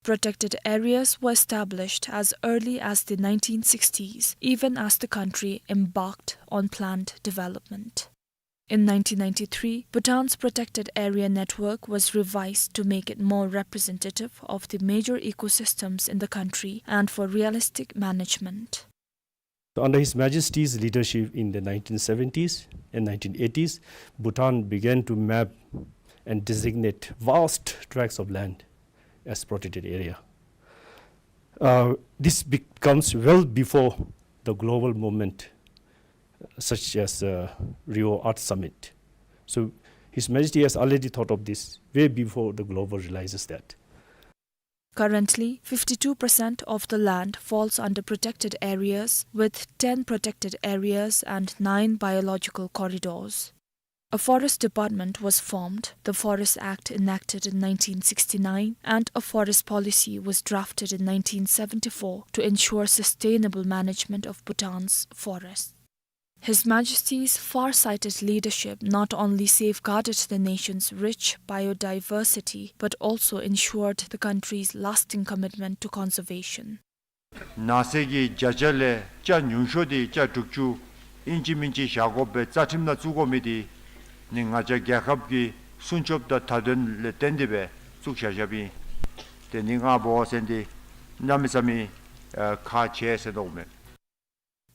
Protected areas were established as early as the nineteen sixties, even as the country embarked on planned development. In nineteen ninety-three, Bhutan's protected area network was revised to make it more representative of the major ecosystems in the country and for realistic management. Under His Majesty's leadership in the nineteen seventies and nineteen eighties, Bhutan began to map and designate vast tracts of land as protected area. Uh, this be-, comes well before the global movement, such as, uh, Rio Earth Summit. So His Majesty has already thought of this way before the global realizes that. Currently, fifty-two percent of the land falls under protected areas, with ten protected areas and nine biological corridors. A forest department was formed, the Forest Act enacted in nineteen sixty-nine, and a forest policy was drafted in nineteen seventy-four to ensure sustainable management of Bhutan's forests. His Majesty's far-sighted leadership not only safeguarded the nation's rich biodiversity, but also ensured the country's lasting commitment to conservation. ནགས་ཚལ་གྱི་བརྒྱ་ཆ་ལས་ཆ་ཉུང་ཤོས་དེ་ཆ་དྲུག་ཅུ་ཨིན་ཅི་མིན་ཅི་བཞག་དགོ་པའི་རྩ་ཁྲིམས་ནང་བཙུགས་དགོ་མི་དེ་ནི་ང་བཅས་རྒྱལ་ཁབ་ཀྱི་སྲུང་སྐྱོབ་དང་མཐའ་དོན་ལས་བརྟེན་ཏེ་སྦེ་བཙུགས་བཞག་བཞགཔ་ཨིན། དེ་ནི་ང་འབད་བ་ཅིན་དེ་གནམ་མེད་ས་མེད་ཨ་ཁག་ཆེ་ཟེར་དོ་མས།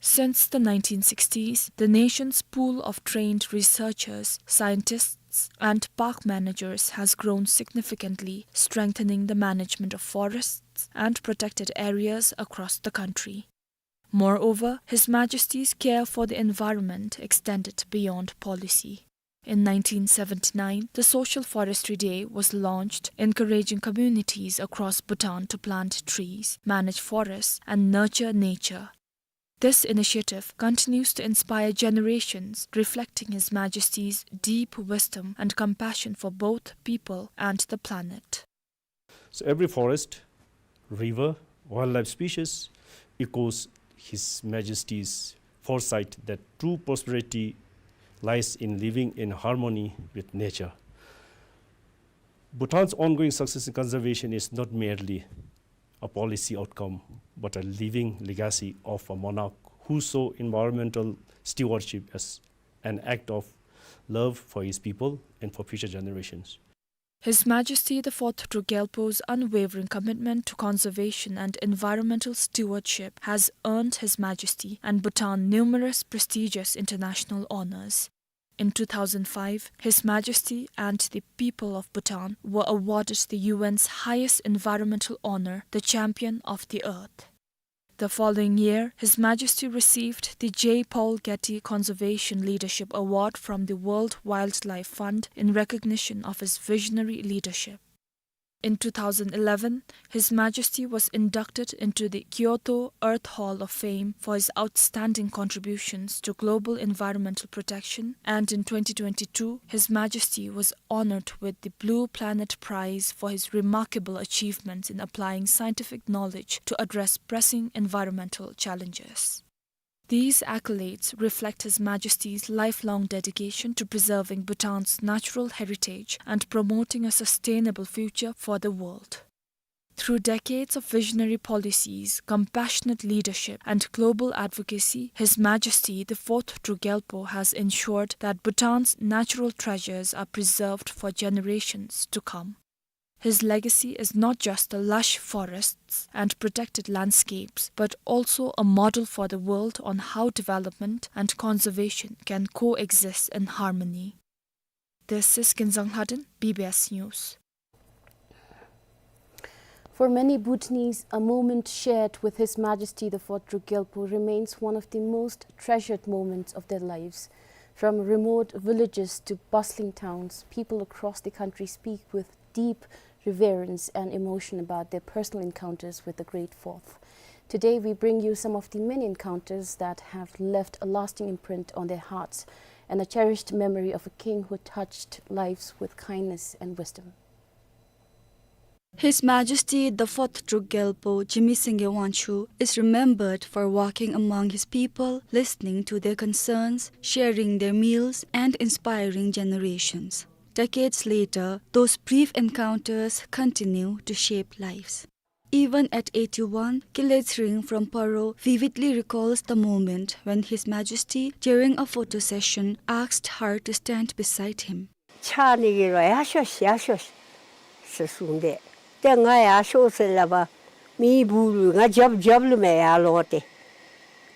Since the nineteen sixties, the nation's pool of trained researchers, scientists, and park managers has grown significantly, strengthening the management of forests and protected areas across the country. Moreover, His Majesty's care for the environment extended beyond policy. In nineteen seventy-nine, the Social Forestry Day was launched, encouraging communities across Bhutan to plant trees, manage forests, and nurture nature. This initiative continues to inspire generations, reflecting His Majesty's deep wisdom and compassion for both people and the planet. So every forest, river, wildlife species echoes His Majesty's foresight that true prosperity lies in living in harmony with nature. Bhutan's ongoing success in conservation is not merely a policy outcome, but a living legacy of a monarch who saw environmental stewardship as an act of love for his people and for future generations. His Majesty the Fourth Drukgyalpo's unwavering commitment to conservation and environmental stewardship has earned His Majesty and Bhutan numerous prestigious international honors. In two thousand five, His Majesty and the people of Bhutan were awarded the U N's highest environmental honor, the Champion of the Earth. The following year, His Majesty received the J Paul Getty Conservation Leadership Award from the World Wildlife Fund in recognition of his visionary leadership. In two thousand eleven, His Majesty was inducted into the Kyoto Earth Hall of Fame for his outstanding contributions to global environmental protection, and in twenty twenty-two, His Majesty was honored with the Blue Planet Prize for his remarkable achievements in applying scientific knowledge to address pressing environmental challenges. These accolades reflect His Majesty's lifelong dedication to preserving Bhutan's natural heritage and promoting a sustainable future for the world. Through decades of visionary policies, compassionate leadership, and global advocacy, His Majesty the Fourth Drukgyalpo has ensured that Bhutan's natural treasures are preserved for generations to come. His legacy is not just the lush forests and protected landscapes, but also a model for the world on how development and conservation can coexist in harmony. This is Kinzang Lhaden, B B S News. For many Bhutanese, a moment shared with His Majesty the Fourth Drukgyalpo remains one of the most treasured moments of their lives. From remote villages to bustling towns, people across the country speak with deep reverence and emotion about their personal encounters with the Great Fourth. Today, we bring you some of the many encounters that have left a lasting imprint on their hearts and a cherished memory of a king who touched lives with kindness and wisdom. His Majesty the Fourth Drukgyalpo Jigme Singye Wangchuck is remembered for walking among his people, listening to their concerns, sharing their meals, and inspiring generations. Decades later, those brief encounters continue to shape lives. Even at eighty-one, Kile Tshering from Paro vividly recalls the moment when His Majesty, during a photo session, asked her to stand beside him. ཕྱག་ནི་གི་རོ་ཡར་ཤོག་ཤིག་ཡར་ཤོག་ཤིག་ཟེར་གསུངས་ཏེ། ཏེ་ང་ཡར་ཤོག་ཟེར་སླབ་པ། མི་སྦུག་ལུ་ང་རྒྱབ་རྒྱབ་ལུ་མས་ཡར་ལོང་སྟེ།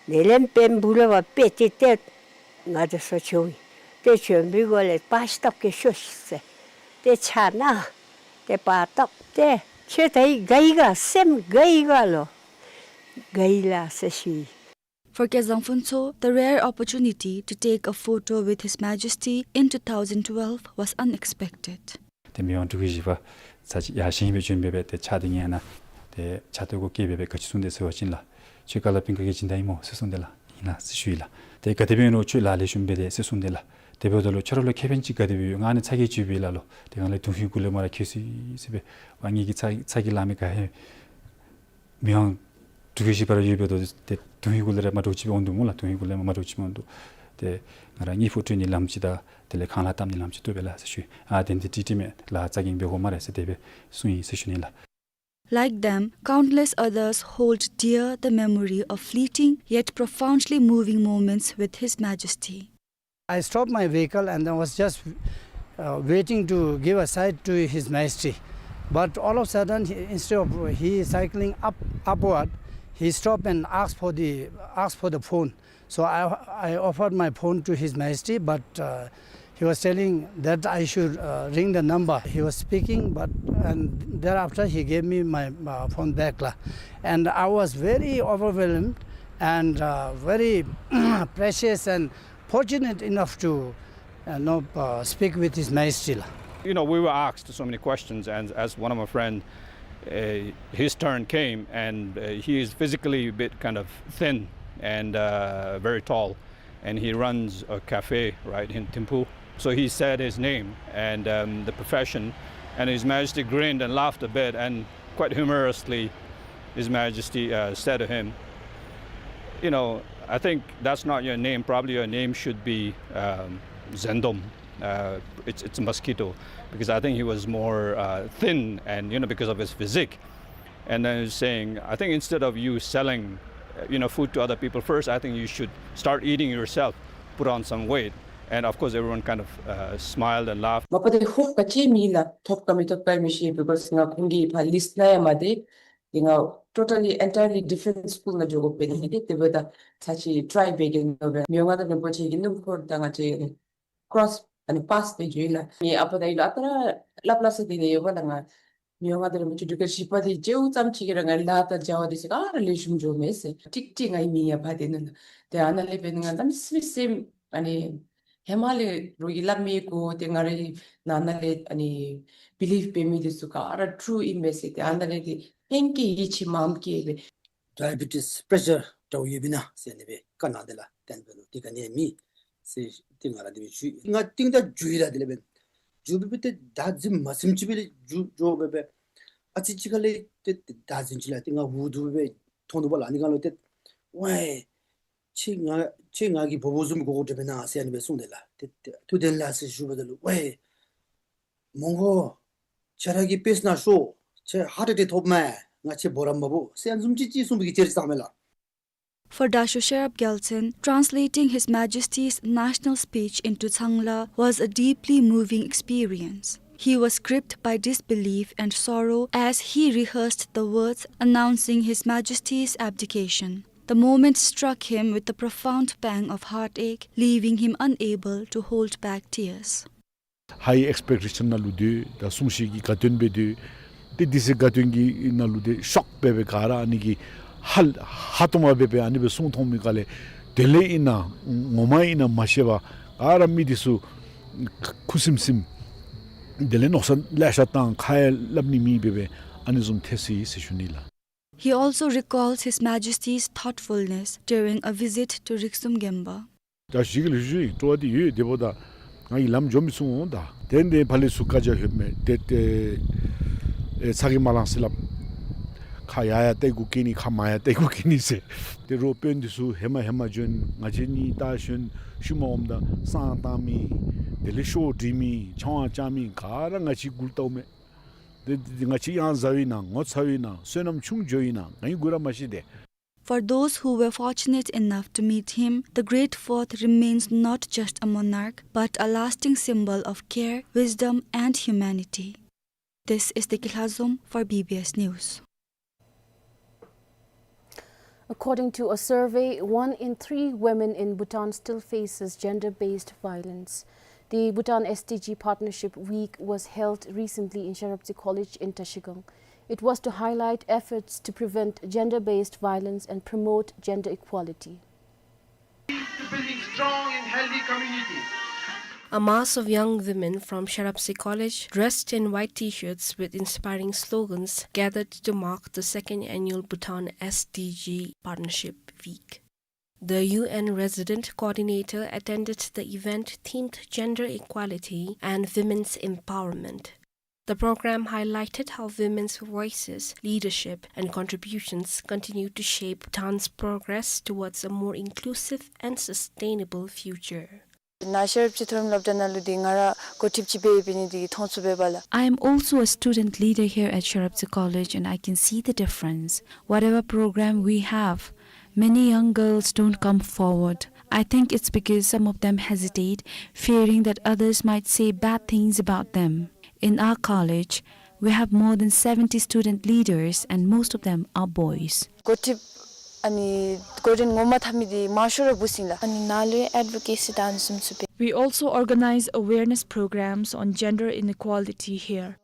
ནེ་ལེན་པེན་སྦུག་ལས་ཕར་ཕུད་དེ་ཏེ་ང་དེ་ཚུ་བྱོན་ཡི། ཏེ་བྱོན་པའི་སྒང་ལས་བར་ཞིང་སྟབས་ཀྱིས་ཤོག་ཤིག་ཟེར། ཏེ་ཕྱག་ན་ཏེ་བར་སྟབས་ཏེ་ཁྱོད་ད་ཡི་དགའ་ཡི་ག་སེམས་དགའ་ཡི་ག་ལོ། དགའ་ཡི་ལགས་ཟེར་ཞུ་ཡི། For Kezang Phuntsho, the rare opportunity to take a photo with His Majesty in two thousand twelve was unexpected. ཏེ་མི་དབང་འབྲུག་པའི་བཞི་པ་ཚར་གཅིག་ཡར་ཞིང་སྦེ་བྱོན་སྦེ་སྦེ་ཏེ་ཕྱག་འདི་ཉན་ན་ཏེ་ཕྱག་ཏུ་གུ་བཀལ་སྦེ་སྦེ་ག་ཅི་གསུངས་དེས་ཟེར་བ་ཅིན་ལགས། ཁྱོད་ཀ་ལ་པིང་ཀ་གི་སྦྱིན་བདག་ཨིན་མོ་ཟེར་གསུངས་དེས་ལགས། ཨིན་ལགས་ཟེར་ཞུ་ཡི་ལགས། ཏེ་ག་དེ་སྦེ་ཨིན་རུང་ཁྱོད་ལཱ་ལེགས་ཤོམ་འབད་དེས་ཟེར་གསུངས་དེས་ལགས། དེ་འབདཝ་ད་ལུ་ཁྱོད་ར་ལུ་ཁེ་ཕན་ཅིག་ག་དེ་སྦེ་ཡོད། ང་ནི་ཚ་གྱང་ཅིག་ཡོདཔ་ཨིན་ལགས་ལོ། ཏེ་ང་ལས་དོན་ཧིང་གུ་ལས་མར་ཁྱོད་སི་སི་སྦེ་ཝ་ངེ་གི་ཚ་ཚ་གྱང་ལང་མི་ག་ཧེ། མི་དབང་འབྲུག་པའི་བཞི་པ་ར་ཡོད་པའི་དོ་དེ་དོན་ཧིང་གུ་ལས་ར་མ་འདྲཝ་ཅིག་འོང་དོ་སྨོ་ལགས། དོན་ཧིང་གུ་ལས་མ་མ་འདྲཝ་ཅིག་འོང་དོ། ཏེ་ང་ར་གཉིས་པོ་སྤྲོད་ནི་ལམ་ཅིག་དང་དེ་ལས་ཁང་གླ་བཏབ་ནི་ལམ་ཅིག་བཏུབ་པས་ལགས་ཟེར་ཞུ་ཡི། ཨ་དེ་འདི་ཏིག་ཏིག་མས་ལགས། ཚ་གྱང་འབད་དགོ་སྨ་རེ་ཟེར་དེ་སྦེ་གསུངས་ཡི་ཟེར་ཞུ་ནི་ལགས། Like them, countless others hold dear the memory of fleeting yet profoundly moving moments with His Majesty. I stopped my vehicle and I was just, uh, waiting to give a side to His Majesty. But all of a sudden, he, instead of he cycling up, upward, he stopped and asked for the, asked for the phone. So I, I offered my phone to His Majesty, but, uh, he was telling that I should, uh, ring the number. He was speaking, but, and thereafter he gave me my, uh, phone back, la. And I was very overwhelmed and, uh, very precious and fortunate enough to Uh, no, uh, speak with His Majesty la. You know, we were asked so many questions, and as one of my friend, uh, his turn came, and, uh, he is physically a bit kind of thin and, uh, very tall, and he runs a cafe, right, in Thimphu. So he said his name and, um, the profession, and His Majesty grinned and laughed a bit, and quite humorously, His Majesty, uh, said to him, "You know, I think that's not your name. Probably your name should be, um, Zendom. Uh, it's, it's a mosquito," because I think he was more, uh, thin and, you know, because of his physique. And then he's saying, "I think instead of you selling, uh, you know, food to other people first, I think you should start eating yourself, put on some weight." And of course, everyone kind of, uh, smiled and laughed. མ་པ་དེ་ཧོབ་ཀ་ཅི་མི་ལ་ཐོབ་ཀ་མི་ཐོབ་ཀ་མི་ཤེས། because ང་ཁོང་གི་ཕར་ལིསཊ་ནང་ཡང་མ་བདེ། དེ་ང་totally entirely different school ནང་འགྱོ་དགོཔ་འབད་ནི་དེ་དེ་འབདཝ་ད་ཚར་ཅིག་ཊའི་འབད་གེ་མནོ་སྦེ་མི་དབང་མངའ་བདག་རིན་པོ་ཆེ་གི་སྣུམ་འཁོར་དང་ང་བཅས་ཀྲོསི་ཨ་ནི་པཱསི་འབད་འགྱོ་ཡི་ལགས། ངེ་ཨ་པ་དང་ཨའི་ལུ་ཨ་རྟག་ར་སླབ་སླབ་ས་དེ་ལས་ཡོདཔ་ལགས། ང་མི་དབང་མངའ་བདག་རིན་པོ་ཆེ་འབྲུག་རྒྱལ་བཞི་པ་དེ་མཇལཝ་ཙམ་ཅིག་གིས་ར་ང་ལཱ་དང་བྱ་བ་དེ་ཚུ་ག་ར་ལེགས་ཤོམ་འགྱོཝ་མས་ཟེར། ཀྲིག་ཀྲི་ངེའི་མིང་ཡང་ཕར་དེ་ནང་ལགས། ཏེ་ཨ་ནཱ་ལས་འབད་ནི་ང་གནམ་མེད་ས་མེད་སེམས་ཨ་ནི་ཧེ་མ་ལས་རོགས་ཀྱིས་སླབ་མི་གོ། ཏེ་ང་རའི་ནང་ན་ལས་ཨ་ནི་བི་ལིབ་འབད་མི་དེ་ཚུ་ག་ར་ཊུ་ཨིན་མས་ཟེར། ཏེ་ཨ་ནཱ་ལས་ཏེ་ཧེང་སྐལ་ཡིད་ཆེས་མངམ་སྐྱེས་པས། ཌའི་བི་ཊིསི་པྲེ་ཤར་འདྲཝ་ཡོདཔ་ཨིན་ན་ཟེར་ཨ་ནི་སྦེ་བཀའ་གནང་སྟེ་ལགས། བསྟན་པ་ལུ་དེ་ག་ནི་ཡང་མེད་ཟེར་ཏེ་ང་ར་དེ་སྦེ་ཞུ་ཡི། ང་རྟིང་བདའ་འགྱོ་ཡི་ལགས། དེ་ལས་འབད་འགྱོ་སྦེ་སྦེ་ཏེ་བདའ་འཛིན་མ་ཟིན་ཅིག་སྦེ་ལས་འགྱོ་འགྱོ་སྦེ་སྦེ་ཨ་ཙི་ཅིག་ཁ་ལས་ཏེ་ཏེ་བདའ་འཛིན་ཅི་ལགས། ཏེ་ང་འུ་སྡུག་སྦེ་མཐོང་ནུག་པ་ལགས། ཨ་ནི་སྒང་ལུ་ཏེ་ཝའེ་ཁྱེད་ང་ཁྱེད་ང་གི་བུ་བུ་བཟུམ་གོ་དགོཔ་འདྲཝ་མེན་ན་ཟེར་ཨ་ནི་སྦེ་གསུངས་ཏེ་ལགས། ཏེ་ཏེ་ཐུགས་བདེན་ལགས་ཟེར་ཞུ་བ་ད་ལུ་ཝའེ་མོང་གོ་ཁྱེད་ར་གིས་དཔེ་ནང་ཤོག། ཁྱེད་ཧཱརཊ་ཨེ་ཊེཀ་ཐོབ་མས། ང་ཁྱེད་འབོ་ར་མ་འབོ་ཟེར་ཨ་ནི་བཟུམ་ཅིག་ཅིག་གསུངས་པའི་གི་ཅེར་ཙང་མས་ལགས། For Dasho Sherab Gyaltshen, translating His Majesty's national speech into Tsangla was a deeply moving experience. He was gripped by disbelief and sorrow as he rehearsed the words announcing His Majesty's abdication. The moment struck him with a profound pang of heartache, leaving him unable to hold back tears. ཧའི་ཨེགསི་པེག་ཊེ་ཤཱན་ནང་ལུ་སྡོད། ད་གསུང་བཤད་ཀྱི་དགའ་སྟོན་སྦེ་སྡོད། ཏེ་དེ་ཚེ་དགའ་སྟོན་གྱི་ནང་ལུ་ཏེ་ཤོག་སྦེ་སྦེ་ག་ར་ཨ་ནི་གི་ཧ་ཧ་ཏོ་མ་སྦེ་སྦེ་ཨ་ནི་སྦེ་གསུང་མཐོང་མི་ག་ལས་དེ་ལས་ཨིན་ན་ངོ་མ་ཨིན་ན་མ་ཤེས་པར་ག་ར་མི་དེ་ཚུ་ཁུ་སིམ་སིམ། དེ་ལས་མནོ་བསམ་ལེ་ཤ་བཏང་། ཁ་ཡང་སླབ་ནི་མེད་སྦེ་སྦེ་ཨ་ནི་བཟུམ་ཐལ་སོ་ཡི་ཟེར་ཞུ་ནི་ལགས། He also recalls His Majesty's thoughtfulness during a visit to Riksum Gemba. ད་ཞིག་ལུ་ཞུ་ཡི། སྤྲོ་བ་འདི་ཡོད། དེ་འབདཝ་ད་ང་གིས་ལམ་འགྱོ་མི་ཚུགས་འོང་། ད་དེ་འདི་ཕར་ལས་ཚུར་བཀའ་རྒྱ་ལྷོདཔ་མས། ཏེ་ཏེ་ཨེ་ཚ་གྱང་མ་ལང་ཟེར་སླབ། ཁ་ཡར་ཡར་བཏེག་དགོ་གི་ནི་ཁ་མར་ཡར་བཏེག་དགོ་གི་ནི་ཟེར། ཏེ་རོགས་དཔོན་འདི་ཚུ་ཧེ་མ་ཧེ་མ་བྱོན། ང་བཅས་གཉིས་ད་བྱོན། ཤུལ་མ་འོངམ་ད་བསང་བཏང་མི་དེ་ལས་ཤོ་འདྲི་མི་ཆང་བ་བཅའ་མི་ག་ར་ང་བཅས་མགུ་ལྟཝ་མས། ཏེ་ཏེ་ང་བཅས་ཡང་བཟའཝ་ཨིན་ན་ངོ་ཚ་བ་ཨིན་ན་བསོད་ནམས་ཆུང་འགྱོཝ་ཨིན་ན་ང་གིས་གུ་ར་མ་ཤེས་ཏེ། For those who were fortunate enough to meet him, the Great Fourth remains not just a monarch, but a lasting symbol of care, wisdom, and humanity. This is Deki Lhazom for B B S News. According to a survey, one in three women in Bhutan still faces gender-based violence. The Bhutan S D G Partnership Week was held recently in Sherabtse College in Trashigang. It was to highlight efforts to prevent gender-based violence and promote gender equality. To building strong and healthy communities. A mass of young women from Sherabtse College, dressed in white T-shirts with inspiring slogans, gathered to mark the second annual Bhutan S D G Partnership Week. The U N resident coordinator attended the event themed Gender Equality and Women's Empowerment. The program highlighted how women's voices, leadership, and contributions continue to shape Bhutan's progress towards a more inclusive and sustainable future. ནཱ་ཤེར་ཨཔ་ཅིག་མཐོ་རིམ་སློབ་གྲྭ་ནང་ལུ་འདི་ང་ར་འགོ་ཁྲིདཔ་ཅིག་སྦེ་འབད་ནི་འདི་མཐོང་ཚུགས་པས་པ་ལགས། I am also a student leader here at Sherabtse College, and I can see the difference. Whatever program we have, many young girls don't come forward. I think it's because some of them hesitate, fearing that others might say bad things about them. In our college, we have more than seventy student leaders, and most of them are boys. འགོ་ཁྲིདཔ་ཨ་ནི་འགོ་འདྲེན་ངོ་མ་འཐབ་མི་འདི་མང་ཤོས་ར་བུ་ཚུ་ཨིན་ལགས། ཨ་ནི་ནཱ་ལུ་ཡང་ཨེཌ་བོ་ཀེ་སི་དང་ཨ་ནི་བཟུམ་ཚུ་འབད། We also organize awareness programs on gender inequality here.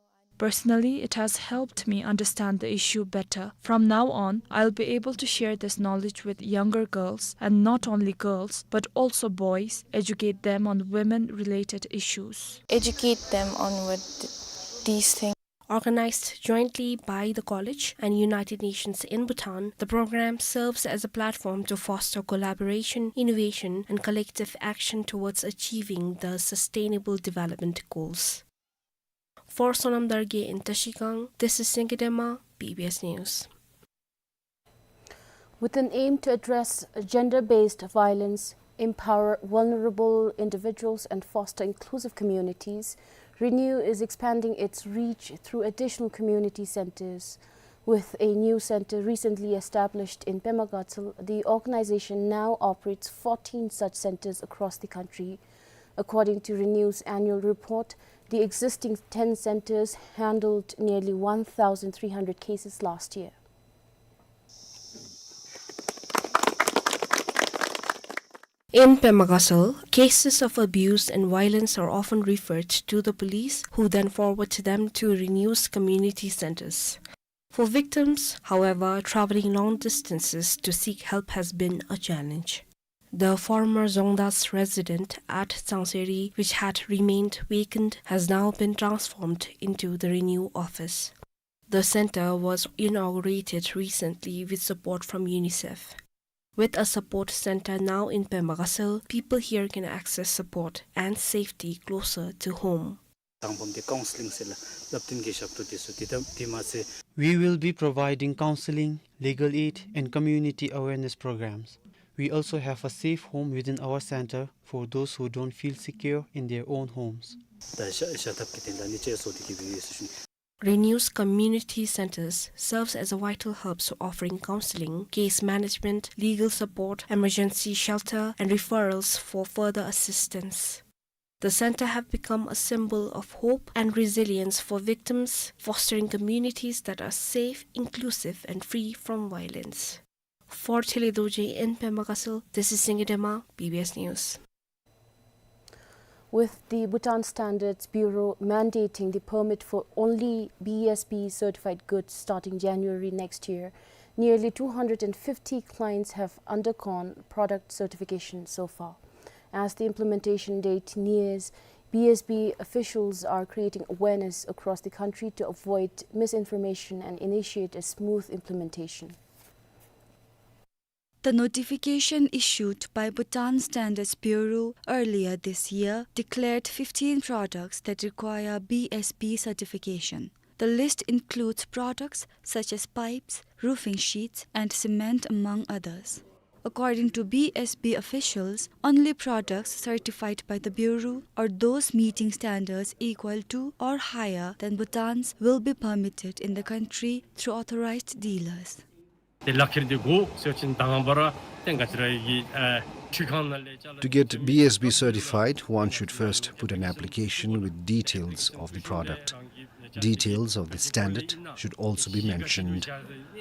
Personally, it has helped me understand the issue better. From now on, I'll be able to share this knowledge with younger girls, and not only girls, but also boys, educate them on women-related issues. Educate them on what th-, these things. Organized jointly by the college and United Nations in Bhutan, the program serves as a platform to foster collaboration, innovation, and collective action towards achieving the Sustainable Development Goals. For Sonam Dargay in Trashigang, this is Singye Dema, B B S News. With an aim to address gender-based violence, empower vulnerable individuals, and foster inclusive communities, Renew is expanding its reach through additional community centers. With a new center recently established in Pema Gatshel, the organization now operates fourteen such centers across the country. According to Renew's annual report, the existing ten centers handled nearly one thousand three hundred cases last year. In Pema Gatshel, cases of abuse and violence are often referred to the police, who then forward them to Renew's community centers. For victims, however, traveling long distances to seek help has been a challenge. The former Zongdas residence at Tsangseri, which had remained vacant, has now been transformed into the Renew office. The center was inaugurated recently with support from UNICEF. With a support center now in Pema Gatshel, people here can access support and safety closer to home. དང་པོ་འདི་ཀའུན་སི་ལིང་ཟེར་སླབ་སྟེ་གི་ཞབས་ཏོག་འདི་ཚུ་འདི་ད་འདི་མ་ཚད། We will be providing counseling, legal aid, and community awareness programs. We also have a safe home within our center for those who don't feel secure in their own homes. ད་ཤ་ཤ་ཐབས་ཀྱི་དོན་དག་ནི་ཅེས་སོགས་འདི་གི་བི་ཡོད་ཟེར་ཞུ་ནི། Renew's community centers serves as a vital hubs offering counseling, case management, legal support, emergency shelter, and referrals for further assistance. The center have become a symbol of hope and resilience for victims, fostering communities that are safe, inclusive, and free from violence. For Thili Dorji in Pema Gatshel, this is Singye Dema, B B S News. With the Bhutan Standards Bureau mandating the permit for only B S B certified goods starting January next year, nearly two hundred and fifty clients have undergone product certification so far. As the implementation date nears, B S B officials are creating awareness across the country to avoid misinformation and initiate a smooth implementation. The notification issued by Bhutan Standards Bureau earlier this year declared fifteen products that require B S B certification. The list includes products such as pipes, roofing sheets, and cement, among others. According to B S B officials, only products certified by the Bureau or those meeting standards equal to or higher than Bhutan's will be permitted in the country through authorized dealers. དེ་ལག་ཁྱེར་དེ་དགོ་ཟེར་བ་ཅིན་ད་ང་བར་ཏེ་ག་ཅི་ར་གི་ཨ་འཕྲུལ་ཁང་ནང་ལས་ཅ་ལག། To get B S B certified, one should first put an application with details of the product. Details of the standard should also be mentioned.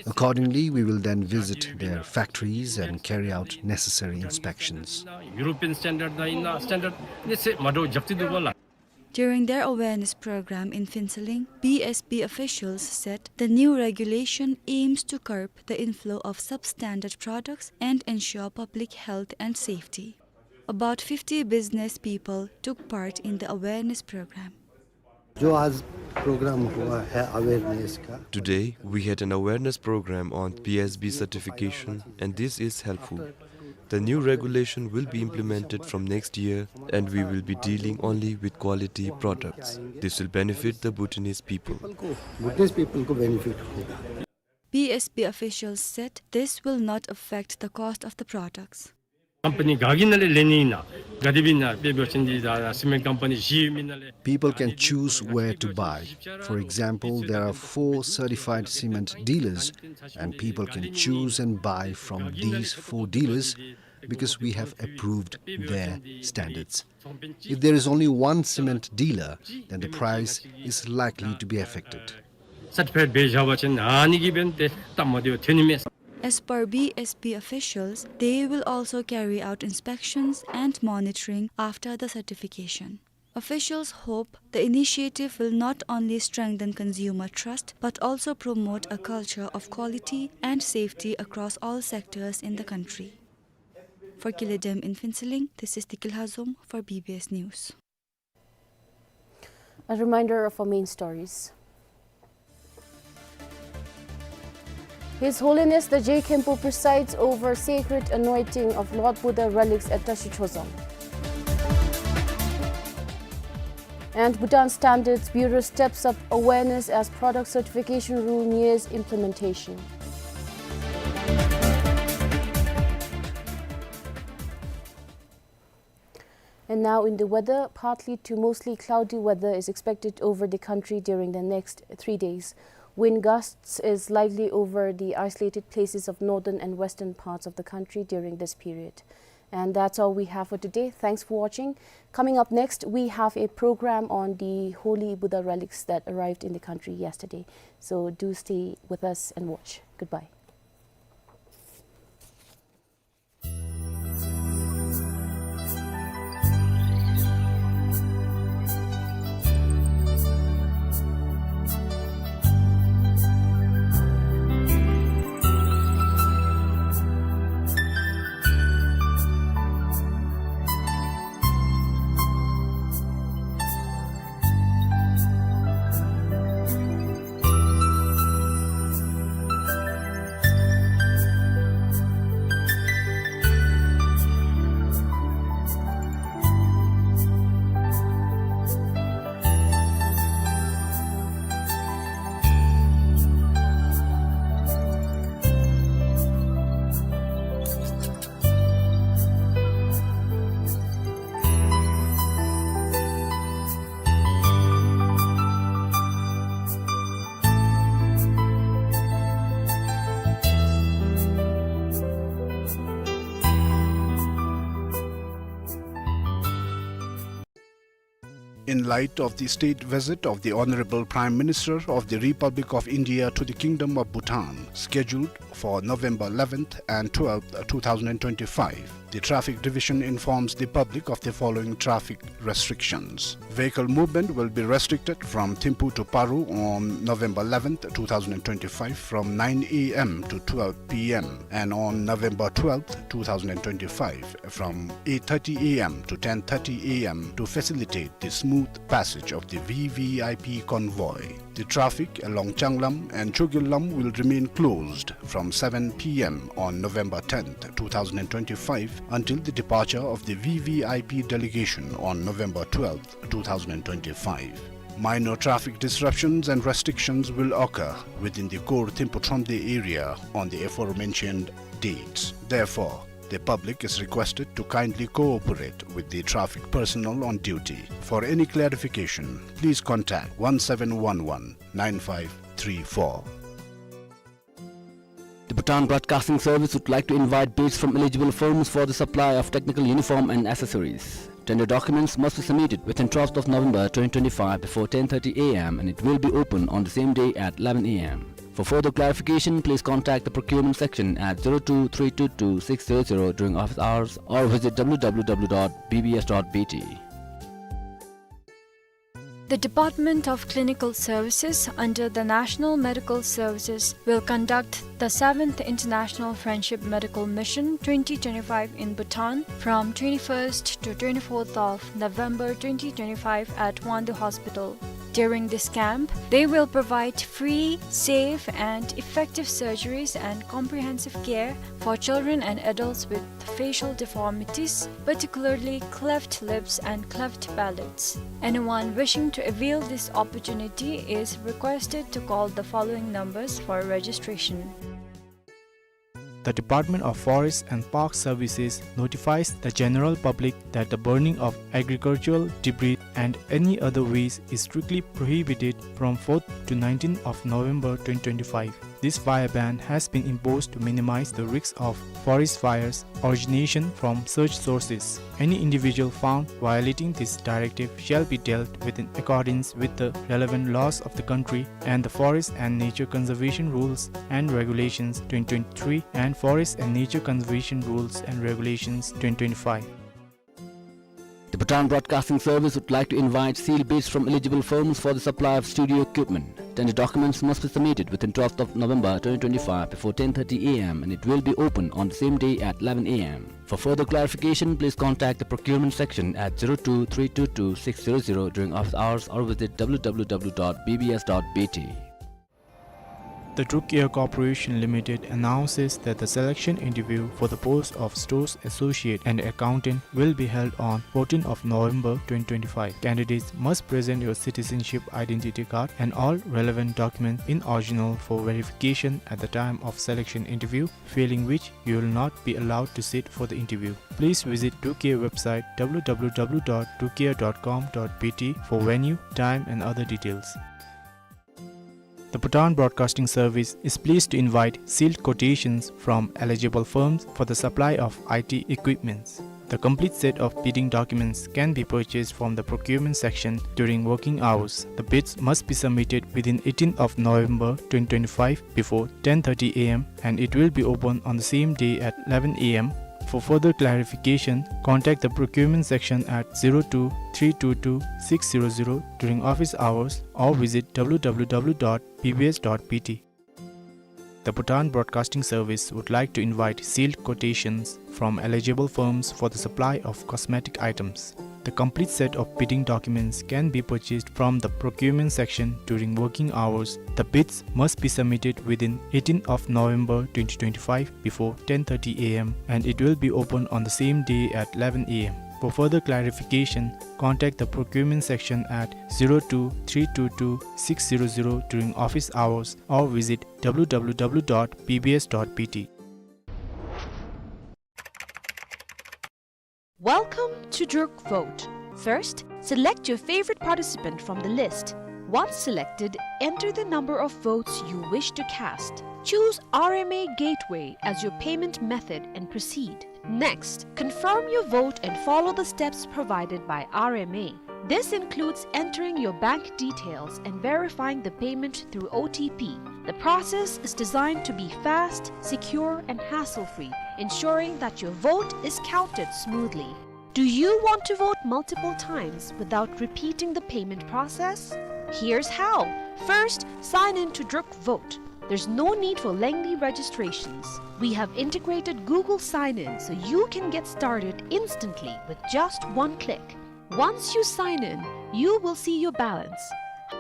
Accordingly, we will then visit their factories and carry out necessary inspections. European standard དང་ཨིན་ན་standard ནི་ཚད་མ་འདྲཝ་རྐྱབ་སྟེ་འདུག་པ་ལགས། During their awareness program in Phuentsholing, B S B officials said the new regulation aims to curb the inflow of substandard products and ensure public health and safety. About fifty business people took part in the awareness program. जो आज प्रोग्राम हुआ है अवेयरनेस का। Today, we had an awareness program on B S B certification, and this is helpful. The new regulation will be implemented from next year, and we will be dealing only with quality products. This will benefit the Bhutanese people. People को, भूटानीज पीपल को बेनिफिट होगा। B S B officials said this will not affect the cost of the products. ཀམ་པ་ནི་ག་གི་ནང་ལས་ལེན་ནི་ཨིན་ན། ག་དེ་སྦེ་ཨིན་ན་དཔེ་འབད་བ་ཅིན་འདི་ད་སི་མེནཊ་ཀམ་པ་ནི་བཞི་ཡོད་མི་ནང་ལས། People can choose where to buy. For example, there are four certified cement dealers, and people can choose and buy from these four dealers because we have approved their standards. If there is only one cement dealer, then the price is likely to be affected. སར་ཊི་ཕའིཌ་འབད་བཞག་པ་ཅིན་ཨ་ནི་གིས་འབདན་ཏེ་སྟབས་མ་བདེཝ་ཐོན་ནི་མས། As per B S B officials, they will also carry out inspections and monitoring after the certification. Officials hope the initiative will not only strengthen consumer trust but also promote a culture of quality and safety across all sectors in the country. For Gilidem in Phuentsholing, this is Dikil Hazom for B B S News. A reminder of our main stories. His Holiness the Je Khenpo presides over sacred anointing of Lord Buddha relics at Tashi Chozang. And Bhutan Standards Bureau steps up awareness as product certification rule nears implementation. And now in the weather, partly to mostly cloudy weather is expected over the country during the next three days. Wind gusts is likely over the isolated places of northern and western parts of the country during this period. And that's all we have for today. Thanks for watching. Coming up next, we have a program on the holy Buddha relics that arrived in the country yesterday. So do stay with us and watch. Goodbye. In light of the state visit of the Honorable Prime Minister of the Republic of India to the Kingdom of Bhutan, scheduled for November eleventh and twelfth, two thousand and twenty-five, the Traffic Division informs the public of the following traffic restrictions. Vehicle movement will be restricted from Thimphu to Paro on November eleventh, two thousand and twenty-five, from nine A M to twelve P M, and on November twelfth, two thousand and twenty-five, from eight thirty A M to ten thirty A M, to facilitate the smooth passage of the V V I P convoy. The traffic along Changlam and Chogillam will remain closed from seven P M on November tenth, two thousand and twenty-five, until the departure of the V V I P delegation on November twelfth, two thousand and twenty-five. Minor traffic disruptions and restrictions will occur within the core Thimphu Thromde area on the aforementioned dates. Therefore, the public is requested to kindly cooperate with the traffic personnel on duty. For any clarification, please contact one seven one one nine five three four. The Bhutan Broadcasting Service would like to invite bids from eligible firms for the supply of technical uniform and accessories. Tender documents must be submitted within twelfth of November twenty twenty-five before ten thirty A M and it will be open on the same day at eleven A M. For further clarification, please contact the procurement section at zero two three two two six zero zero during office hours or visit W W W dot B B S dot B T. The Department of Clinical Services under the National Medical Services will conduct the seventh International Friendship Medical Mission twenty twenty-five in Bhutan from twenty-first to twenty-fourth of November twenty twenty-five at Wangdue Hospital. During this camp, they will provide free, safe, and effective surgeries and comprehensive care for children and adults with facial deformities, particularly cleft lips and cleft palates. Anyone wishing to avail this opportunity is requested to call the following numbers for registration. The Department of Forest and Park Services notifies the general public that the burning of agricultural debris and any other waste is strictly prohibited from fourth to nineteenth of November twenty twenty-five. This fire ban has been imposed to minimize the risks of forest fires origination from such sources. Any individual found violating this directive shall be dealt with in accordance with the relevant laws of the country and the Forest and Nature Conservation Rules and Regulations twenty twenty-three and Forest and Nature Conservation Rules and Regulations twenty twenty-five. The Bhutan Broadcasting Service would like to invite sealed bids from eligible firms for the supply of studio equipment. Tender documents must be submitted within twelfth of November twenty twenty-five before ten thirty A M and it will be open on the same day at eleven A M. For further clarification, please contact the procurement section at zero two three two two six zero zero during office hours or visit W W W dot B B S dot B T. The Druk Air Corporation Limited announces that the selection interview for the post of stores associate and accountant will be held on fourteenth of November twenty twenty-five. Candidates must present your citizenship identity card and all relevant documents in original for verification at the time of selection interview, failing which you will not be allowed to sit for the interview. Please visit Druk Air website W W W dot druk air dot com dot B T for venue, time and other details. The Bhutan Broadcasting Service is pleased to invite sealed quotations from eligible firms for the supply of I T equipments. The complete set of bidding documents can be purchased from the procurement section during working hours. The bids must be submitted within eighteenth of November twenty twenty-five before ten thirty A M and it will be open on the same day at eleven A M. For further clarification, contact the procurement section at zero two three two two six zero zero during office hours or visit W W W dot B B S dot B T. The Bhutan Broadcasting Service would like to invite sealed quotations from eligible firms for the supply of cosmetic items. The complete set of bidding documents can be purchased from the procurement section during working hours. The bids must be submitted within eighteenth of November twenty twenty-five before ten thirty A M and it will be open on the same day at eleven A M. For further clarification, contact the procurement section at zero two three two two six zero zero during office hours or visit W W W dot B B S dot B T. Welcome to Druk Vote. First, select your favorite participant from the list. Once selected, enter the number of votes you wish to cast. Choose R M A Gateway as your payment method and proceed. Next, confirm your vote and follow the steps provided by R M A. This includes entering your bank details and verifying the payment through O T P. The process is designed to be fast, secure, and hassle-free, ensuring that your vote is counted smoothly. Do you want to vote multiple times without repeating the payment process? Here's how. First, sign in to Druk Vote. There's no need for lengthy registrations. We have integrated Google Sign-In so you can get started instantly with just one click. Once you sign in, you will see your balance.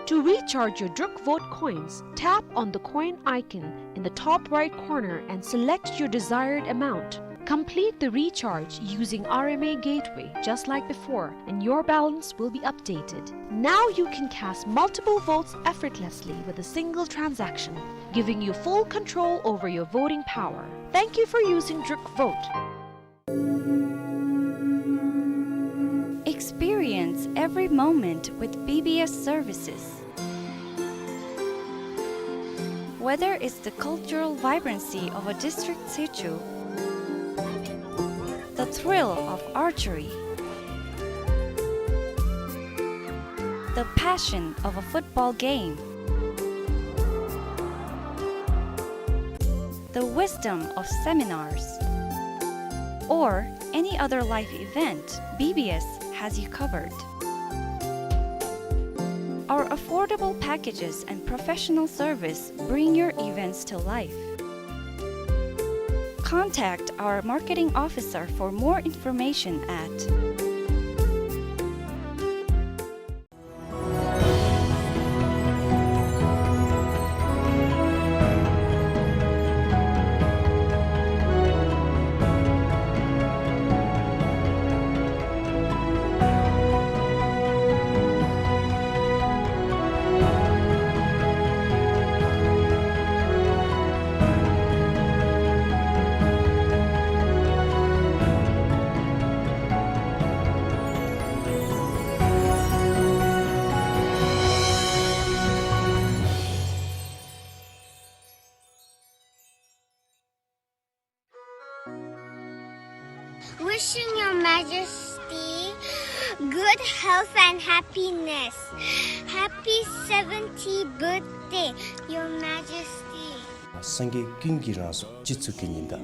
To recharge your Druk Vote coins, tap on the coin icon in the top right corner and select your desired amount. Complete the recharge using R M A Gateway just like before, and your balance will be updated. Now you can cast multiple votes effortlessly with a single transaction, giving you full control over your voting power. Thank you for using Druk Vote. Experience every moment with B B S services. Whether it's the cultural vibrancy of a district sichu, the thrill of archery, the passion of a football game, the wisdom of seminars, or any other life event, B B S has you covered. Our affordable packages and professional service bring your events to life. Contact our marketing officer for more information at Wishing Your Majesty good health and happiness. Happy seventieth birthday, Your Majesty. སངས་རྒྱས་ཀུན་གྱི་རང་གཟུགས་སྤྱི་གཙུག་གི་ཉི་ཟླ།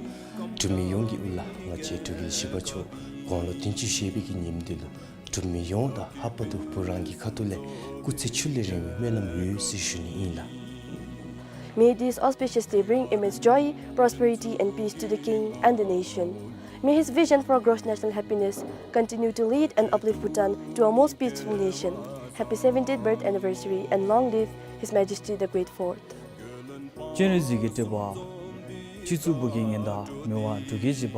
འབྲུག་མི་ཡོངས་ཀྱི་དབུ་བླ་ང་བཅས་འབྲུག་རྒྱལ་བཞི་པ་མཆོག་དགུང་ལོ་བདུན་ཅུ་བཞེས་པའི་གི་ཉིནམ་འདི་ལུ་ འབྲུག་མི་ཡོངས་དང་ལྷག་པར་དུ་བུ་རང་གི་ཁ་ཐུག་ལས་སྐུ་ཚེ་ཁྱོན་ལས་རིང་བའི་སྨོན་ལམ་ཡོད་ཟེར་ཞུ་ནི་ཨིན་ལགས། May this auspicious day bring immense joy, prosperity and peace to the king and the nation. May his vision for gross national happiness continue to lead and uplift Bhutan to a most peaceful nation. Happy seventieth birth anniversary and long live His Majesty the Great Fourth. སྤྱན་རས་གཟིགས་ཀྱི་སྤྲུལ་པ་སྤྱི་གཙུག་བོད་ཀྱི་ཉི་ཟླ་མི་དབང་འབྲུག་རྒྱལ་བཞི་པ་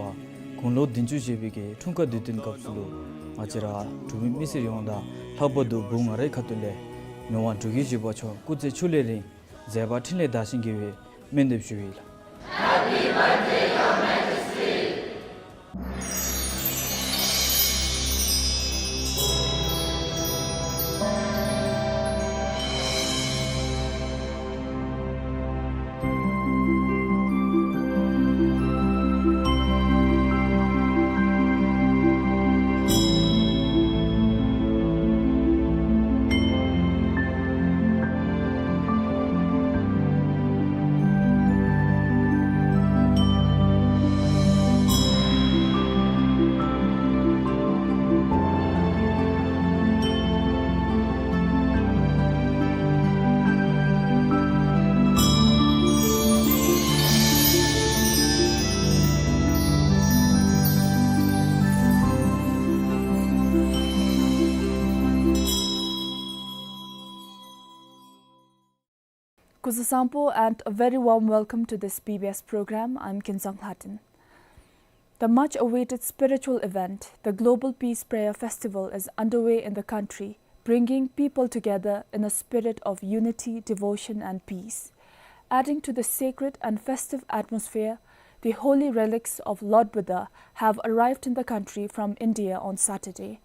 དགུང་ལོ་བདུན་ཅུ་བཞེས་པའི་གི་འཁྲུངས་སྐར་དུས་སྟོན་སྐབས་སུ་ལུ་ང་བཅས་ར་འབྲུག་མི་མི་སེར་ཡོངས་དང་ལྷག་པར་དུ་བུ་ང་རའི་ཁ་ཐུག་ལས་མི་དབང་འབྲུག་རྒྱལ་བཞི་པ་མཆོག་སྐུ་ཚེ་ཁྱོན་ལས་རིང་མཛད་པ་འཕྲིན་ལས་དར་ཞིང་རྒྱས་པའི་སྨོན་འདེབས་ཞུ་ཡི་ལགས། སྐུ་གཟུགས་བཟང་པོ and a very warm welcome to this B B S program. I'm Kinzang Hladen. The much-awaited spiritual event, the Global Peace Prayer Festival, is underway in the country, bringing people together in a spirit of unity, devotion, and peace. Adding to the sacred and festive atmosphere, the holy relics of Lord Buddha have arrived in the country from India on Saturday.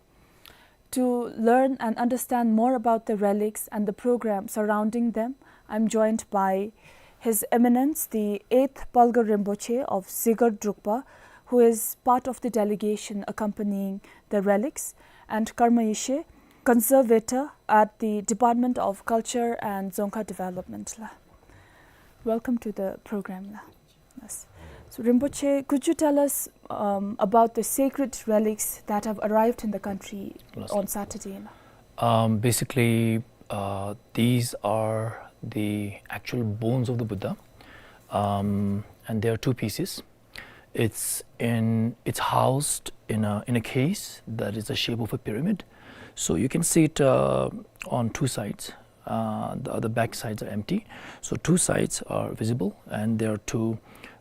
To learn and understand more about the relics and the program surrounding them, I'm joined by His Eminence the Eighth Palgha Rinpoche of Zigar Drukpa, who is part of the delegation accompanying the relics, and Karma Yeshe, conservator at the Department of Culture and Dzongkha Development la. Welcome to the program la. Yes. So, Rinpoche, could you tell us, um, about the sacred relics that have arrived in the country on Saturday? Um, basically, uh, these are the actual bones of the Buddha, um, and there are two pieces. It's in, it's housed in a, in a case that is the shape of a pyramid. So you can see it, uh, on two sides. Uh, the other back sides are empty. So two sides are visible, and there are two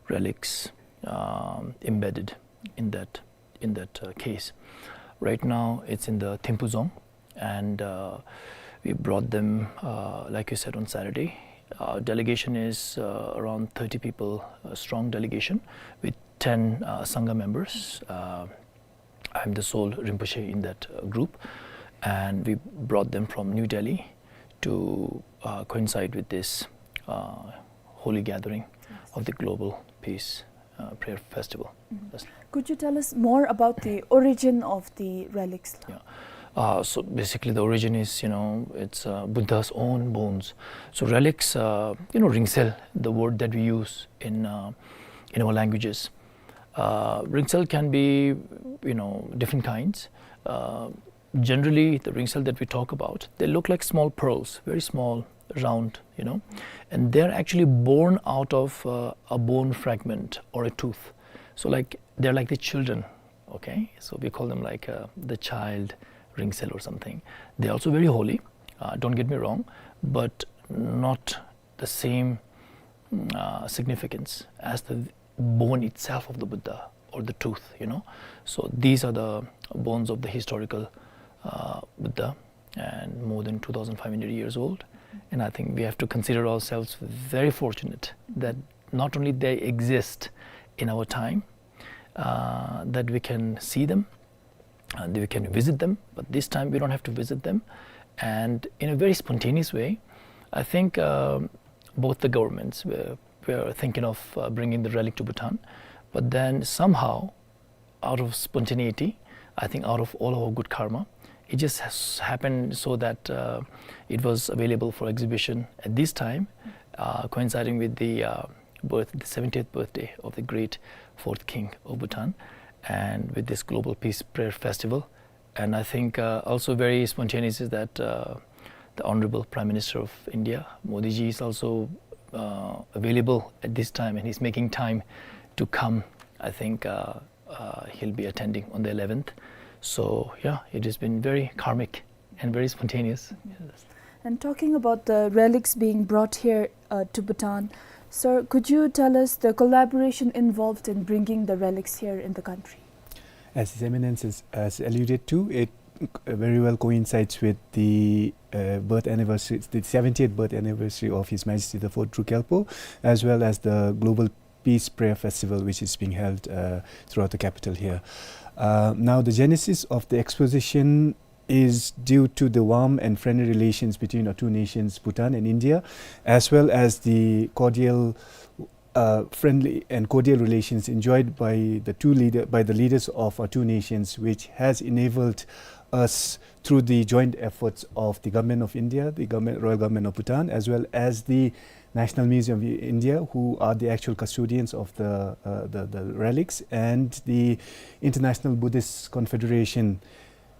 relics, um, embedded in that, in that, uh, case. Right now, it's in the Thimphu Dzong, and, uh, we brought them, uh, like you said, on Saturday. Our delegation is, uh, around thirty people, a strong delegation with ten, uh, Sangha members. Uh, I'm the sole Rinpoche in that, uh, group, and we brought them from New Delhi to, uh, coincide with this, uh, holy gathering of the Global Peace, uh, Prayer Festival. Mm-hmm. Could you tell us more about the origin of the relics? Yeah. Uh, so basically, the origin is, you know, it's, uh, Buddha's own bones. So relics, uh, you know, ringsel, the word that we use in, uh, in our languages. Uh, ringsel can be, you know, different kinds. Uh, generally, the ringsel that we talk about, they look like small pearls, very small, round, you know, and they're actually born out of, uh, a bone fragment or a tooth. So, like, they're like the children, okay? So we call them, like, uh, the child ringsel or something. They're also very holy, uh, don't get me wrong, but not the same, mm, uh, significance as the bone itself of the Buddha or the tooth, you know. So these are the bones of the historical, uh, Buddha, and more than two thousand five hundred years old. And I think we have to consider ourselves very fortunate that not only they exist in our time, uh, that we can see them, and we can visit them, but this time we don't have to visit them. And in a very spontaneous way, I think, um, both the governments were, were thinking of, uh, bringing the relic to Bhutan, but then somehow, out of spontaneity, I think out of all our good karma, it just has happened so that, uh, it was available for exhibition at this time, uh, coinciding with the, uh, birth, the seventieth birthday of the great fourth king of Bhutan. And with this Global Peace Prayer Festival, And I think, uh, also very spontaneous is that, uh, the Honorable Prime Minister of India, Modi ji, is also, uh, available at this time, and he's making time to come. I think, uh, uh, he'll be attending on the eleventh. So, yeah, it has been very karmic and very spontaneous. Yes. And talking about the relics being brought here, uh, to Bhutan, sir, could you tell us the collaboration involved in bringing the relics here in the country? As His Eminence has, has alluded to, it, uh, very well coincides with the, uh, birth anniversary, the seventieth birth anniversary of His Majesty the Fourth Druk Gyalpo, as well as the Global Peace Prayer Festival, which is being held, uh, throughout the capital here. Uh, now, the genesis of the exposition is due to the warm and friendly relations between our two nations, Bhutan and India, as well as the cordial, uh, friendly and cordial relations enjoyed by the two leader, by the leaders of our two nations, which has enabled us, through the joint efforts of the Government of India, the government, Royal Government of Bhutan, as well as the National Museum of India, who are the actual custodians of the, uh, the, the relics, and the International Buddhist Confederation,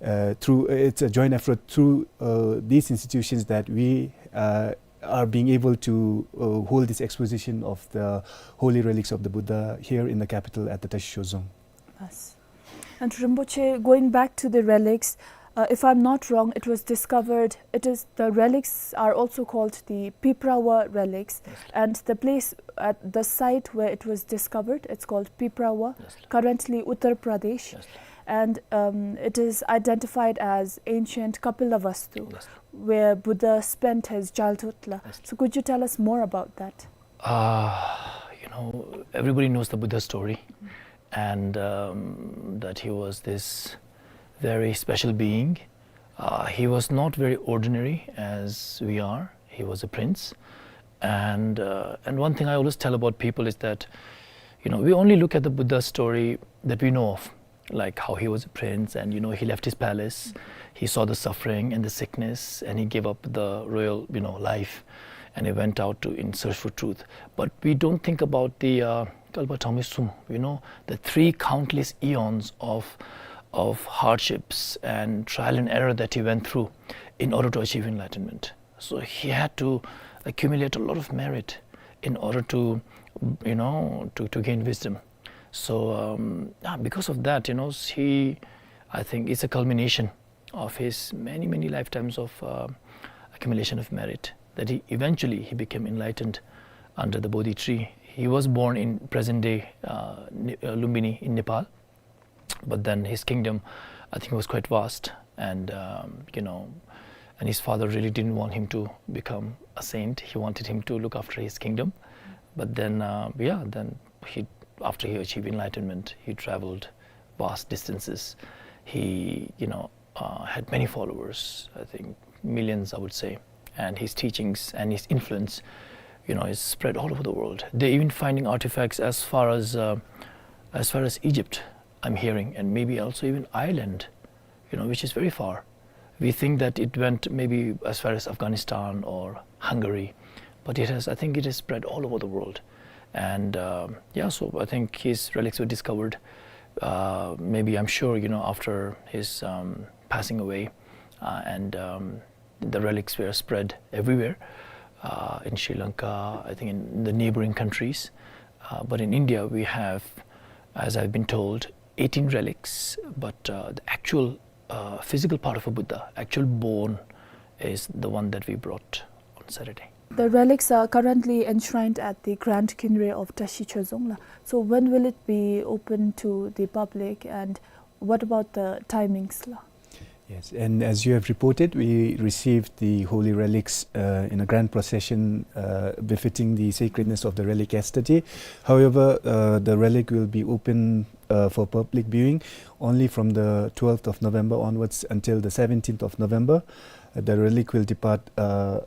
uh, through, it's a joint effort through, uh, these institutions that we, uh, are being able to, uh, hold this exposition of the holy relics of the Buddha here in the capital at the Tashi Chorzong. Yes. And Rinpoche, going back to the relics, uh, if I'm not wrong, it was discovered, it is, the relics are also called the Piprawa relics, yes, and the place at the site where it was discovered, it's called Piprawa, yes, currently Uttar Pradesh, yes, and, um, it is identified as ancient Kapilavastu, yes, where Buddha spent his childhood la. Yes. So could you tell us more about that? Uh, you know, everybody knows the Buddha story, and, um, that he was this very special being. Uh, he was not very ordinary as we are. He was a prince. And, uh, and one thing I always tell about people is that, you know, we only look at the Buddha story that we know of, like how he was a prince and, you know, he left his palace, he saw the suffering and the sickness, and he gave up the royal, you know, life, and he went out to in search for truth. But we don't think about the, uh, kalpa thongmei sum, you know, the three countless eons of, of hardships and trial and error that he went through in order to achieve enlightenment. So he had to accumulate a lot of merit in order to, you know, to, to gain wisdom. So, um, ah, because of that, you know, he, I think it's a culmination of his many, many lifetimes of, uh, accumulation of merit that he eventually he became enlightened under the Bodhi tree. He was born in present-day, uh, Ne-, uh, Lumbini in Nepal, but then his kingdom, I think, was quite vast, and, um, you know, and his father really didn't want him to become a saint. He wanted him to look after his kingdom, but then, uh, yeah, then he, after he achieved enlightenment, he traveled vast distances. He, you know, uh, had many followers, I think millions, I would say. And his teachings and his influence, you know, is spread all over the world. They're even finding artifacts as far as, uh, as far as Egypt, I'm hearing, and maybe also even Ireland, you know, which is very far. We think that it went maybe as far as Afghanistan or Hungary, but it has, I think it has spread all over the world. And, um, yeah, so I think his relics were discovered, uh, maybe, I'm sure, you know, after his, um, passing away, uh, and, um, the relics were spread everywhere, uh, in Sri Lanka, I think in the neighboring countries. Uh, but in India, we have, as I've been told, eighteen relics, but, uh, the actual, uh, physical part of a Buddha, actual bone, is the one that we brought on Saturday. The relics are currently enshrined at the Grand Khyinre of Tashi Chorzong la. So when will it be open to the public, and what about the timings la? Yes, and as you have reported, we received the holy relics, uh, in a grand procession, uh, befitting the sacredness of the relic yesterday. However, uh, the relic will be open, uh, for public viewing only from the twelfth of November onwards until the seventeenth of November. Uh, the relic will depart, uh, uh,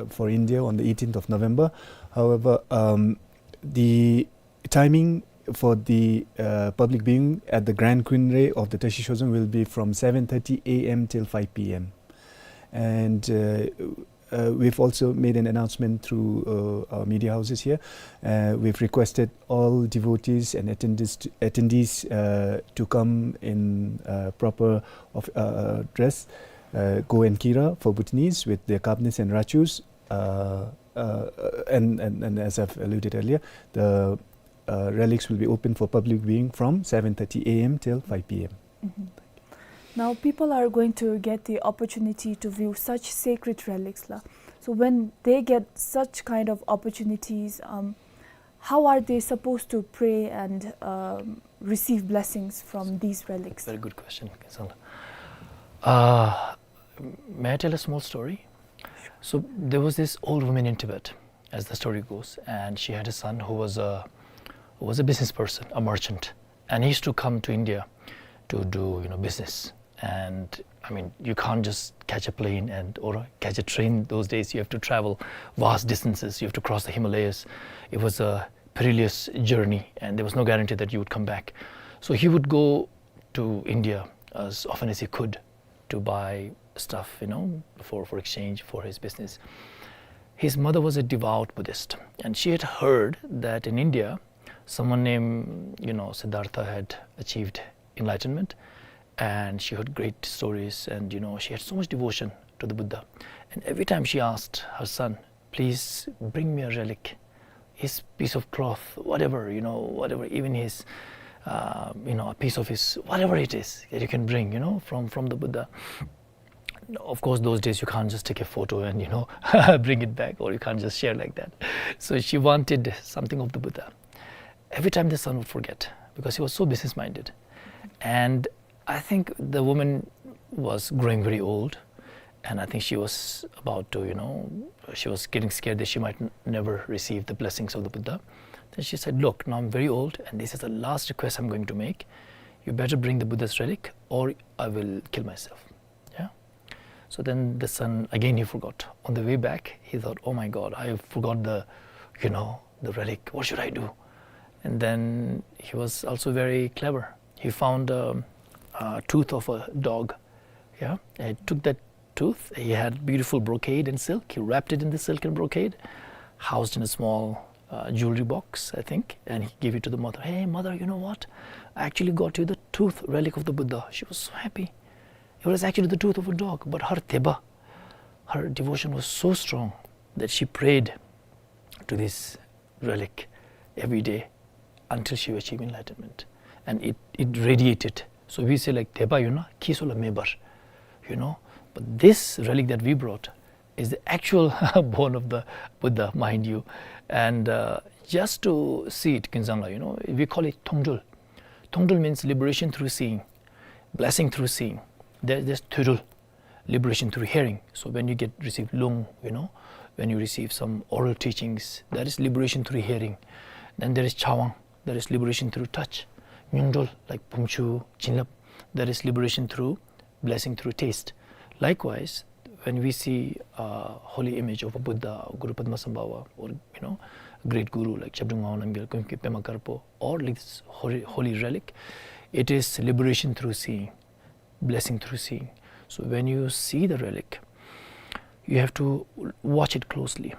for India on the eighteenth of November. However, um, the timing for the, uh, public viewing at the Grand Khyinre of the Tashi Chorzong will be from seven thirty A M till five P M. And, uh, uh, we've also made an announcement through, uh, our media houses here. Uh, we've requested all devotees and attendees to, attendees, uh, to come in, uh, proper of, uh, dress, uh, go and kira for Bhutanese with their kabnis and rachus. Uh, uh, and, and, and as I've alluded earlier, the, uh, relics will be open for public viewing from seven thirty A M till five P M. Mm-hmm. Now, people are going to get the opportunity to view such sacred relics, la. So when they get such kind of opportunities, um, how are they supposed to pray and, um, receive blessings from these relics? Very good question, Kensang. Uh, may I tell a small story? So there was this old woman in Tibet, as the story goes, and she had a son who was a, who was a business person, a merchant, and he used to come to India to do, you know, business. And I mean, you can't just catch a plane and, or catch a train those days. You have to travel vast distances. You have to cross the Himalayas. It was a perilous journey, and there was no guarantee that you would come back. So he would go to India as often as he could to buy stuff, you know, for, for exchange for his business. His mother was a devout Buddhist, and she had heard that in India, someone named, you know, Siddhartha had achieved enlightenment, and she heard great stories, and, you know, she had so much devotion to the Buddha. And every time she asked her son, "Please bring me a relic, his piece of cloth, whatever, you know, whatever, even his, uh, you know, a piece of his, whatever it is that you can bring, you know, from, from the Buddha." Of course, those days you can't just take a photo and, you know, bring it back, or you can't just share like that. So she wanted something of the Buddha. Every time the son would forget, because he was so business-minded. And I think the woman was growing very old, and I think she was about to, you know, she was getting scared that she might n-, never receive the blessings of the Buddha. Then she said, "Look, now I'm very old, and this is the last request I'm going to make. You better bring the Buddha's relic, or I will kill myself." Yeah. So then the son, again, he forgot. On the way back, he thought, "Oh my God, I forgot the, you know, the relic. What should I do?" And then he was also very clever. He found a, a tooth of a dog. Yeah. And he took that tooth. He had beautiful brocade and silk. He wrapped it in the silk and brocade, housed in a small, uh, jewelry box, I think, and he gave it to the mother. "Hey, mother, you know what? I actually got you the tooth relic of the Buddha." She was so happy. It was actually the tooth of a dog, but her theba, her devotion was so strong that she prayed to this relic every day until she achieved enlightenment. And it, it radiated. So we say, like, "Theba yona, khi sola mebar," you know. But this relic that we brought is the actual bone of the Buddha, mind you. And, uh, just to see it, Kinzangla, you know, we call it Thongdul. Thongdul means liberation through seeing, blessing through seeing. There, there's Thudul, liberation through hearing. So when you get, receive lung, you know, when you receive some oral teachings, that is liberation through hearing. Then there is Chawang, that is liberation through touch. Nyungdol, like Pumchu, Chinlap, that is liberation through blessing through taste. Likewise, when we see, uh, holy image of a Buddha, Guru Padmasambhava, or, you know, great guru like Zhabdrung Ngawang Namgyal, Kongkyu Pema Karpo, or like this holy, holy relic, it is liberation through seeing, blessing through seeing. So when you see the relic, you have to watch it closely.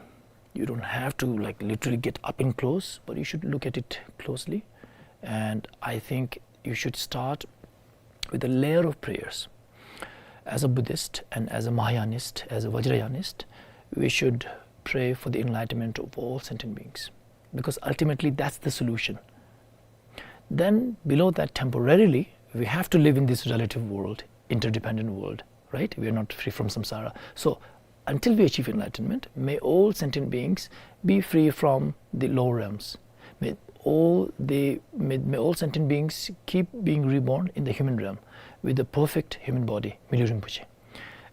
You don't have to, like, literally get up and close, but you should look at it closely. And I think you should start with a layer of prayers. As a Buddhist and as a Mahayanist, as a Vajrayanist, we should pray for the enlightenment of all sentient beings, because ultimately that's the solution. Then below that, temporarily, we have to live in this relative world, interdependent world, right? We are not free from samsara. So until we achieve enlightenment, may all sentient beings be free from the lower realms. May all the, may, may all sentient beings keep being reborn in the human realm with the perfect human body, Milying Rinpoche.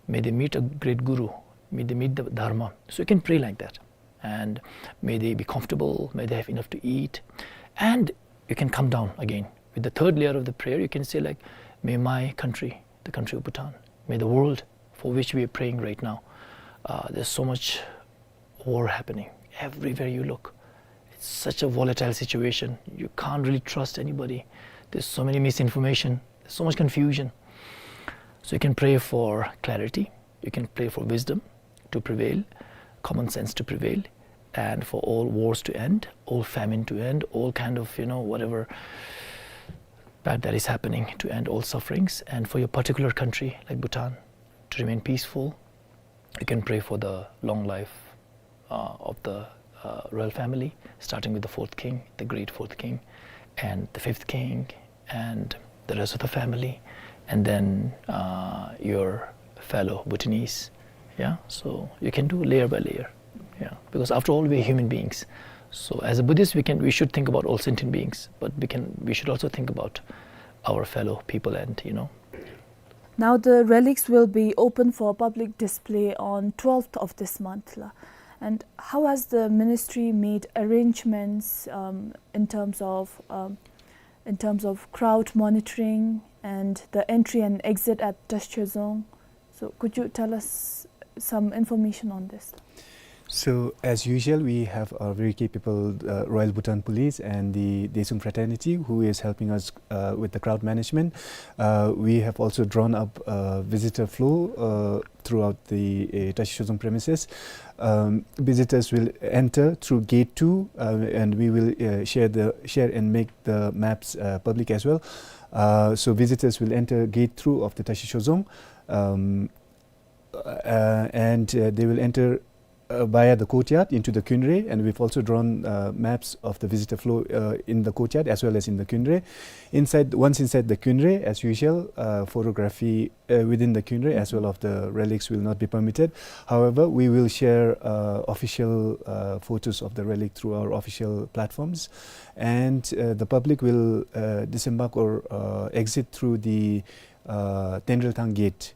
May they meet a great guru. May they meet the Dharma. So you can pray like that. And may they be comfortable, may they have enough to eat. And you can come down again. With the third layer of the prayer, you can say, like, "May my country, the country of Bhutan, may the world for which we are praying right now, uh, there's so much war happening. Everywhere you look, it's such a volatile situation. You can't really trust anybody. There's so many misinformation. There's so much confusion." So you can pray for clarity. You can pray for wisdom. to prevail, common sense to prevail, and for all wars to end, all famine to end, all kind of, you know, whatever bad that is happening to end, all sufferings, and for your particular country, like Bhutan, to remain peaceful. You can pray for the long life uh, of the uh, royal family, starting with the fourth king, the great fourth king, and the fifth king, and the rest of the family, and then uh, your fellow Bhutanese. Yeah, so you can do layer by layer. Yeah, because after all, we're human beings. So as a Buddhist, we can, we should think about all sentient beings, but we can, we should also think about our fellow people and, you know, Now the relics will be open for public display on twelfth of this month, la. And how has the ministry made arrangements um, in terms of um, in terms of crowd monitoring and the entry and exit at Tashishozong? So could you tell us some information on this? So, as usual, we have a very capable uh, Royal Bhutan Police and the Desum Fraternity, who is helping us uh, with the crowd management. Uh, we have also drawn up a visitor flow uh, throughout the uh, Tashishozong premises. Um, visitors will enter through gate two, uh, and we will uh, share the share and make the maps uh, public as well. Uh, so visitors will enter gate two of the Tashishozong. Um, uh, and uh, they will enter uh, via the courtyard into the Khyunre, and we've also drawn uh, maps of the visitor flow uh, in the courtyard as well as in the Khyunre. Inside, once inside the Khyunre, as usual, uh, photography uh, within the Khyunre as well of the relics will not be permitted. However, we will share uh, official uh, photos of the relic through our official platforms, and uh, the public will uh, disembark or uh, exit through the uh, Tenrelthang gate.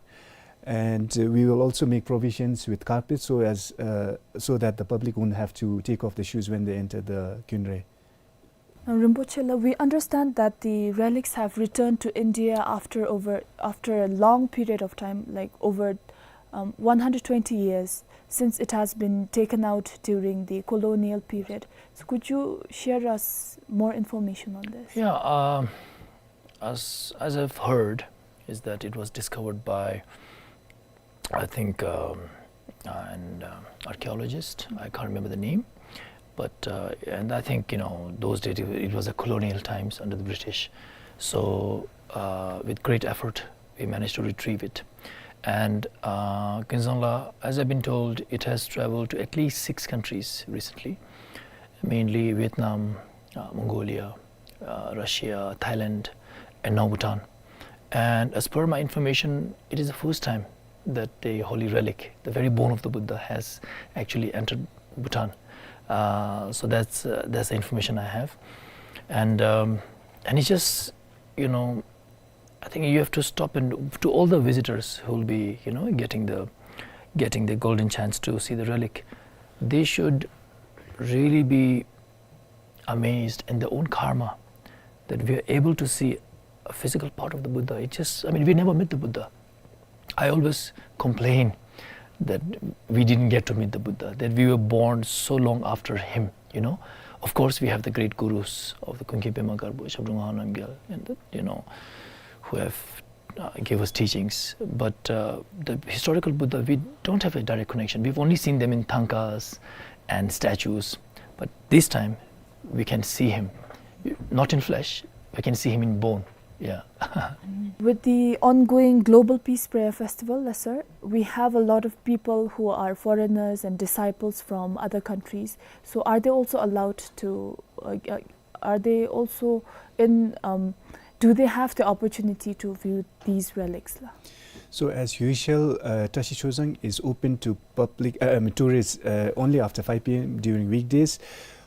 And uh, we will also make provisions with carpets so as uh, so that the public won't have to take off the shoes when they enter the Khyunre. Now, Rinpoche la, we understand that the relics have returned to India after over after a long period of time, like over um, one hundred twenty years since it has been taken out during the colonial period. So, could you share us more information on this? Yeah, um, as as I've heard, is that it was discovered by, I think, um, uh, an um, archaeologist. I can't remember the name, but uh, and I think, you know, those days it was a colonial times under the British. So uh, with great effort, we managed to retrieve it. And uh, Kensang la, as I've been told, it has traveled to at least six countries recently, mainly Vietnam, uh, Mongolia, uh, Russia, Thailand, and now Bhutan. And as per my information, it is the first time that the holy relic, the very bone of the Buddha, has actually entered Bhutan. Uh, so that's uh, that's the information I have, and um, and it's just, you know, I think you have to stop, and to all the visitors who will be, you know, getting the getting the golden chance to see the relic, they should really be amazed in their own karma that we are able to see a physical part of the Buddha. It just, I mean, we never met the Buddha. I always complain that we didn't get to meet the Buddha, that we were born so long after him, you know. Of course, we have the great gurus of the Kongkhe Pema Karpo, Shabdrung Ngawang Namgyal, and the, you know, who have uh, gave us teachings. But uh, the historical Buddha, we don't have a direct connection. We've only seen them in thangkas and statues. But this time, we can see him, not in flesh, we can see him in bone. Yeah. With the ongoing Global Peace Prayer Festival, la sir, we have a lot of people who are foreigners and disciples from other countries. So are they also allowed to, uh, uh, are they also in, um, do they have the opportunity to view these relics, la? So as usual, uh, Tashishozong is open to public, uh, um, tourists uh, only after five p m during weekdays.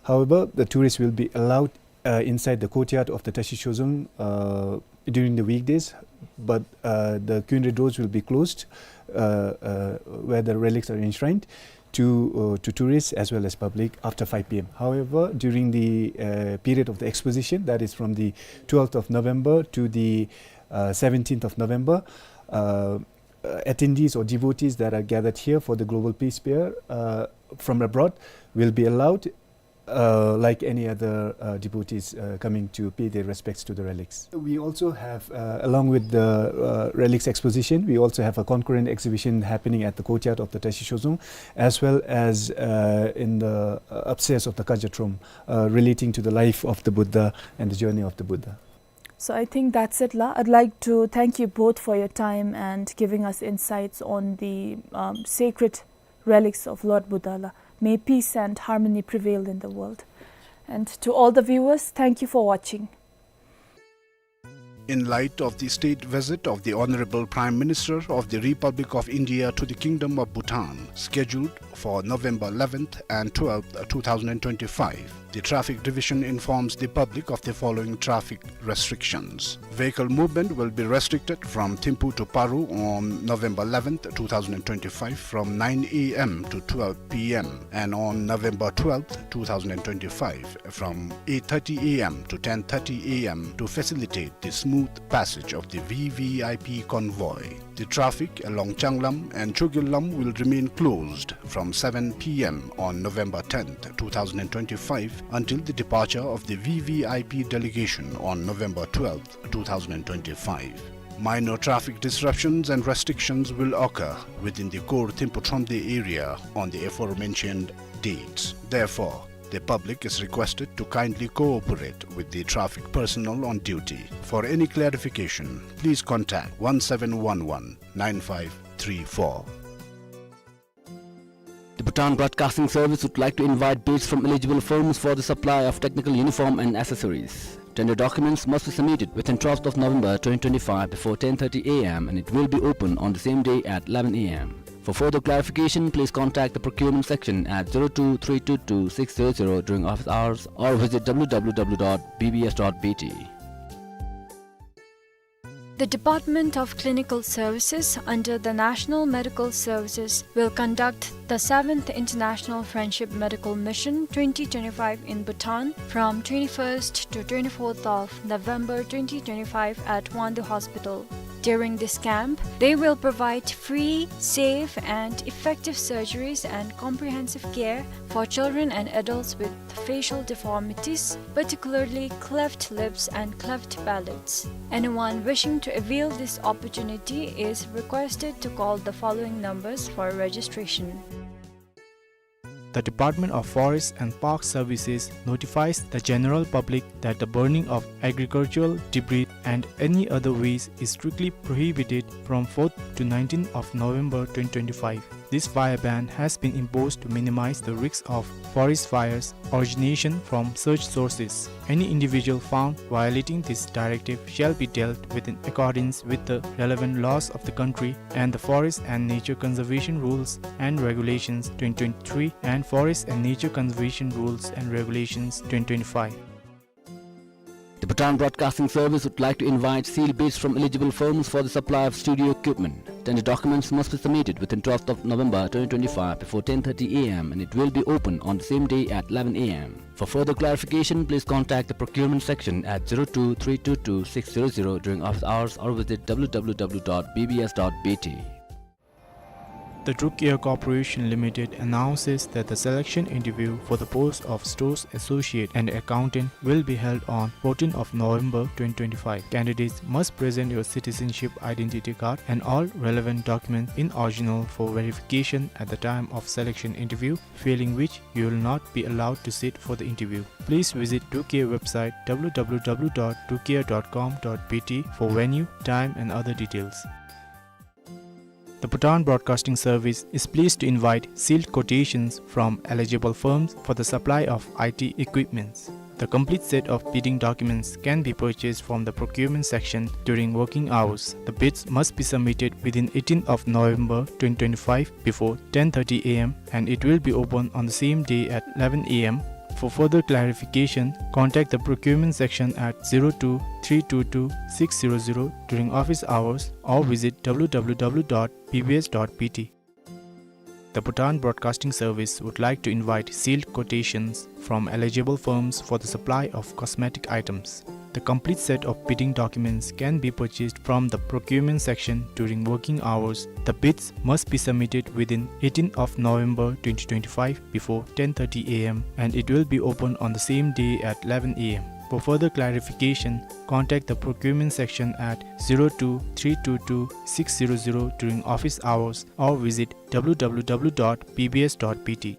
However, the tourists will be allowed uh, inside the courtyard of the Tashishozong uh, during the weekdays, but uh, the Khyunre doors will be closed uh, uh, where the relics are enshrined to, uh, to tourists as well as public after five p m. However, during the uh, period of the exposition, that is from the twelfth of November to the uh, seventeenth of November, uh, uh, attendees or devotees that are gathered here for the Global Peace Prayer uh, from abroad will be allowed uh, like any other, uh, devotees, uh, coming to pay their respects to the relics. We also have, uh, along with the, uh, relics exposition, we also have a concurrent exhibition happening at the courtyard of the Tashi Shozong, as well as, uh, in the, uh, upstairs of the Kaja Trom, uh, relating to the life of the Buddha and the journey of the Buddha. So I think that's it, la. I'd like to thank you both for your time and giving us insights on the, um, sacred relics of Lord Buddha, la. May peace and harmony prevail in the world. And to all the viewers, thank you for watching. In light of the state visit of the Honorable Prime Minister of the Republic of India to the Kingdom of Bhutan, scheduled for November eleventh and twelfth, two thousand and twenty-five, the Traffic Division informs the public of the following traffic restrictions. Vehicle movement will be restricted from Thimphu to Paro on November eleventh, two thousand and twenty-five, from nine A M to twelve P M, and on November twelfth, two thousand and twenty-five, from eight thirty A M to ten thirty A M, to facilitate the smooth passage of the V V I P convoy. The traffic along Changlam and Chogillam will remain closed from seven P M on November tenth, two thousand and twenty-five, until the departure of the V V I P delegation on November twelfth, two thousand and twenty-five. Minor traffic disruptions and restrictions will occur within the core Thimphu Thromde area on the aforementioned dates. Therefore, the public is requested to kindly cooperate with the traffic personnel on duty. For any clarification, please contact one seven one one nine five three four. The Bhutan Broadcasting Service would like to invite bids from eligible firms for the supply of technical uniform and accessories. Tender documents must be submitted within twelfth of November twenty twenty-five before ten thirty A M, and it will be open on the same day at eleven A M. For further clarification, please contact the procurement section at zero two three two two six zero zero during office hours or visit W W W dot B B S dot B T. The Department of Clinical Services under the National Medical Services will conduct the seventh International Friendship Medical Mission twenty twenty-five in Bhutan from twenty-first to twenty-fourth of November twenty twenty-five at Hwangdu Hospital. During this camp, they will provide free, safe, and effective surgeries and comprehensive care for children and adults with facial deformities, particularly cleft lips and cleft palates. Anyone wishing to avail this opportunity is requested to call the following numbers for registration. The Department of Forest and Park Services notifies the general public that the burning of agricultural debris and any other waste is strictly prohibited from fourth to nineteenth of November twenty twenty-five. This fire ban has been imposed to minimize the risks of forest fires origination from such sources. Any individual found violating this directive shall be dealt with in accordance with the relevant laws of the country and the Forest and Nature Conservation Rules and Regulations twenty twenty-three and Forest and Nature Conservation Rules and Regulations twenty twenty-five. The Bhutan Broadcasting Service would like to invite sealed bids from eligible firms for the supply of studio equipment. Tender documents must be submitted within twelfth of November twenty twenty-five before ten thirty A M, and it will be open on the same day at eleven A M. For further clarification, please contact the procurement section at zero two three two two six zero zero during office hours or visit W W W dot B B S dot B T. The Druk Air Corporation Limited announces that the selection interview for the post of stores associate and accountant will be held on fourteenth of November twenty twenty-five. Candidates must present your citizenship identity card and all relevant documents in original for verification at the time of selection interview, failing which you will not be allowed to sit for the interview. Please visit Druk Air website W W W dot druk air dot com dot B T for venue, time and other details. The Bhutan Broadcasting Service is pleased to invite sealed quotations from eligible firms for the supply of I T equipments. The complete set of bidding documents can be purchased from the procurement section during working hours. The bids must be submitted within eighteenth of November twenty twenty-five before ten thirty A M, and it will be open on the same day at eleven A M. For further clarification, contact the procurement section at zero two three two two six zero zero during office hours or visit W W W dot B B S dot B T. The Bhutan Broadcasting Service would like to invite sealed quotations from eligible firms for the supply of cosmetic items. The complete set of bidding documents can be purchased from the procurement section during working hours. The bids must be submitted within eighteenth of November twenty twenty-five before ten thirty A M and it will be open on the same day at eleven A M. For further clarification, contact the procurement section at zero two three two two six zero zero during office hours or visit W W W dot B B S dot B T.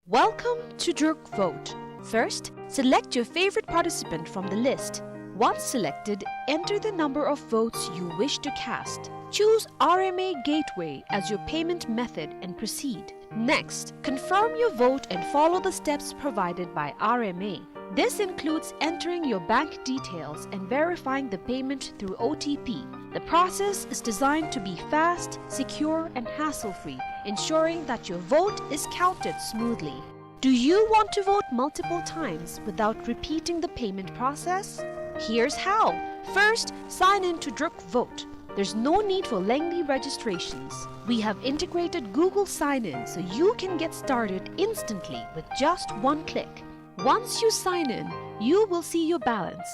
Welcome to Druk Vote. First, select your favorite participant from the list. Once selected, enter the number of votes you wish to cast. Choose R M A Gateway as your payment method and proceed. Next, confirm your vote and follow the steps provided by R M A. This includes entering your bank details and verifying the payment through O T P. The process is designed to be fast, secure, and hassle-free, ensuring that your vote is counted smoothly. Do you want to vote multiple times without repeating the payment process? Here's how. First, sign in to Druk Vote. There's no need for lengthy registrations. We have integrated Google Sign-In so you can get started instantly with just one click. Once you sign in, you will see your balance.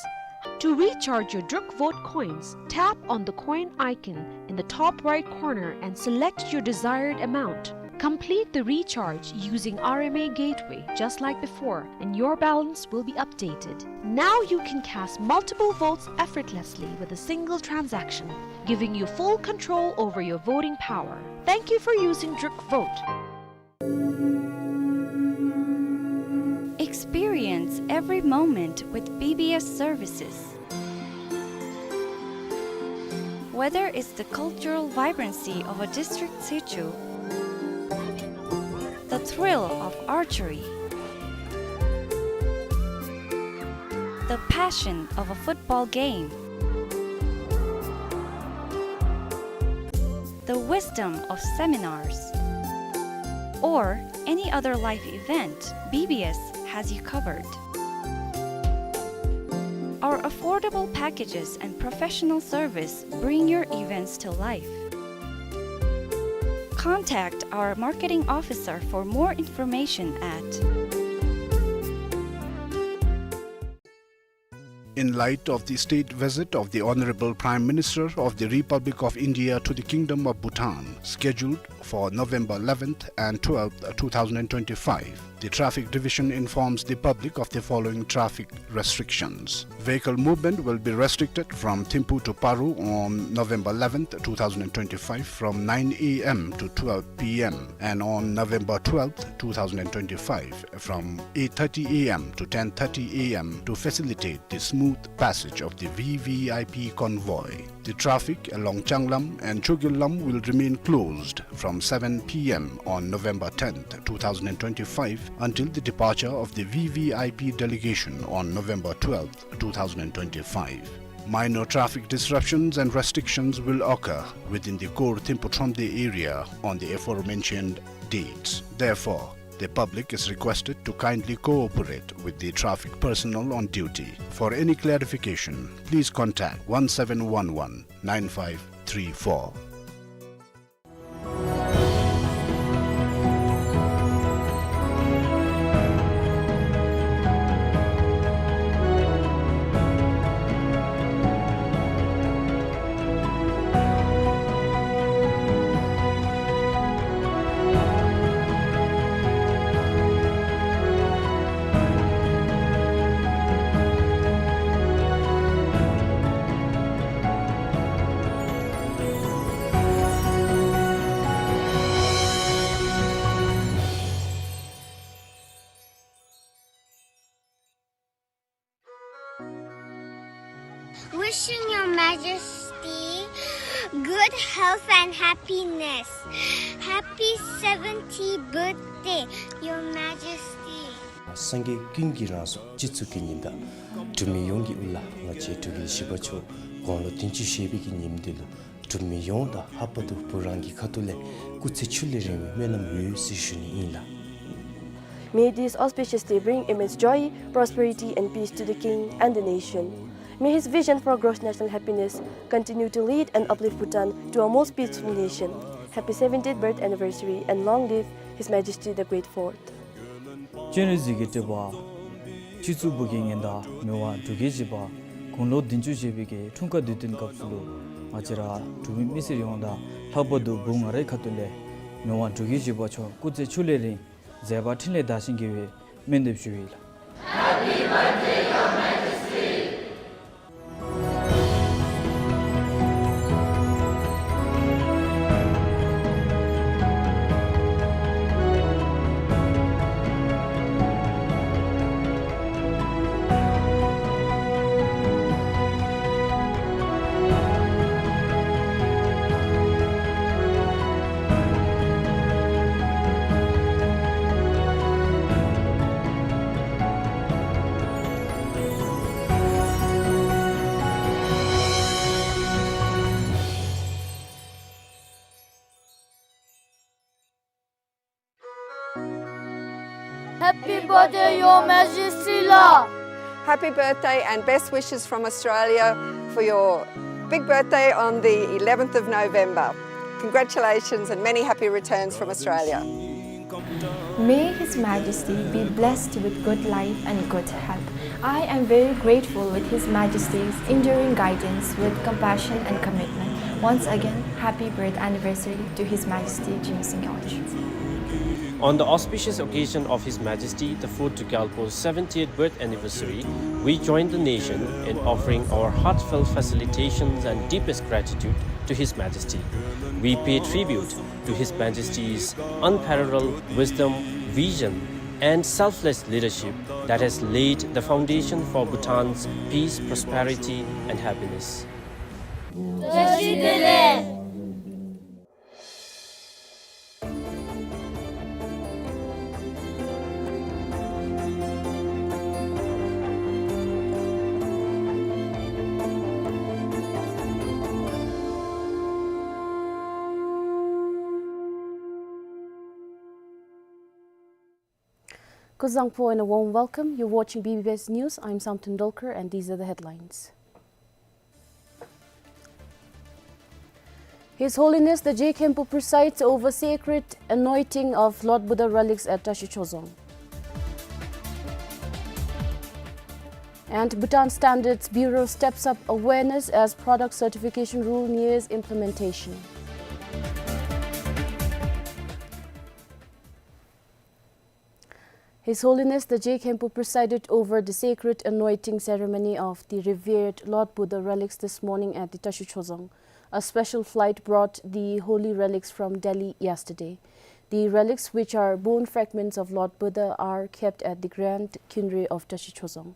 To recharge your Druk Vote coins, tap on the coin icon in the top right corner and select your desired amount. Complete the recharge using R M A Gateway just like before, and your balance will be updated. Now you can cast multiple votes effortlessly with a single transaction, giving you full control over your voting power. Thank you for using Druk Vote. Experience every moment with B B S services. Whether it's the cultural vibrancy of a district situ, the thrill of archery, the passion of a football game, the wisdom of seminars, or any other life event, B B S has you covered. Our affordable packages and professional service bring your events to life. Contact our marketing officer for more information at. In light of the state visit of the Honorable Prime Minister of the Republic of India to the Kingdom of Bhutan, scheduled for November eleventh and twelfth, two thousand and twenty-five, the Traffic Division informs the public of the following traffic restrictions. Vehicle movement will be restricted from Thimphu to Paro on November eleventh, two thousand and twenty-five, from nine A M to twelve P M, and on November twelfth, two thousand and twenty-five, from eight thirty A M to ten thirty A M, to facilitate the smooth passage of the V V I P convoy. The traffic along Changlam and Chogillam will remain closed from seven P M on November tenth, two thousand and twenty-five, until the departure of the V V I P delegation on November twelfth, two thousand and twenty-five. Minor traffic disruptions and restrictions will occur within the core Thimphu Thromde area on the aforementioned dates. Therefore, the public is requested to kindly cooperate with the traffic personnel on duty. For any clarification, please contact one seven one one nine five three four. Wishing Your Majesty good health and happiness. Happy seventieth birthday, Your Majesty. སངས་རྒྱས་ཀུན་གྱི་རང་གཟུགས་སྤྱི་གཙུག་གི་ཉི་ཟླ། འབྲུག་མི་ཡོངས་ཀྱི་དབུ་བླ་ང་བཅས་འབྲུག་རྒྱལ་བཞི་པ་མཆོག་དགུང་ལོ་བདུན་ཅུ་བཞེས་པའི་གི་ཉིནམ་འདི་ལུ་འབྲུག་མི་ཡོངས་དང་ལྷག་པར་དུ་བུ་རང་གི་ཁ་ཐུག་ལས་སྐུ་ཚེ་ཁྱུར་ལས་རིང་བའི་སྨོན་ལམ་ཡོད་ཟེར་ཞུ་ནི་ཨིན་ལགས། May this auspicious day bring immense joy, prosperity and peace to the king and the nation. May his vision for gross national happiness continue to lead and uplift Bhutan to a most peaceful nation. Happy seventieth birth anniversary and long live His Majesty the Great Fourth. སྤྱན་རས་གཟིགས་ཀྱི་སྤྲུལ་པ་སྤྱི་གཙུག་བོད་ཀྱི་ཉི་ཟླ་མི་དབང་འབྲུག་རྒྱལ་བཞི་པ་དགུང་ལོ་བདུན་ཅུ་བཞེས་པའི་གི་འཁྲུངས་སྐར་དུས་སྟོན་སྐབས་སུ་ལུ་ང་བཅས་ར་འབྲུག་མི་མི་སེར་ཡོངས་དང་ལྷག་པར་དུ་བུ་ང་རའི་ཁ་ཐུག་ལས་མི་དབང་འབྲུག་རྒྱལ་བཞི་པ་མཆོག་སྐུ་ཚེ་ཁྱོན་ལས་རིང་མཛད་པ་འཕྲིན་ལས་དར་ཞིང་རྒྱས་པའི་སྨོན་འདེབས་ཞུ་ཡི་ལགས། Happy birthday, Your Majesty la. Happy birthday and best wishes from Australia for your big birthday on the eleventh of November. Congratulations and many happy returns from Australia. May His Majesty be blessed with good life and good health. I am very grateful with His Majesty's enduring guidance with compassion and commitment. Once again, happy birth anniversary to His Majesty Jigme Singye Wangchuck. On the auspicious occasion of His Majesty the Fourth Druk Gyalpo's seventieth birth anniversary, we join the nation in offering our heartfelt felicitations and deepest gratitude to His Majesty. We pay tribute to His Majesty's unparalleled wisdom, vision, and selfless leadership that has laid the foundation for Bhutan's peace, prosperity, and happiness. Kuzuzangpo and a warm welcome. You're watching B B S News. I'm Samten Dolkar and these are the headlines. His Holiness the Je Khenpo presides over sacred anointing of Lord Buddha relics at Tashi Chozang. And Bhutan Standards Bureau steps up awareness as product certification rule nears implementation. His Holiness the Je Khenpo presided over the sacred anointing ceremony of the revered Lord Buddha relics this morning at the Tashi Chozang. A special flight brought the holy relics from Delhi yesterday. The relics, which are bone fragments of Lord Buddha, are kept at the Grand Khyundre of Tashi Chozang.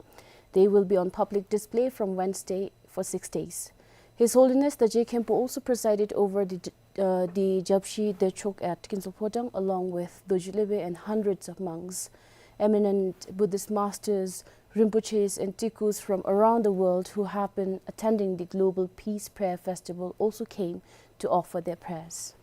They will be on public display from Wednesday for six days. His Holiness the Je Khenpo also presided over the uh, the Japshi Dechok at Kinzolphodang, along with Dorji Lwebe and hundreds of monks, eminent Buddhist masters, Rinpoches, and Tikus from around the world who have been attending the Global Peace Prayer Festival also came to offer their prayers.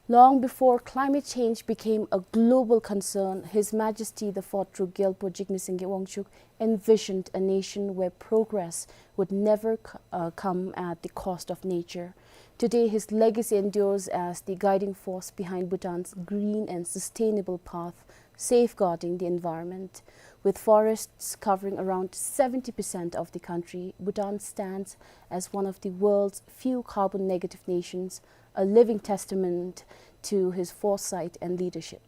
Long before climate change became a global concern, His Majesty the Fourth Druk Gyalpo Jigme Singye Wangchuck envisioned a nation where progress would never c-, uh, come at the cost of nature. Today, his legacy endures as the guiding force behind Bhutan's green and sustainable path, safeguarding the environment. With forests covering around seventy percent of the country, Bhutan stands as one of the world's few carbon-negative nations, a living testament to his foresight and leadership.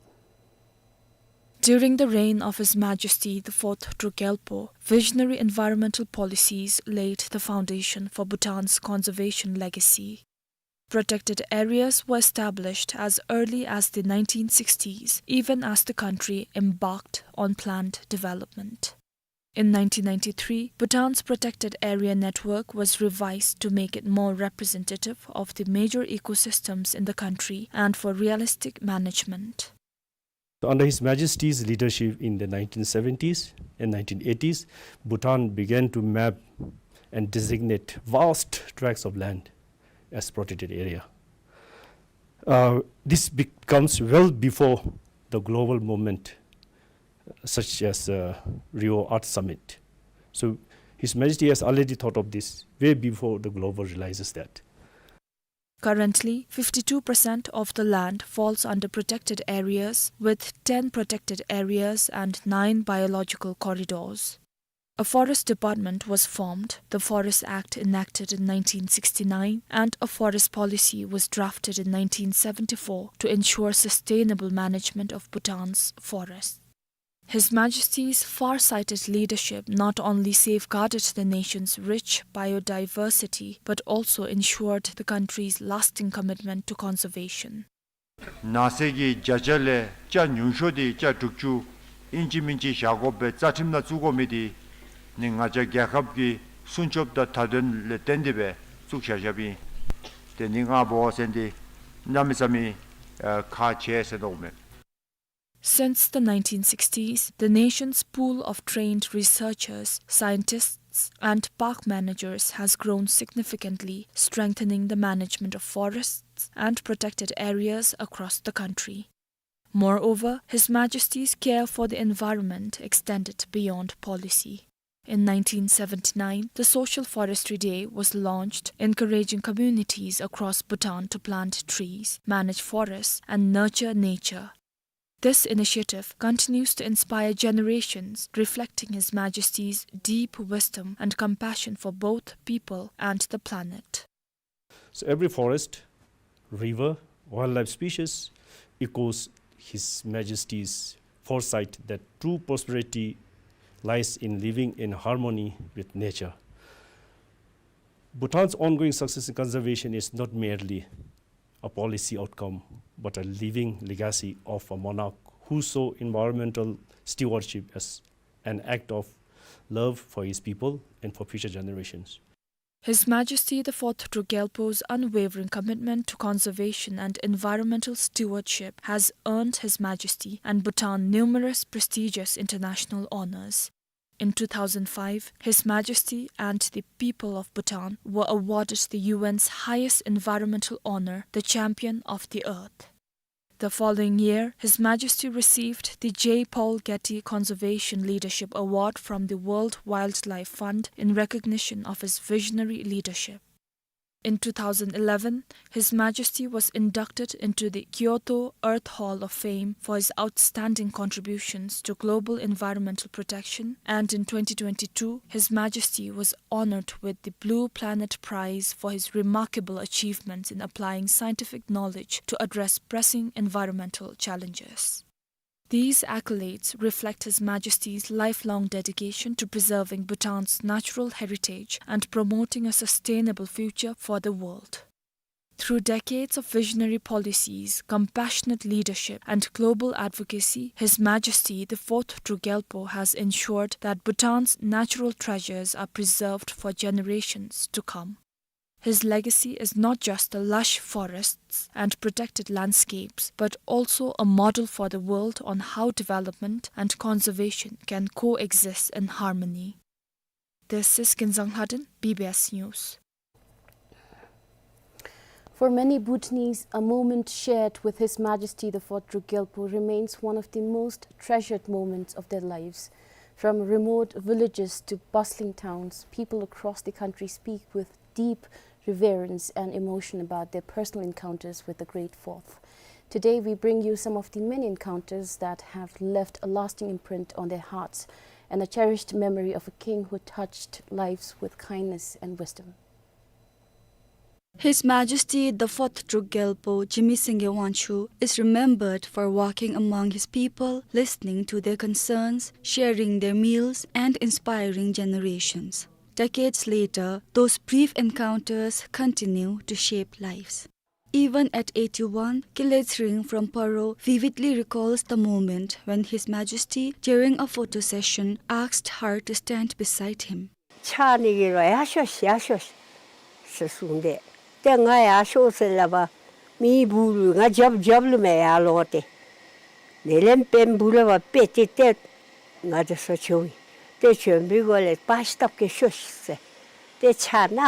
During the reign of His Majesty the Fourth Druk Gyalpo, visionary environmental policies laid the foundation for Bhutan's conservation legacy. Protected areas were established as early as the nineteen sixties, even as the country embarked on planned development. In nineteen ninety-three, Bhutan's protected area network was revised to make it more representative of the major ecosystems in the country and for realistic management. So under His Majesty's leadership in the nineteen seventies and nineteen eighties, Bhutan began to map and designate vast tracts of land as protected area. Uh, this becomes well before the global movement, such as, uh, Rio Earth Summit. So His Majesty has already thought of this way before the global realizes that. Currently, fifty-two percent of the land falls under protected areas, with ten protected areas and nine biological corridors. A forest department was formed, the Forest Act enacted in nineteen sixty-nine, and a forest policy was drafted in nineteen seventy-four to ensure sustainable management of Bhutan's forests. His Majesty's far-sighted leadership not only safeguarded the nation's rich biodiversity, but also ensured the country's lasting commitment to conservation. ནགས་ཚལ་གྱི་བརྒྱ་ཆ་ལས་ཅ་ཉུང་ཤོས་དེ་ཅ་དྲུག་ཅུ་ཨིན་ཅི་མིན་ཅི་བཞག་དགོ་པའི་རྩ་ཁྲིམས་ནང་བཙུགས་དགོ་མི་དེ་ནི་ང་བཅས་རྒྱལ་ཁབ་ཀྱི་སྲུང་སྐྱོབ་དང་མཐའ་དོན་ལས་བརྟེན་ཏེ་སྦེ་བཙུགས་བཞག་བཞགཔ་ཨིན། དེ་ནི་ང་འབད་བ་ཅིན་དེ་གནམ་མེད་ས་མེད་ཨ་ཁག་ཆེ་ཟེར་མནོཝ་མས། Since the nineteen sixties, the nation's pool of trained researchers, scientists, and park managers has grown significantly, strengthening the management of forests and protected areas across the country. Moreover, His Majesty's care for the environment extended beyond policy. In nineteen seventy-nine, the Social Forestry Day was launched, encouraging communities across Bhutan to plant trees, manage forests, and nurture nature. This initiative continues to inspire generations, reflecting His Majesty's deep wisdom and compassion for both people and the planet. So every forest, river, wildlife species echoes His Majesty's foresight that true prosperity lies in living in harmony with nature. Bhutan's ongoing success in conservation is not merely a policy outcome, but a living legacy of a monarch who saw environmental stewardship as an act of love for his people and for future generations. His Majesty the Fourth Druk Gyalpo's unwavering commitment to conservation and environmental stewardship has earned His Majesty and Bhutan numerous prestigious international honors. In two thousand five, His Majesty and the people of Bhutan were awarded the U N's highest environmental honor, the Champion of the Earth. The following year, His Majesty received the J Paul Getty Conservation Leadership Award from the World Wildlife Fund in recognition of his visionary leadership. In two thousand eleven, His Majesty was inducted into the Kyoto Earth Hall of Fame for his outstanding contributions to global environmental protection, and in twenty twenty-two, His Majesty was honored with the Blue Planet Prize for his remarkable achievements in applying scientific knowledge to address pressing environmental challenges. These accolades reflect His Majesty's lifelong dedication to preserving Bhutan's natural heritage and promoting a sustainable future for the world. Through decades of visionary policies, compassionate leadership, and global advocacy, His Majesty the Fourth Druk Gyalpo has ensured that Bhutan's natural treasures are preserved for generations to come. His legacy is not just the lush forests and protected landscapes, but also a model for the world on how development and conservation can coexist in harmony. This is Kinzang Lhaden, B B S News. For many Bhutanese, a moment shared with His Majesty the Fourth Druk Gyalpo remains one of the most treasured moments of their lives. From remote villages to bustling towns, people across the country speak with deep reverence and emotion about their personal encounters with the Great Fourth. Today, we bring you some of the many encounters that have left a lasting imprint on their hearts and a cherished memory of a king who touched lives with kindness and wisdom. His Majesty the Fourth Druk Gyalpo Jigme Singye Wangchuck is remembered for walking among his people, listening to their concerns, sharing their meals, and inspiring generations. Decades later, those brief encounters continue to shape lives. Even at eighty-one, Kile Tshering from Paro vividly recalls the moment when His Majesty, during a photo session, asked her to stand beside him. ཕྱག་ནི་གི་རོ་ཡར་ཤོག་ཤིག་ཡར་ཤོག་ཤིག་ཟེར་གསུངས་ཏེ། ཏེ་ང་ཡར་ཤོག་ཟེར་སླབ་པ། མི་སྦུག་ལུ་ང་རྒྱབ་རྒྱབ་ལུ་མས་ཡར་ལོང་སྟེ། ནེ་ལེནྡྲ་བེམ་སྦུག་ལས་ཕར་སྦེ་ཏེ་ཏེ་ང་དེ་ཚུ་བྱོན་ཡི། ཏེ་བྱོན་པའི་སྒང་ལས་པར་ཅིག་བཏབ་གེ་ཤོག་ཤིག་ཟེར། ཏེ་ཕྱག་ན་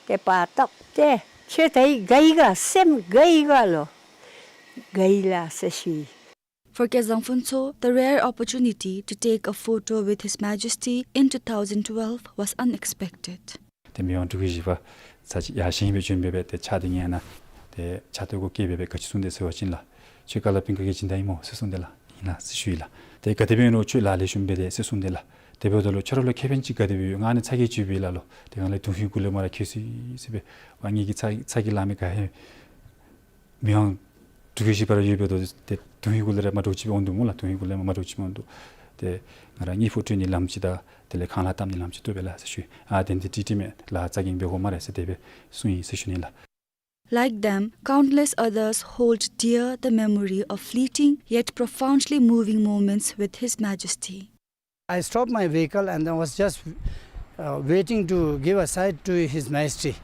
ཏེ་པར་བཏབ་སྟེ་ཁྱོད་ད་ཨིན་དགའ་ཡི་ག་སེམས་དགའ་ཡི་ག་ལོ། དགའ་ཡི་ལགས་ཟེར་ཞུ་ཡི། For Kezang Phuntsho, the rare opportunity to take a photo with His Majesty in two thousand twelve was unexpected. ཏེ་མི་དབང་འབྲུག་པའི་བཞི་པ་ ཚར་གཅིག་ཡར་བཞེངས་སྦེ་བྱོན་སྦེ་སྦེ་ཏེ་ཕྱག་འདི་ངེ་ན་ཏེ་ཕྱག་ཏུ་གུ་བཀལ་སྦེ་སྦེ་ག་ཅི་གསུངས་དེ་ཟེར་བ་ཅིན་ལགས། ཁྱོད་ཀ་ལ་པིང་ག་གི་སྦྱིན་བདག་ཨིན་མོ་ཟེར་གསུངས་དེ་ལགས། ཨིན་ལགས་ཟེར་ཞུ་ཡི་ལགས། ཏེ་ག་དེ་སྦེ་ཨིན་རུང་ཁྱོད་ལཱ་ལེགས་ཤོམ་འབད་དེ་ཟེར་གསུངས་དེ་ལགས། དེ་འབདཝ་ད་ལུ་ཁྱོད་ར་ལུ་ཁེ་ཕན་ཅིག་ག་དེ་སྦེ་ཡོད། ང་ནི་ཚ་གྱང་ཅིག་ཡོདཔ་ཨིན་ལགས་ལོ། ཏེ་ང་ལས་དོན་ཧིང་གུ་ལས་མར་ཁྱོད་སི་སི་སྦེ་ཝའི་ངེ་གི་ཚ་ཚ་གྱང་ལང་མི་ག་ཧེ་མི་དབང་དྲུག་བརྒྱ་བཞི་བར་ཡོད་པའི་དོ་ཏེ་དོན་ཧིང་གུ་ལས་ར་མ་འདྲཝ་ཅིག་འབད་འོང་དོ་སྨོ་ལགས། དོན་ཧིང་གུ་ལས་མ་མ་འདྲཝ་ཅིག་འབད་འོང་དོ། ཏེ་ང་ར་དངུལ་ཕོགས་སྤྲོད་ནི་ལམ་ཅིག་དང་དེ་ལས་ཁང་གླ་བཏབ་ནི་ལམ་ཅིག་བཏུབ་པས་ལགས་ཟེར་ཞུ་ཡི། ཨ་དེ་འདི་ཏིག་ཏིག་མས་ལགས། རྩ་འགེངས་འབད་དགོ་སྨ་རེ་ཟེར་དེ་སྦེ་གསུངས་ཡི་ཟེར་ཞུ་ནི་ལགས། Like them, countless others hold dear the memory of fleeting yet profoundly moving moments with His Majesty. I stopped my vehicle and I was just, uh, waiting to give a side to His Majesty.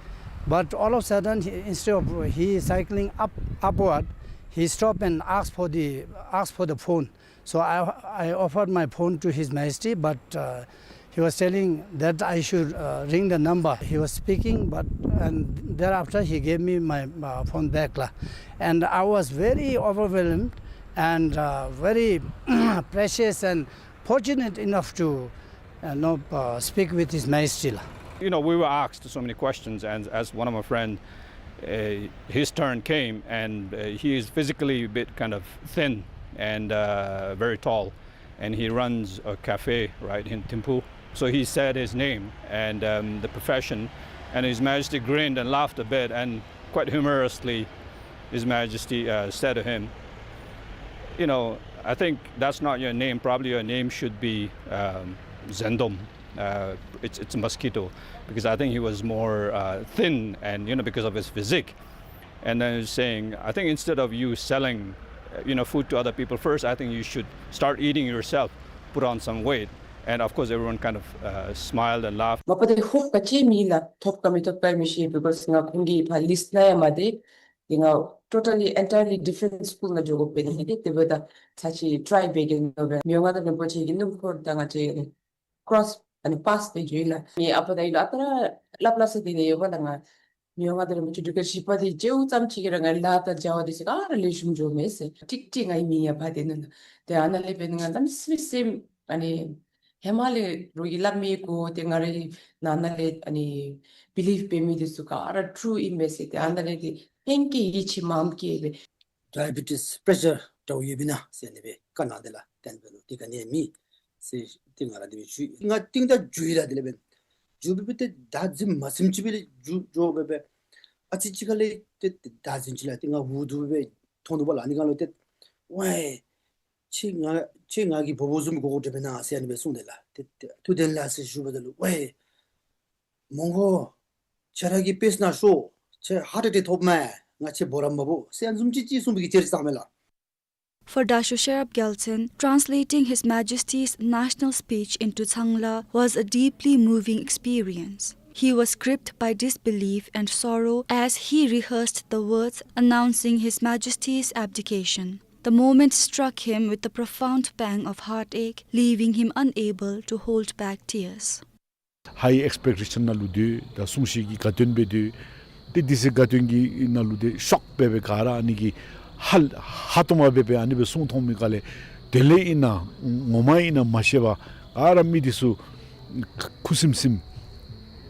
But all of a sudden, he, instead of he cycling up, upward, he stopped and asked for the, asked for the phone. So I, I offered my phone to His Majesty, but, uh, he was telling that I should, uh, ring the number. He was speaking, but, and thereafter he gave me my, uh, phone back, la. And I was very overwhelmed and, uh, very precious and fortunate enough to, uh, know, uh, speak with His Majesty, la. You know, we were asked so many questions, and as one of my friend, uh, his turn came, and, uh, he is physically a bit kind of thin and, uh, very tall, and he runs a cafe, right, in Thimphu. So he said his name and, um, the profession, and His Majesty grinned and laughed a bit, and quite humorously, His Majesty, uh, said to him, "You know, I think that's not your name. Probably your name should be, um, Zendom. Uh, it's, it's a mosquito," because I think he was more, uh, thin and, you know, because of his physique. And then he's saying, "I think instead of you selling, uh, you know, food to other people first, I think you should start eating yourself, put on some weight." And of course, everyone kind of, uh, smiled and laughed. མ་པ་ཏེ་ཧོབ་ག་ཅི་མེད་ལགས། ཐོབ་ག་མི་ཐོབ་ག་མི་ཤེས། because ང་ཁོང་གི་ཕར་ལིསཊ་ནང་ཡང་མ་སྡོད། ཏེ་ང་totally entirely different school ནང་འགྱོ་དགོཔ་འབད་ནི་དེ་འབདཝ་ད་ཚར་གཅིག་ཊའི་འབད་གེ་མནོ་སྦེ་མི་དབང་མངའ་བདག་རིན་པོ་ཆེ་གི་སྣུམ་འཁོར་དང་ང་བཅས་ཀྲོསི་ཨ་ནི་པཱསི་འབད་འགྱོ་ཡི་ལགས། ངེའི་ཨ་པ་དང་ཨའི་ལུ་ཨ་རྟག་ར་སླབ་སླབ་ས་དེ་ཡོདཔ་ལགས། ང་མི་དབང་མངའ་བདག་རིན་པོ་ཆེ་འབྲུག་རྒྱལ་བཞི་པ་དེ་མཇལཝ་ཙམ་ཅིག་གིས་ར་ང་ལཱ་དང་བྱ་བ་དེ་ཚུ་ག་ར་ལེགས་ཤོམ་འགྱོཝ་མས་ཟེར། ཀྲིག་ཀྲི་ང་གི་མིང་ཡང་ཕར་ཏེ་ནུག་ལགས། ཏེ་ཨ་ནཱ་ལས་འབད་ནི་ང་གནམ་མེད་ས་མེད་ཨ་ནི་ཧེ་མ་ལས་རོགས་ཀྱིས་སླབ་མི་གོ། ཏེ་ང་རའི་ནང་ན་ལས་ཨ་ནི་བི་ལིབ་འབད་མི་དེ་ཚུ་ག་ར་ཊུ་ཨིན་པས་ཟེར། ཏེ་ཨ་ནཱ་ལས་ཏེ་ཧེང་སྐལ་ཡིད་ཆེས་མངམ་སྐྱེས་པས། ཌའི་བི་ཊིས་པྲེ་ཤར་འདྲཝ་ཡོདཔ་ཨིན་ན་ཟེར་ཨ་ནི་སྦེ་བཀའ་གནང་སྟེ་ལགས། ཏེ་ཨ་ནི་འབད་རུང་དེ་ག་ནི་ཡང་མེད་ཟེར་ཏེ་ང་ར་དེ་སྦེ་ཞུ་ཡི། ང་རྟིང་བདའ་འགྱོ་ཡི་ལགས། དེ་ལས་འབད་འགྱོ་སྦེ་སྦེ་ཏེ་བདའ་འཛིན་མ་ཚིམ་ཅིག་སྦེ་ལས་འགྱོ་འགྱོ་སྦེ་སྦེ་ཨ་ཙི་ཅིག་ཁ་ལས་ཏེ་ཏེ་བདའ་འཛིན་ཅི་ལགས། ཏེ་ང་འུ་སྡུག་སྦེ་སྦེ་མཐོང་ནུག་པ་ལགས། ཨ་ནི་སྒང་ལུ་ཏེ་ཝའི་ཁྱོད་ང་ཁྱོད་ང་གི་བུ་བུ་བཟུམ་གོ་གོཝ་འདྲཝ་མེན་ན་ཟེར་ཨ་ནི་སྦེ་གསུངས་ཏེ་ལགས། ཏེ་ཏེ་ཐུགས་བདེན་ལགས་ཟེར་ཞུ་བ་ད་ལུ་ཝའི་མོང་གོ་ཁྱོད་ར་གིས་དཔེ་ནང་ཤོག། ཁྱོད་ཧཱརཊ་ཨེ་ཊེཀ་ཐོབ་མས། ང་ཁྱོད་བོར་ར་མ་བོར་ཟེར་ཨ་ནི་བཟུམ་ཅིག་ཅིག་གསུངས་པའི་གི་ཅིག་ར་ཙང་མས་ལགས། For Dasho Sherab Gyaltshen, translating His Majesty's national speech into Changla was a deeply moving experience. He was gripped by disbelief and sorrow as he rehearsed the words announcing His Majesty's abdication. The moment struck him with a profound pang of heartache, leaving him unable to hold back tears. ཧའི་ཨེགསི་པེག་ཊེ་ཤཱན་ནང་ལུ་སྡོད། ད་གསུང་བཤད་ཀྱི་དགའ་སྟོན་སྦེ་སྡོད། ཏེ་དེ་ཚེ་དགའ་སྟོན་གྱི་ནང་ལུ་ཏེ་ཤོག་སྦེ་སྦེ་ག་ར་ཨ་ནི་གི་ཧ་ཧ་ཏོང་པ་སྦེ་སྦེ་ཨ་ནི་སྦེ་གསུང་མཐོང་མི་ག་ལས་དེ་ལས་ཨིན་ན་ངོ་མ་ཨིན་ན་མ་ཤེས་པར་ག་ར་མི་དེ་ཚུ་ཁུ་སིམ་སིམ་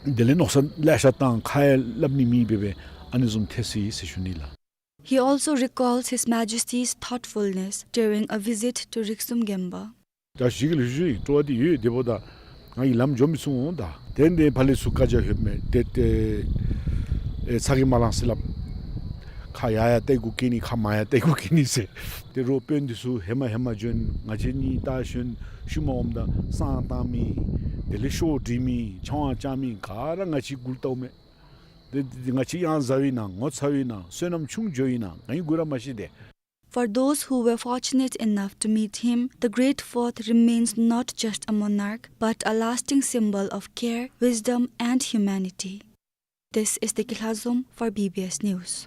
དེ་ལས་མནོ་བསམ་ལེ་ཤ་བཏང་ཁ་ཡང་སླབ་ནི་མེད་པར་སྦེ་ཨ་ནི་བཟུམ་ཐལ་སོ་ཡི་ཟེར་ཞུ་ནི་ལགས། He also recalls His Majesty's thoughtfulness during a visit to Riksum Gemba. ད་ཞིག་ལུ་ཞུ་ཡི། སྤྲོ་བ་འདི་ཡོད། དེ་འབདཝ་ད་ང་གིས་ལམ་འགྱོ་མི་ཚུགས་འོང་། ད་ཏན་ཏན་ཕར་ལས་ཚུར་བཀའ་རྒྱ་ལྷོདཔ་མས། ཏེ་ཏེ་ཨེ་ཚ་གྱང་མ་ལང་ཟེར་སླབ། ཁ་ཡར་ཡར་བལྟ་དགོ་གེ་ནི་ཁ་མར་ཡར་བལྟ་དགོ་གེ་ནི་ཟེར། ཏེ་རོགས་དཔོན་འདི་ཚུ་ཧེ་མ་ཧེ་མ་བྱོན། ང་བཅས་གཉིས་ད་བྱོན། ཤུལ་མ་འོངམ་ད་བསང་བཏང་མི་དེ་ལས་ཤོ་སྒྲིག་མི་ཆང་བ་བཅག་མི་ག་ར་ང་བཅས་མགུ་ལྟཝ་མས། ཏེ་ཏེ་ང་བཅས་ཡང་ཟ་བའི་ནང་ངོ་ཚ་བའི་ནང་བསོད་ནམས་ཆུང་འགྱོ་བའི་ནང་ག་ཡི་གུ་ར་མ་ཤེས་ཏེ། For those who were fortunate enough to meet him, the Great Fourth remains not just a monarch, but a lasting symbol of care, wisdom, and humanity. This is Deki Lhazom for B B S News.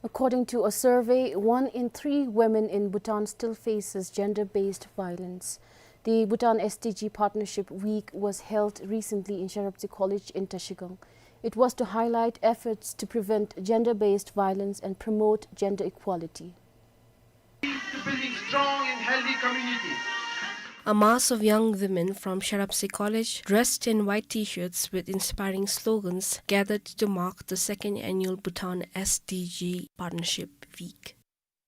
According to a survey, one in three women in Bhutan still faces gender-based violence. The Bhutan S D G Partnership Week was held recently in Sherabtse College in Trashigang. It was to highlight efforts to prevent gender-based violence and promote gender equality. To building strong and healthy communities. A mass of young women from Sharapsi College, dressed in white T-shirts with inspiring slogans, gathered to mark the second annual Bhutan S D G Partnership Week.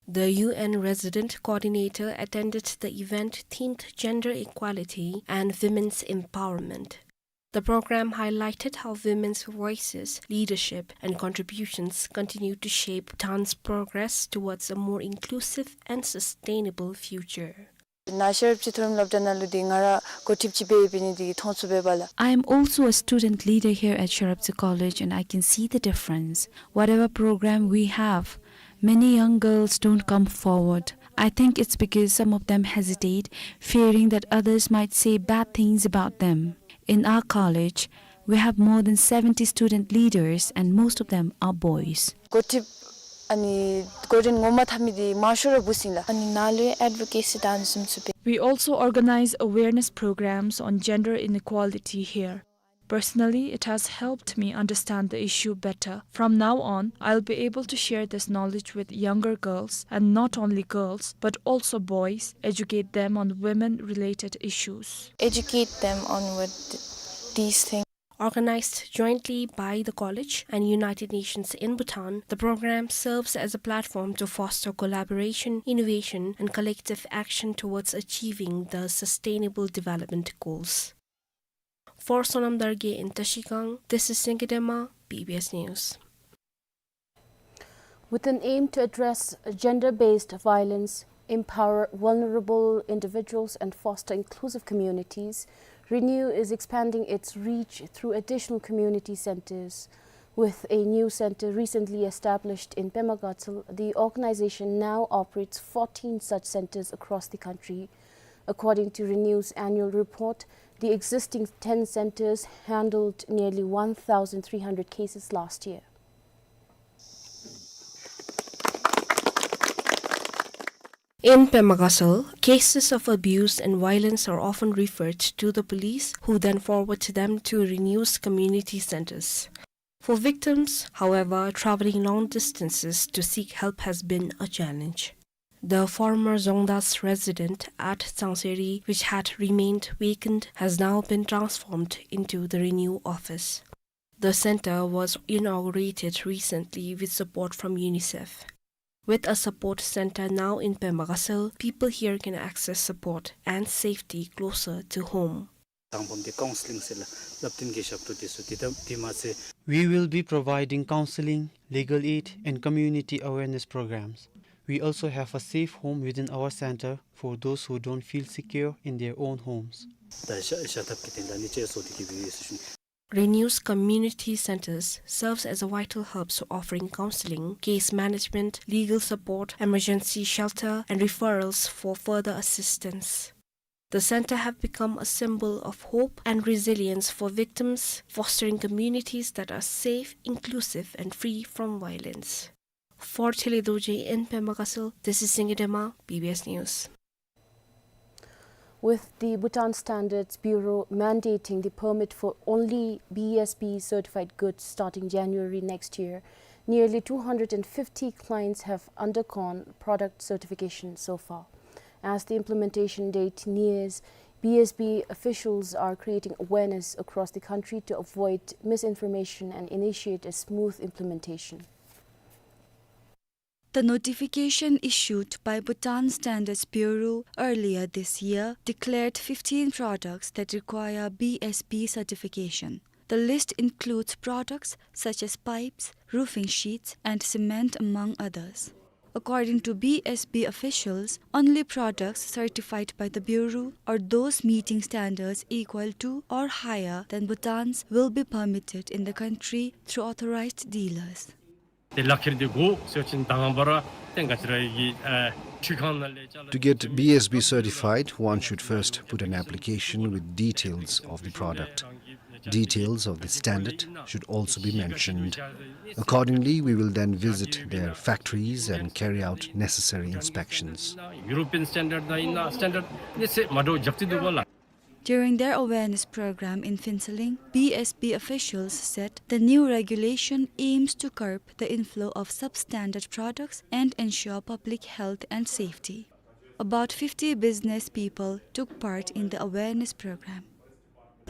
The U N resident coordinator attended the event themed Gender Equality and Women's Empowerment. The program highlighted how women's voices, leadership, and contributions continue to shape Bhutan's progress towards a more inclusive and sustainable future. ང་ཤེས་རབ་སྤྱི་མཐོ་རིམ་སློབ་གྲྭ་ནང་ལུ་འདི་ང་ར་འགོ་ཁྲིདཔ་ཅིག་འབད་འབད་ནི་འདི་མཐོང་ཚུགས་པས་ལགས། I am also a student leader here at Sharapsi College and I can see the difference. Whatever program we have, many young girls don't come forward. I think it's because some of them hesitate, fearing that others might say bad things about them. In our college, we have more than seventy student leaders and most of them are boys. འགོ་ཁྲིདཔ་ཨ་ནི་འགོ་འདྲེན་ངོ་མ་འཐབ་མི་འདི་མང་ཤོས་ར་བུ་ཚུ་ཨིན་ལགས། ཨ་ནི་ནཱ་ལུ་ཡང་ཨེཌ་བོ་ཀེ་སི་དང་འཛོམས་ཚུགས་པས། We also organize awareness programs on gender inequality here. Personally, it has helped me understand the issue better. From now on, I'll be able to share this knowledge with younger girls, and not only girls, but also boys, educate them on women-related issues. Educate them on what th-, these things. Organized jointly by the college and United Nations in Bhutan, the program serves as a platform to foster collaboration, innovation, and collective action towards achieving the Sustainable Development Goals. For Sonam Dargye in Trashigang, this is Singye Dema, B B S News. With an aim to address gender-based violence, empower vulnerable individuals, and foster inclusive communities, Renew is expanding its reach through additional community centers. With a new center recently established in Pema Gatshel, the organization now operates fourteen such centers across the country. According to Renew's annual report, the existing ten centers handled nearly one thousand three hundred cases last year. In Pema Gatshel, cases of abuse and violence are often referred to the police, who then forward them to Renew's community centers. For victims, however, traveling long distances to seek help has been a challenge. The former Zongdas resident at Tsangseri, which had remained vacant, has now been transformed into the Renew office. The center was inaugurated recently with support from UNICEF. With a support center now in Pema Gatshel, people here can access support and safety closer to home. དང་པམ་འདི་ཀའུན་སི་ལིང་ཟེར་ལགས། བསླབ་སྟོན་གྱི་ཞབས་ཏོག་འདི་ཚུ་འདི་དང་འདི་མ་ཚད། We will be providing counseling, legal aid, and community awareness programs. We also have a safe home within our center for those who don't feel secure in their own homes. ད་ཤ་ཤ་ཐབས་ཀྱི་དོན་དག་ནི་ཅིག་བཟོ་སྟེ་གི་སྦེ་ཡོད་ཟེར་ཞུ་ནི། Renew's community centers serves as a vital hubs offering counseling, case management, legal support, emergency shelter, and referrals for further assistance. The center have become a symbol of hope and resilience for victims, fostering communities that are safe, inclusive, and free from violence. For Tshilidor Dorji in Pema Gatshel, this is Singye Dema, B B S News. With the Bhutan Standards Bureau mandating the permit for only B S B certified goods starting January next year, nearly two hundred and fifty clients have undergone product certification so far. As the implementation date nears, B S B officials are creating awareness across the country to avoid misinformation and initiate a smooth implementation. The notification issued by Bhutan Standards Bureau earlier this year declared fifteen products that require B S B certification. The list includes products such as pipes, roofing sheets, and cement, among others. According to B S B officials, only products certified by the Bureau or those meeting standards equal to or higher than Bhutan's will be permitted in the country through authorized dealers. དེ་ལག་ཁྱེར་འདི་དགོ་ཟེར་བ་ཅིན་ད་ང་བཅས་ར་གི་ཨ་འཕྲུལ་ཁང་ནང་ལས་ཅ་ལག To get B S B certified, one should first put an application with details of the product. Details of the standard should also be mentioned. Accordingly, we will then visit their factories and carry out necessary inspections. European standard དང་ཨིན་ན་standard ནི་ཚད་མ་འདྲཝ་རྐྱབ་སྟེ་འདུག་པ་ལགས། During their awareness program in Phuentsholing, B S B officials said the new regulation aims to curb the inflow of substandard products and ensure public health and safety. About fifty business people took part in the awareness program.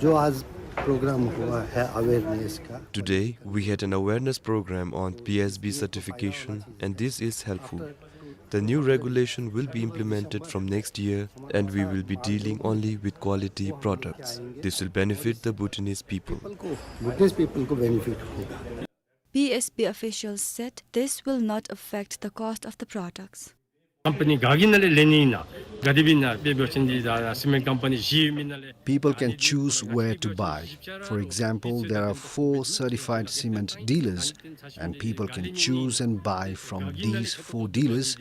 जो आज प्रोग्राम हुआ है अवेयरनेस का। Today, we had an awareness program on P S B certification, and this is helpful. The new regulation will be implemented from next year, and we will be dealing only with quality products. This will benefit the Bhutanese people. भूटानीज पीपल को बेनिफिट होगा। P S B officials said this will not affect the cost of the products. Company गागी नाले लेनी ना, गरीबी ना, पे बेचन दी दा, सीमेंट कंपनी जी मी नाले। People can choose where to buy. For example, there are four certified cement dealers, and people can choose and buy from these four dealers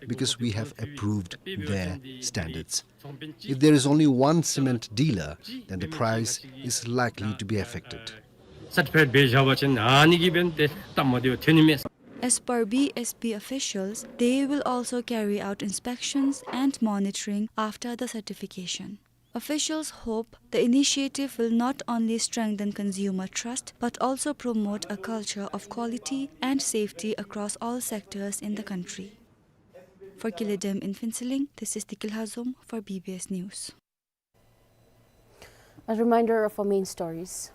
because we have approved their standards. If there is only one cement dealer, then the price is likely to be affected. Certified बेझ्या बचन हानि की बेन ते तम दियो थेनी में। As per B S B officials, they will also carry out inspections and monitoring after the certification. Officials hope the initiative will not only strengthen consumer trust but also promote a culture of quality and safety across all sectors in the country. For Kile Dem in Phuentsholing, this is Tikil Hazom for B B S News. A reminder of our main stories.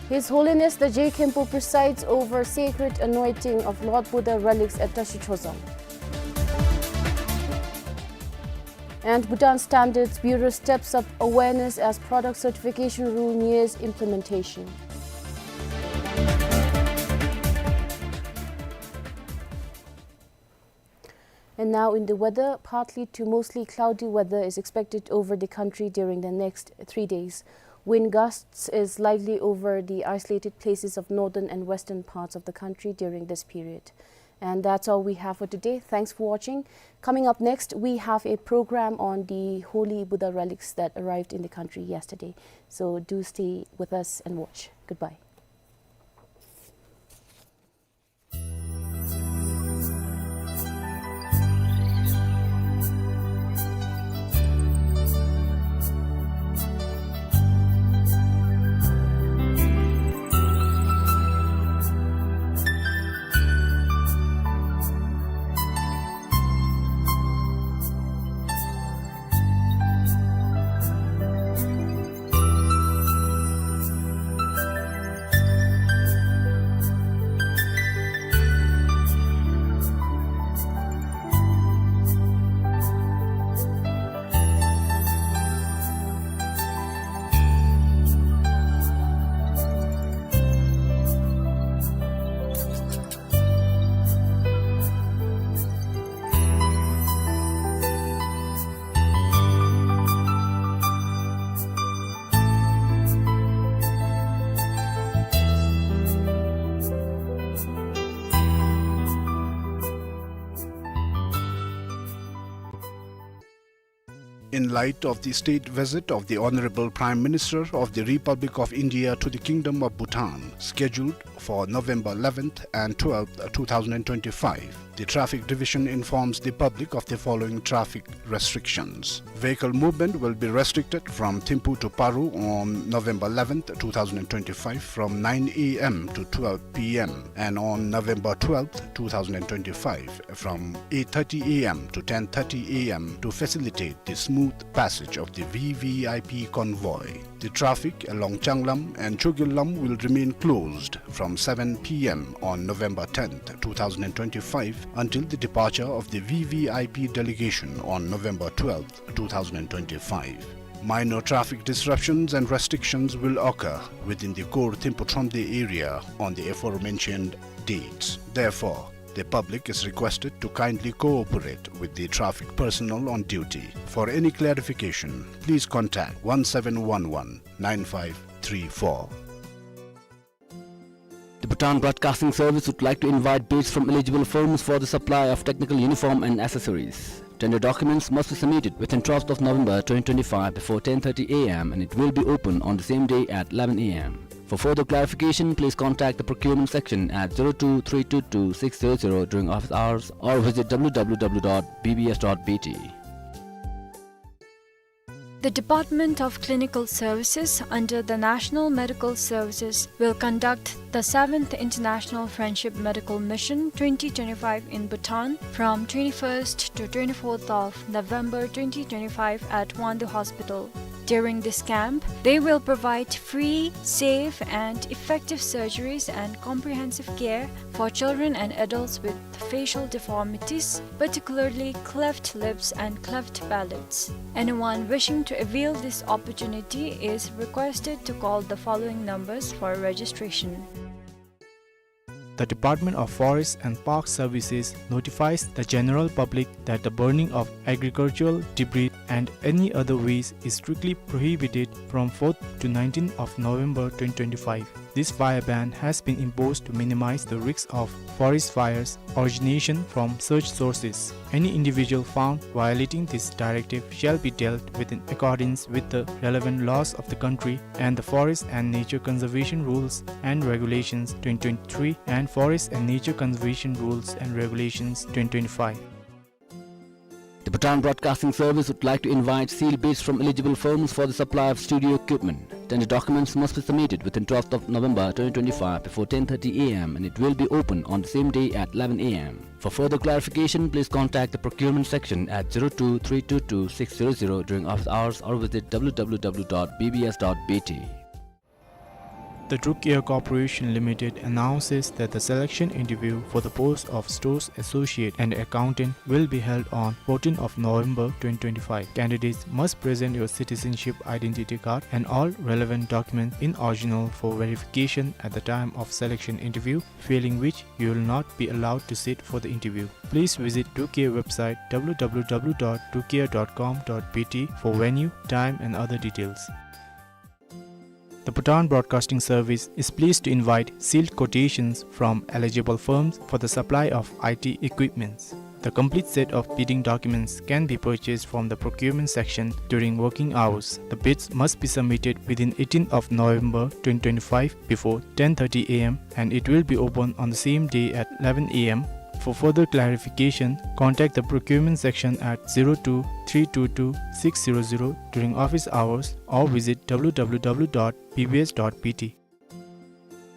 His Holiness the Je Khenpo presides over sacred anointing of Lord Buddha relics at Tashi Chozang. And Bhutan Standards Bureau steps up awareness as product certification rule nears implementation. And now in the weather, partly to mostly cloudy weather is expected over the country during the next three days. Wind gusts is likely over the isolated places of northern and western parts of the country during this period. And that's all we have for today. Thanks for watching. Coming up next, we have a program on the holy Buddha relics that arrived in the country yesterday. So do stay with us and watch. Goodbye. In light of the state visit of the Honorable Prime Minister of the Republic of India to the Kingdom of Bhutan, scheduled for November eleventh and twelfth, two thousand and twenty-five, the Traffic Division informs the public of the following traffic restrictions. Vehicle movement will be restricted from Thimphu to Paro on November eleventh, two thousand and twenty-five, from nine A M to twelve P M, and on November twelfth, two thousand and twenty-five, from eight thirty A M to ten thirty A M, to facilitate the smooth passage of the V V I P convoy. The traffic along Changlam and Chogillam will remain closed from seven P M on November tenth, two thousand and twenty-five, until the departure of the V V I P delegation on November twelfth, two thousand and twenty-five. Minor traffic disruptions and restrictions will occur within the core Thimphu Thromde area on the aforementioned dates. Therefore, the public is requested to kindly cooperate with the traffic personnel on duty. For any clarification, please contact one seven one one nine five three four. The Bhutan Broadcasting Service would like to invite bids from eligible firms for the supply of technical uniform and accessories. Tender documents must be submitted within twelfth of November twenty twenty-five before ten thirty A M, and it will be open on the same day at eleven A M. For further clarification, please contact the procurement section at zero two three two two six zero zero during office hours or visit W W W dot B B S dot B T. The Department of Clinical Services under the National Medical Services will conduct the seventh International Friendship Medical Mission twenty twenty-five in Bhutan from twenty-first to twenty-fourth of November twenty twenty-five at Wangdue Hospital. During this camp, they will provide free, safe, and effective surgeries and comprehensive care for children and adults with facial deformities, particularly cleft lips and cleft palates. Anyone wishing to avail this opportunity is requested to call the following numbers for registration. The Department of Forest and Park Services notifies the general public that the burning of agricultural debris and any other waste is strictly prohibited from fourth to nineteenth of November twenty twenty-five. This fire ban has been imposed to minimize the risks of forest fires origination from such sources. Any individual found violating this directive shall be dealt with in accordance with the relevant laws of the country and the Forest and Nature Conservation Rules and Regulations twenty twenty-three and Forest and Nature Conservation Rules and Regulations twenty twenty-five. The Bhutan Broadcasting Service would like to invite sealed bids from eligible firms for the supply of studio equipment. Tender documents must be submitted within twelfth of November twenty twenty-five before ten thirty A M and it will be open on the same day at eleven A M. For further clarification, please contact the procurement section at zero two three two two six zero zero during office hours or visit W W W dot B B S dot B T. The Druk Air Corporation Limited announces that the selection interview for the post of stores associate and accountant will be held on fourteenth of November twenty twenty-five. Candidates must present your citizenship identity card and all relevant documents in original for verification at the time of selection interview, failing which you will not be allowed to sit for the interview. Please visit Druk Air website W W W dot druk air dot com dot B T for venue, time and other details. The Bhutan Broadcasting Service is pleased to invite sealed quotations from eligible firms for the supply of I T equipments. The complete set of bidding documents can be purchased from the procurement section during working hours. The bids must be submitted within eighteenth of November twenty twenty-five before ten thirty A M and it will be open on the same day at eleven A M. For further clarification, contact the procurement section at zero two three two two six zero zero during office hours or visit W W W dot B B S dot B T.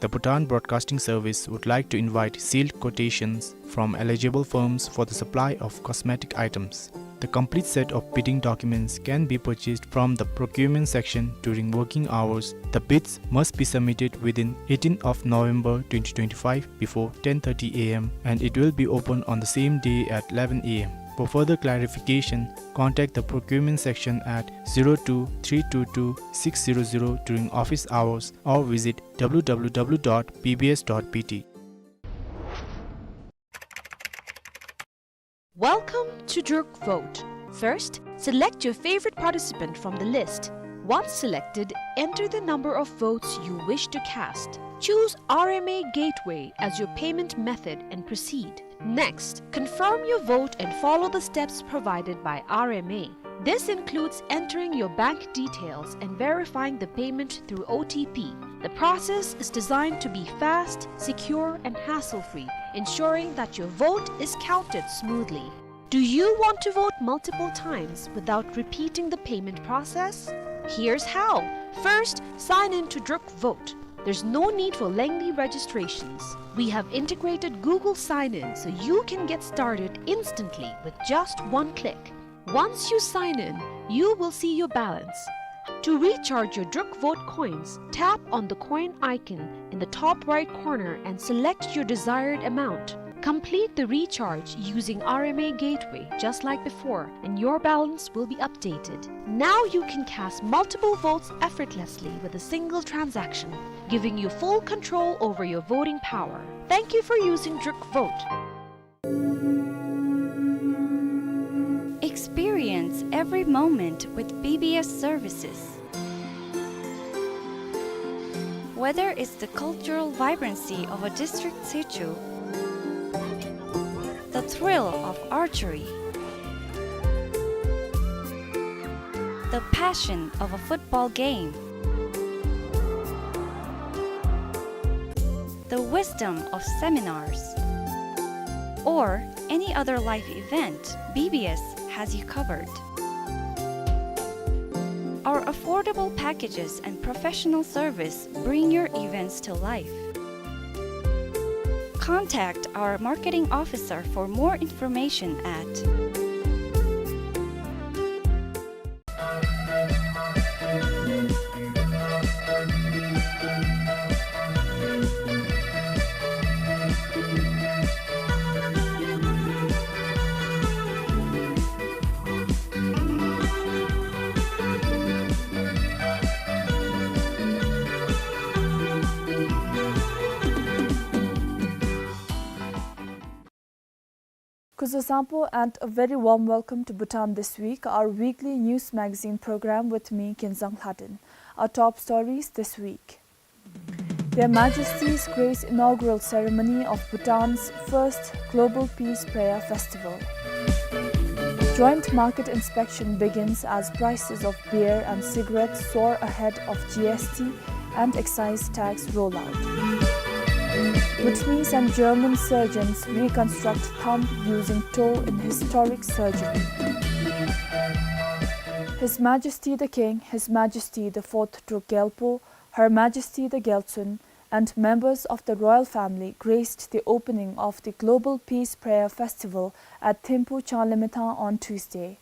The Bhutan Broadcasting Service would like to invite sealed quotations from eligible firms for the supply of cosmetic items. The complete set of bidding documents can be purchased from the procurement section during working hours. The bids must be submitted within eighteenth of November twenty twenty-five before ten thirty A M and it will be open on the same day at eleven A M. For further clarification, contact the procurement section at zero two three two two six zero zero during office hours or visit W W W dot B B S dot B T. Welcome to Druk Vote. First, select your favorite participant from the list. Once selected, enter the number of votes you wish to cast. Choose R M A Gateway as your payment method and proceed. Next, confirm your vote and follow the steps provided by R M A. This includes entering your bank details and verifying the payment through O T P. The process is designed to be fast, secure, and hassle-free, ensuring that your vote is counted smoothly. Do you want to vote multiple times without repeating the payment process? Here's how. First, sign in to Druk Vote. There's no need for lengthy registrations. We have integrated Google Sign-In so you can get started instantly with just one click. Once you sign in, you will see your balance. To recharge your Druk Vote coins, tap on the coin icon in the top right corner and select your desired amount. Complete the recharge using R M A Gateway just like before, and your balance will be updated. Now you can cast multiple votes effortlessly with a single transaction, giving you full control over your voting power. Thank you for using Druk Vote. Experience every moment with B B S services. Whether it's the cultural vibrancy of a district situ, the thrill of archery, the passion of a football game, the wisdom of seminars, or any other life event, B B S has you covered. Affordable packages and professional service bring your events to life. Contact our marketing officer for more information at སྐུ་གཟུགས་བཟང་པོ and a very warm welcome to Bhutan This Week, our weekly news magazine program with me, Kinzang Lhaden. Our top stories this week. Their Majesties grace inaugural ceremony of Bhutan's first Global Peace Prayer Festival. Joint market inspection begins as prices of beer and cigarettes soar ahead of G S T and excise tax rollout. Bhutanese and German surgeons reconstruct thumb using toe in historic surgery. His Majesty the King, His Majesty the Fourth Druk Gyalpo, Her Majesty the Gyaltsuen, and members of the royal family graced the opening of the Global Peace Prayer Festival at Thimphu Changlimithang on Tuesday.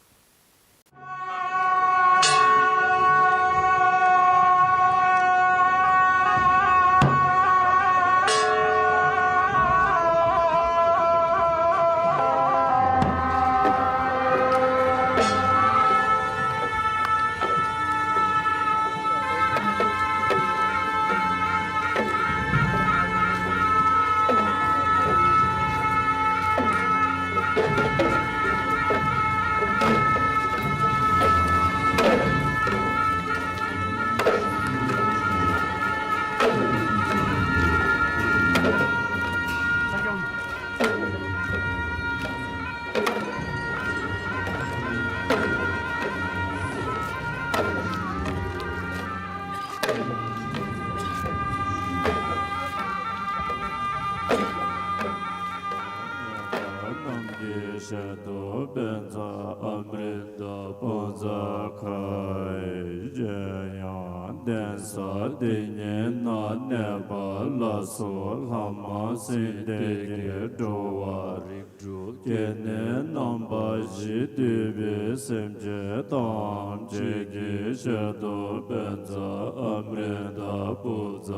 དྲུག་སྐྱེ་གནས་རྣམ་པ་བཞི་འདུས་པའི་སེམས་ཅན་ཐམས་ཅད་ཀྱི་ཞལ་དུ་པཉྩ་ཨ་མྲྀ་ཏ་བྷུ་ཛ་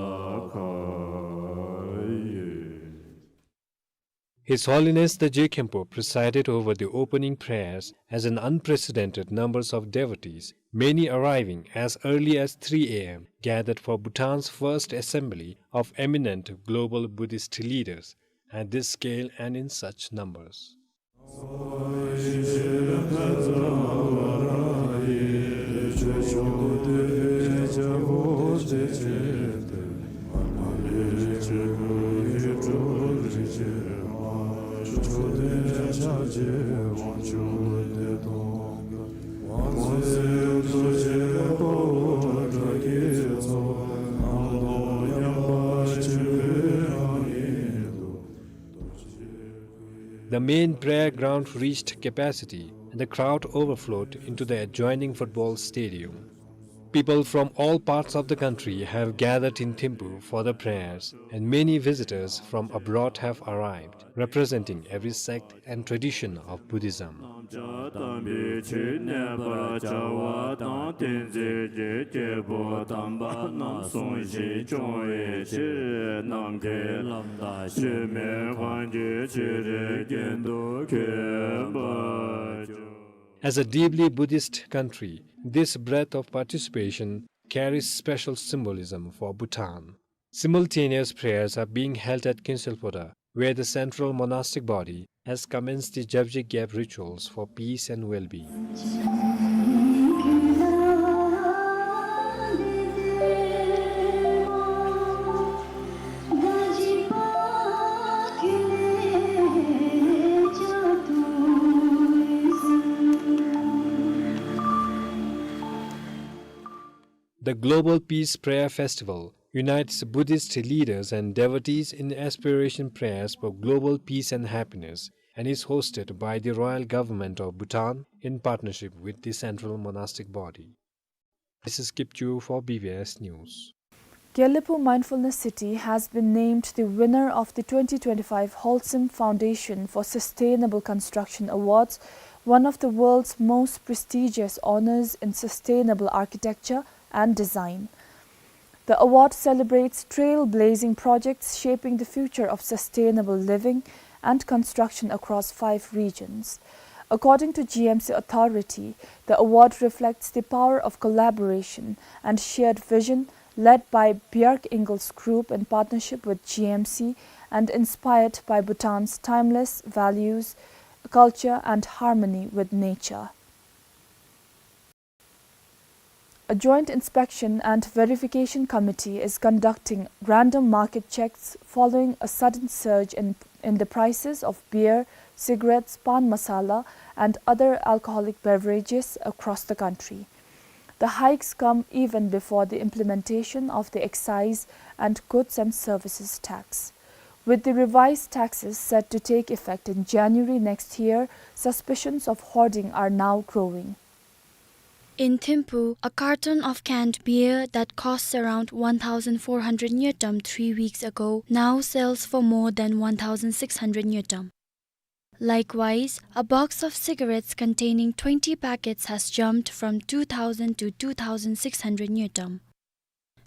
ཁཱ་ཡོད། His Holiness the Je Khenpo presided over the opening prayers as an unprecedented numbers of devotees, many arriving as early as three A M, gathered for Bhutan's first assembly of eminent global Buddhist leaders, at this scale and in such numbers. The main prayer ground reached capacity and the crowd overflowed into the adjoining football stadium. People from all parts of the country have gathered in Thimphu for the prayers, and many visitors from abroad have arrived, representing every sect and tradition of Buddhism. As a deeply Buddhist country, this breadth of participation carries special symbolism for Bhutan. Simultaneous prayers are being held at Kinselphoda, where the central monastic body has commenced the Jabje Gyab rituals for peace and well-being. The Global Peace Prayer Festival unites Buddhist leaders and devotees in aspiration prayers for global peace and happiness, and is hosted by the Royal Government of Bhutan in partnership with the Central Monastic Body. This is Kipchu for B B S News. Gelephu Mindfulness City has been named the winner of the twenty twenty-five Wholesome Foundation for Sustainable Construction Awards, one of the world's most prestigious honors in sustainable architecture and design. The award celebrates trailblazing projects shaping the future of sustainable living and construction across five regions. According to G M C Authority, the award reflects the power of collaboration and shared vision, led by Björk Ingels Group in partnership with G M C and inspired by Bhutan's timeless values, culture, and harmony with nature. A joint inspection and verification committee is conducting random market checks following a sudden surge in, in the prices of beer, cigarettes, pan masala, and other alcoholic beverages across the country. The hikes come even before the implementation of the excise and goods and services tax. With the revised taxes set to take effect in January next year, suspicions of hoarding are now growing. In Thimphu, a carton of canned beer that costs around one thousand four hundred ngultrum three weeks ago now sells for more than one thousand six hundred ngultrum. Likewise, a box of cigarettes containing twenty packets has jumped from two thousand to two thousand six hundred ngultrum.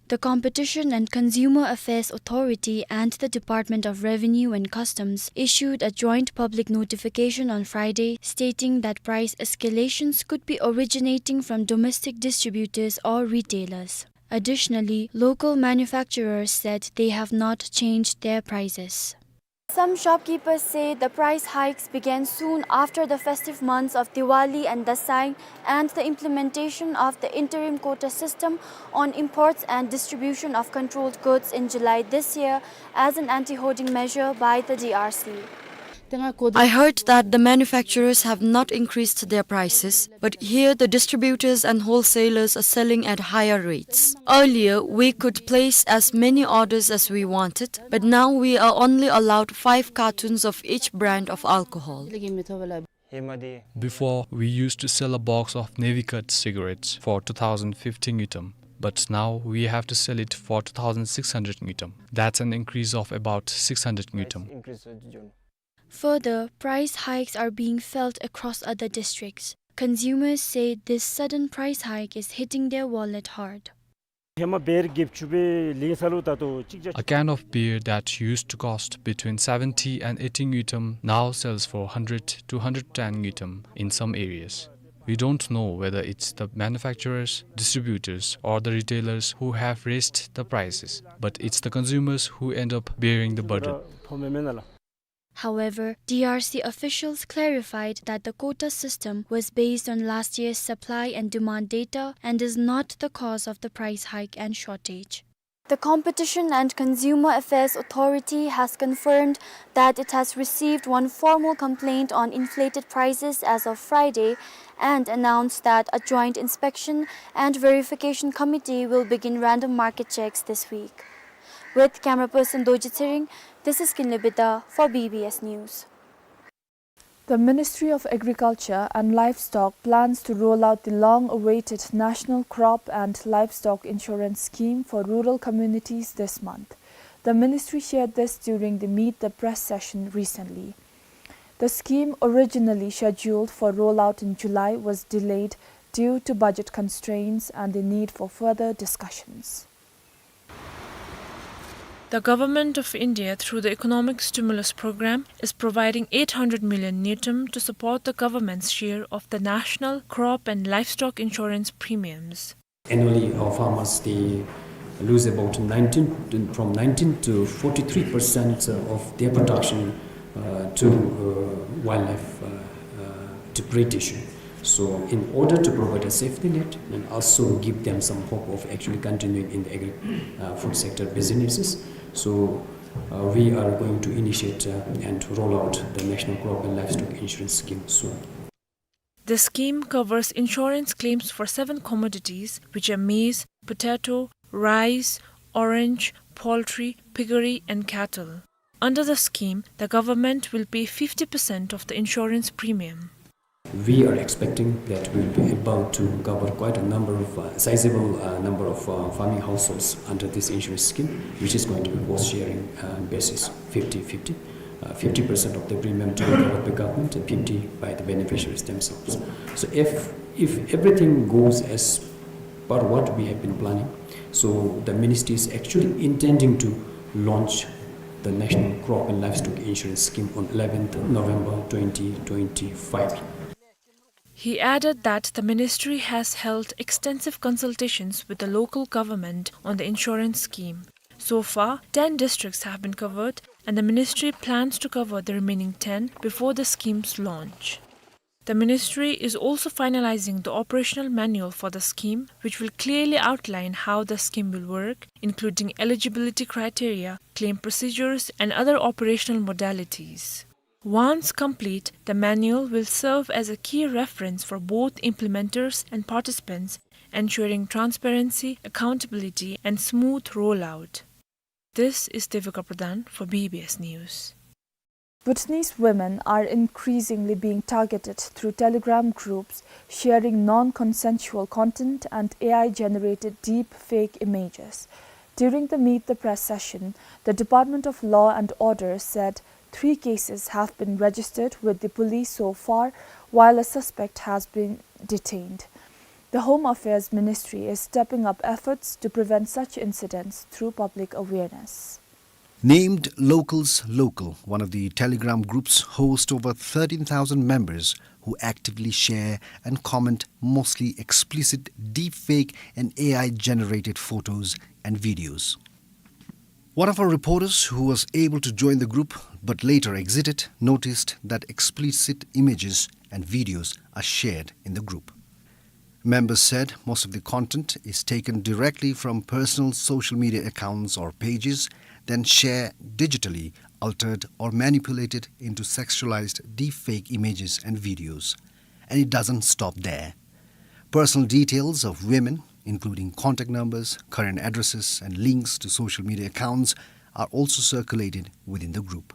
The Competition and Consumer Affairs Authority and the Department of Revenue and Customs issued a joint public notification on Friday stating that price escalations could be originating from domestic distributors or retailers. Additionally, local manufacturers said they have not changed their prices. Some shopkeepers say the price hikes began soon after the festive months of Diwali and Dasai and the implementation of the interim quota system on imports and distribution of controlled goods in July this year as an anti-hoarding measure by the D R C. I heard that the manufacturers have not increased their prices, but here the distributors and wholesalers are selling at higher rates. Earlier, we could place as many orders as we wanted, but now we are only allowed five cartons of each brand of alcohol. Before, we used to sell a box of Navy Cut cigarettes for two thousand fifty ngultrum, but now we have to sell it for two thousand six hundred ngultrum. That's an increase of about six hundred ngultrum. Further, price hikes are being felt across other districts. Consumers say this sudden price hike is hitting their wallet hard. A can of beer that used to cost between seventy and eighty ngultrum now sells for hundred to hundred ten ngultrum in some areas. We don't know whether it's the manufacturers, distributors, or the retailers who have raised the prices, but it's the consumers who end up bearing the burden. However, D R C officials clarified that the quota system was based on last year's supply and demand data and is not the cause of the price hike and shortage. The Competition and Consumer Affairs Authority has confirmed that it has received one formal complaint on inflated prices as of Friday and announced that a joint inspection and verification committee will begin random market checks this week. With camera person Doji Tsering, this is Kinle Bida for B B S News. The Ministry of Agriculture and Livestock plans to roll out the long-awaited National Crop and Livestock Insurance Scheme for rural communities this month. The ministry shared this during the Meet the Press session recently. The scheme, originally scheduled for rollout in July, was delayed due to budget constraints and the need for further discussions. The Government of India, through the Economic Stimulus Programme, is providing eight hundred million ngultrum to support the government's share of the National Crop and Livestock Insurance premiums. Annually, our farmers, they lose about nineteen, from nineteen to forty-three percent of their production, uh, to, uh, wildlife, uh, uh, depredation. So in order to provide a safety net and also give them some hope of actually continuing in the agri-, uh, food sector businesses, so, uh, we are going to initiate, uh, and roll out the National Crop and Livestock Insurance Scheme soon. The scheme covers insurance claims for seven commodities, which are maize, potato, rice, orange, poultry, piggery, and cattle. Under the scheme, the government will pay fifty percent of the insurance premium. We are expecting that we'll be able to cover quite a number of, uh, sizable, uh, number of, uh, farming households under this insurance scheme, which is going to be cost sharing, uh, basis, fifty fifty. Uh, fifty percent of the premium to be covered by government and fifty by the beneficiaries themselves. So if, if everything goes as per what we have been planning, so the ministry is actually intending to launch the National Crop and Livestock Insurance Scheme on eleventh November twenty twenty-five. He added that the ministry has held extensive consultations with the local government on the insurance scheme. So far, ten districts have been covered, and the ministry plans to cover the remaining ten before the scheme's launch. The ministry is also finalizing the operational manual for the scheme, which will clearly outline how the scheme will work, including eligibility criteria, claim procedures, and other operational modalities. Once complete, the manual will serve as a key reference for both implementers and participants, ensuring transparency, accountability, and smooth rollout. This is Devika Pradhan for B B S News. Bhutanese women are increasingly being targeted through Telegram groups sharing non-consensual content and A I-generated deep fake images. During the Meet the Press session, the Department of Law and Order said three cases have been registered with the police so far, while a suspect has been detained. The Home Affairs Ministry is stepping up efforts to prevent such incidents through public awareness. Named Locals Local, one of the Telegram groups, hosts over thirteen thousand members who actively share and comment mostly explicit deepfake and A I-generated photos and videos. One of our reporters who was able to join the group but later exited noticed that explicit images and videos are shared in the group. Members said most of the content is taken directly from personal social media accounts or pages, then share digitally, altered or manipulated into sexualized deepfake images and videos. And it doesn't stop there. Personal details of women, including contact numbers, current addresses, and links to social media accounts, are also circulated within the group.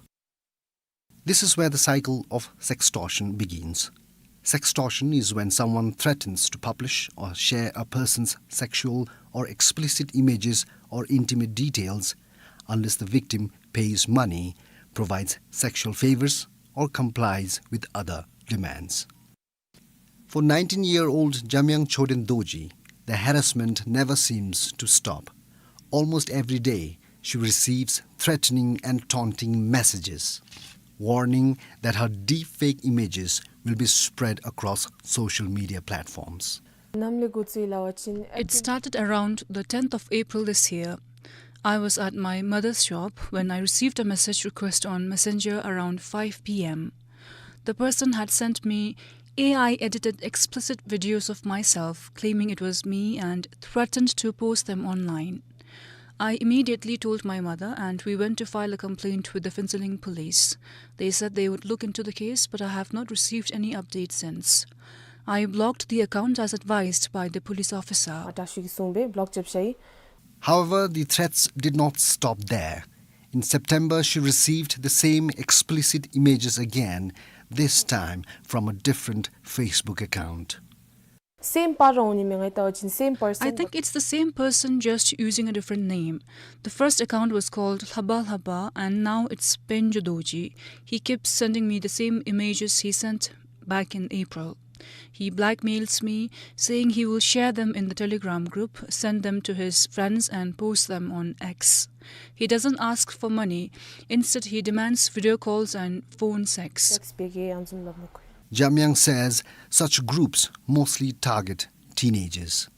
This is where the cycle of sextortion begins. Sextortion is when someone threatens to publish or share a person's sexual or explicit images or intimate details unless the victim pays money, provides sexual favors, or complies with other demands. For nineteen-year-old Jamyang Choden Dorji, the harassment never seems to stop. Almost every day, she receives threatening and taunting messages, warning that her deepfake images will be spread across social media platforms. It started around the tenth of April this year. I was at my mother's shop when I received a message request on Messenger around five p m. The person had sent me A I edited explicit videos of myself, claiming it was me, and threatened to post them online. I immediately told my mother, and we went to file a complaint with the Phuentsholing police. They said they would look into the case, but I have not received any update since. I blocked the account as advised by the police officer. However, the threats did not stop there. In September, she received the same explicit images again, this time from a different Facebook account. Same person. I think it's the same person, just using a different name. The first account was called Lhaba Lhaba, and now it's Penjo Dorji. He keeps sending me the same images he sent back in April. He blackmails me, saying he will share them in the Telegram group, send them to his friends, and post them on X. He doesn't ask for money. Instead, he demands video calls and phone sex. Jamyang says such groups mostly target teenagers.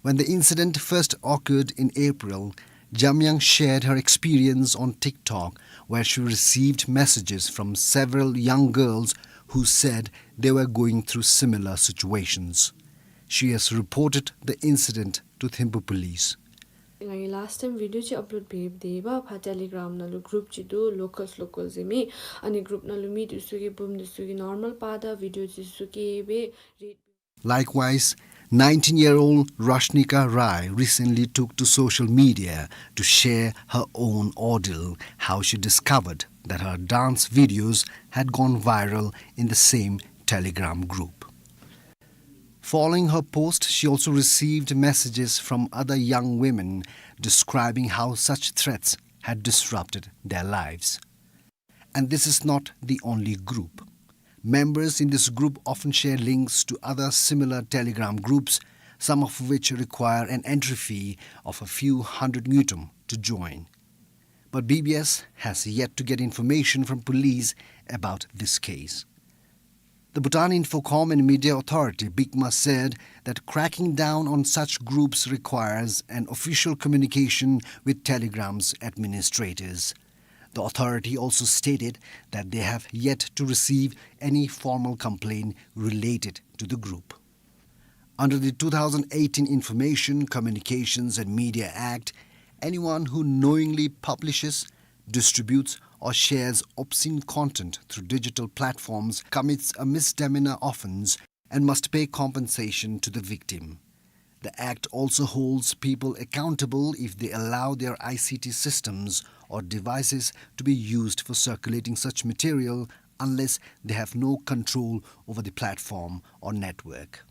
When the incident first occurred in April, Jamyang shared her experience on TikTok, where she received messages from several young girls who said they were going through similar situations. She has reported the incident to Thimphu police. ང་གིས་last time video ཅིག་upload འབད་འབདཝ་ད་Telegram ནང་ལུ་group ཅིག་འདུག། Locals Local ཟེར་མི། ཨ་ནི་group ནང་ལུ་མི་འདི་ཚུ་གིས་བུམོ་འདི་ཚུ་གིས་normal པར་དང་video འདི་ཚུ་བཀལ་སྦེ་རེད། Likewise, nineteen-year-old Rashnika Rai recently took to social media to share her own ordeal, how she discovered that her dance videos had gone viral in the same Telegram group. Following her post, she also received messages from other young women describing how such threats had disrupted their lives. And this is not the only group. Members in this group often share links to other similar Telegram groups, some of which require an entry fee of a few hundred ngultrum to join. But B B S has yet to get information from police about this case. The Bhutan Infocom and Media Authority, BICMA, said that cracking down on such groups requires an official communication with Telegram's administrators. The authority also stated that they have yet to receive any formal complaint related to the group. Under the two thousand eighteen Information, Communications and Media Act, anyone who knowingly publishes, distributes, or shares obscene content through digital platforms commits a misdemeanor offense and must pay compensation to the victim. The act also holds people accountable if they allow their I C T systems or devices to be used for circulating such material unless they have no control over the platform or network.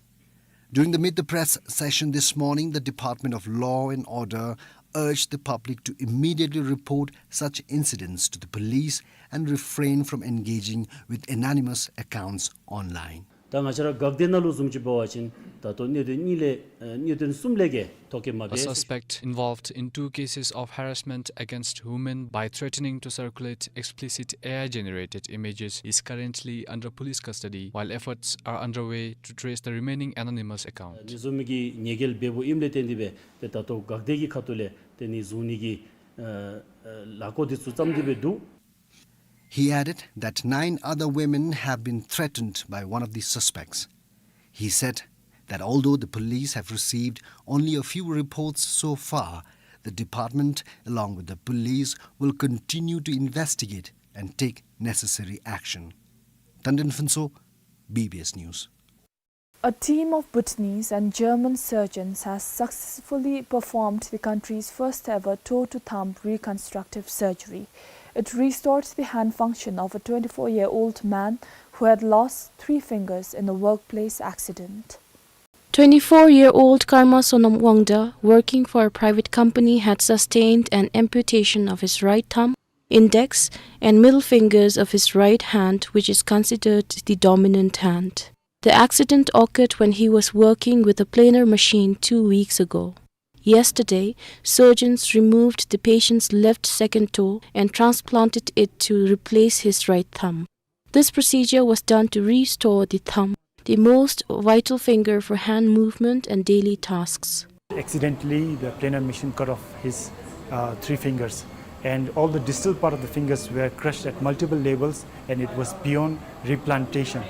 During the Meet the Press session this morning, the Department of Law and Order urged the public to immediately report such incidents to the police and refrain from engaging with anonymous accounts online. ད་ང་བཅས་ར་འགག་སྡེ་ནང་ལུ་བཟུམ་ཅིག་འབད་བ་ཅིན་ད་ལྟོ་གནད་དོན་གཉིས་ལས་ཨ་གནད་དོན་གསུམ་ལས་ཀྱི་ཐོ་བཀོད་མ་A འབད། Suspect involved in two cases of harassment against women by threatening to circulate explicit A I generated images is currently under police custody, while efforts are underway to trace the remaining anonymous account. ཨ་ནི་བཟུམ་གྱི་ཉེས་འགེལ་འབད་འབདཝ་ཨིནམ་ལས་བརྟེན་ཏེ་སྦེ་ཏེ་ད་ལྟོ་འགག་སྡེ་གི་ཁ་ཐུག་ལས་དེ་ནི་བཟུང་ནི་གི་ཨ་ཨ་ལས་འགུལ་འདི་ཚུ་བརྩམས་ཏེ་སྦེ་འདུག། He added that nine other women have been threatened by one of the suspects. He said that although the police have received only a few reports so far, the department, along with the police, will continue to investigate and take necessary action. Tandon Phuntsho, B B S News. A team of Bhutanese and German surgeons has successfully performed the country's first ever toe-to-thumb reconstructive surgery. It restored the hand function of a twenty-four-year-old man who had lost three fingers in a workplace accident. Twenty-four-year-old Karma Sonam Wangda, working for a private company, had sustained an amputation of his right thumb, index, and middle fingers of his right hand, which is considered the dominant hand. The accident occurred when he was working with a planer machine two weeks ago. Yesterday, surgeons removed the patient's left second toe and transplanted it to replace his right thumb. This procedure was done to restore the thumb, the most vital finger for hand movement and daily tasks. Accidentally, the planer machine cut off his uh, three fingers, and all the distal part of the fingers were crushed at multiple levels, and it was beyond replantation.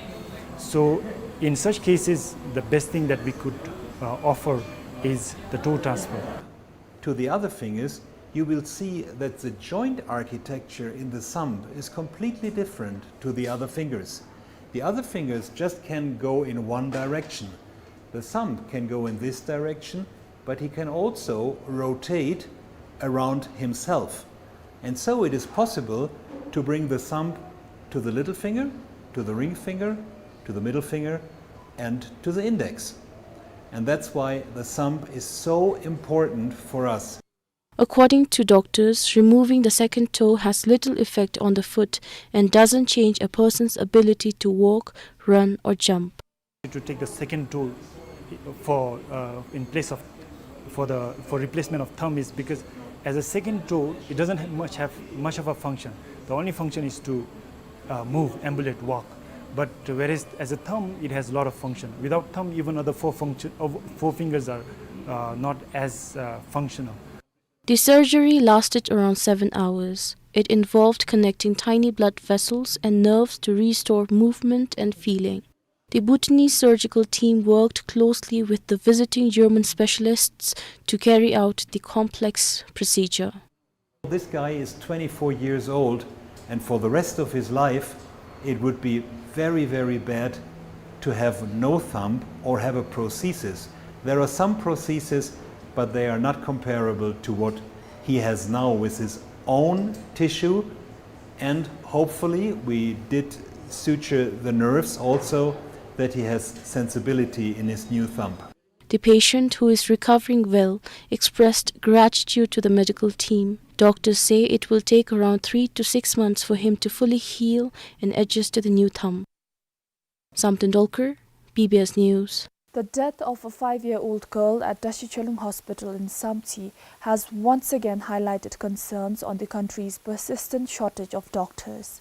So, in such cases, the best thing that we could uh, offer is the toe transfer. To the other fingers, you will see that the joint architecture in the thumb is completely different to the other fingers. The other fingers just can go in one direction. The thumb can go in this direction, but he can also rotate around himself. And so it is possible to bring the thumb to the little finger, to the ring finger, to the middle finger, and to the index. And that's why the thumb is so important for us. According to doctors, removing the second toe has little effect on the foot and doesn't change a person's ability to walk, run, or jump. To take the second toe for, uh, in place of, for the, for replacement of thumb is because as a second toe, it doesn't have much, have much of a function. The only function is to, uh, move, ambulate, walk. But whereas as a thumb, it has a lot of function. Without thumb, even other four function, of four fingers are, uh, not as, uh, functional. The surgery lasted around seven hours. It involved connecting tiny blood vessels and nerves to restore movement and feeling. The Bhutanese surgical team worked closely with the visiting German specialists to carry out the complex procedure. This guy is twenty-four years old, and for the rest of his life, it would be very, very bad to have no thumb or have a prosthesis. There are some prostheses, but they are not comparable to what he has now with his own tissue. And hopefully, we did Suture the nerves, also that he has sensibility in his new thumb. The patient, who is recovering well, expressed gratitude to the medical team. Doctors say it will take around three to six months for him to fully heal and adjust to the new thumb. Samten Dolkar, B B S News. The death of a five-year-old girl at Tashi Cholung Hospital in Samtse has once again highlighted concerns on the country's persistent shortage of doctors.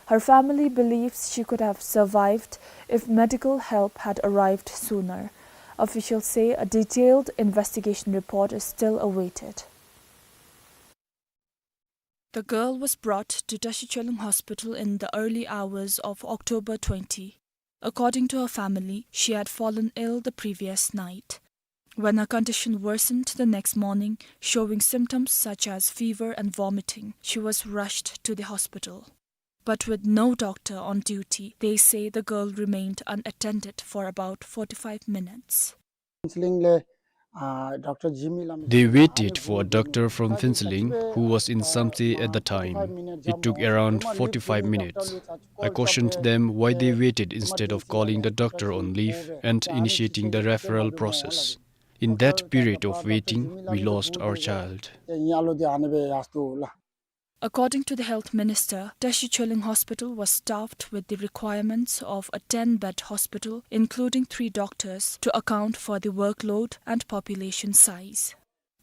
Her family believes she could have survived if medical help had arrived sooner. Officials say a detailed investigation report is still awaited. The girl was brought to Tashi Cholung Hospital in the early hours of October twenty. According to her family, she had fallen ill the previous night. When her condition worsened the next morning, showing symptoms such as fever and vomiting, she was rushed to the hospital. But with no doctor on duty, they say the girl remained unattended for about forty-five minutes. Phuentsholing le, uh, Doctor Jimmy lam- They waited for a doctor from Phuentsholing who was in Samtse at the time. It took around forty-five minutes. I cautioned them why they waited instead of calling the doctor on leave and initiating the referral process. In that period of waiting, we lost our child. According to the health minister, Tashi Cholung Hospital was staffed with the requirements of a ten-bed hospital, including three doctors, to account for the workload and population size.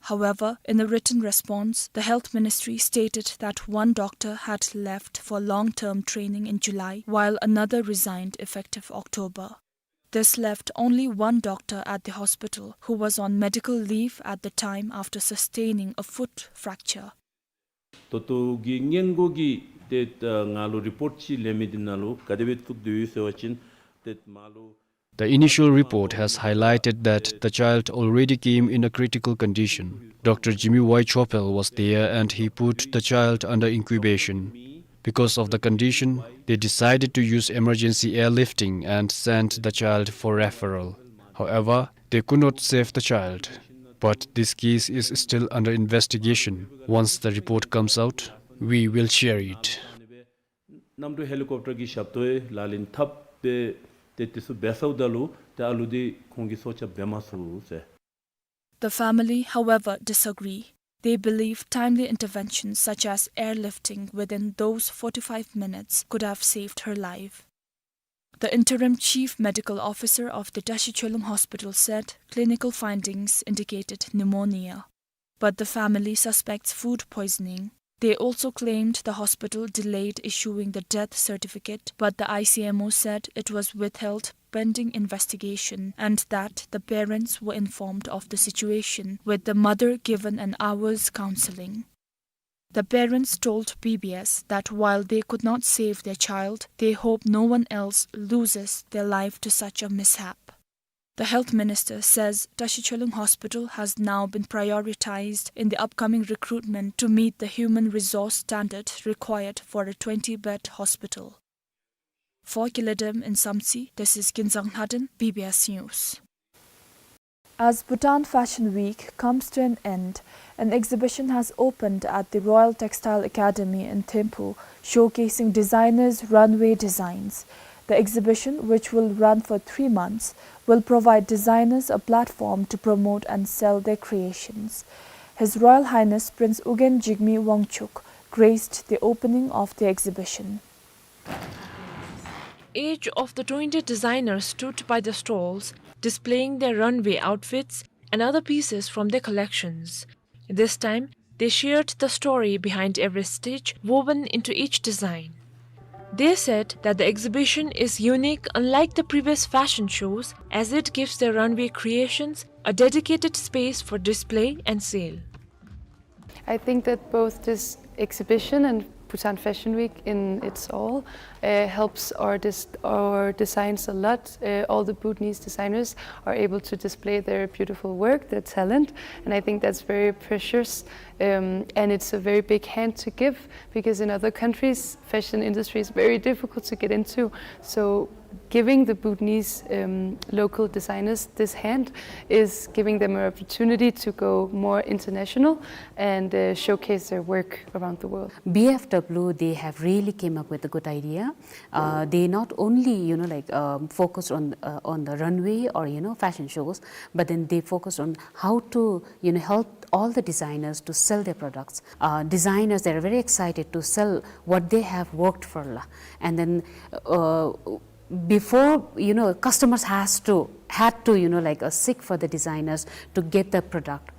However, in a written response, the health ministry stated that one doctor had left for long-term training in July, while another resigned effective October. This left only one doctor at the hospital, who was on medical leave at the time after sustaining a foot fracture. ད་ལྟོ་གི་སྔོན་འགོག་གི་ཏེ་ད་ང་ལུ་རི་པོརཊ་ཅིག་ལེན་མི་འདི་ནང་ལུ་ག་དེ་སྦེ་བཙུགས་དོ་ཡོད་ཟེར་བ་ཅིན་ཏེ་མ་ལུ The initial report has highlighted that the child already came in a critical condition. Doctor Jimmy Y Chopel was there and he put the child under incubation. Because of the condition, they decided to use emergency airlifting and sent the child for referral. However, they could not save the child. But this case is still under investigation. Once the report comes out, we will share it. གནམ་གྲུ་ཧེ་ལི་ཀོབ་ཊར་གྱི་ཞབས་ཏོག་ལག་ལེན་འཐབ་སྦེ་ཏེ་དེ་ཚུ་འབད་ཚརཝ་ད་ལུ་ཏེ་ཨ་ལུ་འདི་ཁོང་གིས་སྲོག་སྐྱབས་འབད་མ་ཚུགས་ཟེར། The family, however, disagree. They believe timely interventions such as airlifting within those forty-five minutes could have saved her life. The interim chief medical officer of the Tashi Cholung Hospital said clinical findings indicated pneumonia, but the family suspects food poisoning. They also claimed the hospital delayed issuing the death certificate, but the I C M O said it was withheld pending investigation and that the parents were informed of the situation, with the mother given an hour's counseling. The parents told B B S that while they could not save their child, they hope no one else loses their life to such a mishap. The health minister says Tashi Cholung Hospital has now been prioritized in the upcoming recruitment to meet the human resource standard required for a twenty-bed hospital. For Kiledem in Samtse, this is Kinzang Lhaden, B B S News. As Bhutan Fashion Week comes to an end, an exhibition has opened at the Royal Textile Academy in Thimphu, showcasing designers' runway designs. The exhibition, which will run for three months, will provide designers a platform to promote and sell their creations. His Royal Highness Prince Ugyen Jigme Wangchuck graced the opening of the exhibition. Each of the twenty designers stood by the stalls, displaying their runway outfits and other pieces from their collections. This time, they shared the story behind every stitch woven into each design. They said that the exhibition is unique, unlike the previous fashion shows, as it gives their runway creations a dedicated space for display and sale. I think that both this exhibition and Bhutan Fashion Week in its all, uh, helps our dis-, our designs a lot. Uh, all the Bhutanese designers are able to display their beautiful work, their talent, and I think that's very precious Um, and it's a very big hand to give, because in other countries, fashion industry is very difficult to get into. So giving the Bhutanese, um, local designers this hand is giving them an opportunity to go more international and, uh, showcase their work around the world. B F W, they have really came up with a good idea. Uh, they not only, you know, like, um, focused on, uh, on the runway or, you know, fashion shows, but then they focused on how to, you know, help all the designers to sell their products. Uh, designers, they are very excited to sell what they have worked for, la. And then, uh, before, you know, customers has to, had to, you know, like, uh, seek for the designers to get the product,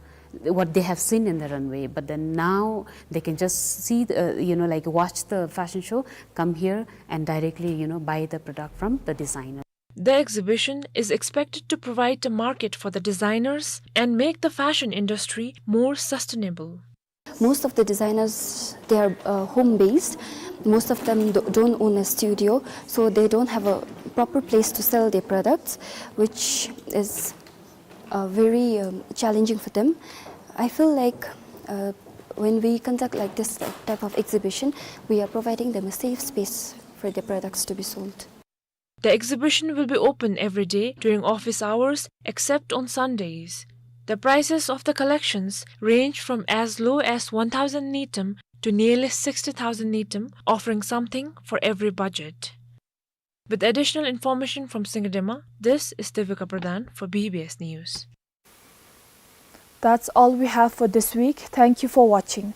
what they have seen in the runway. But then now they can just see, the, uh, you know, like, watch the fashion show, come here and directly, you know, buy the product from the designer. The exhibition is expected to provide a market for the designers and make the fashion industry more sustainable. Most of the designers, they are, uh, home-based. Most of them do-, don't own a studio, so they don't have a proper place to sell their products, which is, uh, very, um, challenging for them. I feel like, uh, when we conduct, like, this type of exhibition, we are providing them a safe space for their products to be sold. The exhibition will be open every day during office hours, except on Sundays. The prices of the collections range from as low as one thousand ngultrum to nearly sixty thousand ngultrum, offering something for every budget. With additional information from Singidema, this is Devika Pradhan for B B S News. That's all we have for this week. Thank you for watching.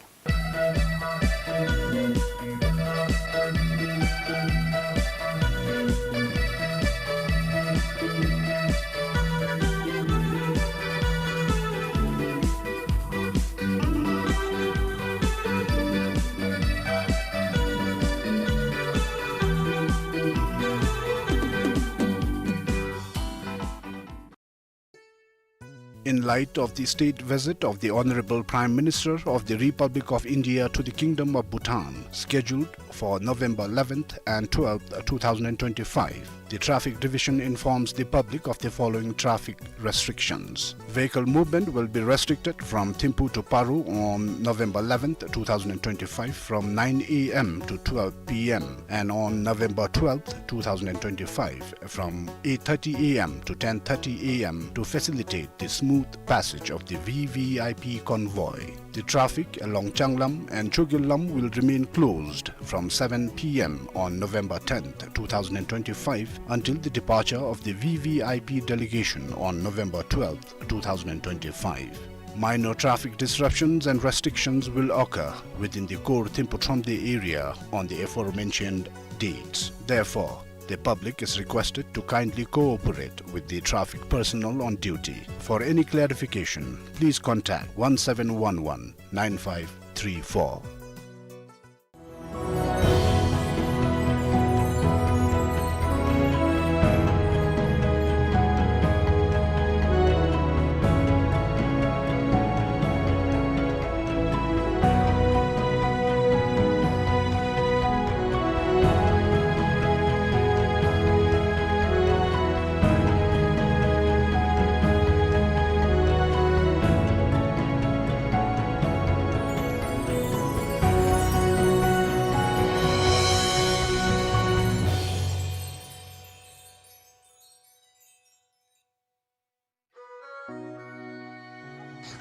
In light of the state visit of the Honorable Prime Minister of the Republic of India to the Kingdom of Bhutan, scheduled for November eleventh and twelfth, two thousand and twenty-five, the Traffic Division informs the public of the following traffic restrictions. Vehicle movement will be restricted from Thimphu to Paro on November eleventh, two thousand and twenty-five, from nine A M to twelve P M, and on November twelfth, two thousand and twenty-five, from eight thirty A M to ten thirty A M, to facilitate the smooth passage of the V V I P convoy. The traffic along Changlam and Chogillam will remain closed from seven P M on November tenth, two thousand and twenty-five, until the departure of the V V I P delegation on November twelfth, two thousand and twenty-five. Minor traffic disruptions and restrictions will occur within the core Thimphu Thromde area on the aforementioned dates. Therefore, the public is requested to kindly cooperate with the traffic personnel on duty. For any clarification, please contact one seven one one nine five three four.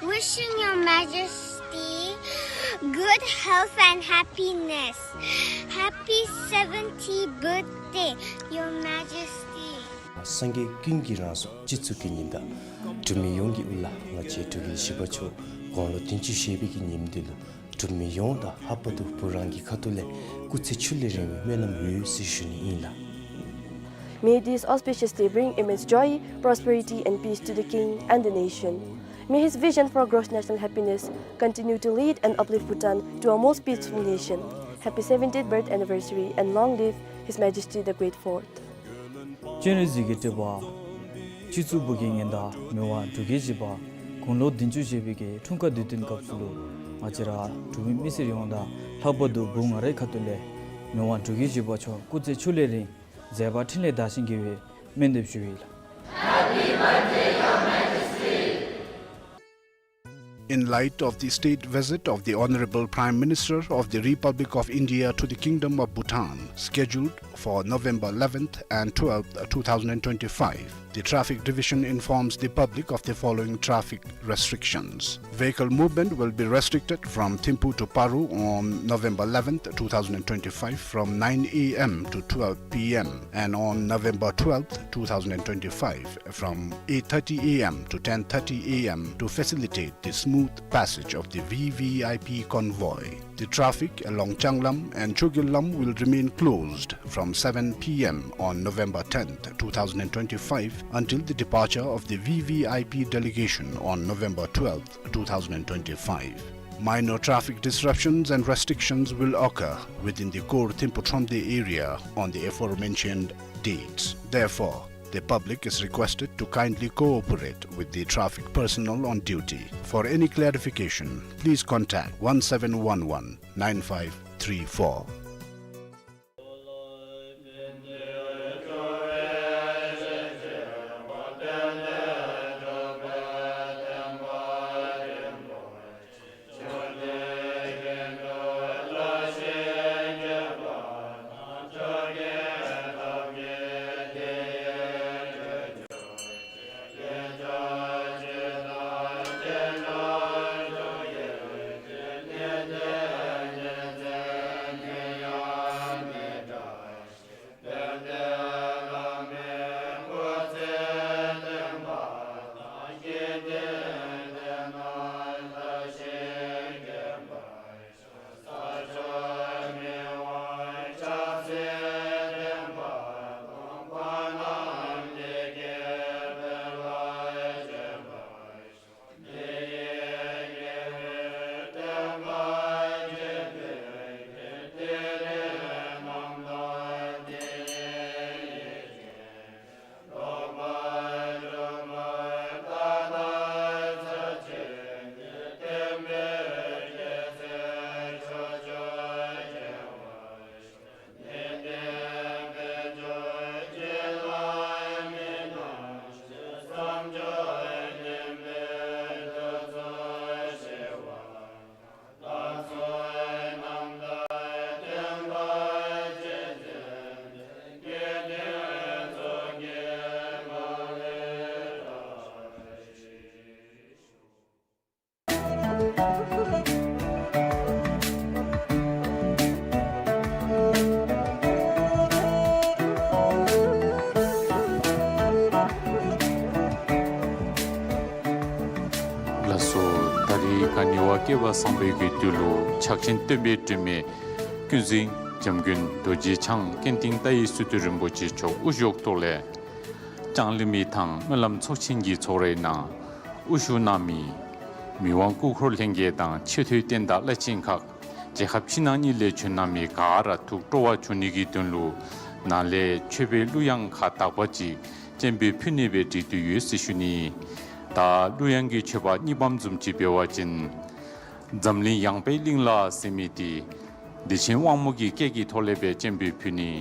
Wishing Your Majesty good health and happiness. Happy seventieth birthday, Your Majesty. སངས་རྒྱས་ཀུན་གྱི་རང་གཟུགས་སྤྱི་གཙུག་གི་ཉི་ཟླ། འབྲུག་མི་ཡོངས་ཀྱི་དབུ་བླ་ང་བཅས་འབྲུག་རྒྱལ་བཞི་པ་མཆོག་དགུང་ལོ་བདུན་ཅུ་བཞེས་པའི་གི་ཉིནམ་འདི་ལུ་འབྲུག་མི་ཡོངས་དང་ལྷག་པར་དུ་བུ་རང་གི་ཁ་ཐུག་ལས་སྐུ་ཚེ་ཁྱོན་ལས་རིང་བའི་སྨོན་ལམ་ཡོད་ཟེར་ཞུ་ནི་ཨིན་ལགས། May this auspicious day bring immense joy, prosperity and peace to the king and the nation. May his vision for gross national happiness continue to lead and uplift Bhutan to a most peaceful nation. Happy seventieth birth anniversary and long live His Majesty the Great Fourth. སྤྱན་རས་གཟིགས་ཀྱི་སྤྲུལ་པ་སྤྱི་གཙུག་བོད་ཀྱི་ཉི་ཟླ་མི་དབང་འབྲུག་རྒྱལ་བཞི་པ་དགུང་ལོ་བདུན་ཅུ་བཞེས་པའི་གི་འཁྲུངས་སྐར་དུས་སྟོན་སྐབས་སུ་ལུ་ང་བཅས་ར་འབྲུག་མི་མི་སེར་ཡོངས་དང་ལྷག་པར་དུ་བུ་ང་རའི་ཁ་ཐུག་ལས་མི་དབང་འབྲུག་རྒྱལ་བཞི་པ་མཆོག་སྐུ་ཚེ་ཁྱོན་ལས་རིང་མཛད་པ་འཕྲིན་ལས་དར་ཞིང་རྒྱས་པའི་སྨོན་འདེབས་ཞུ་ཡི་ལགས། In light of the state visit of the Honorable Prime Minister of the Republic of India to the Kingdom of Bhutan, scheduled for November eleventh and twelfth, two thousand twenty-five, the Traffic Division informs the public of the following traffic restrictions. Vehicle movement will be restricted from Thimphu to Paro on November eleventh, two thousand twenty-five, from nine A M to twelve P M, and on November twelfth, two thousand twenty-five, from eight thirty A M to ten thirty A M, to facilitate the smooth passage of the V V I P convoy. The traffic along Changlam and Chogillam will remain closed from seven P M on November tenth, two thousand twenty-five, until the departure of the V V I P delegation on November twelfth, two thousand twenty-five. Minor traffic disruptions and restrictions will occur within the core Thimphu Thromde area on the aforementioned dates. Therefore, the public is requested to kindly cooperate with the traffic personnel on duty. For any clarification, please contact one seven one one nine five three four. ལགས་སོ། ད་རིས་ག་ནི་བ་སྐལ་བ་བཟང་པོའི་གི་དུས་ལུ་ཕྱག་ཆེན་སྟོན་པའི་སྒྲོན་མེ་ཀུན་གཟིགས་འཇམ་མགོན་རྡོ་རྗེ་འཆང་ཀུན་ཏིང་ཏཱའི་སི་ཏུ་རིན་པོ་ཆེ་མཆོག་དབུ་བཞུགས་ཐོག་ལས་ལྕང་གླིང་མི་དང་སྨོན་ལམ་ཚོགས་ཆེན་གྱི་ཚོགས་རའི་ནང་དབུ་བཞུགས་གནང་མི་མི་དབང་སྐུ་འཁོར་ལྷན་རྒྱས་དང་ཆེ་མཐོའི་བསྟན་བདག་བླ་ཆེན་ཁག་རྒྱལ་ཁབ་ཕྱི་ནང་གཉིས་ལས་བྱོན་གནང་མི་ག་ར་ཐུགས་སྤྲོ་བ་བྱུང་ནི་གི་དོན་ལུ་ནཱ་ལས་མཆོད་པའི་གླུ་དབྱངས་ཁ་དག་པ་ཅིག་སྤྱན་འབུལ་ཕུལ་ནི་སྦེ་བྲིས་ཏེ་ཡོད་ཟེར་ཞུ་ནི། ད་གླུ་དབྱངས་ཀྱི་མཆོད་པ་གཉིས་པམ་བཟུམ་ཅིག་འབད་བ་ཅིན། འཛམ་གླིང་ཡངས་པའི་གླིང་ལ་ཟེར་མི་འདི་བདེ་ཆེན་དབང་མོ་གི་སྐད་ཀྱི་ཐོག་ལས་སྦེ་སྤྱན་འབུལ་ཕུལ་ནི།